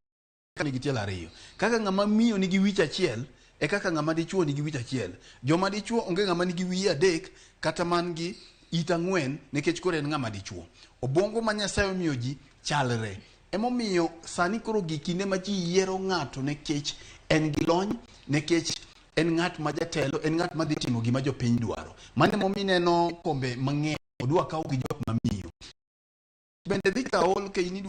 kaka nigi tielo ariyo. Kaka ng'ama miyo nigi wich achiel e kaka ng'ama dichuo nigi wich achiel. Joma dichuo onge ng'ama nigi wiye adek kata man gi it ang'wen nikech koro en ng'ama dichuo. Obwongo ma Nyasaye omiyo ji chalre. Emomiyo sani koro gi kinde ma ji yiero ng'ato nikech en gi lony, nikech en ng'at ma jatelo, en ng'at ma dhi timo gima jopiny dwaro. Mano emomiyo ineno kombe mang'eny odwa kaw gi jok mamiyo. Bende dhi ka ol ka in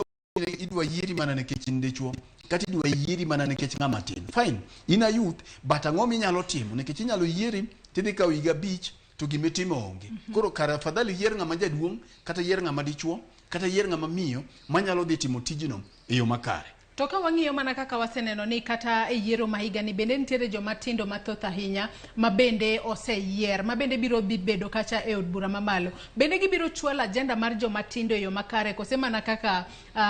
idwa yieri mana nikech in dichuo, kata idwa yieri mana nikech ng'ama tin. Fine, in a youth, but ang'o minyalo timo? Nikech inyalo yieri tidhi kawo higa 5 to gimitimo onge. Koro kare afadhali yier ng'ama jaduong', kata yier ng'ama dichuo, kata yier ng'ama miyo manyalo dhi timo tijno e yo makare.
To ka wang'iyo mana kaka waseneno ni kata e yiero ma higani bende nitiere joma tindo mathoth ahinya ma bende oseyier, ma bende biro dhi bedo kacha e od bura mamalo. Bende gibiro chwalo agenda mar joma tindo e yo makare kose mana kaka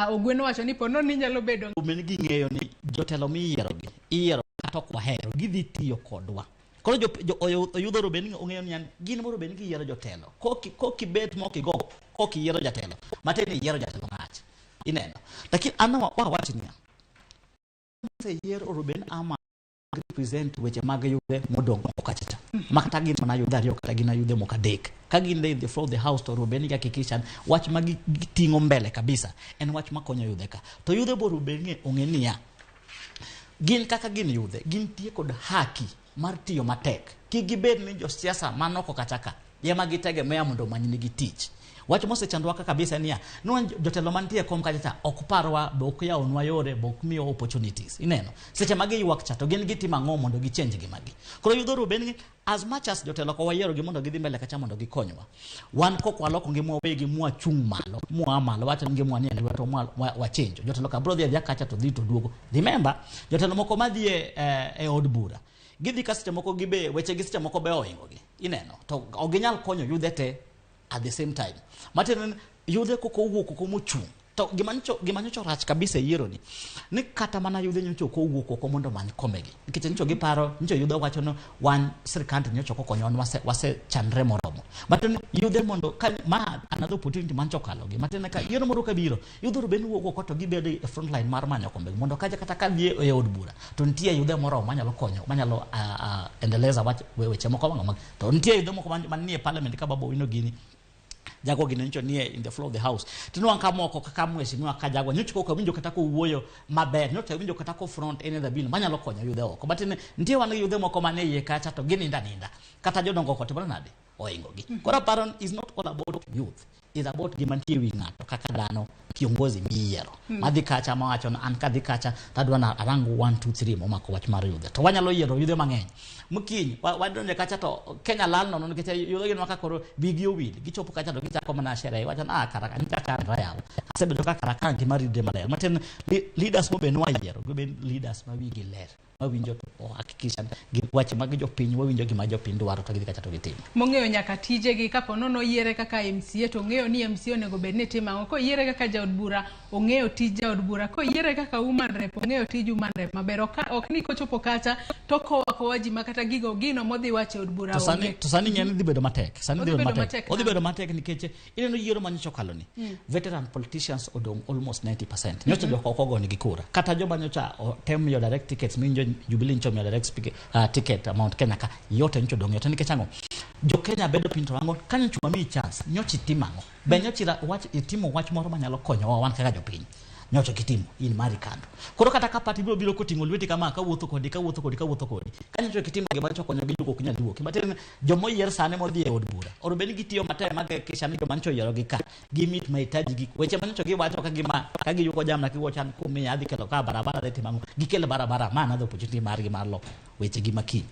Ogwen owacho ni po nono inyalo bedo
Omen ging'eyo ni jotelo miyierogi, iyiero kata ok wahero, gidhi tiyo kodwa. Koro oyudho robe ni ong'eyo ni gin moro bende giyiero jotelo. Kokibet mokigo, kokiyiero jatelo, matiende ni iyiero jatelo marach. Ineno. Lakini an wawach niya, oseyier Ruben ama represent weche mag yudhe modong' oko kacha cha. Ma kata gin mana yudhe ariyo kata gin yudhe moko adek. Ka gin in the floor of the house to Ruben gi hakikisha wach ma giting'o mbele kabisa en wach makonyo yudhe ka. To yudhe bo Ruben ong'e niya, gin kaka gin yudhe, gintie kod haki mar tiyo matek. Kik gibed ni josiasa man oko kacha ka ema gitegemea mondo omanynigi tich. Wach mosechandowa ka kabisa niya, nwa jotelo mantie e kom kacha cha ok parwa, be ok yawnwa yore, be ok miwa opportunities. Ineno, seche ma giywak cha to gin gitimo ang'o mondo gichange ngimagi. Koro yudo Ruben ni as much as jotelo ka wayiero gi mondo gidhi mbele kacha mondo gikonywa. Wan kok waloko ngima wawegi mwachung' malo, mwaa malo, wacho ni ngima ni e lwetwa mwa wachenjo. Jotelo ka bro dhi adhiya kacha to dhi to duogo. Remember, jotelo moko madhi e od bura, gidhi ka seche moko gibe, weche gi seche moko be ohingo gi. Ineno, to ok ginyal konyo yudhe te at the same time. Matiende ni yudhe kok owuok oko mochung'. To gima nyocha rach kabisa e yiero ni, ni kata mana yudhe nyocha ok owuok oko mondo omany kombegi. Nikech nyocha giparo, nyocha yudhe wacho ni wan sirkand nyocha ok okonyowa, wan wasechandre moromo. But ni yudhe mondo ka ma another opportunity mancho okalogi. Matiende ka yiero moro kabiro, yudhe oro bed ni wuok oko to gibedo e front line mar manyo kombegi mondo kacha kata ka dhi e od bura to nitie yudhe moromo manyalo konyo, manyalo endeleza wach weche moko mag to nitie yudhe moko manie parliament ka Babu Owino gini Jago gini nyocha nie in the floor of the house. Tinwang'o ka moko kaka mheshimiwa Kajagwa nyocha ok awinjo kata kowuoyo maber, nyocha awinjo kata ko front any other bill manyalo konyo yudhe oko. But nitie wan gi yudhe moko manie iye kacha to gininda ninda. Kata jodongo oko timore nade? Ohingo gi. Koro aparo ni is not all about youth. Is about gima nitie ewi ng'ato kaka dhano kiongozi miyiero. Madhi kacha mawacho ni an kadhi kacha tadwa na arang 1 2 3 momako wach mar yudhe. To wanyalo yiero yudhe mang'eny. Mkiny wadonje kacha to Kenya lal nono nikech yudhe gin maka koro wigi owil. Gichopo kacha to gichako mana sherehe. Iwacho ni kara nyicha kara yawa. Asebedo ka kara ka ngima ridre maler. Matin leaders mobe nwayiero gibed leaders ma wigi ler. Mawinjo to ohakikisha gi weche mag jopiny, wawinjo gima jopiny dwaro to gidhi kacha to gitimo.
Mong'eyo nyaka tijegi, kapo nono oyiere kaka MCA to ong'eyo ni MCA onego bed ni timo ang'o. Koyiere kaka jaod bura, ong'eyo tij jaod bura. Koyiere kaka woman rep, ong'eyo tij woman rep maber. Ok ni kochopo kacha to kowa kowa ji ma kata gigo gino modhi wacho e od bura
To
onge.
sani ng'e ni dhi bedo matek. Sani dhi
Odhi
bedo
bedo
matek.
matek
Odhi
nang'o?
bedo matek nikech ineno yiero manyocha okalo ni. Veteran politicians odong' almost 90%. Nyocha jok ok ogonigi kura. Kata joma nyocha tem miyo direct tickets, minjo Jubilee nyocha omiyo direct ticket Mount Kenya ka, yote nyocha odong' yote nikech ang'o? Jo Kenya bedo piny to ang'o? Ka nyocha wamiyi chance, nyocha itimo ang'o? Be nyocha itimo wach moro manyalo konyowa wan kaka jopiny? Nyocha ok itimo, in mari kando. Koro kata ka party biro biro koting'o lweti kama, kawuotho kodi, kawuotho kodi, kawuotho kodi. Ka nyocha ok itimo gima nyocha okonyogi, jogo ok nyal duoki. Matiende ni joma oyier sani modhi e od bura, oro bed ni gitiyo matek ma gihakikisha ni joma nyocha oyierogi ka, gimit mahitaji gi weche ma nyocha giwacho ka gima, ka giyuko jamna kiwacho an kumiya adhi kelo ka barabara adhi timo ang'o, gikel barabara, ma another opportunity margi mar loko weche gi makiny.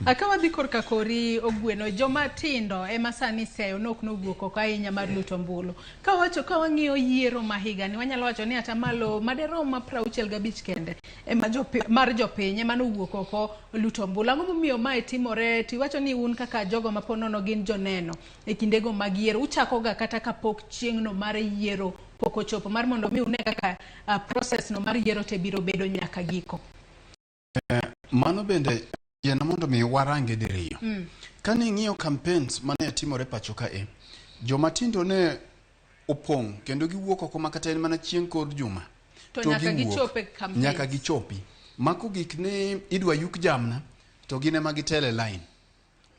Ka wadhi korka kori Ogweno, joma tindo ema sani seyo nok nowuok oko ahinya mar luto ombulu. Ka wacho, ka wang'iyo yiero ma higani, wanyalo wacho ni atamalo maderom ma 65 kende ema mar jopiny ema nowuok oko luto ombulu. Ang'o momiyo mae timore? Tiwacho ni un kaka jogo ma po nono gin joneno e kindego mag yiero, uchakoga kata kapok chieng'no mar yiero pok ochopo, mar mondo mi une kaka process no mar yiero te biro bedo nyaka giko.
Mano bende yiena mondo mi warange diriyo. Kane ing'iyo campaigns mane timore pacho kae, joma tindo ne opong' kendo giwuok oko ma kata en mana chieng' kor juma.
To nyaka
giwuok.
gichop e campaigns.
Nyaka gichopi. Mako gik ni idwa yuk jamna to gin ema gitele line.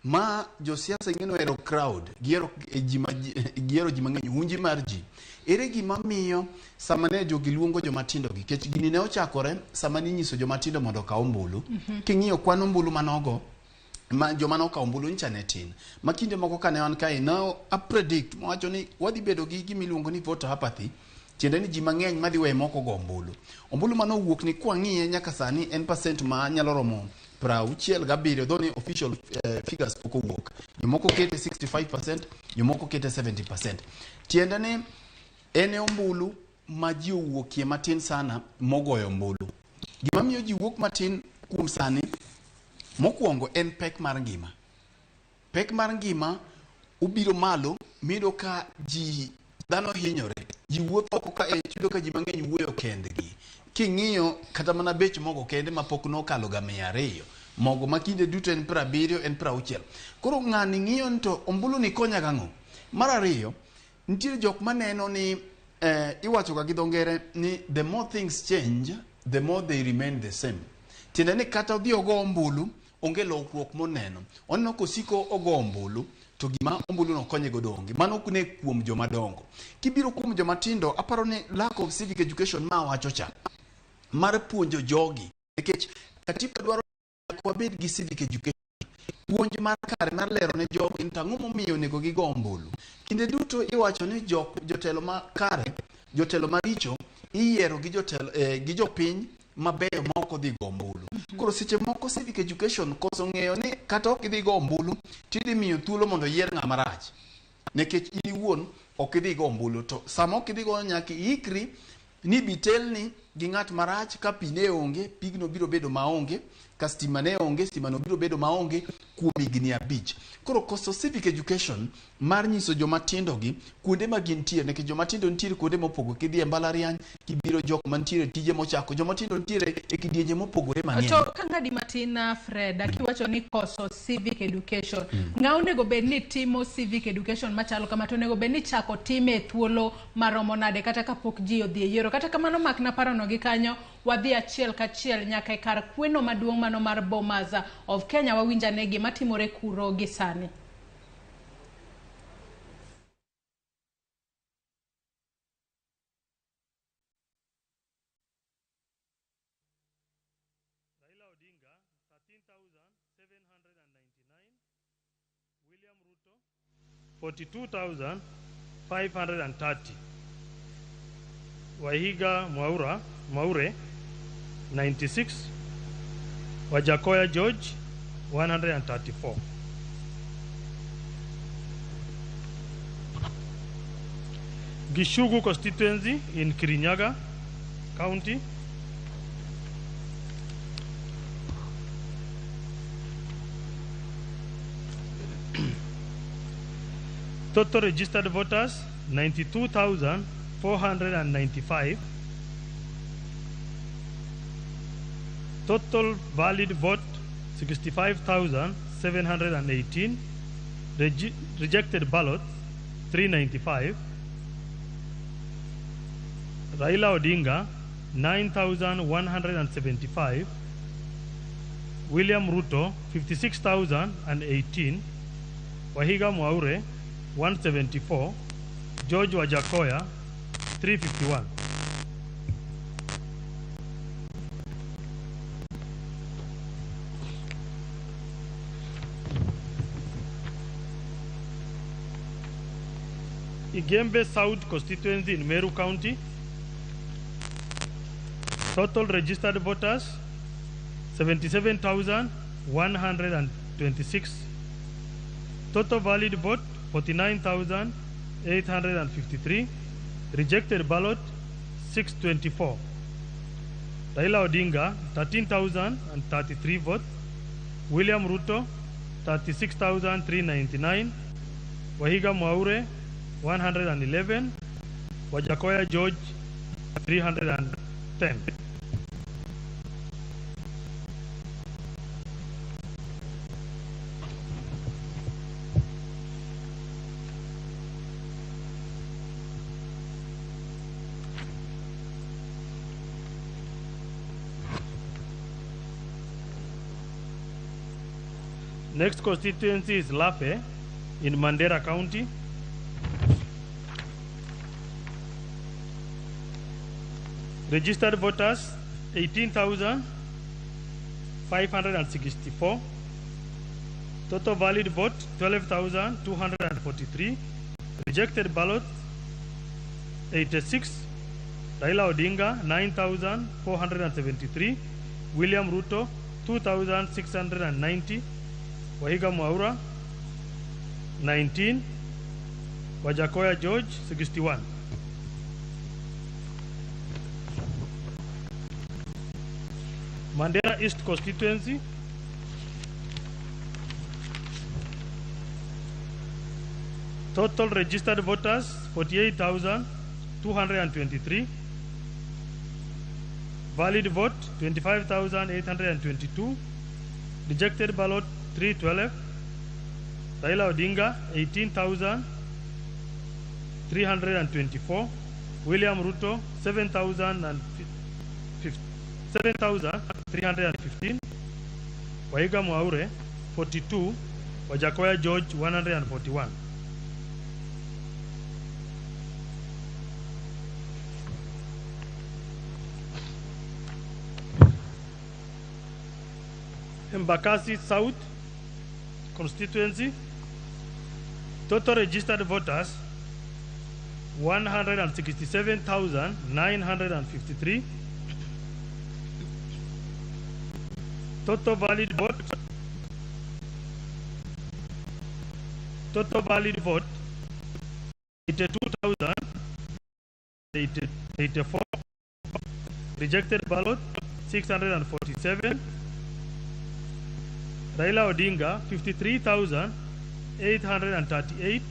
Ma josiasa ing'e ni ohero crowd, gihero ji ma gihero ji mang'eny, hunji mar ji. Ere gima miyo sama ne jogi luongo joma tindo gi, nikech gini ne ochakore sama ninyiso joma tindo mondo okaw ombulu. King'iyo kwan ombulu manogo, ma joma nokawo ombulu ncha ne tin. Ma kinde moko kane wan kae, ne a predict mawacho ni wadhi bedo gi gima iluongo ni voter apathy, tiende ni ji mang'eny madhi weyo moko go ombulu. Ombulu mane owuok ni kwang'iye nyaka sani en percent ma nyalo romo 67, though ni official figures pok owuok. Jomoko kete 65%, jomoko kete 70%. Tiende ni en e ombulu ma ji owuokie matin sana mogoyo ombulu. Gima miyo ji wuok matin kuom sani, mokwongo en pek mar ngima. Pek mar ngima obiro malo miyudo ka ji dhano hinyore. Ji wuotho oko ka iyudo ka ji mang'eny wuoyo kendgi. King'iyo kata mana bech mogo kende ma pok nokalo ga 200. Mogo ma kinde duto en 70, en 60. Koro ng'ani ng'iyo ni to ombulu ni konya gang'o? Mar ariyo, nitiere jok maneno ni iwacho ga gi dho ngere ni the more things change, the more they remain the same. Tiende ni kata odhi ogo ombulu, onge lokruok moneno. Oneno kosiko ogo ombulu, to gima ombulu no konye godo onge. Mano ne kuom joma dongo. Kibiro kuom joma tindo, aparo ni lack of civic education ma awacho cha, mar puonjo jogi. Nikech katiba dwaro wabed gi civic education. Puonj mar kare mar lero ne jogi ni to ang'o momiyo onego gigo ombulu. Kinde duto iwacho ni jotelo ma kare, jotelo maricho iyiero gi jotelo, gi jopiny mabeyo ma ok odhi go ombulu. Koro seche moko civic education koso ng'eyo ni kata ok idhi go ombulu tidhi miyo thuolo mondo oyier ng'ama rach. Nikech in iwuon ok idhi go ombulu to sama ok idhi go nyaka iikri ni bitelni gi ng'at marach ka pi ne onge, pigno biro bedo maonge. Ka stima ne onge, stima no biro bedo maonge kuom higni 5. Koro koso civic education mar nyiso joma tindo gi kuonde ma gintie, nikech joma tindo nitiere kuonde mopogore. Kidhi e mbalariany, kibiro jok mantiere tije mochako, joma tindo nitiere e kidienje mopogore mang'eny.
To ka ng'adi matin Fred, akiwacho ni koso civic education, ng'a onego bed ni timo civic education machalo kama, to onego bed ni chako time e thuolo maromo nade kata kapok ji odhi e yiero? Kata kamano makna parono gi kanyo, wadhi achiel kachiel nyaka e kar kweno maduong' mano mar Bomas of Kenya, wawinj ane gima timore kuro gi sani.
Raila Odinga 13,799, William Ruto 42,530, Wahiga Mwaure 96, Wajackoyah George 134. Gichugu constituency in Kirinyaga County. Total registered voters 92,495. Total valid vote 65,718. Rejected ballot 395. Raila Odinga 9,175. William Ruto 56,018. Wahiga Mwaure 174. George Wajackoyah 351. Igembe South constituency in Meru County. Total registered voters 77,126. Total valid vote 49,853. Rejected ballot 624. Raila Odinga 13,033 votes. William Ruto 36,399. Wahiga Mwaure 111. Wajackoyah George 310. Next constituency is Lafe in Mandera County. Registered voters 18,564. Total valid vote 12,243. Rejected ballot 86. Raila Odinga 9,473. William Ruto 2,690. Wahiga Mwaura 19. Wajackoyah George 61. Mandera East constituency. Total registered voters 48,223. Valid vote 25,822. Rejected ballot 312. Raila Odinga 18,324. William Ruto 7,315. Wahiga Mwaure 42. Wajackoyah George 141. Embakasi South constituency, total registered voters 167,953. Total valid vote, 82,084. Rejected ballot 647. Raila Odinga 53,838,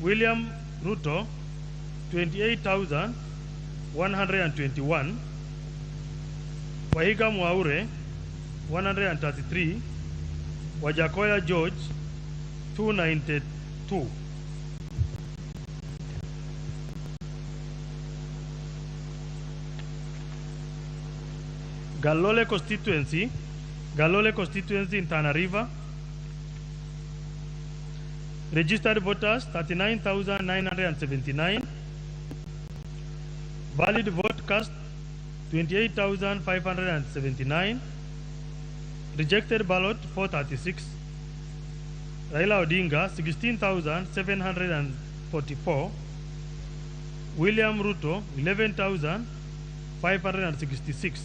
William Ruto 28,121, Wahiga Mwaure 133, Wajakoya George 292. Galole constituency, Galole constituency in Tana River. Registered voters 39,979. Valid vote cast 28,579. Rejected ballot 436. Raila Odinga 16,744. William Ruto 11,566.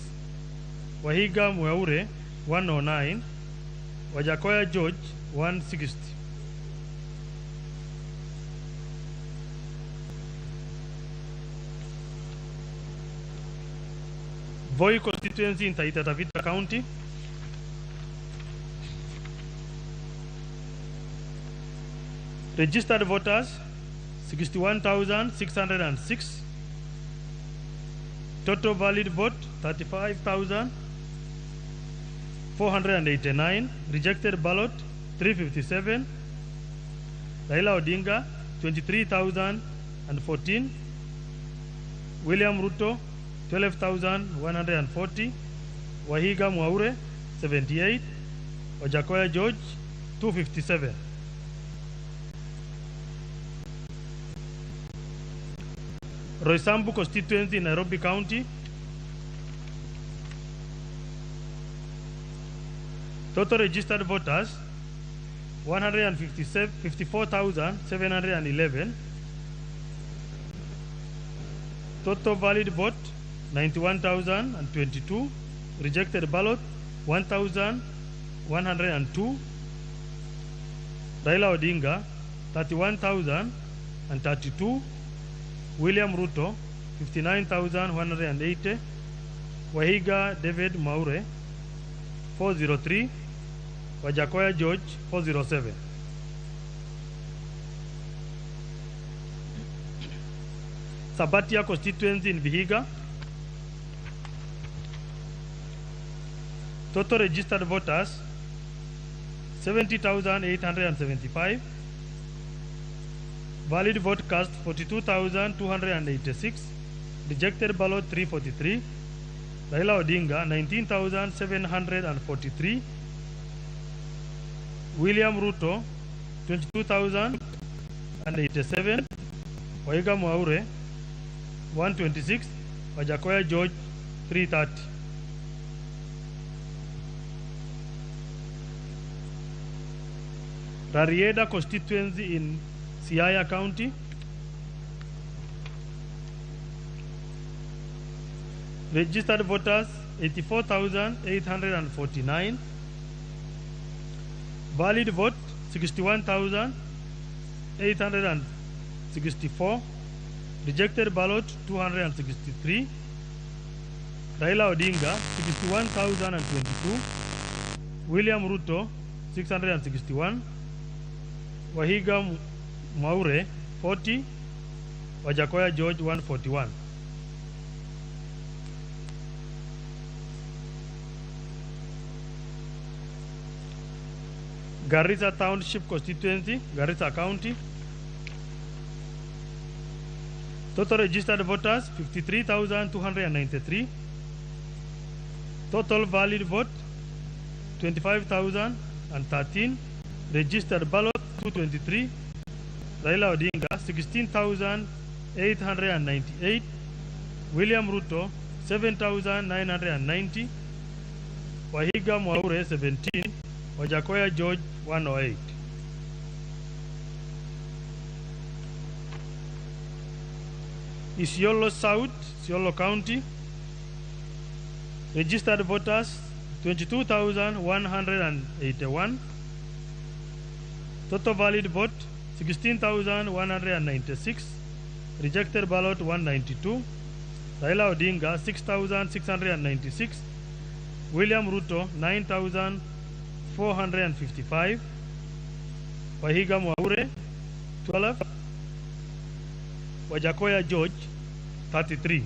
Wahiga Mwaure 109. Wajakoya George 160. Voi constituency in Taita Taveta County. Registered voters 61,606. Total valid vote 35,489. Rejected ballot 357. Raila Odinga 23,014. William Ruto 12,140. Wahiga Mwaure 78. Wajakoya George 257. Roysambu constituency in Nairobi County. Total registered voters 154,711. Total valid vote 91,022. Rejected ballot 1,102. Raila Odinga 31,032. William Ruto 59,180. Wahiga David Mwaure 403. Wajakoya George 407. Sabatia constituency in Vihiga. Total registered voters 70,875. Valid vote cast 42,286. Rejected ballot 343. Raila Odinga 19,743. William Ruto 22,087. Wahiga Mwaure 126. Wajakoya George 330. Rarieda constituency in Siaya County. Registered voters 84,849. Valid vote 61,864. Rejected ballot 263. Raila Odinga 61,022. William Ruto 661. Wahiga Mwaure 40. Wajakoya George 141. Garissa Township constituency, Garissa County. Total registered voters 53,293. Total valid vote 25,013. Registered ballot 223. Raila Odinga 16,898. William Ruto 7,990. Wahiga Mwaure 17. Wajakoya George 108. Isiolo South, Isiolo County. Registered voters 22,181. Total valid vote 16,196. Rejected ballot 192. Raila Odinga 6,696. William Ruto 9,000 455, Wahiga Mwaure 12, Wajackoyah George 33.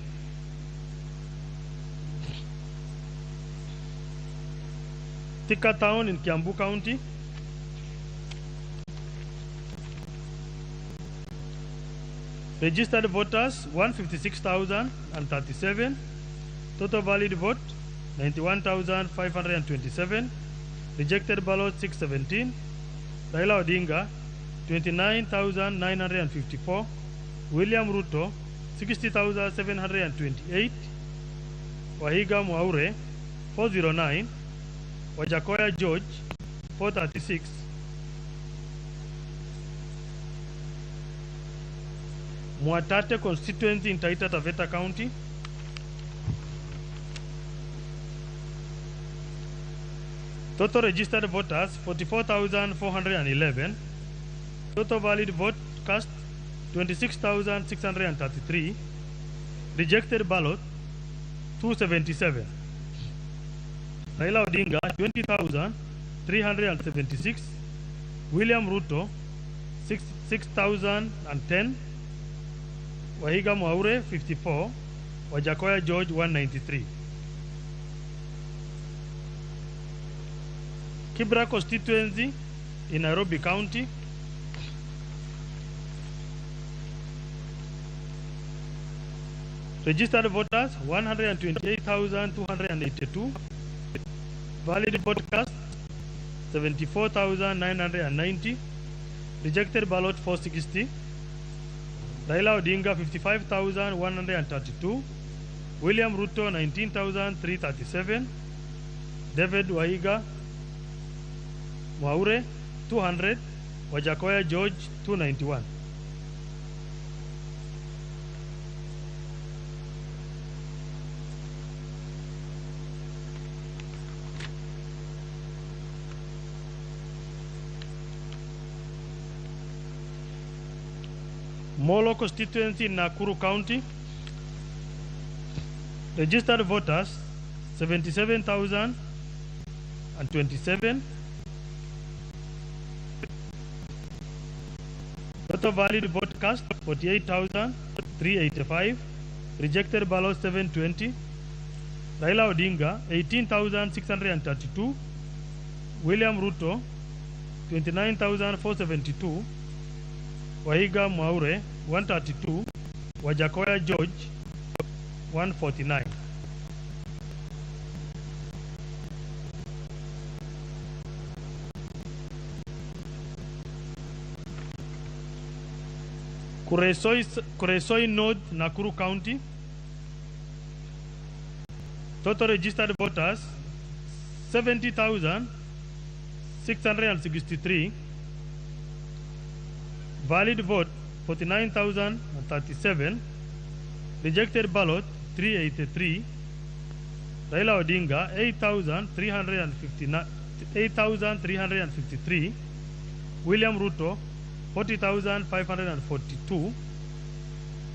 Thika Town in Kiambu County. Registered voters 156,037. Total valid vote 91,527. Rejected ballot 617. Raila Odinga 29,954. William Ruto 60,728. Wahiga Mwaure 409. Wajackoyah George 436. Mwatate constituency in Taita Taveta County. Total registered voters 44,411. Total valid vote cast 26,633. Rejected ballot 277. Raila Odinga 20,376. William Ruto 6,010. Wahiga Mwaure 54. Wajackoyah George 193. Kibra constituency in Nairobi County. Registered voters 128,282. Valid vote cast 74,990. Rejected ballot 460. Raila Odinga 55,132. William Ruto 19,337. David Wahiga Mwaure 200. Wajackoyah George 291. Molo constituency in Nakuru County. Registered voters 77,027. Total valid vote cast 48,385. Rejected ballot 720. Raila Odinga 18,632. William Ruto 29,472. Wahiga Mwaure 132. Wajackoyah George 149. Kuresoi North, Nakuru County. Total registered voters 70,663. Valid vote 49,037. Rejected ballot 383. Raila Odinga 8,353. William Ruto 40,542.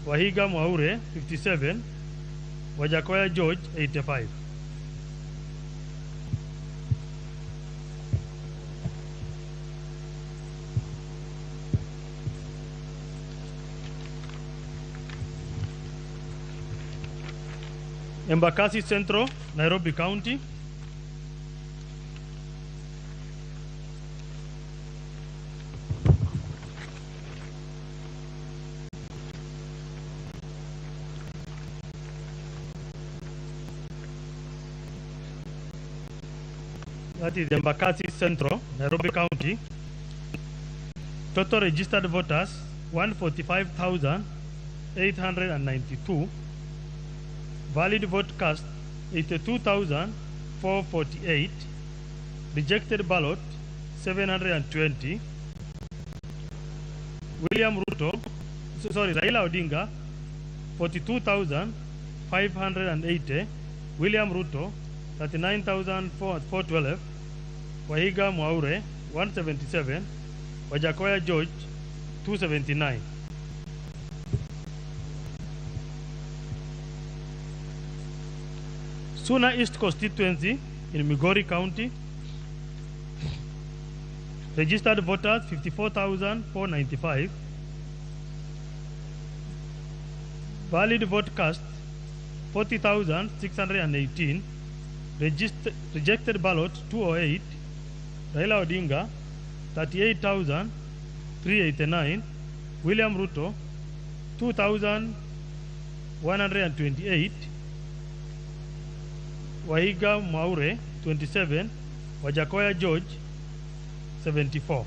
Wahiga Mwaure 57. Wajackoyah George 85. Embakasi Central, Nairobi County. That is Embakasi Central, Nairobi County. Total registered voters 145,892. Valid vote cast 82,448. Rejected ballot 720. William Ruto, sorry, Raila Odinga 42,580. William Ruto 39,412. Wahiga Mwaure 177. Wajackoyah George 279. Suna East constituency in Migori County. Registered voters 54,495. Valid vote cast 40,618. Rejected ballot 208. Raila Odinga 38,389. William Ruto 2,128. Waiga Mwaure 27. Wajakoya George 74.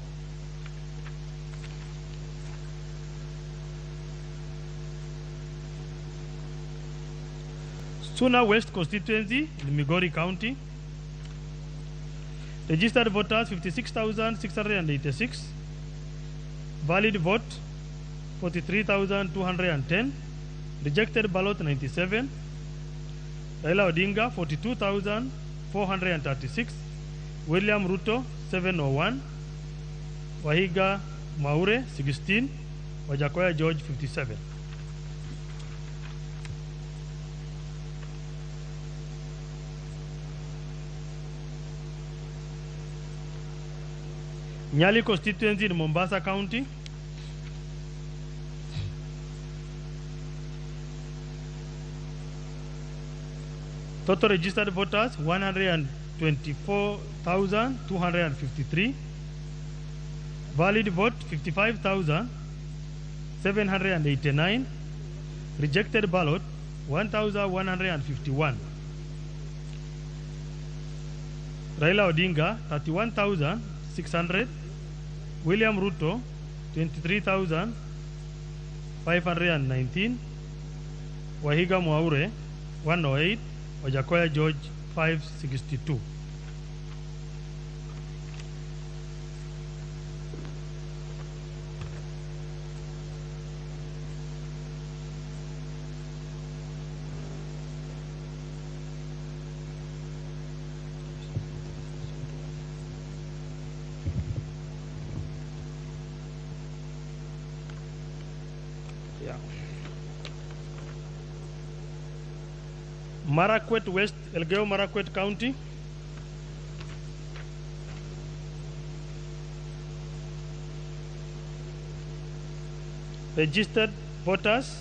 Suna West constituency in Migori County. Registered voters 56,686. Valid vote 43,210. Rejected ballot 97. Raila Odinga 42,436. William Ruto 701. Wahiga Mwaure 16. Wajakoya George 57. Nyali constituency in Mombasa County. Total registered voters 124,253. Valid vote 55,789. Rejected ballot 1,151. Raila Odinga 31,600. William Ruto 23,519. Wahiga Mwaure 108. Wajakoya George 562. Yeah. Marakwet West, Elgeyo Marakwet County. Registered voters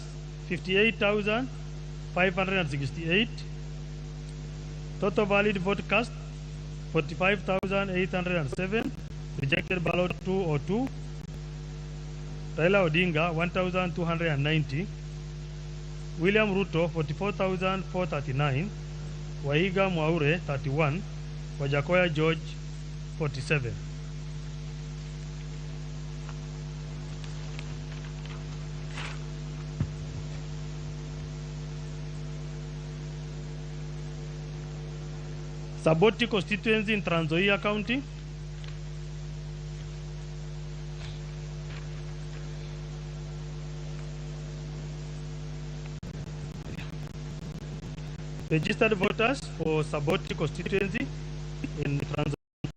58,568. Total valid vote cast 45,807. Rejected ballot 202. Raila Odinga 1,290. William Ruto 44,439. Waiga Mwaure 31. Wajakoya George 47. Saboti constituency in Trans Nzoia County. Registered voters for Saboti constituency in Trans Nzoia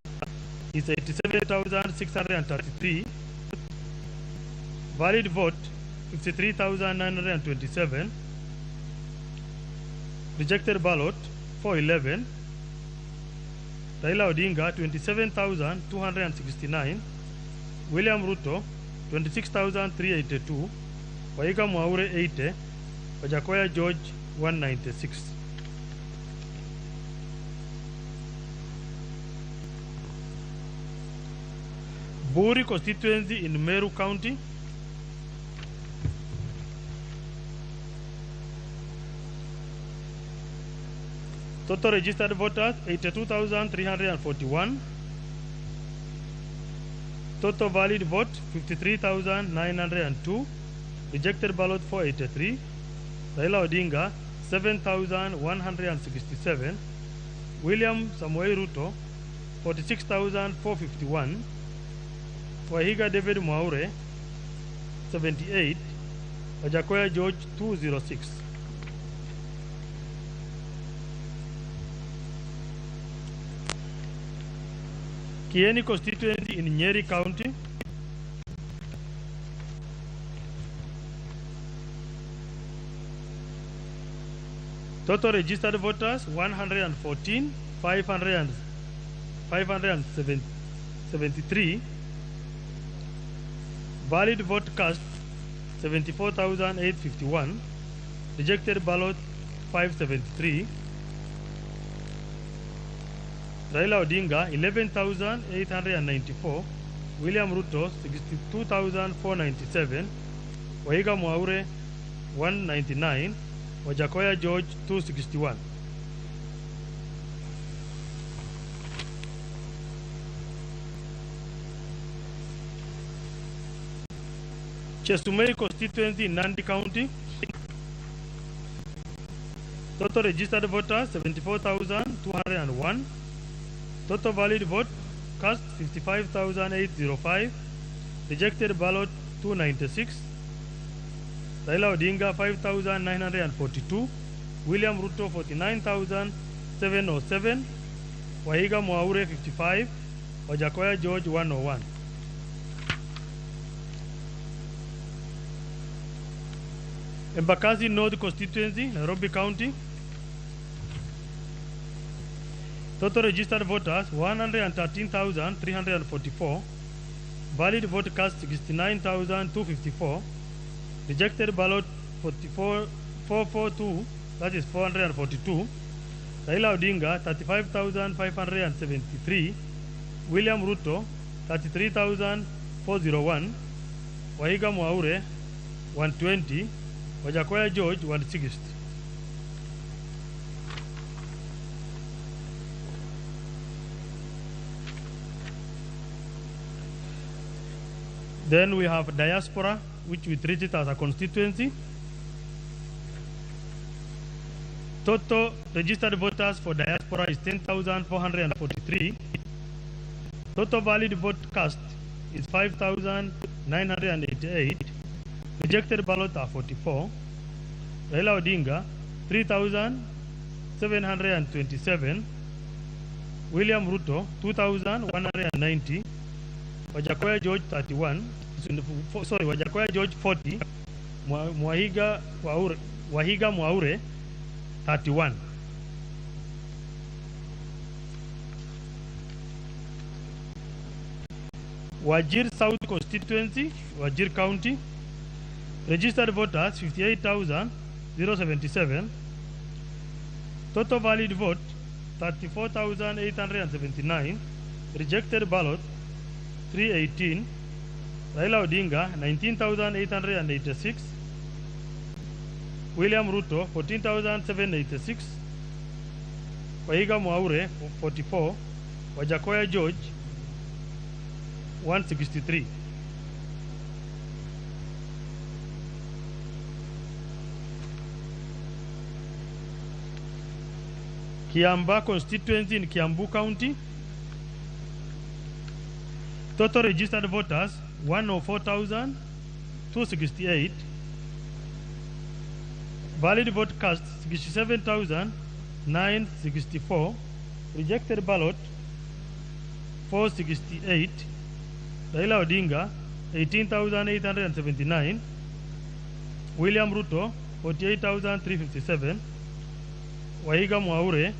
is 87,633. Valid vote 53,927. Rejected ballot 411. Raila Odinga 27,269. William Ruto 26,382. Waiga Mwaure 80. Wajakoya George 196. Buri constituency in Meru County. Total registered voters 82,341. Total valid vote 53,902. Rejected ballot 483. Raila Odinga 7,167. William Samoei Ruto 46,451. Wahiga David Mwaure 78. Wajakoya George 206. Kieni constituency in Nyeri County. Total registered voters 114,573. Valid vote cast 74,851. Rejected ballot 573. Raila Odinga 11,894. William Ruto 62,497. Waiga Mwaure 199. Wajakoya George 261. Chesumei constituency in Nandi County. Total registered voters 74,201. Total valid vote cast 55,805. Rejected ballot 296. Raila Odinga 5,942. William Ruto 49,707. Waiga Mwaure 55. Wajakoya George 101. Embakasi North constituency, Nairobi County. Total registered voters 113,344. Valid vote cast 69,254. Rejected ballot 442, that is 442. Raila Odinga 35,573. William Ruto 33,401. Waiga Mwaure 120. Wajakoya George 160. Then we have diaspora, which we treat it as a constituency. Total registered voters for diaspora is 10,443. Total valid vote cast is 5,988. Rejected ballot are 44. Raila Odinga 3,727. William Ruto 2,190. Wajakoya George 31. Sorry, Wajakoya George 40. Wahiga Mwaure 31. Wajir South constituency, Wajir County. Registered voters 58,077. Total valid vote 34,879. Rejected ballot 318. Raila Odinga 19,886. William Ruto 14,786. Waiga Mwaure 44. Wajakoya George 163. Kiambaa constituency in Kiambu County. Total registered voters 104,268. Valid vote cast 67,964. Rejected ballot 468. Raila Odinga 18,879. William Ruto 48,357. Waiga Mwaure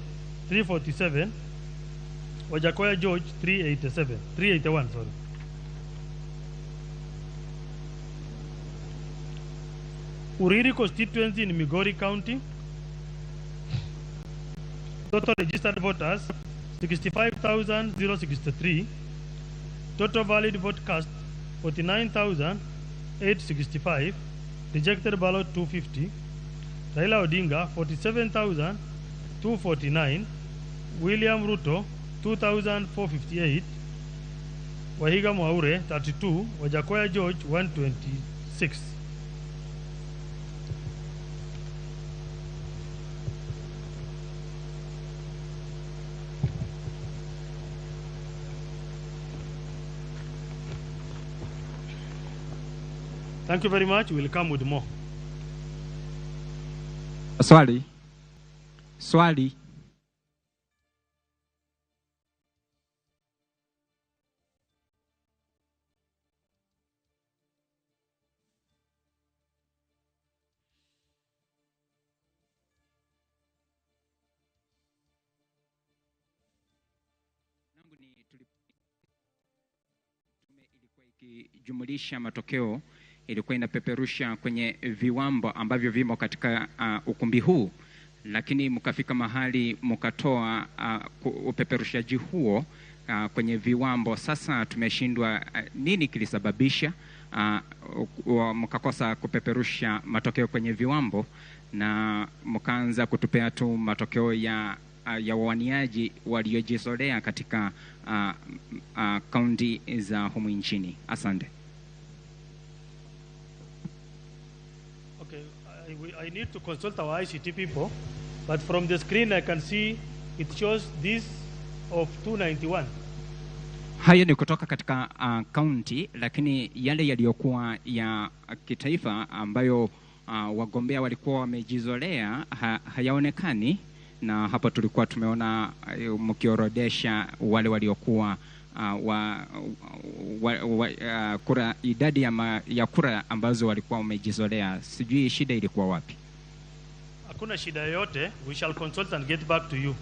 347. Wajakoya George 387, 381, sorry. Uriri constituency in Migori County. Total registered voters 65,063. Total valid vote cast 49,865. Rejected ballot 250. Raila Odinga 47,249. William Ruto 2,458. Wahiga Mwaure 32. Wajakoya George 126. Thank you very much. We'll come with more.
Swali. Swali.
Langu ni tume ilikuwa
Ikijumulisha matokeo ilikuwa inapeperusha kwenye viwambo ambavyo vimo katika ukumbi huu, lakini mkafika mahali mkatoa upeperushaji huo kwenye viwambo. Sasa tumeshindwa, nini kilisababisha mkakosa kupeperusha matokeo kwenye viwambo na mkaanza kutupea tu matokeo ya wawaniaji waliojizolea katika kaunti za humu nchini? Asante.
Okay, I need to consult our ICT people, but from the screen I can see it shows this of 291.
Hayo ni kutoka katika kaunti, lakini yale yaliyokuwa ya kitaifa ambayo wagombea walikuwa wamejizolea hayaonekani, na hapo tulikuwa tumeona mkiorodesha wale waliokuwa kura, idadi ya kura ambazo walikuwa wamejizolea. Sijui shida ilikuwa wapi.
Hakuna shida yoyote, we shall consult and get back to you.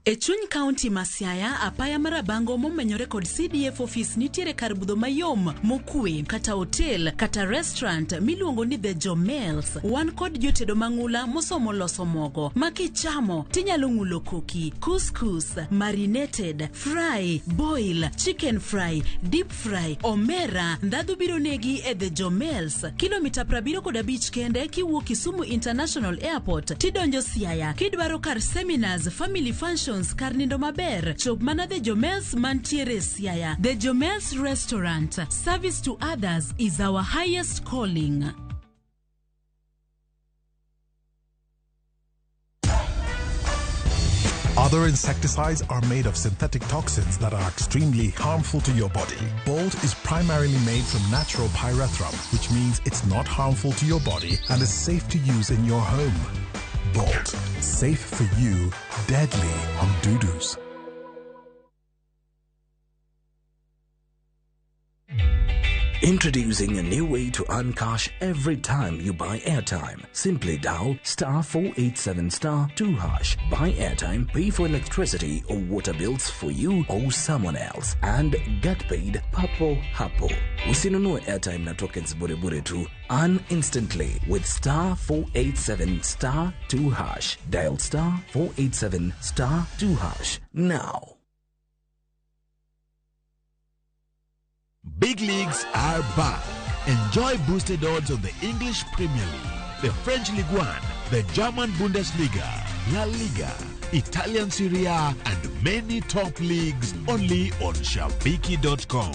E chuny kaunti ma Siaya, apaya mar Rabango momenyore kod CDF office nitiere kar budho mayom mokwe kata hotel kata restaurant miluongo ni The Jomels. Wan kod jotedo mang'ula mosomo loso mogo ma kichamo tinyalo ng'ulo koki, couscous, marinated, fry, boil, chicken fry, deep fry, omera. Ndhadhu biro negi e The Jomels, kilomita 75 kende kiwuok Kisumu International Airport tidonjo Siaya. Kidwaro kar seminars, family functions, kar nindo maber, chop mana The Jomels mantiere Siaya. The Jomels Restaurant, service to others is our highest calling.
Other insecticides are made of synthetic toxins that are extremely harmful to your body. Bolt is primarily made from natural pyrethrum, which means it's not harmful to your body and is safe to use in your home. Bolt, safe for you, deadly on dudus.
Introducing a new way to earn cash every time you buy airtime. Simply dial star 487 star 2 hash. Buy airtime, pay for electricity or water bills for you or someone else, and get paid papo hapo. Usinunue airtime na tokens bure bure tu. Earn instantly with star 487 star 2 hash. Dial star 487 star 2 hash now.
Big leagues are back. Enjoy boosted odds on the English Premier League, the French Ligue 1, the German Bundesliga, La Liga, Italian Serie A, and many top leagues only on Shabiki.com.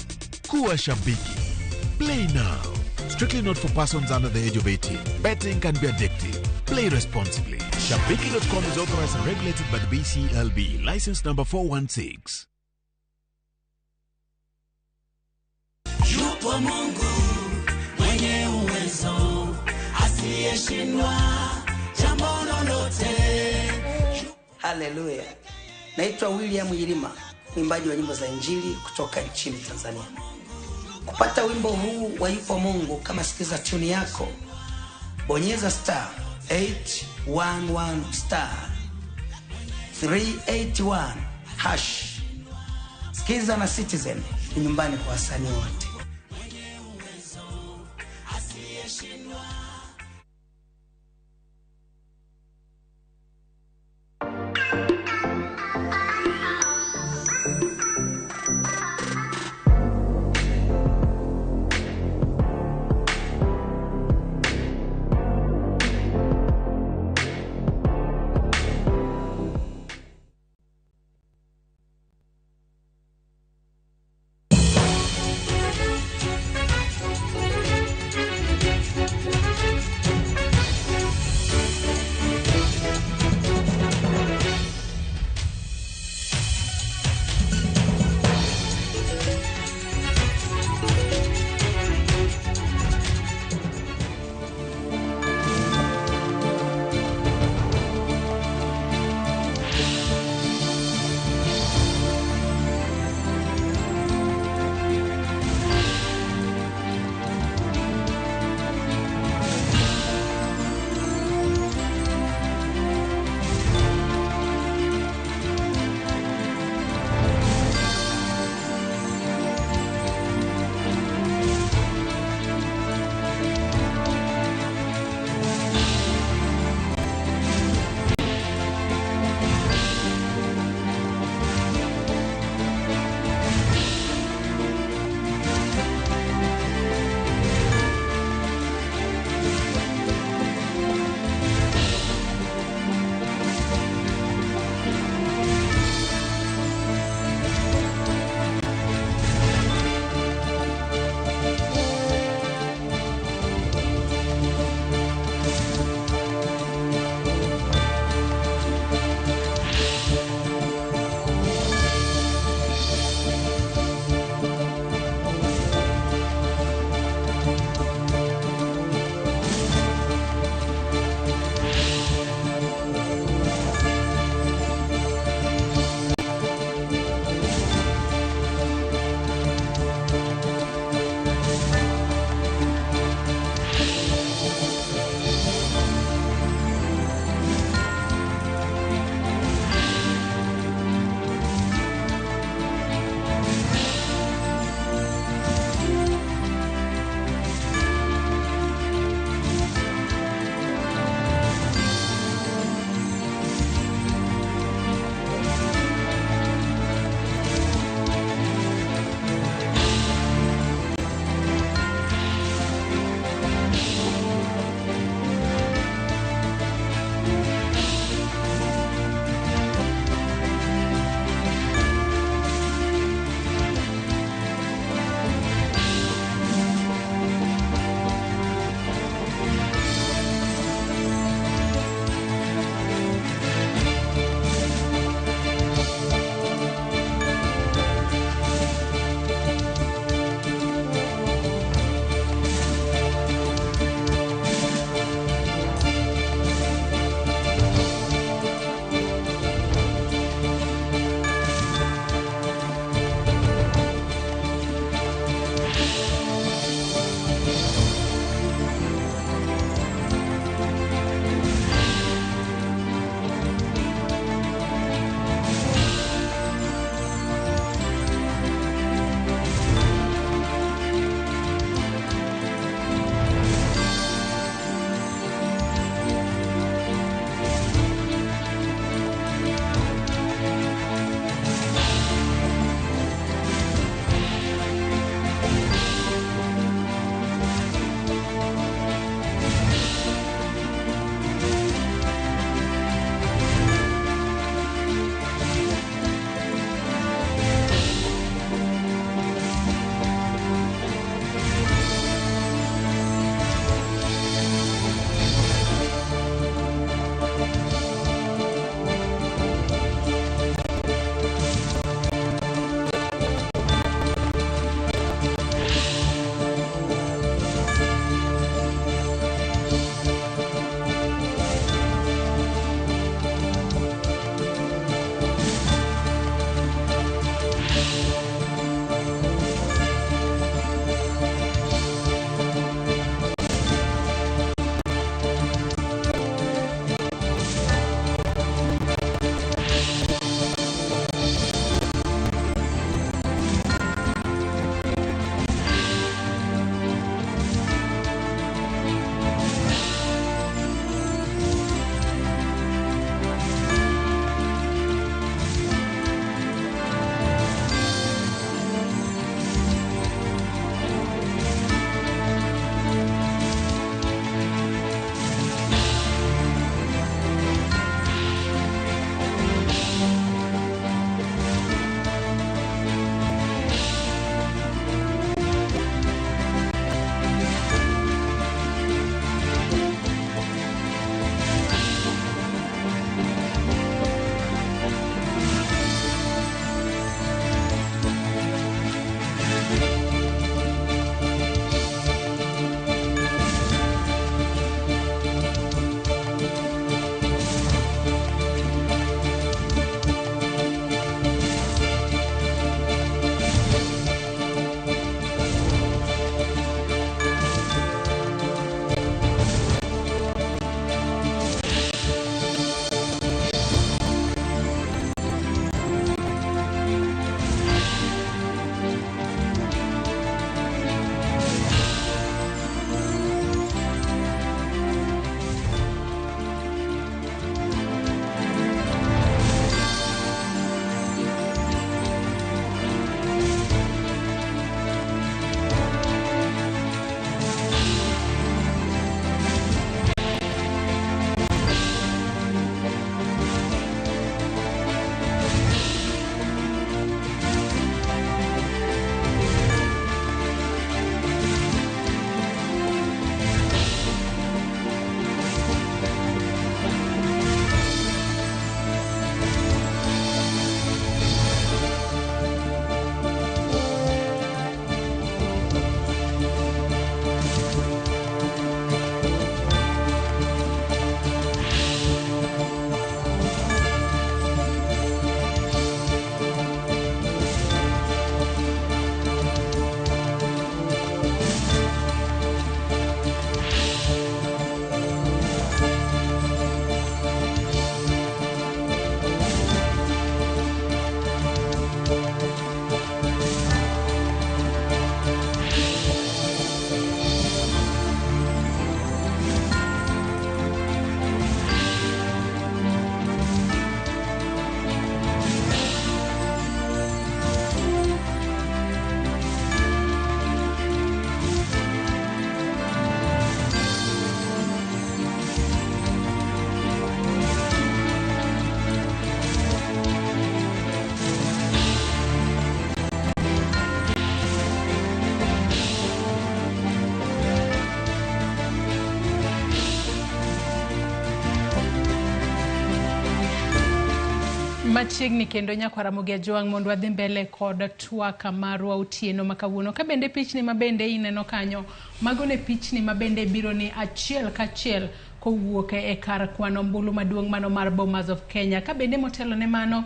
Kuwa Shabiki. Play now. Strictly not for persons under the age of 18. Betting can be addictive. Play responsibly. Shabiki.com is authorized and regulated by the BCLB. License number 416.
Yupo Mungu mwenye uwezo asiyeshindwa jambo lolote.
Haleluya. Naitwa William Yilima, mwimbaji wa nyimbo za Injili kutoka nchini Tanzania. Kupata wimbo huu wa Yupo Mungu kama sikiza tune yako, bonyeza star 811 star 381 hash. Sikiza na Citizen ni nyumbani kwa wasanii wote.
Machiegni kendo nyakwar Ramogi Ajwang' mondo wadhi mbele kod twak marwa otieno ma kawuono. Ka bende pichni ma bende ineno kanyo, mago ne pichni ma bende biro ni achiel kachiel kowuok e kar kwano ombulu maduong' mano mar Bomas of Kenya. Ka bende motelo ne mano,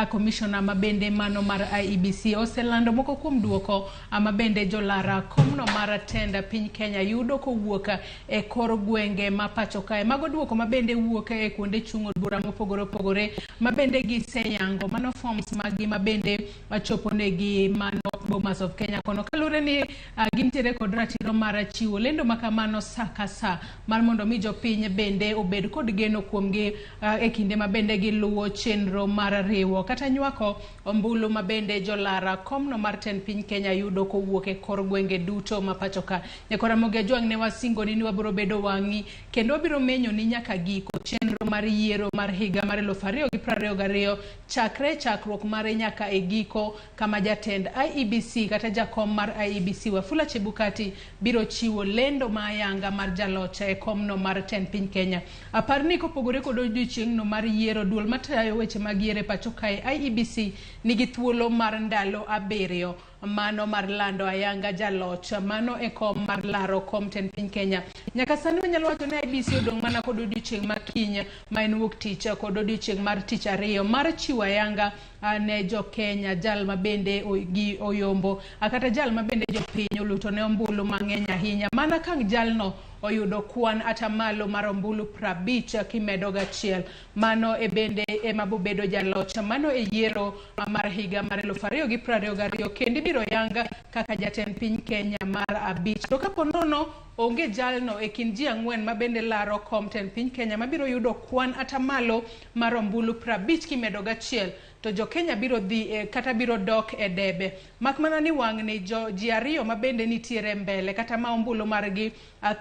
komishona ma bende mano mar IEBC oselando moko kuom duoko ma bende jolara komno mar tend piny Kenya yudo kowuok e kor gwenge ma pacho kae. Mago duoko ma bende wuok e kuonde chung' od bura mopogore opogore ma bende giseyango mano forms maggi ma bende chopo negi mano Bomas of Kenya kono. Kaluwore ni gintiere kod ratiro mar chiwo lendo ma kamano sa ka sa mar mondo mi jopiny bende obed kod geno kuomgi e kinde ma bende giluwo chenro mar riwo kata nywako ombulu ma bende jolara komno mar tend piny Kenya yudo kowuok e kor gwenge duto ma pacho ka. Nyakor Ramogi Ajwang' ne wasingoni ni wabiro bedo wang'i kendo wabiro menyo ni nyaka giko chenro mar yiero mar higa mar 2022 chakre chakruok mare nyaka e giko kama jatend IEBC kata jakom mar IEBC Wafula Chebukati biro chiwo lendo ma ayanga mar jaloch e komno mar tend piny Kenya. Apar ni kopogore kod odiochieng'no mar yiero, duol matayo weche mag yiero e pacho kae IEBC nigi thuolo mar ndalo 7 mano mar lando ayanga jaloch mano e kom mar laro kom tend piny Kenya. Nyaka sani wanyalo wacho ni IEBC odong' mana kod odiochieng' ma kiny ma en wuok tich kod odiochieng' mar tich ariyo mar chiwo ayanga ne jo Kenya jal ma bende gi oyombo kata jal ma bende jopiny oluto ne ombulu mang'eny ahinya mana ka jalno oyudo kwan atamalo mar ombulu 50 kimedo gachiel. Mano e bende ema bobedo jaloch mano e yiero mar higa mar 2022 kendo ibiro yang kaka jatend piny Kenya mar 5. To kapo nono onge jalno e kind ji 4 ma bende laro kom tend piny Kenya mabiro yudo kwan atamalo mar ombulu 50 kimedo gachiel, to jo Kenya biro dhi kata biro dok e debe. Mak mana ni wang'ni ji 2 ma bende nitiere mbele kata ma ombulu margi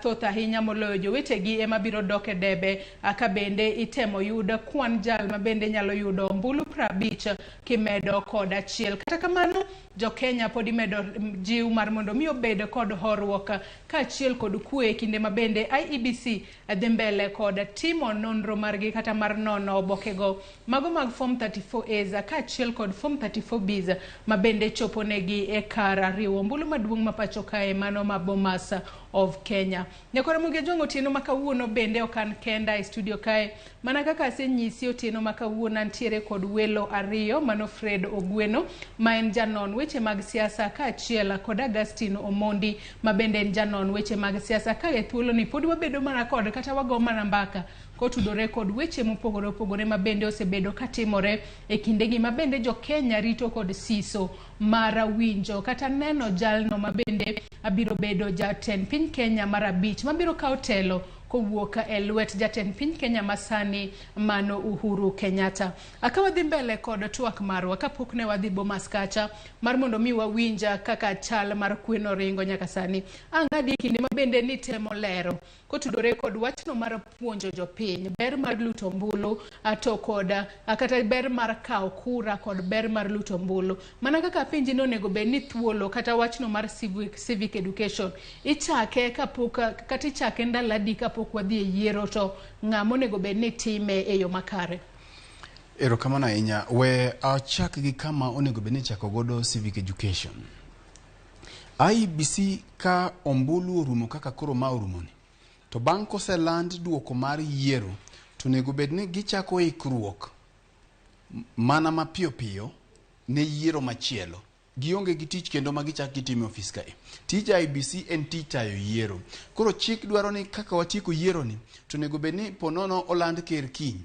thoth ahinya moloyo jowetegi ema biro dok e debe ka bende itemo yud kwan jal ma bende nyalo yudo ombulu 50 kimedo kod achiel. Kata kamano jo Kenya pod imedo jiw mar mondo mi obed kod horuok kaachiel kod kwe e kinde ma bende IEBC dhi mbele kod timo nonro margi kata mar nono obokego mago mag form 34As kaachiel kod form 34Bs ma bende chopo negi e kar riwo ombulu maduong' ma pacho kae mano ma Bomas of Kenya. Nyakwar Ramogi Ajwang' otieno ma kawuono bende ok an kenda e studio kae. Mana kaka asenyisi otieno ma kawuono antiere kod welo 2, mano Fred Ogweno ma en janon weche mag siasa kaachiel kod Augustine Omondi ma bende en janon weche mag siasa. Ka e thuolo ni pod wabedo mana kod kata wago mana mbaka kotudore kod weche mopogore opogore ma bende osebedo katimore e kindegi ma bende jo Kenya rito kod siso mar winjo kata neno jalno ma bende abiro bedo jatend piny Kenya mar 5 mabiro kawo telo kowuok e lwet jatend piny Kenya masani mano Uhuru Kenyatta. Aka wadhi mbele kod twak marwa kapok ne wadhi Bomas kacha mar mondo mi wawinja kaka chal mar kweno ringo nyaka sani. Ang'adi e kinde ma bende nitemo lero kotudore kod wachno mar puonjo jopiny ber mar luto ombulu to kod kata ber mar kawo kura kod ber mar luto ombulu. Mana kaka penji ni onego bed ni thuolo kata wachno mar civic education ichake kapok kata ichake ndalo adi kapok wadhi e yiero to ng'ama onego bed ni time e yo makare?
Erokamano ahinya. We achak gi kama onego bed ni ichako godo civic education. IEBC ka ombulu orumo kaka koro ma orumoni, to bang' koseland duoko mar yiero to onego bed ni gichako ikruok mana mapiyo piyo ne yiero machielo. Gionge gi tich kendo ma gichak gitimo e ofis kae. Tij IEBC en tich tayo yiero. Koro chik dwaro ni kaka watieko yiero ni, to onego bed ni ponono oland ker kiny,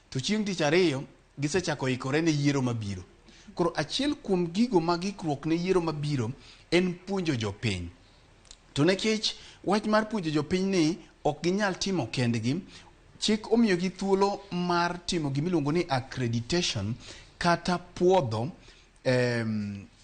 to chieng' tich ariyo gisechako ikore ne yiero mabiro. Koro achiel kuom gigo mag ikruok ne yiero mabiro en puonjo jopiny. To nikech wach mar puonjo jopiny ni ok ginyal timo kendgi, chik omiyogi thuolo mar timo gimiluongo ni accreditation kata puodho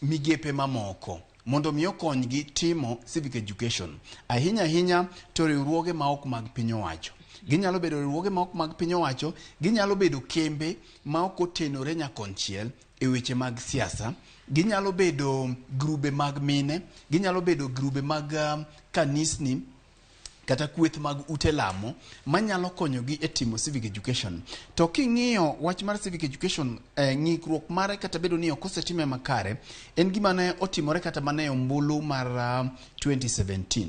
migepe mamoko mondo mi okonygi timo civic education. Ahinya ahinya to riwruoge ma ok mag piny owacho. Ginyalo bedo riwruoge ma ok mag piny owacho, ginyalo bedo kembe ma ok otenore nyakonchiel e weche mag siasa, ginyalo bedo grube mag mine, ginyalo bedo grube mag kanisni, Kata kweth mag ute lamo manyalo konyogi e timo civic education. To king'iyo wach mar civic education, eh, ng'ikruok mare kata bedo ni ok osetime makare, en gima ne otimore kata mana e ombulu mar 2017.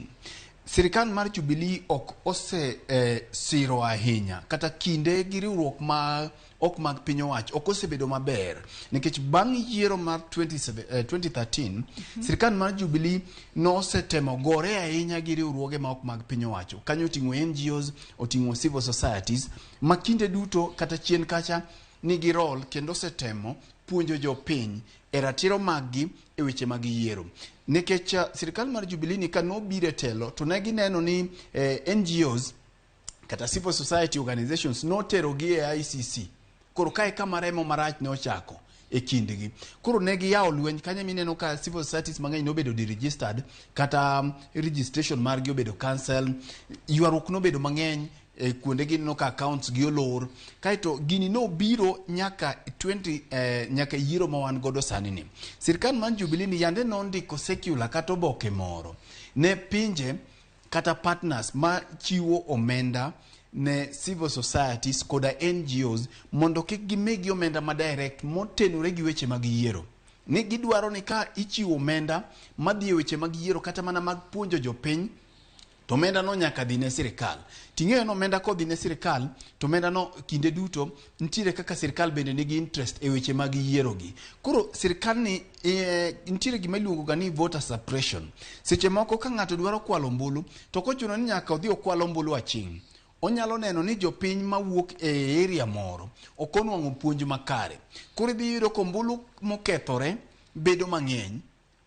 Sirikal mar Jubilee ok ose eh, siro ahinya kata kinde gi riwruok ma ok mag piny owacho ok osebedo maber nikech bang' yiero mar 27, eh, 2013 sirkal mar Jubilee nosetemo gore ahinya gi riwruoge ma ok mag piny owacho kanyo oting'o NGOs oting'o civil societies ma kinde duto kata chien kacha nigi role kendo osetemo puonjo jopiny e ratiro maggi e weche mag yiero nikech sirkal mar Jubilee ni ka nobiro e telo to ne gineno ni NGOs kata civil society organizations noterogi e ICC. Koro kae kama remo marach ne ochako e kindgi. Koro ne giyawo lweny kanyo mineno ka civil societies mang'eny nobedo deregistered kata registration margi obedo cancel. Ywaruok nobedo mang'eny e kuonde gi ineno ka accounts gi olor. Kaeto gini nobiro nyaka 20 nyaka yiero ma wan godo sani ni. Sirkal mar Jubilee ni yande nondiko circular kata oboke moro ne pinje kata partners ma chiwo omenda ne civil societies koda NGOs mondo kik gimigi omenda ma direct motenore gi weche mag yiero. Ni gidwaro ni ka ichiwo omenda madhi e weche mag yiero kata mana mag puonjo jopiny to omenda no nyaka dhi ne sirikal. Ting'eyo ni omenda kodhi ne sirikal to omenda no kinde duto nitiere kaka sirikal bende nigi interest e weche mag yiero gi. Koro sirikal ni nitiere gima iluongo ga ni voter suppression. Seche moko ka ng'ato dwaro kwalo ombulu to ok ochuno ni nyaka odhi okwal ombulu aching'. Onyalo neno ni jopiny mawuok e area moro ok onwang'o puonj makare. Koro idhi yudo ka ombulu mokethore bedo mang'eny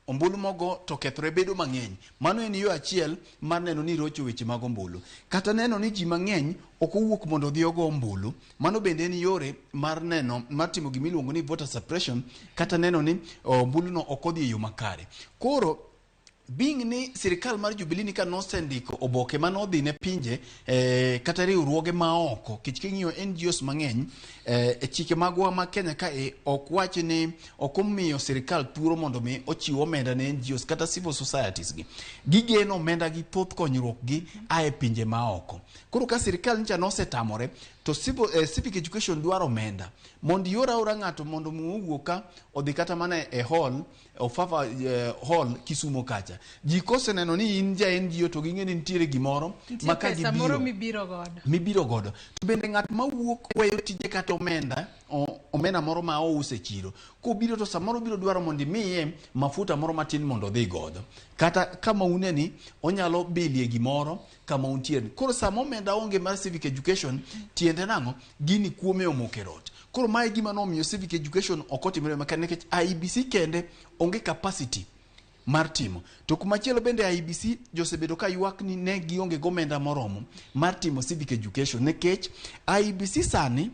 ombulu mogo to kethore bedo mang'eny. Mano en yo achiel mar neno ni irocho weche mag ombulu. Kata neno ni ji mang'eny ok owuok mondo odhi ogo ombulu, mano bende en yore mar neno mar timo gima iluongo ni voter suppression kata neno ni ombulu no ok odhi e yo makare. Koro being ni sirikal mar Jubilee ni ka nosendiko oboke mane odhi ne pinje kata riwruoge maoko kech king'iyo NGOs mang'eny e chike magwa ma Kenya ka e ok wach ni ok omiyo sirikal thuolo mondo mi ochiw omenda ne NGOs kata civil societies gi. Gigeno omenda gi thoth konyruok gi a e pinje maoko. Koro ka sirikal nyicha nosetamore to civic education dwaro omenda mondo ior aora ng'ato mondo mi owuog ka odhi kata mana e hall Ofafa hall Kisumo kacha. Ji koseneno ni in ja NGO to ging'e ni nitiere gimoro
Nitie
ma ka
pesa moro
gibiro
mibiro godo.
mibiro godo. To bende ng'at mawuok weyo tije kata omenda, omenda moro ma ouso e chiro, kobiro to samoro obiro dwaro mondo imiye mafuta moro matin mondo odhi godo. Kata kama une ni onyalo bilie gimoro kama untiere ni. Koro sama omenda onge mar civic education, tiende nang'o? Gini kuome omoko e rot. Koro mae gima nomiyo civic education ok otimore makare nikech IEBC kende onge capacity mar timo. To kumachielo bende IEBC josebedo ka ywak ni ne gionge gomenda moromo mar timo civic education nikech IEBC sani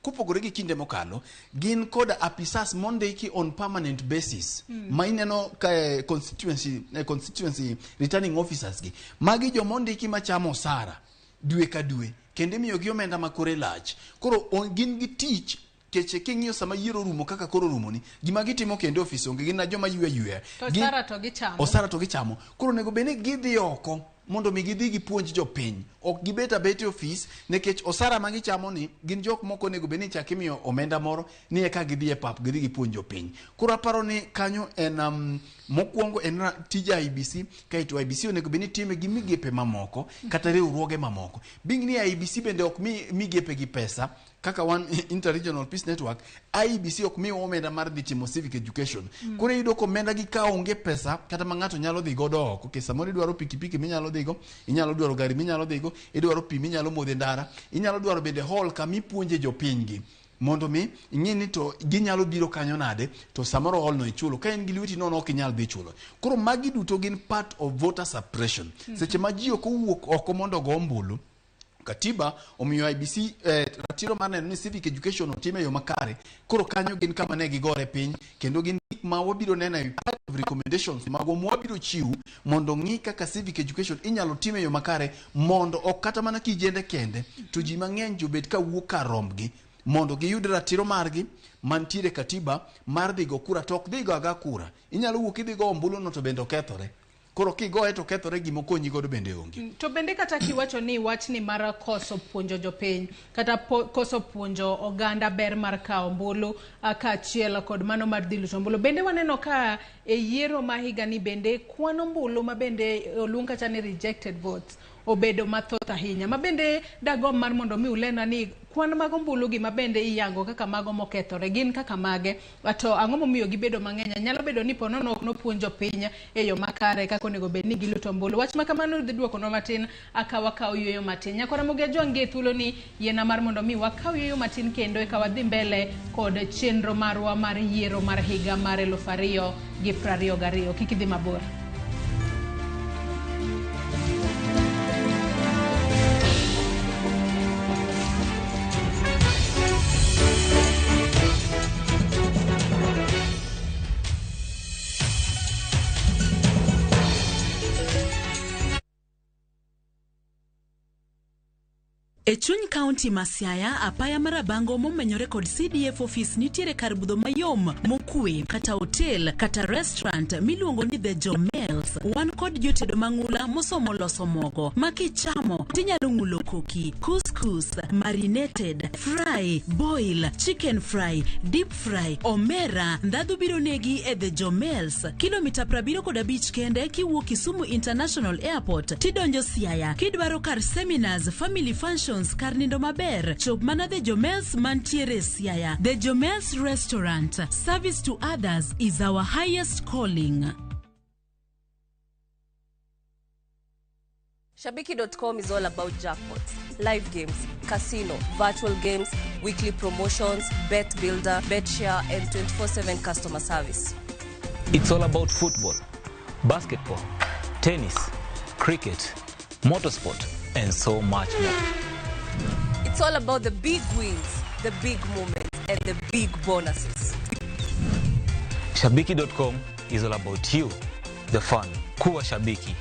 kopogore gi kinde mokalo gin kod apisas mondiki on permanent basis ma ineno ka constituency returning officers gi magi jomondiki machamo osara dwe ka dwe kendo imiyogi omenda ma kore lach. Koro gin gi tich keche king'iyo sama yiero orumo kaka koro orumoni gima gitimo kendo e ofis onge gin na joma ywe yweya.
To osara to gichamo.
Osara to gichamo. Koro onego bed ni gidhi oko mondo mi gidhi gipuonj jopiny. Ok gibet abet e ofis nikech osara ma gichamo ni gin jok moko onego bed ni ichak imiyo omenda moro ni eka gidhi e pap gidhi gipuonj jopiny. Koro aparo ni kanyo en mokwongo en tij IEBC kaeto IEBC onego bed ni time gi migepe mamoko kata riwruoge mamoko. Being ni IEBC bende ok mi migepe gi pesa kaka wan Interregional Peace Network, IEBC ok miwa omenda mar dhi timo civic education. Koro iyudo ka omenda gi ka onge pesa kata ma ng'ato nyalo dhi godo oko. Okay, samoro idwaro pikipiki minyalo dhigo, inyalo dwaro gari minyalo dhigo, idwaro pi minyalo modho e ndara, inyalo dwaro bende hall kama ipuonje jopiny gi. Mondo mi ing'e ni to ginyalo biro kanyo nade to samoro hall no ichulo ka in gi lweti nono ok inyal dhi chulo. Koro magi duto gin part of voter suppression. Seche ma ji ok owuok oko mondo ogo ombulu, katiba omiyo IEBC ratiro mar neno ni civic education otim e yo makare. Koro kanyo gin kama ne gigore piny kendo gin gik ma wabiro neno e part of recommendations magwa mwabiro chiwo mondo ng'i kaka civic education inyalo tim e yo makare mondo ok kata mana kijende kende to ji mang'eny jobed ka wuok kar rombgi mondo giyud ratiro margi mantiere katiba mar dhi go kura to ok dhi go aga kura. Inyalo wuok idhi go ombulu no to bende okethore. Koro kigoye to kethore, gimokonyi godo bende onge.
To bende kata kiwacho ni wachni mar koso puonjo jopiny kata koso puonjo oganda ber mar kawo ombulu kaachiel kod mano mar dhi luto ombulu, bende waneno ka e yiero ma higani bende kwan ombulu ma bende oluong kata ni rejected votes obedo mathoth ahinya, ma bende dagomb mar mondo mi ulena ni kwan mag ombulu gi ma bende iyango kaka mago mokethore gin kaka mage, to ang'o momiyo gibedo mang'eny? Nyalo bedo ni ponono ok nopuonjo piny e yo makare kaka onego bed ni giluto ombulu. Wach ma kamano dhi duokonwa matin aka wakaw yueyo matin. Nyakwara Ramogi Ajwang' gi e thuolo ni yiena mar mondo mi wakaw yueyo matin kendo eka wadhi mbele kod chenro marwa mar yiero mar higa mar 2022. Kik idhi mabor.
E chuny kaunti ma Siaya, apaya mar Rabango momenyore kod CDF office nitiere kar budho mayom mokwe kata hotel kata restaurant miluongo ni The Jomels. Wan kod jotedo mang'ula mosomo loso mogo ma kichamo tinyalo ng'ulo koki, couscous, marinated, fry, boil, chicken fry, deep fry, omera. Ndhadhu biro negi e The Jomels, kilomita 75 kende kiwuok Kisumu International Airport tidonjo Siaya. Kidwaro kar seminars, family functions, kar nindo maber, chop mana The Jomels mantiere Siaya. The Jomels Restaurant, service to others is our highest calling.
Shabiki.com is all about jackpots, live games, casino, virtual games, weekly promotions, bet builder, bet share, and 24/7 customer service.
It's all about football, basketball, tennis, cricket, motorsport, and so much more.
It's all about the big wins, the big moments, and the big bonuses.
Shabiki.com is all about you, the fun. Kuwa Shabiki.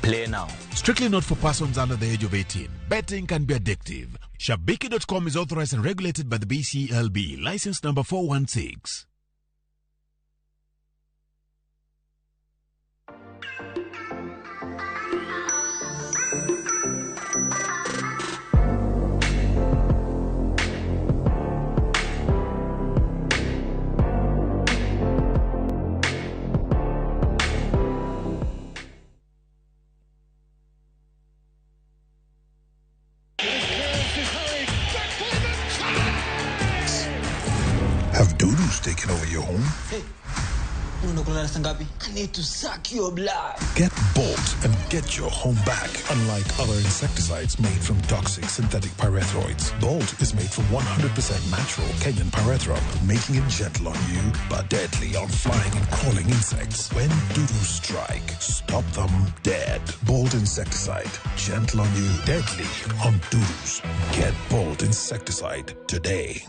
Play now.
Strictly not for persons under the age of 18. Betting can be addictive. Shabiki.com is authorized and regulated by the BCLB. License number 416.
Have dudus taken over your home?
Hey, unakula ngapi? I need to suck your blood.
Get Bolt and get your home back. Unlike other insecticides made from toxic synthetic pyrethroids, Bolt is made from 100% natural Kenyan pyrethrum, making it gentle on you but deadly on flying and crawling insects. When dudus strike, stop them dead. Bolt insecticide, gentle on you, deadly on dudus. Get Bolt insecticide today.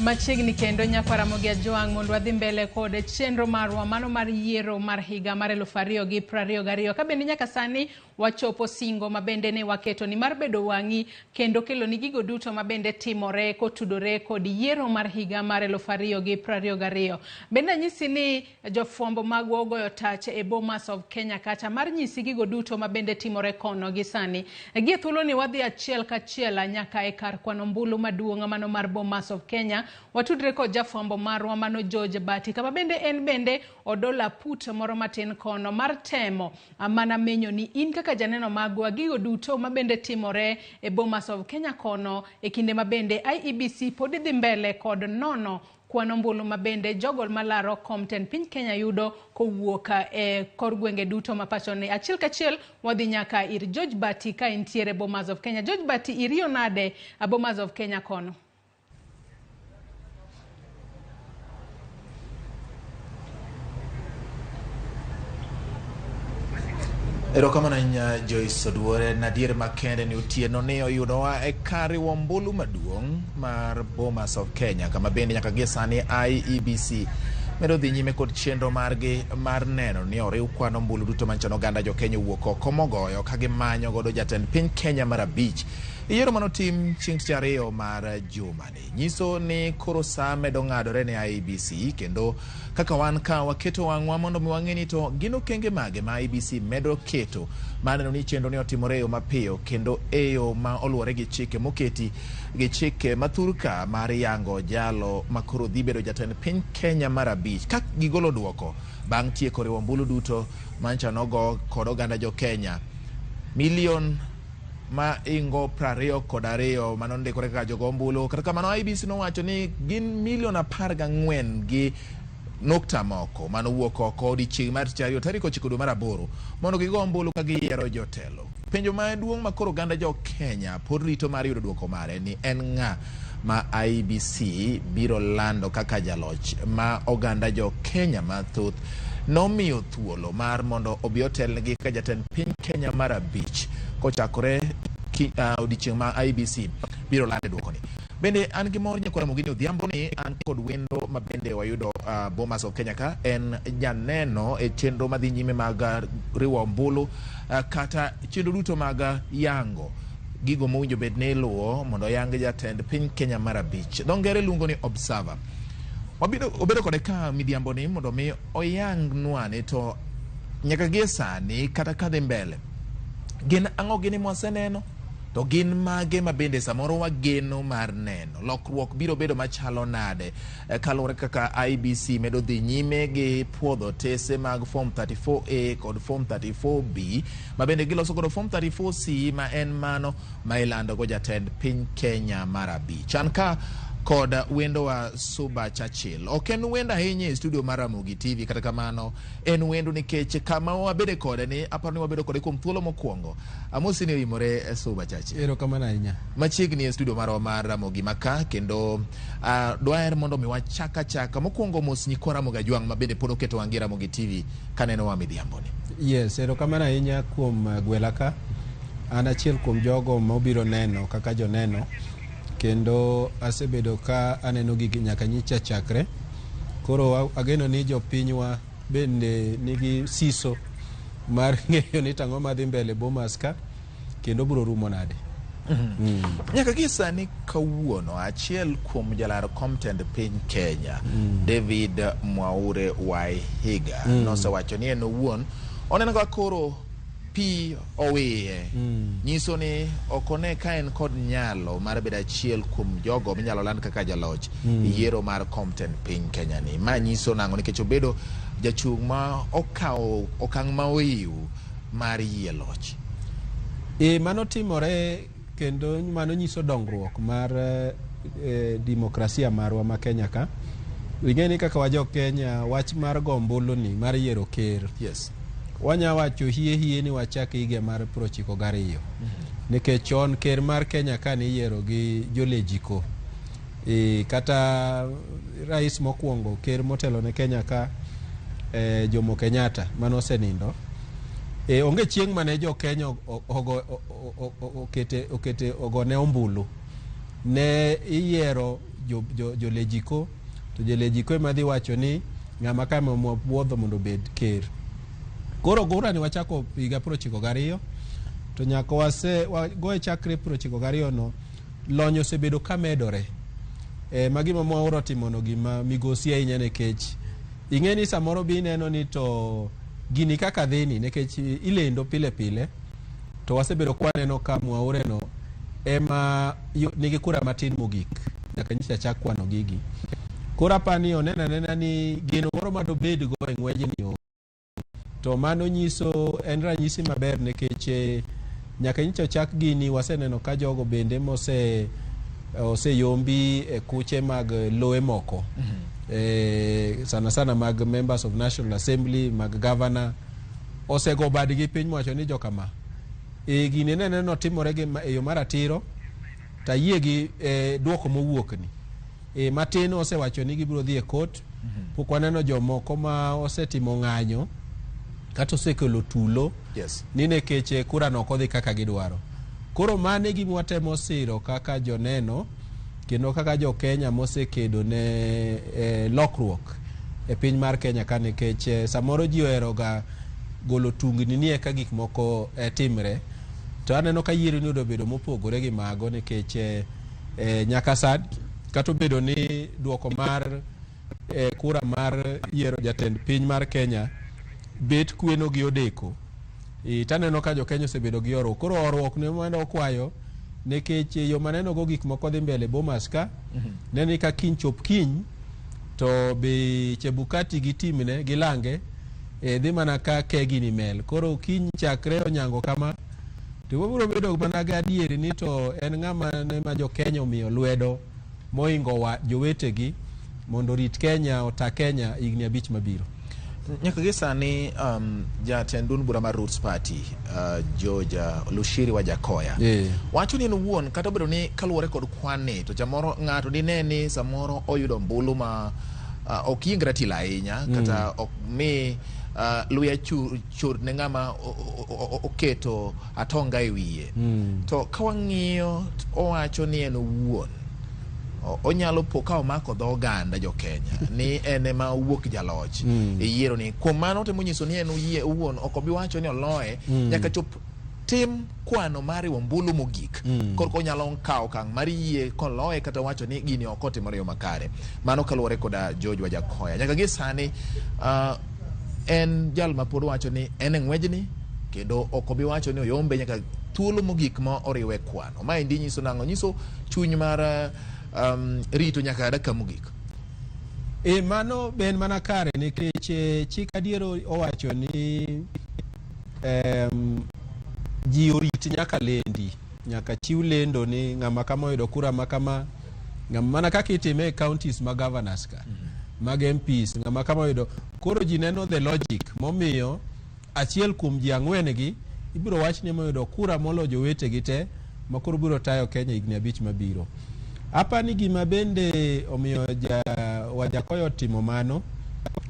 Machiegni kendo nyakwar Ramogi Ajwang' mondo wadhi mbele kod chenro marwa mano mar yiero mar higa mar 2022. Ka bende nyaka sani wachopo singo ma bende ne waketo ni mar bedo wang'i kendo kelo ni gigo duto ma bende timore kotudore kod yiero mar higa mar 2022. Bende anyisi ni jofwambo magwa ogoyo tach e Bomas of Kenya kacha mar nyisi gigo duto ma bende timore kono gi sani. Gie thuolo ni wadhi achiel kachiel nyaka e kar kwano ombulu maduong' mano mar Bomas of Kenya. Watudre kod jafwambo marwa mano George Bati kama bende en bende odola put moro matin kono mar temo mana menyo ni in kaka janeno magwa gigo duto ma bende timore e Bomas of Kenya kono e kinde ma bende IEBC pod dhi mbele kod nono kwan ombulu ma bende jogo malaro kom tend piny Kenya yudo kowuok e kor gwenge duto ma pachone. Achiel kachiel wadhi nyaka ir George Bati ka entiere Bomas of Kenya. George Bati, iriyo nade Bomas of Kenya kono?
Erokamano ahinya Joyce Oduore. Nadier makende ni otieno ni oyudowa e kar riwo ombulu maduong' mar Bomas of Kenya, kama bende nyaka gie sani IEBC medo dhi nyime kod chenro margi mar neno ni oriw kwan ombulu duto manchano oganda jo Kenya owuok oko mogoyo ka gimanyo godo jatend piny Kenya mar abich. Yiero manotim chieng' tich ariyo mar jumani nyiso ni koro saa medo ng'adore ne IEBC kendo kaka wan ka waketo wang'wa mondo mi wang'e ni to gin okenge mage ma IEBC medo keto mar neno ni chenro ni otimore e yo mapiyo kendo e yo ma oluwore gi chike moketi gi chike mathurka mar yango jalo ma koro dhi bedo jatend piny Kenya mar abich ka gigolo duoko bang' tieko riwo ombulu duto mancha nogo kod oganda jo Kenya milion ma ingo 22 manondikore kaka jogo ombulu. Kata kamano IEBC nowacho ni gin milion 14 gi nukta moko manowuok oko odiechieng' mar tich ariyo tarik 9 dwe mar aboro mondo gigo ombulu ka giyiero jotelo. Penjo maduong' ma koro oganda jo Kenya pod rito mar yudo duoko mare ni en ng'a ma IEBC biro lando kaka jaloch ma oganda jo Kenya mathoth nomiyo thuolo mar mondo obi otelnegi kaka jatend piny Kenya mar abich kochakore odiechieng' ma IEBC biro lande duokoni. Bende an gi mor nyakwara Mogini Odhiambo ni an kod wendo ma bende wayudo Bomas of Kenya ka en janeno e chenro madhi nyime mag riwo ombulu kata chenro duto mag yango gigo mowinjo bed ni iluwo mondo oyang jatend piny Kenya mar abich. Dho ngere luongo ni observer. Obedo kode ka midhiambo ni mondo mi oyangnwa ni to nyaka gie sani kata kadhi mbele gin ang'o gini mwaseneno to gin mage ma bende samoro wageno mar neno lokruok biro bedo machalo nade kaluwore kaka IEBC medo dhi nyime gi puodho tese mag form 34A kod form 34B ma bende giloso godo form 34C ma en mano ma ilando go jatend piny Kenya mar abich. An ka kod wendowa Suba Churchill. Ok en wendo ahinya e studio mar Ramogi TV, kata kamano en wendo nikech kama wabede kode ni aparo ni wabedo kode kuom thuolo mokwongo. Amosi ni oimore Suba Churchill.
Erokamano ahinya.
Machiegni e studio marwa mar Ramogi maka kendo dwaher mondo mi wachak achaka mokwongo mos nyikwa Ramogi Ajwang' ma bende pod oketo wang'gi Ramogi TV kaneno wa midhiamboni.
Yes, erokamano ahinya kuom gwela ka. An achiel kuom jogo mobiro neno kaka joneno kendo asebedo ka aneno gigi nyaka nyicha chakre. Koro ageno ni jopinywa bende nigi siso mar ng'eyo ni tang'o madhi mbele Bomas ka kendo biro rumo nade.
Nyaka gie sani kawuono achiel kuom jalar kom tend piny Kenya David Mwaure Waihiga nosewacho ni en owuon oneno ka koro pi owiye nyiso ni ok one ka en kod nyalo mar bedo achiel kuom jogo minyalo land kaka jaloch yiero mar kom tend piny Kenya ni. Ma nyiso nang'o nikech obedo jachung' ma okawo okang' ma oiw mar yie loch.
Mano timore kendo mano nyiso dongruok mar demokrasia marwa ma Kenya ka. Ing'e ni kaka wa jo Kenya wach mar go ombulu ni mar yiero ker.
Yes.
Wanya wacho hie hie ni wachak higa mar 92. Nikech chon ker mar Kenya ka niyiero gi jolejiko. Kata rais mokwongo ker motelo ne Kenya ka Jomo Kenyatta mane osenindo. Onge chieng' mane jo Kenya okete ogone ombulu. Ne iyiero jolejiko to jolejiko ema dhi wacho ni ng'ama kama mwapuodho mondo obed ker. Koro kura ni wachako higa 92 to nyaka wase wagoye chakre 92 no lony osebedo ka medore. Magima Mwaura otimono gima migosi ahinya nikech ing'e ni samoro bi ineno ni to gini kaka dhini nikech ilendo pile pile to wasebedo kwaneno ka Mwaure no ema nigi kura matin mogik nyaka nyicha chak kwano gigi. Koro apani oneno anena ni geno moro madobedgo e ng'wejni to mano nyiso en ranyisi maber nikech nyaka nyicha chak gini waseneno ka jogo bende mose oseyombi e kuche mag lowe moko. Sana sana mag members of National Assembly, mag governor osego badgi piny mowacho ni jokama. Gini ne neno timore gi e yo maratiro tayie gi duoko mowuok ni. Matin osewacho ni gibiro dhi e court. Pok waneno jomoko ma osetimo ng'anyo kata osekelo tulo.
Yes.
Ni nikech kura no ok odhi kaka gidwaro. Koro mano e gima watemo siro kaka joneno kendo kaka jo Kenya mosekedo ne lokruok e piny mar Kenya ka nikech samoro ji ohero ga golo tungni ni eka gik moko timre. To aneno ka yiero ni obedo mopogore gi mago nikech nyaka sani kata obedo ni duoko mar kura mar yiero jatend piny mar Kenya bet kweno gi odeko, taneno ka jo Kenya osebedo gi horuok. Koro horuok ne mano okwayo nikech yo maneno go gik moko dhi mbele Bomas ka, neni ka kiny chop kiny to be Chebukati gi timne gi lange dhi mana ka kegi ni mel. Koro kiny chakre onyango kama to wabiro bedo mana gi adieri ni to en ng'ama ne ma jo Kenya omiyo lwedo mohingo wa jowetegi mondo orit Kenya, ota Kenya higni 5 mabiro.
Nyaka gi sani jatend duond bura mar Roots Party George Lushiri Wajackoyah wacho ni en owuon kata obedo ni kaluwore kod kwan ni to samoro ng'ato dine ni samoro oyudo ombulu ma ok yieng ratil ahinya kata ok mi luya chur ne ng'ama oketo atonga e wiye. To ka wang'iyo owacho ni en owuon onyalo po ka omako dho oganda jo Kenya ni en ema owuok jaloch e yiero ni. Kuom mano otemo nyiso ni en owuon ok obi wacho ni oloye nyaka chop tim kwano mar riwo ombulu mogik korka onyalo kawo okang' mar yie koloye kata wacho ni gini ok otimore e yo makare. Mano kaluwore koda George Wajackoyah. Nyaka gi sani en jal ma pod wacho ni en e ng'wejni kendo ok obi wacho ni oyombe nyaka thuolo mogik ma oriwe kwano. Maendi nyiso nang'o? Nyiso chuny mar rito nyaka dakika mogik.
Mano be en mana kare nikech chik adier owacho ni ji orit nyaka lendi, nyaka chiw lendo ni ng'ama kama oyudo kura ma kama, ng'ama mana kaka itime e counties ma governors ka, mag MPs, ng'ama kama oyudo. Koro ji neno the logic momiyo achiel kuom ji 4 gi ibiro wach ni moyudo kura moloyo jowetegi te ma koro biro tayo Kenya higni 5 mabiro. Apani gima bende omiyo Wajackoyah otimo mano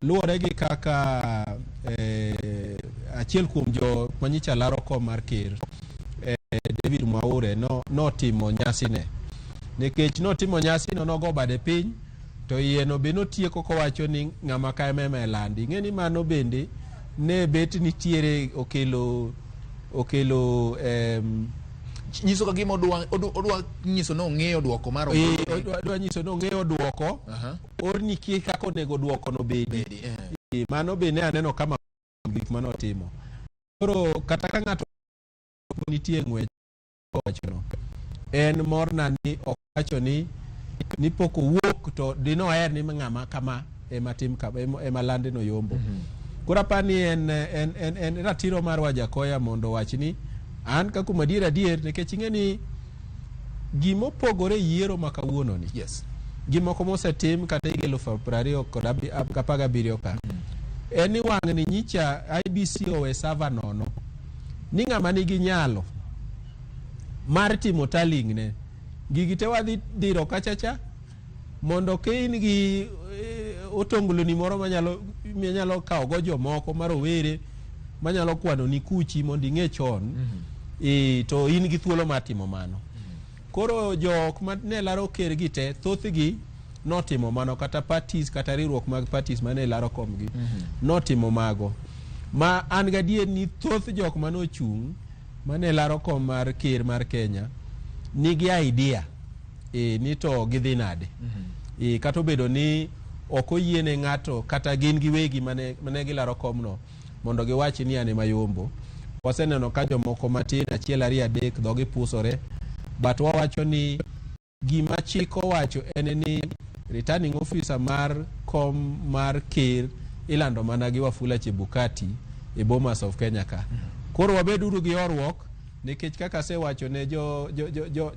luwore gi kaka achiel kuom jo manyicha laro kom mar ker David Mwaure notimo nyasine. Nikech notimo nyasino nogo bade piny to iye no be notieko kowacho ni ng'ama ka ema e landi. Ing'e ni mano bende ne bet nitiere okelo
nyiso ka gima odwa nyiso ni ong'eyo duoko mar
odwa nyiso ni ong'eyo duoko orni kie kaka onego duoko no bedi. Mano be ne aneno kama gik mane otimo. Koro kata ka ng'ato nitie ng'wech owachono, en morna ni ok wacho ni pok owuok to dinoher ni ng'ama kama ema tim kama ema lande no yombo. Koro apani en ratiro mar Wajackoyah mondo owach ni an ka kuom adier nikech ing'e ni gimopogore yiero ma kawuono ni.
Yes.
Gimoko mosetim kata higa 2017 ka. En ni wang' ni nyicha IBC owe server nono. Ni ng'ama nigi nyalo mar timo tallying ne. Gigi te wadhi diro kachacha mondo ka in gi otonglo ni moro manyalo kawo go jomoko mar owere manyalo kwano ni kuchi mondo ing'e chon to in gi thuolo mar timo mano. Koro jok mane laro ker gi te thothgi notimo mano, kata parties kata riwruok mag parties mane laro komgi notimo mago. Ma an gadier ni thoth jok mane ochung' mane laro kom mar ker mar Kenya nigi idea ni to gidhi nade. Kata obedo ni ok oyiene ng'ato kata gin giwegi mane gilaro komno mondo giwach ni an ema yombo. Waseneno ka jomoko matin 1 2 3 dhogi pusore, but wawacho ni gima chik owacho en ni returning officer mar kom mar ker ilando mana gi Wafula Chebukati e Bomas of Kenya ka. Koro wabeduru gi horuok nikech kaka asewacho ne jo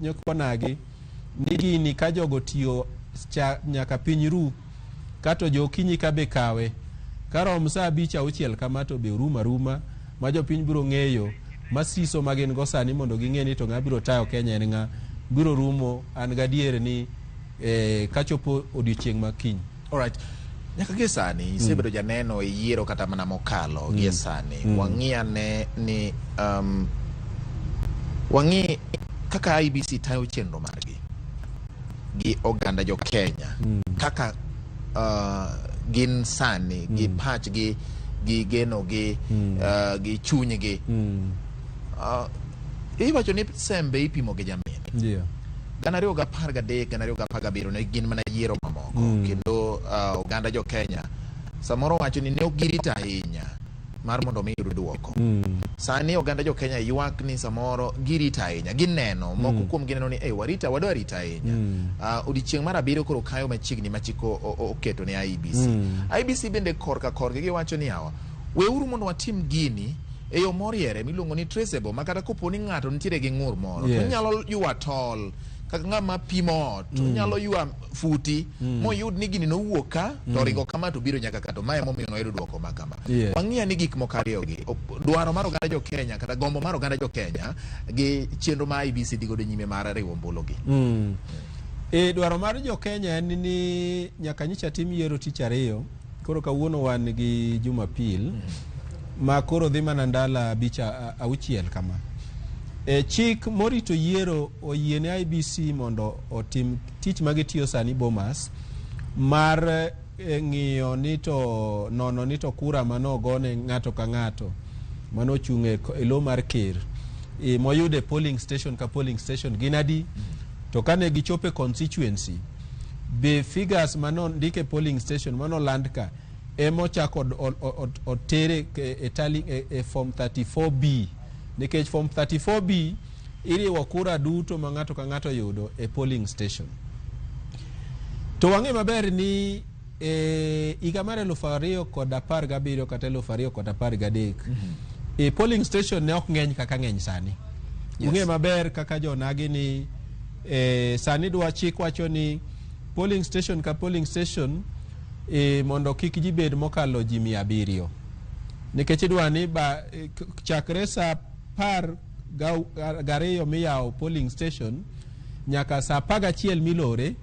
nyokonagi ni gini ka jogo tiyo nyaka piny ru kato jo okinyi ka be kawe karom saa 5 6 kama to be orum aruma ma jopiny biro ng'eyo masiso ma gin go sani mondo ging'e ni to ng'a biro tayo Kenya en ng'a biro rumo. An gadier ni kachopo odiochieng' ma kiny.
Alright. Nyaka gie sani isebedo janeno e yiero kata mana mokalo gie sani. Wang'i ane ni wang'i kaka IEBC tayo chenro margi gi oganda jo Kenya kaka gin sani gi pachgi gi genogi gi chunygi. Iwacho ni sembe ipimo gi jamin.
Ndio.
2013, 2017 ne gin mana yiero mamoko kendo oganda jo Kenya samoro wacho ni ne ok girito ahinya mar mondo mi yud duoko. Sani oganda jo Kenya ywak ni samoro girito ahinya, gineno moko kuom gineno ni warita wadwa rito ahinya. Odiechieng' mar abiriyo koro kayo machiegni ma chik oketo ne IEBC. IEBC bende korka korgi giwacho ni yawa, weuru mondo watim gini e yo moriere miluongo ni traceable, ma kata kopo ni ng'ato nitiere gi ng'ur moro to onyalo ywa tol kaka ng'ama pimo ot, onyalo ywa futi moyud ni gini nowuok ka to oringo kama to biro nyaka ka, to mae emomiyo noyudo duoko ma kama. Wang'iya ni gik moko ariyogi, dwaro mar oganda jo Kenya kata gombo mar oganda jo Kenya gi chenro ma IEBC dhi godo nyime mar riwo ombulu gi.
Dwaro mar jo Kenya en ni nyaka nyicha tim yiero tich ariyo, koro kawuono wan gi Jumapil ma koro dhi mana ndalo abich auchiel kama. Chik morito yiero oyiene IEBC mondo otim tich ma gitiyo sani Bomas mar ng'iyo ni to nono ni to kura manogone ng'ato ka ng'ato manochung' e lo mar ker moyudo e polling station ka polling station gin adi, to kane gichopo e constituency be figures manondik e polling station manoland ka emochako otere e tally e form 34B, nikech form 34B iriwo kura duto ma ng'ato ka ng'ato yudo e polling station. To wang'e maber ni higa mar 2017 kata 2013 e polling station ne ok ng'eny kaka ng'eny sani. Ung'e maber kaka jonagi ni sani dwa chik wacho ni polling station ka polling station mondo kik ji bed mokalo ji 700, nikech idwa ni chakre saa 12 miyawo polling station nyaka saa 11 milore,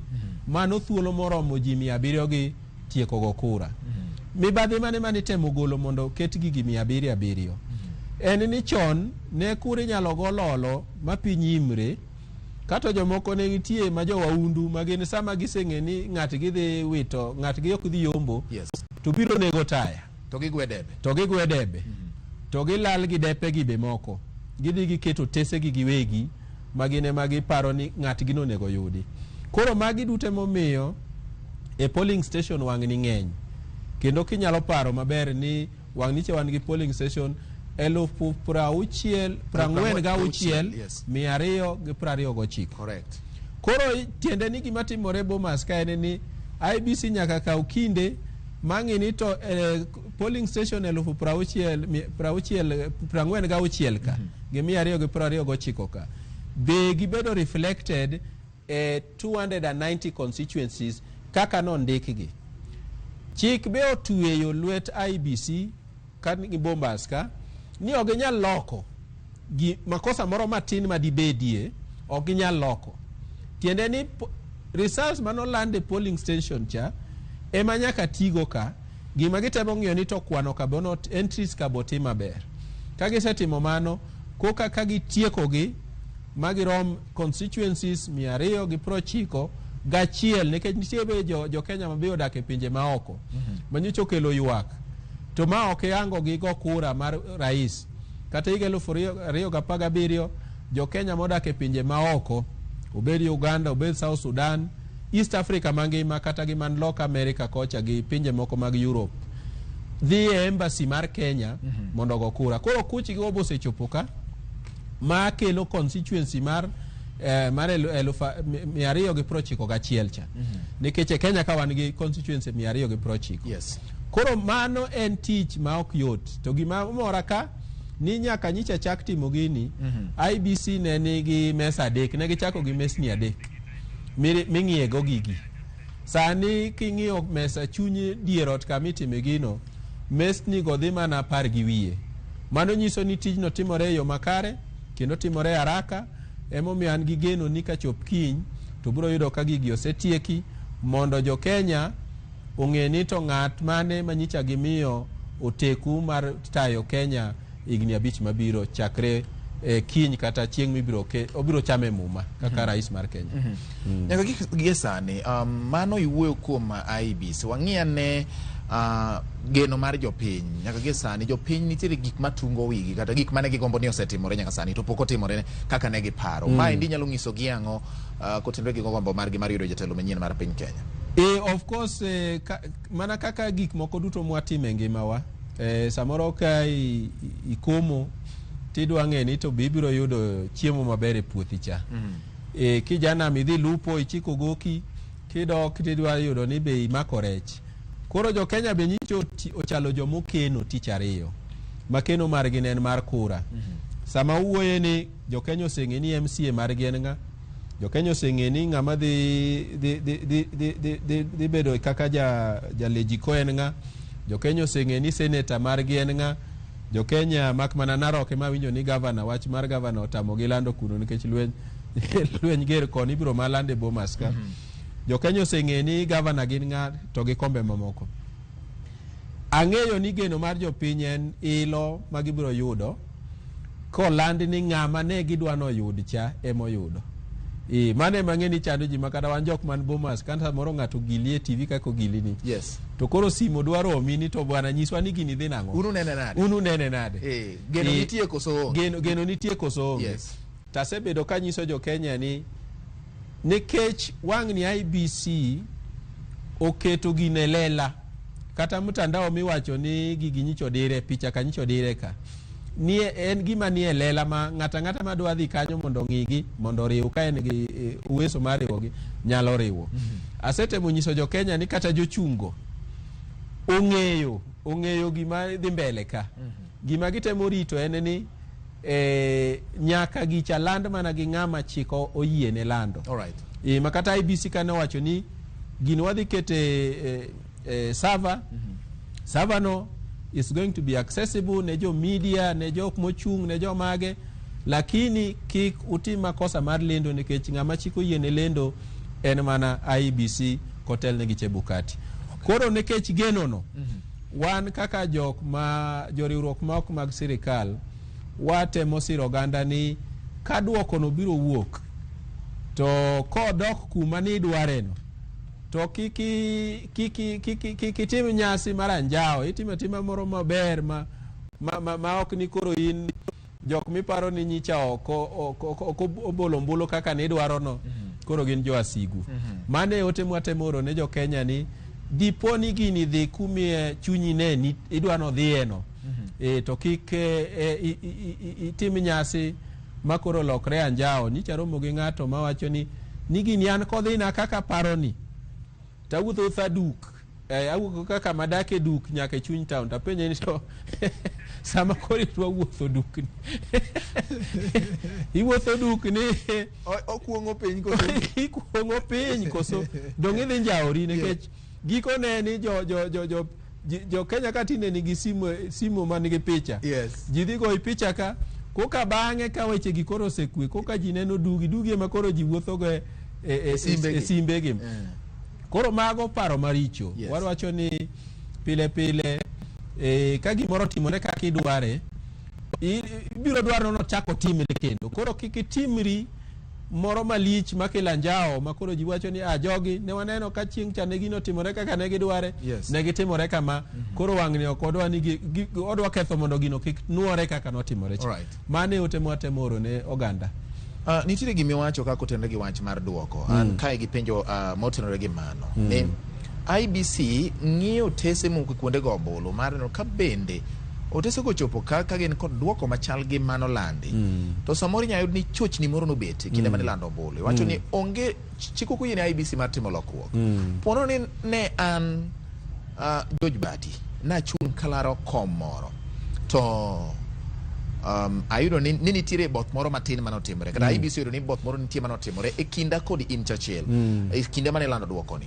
mano thuolo moromo ji 700 gi tieko go kura. Mibadhi mane mane itemo golo mondo ket gigi 700 700 en ni chon ne kura inyalo go lolo ma piny imre, kato jomoko ne nitie ma jowaundu ma gin sama giseng'e ni ng'atgi dhi wito, ng'atgi ok dhi yombo, to biro nego taya
to gigwe debe,
to gigwe debe, to gilal gi depe gi be moko gidhi giketo tesegi giwegi ma gin ema giparo ni ng'atgi nonego yudi. Koro magi duto emomiyo e polling station wang'ni ng'eny, kendo kinyalo paro maber ni wang' niche wan gi polling station 646 229.
Correct.
Koro tiende ni gima timore Bomas ka en ni IEBC nyaka kaw kinde mang'i ni to polling station 646 ka gi 229 ka be gibedo reflected e 290 constituencies kaka nondikgi. Chik be otweyo lwet IEBC ka gi Bomas ka ni ok ginyal loko gi makosa moro matin madibedie, ok ginyal loko. Tiende ni results manoland e polling station cha ema nyaka tigo ka. Gima gitemo ng'iyo ni to kwano ka bono entries ka bo tim maber. Ka gisetimo mano, koka ka gitiekogi ma girom constituencies 291, nikech nitie be jo Kenya ma be odak e pinje maoko manyocha okelo ywak to ma ok iyango gi go kura mar rais. Kata higa 2017 jo Kenya modak e pinje maoko, obed Uganda, obed South Sudan, East Africa mangima, kata gi man loka America kocha gi pinje moko mag Europe, dhi e embassy mar Kenya mondo ogo kura. Koro kuchgi go osechopo ka ma kelo constituency mar 291 cha, nikech e Kenya ka wan gi constituency 290. Koro mano en tich ma ok yot. To gima mora ka ni nyaka nyicha chak timo gini, IEBC ne nigi mesa adek, ne gichako gi mesni adek ming'iye go gigi. Sani king'iyo mesa chuny dier ot kama itime gino, mesni go dhi mana 10 gi wiye. Mano nyiso ni tijno timore e yo makare kendo timore haraka. Emomiyo an gi geno ni kachop kiny to biro yudo ka gigi osetieki mondo jo Kenya ong'e ni to ng'at mane manyicha gimiyo oteku mar tayo Kenya higni 5 mabiro chakre kiny kata chieng' mibiro obiro chame muma kaka rais mar Kenya.
Nyaka gie sani, mano iwuoyo kuom IEBC. Wang'i ane Geno mar jopiny nyaka gie sani jopiny nitiere gik matungo wigi kata gik mane gigombo ni osetimore nyaka sani to pok otimore kaka ne giparo. Maendi nyalo nyiso gi ang'o kotenore gi gombo margi mar yudo jatelo manyien mar piny Kenya?
Of course, mana kaka gik moko duto mwatimo e ngimawa, samoro ka ikomo tidwa ng'e ni to be ibiro yudo chiemo maber e puothi cha. Kijanam idhi lupo ichiko goki kidok tidwa yudo ni be imako rech. Koro jo Kenya be nyicho ochalo jomokeno tich ariyo ma keno margi ne en mar kura. Sama uwuoye ni jo Kenya oseng'e ni MCA margi en ng'a, jo Kenya oseng'e ni ng'ama dhi bedo kaka jalejiko en ng'a, jo Kenya oseng'e ni seneta margi en ng'a, jo Kenya mak mana Narok ema winjo ni gavana, wach mar gavana otamogi lando kuno nikech lweny ger koni ibiro malande Bomas ka. Jo Kenya oseng'e ni gavana gin ng'a to gi kombe mamoko. Ang'eyo ni geno mar jopiny en ilo ma gibiro yudo koland ni ng'ama ne gidwa noyud cha emoyudo. Mano ema ang'e ni chando ji makata wan jok man Bomas kata samoro ng'ato ogili e TV kaka ogili ni. To koro simu dwa romi ni to bwana nyiswa ni gini dhi nang'o.
Unu nene nade?
Unu nene nade?
Geno nitie koso onge?
Geno nitie koso onge? Tasebedo kanyiso jo Kenya ni nikech wang' ni IEBC oketo gine lela kata mtandao miwacho ni gigi nyicho dire picha ka nyicho dire ka ni en gima nie lela ma ng'ata ng'ata madwa dhi kanyo mondo ong'igi mondo oriw ka en gi uwezo mar riwogi nyalo riwo. Asetemo nyiso jo Kenya ni kata jochungo ong'eyo gima dhi mbele ka. Gima gitemo rito en ni nyaka gicha land mana gi ng'ama chiko oyiene lando. Ma kata IEBC kane owacho ni gino wadhi kete server, server no is going to be accessible ne jo media, ne jok mochung', ne jomage, lakini kik utim makosa mar lendo nikech ng'ama chik oyiene lendo en mana IEBC kotelne gi Chebukati. Koro nikech geno no, wan kaka jok ma joriwruok ma ok mag sirikal watemo siro oganda ni ka duoko no biro wuok to kodok kuma ni idwareno to kik itim nyasi mar anjawo, itimo atima moro maber ma ok ni koro in jok miparo ni nyicha ok obolo ombulu kaka nidwaro no, koro gin jo asigu. Mano e ote mwatemo oro ne jo Kenya ni dipo ni gini dhi kumie chunyi ne ni idwa nodhiye no, to kik itim nyasi makoro lokre anjawo. Nyicha romo gi ng'ato mawacho ni gini an kodhina kaka paroni tawuotho tha duk, awuok kaka madak e duk nyaka e chuny town, tapenje ni to sama koro idwa wuotho duk ni iwuotho duk ni
okuong'o piny koso
ikuong'o piny koso dong' idhi njawori nikech gikone ni jo Kenya ka tinde nigi simu manigi picha. Ji dhi goyi picha ka koka bang'e ka weche gi koro osekwe koka ji neno dugi ema koro ji wuothogo e simbegi. Koro mago paro maricho. Warwacho ni pile pile ka gimoro otimore kaka idware ibiro dwaro ni ochak otimre kendo. Koro kik itimri moro malich makelo anjawo ma koro ji wacho ni jogi ne waneno ka chieng' cha ne gino otimore kaka ne gidware, ne gitimore kama, koro wang'ni ok odwa ni odwa ketho mondo gino kik nuore kaka notimore cha. Mano e ote mwatemo oro ne oganda.
Nitiere gimiwacho kaka otenore gi wach mar duoko. An kae gi penjo motenore gi mano. Ni IEBC ng'iyo otese moko kuonde go ombulu mar neno ka bende otese go chopo ka gin kod duoko machal gi mano landi. To samoro inyalo yud ni chochni moro nobet e kinde mane ilando ombulu. Iwacho ni onge chik ok oyiene IEBC mar timo lokruok. Pono ni ne an George Bati nachung' kalaro kom moro to ayudo ni nitiere both moro matin manotimore kata IEBC oyudo ni both moro nitie manotimore e kinda kod in Churchill e kinde mane ilando duoko ni.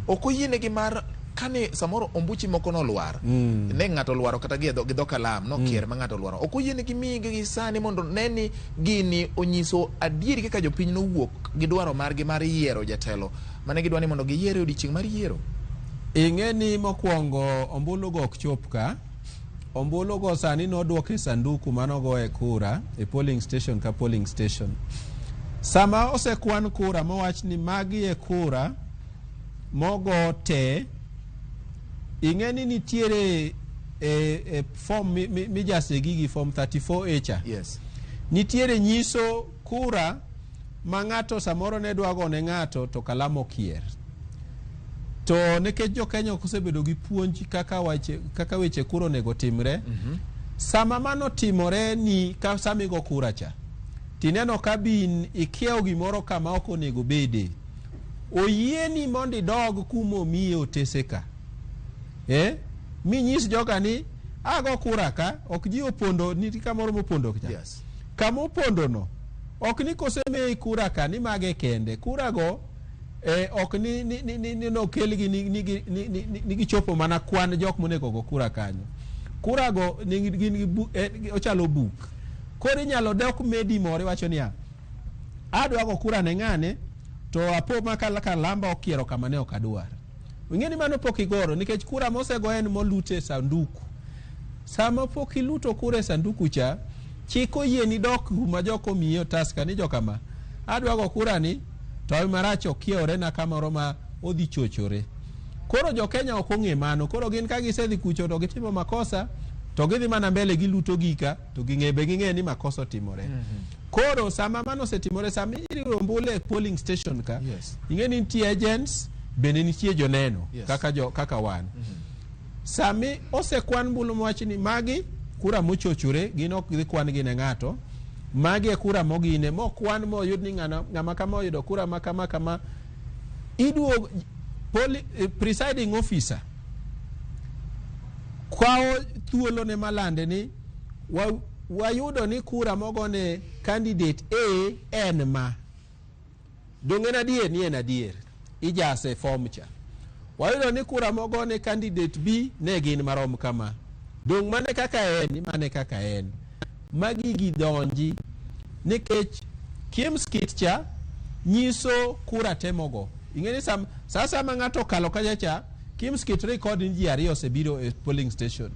Ok oyienegi mar kane samoro ombuchi moko nolwar, ne ng'ato olwaro kata gi dho kalam nokier ma ng'ato olwaro, ok oyienegi miyi gi sani mondo ne ni gini onyiso adieri kaka jopiny nowuok gi dwaro margi mar yiero jatelo mane gidwa ni mondo giyier e odiochieng' mar yiero.
Ing'e ni mokwongo ombulu go ok chop ka. Ombulu go sani nodwok e sanduku manogoye kura e polling station ka polling station. Sama osekwan kura mowach ni magi e kura mogo te, Ing'e ni nitiere e, e form mijase gigi form 34A cha.
Yes.
Nitiere nyiso kura ma ng'ato samoro ne dwa gone ng'ato to kalam okier. To nikech jo Kenya ok osebedo gi puonj kaka wache, kaka weche kura onego timre, sama mano timore ni ka sama igo kura cha, tineno ka bin ikiewo gimoro kama ok onego bede. Oyieni mondo idog kuma omiye otese ka. Eh? Minyis joga ni ago kura ka, ok ji opondo, nitie kamoro mopondo cha.
Yes.
Kama opondo no, ok ni kosemiyi kura ka ni mage kende. Kura go eh, ok ni, ni, ni, ni, ni nokelgi ni, ni, ni, ni, ni, ni gichopo mana kwan jok monego go kura kanyo. Kura go ni, gin gi bu, eh, ochalo buk. Koro inyalo dok medi moro iwacho niya, adwa go kura ne ng'ane to apo ma kalamba okiero kama ne ok adwar. Ing'e ni mano pok igoro nikech kura mosego en molut e sanduku. Sama pok iluto kura e sanduku cha, chik oyieni dok kuma jok omiyi otas ka ni jokama, adwa go kura ni to hawi marach okiewore na kamoro ma odhi chochore. Koro jo Kenya ok ong'e mano. Koro gin ka gisedhi kucho to gitimo makosa to gidhi mana mbele giluto gika to ging'e be ging'e ni makosa otimore. Koro sama mano osetimore, sama iriwo ombulu e polling station ka,
Yes.
ing'e ni nitie agents bende nitie joneno
Yes.
kaka, jo, kaka wan. Sami osekwan mbulu mowach ni magi kura mochochore gin ok dhi kwan gi ne ng'ato, magi e kura mogine mokwan moyud ni ng'ano, ng'ama kama oyudo kura ma kama kama, iduog poli, presiding officer kawo thuolone malande ni wayudo ni kura mogone candidate A en ma. Donge en adier ni en adier? Ijase form cha. Wayudo ni kura mogone candidate B ne gin marom kama. Dong mane kaka en, mane kaka en. Magi gidonji nikech KIEMS kit cha nyiso kura temogo. Ing'e ni sasa ma ng'ato okalo kacha cha, KIEMS kit record ni ji ariyo osebiro e polling station.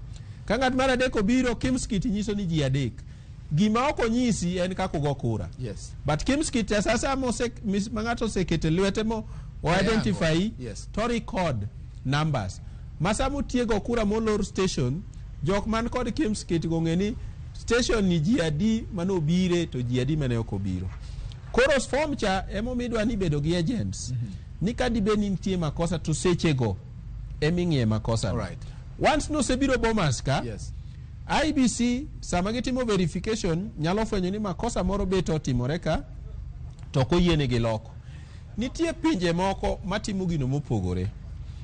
Ka ng'at mar adek obiro, KIEMS kit nyiso ni ji adek. Gima ok onyisi en kaka ugo kura.
Yes.
But KIEMS kit cha sasa ma ng'ato osekete lwete mo o identify
Yes.
to record numbers. Ma sama utiego kura molor station, jok man kod KIEMS kit go ng'e ni station ni ji adi manobire to ji adi mane ok obiro. Koro form cha emomiyo idwa ni bedo gi agents. Ni ka dibed ni nitie makosa to sechego eming'iye makosa.
Right.
Once nosebiro Bomas ka,
Yes.
IBC sama gitimo verification nyalo fwenyo ni makosa moro bet otimore ka to ok oyienegi loko. Nitie pinje moko matimo gino mopogore.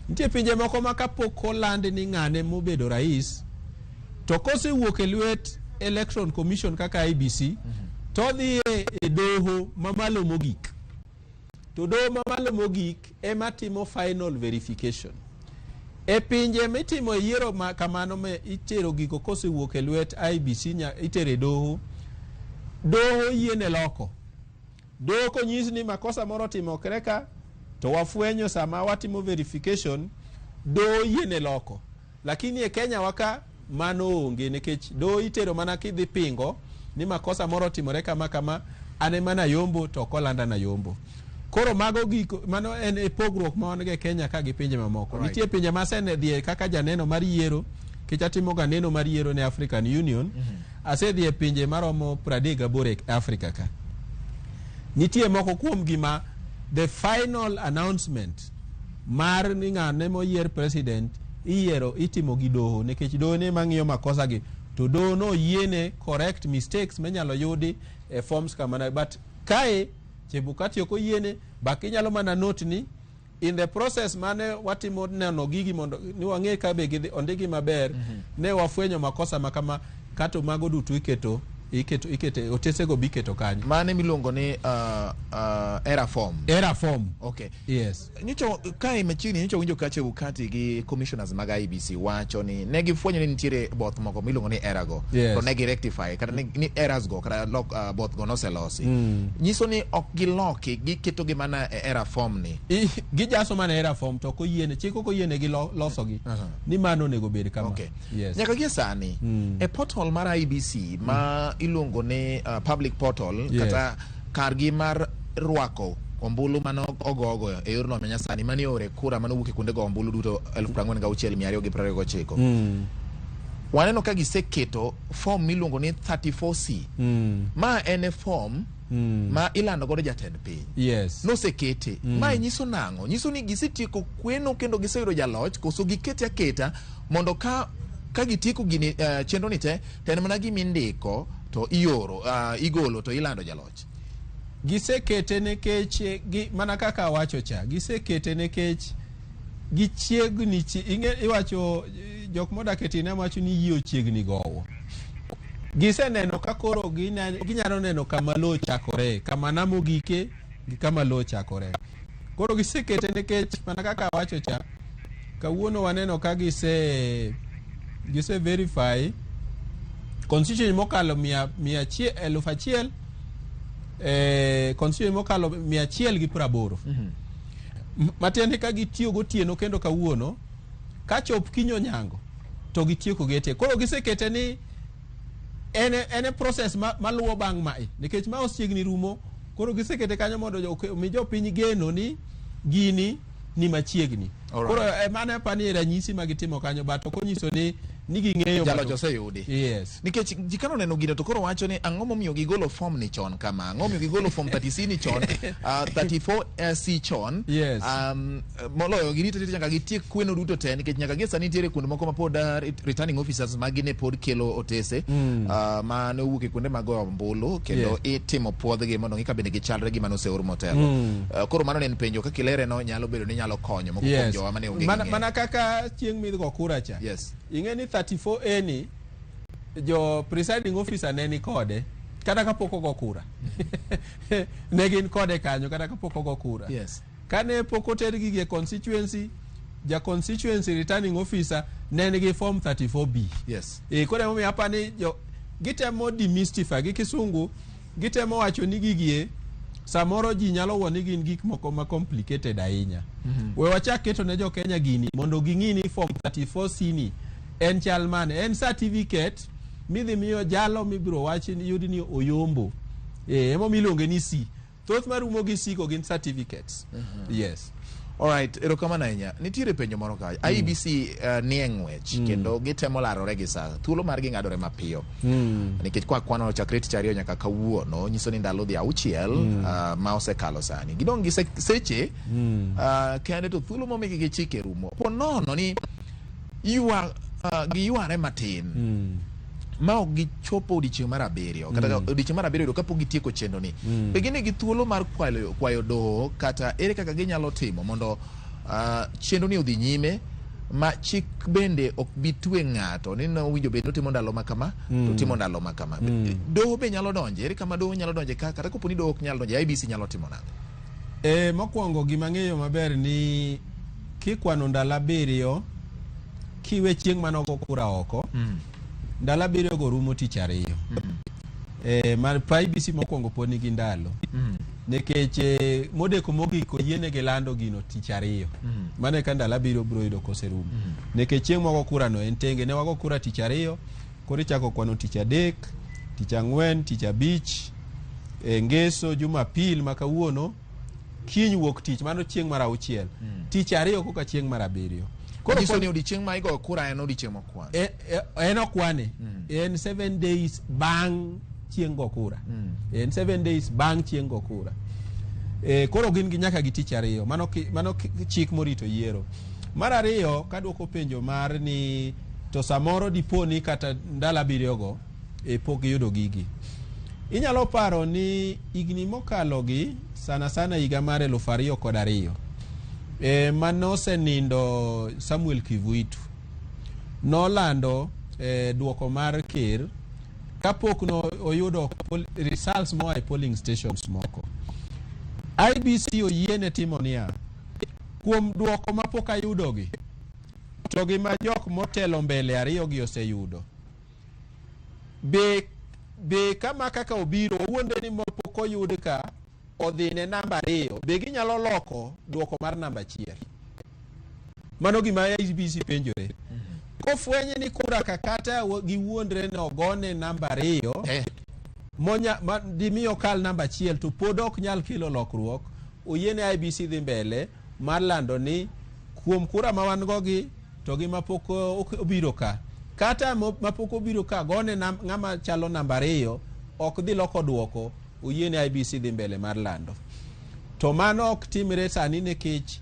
Nitie pinje moko ma kapok oland ni ng'ane mobedo rais to kosewuok e lwet Electoral Commission kaka IBC to odhi e doho mamalo mogik. To doho mamalo mogik ema timo final verification. E pinje mitimo yiero ma kamano ma itero gigo kosewuok e lwet IBC itero e doho, doho yiene loko. Doho konyis ni makosa moro otimore ka to wafwenyo sama watimo verification, doho yiene loko. Lakini e Kenya waka mano onge nikech doho itero mana kidhi pingo ni makosa moro otimore kama kama, an ema nayombo to ok olanda nayombo. Koro mago giko, mano en e pogruok ma wan go e Kenya ka gi pinje mamoko.
Right.
Nitie pinje ma asedhiye kaka janeno mar yiero, nikech atimo ga neno mar yiero ne African Union. Asedhi e pinje maromo 38 e Afrika ka. Nitie moko kuom gima the final announcement mar ni ng'ane moyier president iyiero itimo gi doho nikech doho ne mang'iyo makosa gi to doho no yiene correct mistakes minyalo yudi e forms kamana, but kae Chebukati ok oyiene, but inyalo mana note ni in the process mane watimo neno gigi mondo ni wang'e ka be gidhi ondigi maber, ne wafwenyo makosa ma kama kato mago duto iketo iketo ikete otesego be iketo kanyo.
Mane miluongo ni error form.
Error form.
Okay.
Yes.
Nyocha kae machiegni nyocha winjo ka Chebukati gi commissioners mag IEBC wacho ni ne gifwenyo ni nitiere both moko miluongo ni error go.
Yes.
To ne gi rectify kata ni errors go kata lok, both go noselosi. Nyiso ni ok giloki, giketo gi mana e error form ni.
Gijaso mana error form to ok oyiene, chik ok oyiene gi losogi. Ni mano onego bed kama.
Okay.
Yes.
Nyaka gie sani e portal mar IEBC ma iluongo ni public portal
Yes.
kata kargi mar rwako Ombulu mane ogogo e yor lony manyasani mane iore kura mane owuok e kuonde go ombulu duto 46,229. Waneno ka giseketo form miluongo ni 34C. Ma en e form ma ilando godo jatend piny.
Yes.
Nosekete. Mae nyiso nang'o? Nyiso ni gisetieko kweno kendo giseyudo jaloch koso gikete aketa mondo ka ka gitieko gini chenro ni te to en mana gima indiko to ioro igolo to ilando jaloch.
Gisekete nikech gi, mana kaka awacho cha, gisekete nikech gichiegni ing'e iwacho jok modak e tie wacho ni yie ochiegni gowo. Giseneno ka koro ginyalo neno kama lowo chakore, kama nam ogike gi kama lowo chakore. Koro gisekete nikech mana kaka awacho cha, kawuono waneno ka gise verify constituency mokalo 100,000 constituency mokalo 180. Matiende ka gitiyo gotieno kendo kawuono, kachop kiny onyango to gitieko gete. Koro gisekete ni en e process maluwo bang' mae, nikech ma ochiegni rumo. Koro gisekete kanyo mondo omi jopiny geno ni gini ni machiegni. Koro mano apani ranyisi ma gitimo kanyo, but ok onyiso ni ging'eyo
jaloch oseyudi.
Yes.
Nikech ji kano neno gino to koro wacho ni ang'o momiyo gigolo form ni chon kama, ang'o momiyo gigolo form 30C ni chon, 34C chon.
Yes.
Moloyo girito rito nyaka gitiek kweno duto te, nikech nyaka gie sani nitiere kuonde moko ma pod returning officers magi ne pod kelo otese ma ne owuok e kuonde mag goyo ombulu kendo itimo puodhgi mondo ng'i ka bende gichalre gi mane oseor motelo. Koro mano ne en penjo kaka ilere no nyalo bedo ni nyalo konyo moko kuom jowa mane onge gi ng'eyo.
Mana kaka chieng' midgo kura cha.
Yes.
Ing'e ni 34A ni jo presiding officer ne ni kode kata kapok ogo kura. Ne gin kode kanyo kata kapok ogo kura.
Yes.
Kane pok oter gigi e constituency, ja constituency returning officer ne nigi form 34B.
Yes.
Koro emomiyo apani jo gitemo demystify gi kisungu, gitemo wacho ni gigie samoro ji nyalo wuo ni gin gik moko ma complicated ahinya. We wachak keto ne jo Kenya gini mondo ging'i ni form 34C ni en chal mane, en certificate midhi miyo jalo mibiro wachi ni yudi ni oyombo. Emomiyo iluonge ni C. Thoth marumo gi C go gin certificates. Yes.
Alright, erokamano ahinya. Nitiere penjo moro ka. IEBC nie ng'wech kendo gitemo larore gi sa. Thuolo margi ng'adore mapiyo. Nikech kwa kwano chakre tich ariyo nyaka kawuono, nyiso ni ndalo dhi auchiel ma osekalo sani. Gidong' gi seche kende to thuolo momigi gi chike rumo. Po nono ni giyware matin. Ma ok gichopo odiechieng' mar abiriyo kata odiechieng' mar abiriyo kapok gitieko chenro ni. Be gin gi thuolo mar kwayo doho kata ere kaka ginyalo timo mondo chenro ni odhi nyime ma chik bende ok bi twe ng'ato ni nowinjo bed ni otimo ndalo ma kama to timo ndalo ma kama. Doho be nyalo donje, ere kama doho nyalo donje ka kata kopo ni doho ok nyal donje, IEBC nyalo timo nang'o?
Mokwongo gima ang'eyo maber ni kikwano ndalo abiriyo kiwe chieng' mane ogo kura oko, ndalo abiriyo go rumo tich ariyo. Mar IEBC mokwongo pod nigi ndalo. Nikech modeko mogik oyienegi lando gino tich ariyo. Mano eka ndalo abiriyo biro yudo koserumo. Nikech chieng' mwago kura no en tenge. Ne wago kura tich ariyo, koro ichako kwano tich adek, tich ang'wen, tich abich, ngeso, Jumapil ma kawuono, kiny wuok tich, mano chieng' mar auchiel. Tich ariyo koka chieng' mar abiriyo.
Koro nyiso ni odiechieng' ma igoyo kura en odiechieng' mokwan.
En okwane. En 7 days bang' chieng' go kura. En 7 days bang' chieng' go kura. Koro gin gi nyaka gi tich ariyo. Mano chik morito yiero. Mar ariyo, kaduoko penjo mar ni to samoro dipo ni kata ndalo abiriyo go pok giyudo gigi. Inyalo paro ni higni mokalo gi sana sana higa mar 2002 manosenindo Samuel Kivuitu nolando duoko mar ker kapok no oyudo results moa e polling stations moko. IEBC oyiene timo niya, kuom duoko mapok ayudogi to gi ma jok motelo mbele ariyo gi oseyudo, be kama kaka obiro owuonde ni mopok oyud ka odhi ne namba 2, be ginyalo loko duoko mar namba 1? Mano gima IEBC penjore. Kofwenye ni kura kakata giwuondre ni ogone namba 2 monya dimi okal namba 1 to pod ok nyal kelo lokruok, oyiene IEBC dhi mbele mar lando ni kuom kura ma wan go gi to gi mapok obiro ka kata mapok obiro ka gone ng'ama chalo namba 2 ok dhi loko duoko, oyiene IEBC dhi mbele mar lando. To mano ok timre sani nikech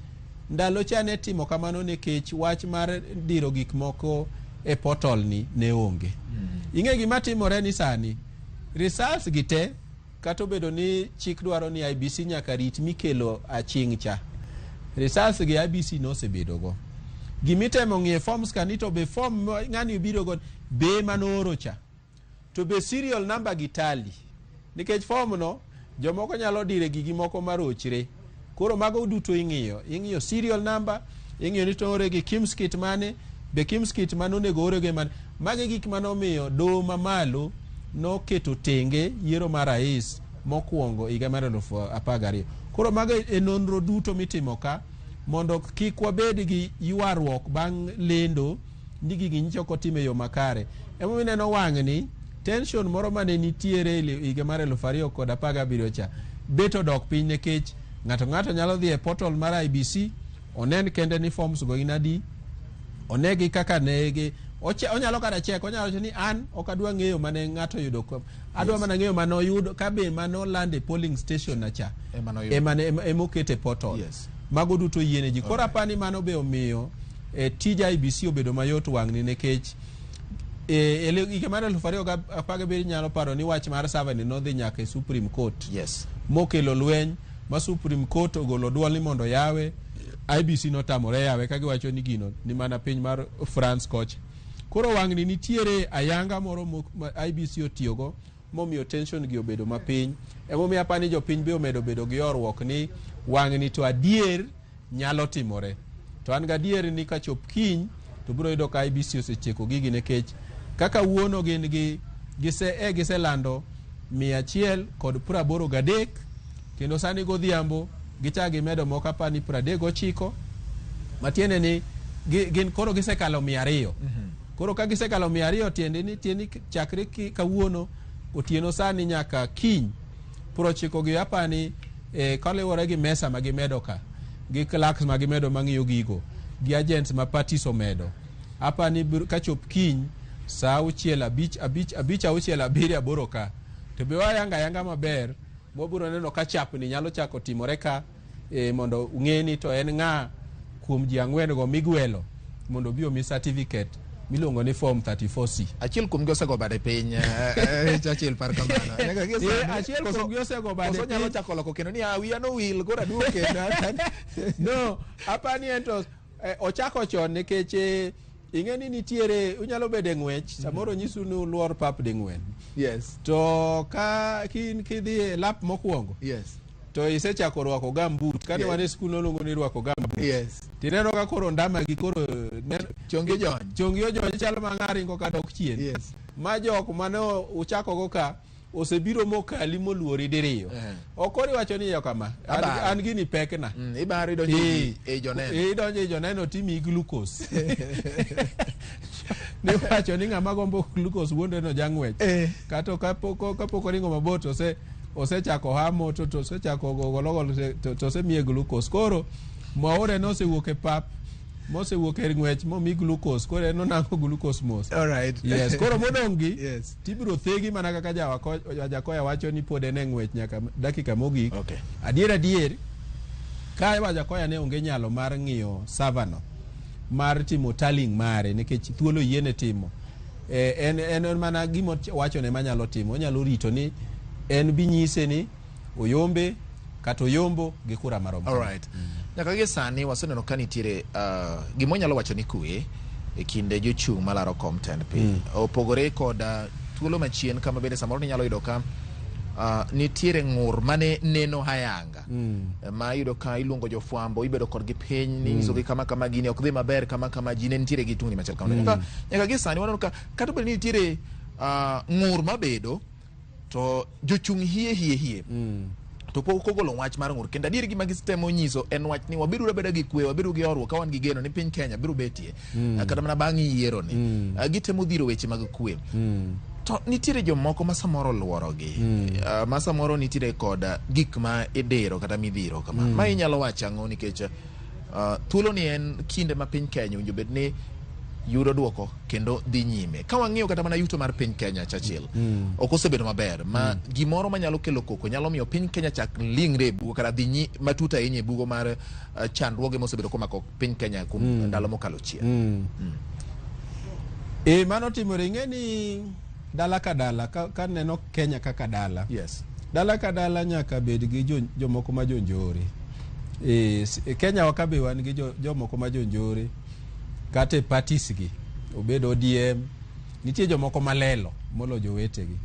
ndalo cha ne timo kamano nikech wach mar diro gik moko e portal ni ne onge. Ing'e gima timore ni sani results gi te kata obedo ni chik dwaro ni IEBC nyaka rit mikelo aching' cha, results gi IEBC nosebedo go. Gimitemo ng'iye forms ka ni to be form ng'ani obiro go be manooro cha, to be serial number gi tally, nikech form no jomoko nyalo dire gigi moko marochre. Koro mago duto ing'iyo, ing'iyo serial number, ing'iyo ni to ore gi KIEMS kit mane, be KIEMS kit mane onego ore gi mane. Magi gik manomiyo doho mamalo noketo tenge yiero mar rais mokwongo higa mar 2012. Koro mago e nonro duto mitimo ka mondo kik wabed gi ywaruok bang' lendo ni gigi nyicha ok otim e yo makare. Emomiyo ineno wang'ni tension moro mane nitiere higa mar 2017 cha bet odok piny nikech ng'ato ng'ato nyalo dhi e portal mar IEBC onen kende ni forms go gin adi, onegi kaka ne gi onyalo kata check, onyalo wacho ni an ok adwa ng'eyo mane ng'ato oyudo, adwa mana ng'eyo mane oyudo ka be mane oland e polling station na cha ema okete portal. Mago duto yiene ji. Koro apani mano be omiyo tij IEBC obedo mayot wang'ni nikech higa mar 2017 nyalo paro ni wach mar server ni nodhi nyaka e Supreme Court. Mokelo lweny ma Supreme Court ogolo duol ni mondo yawe, IEBC notamore yawe ka giwacho ni gino ni mana piny mar France kocha. Koro wang'ni nitiere ayanga moro ma IEBC otiyogo momiyo tension gi obedo mapiny. Emomiyo apani jopiny be omedo bedo gi horuok ni wang'ni to adier nyalo timore. To an gadier ni kachop kiny to biro yudo ka IEBC osetieko gigi nikech kaka wuono gin gi giselando 183 kendo sani godhiambo gichak gimedo moko apani 39, matiende ni gin koro gisekalo 200. Koro ka gisekalo 200 tiende ni chakre kawuono otieno sani nyaka kiny 90 gi apani kaluwore gi mesa ma gimedo ka gi clerks ma gimedo mang'iyo gigo gi agents ma parties omedo apani kachop kiny saa 6 5 5 5 6 7 8 ka to be wayanga yanga maber mwabiro neno ka chapni nyalo chako timore ka mondo ung'e ni to en ng'a kuom ji 4 go migwelo mondo obi omi certificate miluongo ni form 34C.
Achiel kuom gi osego bade piny, Churchill par kamano.
Achiel kuom gi osego bade piny.
Nyalo chako loko kendo ni wiya nowil koro aduogo kendo.
No, apani en to ochako chon nikech ing'e ni nitiere unyalo bedo e ng'wech samoro nyisu ni uluor pap ding'wen.
Yes.
To ka kidhi e lap mokwongo.
Yes.
To isechako rwako gumboot. Kane wan e skul noluongo ni rwako gumboot.
Yes.
Tineno ka koro ndama gi koro
chongi ojony.
Chongi ojony chalo ma ng'a ringo kadok chien.
Yes.
Ma jok mane uchako go ka osebiro mokali moluori diriyo. Ok wacho ni yo kama. An gini pekna.
Ibaro idonjo e joneno.
Idonjo e joneno timi glucose. Ne wacho ni ng'ama gombo glucose wuonde no jang'wech. Kata kapok oringo mabor to osechako hamo to osechako gologolo to osemiye glucose. Koro Mwaure nosewuok e pap mosewuok e ng'wech momi glucose, koro en onang'o glucose mos.
All right.
Yes, koro modong' gi
yes.
Tibiro thegi mana kaka Wajakoya wacho ni pod en e ng'wech nyaka dakika mogik.
Okay.
Adier adier ka Wajakoya ne onge nyalo mar ng'iyo server no mar timo tallying mare nikech thuolo yiene timo. En mana gima wachone manyalo timo, onyalo rito ni en binyise ni oyombe kata oyombo gi kura marom.
All right. Nyaka gi sani waseneno ka nitiere gima wanyalo wacho ni kwe e kinde jochung' malaro kom tend piny. Opogore kod thuolo machien kama bende samoro ninyalo yudo ka nitiere ng'ur mane neno hayanga. Ma iyudo ka iluongo jofwambo, ibedo kodgi piny, inyisogi kama kama gini ok dhi maber, kama kama ji ne nitiere gi tungni machal kamano. Nyaka gi sani waneno ka kata obedo ni nitiere ng'ur mabedo to jochung' hie hie hie. To pok ogolo wach mar ng'ur. Kendo adier gima gitemo nyiso en wach ni wabedo abeda gi kwe, wabedo gi horuok ka wan gi geno ni piny Kenya biro betie. Kata mana bang' yiero ni. Gitemo dhiro weche mag kwe. To nitiere jomoko ma samoro oluorogi ma samoro nitiere kod gik ma idiro kata midhiro kama. Ma inyalo wacho ang'o nikech thuolo ni en kinde ma piny Kenya owinjo bed ni yudo duoko kendo dhi nyime. Ka wang'iyo kata mana yuto mar piny Kenya, Churchill, ok osebedo maber ma gimoro manyalo kelo koko nyalo miyo piny Kenya chak ling're e bugo kata dhi matut ahinya e bugo mar chandruoge mosebedo komako piny Kenya kuom ndalo mokalo chien.
E mano timore. Ing'e ni dala ka dala ka neno Kenya kaka dala. Dala ka dala nyaka bed gi jomoko ma jonjore. E Kenya wa ka be wan gi jomoko ma jonjore kata e parties gi obed ODM nitie jomoko malelo molo jowetegi.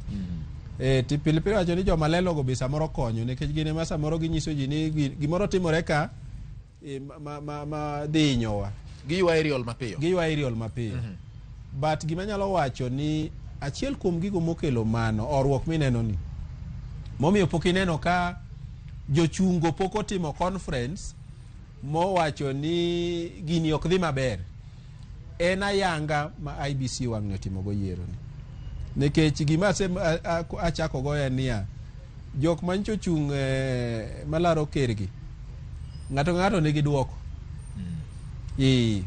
Ti pilipili wacho ni joma lelo go be samoro konyo nikech gin ema samoro ginyiso ji ni gimoro timore ka ma dhi hinyowa.
Giywa aerial mapiyo.
Giywa aerial mapiyo. But gima anyalo wacho ni achiel kuom gigo mokelo mano oruok mineno ni momiyo pok ineno ka jochungo pok otimo conference mowacho ni gini ok dhi maber en ayanga ma IEBC wang'ni otimo go yiero ni nikech gima achako go en niya jok manyicho ochung' malaro kergi ng'ato ka ng'ato nigi duoko.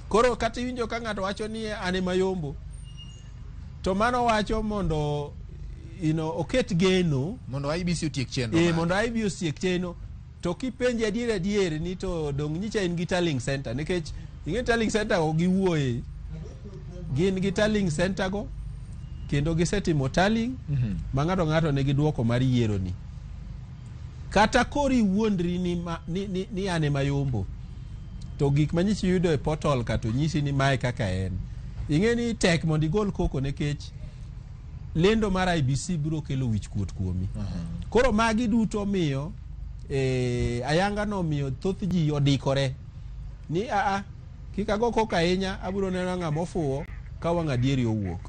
Koro kata iwinjo ka ng'ato wacho ni an ema yombo to mano wacho mondo oket geno
mondo IEBC otiek chenro mare.
Mondo IEBC otiek chenro to kipenje adier adier ni to dong nyicha in gi tallying center nikech ing'e tallying center go giwuoye gin gi tallying center go kendo gisetimo tallying ma ng'ato ng'ato nigi duoko mar yiero ni kata koro iwuondri ni an ema yombo to gik manyichi yudo e portal ka to nyisi ni mae kaka en ing'e ni tek mondo igol koko nikech lendo mar IEBC biro kelo wich kuot kuomi. Koro magi duto miyo ayanga no miyo thoth ji odikore ni aa kik ago koko ahinya abiro neno ng'ama ofuwo ka wang' adieri owuok.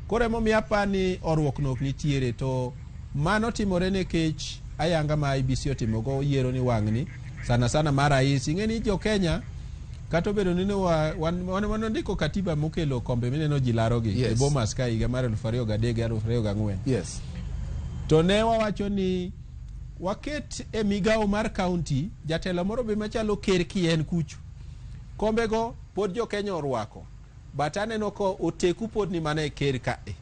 Koro emomiyo apa ni oruok no ok nitiere to mano timore nikech ayanga ma IEBC otimogo yiero ni wang'ni sana sana mar rais. Ing'e ni jo Kenya kata obedo ni ne wan wandiko katiba mokelo kombe mineno ji larogi e Bomas ka higa mar 2003 gi 2004. To ne wawacho ni waket e migawo mar county jatelo moro be machalo ker kien kucho. Kombego pod jo Kenya orwako but aneno ka oteku pod ni mana e ker ka e.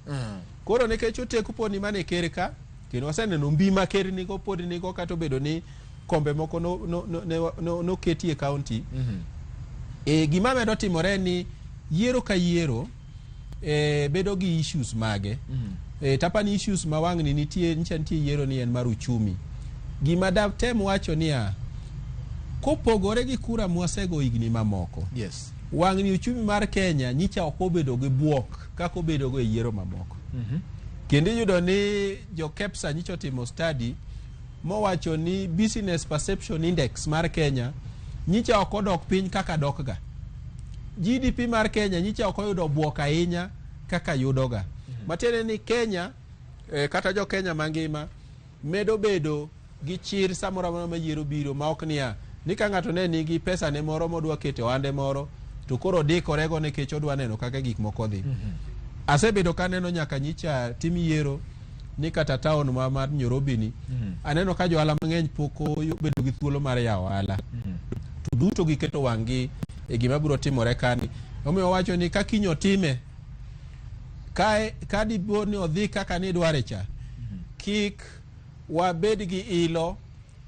Koro nikech oteku pod ni mana e ker ka kendo waseneno mbi ma ker nigo pod nigo kata obedo ni kombe moko noketi e county. Gima medo timore en ni yiero ka yiero bedo gi issues mage. Tapani issues ma wang'ni nitie nyicha nitie yiero ni en mar uchumi. Gima datem wacho niya kopogore gi kura mwasego higni mamoko. Wang'ni uchumi mar Kenya nyicha ok obedo gi buok kaka obedo go e yiero mamoko. Kendo iyudo ni jo KEPSA nyicha otimo study mowacho ni business perception index mar Kenya nyicha ok odok piny kaka dok ga. GDP mar Kenya nyicha ok oyudo buok ahinya kaka yudoga. Matiende ni Kenya kata jo Kenya mangima medo bedo gi chir samoro amora ma yiero biro ma ok niya ni ka ng'ato ne nigi pesa ne moro modwa keto e ohande moro to koro odikorego nikech odwa neno kaka gik moko dhi. Asebedo kaneno nyaka nyicha tim yiero ni kata town ma mar Nairobi ni aneno ka johala mang'eny pok obedo gi thuolo mar yawo ohala. To duto giketo wang'gi e gima biro timore kani. Omiyo wawacho ni ka kiny otime kae ka dipo ni odhi kaka nidware cha kik wabed gi ilo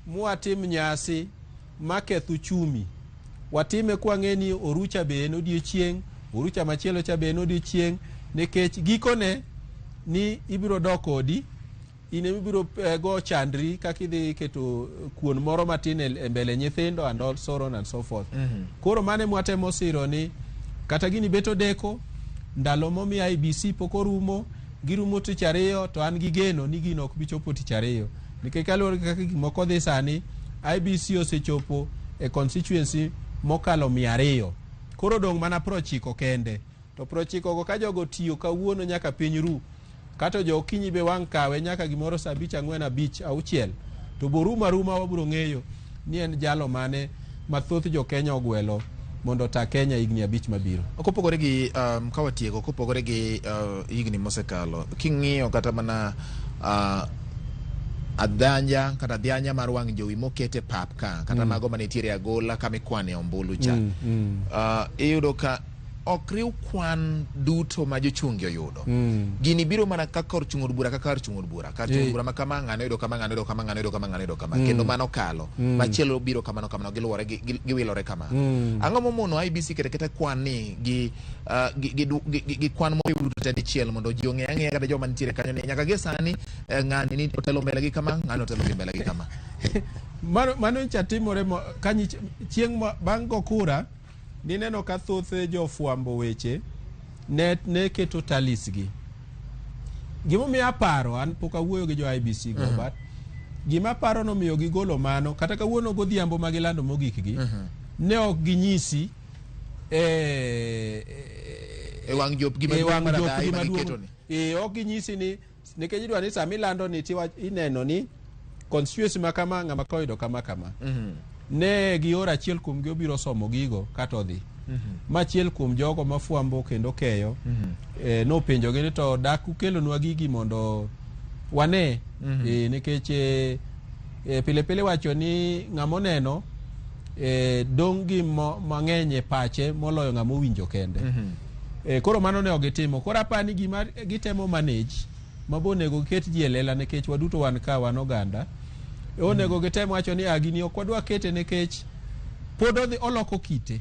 mwatim nyasi maketh uchumi. Watime kwang'e ni orucha be en odiochieng', orucha machielo cha be en odiochieng' nikech gikone ni ibiro dok odi in ema ibiro go chandri kaka idhi keto kuon moro matin e mbele nyithindo and all so on and so forth. Koro mano ema watemo siro ni kata gini bet odeko ndalo momi IEBC pok orumo girumo tich ariyo to an gi geno ni gino ok bi chopo tich ariyo nikech kaluwore gi kaka gik moko dhi sani IEBC osechopo e constituency mokalo 200 koro odong' mana 90 kende to 90 go ka jogo tiyo kawuono nyaka piny ru kata jo okinyi be wang' kawe nyaka gimoro saa 5 4 5 6 to borumo aruma wabiro ng'eyo ni en jalo mane ma thoth jo Kenya ogwelo mondo ota Kenya higni 5 mabiro.
Kopogore gi ka watieko, kopogore gi higni mosekalo, king'iyo kata mana adhanja kata dhianya mar wang' jowi mokete pap ka kata mago manitiere agola kama ikwane ombulu cha, iyudo ka ok riw kwan duto ma jochungi oyudo. Gini biro mana kaka kar chung' od bura ka kar chung' od bura, kar chung' od bura ma kama ng'ano oyudo kama, ng'ano oyudo kama, ng'ano oyudo kama, ng'ano oyudo kama, kendo mano kalo. Machielo biro kamano kamano, giluwore giwilore kamano. Ang'o momono IEBC keto aketa kwan ni gi gi kwan moriw duto te dichiel mondo ji ong'e ang'eya kata joma nitiere kanyo ni nyaka gie sani ng'ani ni otelo mbele gi kama, ng'ani otelo gi mbele gi kama.
Mano cha timore ka chieng' bang' go kura nineno ka thoth jofwambo weche ne keto tallies gi. Gimomiyo aparo, an pok awuoyo gi jo IEBC go, but gima aparo nomiyo gigolo mano, kata kawuono godhiambo ma gilando mogik gi, ne ok ginyisi
e wang' jop gi maduong' mar adhayi ma giketo ni.
Ok ginyisi ni nikech idwa ni sama ilando ni ineno ni constituency ma kama ng'ama ka oyudo kama kama. Ne gioro achiel kuom gi obiro somo gigo kata odhi. Ma achiel kuom jogo mafwambo kendo keyo, nopenjogi ni to dak ukelonwa gigi mondo wane. Nikech pile pile wacho ni ng'ama oneno dong' gi mang'eny e pache moloyo ng'ama owinjo kende. Koro mano ne ok gitimo. Koro apani gima gitemo manage mabo onego giket ji e lela nikech waduto wan ka wan oganda. Onego gitem wacho ni gini ok wadwa kete nikech pod odhi oloko kite.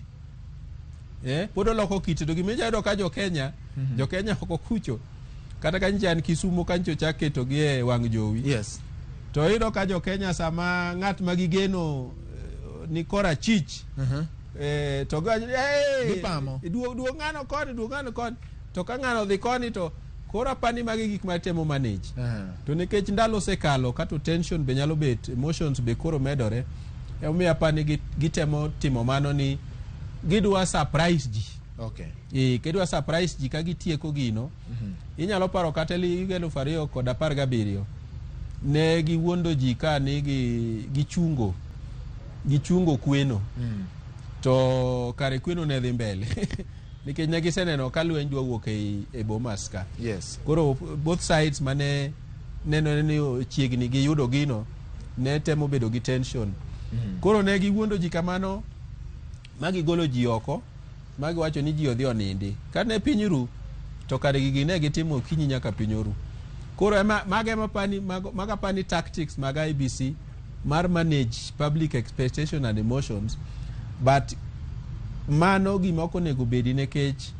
Pod oloko kite to gima inyalo yudo ka jo Kenya, jo Kenya ok okucho. Kata ka nyicha an Kisumo ka nyicha ochak keto gi e wang' jowi. To iyudo ka jo Kenya sama ng'at ma gigeno ni kora chich, to giwacho ni, hey,
Gipamo.
Duog ng'ano koni, duog ng'ano koni. To ka ng'ano odhi koni to koro apani magi gik ma temo manage. To nikech ndalo osekalo kato tension be nyalo bet, emotions be koro medore. Emomiyo apani gitemo timo mano ni gidwa surprise ji. Gidwa surprise ji ka gitieko gino. Inyalo paro kata higa 2017 ne giwuondo ji ka ni gichungo kweno. To kare kweno ne dhi mbele. Nikech ne giseneno ka lweny dwa wuok e Bomas ka. Koro both sides mane nenore ni chiegni giyudo gino ne temo bedo gi tension. Koro ne giwuondo ji kamano ma gigolo ji oko ma giwacho ni ji odhi onindi. Kane piny ru to kare gigi ne gitimo okinyi nyaka piny oru. Koro ema mago ema pani mago apani tactics mag IEBC mar manage public expectation and emotions, but mano gima ok onego bedi nikech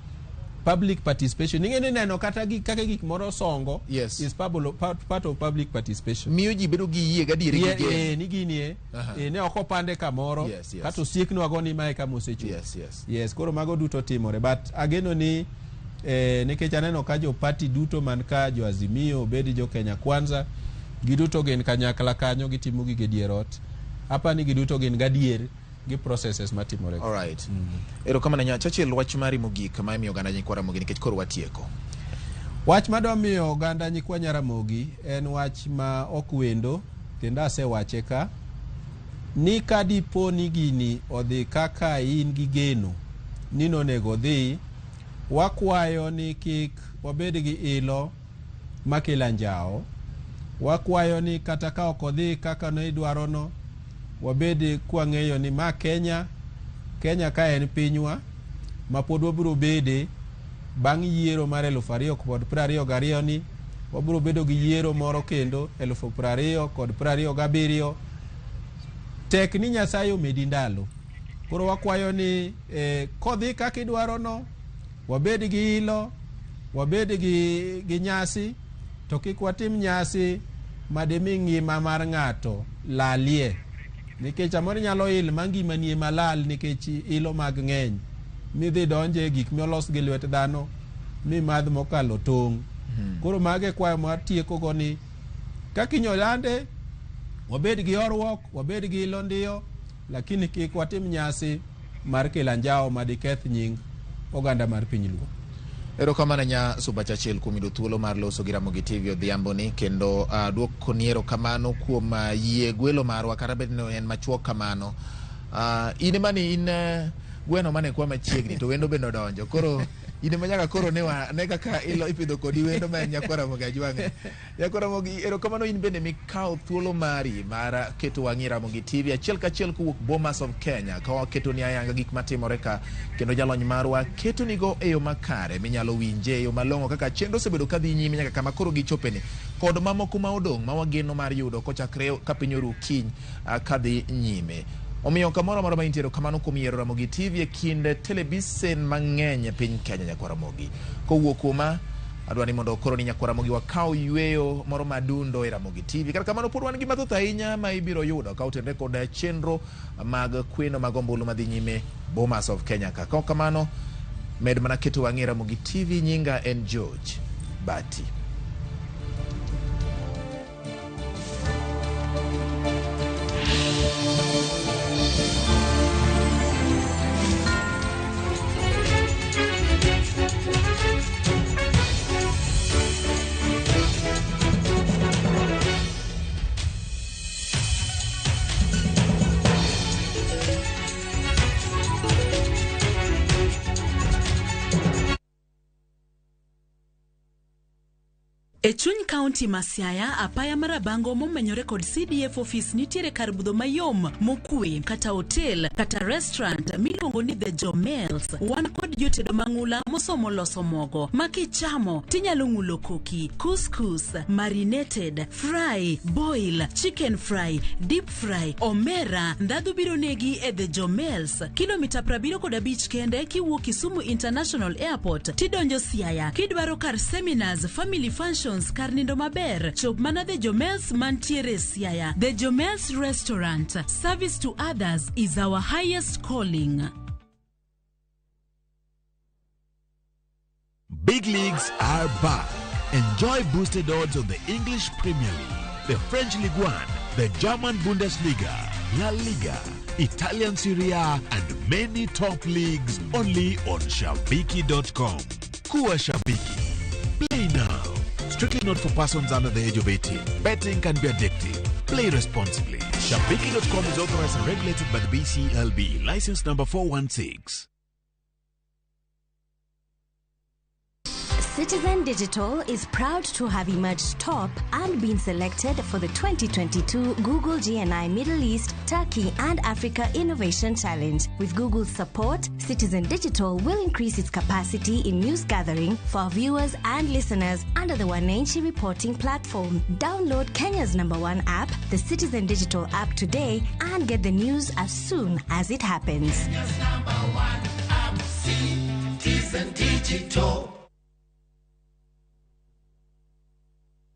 public participation. Ing'e ni neno kata kaka gik moro songo is part of public participation.
Miyo ji bedo gi yie gadieri gi geno.
Ni gini ne ok opande kamoro, kata osieknwa ni mae kama osechopo. Yes, koro mago duto timore, but ageno ni nikech aneno ka jo party duto man ka, jo Azimio, obed jo Kenya Kwanza, giduto gin kanyakla kanyo, gitimo gige dier ot. Apani giduto gin gadier gi processes matimore.
All right. Erokamano nya Churchill, wach mari mogik ma imiyo oganda nyikwa Ramogi nikech koro watieko.
Wach madwa miyo oganda nyikwa Nyaramogi en wach ma ok wendo kendo asewache ka ni ka dipo ni gini odhi kaka in gi geno ni nonego odhi, wakwayo ni kik wabed gi ilo makelo anjawo. Wakwayo ni kata ka ok odhi kaka ne idwarono, wabed kwang'eyo ni ma Kenya, Kenya ka en pinywa ma pod wabiro bede bang' yiero mar 2022 ni wabiro bedo gi yiero moro kendo 2027. Tek ni Nyasaye omedi ndalo. Koro wakwayo ni kodhi kaka idwarono, wabed gi ilo, wabed gi nyasi, to kik watim nyasi madimi ngima mar ng'ato lalie. Nikech samoro inyalo il ma ngimani ema lal nikech ilo mag ng'eny midhi donje gik molos gi lwet dhano mimadh mokalo tong'. Koro mago e kwayo mawatieko go ni kaka inyolande, wabed gi horuok, wabed gi ilo ndiyo, lakini kik watim nyasi mar kelo anjawo madiketh nying oganda mar piny Luo.
Erokamano nya Suba Churchill kuom yudo thuolo mar loso gi Ramogi TV odhiambo ni, kendo duoko ni erokamano kuom yie gwelo marwa kata bed ni en machuok kamano. In ema ni in Gweno mane kwa machiegni to wendo bende odonjo. Koro in ema nyaka koro ne wa ne kaka ilo ipidho kodi wendo ma en nyakwar Ramogi Ajwang'ni. Nyakwar Ramogi, erokamano in bende mikawo thuolo mari mar keto wang'i e Ramogi TV achiel kachiel kowuok Bomas of Kenya ka waketoni ayanga gik matimore ka kendo jalony marwa ketonigo e yo makare minyalo winje e yo malong'o kaka chenro osebedo kadhi nyime nyaka kama koro gichopeni kod mamoko ma odong' ma wageno mar yudo kochakre ka piny oru kiny kadhi nyime. Omiyo kamoro amora ma intie erokamano kuom yiero Ramogi TV e kind telebisen mang'eny e piny Kenya nyakwar Ramogi. Kowuok kuoma adwa ni mondo koro ni nyakwar Ramogi wakaw yweyo moro madundo e Ramogi TV. Kata kamano pod wan gi mathoth ahinya ma ibiro yudo ka otenre kod chenro mag kweno mag ombulu madhi nyime Bomas of Kenya ka. Kaok kamano med mana keto wang'i e Ramogi TV. Nyinga en George Bati.
E chuny kaunti ma Siaya, apaya mar Rabango momenyore kod CDF office nitiere kar budho mayom mokwe kata hotel kata restaurant miluongo ni The Jomels. Wan kod jotedo mang'ula mosomo loso mogo ma kichamo tinyalo ng'ulo koki, couscous, marinated, fry, boil, chicken fry, deep fry, omera, ndhadhu biro negi e The Jomels. Kilomita 75 kende kiwuok Kisumu International Airport tidonjo Siaya. Kidwaro kar seminars, family functions, kar nindo maber, chop mana The Jomels mantiere Siaya. The Jomels Restaurant, service to others is our highest calling.
Big leagues are back. Enjoy boosted odds on the English Premier League, the French Ligue 1, the German Bundesliga, La Liga, Italian Serie A, and many top leagues only on Shabiki.com. Kuwa Shabiki. Play now. Strictly not for persons under the age of 18. Betting can be addictive. Play responsibly. Shabiki.com is authorized and regulated by the BCLB. License number 416.
Citizen Digital is proud to have emerged top and been selected for the 2022 Google GNI Middle East, Turkey and Africa Innovation Challenge. With Google's support, Citizen Digital will increase its capacity in news gathering for our viewers and listeners under the Wananchi reporting platform. Download Kenya's #1 app, the Citizen Digital app today, and get the news as soon as it happens.
Kenya's #1 app, Citizen Digital.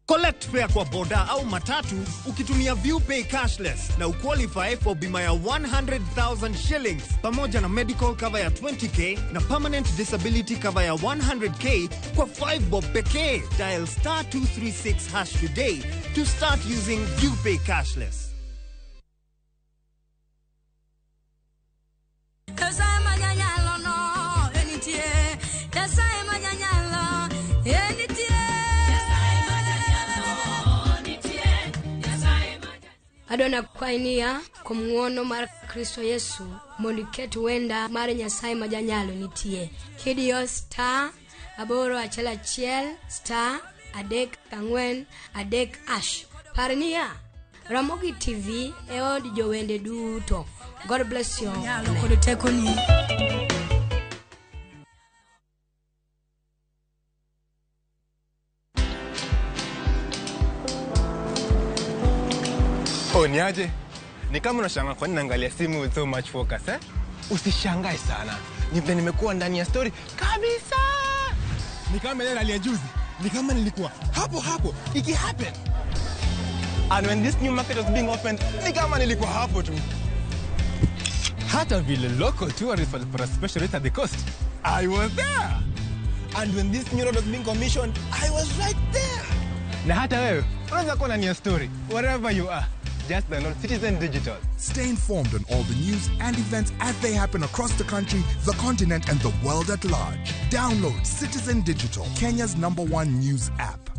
Collect fare kwa boda au matatu ukitumia ViewPay cashless na uqualify for bima ya 100,000 shillings pamoja na medical cover ya 20k na permanent disability cover ya 100k kwa 5 bob pekee. Dial star 236 hash today to start using ViewPay cashless.
Adona kwainia kuom ng'wono mar Kristo Yesu mondo iket wenda mar Nyasaye ma janyalo nitie. Kidiyo star 811 star 34 3 hash. Par niya, Ramogi TV e od jowende duto. God bless you.
Nyalo kod tekoni.
Oh, niaje? Ni kama unashangaa kwa nini naangalia simu with so much focus, eh? Usishangae sana. Ni vile nimekuwa ndani ya story kabisa. Ni kama ile ya juzi. Ni kama nilikuwa hapo hapo iki happen. And when this new market was being opened, ni kama nilikuwa hapo tu. Hata vile local tourists walipata special rate at the coast, I was there. And when this new road was being commissioned, I was right there. Na hata wewe unaweza kuwa ndani ya story wherever you are. Just download Citizen Digital.
Stay informed on all the news and events as they happen across the country, the continent, and the world at large. Download Citizen Digital, Kenya's #1 news app.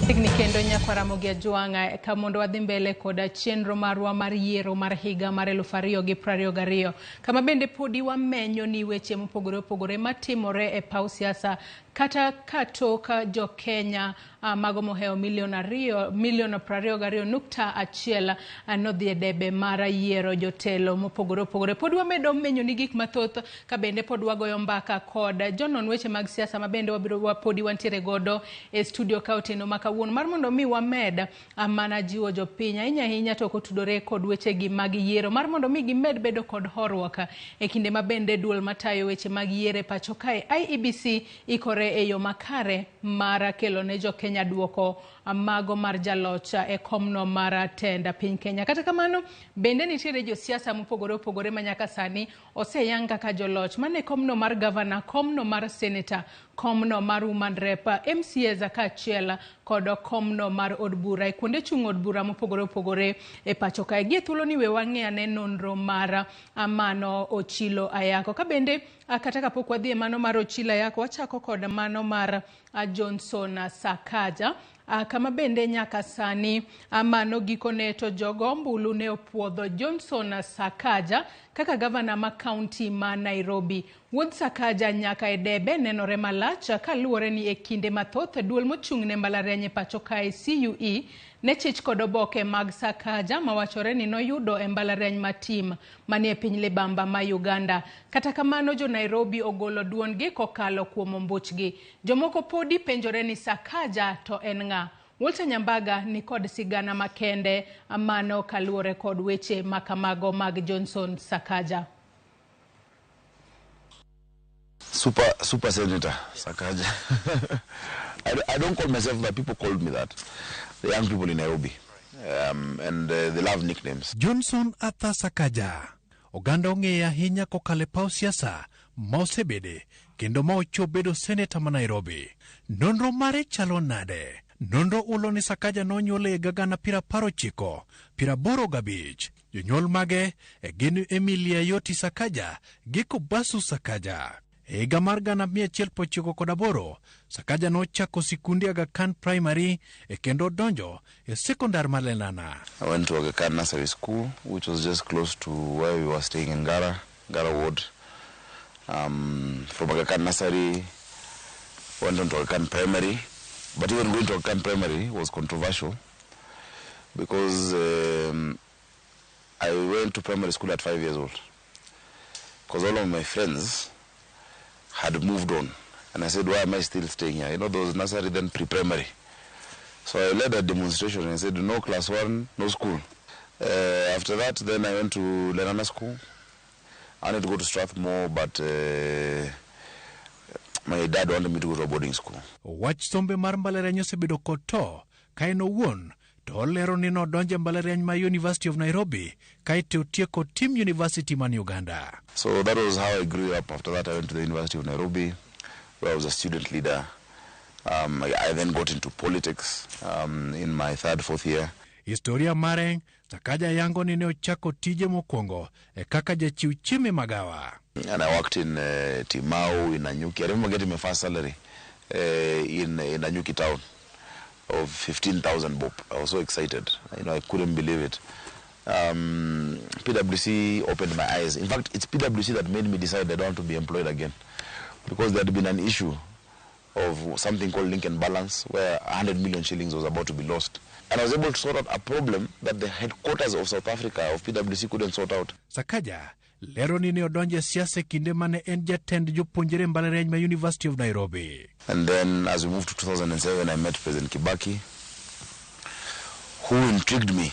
Machiegni kendo nyakwa Ramogi Ajwang'a ka mondo wadhi mbele koda chenro marwa mar yiero mar higa mar 2022 kama bende podi wamenyo ni weche mopogore opogore matimore e paw siasa kata ka tok jo Kenya mago mohewo milion 22.1 nodhi e debe mar yiero jotelo mopogore opogore. Pod wamedo menyo ni gik mathoth ka bende pod wagoyo mbaka kod jonon weche mag siasa ma bende wabiro podi wantiere godo e studio ka otieno ma kawuono mar mondo mi wamed mana jiwo jopiny ahinya ahinya to kotudore kod wechegi mag yiero mar mondo mi gimed bedo kod horuok e kinde ma bende duol matayo weche mag yiero e pacho kae IEBC ikore e yo makare mar kelo ne jo Kenya duoko mago mar jaloch e komno mar tend piny Kenya. Kata kamano bende nitiere josiasa mopogore opogore ma nyaka sani oseyang kaka joloch mane komno mar gavana, komno mar seneta, komno mar woman rep, MCAs kaachiel kod komno mar od bura e kuonde chung' od bura mopogore opogore e pacho kae. Gie thuolo ni we wang'e ane nonro mar mano Ochilo Ayako. Ka bende kata kapok wadhi e mano mar Ochilo Ayako, wachako kod mano mar Johnson Sakaja kama bende nyaka sani mano gikone to jogo ombulu ne opuodho Johnson Sakaja kaka gavana ma kaunti ma Nairobi. Wuodh Sakaja nyaka e debe nenore malach kaluwore ni e kinde mathoth duol mochung' ne mbalariany e pacho kae CUE ne chich kod oboke mag Sakaja mawachore ni noyudo e mbalariany ma Tim manie piny Libamba ma Uganda. Kata kamano jo Nairobi ogolo duondgi kokalo kuom ombuchgi. Jomoko podi penjore ni Sakaja to en ng'a? Walter Nyambaga ni kod sigana makende mano kaluwore kod weche makamago mag Johnson Sakaja.
Super Senator Sakaja. I don't call myself that. People called me that. The young people in Nairobi. And they love nicknames.
Johnson Arthur Sakaja. Oganda ong'eyo ahinya kokalo e paw siasa ma osebede kendo ma ochopo bedo seneta ma Nairobi. Nonro mare chalo nade? Nonro ulo ni Sakaja nonyuol e higa 1985. Jonyuol mage gin Emilia Yoti Sakaja gi Kobasu Sakaja. E higa mar 1998, Sakaja nochako sikundi Aga Khan Primary e kendo donjo e sekondar mar Lenana.
I went to Aga Khan Nursery School, which was just close to where we were staying in Ngara Ward. From Aga Khan Nursery, went on to Aga Khan Primary. But even going to Aga Khan Primary was controversial because I went to primary school at 5 years old because all of my friends had moved on. And I said, why am I still staying here? You know, there was nursery, then pre-primary. So I led a demonstration and I said, no class one, no school. After that, then I went to Lenana School. I wanted to go to Strathmore, but my dad wanted me to go to a boarding school.
Wach sombe mar mbalariany osebedo kod to ka en owuon to olero ni nodonjo e mbalariany ma University of Nairobi kaeto otieko Tim University man Uganda.
So that was how I grew up. After that, I went to the University of Nairobi, where I was a student leader. I then got into politics in my third, fourth year.
Historia mare, Sakaja yango ni ne ochako tije mokwongo e kaka jachiw chiemo e magawa.
And I worked in Timau, in Nanyuki. I remember getting my first salary in Nanyuki town of 15,000 bob. I was so excited. You know, I couldn't believe it. PwC opened my eyes. In fact, it's PwC that made me decide I don't want to be employed again, because there had been an issue of something called link and balance, where 100 million shillings was about to be lost. And I was able to sort out a problem that the headquarters of South Africa, of PwC, couldn't sort out.
Sakaja lero ni ne odonjo e siasa e kinde mane en jatend jopuonjre mbalariany ma University of Nairobi.
And then as we moved to 2007, I met President Kibaki, who intrigued me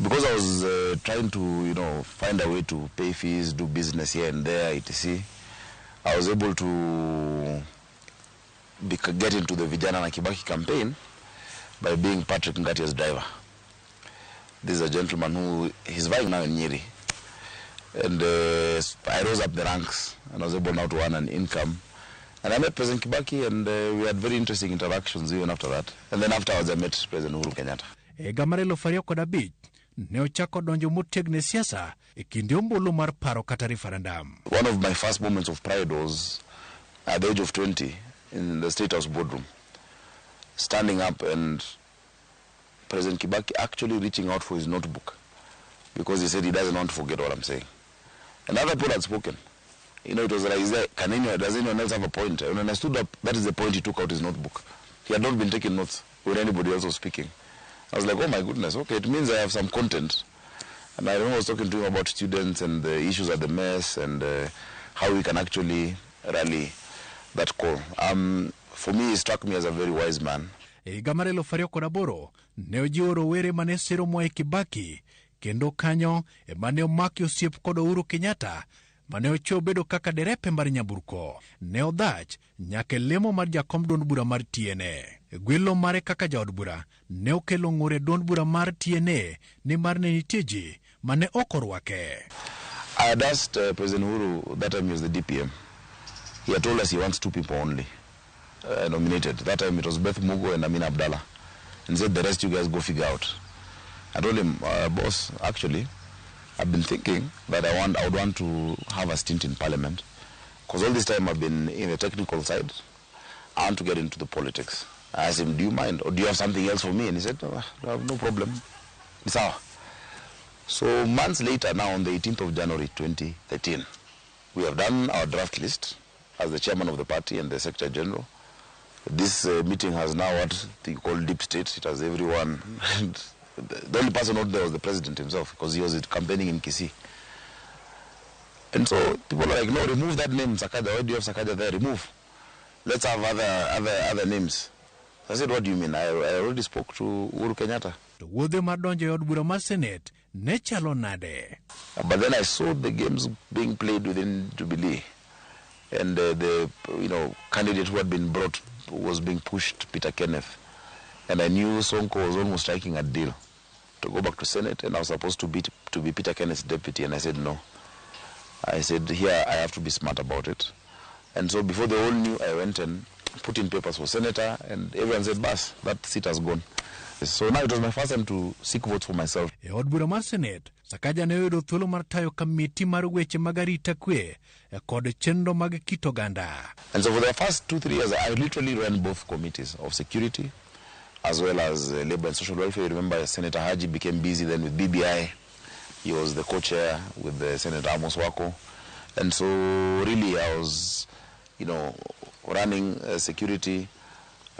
because I was trying to, you know, find a way to pay fees, do business here and there, etc. I was able to get into the Vijana na Kibaki campaign by being Patrick Ngatia's driver. This is a gentleman who he's vying now in Nyeri. And I rose up the ranks and I was able now to earn an income. And I met President Kibaki and we had very interesting interactions even after that. And then afterwards I met President Uhuru Kenyatta.
E higa mar 2005 ne ochako donjo motegno e siasa e kinde ombulu mar paro kata referendum.
One of my first moments of pride was at the age of 20 in the State House boardroom. standing up and President Kibaki actually reaching out for his notebook because he said he doesn't want to forget what I'm saying. And other people had spoken. You know, it was like, is there, can anyone, does anyone else have a point? And when I stood up, that is the point he took out his notebook. He had not been taking notes when anybody else was speaking. I was like, oh my goodness, okay, it means I have some content. And I remember I was talking to him about students and the issues at the mess and how we can actually rally that call. For me, he struck me as a very wise man.
E higa mar 2008 ne ojiwo rowere mane siro Mwai Kibaki kendo kanyo ema ne omaki osiep kod Uhuru Kenyatta mane ochuo bedo kaka derepe mar nyamburko. Ne odhach nyaka e lemo mar jakom duond bura mar TNA. Gwelo mare kaka jaod bura ne okelo ng'ur e duond bura mar TNA nimar ne nitie ji mane ok orwake.
I had asked President Uhuru, that time he was the DPM. He had told us he wants two people only nominated. That time it was Beth Mugo and Amina Abdallah. And said, the rest you guys go figure out. I told him, boss, actually, I've been thinking that I would want to have a stint in parliament. Because all this time I've been in the technical side. I want to get into the politics. I asked him, do you mind? Or do you have something else for me? And he said, no, I have no problem. Sawa. So months later, now on the 18th of January 2013, we have done our draft list as the chairman of the party and the secretary general. This meeting has now what they call deep state. It has everyone. The only person not there was the president himself, because he was campaigning in Kisii. And so people are like, no, remove that name, Sakaja. Why do you have Sakaja there? Remove. Let's have other names. I said, what do you mean? I already spoke to Uhuru Kenyatta.
To wuodhe mar donjo e od bura mar Senate ne chalo nade?
But then I saw the games being played within Jubilee, and the candidate who had been brought was being pushed, Peter Kenneth, and I knew Sonko was almost striking a deal to go back to Senate, and I was supposed to be Peter Kenneth's deputy, and I said no. I said, here I have to be smart about it. And so before they all knew, I went and put in papers for senator, and everyone said, bas, that seat has gone. So now it was my first time to seek votes for myself.
E od bura mar Senate, Sakaja ne oyudo thuolo mar tayo kamiti mar weche mag arita kwe kod chenro mag kit oganda.
And so for the first 2-3 years, I literally ran both committees of security as well as labor and social welfare. You remember Senator Haji became busy then with BBI. He was the co-chair with the Senator Amos Wako. And so really I was, running security,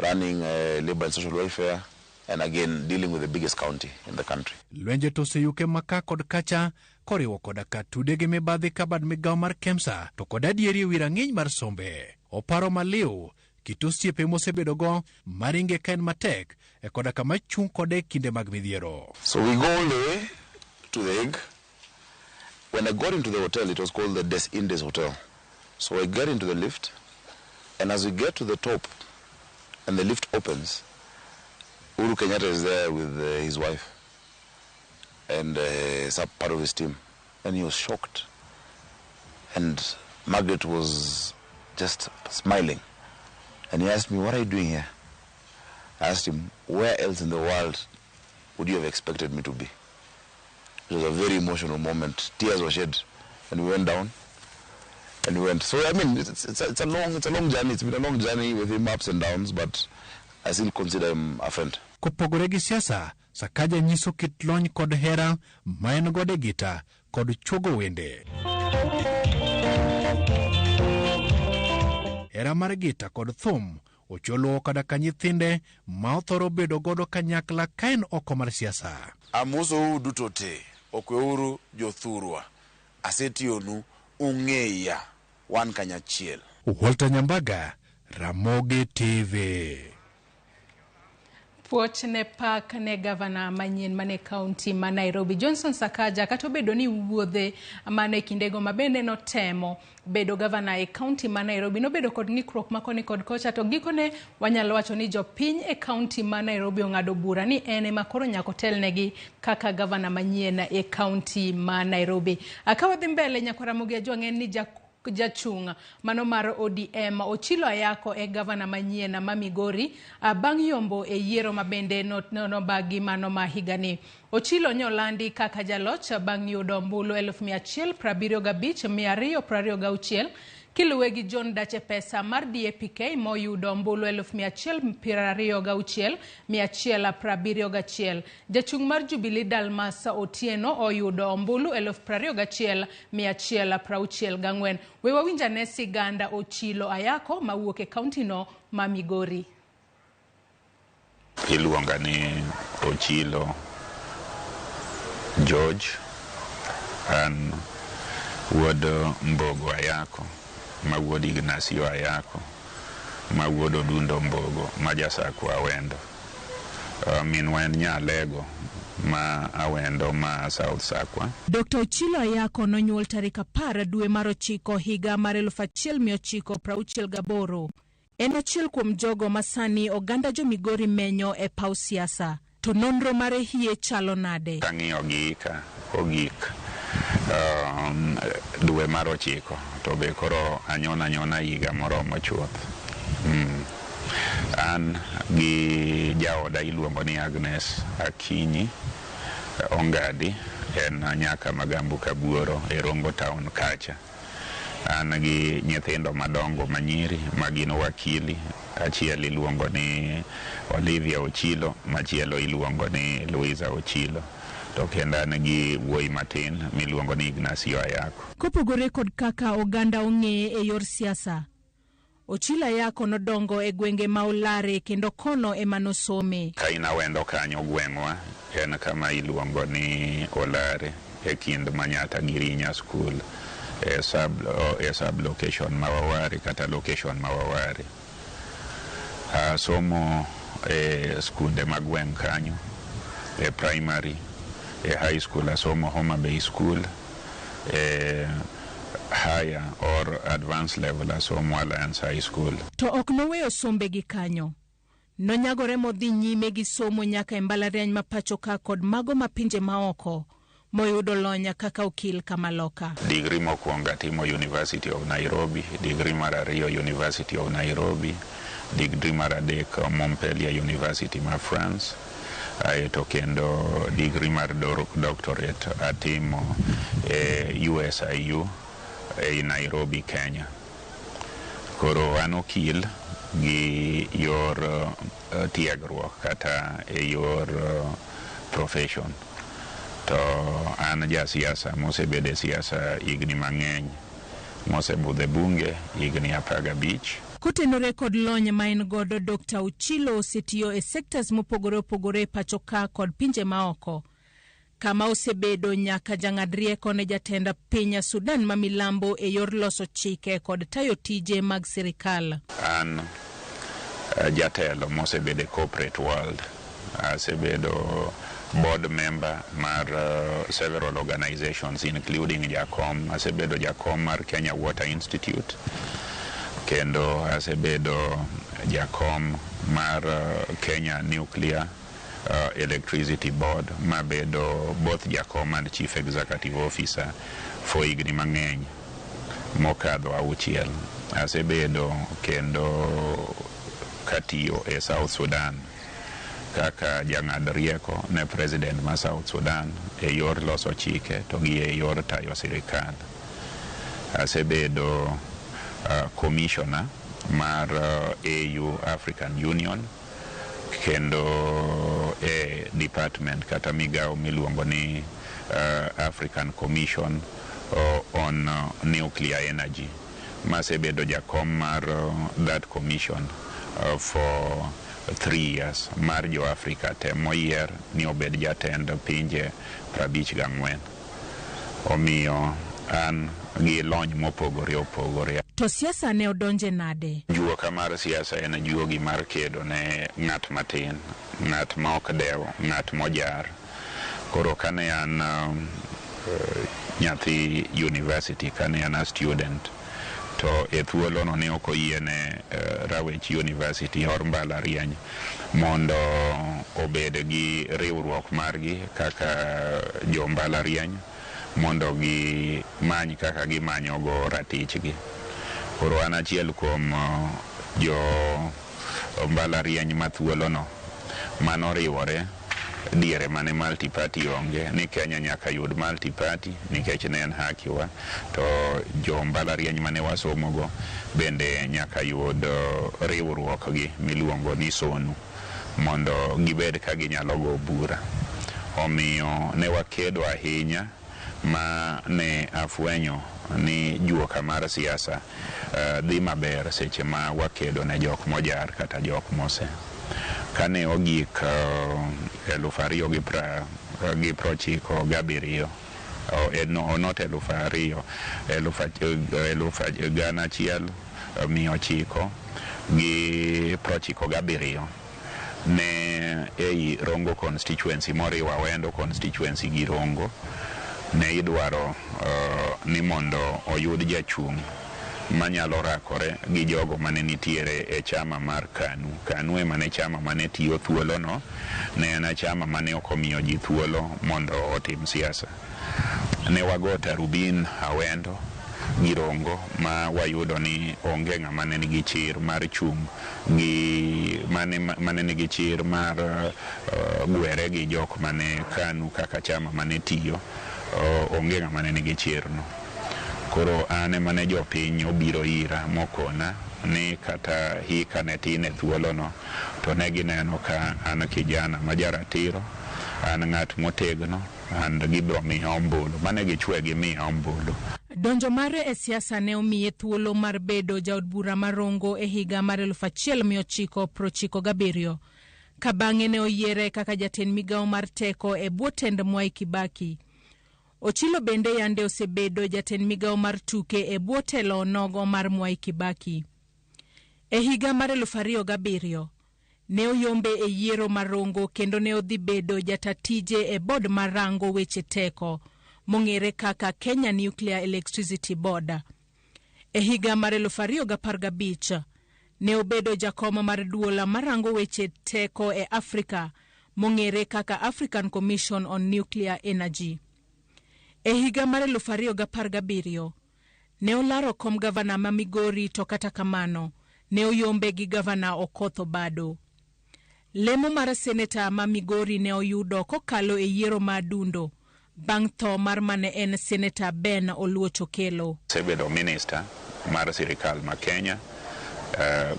running labor and social welfare, and again dealing with the biggest county in the country.
Lwenje to oseyuke maka kod kacha koriwo koda ka tude gi mibadhi ka bad migawo mar Kemsa to kod adieri ewi rang'iny mar sombe. Oparo maliw kit osiepe mosebedogo maringe ka en matek e koda kama chung' kode kinde mag midhiero.
So we go all the way to The Hague. When I got into the hotel, it was called the Des Indes Hotel. So I get into the lift, and as we get to the top, and the lift opens, Uhuru Kenyatta is there with his wife and some part of his team. And he was shocked. And Margaret was just smiling. And he asked me, what are you doing here? I asked him, where else in the world would you have expected me to be? It was a very emotional moment. Tears were shed. And we went down. And we went. So, I mean, it's a long journey. It's been a long journey with him, ups and downs, but I still consider him a friend.
Kopogore gi siasa, Sakaja nyiso kit lony kod hera ma en godo e gita kod chuogo wende. Hera mar gita kod thum ocholo koda ka nyithinde ma othoro bedo godo kanyakla ka en oko mar siasa.
Amosou duto te, okweuru jothurwa, asetiyonu ung'eya, wan kanyachiel.
Walter Nyambaga, Ramogi TV.
Puoch ne pak ne gavana manyien mane kaunti ma Nairobi Johnson Sakaja kata obedo ni wuodhe mane kindego mabende notemo bedo gavana e kaunti ma Nairobi nobedo kod ng'ikruok makoni kod kocha, to gikone wanyalo wacho ni jopiny e kaunti ma Nairobi ong'ado bura ni en ema koro nyaka otelnegi kaka gavana manyien e kaunti ma Nairobi. Ka wadhi mbele nyakwar Ramogi Ajwang' en ni jachung' mano mar ODM Ochilo Ayako e gavana manyien ma Migori bang' yombo e yiero mabende nobagi mano ma higani. Ochilo nyolandi kaka jaloch bang' yudo ombulu 175,226 Kiluwe gi John Dache Pesa mar DAPK moyudo ombulu 126,171. Jachung' mar Jubilee Dalmas Otieno oyudo ombulu 21,164. We wawinj ane siganda Ochilo Ayako mawuok e kauntino ma Migori.
Iluonga ni Ochilo George, an wuod Mbogo Ayako, ma wuod Ignacio Ayako, ma wuod Odundo Mbogo, ma Jasakwa Awendo. Minwa en Nyalego ma Awendo ma South Sakwa.
Dr. Ochilo Ayako nonyuol tarik 10 dwe mar 9 higa mar 1968. En achiel kuom jogo ma sani oganda jo Migori menyo e paw siasa. To nonro mare hie chalo nade?
Kang'iyo gi ka ogik dwe mar 9 to be koro anyona higa moromo chuth. An gi jaoda iluongo ni Agnes Akinyi Ongadi, en nyaka Magambo Kabuoro e Rongo Town kacha. An gi nyithindo madongo manyiri ma gin wakili, achiel iluongo ni Olivia Ochilo, machielo iluongo ni Louisa Ochilo. To kendo an gi wuoyi matin miluongo ni Ignacio Ayako.
Kopogore kod kaka oganda ong'eye e yor siasa, Ochilo Ayako nodongo e gwenge ma Olare kendo kono ema nosome.
Ka in Awendo kanyo gweng'wa en kama iluongo ni Olare e kind Manyatta gi Rinya School e sub location ma Waware kata location ma Waware. Asomo e skunde mag gweng' kanyo, e primary, e high school asomo Homa Bay School, e higher or advanced level asomo Alliance High School.
To ok noweyo sombe gi kanyo. Nonyagore modhi nyime gi somo nyaka e mbalariany ma pacho ka kod mago ma pinje maoko, moyudo lony kaka okil kamaloka.
Degree mokwongo atimo University of Nairobi, degree mar 2 University of Nairobi, degree mar 3 Montpellier University ma France, aeto kendo degree mar doctorate atimo e USIU e Nairobi, Kenya. Koro an okil gi yor tiegruok kata e yor profession. To an jasiasa mosebedo e siasa higni mang'eny, mosebudho e bunge higni 15.
Kotenore kod lony ma en godo, Dr. Ochilo osetiyo e sectors mopogore opogore e pacho ka kod pinje maoko, kama osebedo nyaka jang'ad rieko ne jatend piny Sudan ma milambo e yor loso chike kod tayo tije mag sirikal.
An jatelo mosebedo e corporate world, asebedo board member mar several organizations including Jakom, asebedo Jakom mar Kenya Water Institute, kendo asebedo Jakom mar Kenya Nuclear Electricity Board, mabedo both Jakom and Chief Executive Officer for higni mang'eny mokadho 6. Asebedo kendo katiyo e South Sudan kaka jang'ad rieko ne president ma South Sudan e yor loso chike to gi e yor tayo sirikal. Asebedo commissioner mar AU African Union kendo e department kata migawo miluongo ni African Commission on Nuclear Energy. Masebedo jakom mar that commission for 3 years mar jo Africa te moyier ni obed jatend pinje 54. Omiyo an gi lony mopogore opogore.
To siasa ne odonje nade?
Juoka mar siasa en juogi mar kedo ne ng'at matin, ng'at ma ok dew, ng'at mojar. Koro kane an nyathi university, kane an a student, to e thuolono ne ok oyiene rawech university or mbalariany mondo obed gi riwruok margi kaka jo mbalariany mondo gimany kaka gimanyogo ratichgi. Koro an achiel kuom jo mbalariany ma thuolono manoriwore Diere mane multi party onge ni Kenya nyaka yud multi party nikech ne en haki wa to jo mbalariany mane wasomogo bende nyaka yud riwruok gi miluongo ni SONU mondo gibed ka ginyalo go bura. Omiyo ne wakedo ahinya ma ne afwenyo ni juoka mar siasa dhi maber seche ma wakedo ne jok mojar kata jok mose. Kane ogik 2097, not 2000, 1997 ne ei Rongo constituency moriwo Awendo constituency gi Rongo ne idwaro ni mondo oyud jachung' manyalo rakore gi jogo mane nitiere e chama mar KANU. KANU ema ne chama mane tiyo thuolono, ne en chama mane ok omiyo ji thuolo mondo otim siasa. Ne wago tarubin Awendo gi Rongo ma wayudo ni onge ng'ama ne nigi chir mar chung' gi mane nigi chir mar gwere gi jok mane KANU kaka chama mane tiyo, onge ng'ama ne nigi chirno. Koro an ema ne jopiny obiro ira mokona ni kata hika ne tin e thuolono to ne gineno ka an kijana ma jaratiro, an ng'at motegno, an gibiro miya ombulu. Mane gichwe gimiya ombulu.
Donjo mare e siasa ne omiye thuolo mar bedo jaod bura mar Rongo e higa mar 1997 ka bang'e ne oyiere kaka jatend migawo mar teko e bwo tend Mwai Kibaki. Ochilo bende yande osebedo jatend migawo mar tuke e bwo telo nogo mar Mwai Kibaki. E higa mar 2007 ne oyombe e yiero mar Rongo kendo ne odhi bedo jatatije e bod mar rango weche teko mong'ere kaka Kenya Nuclear Electricity Board. E higa mar 2015 ne obedo jakom mar duola marango weche teko e Afrika mong'ere kaka African Commission on Nuclear Energy. E higa mar 2017 ne olaro kom gavana ma Migori to kata kamano ne oyombe gi gavana Okoth Obado. Lemo mar seneta ma Migori ne oyudo kokalo e yiero ma Adundo bang' tho mar mane en seneta Ben Oluoch Okello.
Asebedo minister mar sirikal ma Kenya,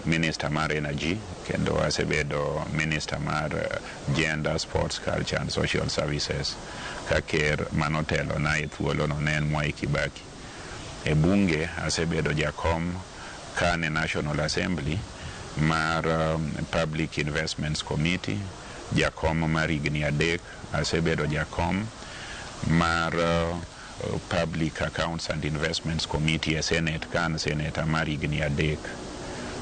minister mar energy, kendo asebedo minister mar gender, sports, culture and social services ka ker manotelo na e thuolono ne en Mwai Kibaki. E bunge asebedo jakom kane National Assembly mar Public Investments Committee, jakom mar higni 3, asebedo jakom mar Public Accounts and Investments Committee e Senate ka an seneta mar higni 3.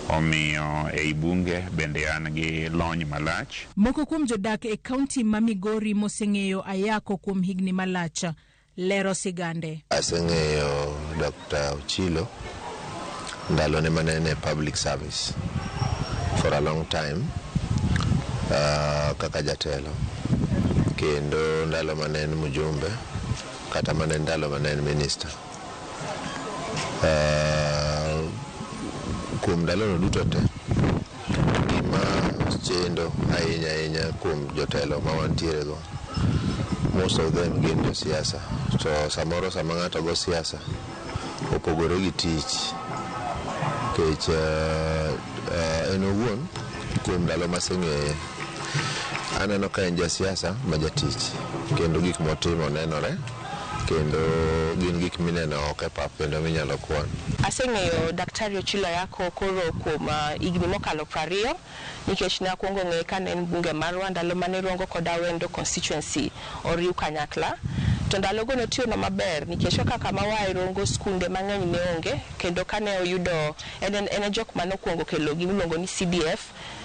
Omiyo ei bunge bende an gi lony malach.
Moko kuom jodak e kaunti ma Migori moseng'eyo Ayako kuom higni malach lero sigande.
Aseng'eyo Dr. Ochilo ndalone mane en e public service for a long time kaka jatelo, kendo ndalo mane en mjumbe kata mane ndalo mane en minister. Kuom ndalono duto te, gima chendo ahinya ahinya kuom jotelo ma wantiere go, most of them gin josiasa, to samoro sama ng'ato go siasa opogore gi tich, nikech en owuon kuom ndalo maseng'eye aneno ka en jasiasa ma jatich, kendo gik motimo nenore, kendo gin gik mineno oko e pap kendo minyalo kwan.
Aseng'eyo Daktari Ochilo Ayako koro kuom higni mokalo 20 nikech nakwongo ng'eye kane en bunge marwa ndalo mane Rongo kod Awendo constituency oriw kanyakla. To ndalogo notiyonwa maber nikech kaka kama wae Rongo skunde mang'eny ne onge, kendo kane oyudo en e jok manokwongo kelo gimiluongo ni CDF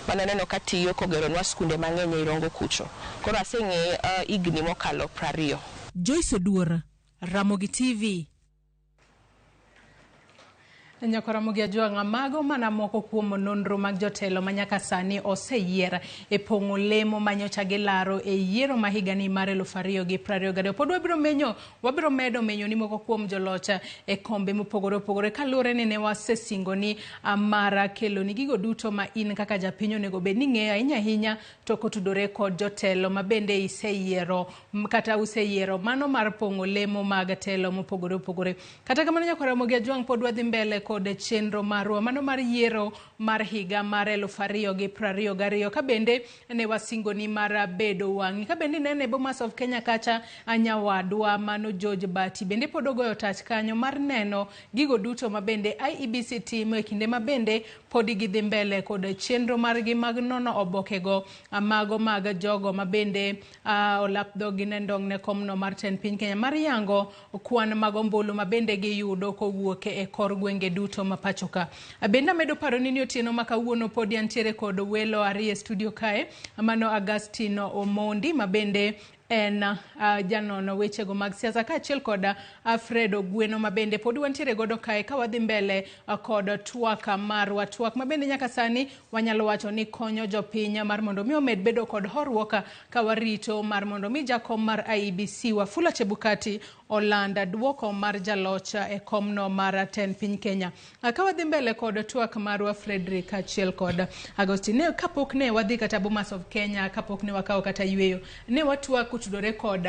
mananeno ka tiyo kogeronwa skunde mang'eny ei Rongo kucho. Koro aseng'eye higni mokalo 20.
Joyce Oduor, Ramogi TV. Nyakora Ajwang', mago mana moko kuom nonro mag jotelo ma nyaka sani oseyier e pong'o lemo manyocha gilaro e yiero ma higani mar 2022. Pod wabiro medo menyo ni moko kuom joloch e kombe mopogore opogore kaluwore ni ne wasesingo ni mar kelo ni gigo duto ma in kaka japiny onego bed ni ng'eyo ahinya ahinya to kotudore kod jotelo ma bende iseyiero kata useyiero mano mar pong'o lemo mag telo mopogore opogore. Kata kamano Nyakora Ajwang' pod wadhi mbele kod chenro marwa mano mar yiero mar higa mar 2022 ka bende ne wasingo ni mar bedo wang'i ka bende nene Bomas of Kenya kacha anyawadwa mano George Bati bende pod ogoyo tach kanyo mar neno gigo duto ma bende IEBC timo e kinde ma bende pod gidhi mbele kod chenro margi mag nono obokego mago mag jogo ma bende olap dhogi ne ndong' ne komno mar tend piny Kenya mar yango kwan mag ombulu ma bende giyudo kowuok e kor gwenge duto ma pacho ka. Bende amedo paro ni otieno ma kawuono pod antiere kod welo ariyo e studio kae, mano Augustine Omondi ma bende en janono wechego mag siasa kaachiel kod Alfred Ogweno ma bende pod wantiere godo kae ka wadhi mbele kod twak marwa, twak ma bende nyaka sani wanyalo wacho ni konyo jopiny mar mondo mi omed bedo kod horuok ka warito mar mondo mi jakom mar IEBC Wafula Chebukati olanda duoko mar jaloch e komno mar tend piny Kenya. Ka wadhi mbele kod twak marwa Frederick kaachiel kod Agostine, kapok ne wadhi kata Bomas of Kenya, kapok ne wakawo kata yweyo, ne watwak kotudore kod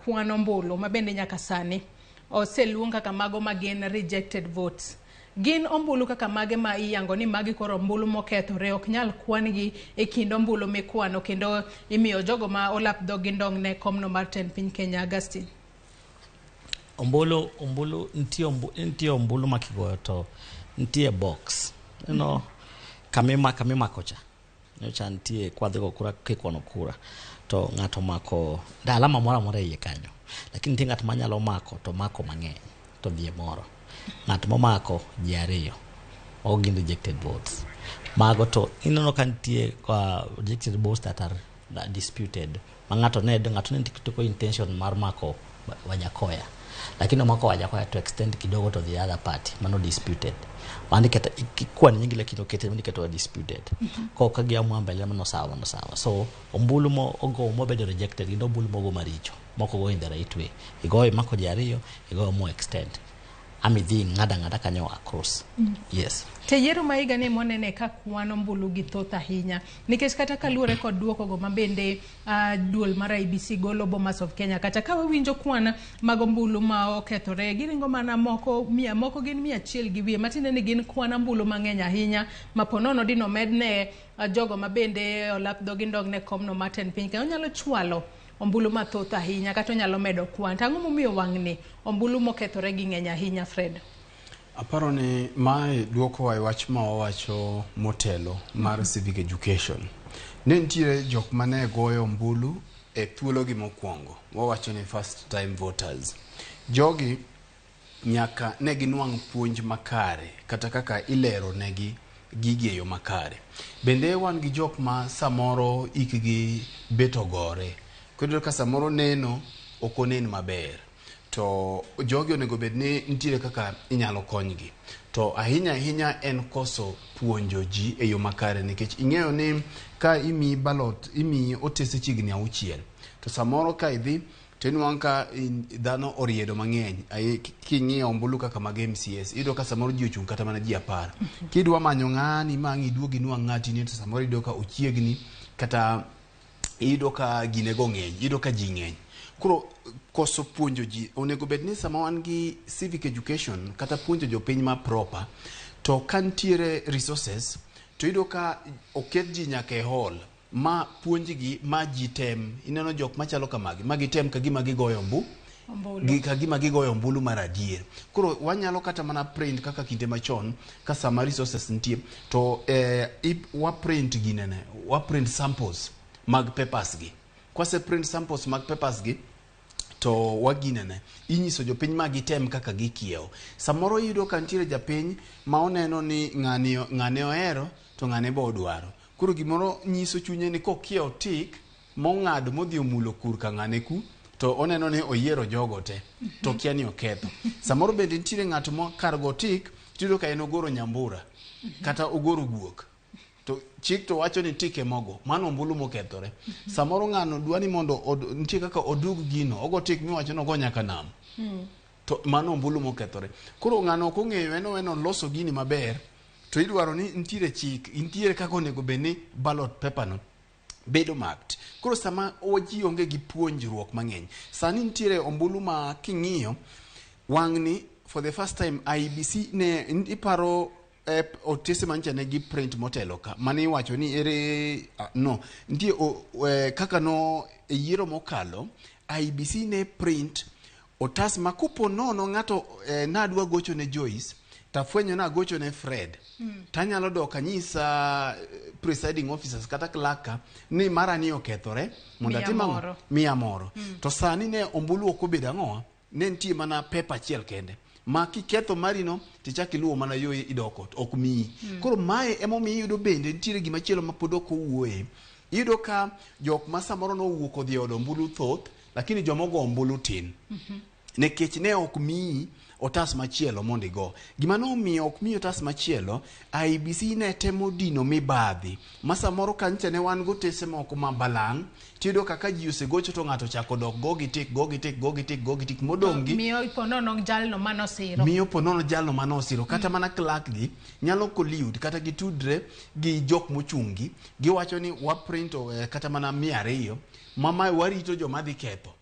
kwan ombulu ma bende nyaka sani oseluong kaka mago ma gin rejected votes. Gin ombulu kaka mage ma iyango ni magi koro ombulu mokethore ok nyal kwan gi e kind ombulu mikwano kendo imiyo jogo ma olap dhogi ndong' ne komno mar tend piny Kenya. Augustine.
Ombulu nitie ombulu ma kigoyo to nitie box. You know, kamimako cha. Nyocha nitie kwadhigo kura kikwano kura to ng'ato mako alama moro amora iye kanyo. Lakini nitie ng'at manyalo mako to mako mang'eny to dhie moro. Ng'at momako ji ariyo mago gin rejected votes. Mago to ineno ka nitie rejected votes that are disputed. Ma ng'ato ne nigi intention mar mako Wajakoya. Lakini omako Wajakoya to extend kidogo to the other party mano disputed. Mano kata ikwan nyingi lakini okete mano iketo disputed. Ko ka giamua mbele mano sawa. So ombulu mo ogo mobedo rejected gin ombulu mogo maricho. Moko go in the right way. Igoyo mako ji ariyo, igoyo mo extend. Ami dhi ng'ada kanyo across. Yes.
Te yiero ma higa ni monene ka kwan ombulu gi thoth ahinya nikech kata kaluwore kod duoko go ma bende duol mar IEBC golo Bomas of Kenya kata ka wawinjo kwan mag ombulu ma okethore giringo mana moko mia moko gin 100 gi wiye matiende ni gin kwan ombulu mang'eny ahinya ma ponono dino medne jogo ma bende olap dhogi ndong' ne komno mar tend piny Kenya onyalo chwalo ombulu mathoth ahinya kata onyalo medo kwan. Ang'o momiyo wang'ni ombulu mokethore gi ng'eny ahinya Fred?
Aparo ni mae duoko e wach ma wawacho motelo mar civic education. Ne nitiere jok mane goyo ombulu e thuologi mokwongo. Wawacho ni first time voters. Jogi nyaka ne ginwang' puonj makare kata kaka ilero negi gigi e yo makare. Bende wan gi jok ma samoro ikgi bet ogore. Kendo ka samoro neno ok onen maber. To jogi onego bed ni nitiere kaka inyalo konygi. To ahinya ahinya en koso puonjo ji e yo makare nikech ing'eyo ni ka imiyi ballot, imiyi otese chiegni 6 to samoro ka idhi to inwang'o ka dhano oriedo mang'eny. King'iyo ombulu kaka mag MCS iyudo ka samoro ji ochung' kata mana ji 10. Kidwa manyo ng'ani ma ang' iduog inwang' ng'ati ni to samoro iyudo ka ochiegni kata iyudo ka ginego ng'eny, iyudo ka ji ng'eny. Koro koso puonjo ji onego bed ni sama wan gi civic education kata puonjo jopiny ma proper to ka nitiere resources to iyudo ka oket ji nyaka e hall ma puonjgi ma ji tem. Ineno jok machalo kamagi ma gitem ka gima gigoyo ka gigoyo ombulu mar adier. Koro wanyalo kata mana print kaka kinde machon ka sama resources nitie to wa print ginene, wa print samples mag papers gi. Kwase print samples mag papers gi to waginene inyiso jopiny ma gitem kaka gikiewo. Samoro iyudo ka nitiere japiny ma oneno ni ng'ane ohero to ng'ane bo odwaro. Koro gimoro nyiso chunye ni kokiewo tik mong'ado modhi omulo kur ka ng'ane ku to oneno ni oyiero jogo te to kia ni oketho. Samoro bende nitiere ng'at ma kar go tik Tiyudo ka en ogoro nyambura kata ogoro guok. To chik to wacho ni tik emogo, mano ombulu mokethore. Samoro ng'ano dwa ni mondo nitie kaka odug gino, ogo tik miwacho ni ogo nyaka nam. To mano ombulu mokethore. Koro ng'ano ok ong'eyo en oweno loso gini maber, to idwaro ni nitiere chik, nitiere kaka onego bed ni ballot paper no bedo marked. Koro sama ji onge gi puonjruok mang'eny, sani nitiere ombulu ma king'iyo wang'ni for the first time IEBC ne iparo otese mancha ne gi print motelo ka mane iwacho ni ere no nitie kaka no e yiero mokalo IEBC ne print otas ma kopo nono ng'ato nadwa gocho ne Joyce tafwenyo na gocho ne Fred tanyalo dok anyisa presiding officers kata clerk ni mara ni okethore mondo atim ang'o? Miya moro. To sani ne ombulu ok obedo ang'o? Ne nitie mana pepa achiel kende ma kiketho marino tichak iluwo mana yo idok ot ok miyi. Koro mae emomiyo iyudo bende nitiere gima chielo ma pod ok owuoye. Iyudo ka jok ma samoro nowuok odhi e od ombulu thoth, lakini joma ogo ombulu tin. Nikech ne ok miyi otas machielo mondo igo. Gima nomiyo ok miyi otas machielo, IEBC ne temo dino mibadhi. Ma samoro kancha ne wan gotese moko ma balang', tiyudo kaka ji osegocho to ng'ato ochako dok go gi tik, go gi tik, go gi tik, go gi tik, modong' gi
miyo ponono jalno manosiro.
Miyo ponono jalno manosiro. Kata mana clerk gi nyalo collude kata gitudre gi jok mochung' gi, giwacho ni wa print kata mana 200, ma mae warito joma dhi ketho.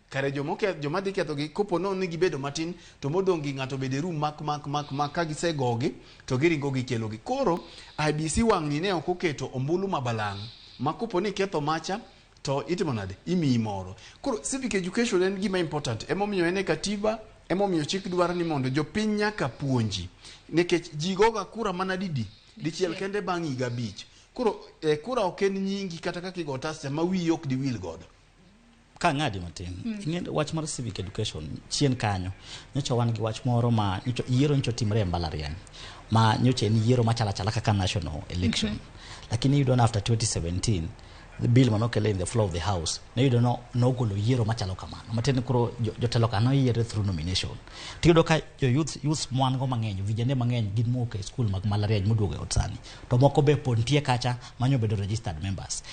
Kare joma dhi ketho gi kopo nono ni gibedo matin to modong' gi ng'ato bede room mak mak mak mak ka gisegogi to giringo gikelo gi. Koro IEBC wang'ni ne ok oketo ombulu ma balang' ma kopo ni ketho macha to itimo nade? Imiyi moro. Koro civic education en gima important. Emomiyo en e katiba, emomiyo chik dwaro ni mondo jopiny nyaka puonji. Nikech ji goga kura mana didi? Dichiel kende bang' higa 5. Koro kura ok en nyingi kata kaka igo otas cha ma wiyi ok diwil godo.
Ka ng'adi matin, ing'e wach mar civic education chien kanyo, nyocha wan gi wach moro ma nyocha yiero nyocha otimre e mbalariany, ma nyocha en yiero machalo achala kaka national election. Lakini iyudo ni after 2017, the bill manokele in the floor of the house, ne iyudo no nogolo yiero machalo kamano. Matiende ni koro jotelo ka noyiere through nomination. Tiyudo ka jo youth mwan go mang'eny, vijende mang'eny gin mowuok e skul mag mbalariany moduogo e ot sani. To moko be pod nitie kacha manyo bedo registered members.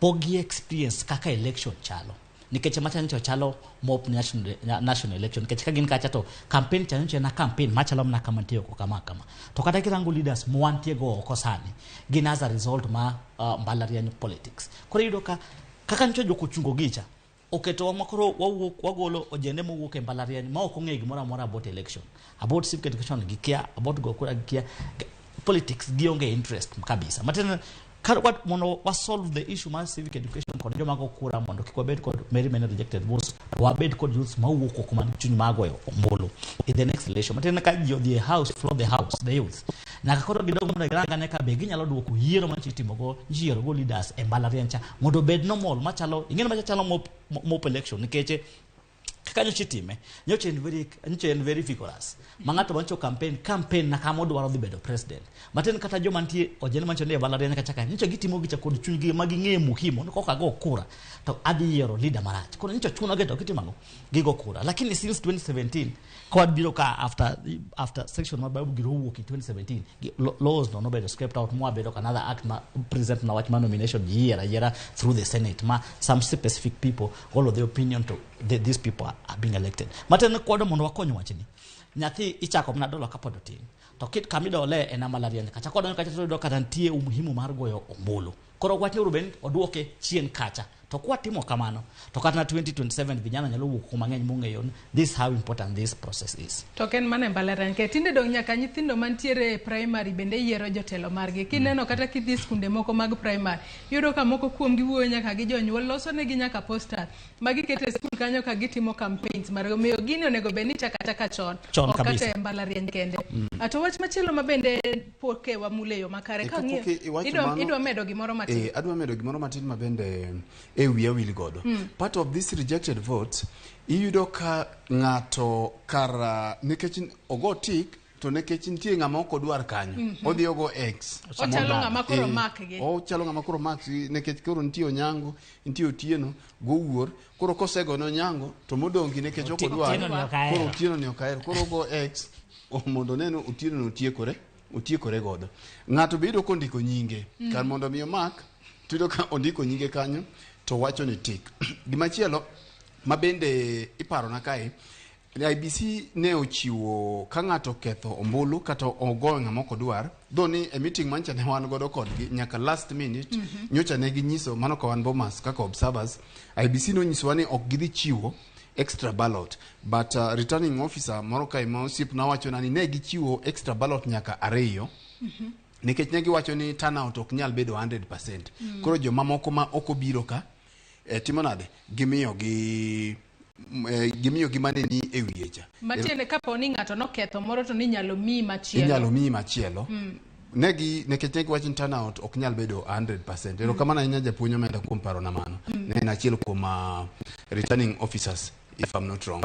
Pok gi experience kaka election chalo. Nikech macha nyocha chalo mop national election. Nikech ka gin kacha to campaign cha nyocha en campaign machalo mana kama nitie oko kama kama. To kata kirango leaders mwantie go oko sani, gin as a result ma mbalariany politics. Koro iyudo ka kaka nyocha jok ochungo gicha, oketowa ma koro wawuok wagolo ojende mowuok e mbalariany ma ok ong'eyo gimoro amora about election, about civic education gikia, about go kura gikia, politics gionge interest kabisa. Matiende ka mondo wa solve the issue mar civic education kod joma go kura mondo kik wabed kod many many rejected votes, wabed kod youths mawuok oko man chuny mar goyo ombulu in the next election. Matiende ka ji odhi e house, floor the house, the youth nyaka koro gidog mondo girang ane ka be ginyalo duoko yiero ma itimo go, yiero go leaders e mbalariany cha mondo obed normal machalo, ing'eni machalo mop election nikech kaka nyocha itime, nyocha en very vigorous. Ma ng'ato mancho campaign na kama odwaro dhi bedo president. Matin kata joma nitie ojende mancho nie mbalariany kacha ka, nyocha gitimo gicha kod chunygi ma ging'eyo muhimu ni koka go kura to adhi yiero leader marach. Koro nyocha chuno gi to gitimo ang'o? Gigo kura. Lakini since 2017 kod biro ka after section mar Bible giro wuok in 2017, laws no nobedo scraped out, mwabedo ka another act ma present na wach mar nomination yiera yiera through the Senate ma some specific people all of the opinion to these people are being elected. Matin kwado mondo wakony wachni. Nyathi ichako mana dolo kapod otin. To kit kamidole en mbalariany kacha kodonjo kacha to yudo kata nitie umuhimu mar goyo ombulu. Koro wach ni Ruben oduoke chien kacha. To kwatimo kamano to kata na 2027 vijana nyalo wuok kuma ng'eny mong'eyo ni this how important this process is.
To ok en mana e mbalariany kende. Tinde dong' nyaka nyithindo mantiere e primary bende yiero jotelo margi. Kineno kata kidhi skunde moko mag primary, iyudo ka moko kuomgi wuoyo nyaka gi jonyuol, loso negi nyaka posters ma giketo e skul kanyo ka gitimo campaigns margi. Omiyo gini onego bed ni chako achaka chon,
Chon
ok kata
kabisa.
e mbalariany kende. To wach machielo ma bende pok e wamulo e yo makare,
E,
ka
kapok
ng'iyo,
iwacho mano,
idwa medo gimoro matin.
Adwa medo gimoro matin ma bende e wiya wil godo. Part of this rejected votes, iyudo ka ng'ato kar nikech ogo tik to nikech nitie ng'ama ok odwar kanyo, odhi ogo X.
Ochalo ng'ama koro mak gi.
Ochalo ng'ama koro mak gi, nikech koro nitie Onyango, nitie Otieno, go wuor. Koro kosego ne Onyango, to modong' gi nikech ok odwar.
Otieno ni ok ahero.
Koro Otieno ni ok ahero. Koro ogo X. Mondo one ni Otieno no otiekore otiekore godo. Ng'ato be iyudo kondiko nyinge kar mondo mi omak to iyudo ka ondiko nyinge kanyo to wacho ni tik. Gimachielo ma bende iparona kae IEBC ne ochiwo ka ng'ato oketho ombulu kata ogoyo ng'ama ok odwar though ni e meeting mancha ne wan godo kodgi nyaka last minute nyocha ne ginyiso mano ka wan Bomas kaka observers IEBC nonyisowa ni ok gidhi chiwo extra ballot but returning officer moro kae ma osiepna wachona ni ne gichiwo extra ballot nyaka ariyo nikech ne giwacho ni turnout ok nyal bedo 100%. Koro jomamoko ma ok obiro ka timo nade gimiyo gi gimiyo gi mane ni e wiye cha.
Matiende kapo ni ng'ato noketho moro to ninyalo miyi machielo.
Inyalo miyi machielo. Negi nikech ne giwacho ni turnout ok nyal bedo 100%. Erokamano ahinya japuonj omenda kuom parona mano. Ne en achiel kuom returning officers if I'm not wrong.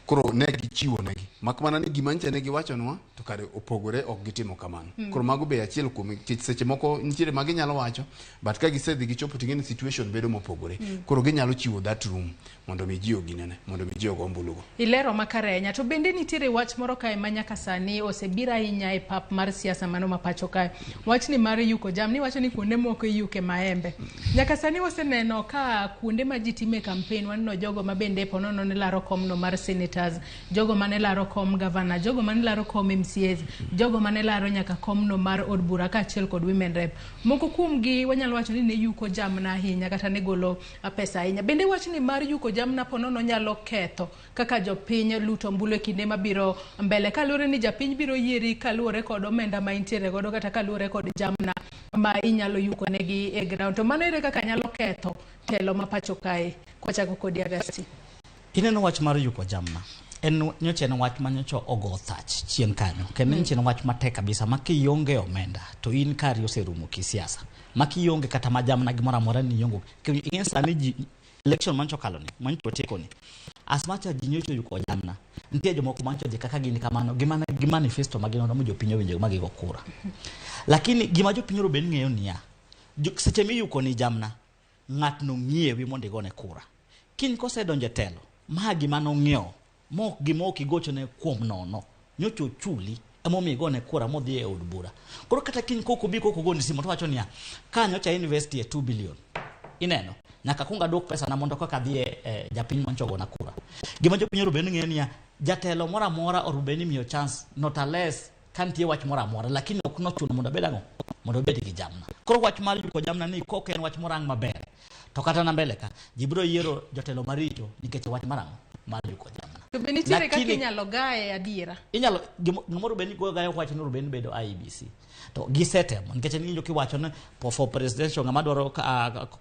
Koro ne gichiwo negi. Mak mana ni gima nyicha ne giwachonwa to kare opogore ok gitimo kamano. Koro mago be achiel kuom nikech seche moko nitiere ma ginyalo wacho but ka gisedhi gichopo ting'e ni situation bedo mopogore. Koro ginyalo chiwo that room mondo mi ji oginene mondo mi ji ogo ombulugo.
Ilero makare ahinya. To bende nitiere wach moro kae ma nyaka sani osebiro ahinya e pap mar siasa mano ma pacho kae. Wachni mar yuko jamni iwacho ni kuonde moko iyuke maembe. Nyaka sani waseneno ka kuonde ma ji time campaign waneno jogo ma bende ponono ne laro komno mar senators, jogo mane laro kom governor, jogo mane laro kom MCAs, jogo mane laro nyaka komno mar od bura kaachiel kod women rep. Moko kuomgi wanyalo wacho ni ne yuko jamna ahinya kata ne golo pesa ahinya. Bende wachni mar yuko jamna ponono nyalo ketho kaka jopiny luto ombulu e kinde mabiro mbele kaluwore ni japiny biro yieri kaluwore kod omenda ma intiere godo kata kaluwore kod jamna ma inyalo yuko negi e ground. To mano ere kaka nyalo ketho telo ma pacho kae? Kwachako kodi Agasti.
Ineno wach mar yuko jamna en nyocha en wach ma nyocha ogo thach chien kanyo kendo nyocha en wach matek kabisa ma kionge omenda to in kari oserumo kisiasa ma kionge kata ma jamna gimoro amora ni ionge ing'e sani ji election mancho okalo ni mancho otieko ni as much as ji nyocha oyuko jamna nitie jomoko mancho dhi kaka gin kamano gimana gi manifesto ma gin mo jopiny owinjo ma gigo kura lakini gima jopiny onego bed ni ng'eyo niya seche miyuko ni jamna ng'atno ng'iewi mondo igone kura kiny kosedonjo e telo ma gima nong'iewo mok gima ok igochone kuom nono nyocha ochuli emomiyo igone kura modhi e od bura koro kata kiny kok obi kok ogoni simu to wacho niya ka nyocha invest e 2 billion ineno nyaka kuong aduok pesa na mondo kaka adhi e japiny mancho ogona kura gima jopiny onego bed ni ng'eyo niya jatelo moro amora onego bed ni imiyo chance not unless ka nitie wach moro amora lakini ok nochuno mondo obed ang'o mondo obed gi jamna koro wach mar yuko jamna ni kok en wach morang maber to kata na mbele ka ji biro yiero jotelo maricho nikech wach mar ang'o mar yuko jamna
To be nitiere kaka inyalo gaye adiera?
Inyalo gimoro bed ni goyo gayo wach ni bed ni bedo IEBC to gisetemo nikech niwinjo kiwacho ni for presidential ng'ama dwaro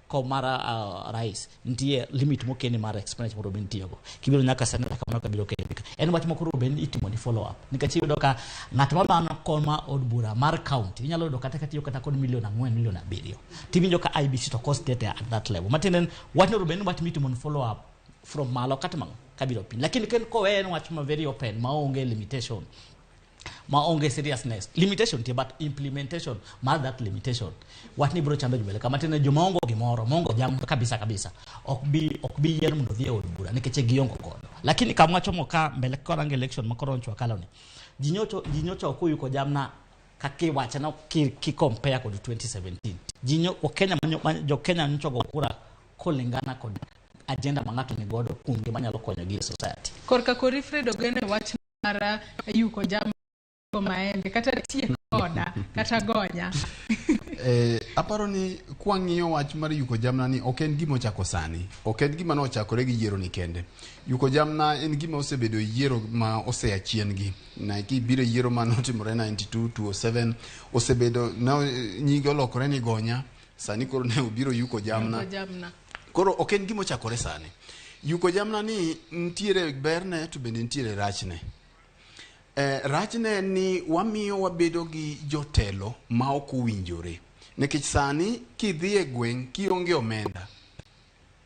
kom mar rais nitie limit mokeni mar expenditure mondo bed nitiyogo kibiro nyaka senator kamano kabiro keni en wach moko bed ni itimo ni follow up nikech iyudo ka ng'at ma mano kom mar od bura mar county inyalo yudo kata katiyo kata kod milion 4 milion 7 tiwinjo ka IEBC to cost it at that level matiende ni wach no bed ni wach mitimo ni follow up from malo kata mang'o kabiro piny lakini ken kowe en wach ma very open maonge limitation maonge seriousness limitation nitie but implementation mar that limitation wach ni biro chando jobele kama tiende joma ongo gimoro mongo jam kabisa kabisa ok bi yier mondo odhi e od bura nikech giongo godo lakini kama wachomo ka mbele korango election ma koro nyocha wakalo ni ji nyocha ok oyuko jamna kaka iwacho no ki compare kod 2017 ji jo Kenya nyocha go kura kolingana kod agenda ma ng'ato ni godo kuom gima nyalo konyogi e society.
Korka kori Fred Ogeno e wach mar yuko jamna maembe kata tie koda kata gonya.
Aparo ni kwang'iyo wach mar yuko jamna ni ok en gima ochako sani, ok en gima nochakore gi yiero ni kende. Yuko jamna en gima osebedo yiero ma osea chien gi. Na kibiro yiero ma notimore 92 207 osebedo na nyinge olokore ni gonya, sani koro ne obiro yuko jamna. Koro ok en gima ochakore sani. Yuko jamna ni nitiere berne to bende nitiere rachne. Rachne ni wamiyo wabedo gi jotelo ma ok owinjore. Nikech sani kidhi e gweng' kionge omenda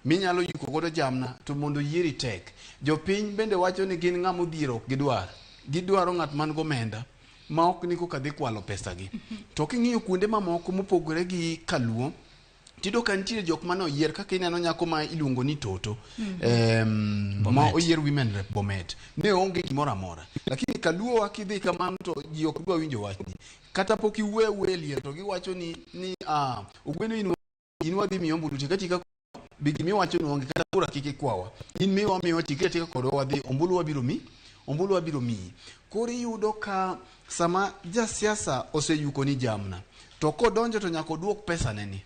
minyalo yuko godo jamna to mondo yieri tek. Jopiny bende wacho ni gin ng'ama odhier ok gidwar. Gidwaro ng'at man gomenda ma ok ni koka dhi kwalo pesagi. To king'iyo kuonde mamoko mopogore gi Kaluo, Tiyudo ka nitiere jok mane oyier kaka ineno nyako ma iluongo ni Toto ma
Bomet.
oyier women rep Bomet ne onge gimoro amora, lakini kaluowa kidhi kamano to ji ok dwa winjo wachni kata pok iwuoyo awuoya e liel to giwacho ni ah, Ogweno in wadhi miyo ombulu tika tika bi gimiwacho ni onge kata kura kik ikwawa in miwa miwa tika tika kodwa wadhi ombulu wabiro mi ombulu wabiro miyi. Koro iyudo ka sama jasiasa oseyuko ni jamna to kodonjo to nyaka oduok pesa ne ni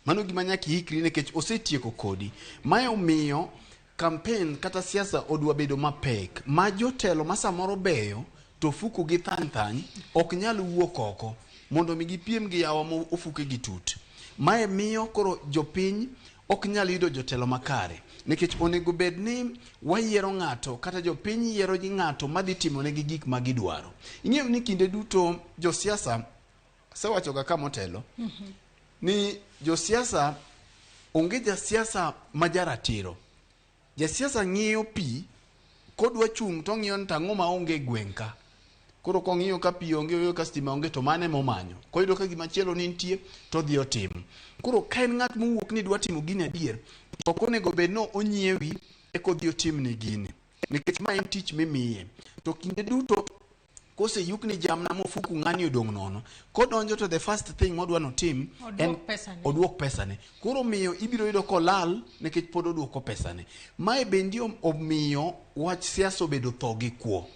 mano gima nyaka iikri nikech osetieko kodi. Mae omiyo campaign kata siasa odwa bedo mapek ma jotelo ma samoro beyo to ofuku gi thany thany ok nyal wuok oko mondo mi gipiem gi yawa ma ofuke gi tut. Mae miyo koro jopiny ok nyal yudo jotelo makare nikech onego bed ni wayiero ng'ato kata jopiny yiero ng'ato madhi timonegi gik ma gidwaro. Ing'eyo ni kinde duto josiasa asewachoga ka motelo ni josiasa onge jasiasa ma jaratiro. Jasiasa ng'iyo pi kodwa chung' to ong'iyo ni to ang'o maonge e gweng' ka. Koro kong'iyo ka pi onge, oyudo ka stima onge to mano emomanyo. Koyudo ka gimachielo ni nitie to odhi otimo. Koro ka en ng'at mowuok ni dwa timo gini adier, to ok onego bed ni onyiewi eka odhi otimni gini. Nikech ma en tich mimiye. To kinde duto koseyukni jamna mofuku ng'ani odong' nono, kodonjo to the first thing modwa notim en
Oduok pesane.
oduok pesane. Koro miyo ibiro yudo kolal nikech pod oduoko pesane. Mae bende omiyo wach siasa obedo tho gi kwo.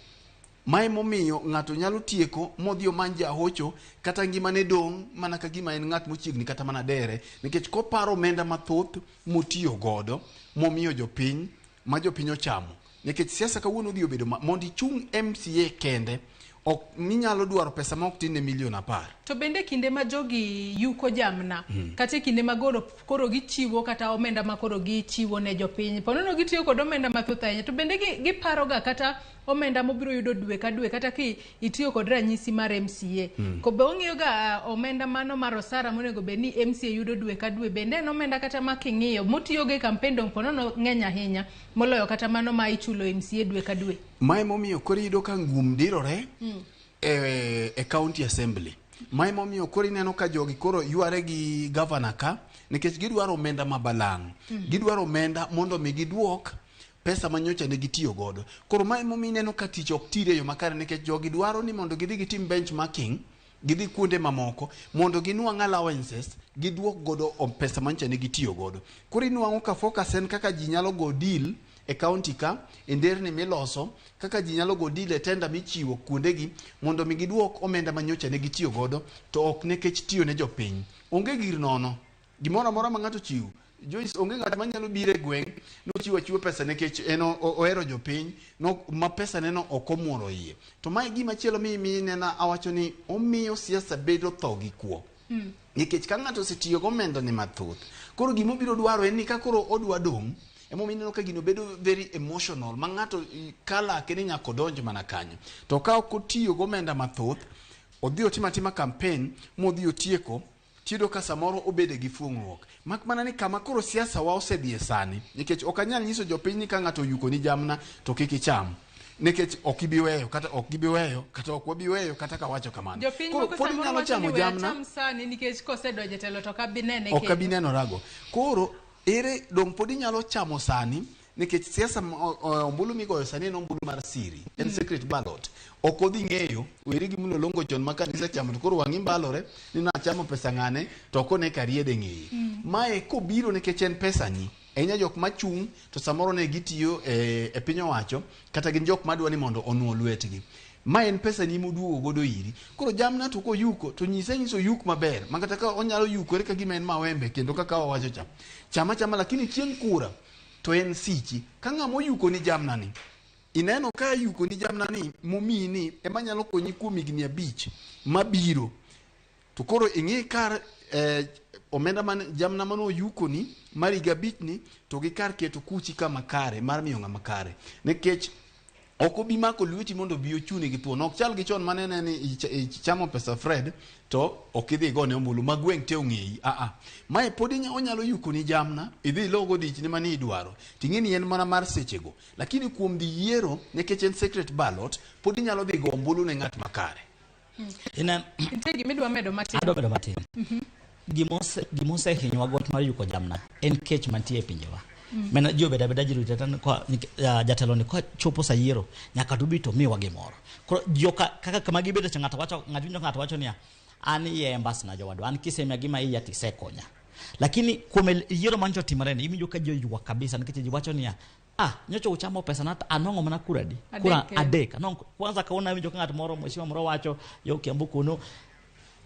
Mae momiyo ng'ato nyalo tieko modhi omany jahocho kata ngimane dong' mana ka gima en ng'at mochiegni kata mana dere nikech koparo omenda mathoth motiyo godo momiyo jopiny ma jopiny ochamo. Nikech siasa kawuono odhi obedo mondo ichung' MCA kende ok minyalo dwaro pesa ma ok tin ne milion 10.
To bende kinde ma jogi yuko jamna kata e kinde ma koro gichiwo kata omenda ma koro gichiwo ne jopiny, po nono gitiyo kod omenda mathoth ahinya, to bende giparoga kata omenda mobiro yudo dwe ka dwe kata ki itiyo kod ranyisi mar MCA. Ko be ong'iyoga omenda mano mar osara monego bed ni MCA yudo dwe ka dwe, bende en omenda kata ma king'iyo motiyogo e campaign dong' po nono ng'eny ahinya moloyo kata mano ma ichulo MCA dwe ka dwe.
Mae momiyo koro iyudo ka ngum dirore e county assembly. Mae momiyo koro ineno ka jogi koro yware gi governor ka nikech gidwaro omenda ma balang'. Gidwaro omenda mondo mi giduok pesa ma nyocha ne gitiyo godo. Koro mae momiyo ineno ka tich ok tire e yo makare nikech jogi dwaro ni mondo gidhi gitim benchmarking, gidhi kuonde mamoko mondo ginwang' allowances giduok godo pesa manyocha ne gitiyo godo. Koro inwang'o ka focus en kaka ji nyalo go deal e county ka, e nderni miloso, kaka ji nyalo go deal e tender michiwo kuondegi mondo mi giduok omenda manyocha ne gitiyo godo to ok nikech tiyo ne jopiny. Onge gir nono. Gimoro amora ma ng'ato chiwo. Joyce, onge ng'at manyalo biro e gweng' nochiwo achiwa pesa nikech en ohero jopiny no, ma pesa neno ok omuoro iye. To mae gima chielo mi nena awacho ni omiyo siasa bedo tho gi kwo. Nikech ka ng'ato osetiyo gi omenda ne mathoth, koro gima obiro dwaro en ni ka koro odwa dong', emomiyo ineno ka gino bedo very emotional ma ng'ato kalake ni nyaka odonj mana kanyo. To ka ok otiyo gi omenda mathoth, odhi otimo atima campaign modhi otieko, tiyudo ka samoro obede gi fuong'ruok. Mak mana ni kama koro siasa wa osedhiye sani, nikech ok anyal nyiso jopiny ni ka ng'ato oyuko ni jamna to kik icham. Nikech ok ibi weyo, kata ok gibi weyo, kata ok wabi weyo, kata ka wacho kamano.
Jopiny
Koro
moko
pod
samoro
inyalo
wacho
chamo
ni we
jamna,
acham sani nikech kosedonjo e telo to ok abi nene
ok abi
kendo.
nenorago. Koro ere dong' pod inyalo chamo sani nikech siasa ombulu migoyo sani en ombulu mar siri, en secret ballot. Ok odhi ng'eyo, weri gi mlolongo chon ma kanisa chamo to koro wang'i mbalore ni nachamo pesa ng'ane to ok one ka riede ng'eye. Mae kobiro nikech en pesani, ahinya jok machung' to samoro ne gitiyo e piny owacho kata gin jok madwa ni mondo onuo lwetgi. Ma en pesani moduogo godo iri. Koro jamna to koyuko to nyise nyiso yuk maber ma kata ka onyalo yukore ka gima en mawembe kendo kaka wawacho cha. Chama chama lakini chieng' kura to en sichi. Ka ng'ama oyuko ni jamna ni, ineno ka yuko ni jamna ni momiyi ni ema nyalo konyi kuom higni 5 mabiro. To koro ing'i kar omenda man jamna mane oyuko ni mar higa 5 ni to gi kar keto kuchi kama kare mar miyo ng'ama kare. Nikech ok obi mako lweti mondo obi ochuni gi thuon. Ok chal gi chon mane ne ni ichamo pesa Fred to ok idhi igone ombulu ma gweng' te ong'eyi. Mae pod onyalo yuko ni jamna, idhi ilogo dichni mane idwaro. Ting'e ni en mana mar sechego. Lakini kuom dhi yiero, nikech en secret ballot, pod inyalo dhi go ombulu ne ng'at makare.
Nitie gima idwa medo matin?
Adwa medo matin. Gimose hinyowa got mar yuko jamna en kech mantie e pinjewa. Mena ji obedo abeda ji rito kwa jatelo ni kochopo sa yiero nyaka to bi to miwa gimoro. Koro joka kaka kama gibedo cha ng'ato wacho ng'ato winjo ng'ato wacho niya an iye embas na jowadwa an kisemiya gima iya tisekonya. Lakini kuom yiero mancho timore ni iwinjo ka ji oywak kabisa nikech ji wacho niya nyocha uchamo pesa na anwang'o mana kura adi? Kura adek. Anwang'o kwanza kaona winjo ka ng'at moro mheshimiwa moro wacho yo Kiambu kuno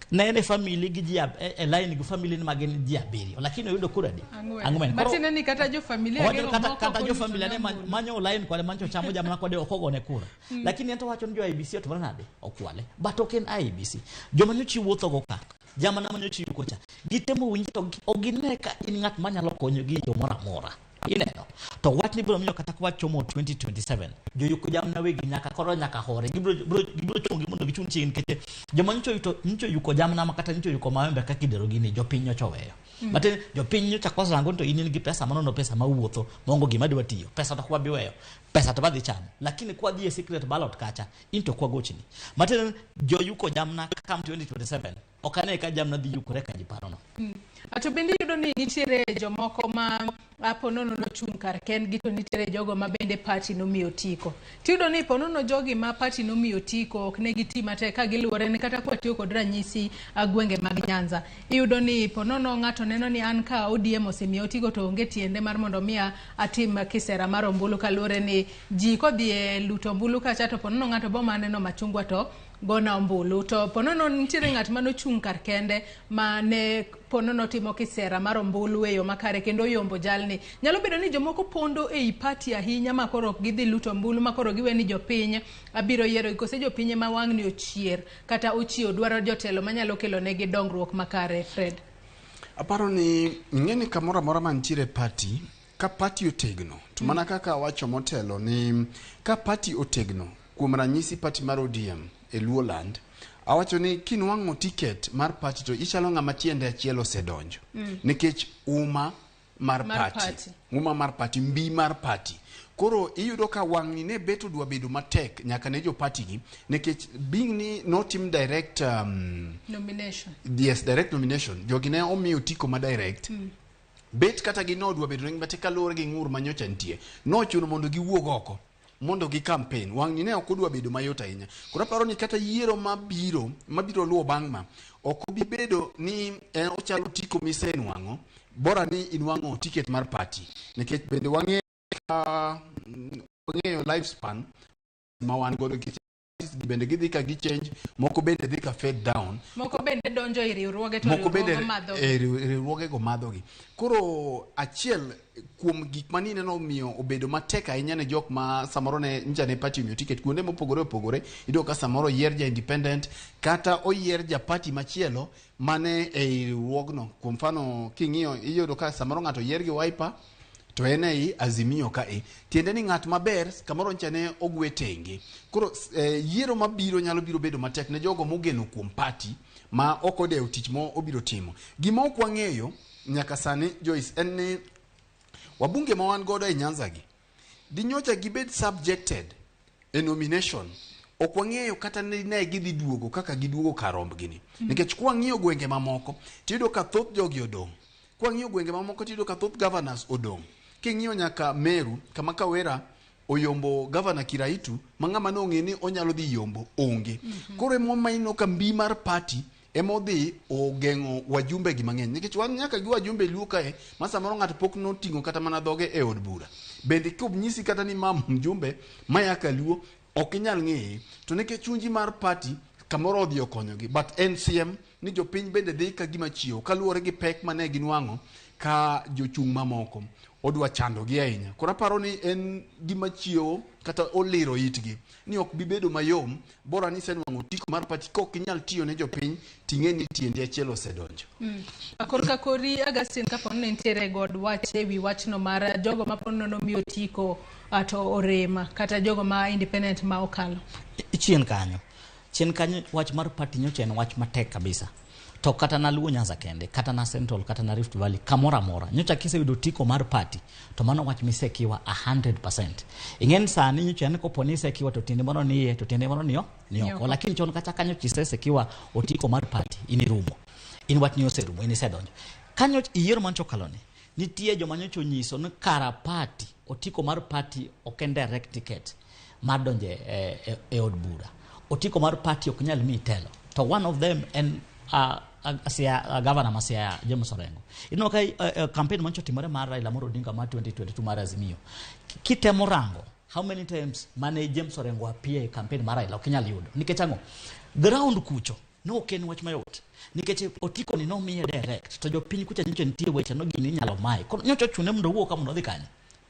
ne en e family gi ji e line gi family ni magin ji abiriyo lakini oyudo kura adi? Ang'wen.
Matiende ni kata jo familia
ge kata jo familia ne manyo line kode manyo chamo jamna kode ok ogone kura. Lakini ento wacho ni jo IEBC otimore nade? Okwale. But ok en IEBC. Joma nyocha wuotho go ka jamna manyocha yuko cha gitemo winjo to ok gine ka in ng'at manyalo konyo gi yo moro amora. Ineno. To wach ni biro miyo kata kwa chomo 2027 joyuko jamna wegi nyaka koro nyaka hore gibiro chungi mondo gichung' chien nikech joma nyocha yuko jamna ma kata nyocha yuko maembe kaka idero gini jopiny nyocha oweyo. But jopiny nyocha kosango to in gi pesa manono pesa mawuotho mongo gima dwa tiyo pesa to kwa biweyo pesa to badhi chamo lakini kwa dhi e secret ballot kacha in to kwa gochni. Matiende joyuko jamna kam 2027 ok ane ka jamna dhi yukore ka ji parono.
Ato bende iyudo ni nitiere jomoko ma aponono nochung' kar kendgi to nitiere jogo ma bende party nomiyo otiko. Tiyudo ni ponono jogi ma party nomiyo otiko ok ne giti matek ka giluwore ni kata kwatiyo kod ranyisi gwenge mag Nyanza. Iyudo ni ponono ng'ato neno ni an ka ODM osemiya otiko to onge tiende mar mondo miya atim kisera mar ombulu kaluwore ni ji kodhi e luto ombulu kacha to ponono ng'ato bo maneno machungwa to gona ombulu. To ponono nitiere ng'at manochung' kar kende ma ne ponono timo kisera mar ombulu e yo makare kendo oyombo jalni. Nyalo bedo ni jomoko pondo ei party ahinya ma koro ok gidhi luto ombulu ma koro giwe ni jopiny abiro yiero kose jopiny ema wang'ni ochier kata ochiew dwaro jotelo manyalo kelo negi dongruok makare. Fred,
aparo ni ing'e ni kamoro amora mantiere party ka party otegno to mana kaka awacho motelo ni ka party otegno kuom ranyisi party mar ODM e Luoland awacho ni kinwang'o ticket mar party to ichalo ng'ama tiende achiel osedonjo nikech uma mar party uma mar party mbi mar party koro iyudo ka wang'ni ne bet odwa bedo matek nyaka ne jo party gi nikech being ni notim direct
nomination.
Yes, direct nomination jogi ne omiyo otiko ma direct bet kata gi nodwa bedo matek kaluwore gi ng'ur manyocha nitie nochuno mondo giwuog oko mondo gi campaign wang'ni ne ok odwa bedo mayot ahinya. Koro aparo ni kata yiero mabiro luwo bang' ma ok obi bedo ni en ochalo otiko misenwang'o bora ni inwang'o ticket mar party nikech bende wang'eyo lifespan ma wan godo nikech bende gidhi ka gi change moko bende dhi ka fade down
moko bende donjo e riwruoge to
moko bende
riwruoge madho
e riwruoge go madhogi. Koro achiel kuom gik mani neno miyo obedo matek ahinya ne jok ma samoro ne nja ne party omiyo ticket kuonde mopogore opogore iyudo ka samoro oyier ja independent kata oyier ja party machielo mane ei riwruogno. Kuom mfano king'iyo iyudo ka samoro ng'ato oyier gi Wiper to en ei Azimio ka e tiende ni ng'at maber kamoro ncha ne ogwe tenge. Koro yiero mabiro nyalo biro bedo matek ne jogo mogeno kuom party ma ok odewo tich mo obiro timo. Gima ok wang'eyo nyaka sani Joyce en ni wabunge ma wan godo e Nyanza gi dinyocha gibed subjected e nomination ok wang'eyo kata ne gidhi duogo kaka giduogo kar rombgi ni. Nikech kwang'iyo gwenge mamoko tiyudo ka thoth jogi odong'. Kwang'iyo gwenge mamoko tiyudo ka thoth governors odong'. King'iyo nyaka Meru kama Kawera oyombo governor Kiraitu ma ng'ama nong'e ni onyalo dhi yombo onge. Koro ema ineno ka mbi mar party ema odhi ogeng'o wajumbe gi mang'eny nikech wan nyaka gi wajumbe Luo kae ma samoro ng'ato pok noting'o kata mana dhoge e od bura. Bende konyisi kata ni ma mjumbe maya ka Luo ok inyal ng'eye to nikech chunji mar party kamoro odhi okonyogi but NCM ni jopiny bende dhi ka gima chiewo kaluwore gi pek mane ginwang'o ka jochung' mamoko odwa chandogi ahinya. Koro aparo ni en gima chiewo kata oliro itgi ni ok bi bedo mayom bora ni isenwang'o otiko mar party kok inyal tiyo ne jopiny ting'e ni tiendi achiel osedonjo.
Korka kori Augustine kapo ni nitiere god wach ewi wachno mar jogo ma ponono nomiyo otiko to orem kata jogo ma independent ma okalo.
Chien kanyo wach mar party nyocha en wach matek kabisa. To kata na Luo Nyanza kende, kata na Central, kata na Rift Valley, kamoro amora. Nyocha kiseyudo otiko mar party, to mano wach misekiwa 100%. Ing'en sani nyocha en kopo ni isekiwa to tiende moro ni iye, to tiende moro ni oko. Lakini chon kacha kanyo kisekiwa otiko mar party, in irumo. In wach ni oserumo, in isedonjo. Kanyo yiero mancho kaloni, nitie joma nyocha onyiso ni kara party, otiko mar party ok en direct ticket mar donjo e od bura. Otiko mar party ok nyal miyi telo. To one of them en governor ma Siaya, James Orengo. Ineno ka campaign mancho timore mar Raila Amolo Odinga mar 2022 mar Azimio. Kitemo rango how many times mane James Orengo appear e campaign mar Raila, ok inyal yudo. Nikech ang'o? Ground kucho ne ok en wach mayot. Nikech otiko ni nomiye direct to jopiny kucha nyocha nitie weche no gini inyalo maye. Koro nyocha ochune mondo owuok ka mondo odhi kanye?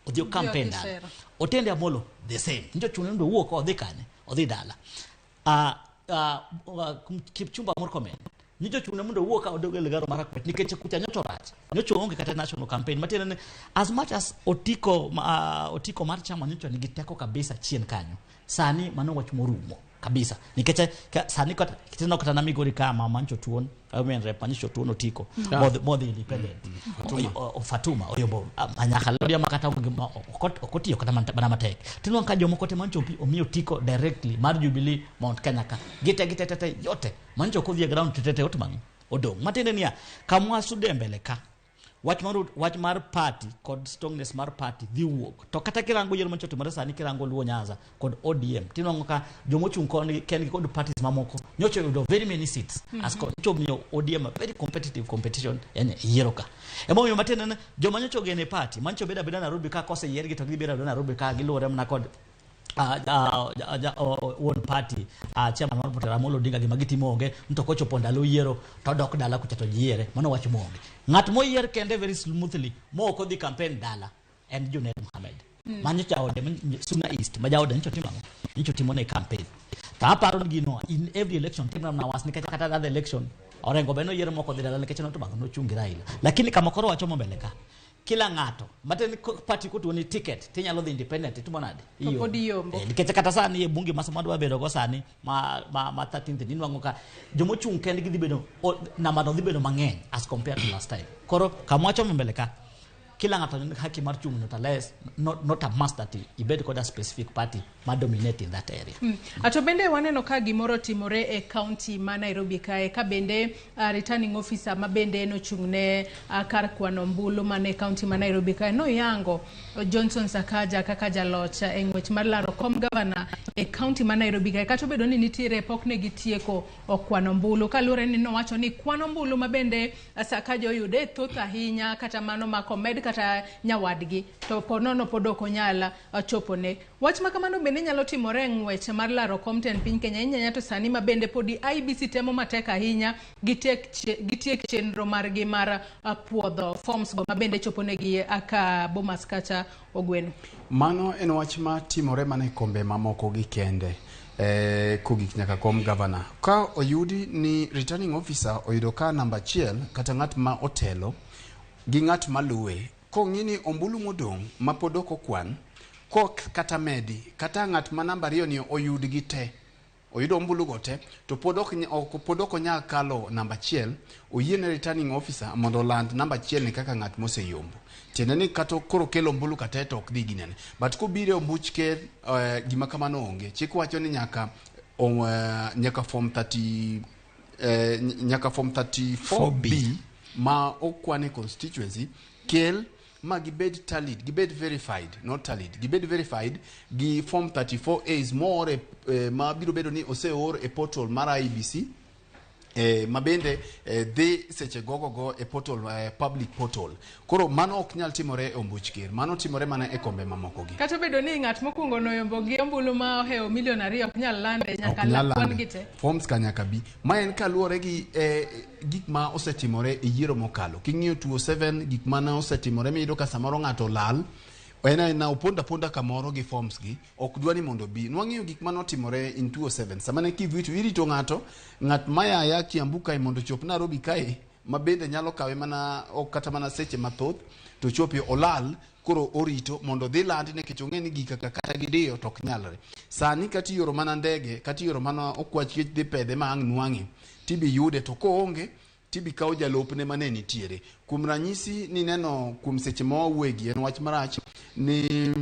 Odhi o campaign dala. Otiende Amolo the same. Nyocha ochune mondo owuok ka odhi kanye? Odhi dala. Kipchumba Murkomen nyocha ochune mondo owuok ka odog e Elgeyo Marakwet nikech kucha nyocha orach. Nyocha oonge kata national campaign. Matiende ni as much as otiko mar chama nyocha nigi teko kabisa chien kanyo. Sani mano wach morumo kabisa. Nikech sani kata tineno kata na Migori ka ma mancho tuon, women rep mancho tuon otiko. Modhi independent. Fatuma oyombo manyaka lodia makata ok otiyo kata mana matek. Tineno ka jomoko te mancho omiyo otiko directly mar Jubilee Mount Kenya ka. Gite te yote mancho ok odhi e ground te yote mang'o odong'. Matiende niya kamwa sude mbele ka wach mar party kod strongness mar party dhi wuok. To kata kirango yiero mancho timore sani, kirango Luo Nyanza kod ODM, tinwang'o ka jomochung' koni kendgi kod parties mamoko nyocha oyudo very many seats. As nyocha omiyo ODM a very competitive competition yani yiero ka. Emomiyo matiende ni joma nyocha ogeno e party mancho bedo abeda Nairobi ka koseyiergi to gidhi bedo abeda Nairobi ka giluwore mana kod wuon party, chairman mar Raila Amolo Odinga gima gitimo onge to kochopo ndalo yiero to odok dala kucha to ji yiere. Mano wach moonge. Ng'at moyier kende very smoothly ma ok odhi campaign dala en Junet Mohamed. Mano jaode Suna East ma jaode nyocha timo ang'o? Nyocha timo ne campaign. To aparo ni gino in every election timre mana was nikech kata other election Orengo be noyiero mok odhi dala nikech notimo ang'o? Nochung' gi Raila. Lakini kama koro wachomo mbele ka kila ng'ato matiende ni party kotuoni ticket tinyalo dhi independent itimo nade?
To pod iyombo.
Nikech kata sani e bunge ma wadwa bedo go sani ma 13th ninwang'o ka jomochung' kendgi dhi bedo namba no dhi bedo mang'eny as compared to last time. Koro kama wachomo mbele ka kila ng'ato nigi haki mar chung' not unless not a must that ibed kod a specific party ma dominate in that area.
Ato bende waneno ka gimoro timore e county ma Nairobi kae ka bende returning officer ma bende nochung' ne kar kwano ombulu mane county ma Nairobi kae noyango Johnson Sakaja kaka jaloch e ng'wech mar laro kom gavana e county ma Nairobi kae kata obedo ni nitiere pok ne gitieko kwano ombulu kaluwore ni nowacho ni kwano ombulu ma bende Sakaja oyude thoth ahinya kata mano ma komed kata nyawadgi to ponono pod ok onyal chopone. Wach ma kamano bende nyalo timore e ng'wech mar laro kom tend piny Kenya inyanya to sani ma bende podi IEBC temo matek ahinya gitiek chenro margi mar puodho forms go ma bende choponegi aka Bomas kata Ogweno.
Mano en wach ma timore mana e kombe mamoko gi kende. Kogik nyaka kom gavana. Ka oyudi ni returning officer oyudo ka namba 1 kata ng'at ma otelo gi ng'at maluwe, kong'i ni ombulu modong' ma pod ok okwan, kok kata medi, kata ng'at ma namba 2 ni oyud gi te, oyudo ombulu go te, to pod ok onyal kalo namba 1, oyiene returning officer mondo oland namba 1 ni kaka ng'at moseyombo. Tiende ni kata koro kelo ombulu kata to ok dhi ginene. But kobiro e ombuch ker, gima kamano onge. Chik wacho ni nyaka form 30 nyaka form 34B ma okwane constituency kel ma gibed tallied, gibed verified, not tallied, gibed verified gi form 34A is more ma biro bedo ni oseor e portal mar IEBC ma bende dhi seche gogo e portal, public portal. Koro mano ok nyal timore e ombuch ker, mano timore mana e kombe mamoko gi.
Kata obedo ni ng'at mokwongo noyombo gi ombulu ma ohewo milion 2 ok nyal lande nyaka kwan gi te.
Forms ka nyaka bi. Ma en kaluwore gi gik ma osetimore e yiero mokalo. King'iyo 2007 gik mane osetimore miyudo ka samoro ng'ato lal, en aena oponda ponda kamoro gi forms gi, ok dwa ni mondo bi. Nwang'iyo gik mane otimore in 2007. Sama ne Kivuitu irito ng'ato, ng'at maya Kiambu kae mondo ochop Nairobi kae, ma bende nyalo kawe mana ok kata mana seche mathoth, to chopi olal, koro orito mondo dhi landi nikech ong'e ni gika kata gidiyo to ok nyalre. Sani kata ioro mana ndege, kata ioro mana okwach kech dhi pedhe ma ang' nwang'e, tibi yude to koonge tibi kaw jalupne mane nitiere. Kuom ranyisi ni neno kuom seche ma wawuoyegi en wach marach ni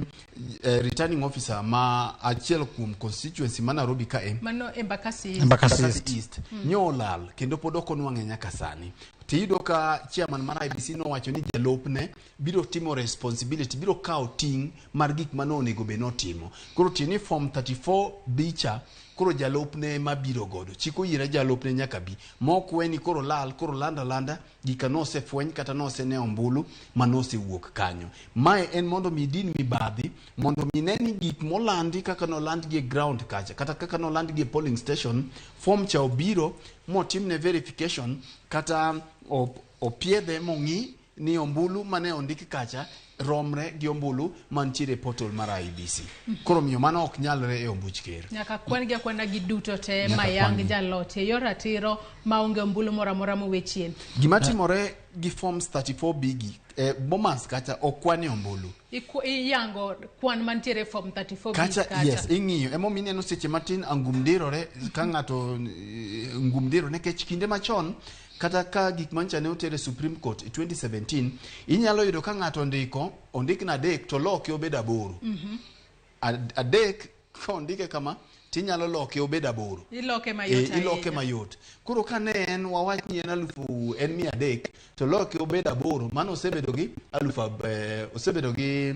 returning officer ma achiel kuom constituency ma Nairobi kae
Mano Embakasi East.
Embakasi East nyolal kendo pod ok onwang'e nyaka sani. Tiyudo ka chairman mar IEBC nowacho ni jalupne biro timo responsibility, biro kawo ting' mar gik mane onego bed notimo. Koro tiyo ni form 34 B cha koro jalupne ema biro godo. Chik oyiene jalupne nyaka bi. Mok we ni koro lal, koro landa landa gika nosefweny kata nosene ombulu manosewuok kanyo. Mae en mondo mi din mibadhi, mondo mi ne ni gik molandi kaka nolandgi e ground kacha, kata kaka nolandgi e polling station, form cha obiro motimne verification kata opiedhe mong'i ni ombulu mane ondik kacha romre gi ombulu mantiere e portal mar IEBC. Koro miyo mano ok nyalre e ombuch ker.
Nyaka kwan gi akwana gi duto te
Nyaka
mayang
kwan gi.
jaloch e yor ratiro maonge ombulu moro amora mowe chien.
Gima timore gi forms 34B gi Bomas kacha ok kwane ombulu.
Iyango kwan mantiere e form 34B
kacha,
kacha.
Yes, ing'iyo. Emomiyo ineno seche matin angum dirore ka ng'ato ngum dirore nikech kinde machon kata ka gik mancha ne oter e Supreme Court e 2017 inyalo yudo ka ng'ato ondiko ondik na 3 to loke obed 8. 3 ka ondike kama tinyalo loke obed 8.
Iloke mayot ahinya.
Iloke mayot. Koro ka ne en wawach ni en 1000 en 300 to loke obed 8 mano osebedo gi 1000 osebedo gi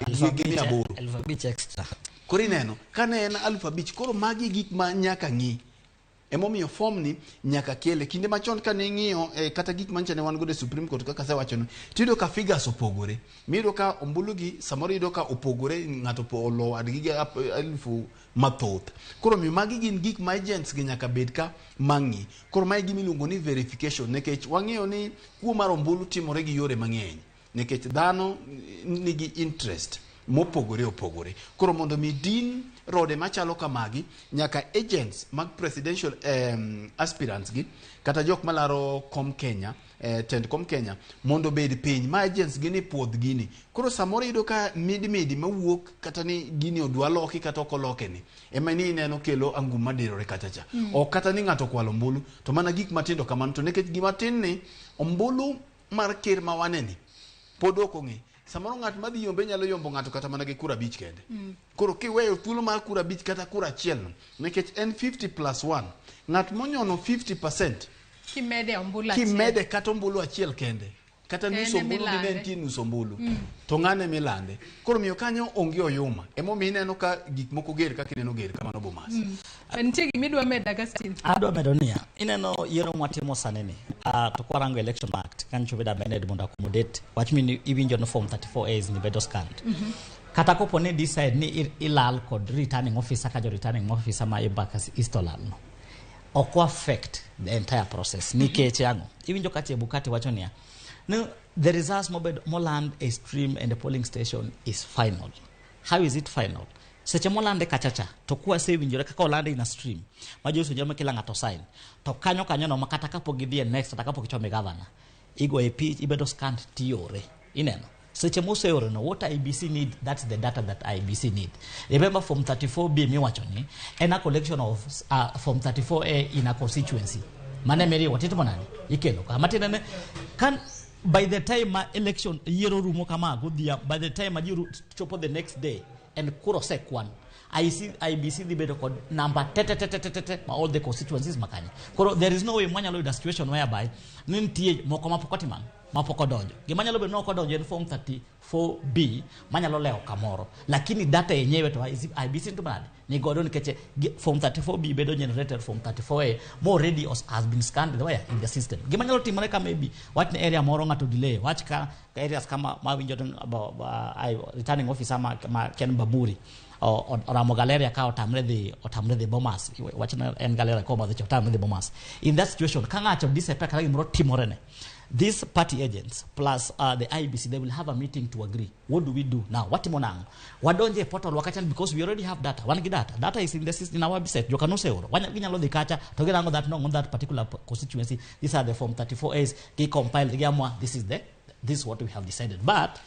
800.
5000 extra.
Koro ineno ka ne en 5000 koro magi gik ma nyaka ng'i. Emomiyo form ni nyaka kele. Kinde machon ka ne ing'iyo kata gik mancha ne wan godo e Supreme Court kaka asewachono, tiyudo ka figures opogore. Miyudo ka ombulu gi samoro iyudo ka opogore ng'ato olo wadgi gi 1000 mathoth. Koro miyo magi gin gik ma agents gi nyaka bed ka mang'i. Koro mae gima iluongo ni verification nikech wang'eyo ni kuo mar ombulu timore gi yore mang'eny. Nikech dhano nigi interest mopogore opogore. Koro mondo mi din rode machalo kamagi nyaka agents mag presidential aspirants gi kata jok malaro kom Kenya tend kom Kenya mondo bed piny ma agents gi ni puodh gini. Koro samoro iyudo ka midi mawuok kata ni gini odwa loki kata ok oloke ni ema ni ineno kelo angum madirore kacha cha. Ok kata ni ng'ato okwalo ombulu to mana gik matindo kamano to nikech gima tin ni ombulu mar ker ma waneni pod ok ong'e. Samoro ng'at madhi yombe nyalo yombo ng'ato kata mana gi kura 5 kende. Koro kiweyo thuolo mar kura 5 kata kura 1 no, nikech en 50 plus 1, ng'at monyono 50%
kimede ombulu achiel.
Kimede kata ombulu achiel kende. Kata nus ombulu gi ne nitie nus ombulu. To ng'ane milande. Koro miyo kanyo onge oyuma. Emomiyo ineno ka gik moko ger kaka ineno ger kamano Bomas.
Nitie gima idwa medo Augustine?
Adwa medo niya, ineno yiero mwatimo sani ni, to kwarango Election Act, kanyo bedo amended mondo accommodate wach mini iwinjo ni form 34A ni bedo scanned. Kata kopo ni decide ni ilal kod returning officer ka jo returning officer ma Embakasi East olal no. Ok affect the entire process. Nikech ang'o? Iwinjo ka Chebukati wacho niya, no, the results moland a stream and the polling station is final. How is it final? Seche molande kachacha to kwa sewinjore kaka olande in a stream ma jo sewinjore ma kila ng'ato sign to kanyo kanyo no makata kapo gidhi e next kata kapo gichome governor igo e pich ibedo scanned tiore ineno seche moseore no what IEBC need, that's the data that IEBC need. Remember form 34B miwacho ni en a collection of form 34A in a constituency mane meri watito nani ikelo ka matiende kan by the time ma election yiero rumo kama godhia by the time ma ji chopo the next day and kuro sekwan IEBC dhi bedo kod number tete ma all the constituencies makanye. Koro there is no way mwanyalo yudo situation whereby ni nitie moko mapok otimang mapok odonjo. Gima nyalo bedo ni ok odonjo en form 34B manyalo lewo kamoro. Lakini data yenyewe to IEBC to nade ni godo nikech form 34B bedo generated form 34A mo already has been scanned where in the system. Gima nyalo timore ka maybe wach ni area moro ng'ato delay wach ka areas kama mawinjo returning officer ma Ken Baburi oramo galeria ka otamre dhi Bomas wach en galeria ko madhi otamre dhi Bomas. In that situation ka ng'ato disappear kata gimoro timore ne these party agents plus the IEBC, they will have a meeting to agree. What do we do now? What monang? Wadonje portal wakachan because we already have data. One data. Data is in the system in our website. You cannot say oro. One ginyalo dhi kacha to girango that no on that particular constituency. These are the form 34As. Gi compile giamwa. This is what we have decided. But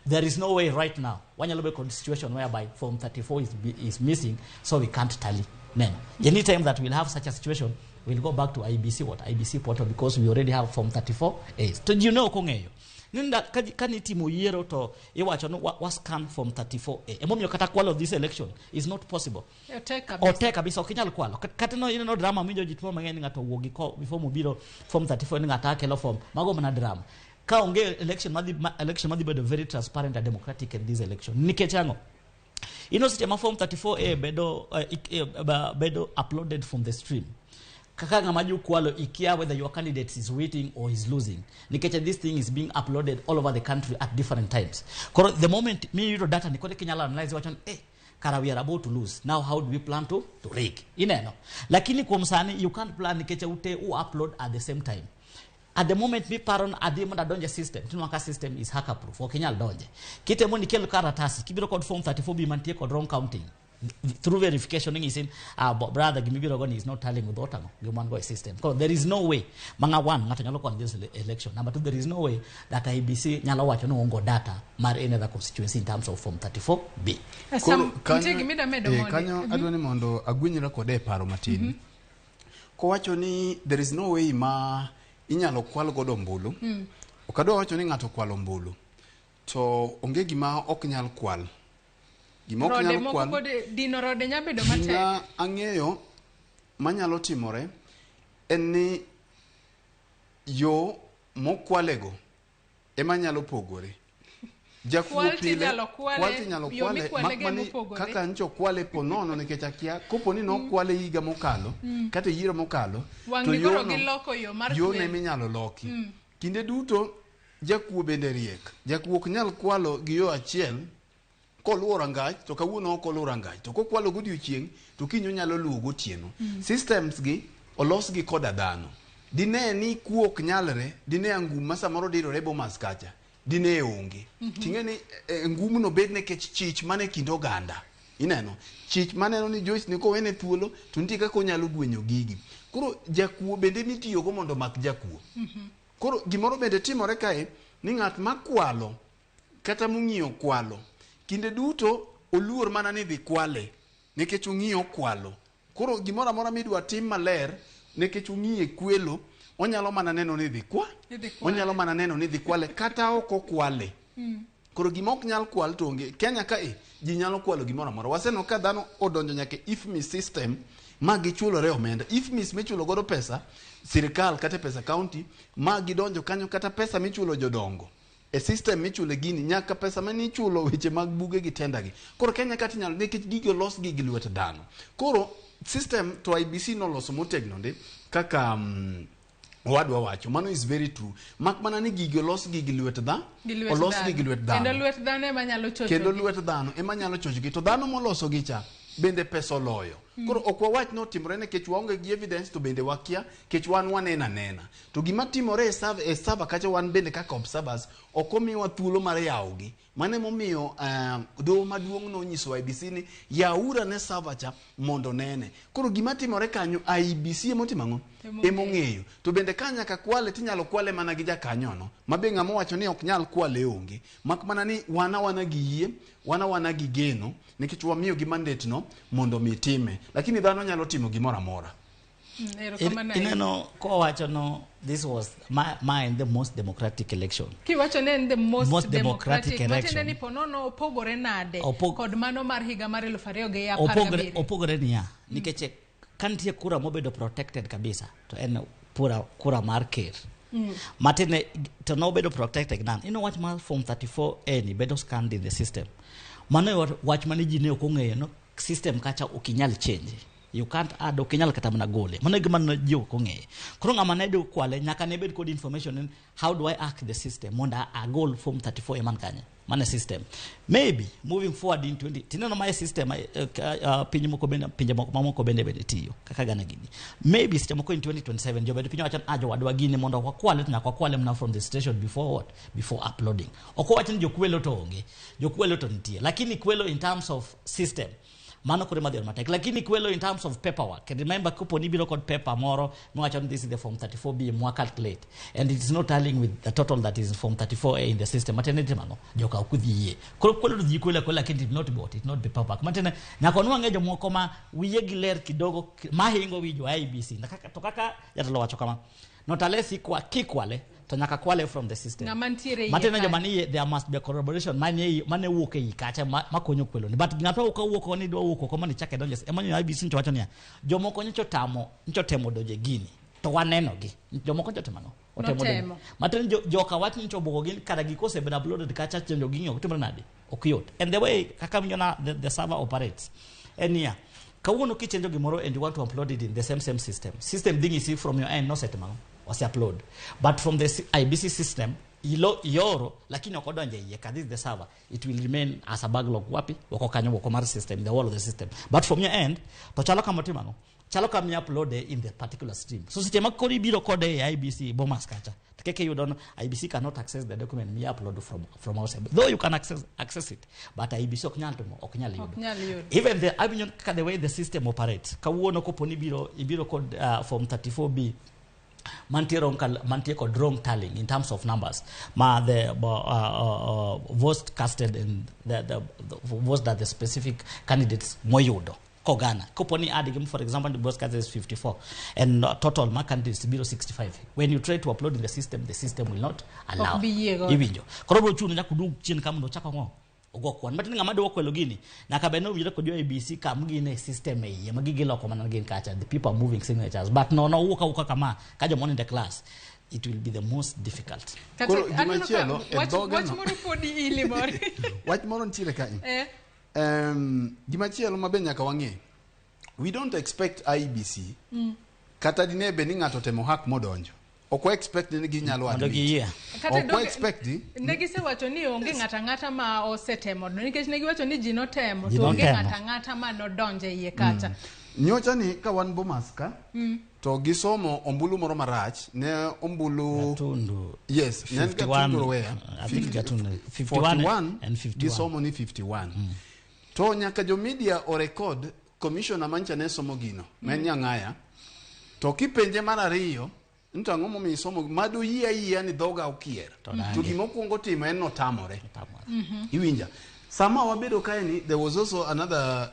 there is no way right now. Wanyalo be situation whereby form 34 is missing, so we can't tally. Then anytime that we'll have such a situation, We'll go back to IEBC, what IEBC portal, because we already have form 34A. To ji ne ok ong'eyo. Ni ka nitimo yiero to iwacho ni wa scan form 34A. Emomiyo kata kwalo this election is not possible.
Otek kabisa.
Otek kabisa, ok inyal kwalo. Kata no ineno drama winjo ji tuo mang'eny ni ng'ato owuok gi form obiro form 34 ni ng'ato akelo form. Mago mana drama. Ka onge election madhi election madhi bedo very transparent and democratic in this election. Nikech ang'o? Ino seche ma form 34A bedo bedo uploaded from the stream. Kaka ng'ama jukwalo ikia whether your candidate is waiting or is losing. Nikech this thing is being uploaded all over the country at different times. Koro the moment mi yudo data ni kode kinyalo analyze wacho ni kara we are about to lose. Now how do we plan to rig? Ineno. Lakini kuom sani you can't plan nikech ute u upload at the same time. At the moment mi paron adhi mondo adonje system, tinwa ka system is hacker proof, ok inyal donje. Kitemo ni kel karatasi, kibiro kod form 34B mantie kod wrong counting. Through verification ng'isin, brother gimibiro go ni is not tallying with what gima go system. Because there is no way manga one ng'ato nyalo kwalo this election. Number two, there is no way that IEBC nyalo wacho ni ongo data mar any other constituency in terms of form 34B.
Koro kanyo, kanyo adwa ni mondo agwinyra kode e paro matin. Kowacho ni there is no way ma inyalo kwal godo ombulu. Ok adwa wacho ni ng'ato kwalo ombulu. To onge gima ok nyal kwal. Gima ok nyal kwal.
Dino rode nyalo bedo matek.
Gima ang'eyo manyalo timore en ni yo mokwalego ema nyalo pogore. Jakuo pile kwal tinyalo kwale makmani kaka ncho kwale ponono nikech akia kopo ni nokwale higa mokalo kata yiero mokalo to yono ema inyalo loki. Kinde duto jakuo bende riek. Jakuo ok nyal kwalo gi yo achiel koluwo rangach to kawuono ok oluwo rangach to kokwalo godiochieng' to kiny onyalo luwo gotieno. Systems gi olos gi koda dhano. Dine ni kuo ok nyalre, dine angum ma samoro dirore Bomas kacha dine onge. Ting'e ni ngumno bed nikech chich mane kind oganda. Ineno chich maneno ni Joyce ni kowene thuolo to nitie kaka onyalo gwenyo gigi. Koro jakuo bende mitiyogo mondo omak jakuo. Koro gimoro bende timore kae ni ng'at makwalo kata mong'iyo kwalo kinde duto oluor mana ni dhi kwale nikech ong'iyo kwalo. Koro gimoro amora midwa tim maler nikech ong'iye kwelo onyalo mana neno ni dhi kwa, onyalo mana neno ni dhi kwale kata ok okwale. Koro gima ok nyal kwal to onge. Kenya kae ji nyalo kwalo gimoro amora. Waseneno ka dhano odonjo nyaka IFMIS system ma gichulore omenda. IFMIS michulo godo pesa sirikal kata pesa county ma gidonjo kanyo kata pesa michulo jodongo. E system michule gini nyaka pesa mane ichulo weche mag buge gi tenda gi. Koro Kenya kata inyalo nikech gigi olos gi gi lwet dhano. Koro system to IEBC noloso motegno ndi kaka owadwa wacho. Mano is very true. Mak mana ni gigi olos gi gi lwet dhano, olos gi gi lwet dhano.
Kendo lwet dhano ema nyalo chochogi.
Kendo lwet dhano ema nyalo chochogi. To dhano moloso gi cha bende pesa oloyo. Koro ok wawach ni otimore nikech waonge gi evidence to bende wakia kech wan wanena nena. To gima timore e server kacha wan bende kaka observers ok omiwa thuolo mar yawogi. Mano emomiyo doho maduong' nonyiso IEBC ni yawura ne server cha mondo nene. Koro gima timore kanyo IEBC emotimo ang'o? Emong'eyo. To bende ka nyaka kwale tinyalo kwale mana gi jakanyono. Ma be ng'ama owacho ni ok nyal kwale onge. Mak mana ni wana wana gi yie, wana wana gi geno nikech wamiyo gi mandate no mondo mi time. Lakini dhano nyalo timo gimoro amora.
Ineno kowacho no this was mine the most democratic election.
Kiwacho ne en the most democratic
election.
Matiende ni ponono opogore nade kod mano mar higa mar 2017.
Opogore niya nikech ka nitie kura mobedo protected kabisa to en kura mar ker. Matiende to nobedo protected nan. Ino wach mar form 34A ni bedo scanned in the system. Mano wach mane ji ne ok ong'eyo no system kacha ok inyal change. You can't add ok inyal kata mana gole. Mano e gima ne ji ok ong'eyo. Koro ng'ama ne dhi kwale nyaka ne bed kod information ni how do I hack the system mondo agol form 34 man kanye. Mano system. Maybe moving forward in 20 tineno mae system pinje moko bende pinje moko mamoko bende tiyo kaka gana gini. Maybe seche moko in 2027 jobed piny wacho ni jowadwa gini mondo wakwale to nyaka wakwale mana from the station before what? Before uploading. Ok owach ni jokwelo to onge. Jokwelo to nitie. Lakini kwelo in terms of system Mano koro ema dhi bedo matek. Lakini kwelo in terms of paperwork, and remember kopo ni ibiro kod paper moro miwacho ni this is the form 34B mwa calculate and it is not tallying with the total that is in form 34A in the system. Matiende ni timo ang'o? Joka ok dhi yie. Koro kwelo dhi kwelo akwela lakini it not be what? It not be paperwork. Matiende nyaka wanwang'e jomoko ma wiye gi ler kidogo mahingo wi jo IEBC. Na kaka, to kaka jatelo wacho kama, not unless ikwa, kikwale to nyaka kwale from the system.
Ng'ama nitiere iye
Matiende
kae.
joma nie there must be a corroboration mane mane wuok ei kacha ma, makonyo kwelo ni. But ng'ato ka wuok oko ni dwa wuok oko mondo ichak idonje. Ema nyo IEBC ncho wacho niya, jomoko nyocha otamo, nyocha otemo donjo e gini. To waneno gi. Jomoko nyocha otemo ang'o? Otemo donjo.
Notemo.
Matiende jo, joka wach nyocha obuogo gin kata gik osebedo uploaded kacha chenjo ging'iyo ok timre nade? Ok yot. And the way kaka winjo na the server operates en niya, kawuono kichenjo gimoro and you want to upload it in the same same system. System dhi nyisi from your end nosetimo ang'o? Ose upload. But from the IEBC system ilo ioro lakini ok odonjo e iye ka this is the server it will remain as a backlog wapi oko kanyo oko mar system the wall of the system but from your end to chalo kama otimo ang'o chalo kama i upload in the particular stream so seche ma koro ibiro kode e IEBC Bomas kacha to kaka iyudo no IEBC cannot access the document mi upload from outside though you can access it but IEBC ok nyal timo ok nyal yudo
Ok nyal yudo.
even the awinjo kaka the way the system operates kawuono kopo ni ibiro ibiro kod form 34B mantie wrong mantie kod wrong tallying in terms of numbers ma the votes casted in the votes that the specific candidates moyudo kogana kopo ni add for example the votes casted is 54 and total ma candidates biro 65 when you try to upload in the system will not allow
Ok bi yie godo.
Iwinjo koro biro chuno nyaka udug chien ka mondo ochak ang'o ogo kwan matin ng'ama dwa kwelo gini nyaka bed ni owinjore kod jo IEBC kam gin e system e iye ma gigi loko mana gin kacha the people are moving signatures but no wuok awuoka kama ka joma onindo e class it will be the most difficult.
Kata
Koro gima
aneno ka
chielo, e dhoge
wach
no.
moro podi ili moro.
Wach moro nitiere kae. Gima chielo ma be nyaka wang'e. We don't expect IEBC kata dine bed ni ng'ato otemo hack modonjo. Ok wa expect ni ginyalo
Mondo
admit.
giyie.
Kata
Ok wa expect ni
ne gisewacho ni onge ng'ato ang'ata ma osetemo nikech ne giwacho ni ji notemo
Ji
to onge
notemo.
ng'ato ang'ata ma nodonjo e iye kacha.
Nyocha ni ka wan Bomas ka to gisomo ombulu moro marach ne ombulu
Gatundu.
Yes, ne en
51,
Gatundu Rowea.
I think Gatundu, 51
41
and 51.
Gisomo ni 51. To nyaka jo media o record commissioner mancha ne somo gino, ma en Nyang'aya. To kipenje mar ariyo, ni to ang'o momiyo isomo mado yie ayia ni dhoga okier.
To nange.
To gima okwongo timo en notamore. Iwinja. Sama wabedo kae ni there was also another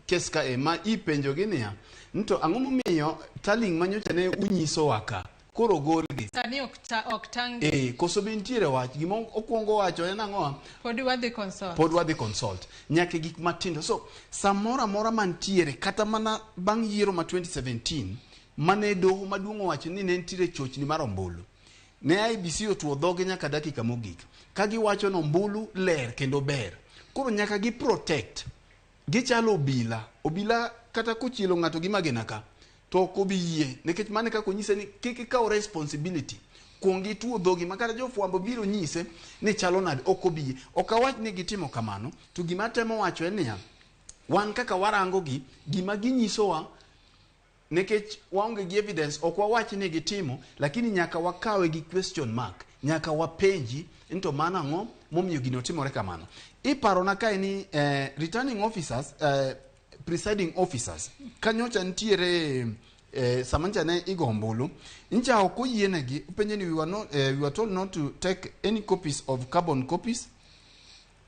case kae ma ipenjo gi niya, ni to ang'o momiyo tallying manyocha ne unyisowa ka koro golgi.
Sani ok ok tang
Koso be nitiere wach gima okwongo wacho en ang'o?
Pod wadhi consult.
Pod wadhi consult nyaka e gik matindo. So samoro amora mantiere kata mana bang' yiero ma 2017 mane doho maduong' owacho ni ne nitiere chochni mar ombulu. Ne IEBC otuo dhoge nyaka dakika mogik ka giwacho ni ombulu ler kendo ber. Koro nyaka gi protect. Gichalo obila. Obila kata kochielo ng'ato gi magina ka to ok obi yie nikech mano e kaka onyise ni kik ikaw responsibility. Kuong ituo dhogi ma kata jofwambo biro nyise ni chalo nade ok obi yie. Ok awach ni gitimo kamano to gima atemo wacho en niya, wan kaka warango gi gima ginyisowa nikech waonge gi evidence ok wawach ni gitimo lakini nyaka wakawe gi question mark nyaka wapenji ni to mano ang'o momiyo gino timore kamano. Iparona kae ni returning officers presiding officers kanyocha nitiere sama ncha ne igo ombulu ncha ok oyienegi openje ni we were told not to take any copies of carbon copies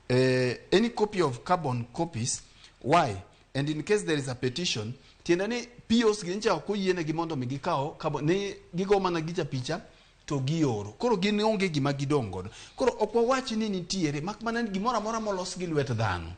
any copy of carbon copies why and in case there is a petition tiende ni POs gi ncha ok oyienegi mondo mi gikaw carbon ni gigo mana gicha picha to gioro koro gin onge gima gidong' godo koro ok wawach ni nitiere mak mana ni gimoro amora molos gi lwet dhano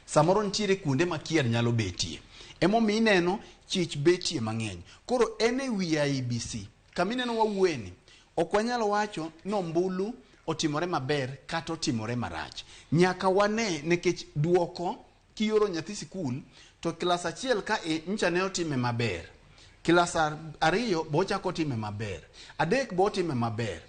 samoro nitiere kuonde ma kier nyalo betie emomiyo ineno chich betie mang'eny koro en e wi IEBC kamineno wawuoyeni ok wanyal wacho ni ombulu otimore maber kata otimore marach nyaka wane nikech duoko kioro nyathi sikul to klas achiel ka e ncha ne otime maber klas ariyo bo ochako otime maber adek bo otime maber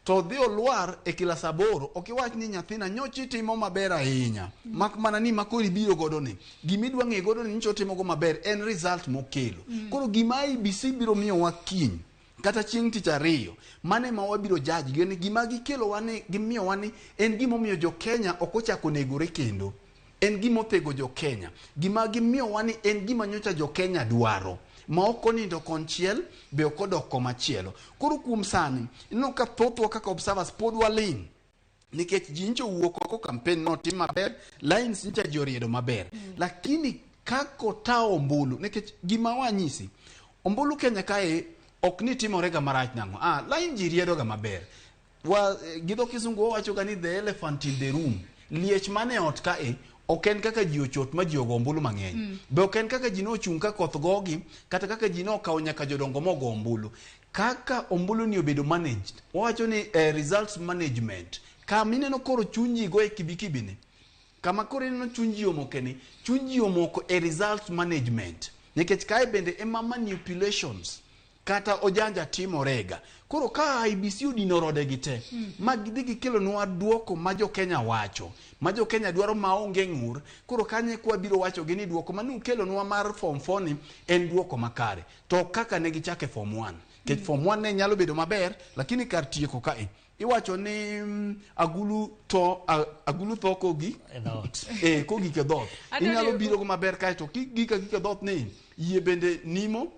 to dhi olwar e klas aboro ok iwach ni nyathina nyocha itimo maber ahinya mak mana ni makoro ibiro godo ni gimidwa ng'e godo ni nyocha otimogo maber en result mokelo koro gima IEBC biro miyowa kiny kata chieng' tich ariyo mane ma wabiro judge gi ni gima gikelowa ni gimiyowa ni en gimomiyo jo Kenya ok ochako negore kendo En gima othego jo Kenya. Gima gimiyowa ni en gima nyocha jo Kenya dwaro. Ma ok onindo konchiel, be ok odok komachielo. Koro kuom sani, ineno ka thothwa kaka observers pod waling'. Nikech ji nyicha owuok oko campaign notim maber, lines nyicha ji oriedo maber. Lakini kaka ota ombulu, nikech gima wanyisi, ombulu Kenya kae ok ni timore ga marach nang'o. Ah, line ji riedo ga maber. Wa, gi dho kisungu wawacho ga ni the elephant in the room. Liech mane ot kae, ok en kaka ji ochot ma ji ogo ombulu mang'eny. Be ok en kaka ji nochung' ka koth gogi, kata kaka ji nokawo nyaka jodongo mogo ombulu. Kaka ombulu ni obedo managed, wawacho ni results management. Kama ineno koro chuny ji go e kibikibi ni, kama koro ineno chuny ji omoke ni, chuny ji omoko e results management. Nikech kae bende ema manipulations kata ojanja timorega. Koro ka IEBC odino rode gi te, ma gidhi gikelonwa duoko ma jo Kenya wacho, ma jo Kenya dwaro maonge ng'ur, koro kanyo eka wabiro wacho gi ni duoko mane ukelonwa mar form 4 ni en duoko makare. To kaka ne gichako e form 1. Nikech form 1 ne nyalo bedo maber, lakini kar tieko kae, iwacho ni agulu to agulu tho kogi
E dhoot.
Kogik e dhoot. Inyalo biro go maber kae to kigik agika e dhoot ni yie bende nimo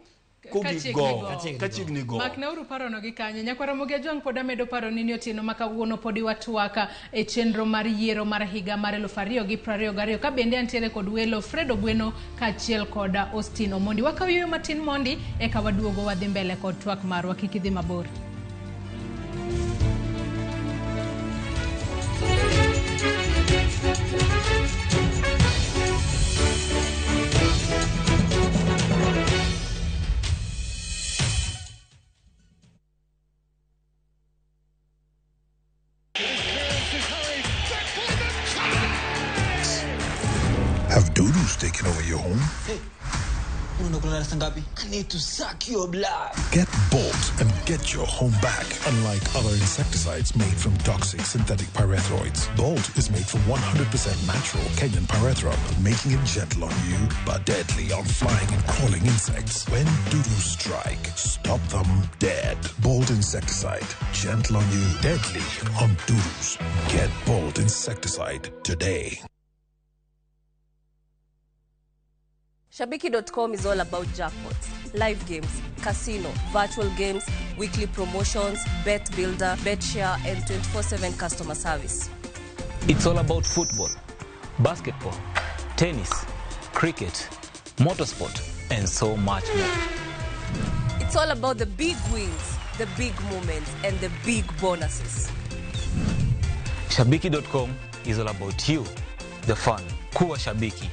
kogik go. Kachiegni go.
Maknauru parono gi kanyo. Nyakwar Ramogi Ajwang' pod amedo paroni ni otieno ma kawuono podi watwaka e chenro mar yiero mar higa mar 2022 ka bende antiere kod welo Fred Ogweno kaachiel kod Austin Omondi. Wakaw yueyo matin mondi eka waduogo wadhi mbele kod twak marwa. Kik idhi mabor.
Have dudus taken over your home?
Hey, I need to suck your blood.
Get Bolt and get your home back. Unlike other insecticides made from toxic synthetic pyrethroids, Bolt is made from 100% natural Kenyan pyrethrum, making it gentle on you, but deadly on flying and crawling insects. When dudus strike, stop them dead. Bolt insecticide, gentle on you, deadly on dudus. Get Bolt insecticide today.
Shabiki.com is all about jackpots, live games, casino, virtual games, weekly promotions, bet builder, bet share, and 24/7 customer service.
It's all about football, basketball, tennis, cricket, motorsport, and so much more.
It's all about the big wins, the big moments, and the big bonuses.
Shabiki.com is all about you, the fun. Kuwa Shabiki.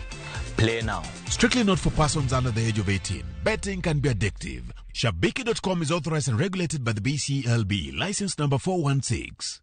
Play now.
Strictly not for persons under the age of 18. Betting can be addictive. Shabiki.com is authorized and regulated by the BCLB. License number 416.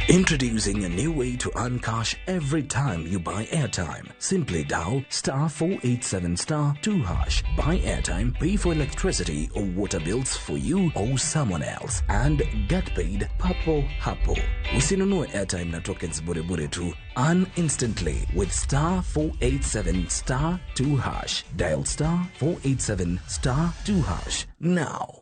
Introducing a new way to earn cash every time you buy airtime. Simply dial star 487 star 2 hash. Buy airtime, pay for electricity or water bills for you or someone else, and get paid papo hapo. Usinunue airtime na tokens bure bure tu. Earn instantly with star 487 star 2 hash. Dial star 487 star 2 hash now.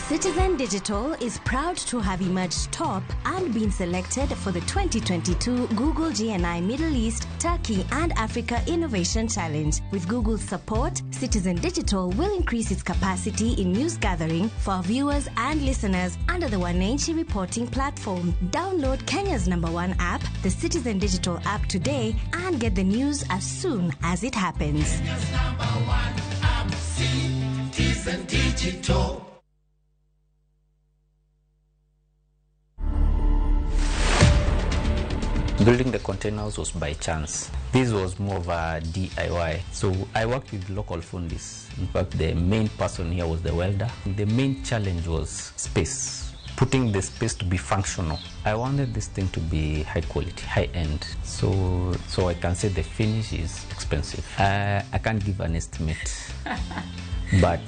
Citizen Digital is proud to have emerged top and been selected for the 2022 Google GNI Middle East, Turkey and Africa Innovation Challenge. With Google's support, Citizen Digital will increase its capacity in news gathering for our viewers and listeners under the Wananchi reporting platform. Download Kenya's #1 app, the Citizen Digital app today, and get the news as soon as it happens.
Kenya's #1 app, Citizen Digital.
Building the containers was by chance. This was more of a DIY. So I worked with local fundis. In fact, the main person here was the welder. The main challenge was space. Putting the space to be functional. I wanted this thing to be high quality, high end. So I can say the finish is expensive. I can't give an estimate, but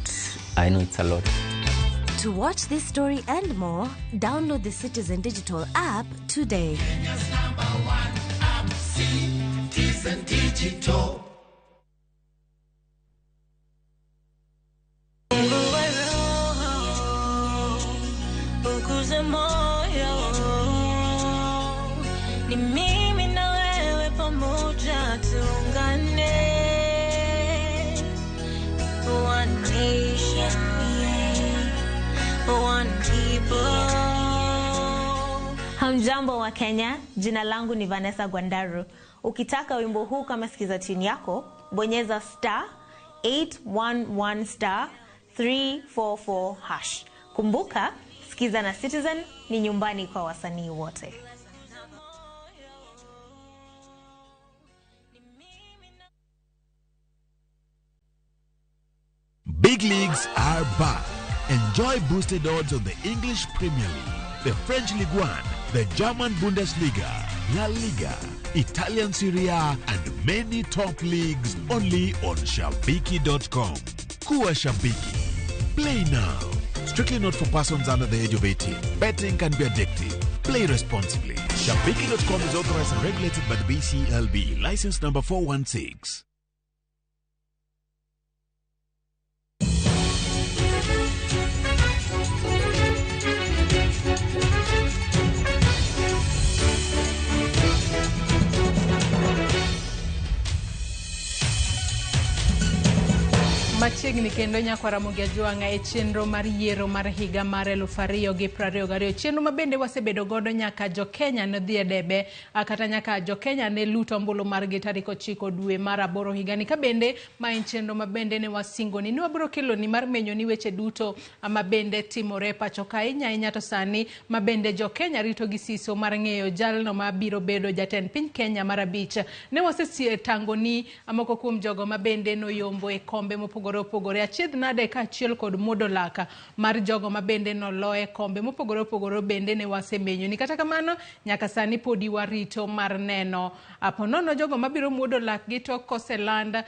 I know it's a lot.
To watch this story and more, download the Citizen Digital app today.
Kenya's number one app, Citizen Digital.
Ni mimi na wewe pamoja tuungane. One nation, one people.
Hamjambo wa Kenya, jina langu ni Vanessa Gwandaru. Ukitaka wimbo huu kama sikiza tune yako, bonyeza star 811 star 344 hash. Kumbuka, Sikiza na Citizen ni nyumbani kwa wasanii wote.
Big leagues are back. Enjoy boosted odds on the English Premier League, the French Ligue 1, the German Bundesliga, La Liga, Italian Serie A, and many top leagues only on Shabiki.com. Kuwa Shabiki. Play now. Strictly not for persons under the age of 18. Betting can be addictive. Play responsibly. Shabiki.com is authorized and regulated by the BCLB. License number 416.
Machiegni kendo nyakwa Ramogi Ajwang'a e chenro mar yiero mar higa mar 2022, chenro ma bende wasebedo godo nyaka jo Kenya ne dhi e debe kata nyaka jo Kenya ne luto ombulu margi tarik 9 dwe mar 8 higani, ka bende ma en chenro ma bende ne wasingo ni wabiro kelo ni mar menyo ni weche duto ma bende timore pacho ka ahinya ahinya to sani ma bende jo Kenya rito gi siso mar ng'eyo jalno ma biro bedo jatend piny Kenya mar 5. Ne wasetango ni moko kuom jogo ma bende noyombo e kombe mopogore opogore, achiedh nade kaachiel kod muodo laka mar jogo ma bende noloye kombe mopogore opogore bende ne wasemenyo ni. Kata kamano nyaka sani podi warito mar neno aponono jogo mabiro muodo lakgi to koseland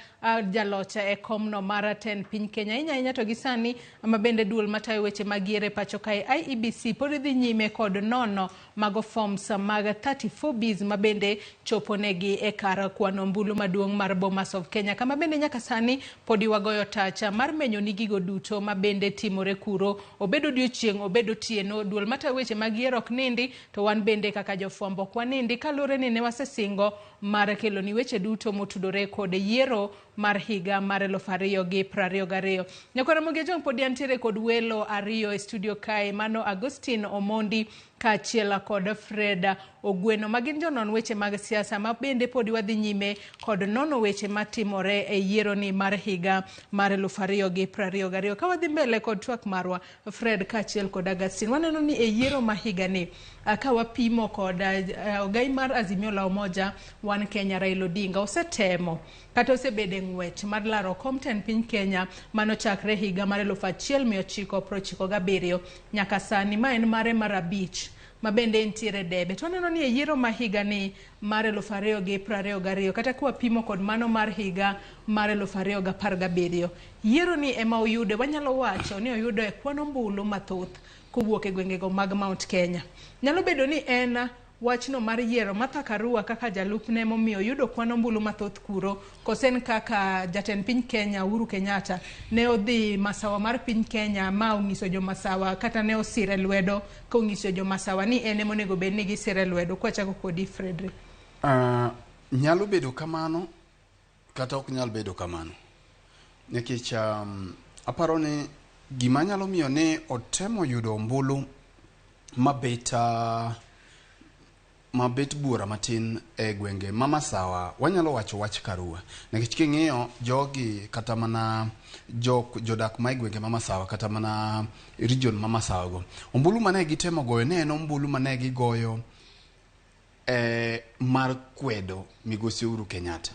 jalocha e komno mar tend piny Kenya. Ahinya ahinya to gi sani ma bende duol matayo weche mag yiero e pacho kae IEBC pod dhi nyime kod nono mago forms mag 34 Bs ma bende chopo negi e kar kwano ombulu maduong' mar Bomas of Kenya, kama bende nyaka sani podi wagoyo tacha mar menyo ni gigo duto ma bende timore kuro, obedo odiochieng' obedo otieno. Duol matayo weche mag yiero ok nindi, to wan bende kaka jofwambo ok wanindi, kaluwore ni ne wasesingo mar kelo ni weche duto motudore kod yiero mar higa mar 2022. Nyakwa Ramogi Ajwang' pod antiere kod welo ariyo e studio kae, mano Augustine Omondi kaachiel kod Fred Ogweno, ma gin jonon weche mag siasa ma bende pod wadhi nyime kod nono weche matimore e yiero ni mar higa mar 2022. Ka wadhi mbele kod twak marwa, Fred kaachiel kod Augustine, waneno ni e yiero ma higa ni ka wapimo kod ogai mar Azimio la Umoja One Kenya Raila Odinga osetemo kata osebedo e ng'wech mar laro kom tend piny Kenya manochakre higa mar 1997 nyaka sani, ma en mare mar 5 ma bende entiere debe. To waneno ni e yiero ma higa ni mar 2022 kata kwapimo kod mano mar higa mar 2017, yiero ni ema oyude, wanyalo wacho ni oyudo e kwan ombulu mathoth kowuok e gwengego mag Mount Kenya. Nyalo bedo ni en wachno mar yiero Martha Karua kaka jalupne momiyo oyudo kwan ombulu mathoth kuro, kosen kaka jatend piny Kenya Uhuru Kenyatta ne odhi masawa mar piny Kenya ma onyiso jomasawa kata ne osire lwedo ka onyiso jomasawa ni en ema onego bed ni gisire lwedo. Kwachako kodi Frederick.
Nyalo bedo kamano kata ok nyal bedo kamano, nikech aparo ni gima nyalo miyo ne otemo yudo ombulu mabet buora matin e gwenge ma Masawa, wanyalo wacho wach Karua, nikech king'iyo jogi kata mana jodak ma e gwenge ma Masawa kata mana region ma Masawa go, ombulu mane gitemo goyo ne en ombulu mane gigoyo mar kwedo migosi Uhuru Kenyatta.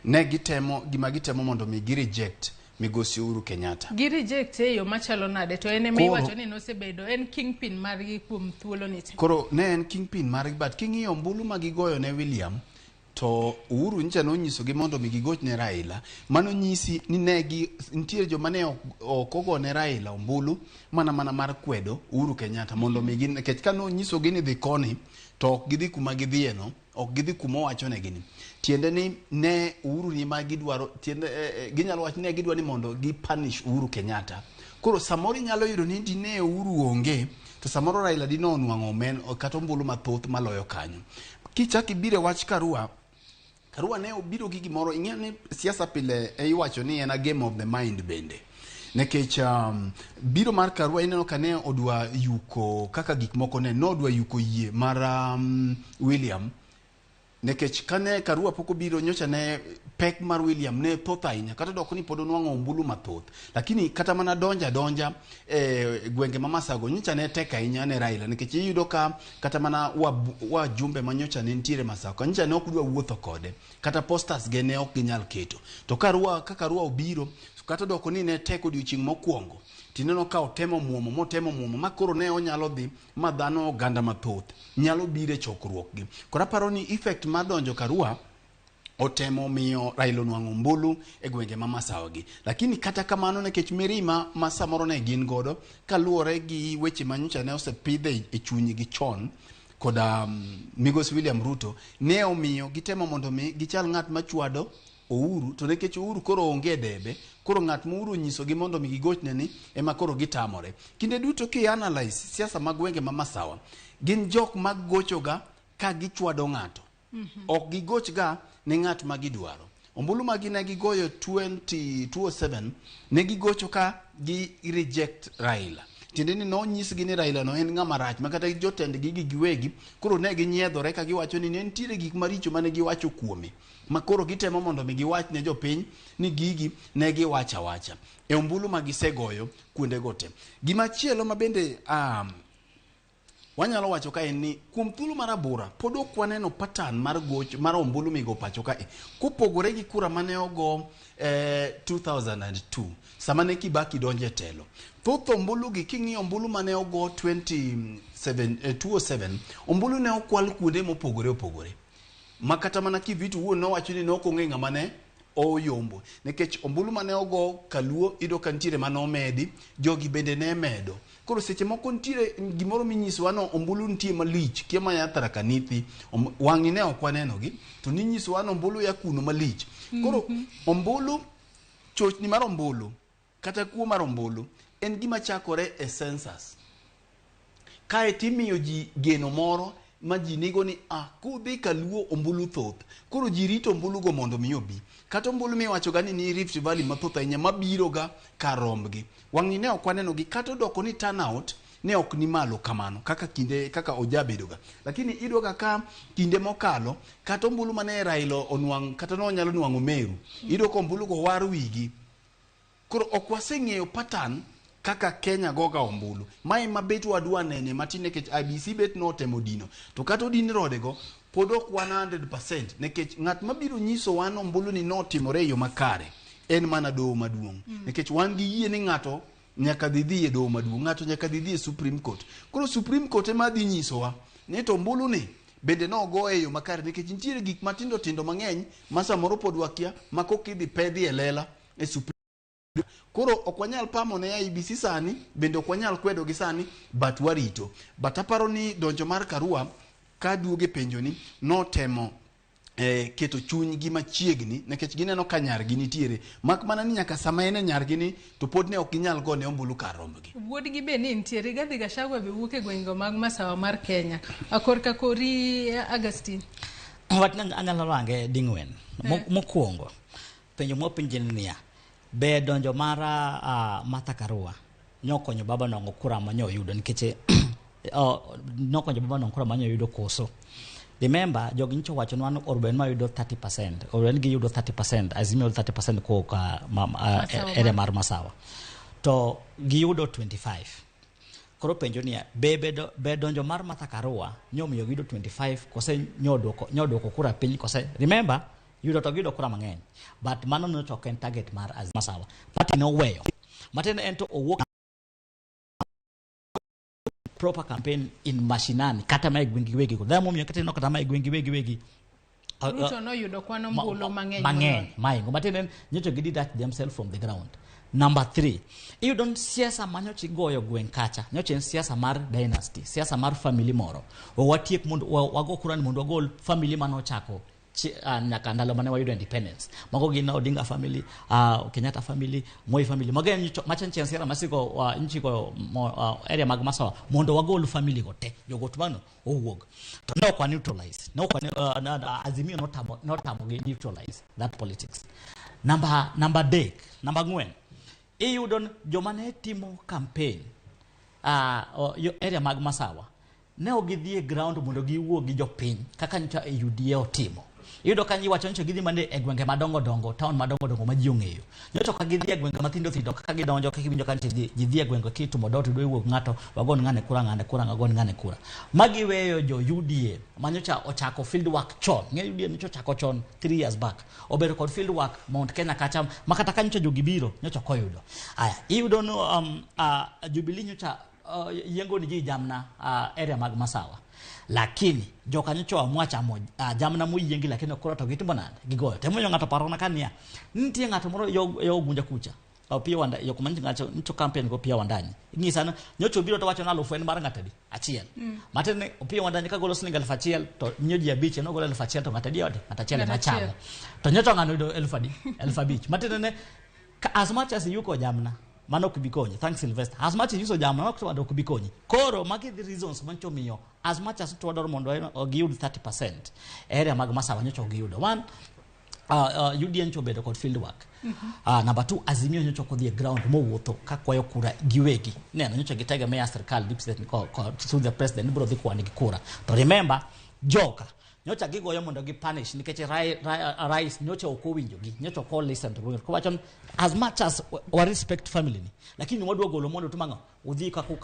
Ne gitemo gima gitemo mondo mi gi reject Migosi Uhuru Kenyatta.
Gi reject e yo machalo nade to en ema
Koro-
iwacho ni nosebedo en kingpin margi kuom thuolo ni te.
Koro ne en kingpin margi, but king'iyo ombulu ma gigoyo ne William to Uhuru nyicha nonyisogi mondo mi gigoch ne Raila. Mano nyisi ni ne gi nitie joma ne ok ogo ne Raila ombulu mana mar kwedo Uhuru Kenyatta mondo mi gin, nikech ka nonyisogi ni dhi koni to ok gidhi kuma gidhiye no, ok gidhi kuma owachonegi ni. Tiende ni ne Uhuru ni ma gidwaro, tiende ginyalo wacho ni gidwaro ni mondo gi punish Uhuru Kenyatta. Koro samoro inyalo yudo ni dine Uhuru onge to samoro Raila dine onwang'o omen kata ombulu mathoth maloyo kanyo. Kichak ibiro e wach Karua, Karua ne obiro gi gimoro, ing'eyo ni siasa pile iwacho ni en a game of the mind bende. Nikech biro mar Karua ineno ka ne odwa yuko kaka gik moko ne, nodwa yuko yie mar William. Nikech kane Karua pok obiro nyocha ne pek mar William ne thoth ahinya, kata dok ni pod onwang'o ombulu mathoth, lakini kata mana donja gwenge ma Masago nyocha ne tek ahinya ne Raila, nikech iyudo ka kata mana wajumbe ma nyocha ne nitiere Masago nyocha ne ok dwa wuotho kode, kata posters ge ne ok ginyal keto. To ka Karua obiro, kata doko ni ne tek odiochieng' mokwongo, tineno ka otemo muomo, motemo muomo, ma koro ne onyalo dhi ma dhano oganda mathoth nyalo biro e chokruok gi. Koro aparo ni effect mar donjo Karua otemo miyo Raila onwang'o ombulu e gwenge ma Masawa gi. Lakini kata kamano nikech mirima ma samoro ne gin godo kaluwore gi weche ma nyocha ne osepidhe e chunygi chon koda Migosi William Ruto, ne omiyo gitemo mondo mi gichal ng'at machwado Uhuru, to nikech Uhuru koro onge e debe, koro ng'at ma Uhuru onyisogi mondo mi gigochne ni ema koro gitamore. Kinde duto ki analyze siasa mag gwenge ma Masawa, gin jok mag gochoga ka gichwado ng'ato. Ok gigochga ne ng'at ma gidwaro. Ombulu ma ne gigoyo 2007 ne gigocho ka gi reject Raila. Tiende ni nonyisgi ni Raila no en ng'ama rach ma kata jotendgi gi giwegi koro ne ginyiedhore ka giwacho ni ne nitiere gik maricho mane giwacho kuome, ma koro gitemo mondo mi giwach ne jopiny ni gigi ne giwacho awacha e ombulu ma gisegoyo kuondego te. Gimachielo ma bende wanyalo wacho ka en ni kuom thuolo mar abora pod ok waneno pattern mar goch mar ombulu migo pacho kae, kopogore gi kura mane ogo 2002 sama ne Kibaki donjo e telo. Thoth ombulu gi king'iyo ombulu mane ogo 207 ombulu ne okwal kuonde mopogore opogore, ma kata mana Kivitu wuon nowacho ni ne ok ong'e ng'ama ne oyombo, nikech ombulu mane ogo Kaluo iyudo ka nitiere mane omedi, jogi bende ne medo. Koro seche moko nitiere gimoro minyisowa no ombulu nitie malich, kia ma ya Tharaka Nithi, wang'ni ne ok wanenogi, to ninyisowa no ombulu ya kuno malich. Koro ombulu, chochni mar ombulu kata kuo mar ombulu en gima chakore e census. Kae timiyo ji geno moro ma ji nigo ni kudhi Kaluo ombulu thoth. Koro ji rito ombulu go mondo mi obi. Kata ombulu miwacho ga ni Rift Valley mathoth ahinya mabiro ga kar rombgi. Wang'ni ne ok waneno gi, kata odoko ni turnout ne ok ni malo kamano kaka kinde kaka ojabedo ga. Lakini iyudo ga ka kinde mokalo kata ombulu mane Raila onwang' kata nonyalo nwang'o Meru, iyudo ka ombulu go war wigi. Koro ok waseng'eyo pattern kaka Kenya goga ombulu. Mae ma bet wadwa nene matin nikech IBC bet notemo dino. To kata odin rodego pod ok 100% nikech ng'at mabiro nyiso wan ombulu ni notimore e yo makare en mana doho maduong'. Nikech wan gi yie ni ng'ato nyaka dhi e doho maduong', ng'ato nyaka dhi e Supreme Court. Koro Supreme Court ema dhi nyisowa ni to ombulu ni bende nogoye e yo makare, nikech nitiere gik matindo tindo mang'eny ma samoro pod wakia ma kokidhi pedhi e lela e Supreme. Koro ok wanyal pamo ne IEBC sani, bende ok wanyal kwedo gi sani, but warito. But aparo ni donjo mar Karua ka duoge penjo ni notemo keto chunygi machiegni, nikech gineno ka nyargi nitiere, mak mana ni nyaka sama en e nyargi ni to pod ne ok ginyal gone ombulu kar rombgi.
Wuodgi be ni nitie, Rigathi Gachagua be wuok e gwenge mag Masawa mar Kenya. Korka kori Augustine.
Wach anyalo range ding'wen. Mokwongo, penjo mwapenje ni niya, be donjo mar Martha Karua nyokonyo baba nwang'o kura ma nyoyudo, nikech nokonyo baba nwang'o kura ma nyoyudo koso? Remember, jogi nyocha owachonwa ni onego ma yudo 30%, onego giyudo 30%, Azimio yudo 30% kowuok area mar Masawa. To giyudo 25. Koro penjo niya, be donjo mar Martha Karua nyomiyo giyudo 25 kose nyoduoko kura piny kose? Remember, Yudo to giyudo kura mang'eny. But mano nyocha ok en target mar Azimio. Masawa. Party noweyo. Matiende en to owuok proper campaign in mashinani kata ma e gwenge wegi go. Dhano momiyo kata ineno kata ma e gwenge wegi wegi.
Ruto noyudo kwan ombulu mang'eny
mang'eny maingo matiende ni nyocha gi detach themselves from the ground. Number 3, iyudo ni siasa ma nyocha igoyo gweng' kacha nyocha en siasa mar dynasty, siasa mar family moro. Watiek mondo wago kura ni mondo wagol family manochako nyaka ndalo mane wayudo independence. Mago gin Odinga family, Kenyatta family, Moi family. Mago en macha nyocha en siasa masiko nchiko area mag Masawa mondo wagol family go te. Jogo tumano owuog. To ne ok wa neutralize. Ne ok wa Azimio notamo gi neutralize that politics. Namba 3, namba 4. Iyudo ni joma ne timo campaign area mag Masawa ne ok gidhi e ground mondo giwuo gi jopiny kaka nyocha UDA otimo. Iyudo ka iwacho nyocha gidhi mana e gwenge madongo dongo, town madongo dongo ma ji ong'eyo. Nyocha ka gidhi e gwenge mathindo thindo kaka gidonjo kaka iwinjo ka nitie ji dhi e gwenge kitumo dot idwa iwuok ng'ato wagon ng'ane kura ng'ane kura wagon ng'ane kura. Magi weyo jo UDA ma nyocha ochako field work chon. Ng'e UDA nyocha ochako chon 3 years back. Obedo kod field work Mount Kenya kacha ma kata ka nyocha jogi biro nyocha ok oyudo. Aya, iyudo no Jubilee nyocha yiengo ni ji jamna area mag Masawa. Lakini joka nyocha oamua chamo jamna moyiengi lakini koro to gitimo nade? Gigoyo. Temo ng'ato parona ka niya, nitie ng'ato moro yo Ugunja kucha. Opiyo Wandanyi, yo kuma ng'ato nyocha campaign go Opiyo Wandanyi. Ing'isa ni nyocha obiro to wacho ni 1000 en mar ng'ato adi? Achiel. Matiende ni Opiyo Wandanyi ka golo siling 1000 to miyo ji 5 en ogolo 1000 to ng'ato adi ode? Ng'ato achiel ema chamo. To nyocha ng'ano yudo 1000 adi? 5000. Matiende ni as much as yuko jamna mano ok bi konyi. Thanks Sylvester. As much as yuso jamna mano ok bi konyi. Koro magi the reasons mancho miyo as much as twadwaro mondo giyud 30% area mag Masawa nyocha ok giyudo. One, UDA nyocha obedo kod field work. Number 2, Azimio nyocha ok odhi e ground mowuotho ka kwayo kura giwegi. Neno nyocha gitegemea sirkal deep state through the president biro dhi kwanigi kura. To remember joka nyocha gigoyo mondo gi punish nikech rais nyocha ok owinjogi, nyocha ok listen to them. Kowacho as much as wa respect family ni, lakini wadwa golo mondo tumang'o udhi kaku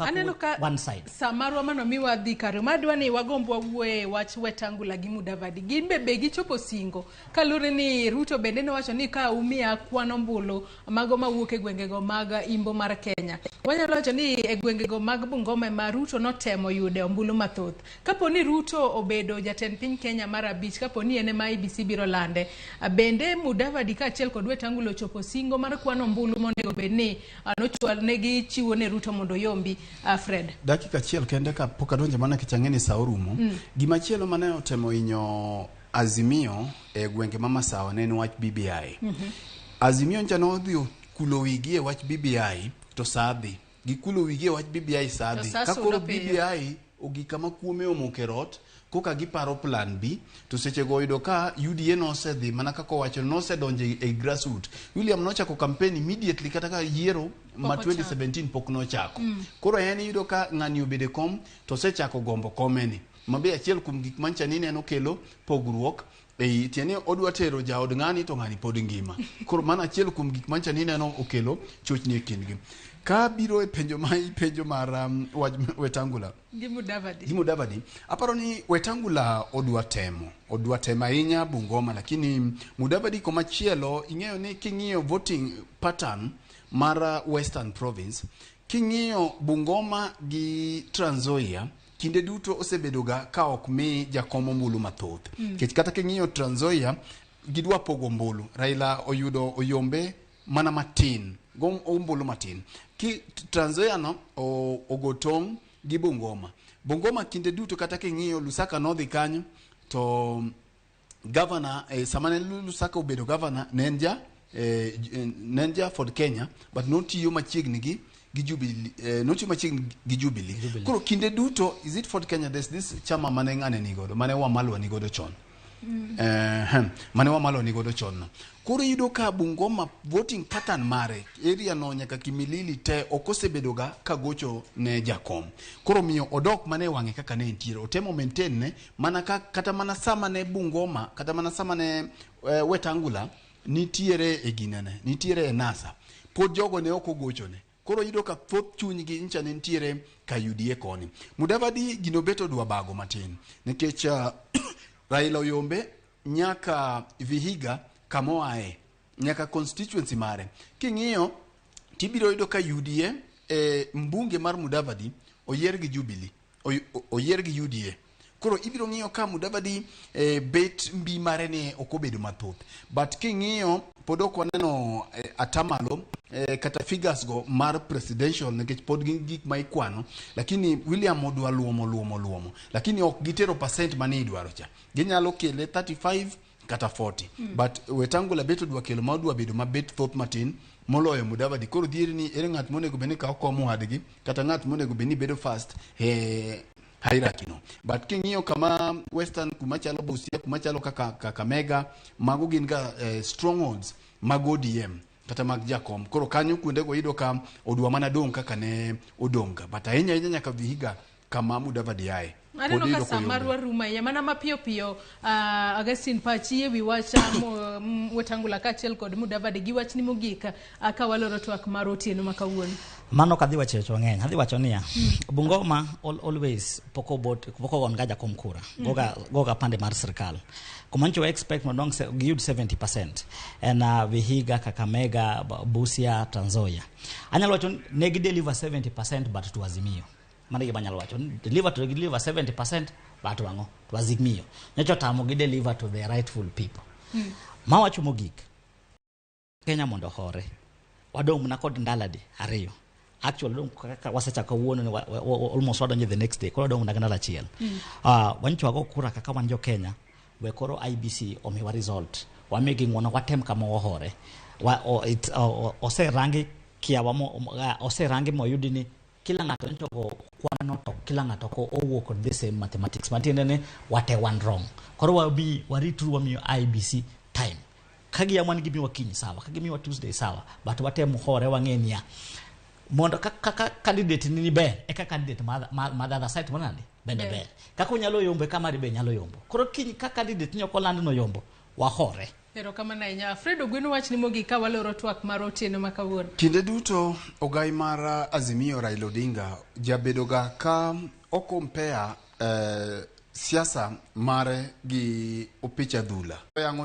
one side.
Samarwa mano mi wadhi kare madwa ni wagombwa wuoye wach Wetangula gi Mudavadi. Gin be gichopo singo kaluwore ni Ruto bende nowacho ni ka umiya kwan ombulu mago mawuok e gwengego mag imbo mar Kenya. Wanyalo wacho ni e gwengego mag Bungoma ma Ruto notemo yude ombulu mathoth. Kapo ni Ruto obedo jatend piny Kenya mar 5, kapo ni en ema IEBC biro lande, bende Mudavadi kaachiel kod Wetangula ochopo singo mar kwan ombulu monego bed ni nochwal negi chiwo ne Ruto mondo yombi Fred.
Dakika achiel kende ka pok adonjo mana nikech ang'e ni sa orumo. Gimachielo mane otemo hinyo Azimio e gwenge ma Masawa ne en wach BBI. Azimio ncha nodhi kulo wigi e wach BBI to sa dhi. Gikulo wigi e wach BBI sa dhi. Ka koro BBI ogik kama kuome omoko e rot, koka giparo plan B, to sechego oyudo ka UDA nosedhi mana kaka owacho nosedonjo e grassroots. William nochako campaign immediately kata ka yiero ma 2017 pok nochako. Koro en iyudo ka ng'ani obedo e kom to osechako gombo komeni. Mabe achiel kuom gik mancha ni neno kelo pogruok ei tiende odwa tero jaod ng'ani to ng'ani pod ngima. Koro mano achiel kuom gik mancha ni neno okelo chochni e kindgi. Ka biro e penjo ma ipenjo mar Wetangula
gi Mudavadi.
Gi Mudavadi. Aparo ni Wetangula odwa temo ahinya Bungoma, lakini Mudavadi komachielo ing'eyo ni king'iyo voting pattern mar Western Province, king'iyo Bungoma gi Trans Nzoia kinde duto osebedo ga ka ok mi jakom ombulu mathoth. Nikech kata king'iyo Trans Nzoia gidwa pogo ombulu. Raila oyudo oyombe mana matin, go ombulu matin. Ki Trans Nzoia no ogo tong' gi Bungoma. Bungoma kinde duto kata king'iyo Lusaka nodhi kanyo to governor sama ne Lusaka obedo governor ne en ja Ford Kenya, but notiyo machiegni gi Jubilee, notiyo machiegni gi Jubilee. Koro kinde duto is it Ford Kenya, there's this chama mane ng'ane nigodo, mane Wamalwa nigodo chon. Mane Wamalwa nigodo chon no. Koro iyudo ka Bungoma voting pattern mare area no nyaka Kimilili te ok osebedo ga ka gocho ne jakom. Koro miyo odok mane wang'e kaka ne entiere, otemo maintain ne mana ka, kata mana sama ne Bungoma, kata mana sama ne Wetangula nitiere e ginene, nitiere e NASA, pod jogo ne ok ogochone. Koro iyudo ka thoth chunygi ncha ne nitiere ka UDA koni. Mudavadi gino bet odwa bago matin nikech Raila oyombe nyaka Vihiga kamoae, nyaka constituency mare. King'iyo tibiro yudo ka UDA, mbunge mar Mudavadi oyier gi Jubilee, oyier gi UDA. Koro ibiro ng'iyo ka Mudavadi bet mbi mare ne ok obedo mathoth. But king'iyo pod ok waneno atamalo kata figures go mar presidential, nikech pod gin gik ma ikwano, lakini William odwa luomo, lakini ok gitero percent mane idwaro cha. Ginyalo kele 35 kata 40. But Wetangula bet odwa kelo ma odwa bedo mabet thoth matin moloyo Mudavadi. Koro dhier ni ere ng'at monego bed ni kawo kom wadgi, kata ng'at monego bed ni bedo first e hierarchy no. But king'iyo kama Western, kuma chalo Busia, kuma chalo kaka Kakamega, mago gin ga strongholds mag ODM kata mag Jakom. Koro kanyo kuondego iyudo ka odwa mana dong' kaka ne odong' ga. But ahinya ahinya nyaka Vihiga kama Mudavadi ae.
Aneno
Pod
ka
iyudo
sa
koyombe.
marwa rumo ahinya, mana mapiyo piyo, Augustine, pachi ewi wach Wetangula kaachiel kod Mudavadi gi wachni mogik, ka waloro twak mar otieno ma kawuono.
Mano ok adhi wacho weche mang'eny. Adhi wacho niya, Bungoma always pok obot pok ogon ga jakom kura. Goga pande mar sirkal. Kuma ncho expect mondo giyud 70% en Vihiga, Kakamega, Busia, Trans Nzoia. Anyalo wacho ni ne gi deliver 70% but to Azimio. Mano e gima anyalo wacho. Ni Deliver to deliver 70% but to ang'o? To Azimio. Nyocha otamo gi deliver to the rightful people. Mawacho mogik, Kenya mondo ohore. Wadong' mana kod ndalo adi? 2. Actually, dong' kaka wasechako kawuono ni almost wadonjo the next day. Koro wadong' mana gi ndalo achiel. Wanyicho wago kura kaka wan jo Kenya, we koro IBC omiwa result. Wamigi ng'uono, watem kama wahore. Oserangi kiawa oserangi moyudi ni kila ng'ato nyocha ogo kwano to kila ng'ato ko owuok kod the same mathematics. Matiende ni wate wan wrong. Koro wabi warituru wamiyo IBC time. Ka giamua ni gimiwa kiny sawa, ka gimiwa Tuesday sawa, but watemo hore wang'e niya mondo kaka candidate ni ber eka candidate ma the other side manade bende ber. Kaka onyalo yombo e kamari be nyalo yombo. Koro kiny ka candidate ni ok oland no yombo, wahore.
Erokamano ahinya. Alfredo Gweno, wachni mogik ka waloro twak mar otieno ma kawuono.
Kinde duto ogai mar Azimio Raila Odinga jabedo ga ka okompea siasa mare gi opich adhula. Oyango